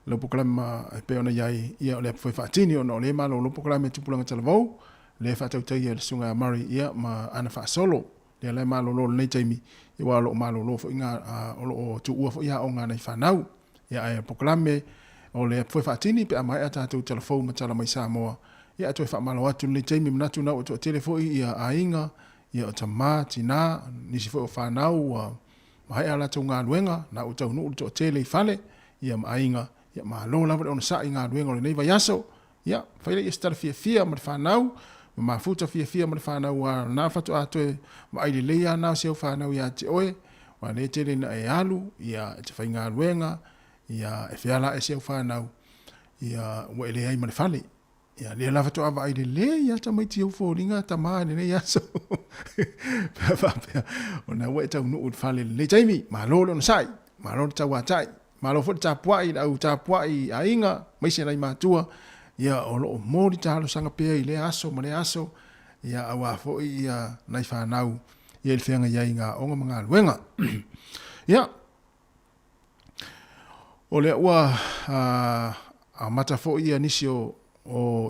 lau polokalame e pei ona i ai, ia o le apu fai faatini ona o lea e malolo polokalame Tupulaga Talavou, lea e faatautaia e le susuga ia Murray ia ma ana faasolo. Lea la e malolo i lenei taimi, ia aua o lo o malolo foi ngā, o lo o tuua foi aoga a nai fanau. Ia ae o polokalame o le apu foi faatini pe a maea tatou talafou ma tala mai Samoa. Ia ae toe faamalo atu i lenei taimi, manatu na ua toatele foi ia aiga, ia o tama, tina, nisi foi o fanau ua maea a latou galuega, na ua taunuu le toatele i fale, ia ma aiga, ia malo lava le onosai i galuega o lenei vaiaso. Ia, fai lea ia se tala fiafia ma le fanau, ma mafuta fiafia ma le fanau a na faatoa toe vaai lelei lava na o si au fanau ia te oe, aua lea e tele ina e alu, ia, e te faigaluega, ia, e feala ae si au fanau, ia, ua e leai ma le fale. Ia, lea la faatoa vaai lelei lava tamaiti i ou foliga, tama i lenei aso. Pe a faapea, ona ua e taunuu i le fale i lenei taimi, malo le onosai, malo le tauatai. Malo foi le tapuai i le au tapuai i aiga, aemaise nai matua, ia o lo o moli talosaga pea i lea aso ma lea aso, ia aua foi ia nai fanau ia i le feagai ai i aoga ma galuega. Ia, o lea ua amata foi ia nisi o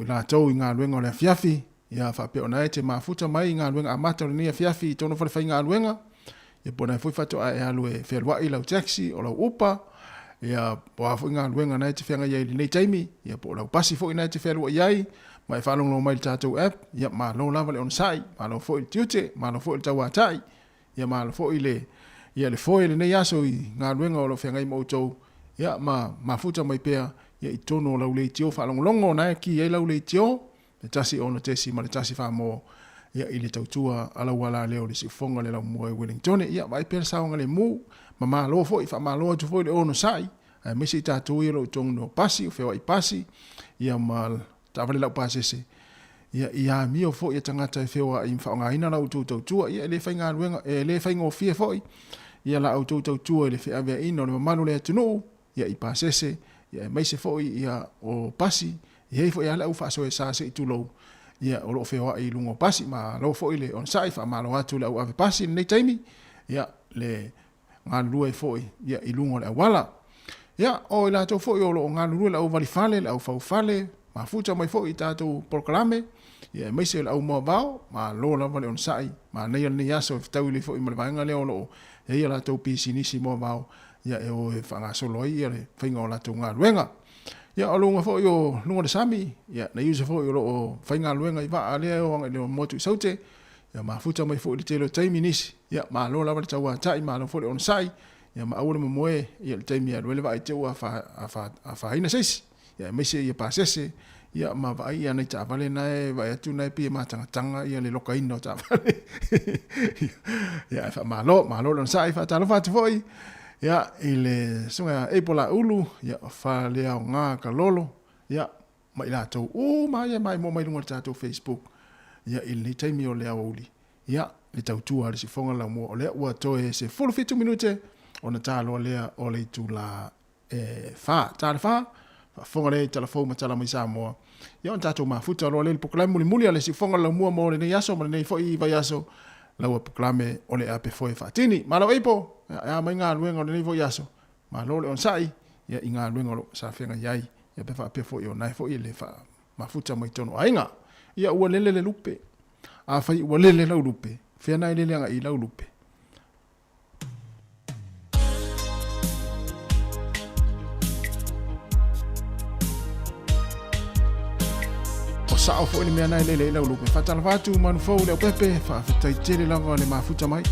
i latou i galuega o le afiafi, ia faapea ona e te mafuta mai i galuega amata o lenei afiafi i tona falefaigaluega, ia po o na foi faatoa e alu e fealuai lau taxi o lau upa, ia po o a foi galuega na e te feagai ai i lenei taimi, ia po o lau pasi foi na e te fealuai ai, ma e faalogologo mai i le tatou app, ia malo lava le onosai, malo foi le tiute, malo foi le tauatai, ia malo foi le, ia le foe i lenei aso i galuega o lo o feagai ma outou, ia ma mafuta mai pea ia i totonu o lau leitio faalogologo na e ki ai lau leitio, le 1 6.1 Samoa ia i le tautua a lau alaleo i le siufofoga o le laumua i Wellingtone. Ia vaai pea le saogalemu ma malo foi, faamalo atu foi le onosai, aemaise i tatou ia o lo o i totonu o pasi, o feoai pasi, ia ma taavale laupasese, ia i amio foi a tagata e feoai ma faaaogaina la outou tautua. Ia e le faigaluega, e le faigofie foi ia la outou tautua i le feaveaiina o le mamalu o le atunuu, ia i pasese, ia aemaise foi ia o pasi, e i ai foi lava le au faasoesa se i tulou, ia o lo o feoai i luga o pasi. Malo foi le onosai, faamalo atu i le au ave pasi i lenei taimi, ia le galulue foi ia i luga o le auala. Ia, o i latou foi o lo o galulue le au valifale, le au faufale, mafuta mai foi i tatou polokalame, ia aemaise o le au moavao, malo lava le onosai, manaia lenei aso e fetaui lelei foi ma le vaega lea o lo o i ai a latou pisinisi moavao, ia e o e faagasolo ai ia le faiga o latou galuega. Ia o luga foi o luga o le sami, ia nai uso foi o lo o faigaluega i vaa lea e o agai i le motu i Saute, ia mafuta mai foi i le tele o taimi nisi, ia malo lava le tauatai, malo foi le onosai, ia ma aua le momoe ia le taimi e alu ai le vaa i te i ua afaina se isi, ia aemaise ia pasese, ia ma vaai ia nai taavale na e vaai atu na e pei e matagataga ia le lokaina o taavale. Ia ae faamalo, malo le onosai, faatalofa atu foi ia i le susuga ia Abel Laulu, ia o Faleaoga Kalolo, ia ma i latou uma ia e maimoa mai luga o le tatou Facebook ia i lenei taimi o le aoauli, ia le tautua a le sifoga laumua o lea ua toe 17 minute ona taloa lea o le itula e 4. Ta le 4, faafofoga lea i tala fou ma tala mai Samoa. Ia ona tatou mafuta loa lea i le polokalame mulimuli a le siufofoga laumua mo lenei aso ma lenei foi vaiaso. Laua polokalame o le ape foe faatini. Malo ipo, ia e a mai galuega o lenei fo'i aso, malo le onosa'i, ia i galuega o lo o sa feagai ai, ia pe faapea fo'i o nae fo'i le faamafuta mai tonu o aiga. Ia ua lele le lupe. Afai ua lele lau lupe, fea na e lele aga'i i lau lupe? O sa'o fo'i le mea na e lele ai lau lupe. Faatalofa atu Manufou Leaupepe, faafetai tele lava le mafuta mai.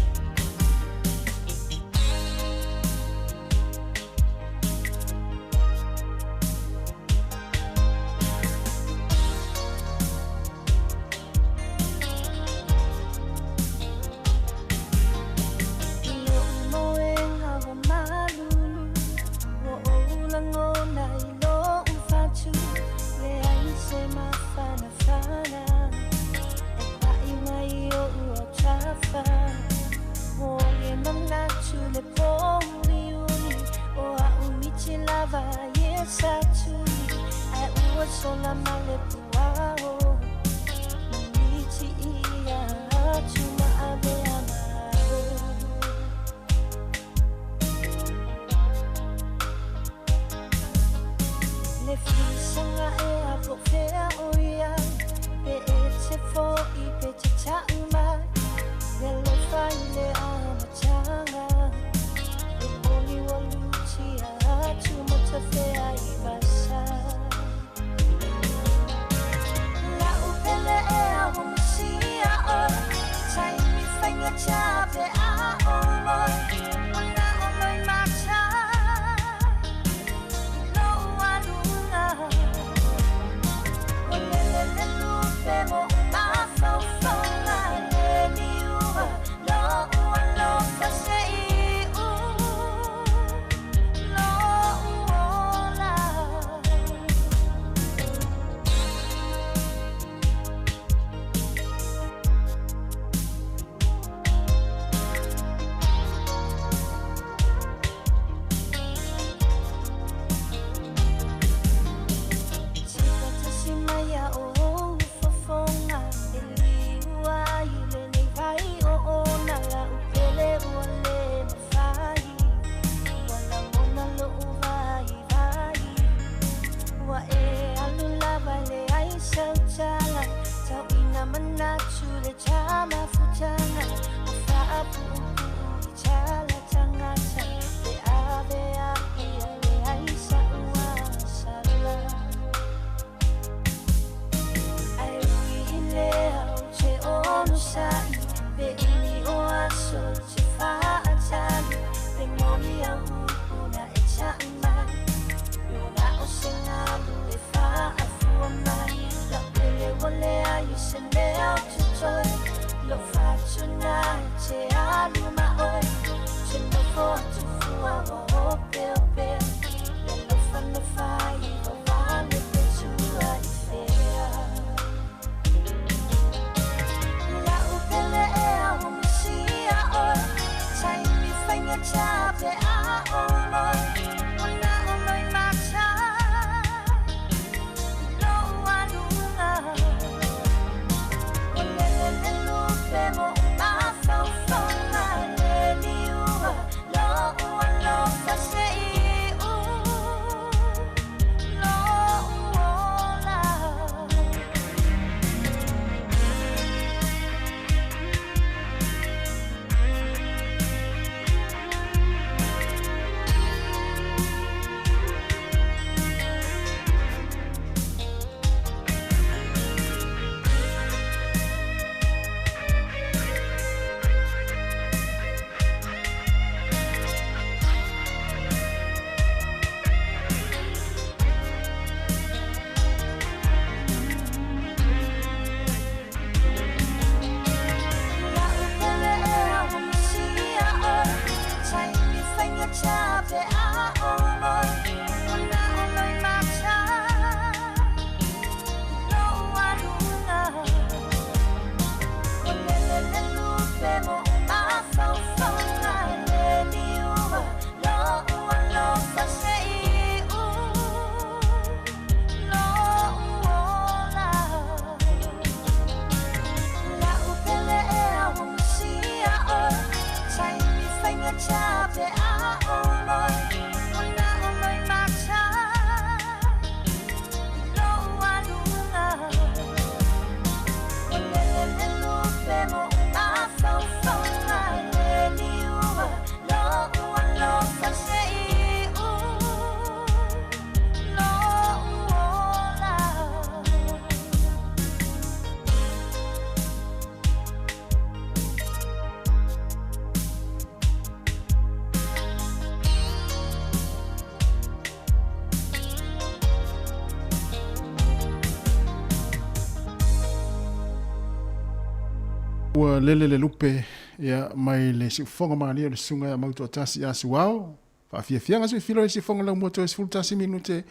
Ua lele le lupe ia mai le siufofoga malie o le susuga ia Mautoatasi ia Suao. Faafiafiaga sui filo i le siufofoga laumua toe 11 minute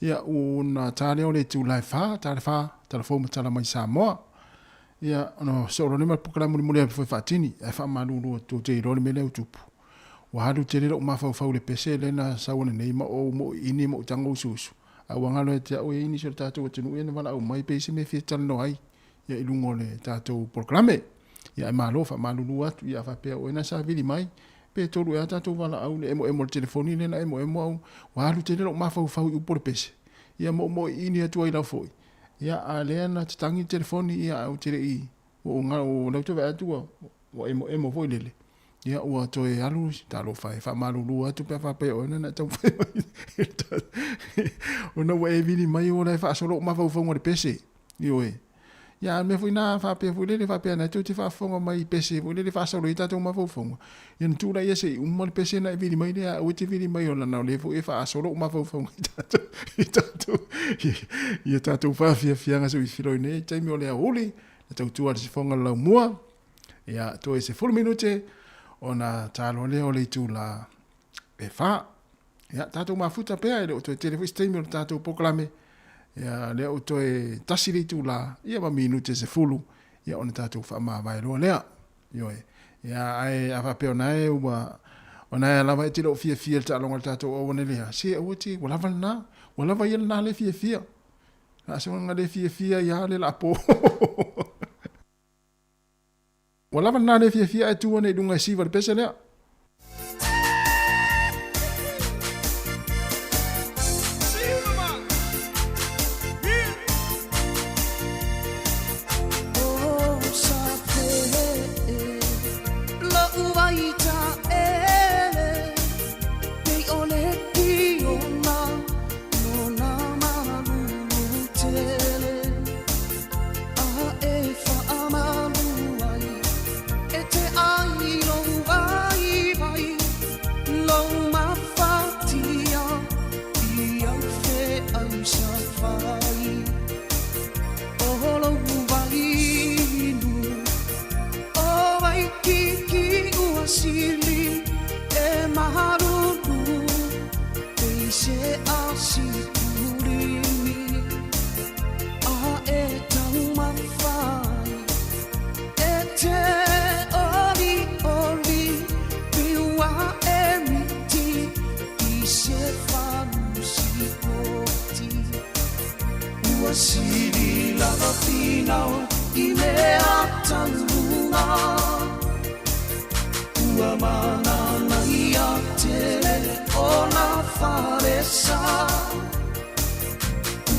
ia una ta lea o le itula e 4, ta le 4, tala fou ma tala mai Samoa. Ia ona soo loa lea ma le polokalame mulimuli ai foi faatini ae faamalulu atu te iloa le mea lea ua tupu. Ua alu tele lou mafaufau i le pese lea na sau ananei ma ou moiini ma ou tago usuusu. Ae ua galo ia te au e i ai nisi o le tatou atunuu ia na valaau mai pe i ai se mea e fia talanoa ai ia i luga o le tatou polokalame. Ia ae malo faamalulu atu ia a faapea o oe na savili mai pe tolu ea tatou valaau i le emoemo o le telefoni lea na emoemo au ua alu tele lou mafaufau i upu o le pese ia ma ou moiini atu ai lava foi. Ia a lea na tatagi le telefoni ia ae ou te le i ua ou o lea ou te vaai atu ua ua emoemo foi lele. Ia ua toe alu talofa e faamalulu atu pe a faapea o oe na taumafai mai ona ua e vili mai o la e faasolo ou mafaufauga i le pese. Ioe. Ia a mea foi na faapea foi lele faapea na tou te faafofoga mai i pese foi lele faasolo ai tatou mafaufauga. Ia na tuu laia se i uma le pese na e vili mai lea aua e te vili mai ona na o lea foi e faasolo ou mafaufauga i tatou i tatou i tatou faafiafiaga soifiloi nei taimi o le aoauli na tautua le sifoga le laumua. Ia, toe 10 minute ona ta loa lea o le itula e 4. Ia, tatou mafuta pea, e le o toe tele foi se taimi o le tatou polokalame. Ia, lea ua toe tasi le itula, ia ma minute 10, ia ona tatou faamavae loa lea. Ioe. Ia, ae a faapea o na e ua, o na e lava e te le o fiafia i le taaloga a le tatou auana lea, se aua te, ua lava lena, ua lava ia lena le fiafia. A soga le fiafia ia le lapo. Ua lava lena le fiafia ae tu ane i luga e siva le pese lea. A e te ai lou vaivai, lou mafatia i au feau sa fai. O lou vainu, o Waikiki ua sili e malulu, pei se asikulimi. A e taumafa ai e te olioli piua e miti i se falusikoti. Ua sili lava finau i mea taluga. Ua mananaia tele o na falesa.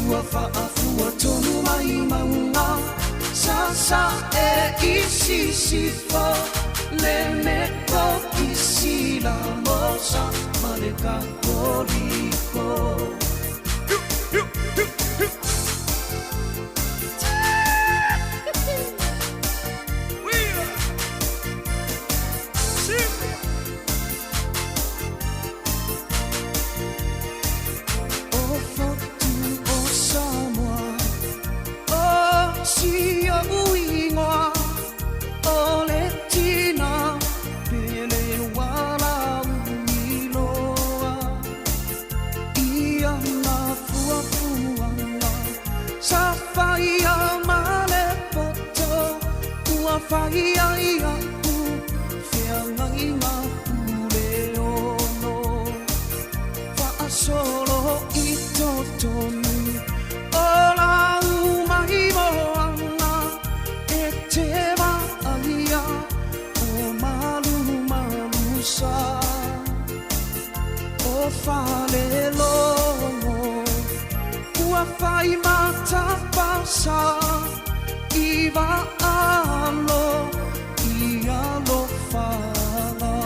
Ua faafua tonu mai mauga sasa e i sisifo le Metokisi la mosa ma le Katoliko. O Fotu o Samoa, o si o'u ingoa, o le tina pele ua lauiloa. I ana fuafuaga sa faia ma le poto, ua faia iaʻu feagaiga pule ono. Faasolo i totonu o lau mai moana e te vaaia o malumalu sa o Falelogo ua fai matapasa i vaalo i alofaga.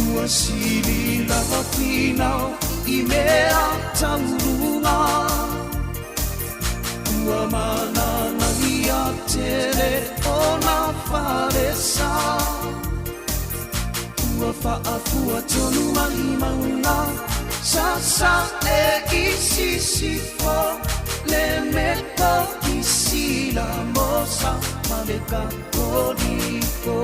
Ua sili lava finau i mea tauluga. Ua mananaia tele o na falesa. Ua faafua tonu mai mauga sasa e i sisifo le Metokisi. sila mosa ma le katoliko.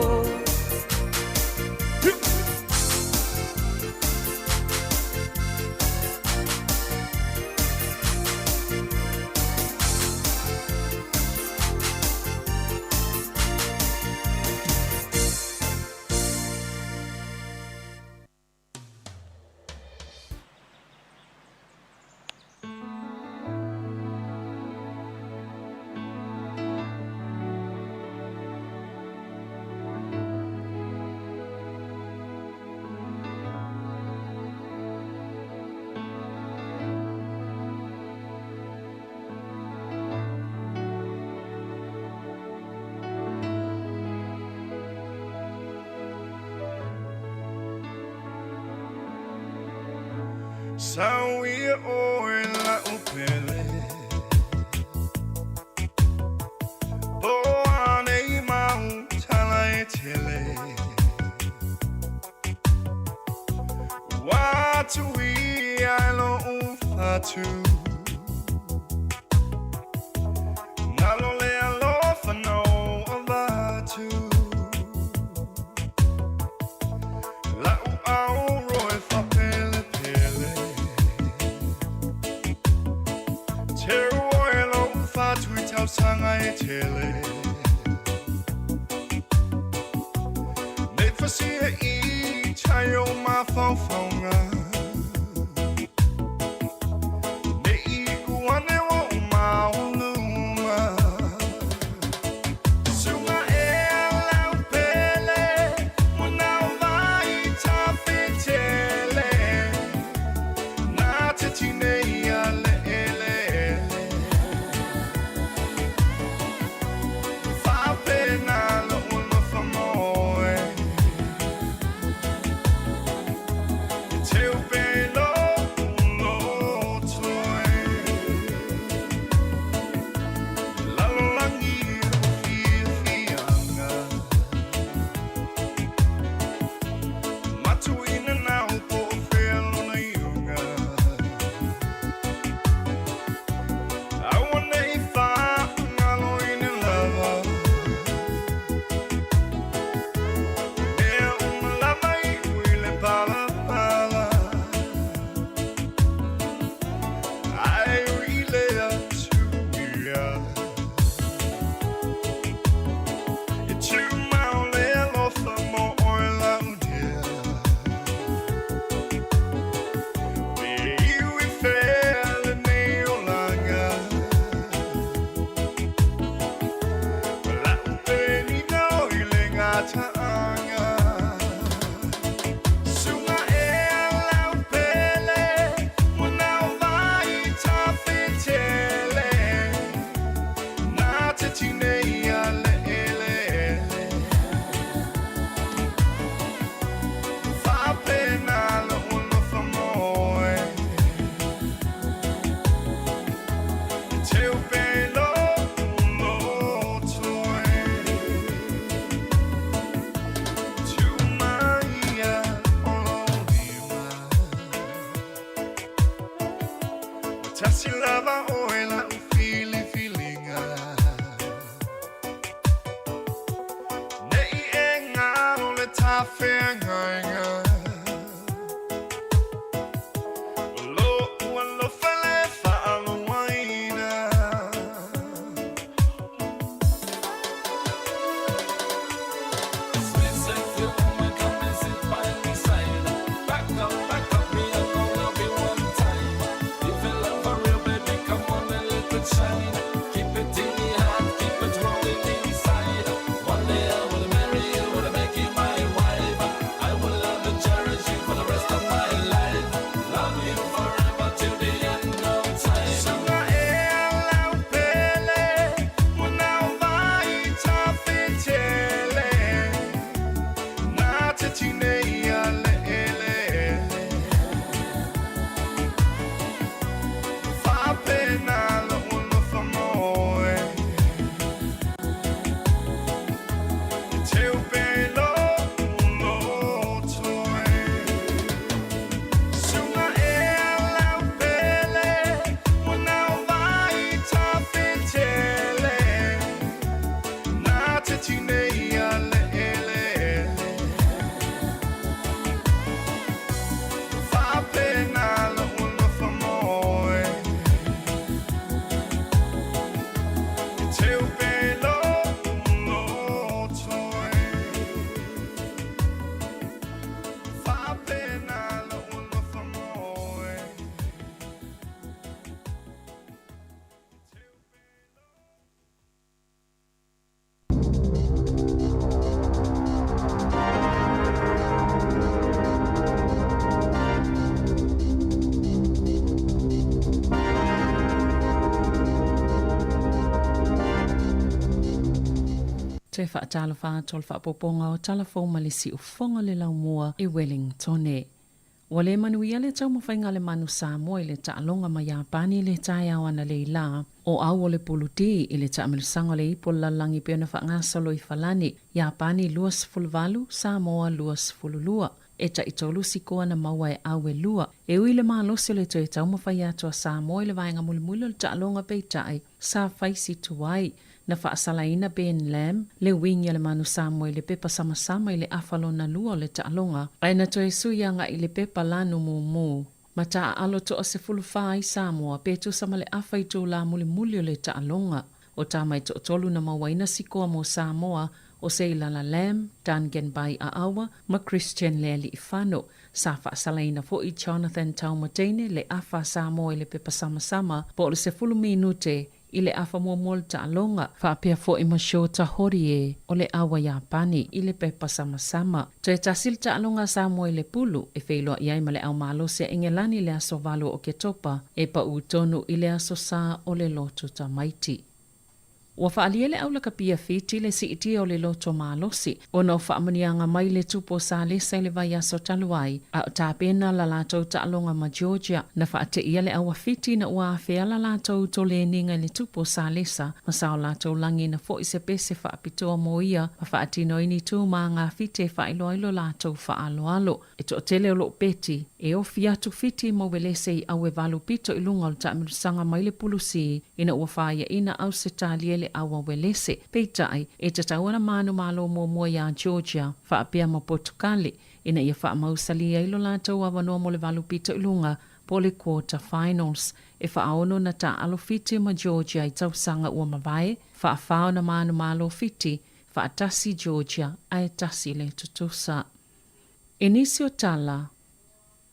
Sauia oe la upele Po ane i mau tala e tele Watu i ailo ufatu Nalo le alofa no avatu Lau au roe whapele pele Te oe lo whatu i tausanga e tele Nei whasia i tai o mawhauwhaunga Nei i uane o maoluma Sunga e lau pele Muna vai tawhitele Nā te tinei a le ele Whapena lo ulofa moe Te upe lo ulotoe Lalolangi o fiafianga Matuina nau po o whenona iunga Aua nei whaangalo i ne lava Mea umalama i uile pala pala Ai uile atu ia E tū maole alofa mo oe lau dea Me iwi whele nei olanga Lau peni nau i le ngā taanga Sunga e lau pele Muna vai tawhitele Nā te tinei a le ele ele Whapena lo ulofa moe Te upe lo ulotoe Tu maia o lo lima Tasi lava oe la ufili filinga Nei e ngaro le tawhengainga Lo ua lo fale whaaloaina Sweet sexy woman, come and sit by me side. Back up, me, I'm gonna be one time. If you love for real, baby, come on. Toe faatalofa atu o le faapopoga o Tala Fou ma le Siufofoga o le Laumua i Wellingtone. Ua le manuia le taumafaiga a le Manu Samoa i le taaloga ma Iapani i le taeao analeila. O au o le Pulu D i le taamilosaga o le Ipu o le Lalolagi pei ona faagasolo i Falani, Iapani 28, Samoa 22. E taitolu sikoa na maua e au e lua. E ui i le malosi o le toe taumafai atu a Samoa i le vaega mulimuli o le taaloga peitai, sa fai si tuai. Na faasalaina Ben Lam, le uiga a le Manu Samoa i le pepa samasama i le afa lona lua o le taaloga, ae na toe sui agai i le pepa lanu mumu. Ma taaalo toa 14 ai Samoa pe tusa ma le afa itulā mulimuli o le taaloga. O tama e toatolu na mauaina sikoa mo Samoa, o Seilala Lam, Duncan Bai Aawa ma Christian Lealiifano. Sa faasalaina foi Jonathan Taumateine le afa a Samoa i le pepa samasama po o le 10 minute i le afa muamua o le taaloga, faapea foi ma Shota Horie o le awa Iapani i le pepa samasama. Toe tasi le taaloga a Samoa i le pulu, e feiloai ai ma le au malosi a Engelani i le aso 8 o Oketopa, e paʻu tonu i le aso Sa o le loto tamaiti. Ua faaalia le aulakapia Fiti le siitia o le loto malosi ona o faamanuiaga mai le tupu o Salesa i le vaiaso talu ai, a o tapena la latou taaloga ma Georgia. Na faateia le aua Fiti ina ua afea la latou toleniga i le tupu o Salesa ma sa o latou lagi na foi se pese faapitoa mo ia ma faatino ai ni tu ma ngā Fiti e faailoa ai lo latou faaaloalo. E toatele o loo peti, e ofi atu Fiti ma Uelese i auevalu pito i luga o le taamilosaga mai le Pulu C ina ua fāiaina Ausetalia i le aua Uelese. Peitai, e tatau ana manu malo muamua iā Georgia, faapea ma Potukale, ina ia faamausalī ai lo latou avanoa mo le valu pito i luga po o le quarter finals. E faaono na taaalo Fiti ma Georgia i tausaga ua mavae, faafā ona manu malo Fiti, faatasi Georgia ae tasi le tutusa. I nisi o tala,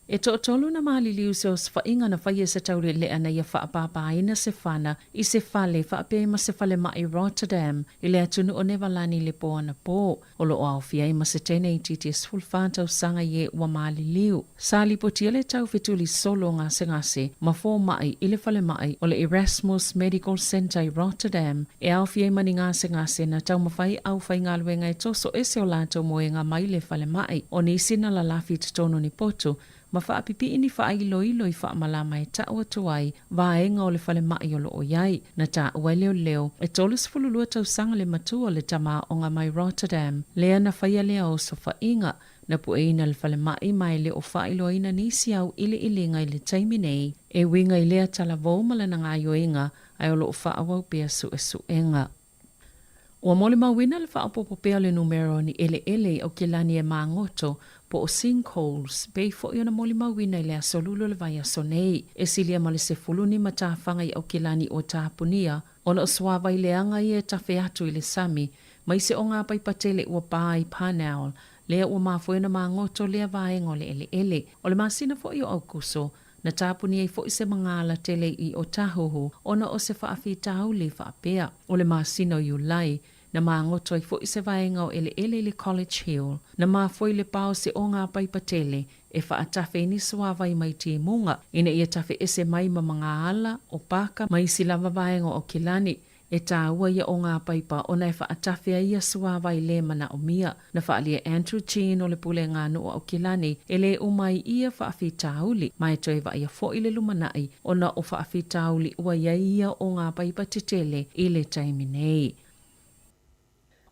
e toatolu na maliliu se osofaiga na faia se taulealea na ia faapāpāina se fana i se fale faapea ma se falemai Rotterdam i le atunuu o Nevalani i le pō anapō. O lo o aofia ai ma se teine itiiti e 14 tausaga i e ua maliliu. Sa lipotia le tau fetuli solo gasegase ma fomai i le falemai o le Erasmus Medical Centre i Rotterdam e aofia ai ma ni gasegase na taumafai aufaigaluega e toso ese o latou moega mai le falemai. O nisi na lalafi i totonu ni potu ma faapipii ni faailoilo i faamalama e tau atu ai vaega o le falemai o lo o i ai. Na taua e leoleo e 32 tausaga le matua o le tamaoaga mai Rotterdam lea na faia lea osofaiga. Na pueina le falemai ma e le o faailoaina nisi au iliiliga i le taimi nei e uiga i lea talavou ma lana gaioiga ae o lo o faaauau pea suesuega. Ua molimauina le faaopoopo pea o le numera o ni eleele i Aukilani e magoto, po o sinkholes, pei foi ona molimauina i le aso Lulu o le vaiaso nei. E silia ma le 15 tafaga i Aukilani ua tapunia, ona o suāwai leaga ia e tafe atu i le sami, ma i se o ngā paipa tele ua pā i Parnell, lea ua mafua ona magoto lea vaega o le eleele. O le masina foi o Aukuso, Na tapuni ai foi se magala tele i Otahuhu ona o se faafitauli faapea. O le masina o Iulai, na magoto ai foi se vaega o eleele i le College Hill. Na mafua i le pa o se oga paipa tele e faatafe ai ni suāwai mai timuga ina ia tafe ese mai ma magaala o paka ma isi lava vaega o Aukilani. E tāua ia o ngā paipa ona e faatafe ai ia suāwai lē manaomia. Na faaalia e Andrew Jean o le Pule ngā nuu o Aukilani e lē uma ai ia faafitauli ma e toe vaaia foi le lumanai ona o faafitauli ua i ai ia o ngā paipa tetele i le taimi nei.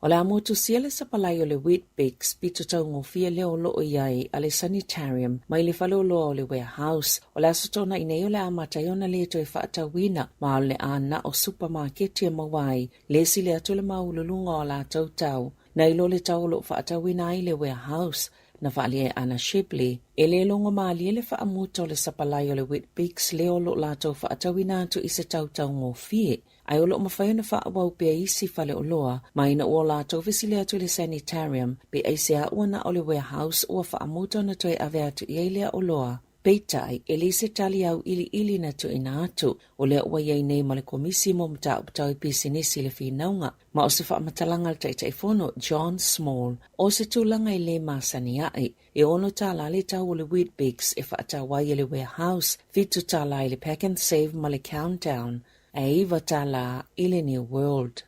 O le a motusia le sapalai o le Weet-Bix pito taugofie lea o lo o i ai a le Sanitarium mai le faleoloa o le Warehouse. O le aso Tonaʻi nei o le a amata ai ona le toe faatauina ma o le a na o supamaketi e maua ai le sili atu le maualuluga o a latou tau nai lo le tau o lo o faatauina ai le Warehouse. Na faaalia e Anna Shibley, e le logo malie le faamuta o le sapalai o le Weet-Bix lea o lo o latou faatauina atu i se tau taugofie. Ae o lo o mafai ona faaauau pea isi faleoloa ma ina ua latou fesili atu i le Sanitarium pe aisea ua na o le warehouse ua faamuta ona toe ave atu i ai lea oloa. Peitai, e leai se tali auiliili na tuuina atu. O lea ua i ai nei ma le Komisi mo Mataupu Tau i Pisinisi i le finauga, ma o se faamatalaga a le Taitaifono, John Small, o se tulaga e le masani aʻe. E ono tālā le tau o le Weet-Bix e faatau ai e le Warehouse, 7 tālā i le Pak'nSave ma le Countdown, ae 9 tālā i le New World.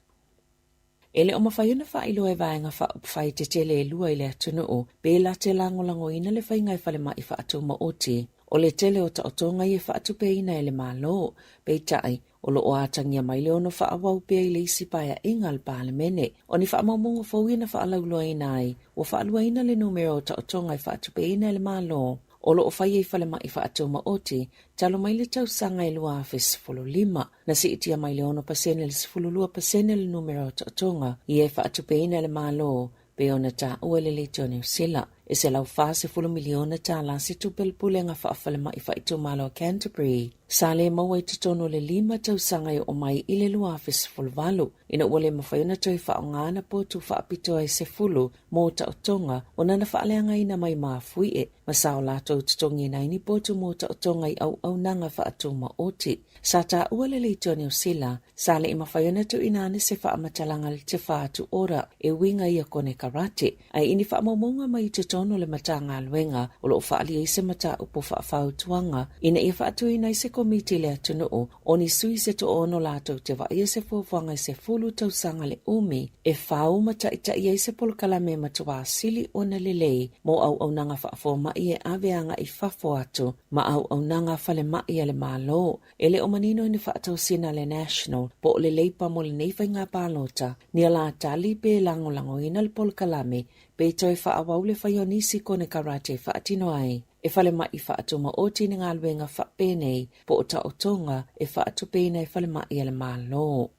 E le o mafai ona faailoa e Vaega Faaupufai tetele e lua i le atunuu pe late lagolagoina le faiga e falemai faatumaoti. O le tele o taotoga ia e faatupeina e le Malo, peitai, o lo o atagia mai le ono faaauau pea i le isi paeaiga a le Palemene. O ni faamaumauga fou ia na faalauiloaina ai, ua faaluaina le numera o taotoga e faatupeina e le Malo o lo o faia i falemai faatumaoti talu mai le tausaga e 2015. Na siitia mai le 6% i le 12% le numera o taotoga ia e faatupeina e le Malo pei ona taua e le Leitio Niu Sila. E $140 miliona tālā se tupe a le Pulega Faafalemai Faaitumalo a Canterbury sa le maua i totonu o le lima tausaga e oo mai i le 2018 ina ua le mafai ona toe faaaoga ana potu faapitoa e 10 mō taotoga ona na faaleagaina mai mafuie ma sa o latou totogiina ai ni potu mō taotoga i auaunaga faatumaoti. Sa taua le Leitio Niu Sila Sa le i mafai ona tuuina ane se faamatalaga le te whātu ora e uiga ia konekarate, ae i ni faamaumauga mai i totonu o le Matagaluega o lo o faaalia ai se mataupu faafautuaga ina ia faatuina ai se komiti i le atunuu o ni sui se toaono latou te vaaia se fuafuaga i 10 tausaga le umi e fau ma taitai ai se polokalame e matuā sili ona lelei mo auaunaga faafoma'i e ave agai fafo atu ma auaunaga falema'i a le Malo. E le o manino i ni faatosina a le National po o le Leipa mo lenei faiga palota, ni alatali pe lagolagoina le polokalame pe toe faaauau le fai o nisi konekarate e faatino ai e falemai faatumaoti ni galuega faapenei po o taotoga e faatupeina e falemai a le Malo.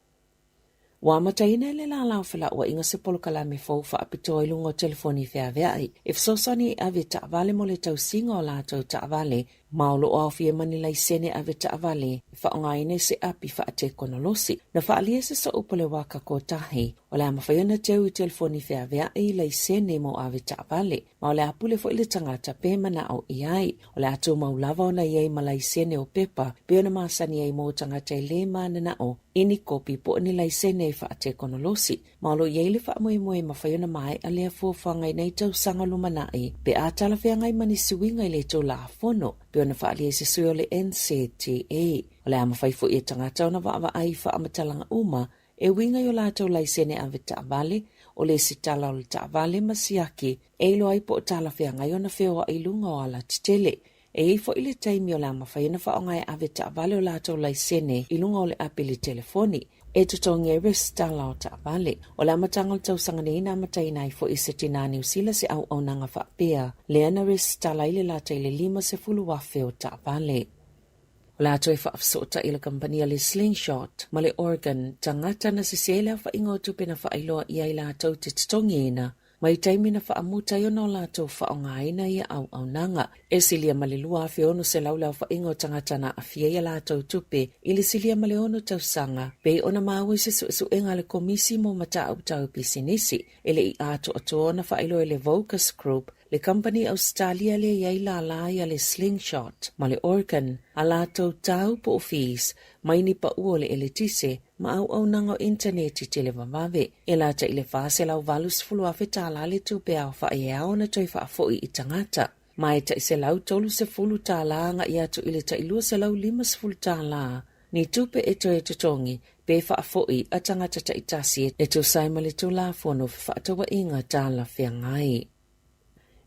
Ua amataina e le lālā o felauaiga se polokalame fou faapitoa i luga o telefoni feaveai e fesoasoani i ave taavale mo le tausiga o latou taavale ma o lo o aofia ma ni laisene ave taavale e faaaogaina i se api faatekonolosi. Na faaalia se sooupu o le Waka Kotahi o le a mafai ona teu i telefoni feaveai laisene mo ave taavale ma o le a pule foi le tagata pe manao i ai. O le a tumau lava ona i ai ma laisene o pepa pei ona masani ai mo tagata e lē mananao i ni kopi po o ni laisene faatekonolosi, ma o lo o i ai le faamoemoe e mafai ona maea lea fuafuaga i nei tausaga lumanai pe a talafeagai ma nisi uiga i le Tulafono pei ona faaalia i se sui o le NCTA. O le a mafai foi e tagata ona vaavaai i faamatalaga uma e uiga i o latou laisene ave taavale, o le lesitala o le taavale ma siaki e iloa ai po o talafeagai ona feoai i luga o alatetele. E i ai foi le taimi o le a mafai ona faaaoga e ave taavale o latou laisene i luga o le api i le telefoni e totogi ai resitala o taavale. O le amataga o le tausaga nei na amataina ai foi e se tinā Niu Sila se auaunaga faapea lea na resitala ai le lata i le 50,000 o taavale. O le a toe faafesootai le kamupani a le Slingshot ma le Oregon tagata na sese le aofaiga o tupe na faailoa i ai latou te totogiina mai taimi na faamuta ai ona o latou faaaogaina ia auaunaga. E silia ma le 2,600 le aofaiga o tagata na aafia i a latou tupe i le silia ma le ono tausaga, pei ona maua i se suesuega a le Komisi mo Mataupu Tau Pisinisi e le i atoatoa ona faailoa e le Vocus Group, le kamupani Ausetalia lea i ai lālā ia le Slingshot ma le Orkin, a latou tau po o fees mai ni paʻu o le eletise ma auaunaga o initaneti televavave. E lata i le $480,000 tālā le tupe aofai e ao ona toe faafoi i tagata, ma e tai $130 tālā agai atu i le tai $250 tālā ni tupe e toe totogi pe faafoi a tagata taitasi e tusa ai ma le Tulafono Fefaatauaiga Talafeagai.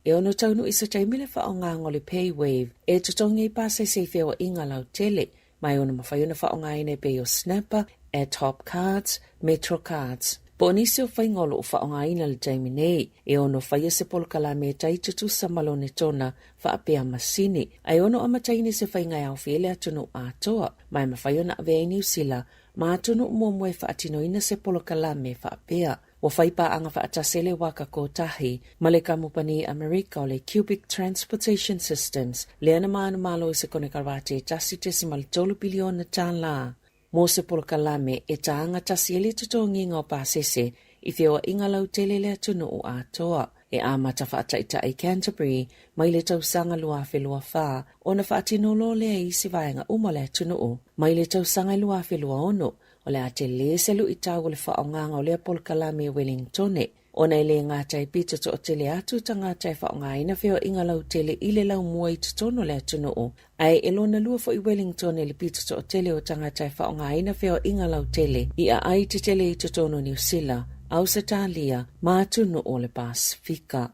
E ono taunuu i se taimi le faaaogaga o le PayWave e totogi ai pasese i feoaiga lautele, ma e ono mafai ona faaaogaina e pei o Snapper, Ad-Hop Cards, Metro Cards. Po o nisi o faiga o lo o faaaogaina i le taimi nei, e ono faia se polokalame e tai tutusa ma lona tona faapea masini, a e ono amataina i se faiga e aofia ai le atunuu atoa, ma e mafai ona avea i Niu Sila ma atunuu muamua e faatinoina se polokalame faapea. Ua whai pāanga faatasi le Waka Kotahi ma le kamupani Amerika o le Cubic Transportation Systems lea na manumalo i se konekarate e 1.3 piliona tālā mō se polokalame e tānga tasi ai le totogiga o pasese i feoaiga lautele i le atunuu atoa. E amata faataitai Canterbury mai le tausaga 2024 ona faatino loa lea i isi vaega uma o le atunuu mai le tausaga 2026. O le a tele se luitau o le faaaogaga o lea polokalame i Wellingtone, ona e le gata e pito toatele atu tagata e faaaogaina feoaiga lautele i le laumua i totonu o le atunuu, ae e lona lua foi Wellingtone le pito toatele o tagata e faaaogaina feoaiga lautele i aai tetele i totonu o Niu Sila Ausetalia ma atunuu o le Pasefika.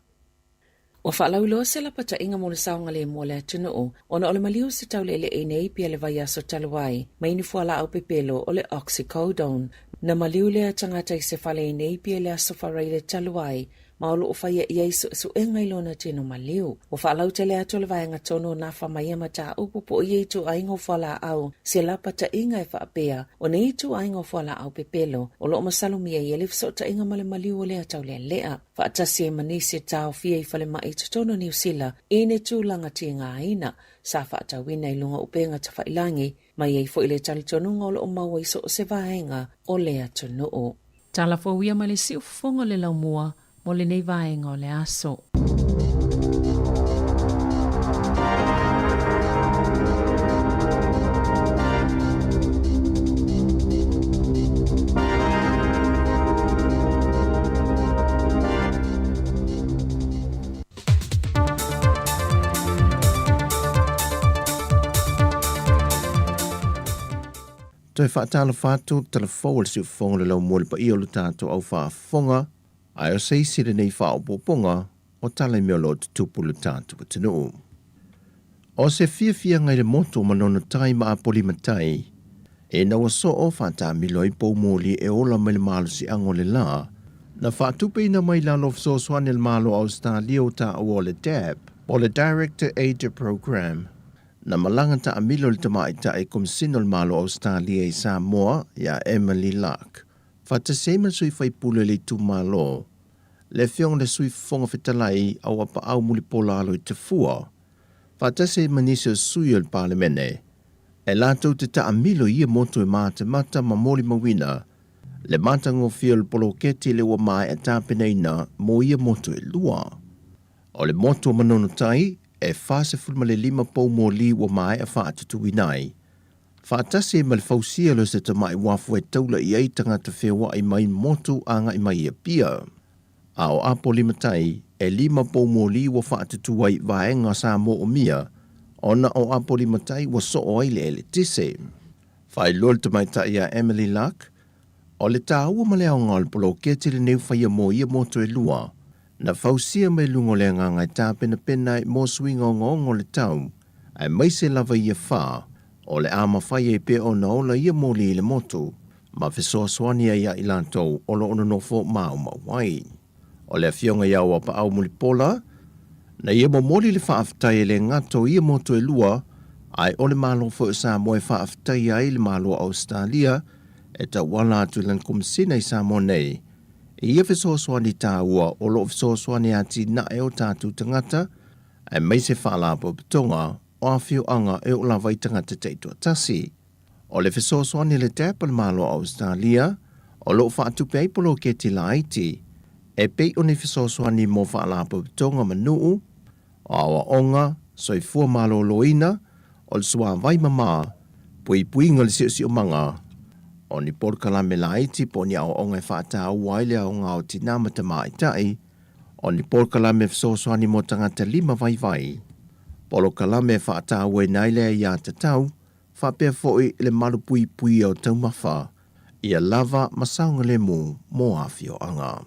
Ua faalauiloa se lapataiga mo le saogalemu o le atunuu ona o le maliu o se tauleelee nei pia le vaiaso talu ai mai ni fualaau pepelo o le oxycodone. Na maliu lea tagata i se fale i nei pia le aso Faraile talu ai ma o loo faia i ai suesuega i lona tino maliu. Ua faalautele atu le vaega tonu o nafa ma ia mataupu po o ia ituaiga o fualaau se lapataiga e faapea o nei ituaiga o fualaau pepelo o loo masalomia i ai le fesootaiga ma le maliu o lea taulealea. Faatasi ai ma nisi e taofia i falemai i totonu o Niu Sila i ni tulaga tigaina sa faatauina i luga o upega tafailangi, ma i ai foi le talitonuga o lo o maua i so o se vaega o le atunuu. Tala fou ia mai le siufofoga o le laumua mo lenei vaega o le aso. Toe faatalofa atu talafou o le siufofoga o le laumua i le paia o lo tatou au faafofoga, ae o se isi lenei faaopoopoga o tala i mea o lo o tutupu i lo tatou atunuu. O se fiafiaga i le motu o Manono Tai ma Apolima Tai, ina ua soo faataamilo ai poumoli e ola mai le malosiaga o le la, na faatupeina mai lalo o fesoasoani a le Malo o Ausetalia ua taua o le DAP, po o le Director Aid Programme, na malaga taamilo le Tamaitai Komisina o le Malo o Ausetalia i Samoa ia Emily Luck, faatasi ai ma le sui faipule o le itumalo, le Afioga i le Sui Fofoga Fetalai Auapaau Mulipola Aloitafua, faatasi ai ma nisi o sui o le Palemene, e latou te taamilo i ia motu e matamata ma molimauina le matagofie o le poloketi le ua maea tapenaina mo ia motu e lua. O le motu o Manono Tai, e 45 poumoli ua maea faatutuina ai, faatasi ai ma le fausia o se tamai uafu e taula i ai tagata feoai mai motu agai mai i Apia. A o Apolima Tai, e lima poumoli ua faatutu ai vaega sa moomia, ona o Apolima Tai ua soo ai le eletise. Faailoa le tamaitai ia Emily Luck, o le taua ma le aoga o le poloketi lenei ua faia mo ia motu e lua, na fausia mai luga o le agaga e tapenapena ai mo suiga ogaoga o le tau, aemaise lava ia fa, o le a mafai ai pea ona ola ia moli i le motu, ma fesoasoani ai ia i latou o lo o nonofo maumau ai. O le Afioga ia Auapaau Mulipola, na ia momoli le faafetai e le gata o ia motu e lua, ae o le Malo foi o Samoa e faafetaia ai le Malo o Ausetalia e tauala atu i lana Komesina i Samoa nei, i ia fesoasoani taua o lo o fesoasoani atinae o tatou tagata, aemaise faalapotopotoga o afioaga e oo lava i tagata taitoatasi. O le fesoasoani a le DAP a le Malo o Ausetalia, o lo o faatupe ai poloketi laiti, e pei o ni fesoasoani mo faalapotopotoga ma nuu, o aoaoga, soifua maloloina, o le suavai mama, puipuiga o le siosiomaga, o ni polokalame laiti po o ni aoaoga e faataua ai le aoga o tinā ma tamaitai, o ni polokalame fesoasoani mo tagata lima vaivai, polokalame e faatauaina ai le aiatatau, faapea foi le malupuipuia o taumafa, ia lava ma saogalemu mo afioaga.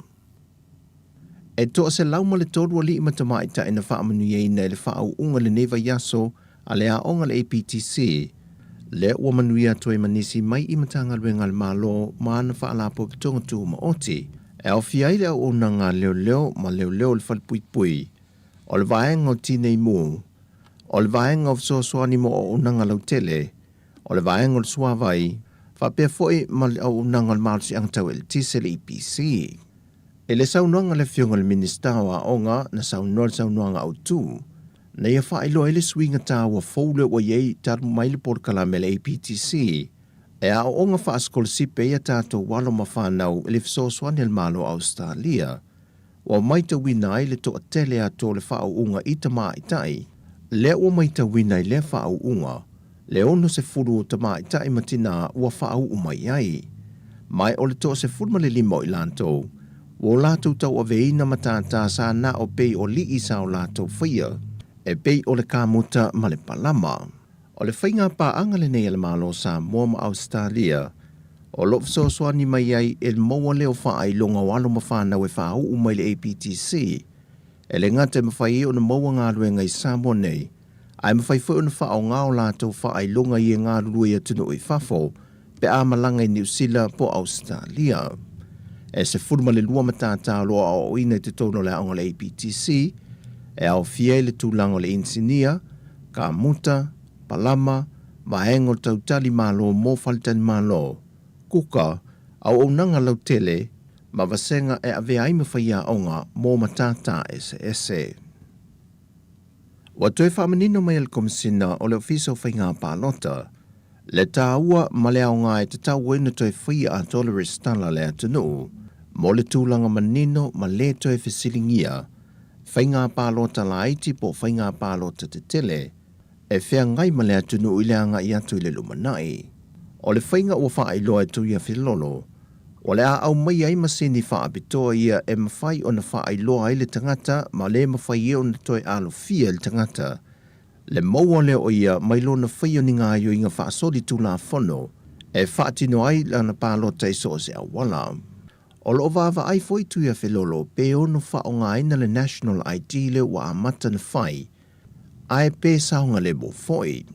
E 103 alii ma tamaitai na faamanuiaina i le faauuga i lenei vaiaso a le aoga a le APTC, lea ua manuia atu ai ma nisi mai i Matagaluega a le Malo ma ana Faalapotopotoga Tumaoti, e aofia ai le auaunaga a leoleo ma leoleo o le falepuipui, o le vaega o Tinei Mu, o le vaega o fesoasoani mo auaunaga lautele, o le vaega o le suavai, faapea foi ma le auaunaga o le malosiaga tau eletise le EPC. I le saunoaga a le Afioga i le Minisita o Aoga na saunoa i le saunoaga autu, na ia faailoa ai le suiga taua fou lea ua i ai talu mai le polokalame a le APTC e aooga faasikolasipi ai a tatou alo ma fanau i le fesoasoani a le Malo o Ausetalia. Ua maitauina ai le toatele atu o le faauuga i tamaitai. Lea ua maitauina i lea faauuga le 60 o tamaitai ma tinā ua faauu mai ai. Mai o le 15 o i latou, ua o latou tauaveina matata sa na o pei o lii sa o latou faia, e pei o le kamuta ma le palama. O le faiga paaga lenei a le Malo o Samoa ma Ausetalia, o lo o fesoasoani mai ai i le maua lea o faailoga o alo ma fanau e faauu mai le APTC, e le gata e mafai ai ona maua galuega i Samoa nei, ae mafai foi ona faaaoga o latou faailoga ia e galulue i atunuu i fafo pe a malaga i Niu Sila po o Ausetalia. E 12 matata o lo o aoaoina i totonu o le aoga o le APTC, e aofia ai le tulaga o le inisinia, kamuta, palama, vaega o le tautali malo mo faletalimalo, kuka, auaunaga lautele, ma vasega e avea ai ma faiaoga mo matata eseese. Ua toe faamanino mai e le Komesina o le Ofisa o Faiga Palota le taua ma le aoga e tatau ai ona toe faia atoa le resitala a le atunuu mo le tulaga manino ma le toe fesiligia faiga palota laiti po o faiga palota tetele e feagai ma le atunuu i le agai atu i le lumanai. O le faiga ua faailoa e Tuiafilolo, o le a aumaia ai masini faapitoa ia e mafai ona faailoa ai le tagata ma le mafai ai ona toe alofia e le tagata le maua lea o ia mai lona faia o ni gaoioiga faasolitulafono e faatino ai lana palota i so o se auala. O lo o vaavaai foi Tuiafilolo pe ono faaaogaina le National ID lea ua amata ona fai ae pe saogalemu foi.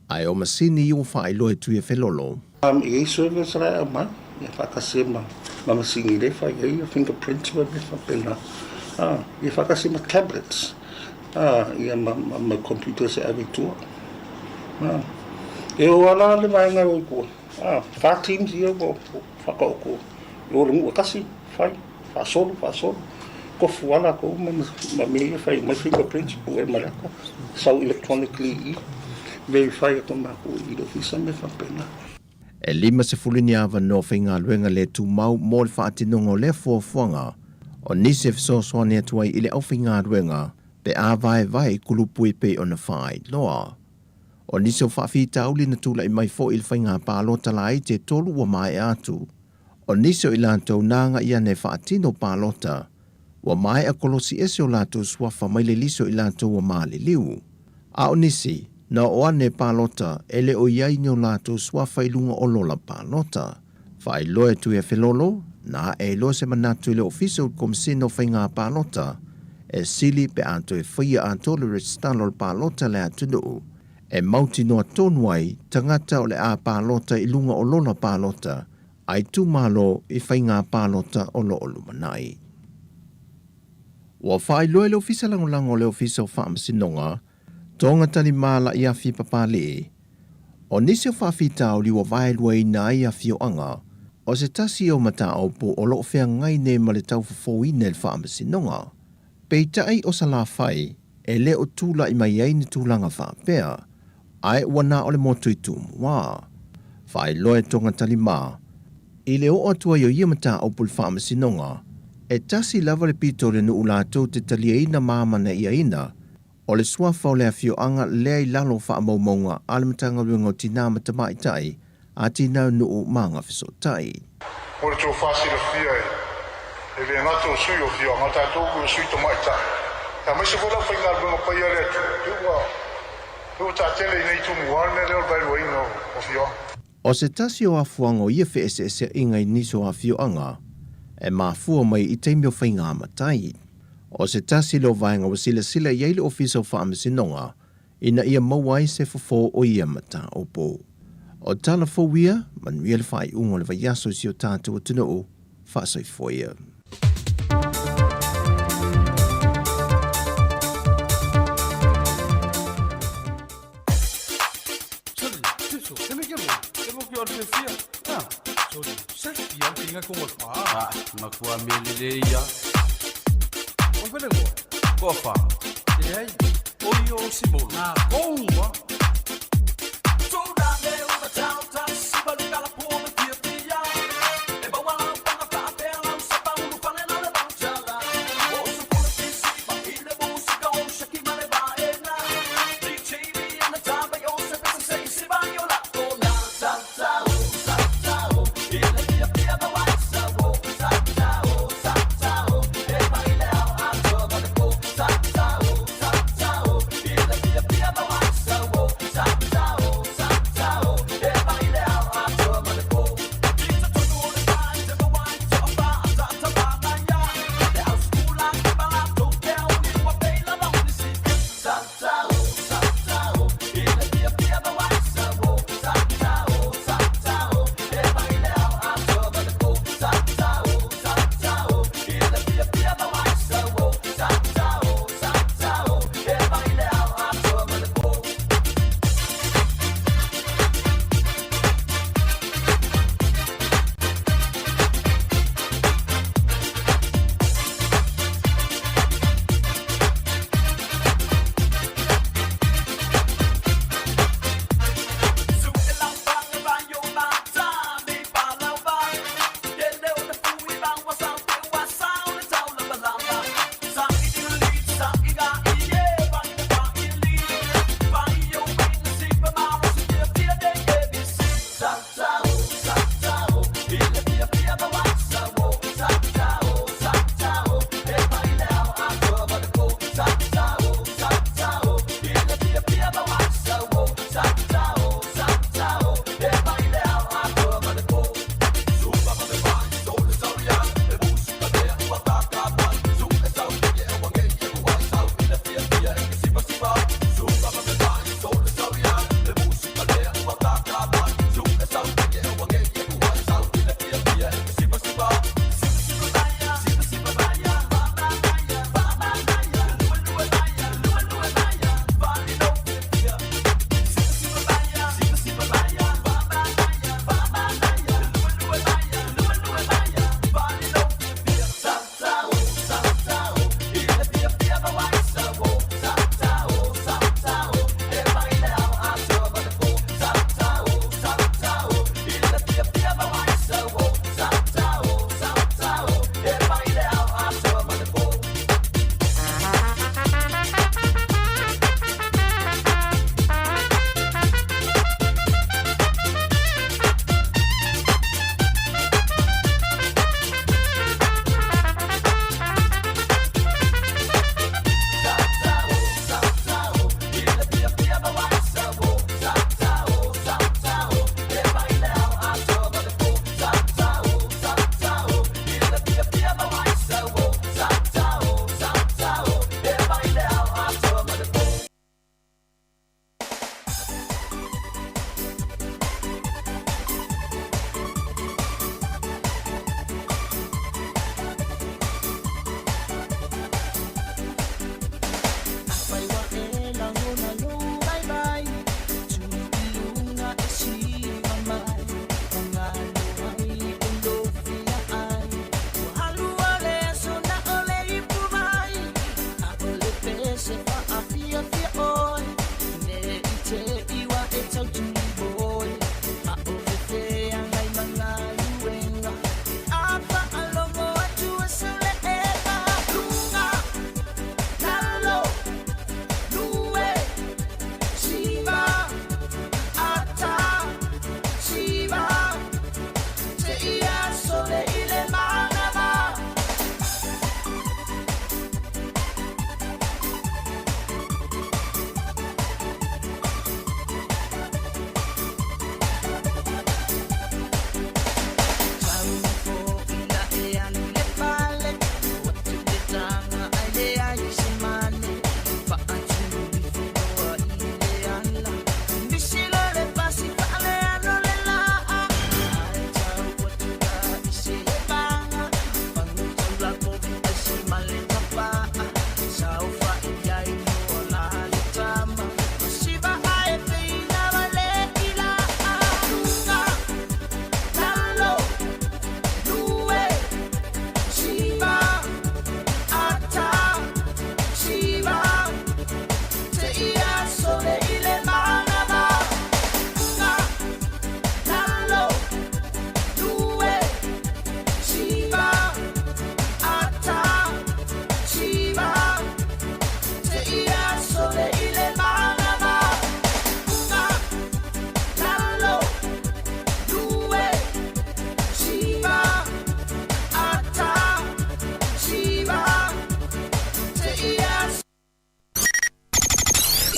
Ae o masini ia ua faailoa e Tuiafelolo. E i ai servers la e aumai ia faatasi ai ma masini lea e fai ai ia fingerprints ma mea faapena. Ia faatasi ma tablets ia ma computers e ave i tua. E oo lava la le vaega e o i tua, fa teams ia ua faataoto i o le nuu e tasi fai. Faasolo, faasolo. Tofu lava latou ma mea ia e fai uma ai fingerprints, pue ma le ata, sau electronically i i, verify atu e matou i le ofisa ma mea faapena. E 50 ni avanoa faigaluega le tumau mo le faatinoga o lea fuafuaga, o nisi e fesoasoani atu ai i le aufaigaluega pe a vaevae i kulupu e pei ona faailoa. O nisi o faafitauli na tulai mai foi i le faiga palota laiti e tolu ua maea atu, O nisi o i latou na agai ane e faatino palota, ua maea kolosi ese o latou suafa mai le lisi o i latou ua maliliu. A o nisi, na oo ane e palota, e le o i ai ni o latou suafa i luga o lola palota. Faailoa e Tuiafelolo, na ae ai loa se manatu i le Ofisa o le Komesina o Faiga Palota e sili pe a toe faia atoa le resitala o le palota a le atunuu e mautinoa tonu ai tagata o le a palota i luga o lola palota a itumalo i faiga palota o lo o lumanai. Ua faailoa e le Ofisa Lagolago o le Ofisa o Faamasinoga Toga Talimālaʻi Afi Papalii, o nisi o faafitauli ua vaeluaina ai afioaga o se tasi o mataupu o lo o feagai nei ma le taufofouina i le Faamasinoga. Peitai o Salafai e le o tulai mai ai ni tulaga faapea, ae ua na o le motu i Tumua. Faailoa e Toga Talima, i le oo atu ai o ia mataupu i le Faamasinoga, e tasi lava le pito o le nuu latou te taliaina ma amanaiaina, o le suafa o le afioaga lea i lalo o faamaumauga a le Matagaluega o Tinā ma Tamaitai, a Tinā Nuu ma Agafesootai. Mo le tofa silafia e le gata o sui o afioaga, o tatou o sui tamaitai, aemaise foi le aufaigaluega paia a le Atua, pei ua pei ua taatele i inei i Tumua le mea lea o le vaeluaina o afioaga. O se tasi o afuaga o ia feeseeseaiga i nisi o afioaga e mafua mai i taimi o faiga matai. O se tasi lea o vaega ua silasila i ai le Ofisa o Faamasinoga ina ia maua ai se fofo o ia mataupu. O tala fou ia, manuia le faaiuga o le vaiaso i si o tatou atunuu, faasoifua ia.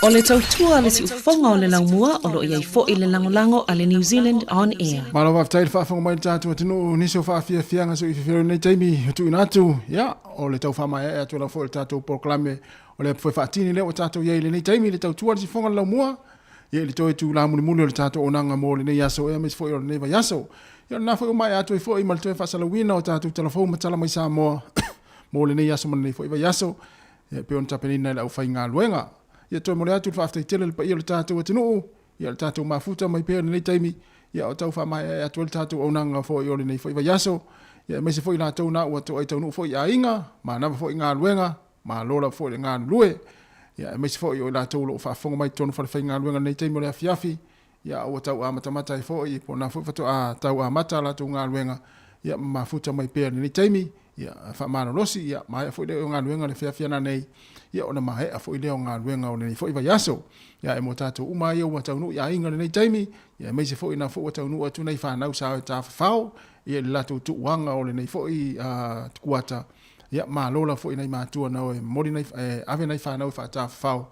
O le tautua a le siufofoga o le laumua o lo o i ai foi le lagolago a le New Zealand On Air. Malo faafetai le faafofoga mai i le tatou atunuu nisi o faafiafiaga se i fiafia i lenei taimi e tuuina atu ia o le tau faamaeaea atu lava foi o le tatou polokalame o le foi faatini lea ua tatou i ai i lenei taimi le tautua a le siufofoga o le laumua ia i le toe itula mulimuli o le tatou auaunaga mo lenei aso aemaise foi o lenei vaiaso. Ia o lena foi ua maea atu ai foi ma le toe faasalauina o tatou talafou ma tala mai Samoa mo lenei aso ma lenei foi vaiaso e pei ona tapenaina e le aufaigaluega. Ia toe momoli atu le faafetai tele i le paia o le tatou atunuu, ia le tatou mafuta mai pea i lenei taimi, ia o tau faamaeaea atu ai le tatou auaunaga foi o lenei foi vaiaso, ia aemaise foi i latou na ua toai taunuu foi i aiga, manava foi i galuega, malo lava foi le galulue, ia aemaise foi o i latou o lo o faafofoga mai i totonu o falefaigaluega i lenei taimi o le afiafi, ia ua tau amatamata ai foi, po o na foi faatoa tau amata a latou galuega, ia ma mafuta mai pea i lenei taimi, ia faamalolosi, ia maea foi lea o galuega le feafiana nei, ia ona maea foi lea o galuega o lenei foi vaiaso. Ia e mo tatou uma ia ua taunuu i aiga i lenei taimi, ia aemaise foi na foi ua taunuu atu nei fanau sa o e tafafao, ia i le latou tuuaga o lenei foi kuata, ia malo lava foi nai matua na o e momoli nai, e ave nai fanau e faatafafao,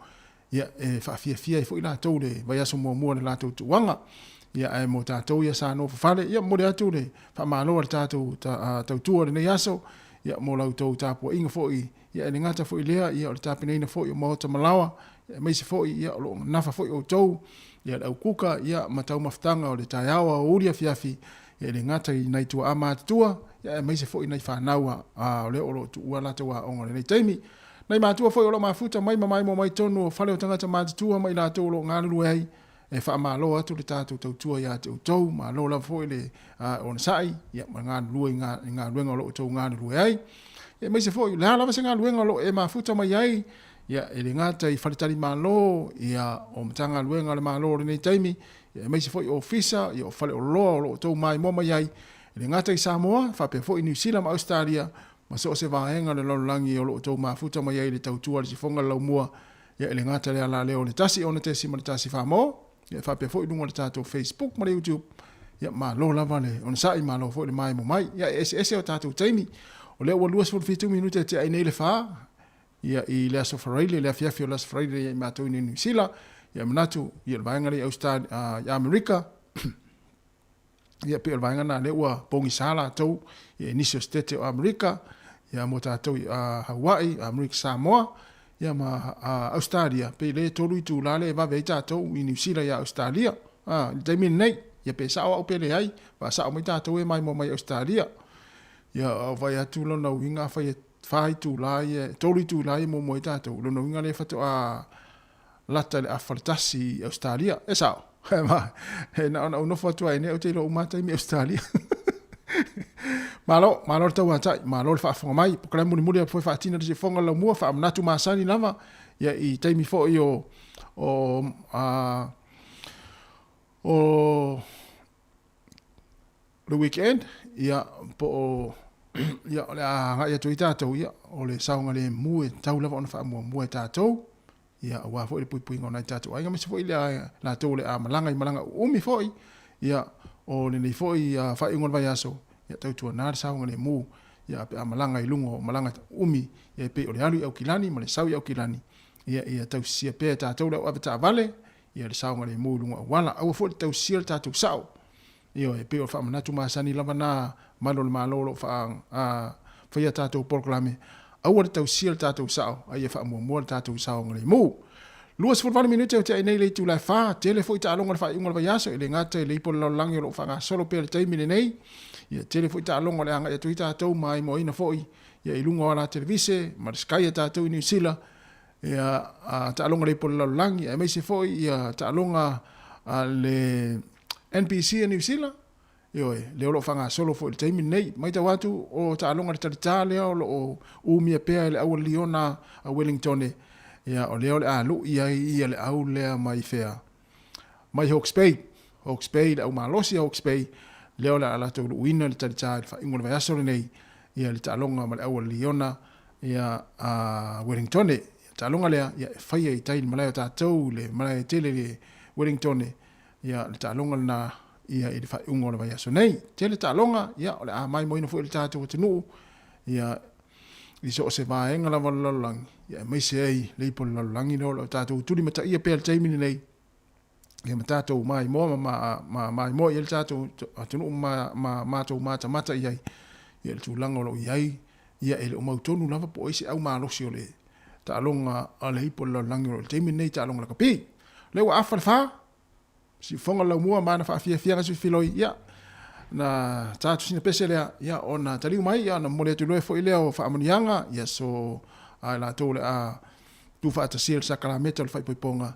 ia e faafiafia ai foi latou le vaiaso muamua o le latou tuuaga. Ia ae mo tatou ia sa nofo fale, ia momoli atu le faamalo a le tatou tautua i lenei aso, ia mo la outou tapuaiga foi, ia e le gata foi i lea, ia o le tapenaina foi o maota ma laoa, ia aemaise foi ia o lo o nafa foi outou, ia le aukuka, ia ma taumafataga o le taeao aoauli afiafi, ia e le gata i nai tuaa matutua, ia aemaise foi nai fanau a o lea o lo o tuua latou aoga i lenei taimi. Nai matua foi o lo o mafuta mai ma maimoa mai totonu o fale o tagata matutua ma i latou o lo o galulue ai, e faamalo atu le tatou tautua ia te outou, malo lava foi le onosai ia, ma galulue i galuega o lo o outou galulue ai. Ia, aemaise foi, o le a lava se galuega o lo o e mafuta mai ai, ia, e le gata i faletalimalo, ia, o Matagaluega a le Malo o lenei taimi, ia, aemaise foi ofisa, ia, o faleoloa o lo o outou maimoa mai ai, e le gata i Samoa, faapea foi Niu Sila ma Ausetalia, ma so o se vaega o le lalolagi o lo o outou mafuta mai ai i le tautua a le sifoga o le laumua, ia e le gata i le alaleo o le 1 6.1 Samoa, ia e faapea foi i luga o le tatou Facebook ma le YouTube, ia malo lava le onosai, malo foi le maemo mai. Ia e eseese o tatou taimi, o lea ua 27 minute e tea ai nei le fa, ia i le aso Faraile, le afiafi o le aso Faraile ia i matou i Niu Sila, ia manatu ia le vaega lea i Australia, i Amerika, Ia pei o le vaega lena lea ua pogisa latou ia i nisi o Setete o Amerika, ia mo tatou i Hawaii, Amerika Samoa, ia ma Ausetalia, pei lea e 3 itula lea e vave ai tatou i Niu Sila ia Ausetalia. I le taimi lenei, ia pe sao au pe leai, faasao mai tatou e maimoa mai Ausetalia. Ia o vai atu lona uiga afai e 4 itula ia, 3 itula ia muamua ai tatou, lona uiga lea faatoa lata i le afa le tasi i Ausetalia. E sao? E na ona ou nofo atu ai nei, ou te iloa uma lava taimi i Ausetalia. Malo, malo le tauatai, malo le faafofoga mai. Polokalame mulimuli a foi faatino le siufofoga o le laumua, faamanatu masani lava, ia i taimi foi o, o, a, o, le weekend, ia, po o, ia, o le a agai atu ai tatou, ia, o le saogalemu e tatau lava ona faamuamua e tatou, ia, aua foi le puipuiga o nai tatou aiga, aemaise foi le latou o le a malaga i malaga uumi foi, ia, o lenei foi faaiuga o le vaiaso, ia, tautuana le saogalemu, ia, pe a malaga i luga o malaga uumi, ia, e pei o le alu i Aukilani ma le sau i Aukilani, ia, ia tausisia pea e tatou le au avetaavale, ia, le saogalemu i luga o auala. Aua foi le tausisia le tatou sao, Ioe, e pei o le faamanatu masani lava na malu o le Malo o lo o faafaia tatou polokalame, aua le tausia le tatou sao, a ia faamuamua le tatou saogalemu. 28 minute o tea ai nei le itula e fa, tele foi taaloga i le faaiuga o le vaiaso, e le gata i le ipu o le lalolagi o lo o faagasolo pea i le taimi lenei, ia tele foi taaloga o le a agai atu ai tatou ma aimoaina foi ia i luga o ala televise ma le Sky a tatou i Niu Sila, ia taaloga a le ipu o le lalolagi, aemaise foi ia taaloga a le NPC a Niu Sila, ioe, lea o lo o faagasolo foi i le taimi lenei. Matau atu o taaloga i le talita lea o lo o umia pea e le au Liona a Wellingtone, ia, o lea o le a lui ai ia le au lea mai fea? Mai Hawke's Bay. Hawke's Bay, le au malosi a Hawke's Bay, lea o le a latou luuina le talita i le faaiuga o le vaiaso lenei, ia le taaloga ma le au a Liona ia a Wellingtone. Ia taaloga lea, ia e faia i tai i le malae o tatou, le malae tele i le Wellingtone, Ia, le taaloga lena ia i le faaiuga o le vaiaso nei. Tele taaloga, ia, o le a maimoaina foi le tatou atunuu, ia, i so o se vaega lava o le lalolagi, ia aemaise ai le ipu o le lalolagi lea o lo o tatou tulimataia pea i le taimi lenei, ia ma tatou maimoa ma ma maimoa i ai le tatou atunuu ma ma matou matamata i ai, ia le tulaga o lo o i ai, ia e le o mautonu lava po o ai se au malosi o le taaloga a le ipu o le lalolagi o lo o i le taimi lenei, taaloga lakapi. O lea ua afa le fa, siufoga le laumua ma ana faafiafiaga sifiloi, ia, na ta atu sina pese lea, ia, ona taliu mai, ia, ona momoli atu loa foi lea o faamanuiaga, ia, so, a i latou o le a tuufaatasia le sakalameta o le faaipoipoga.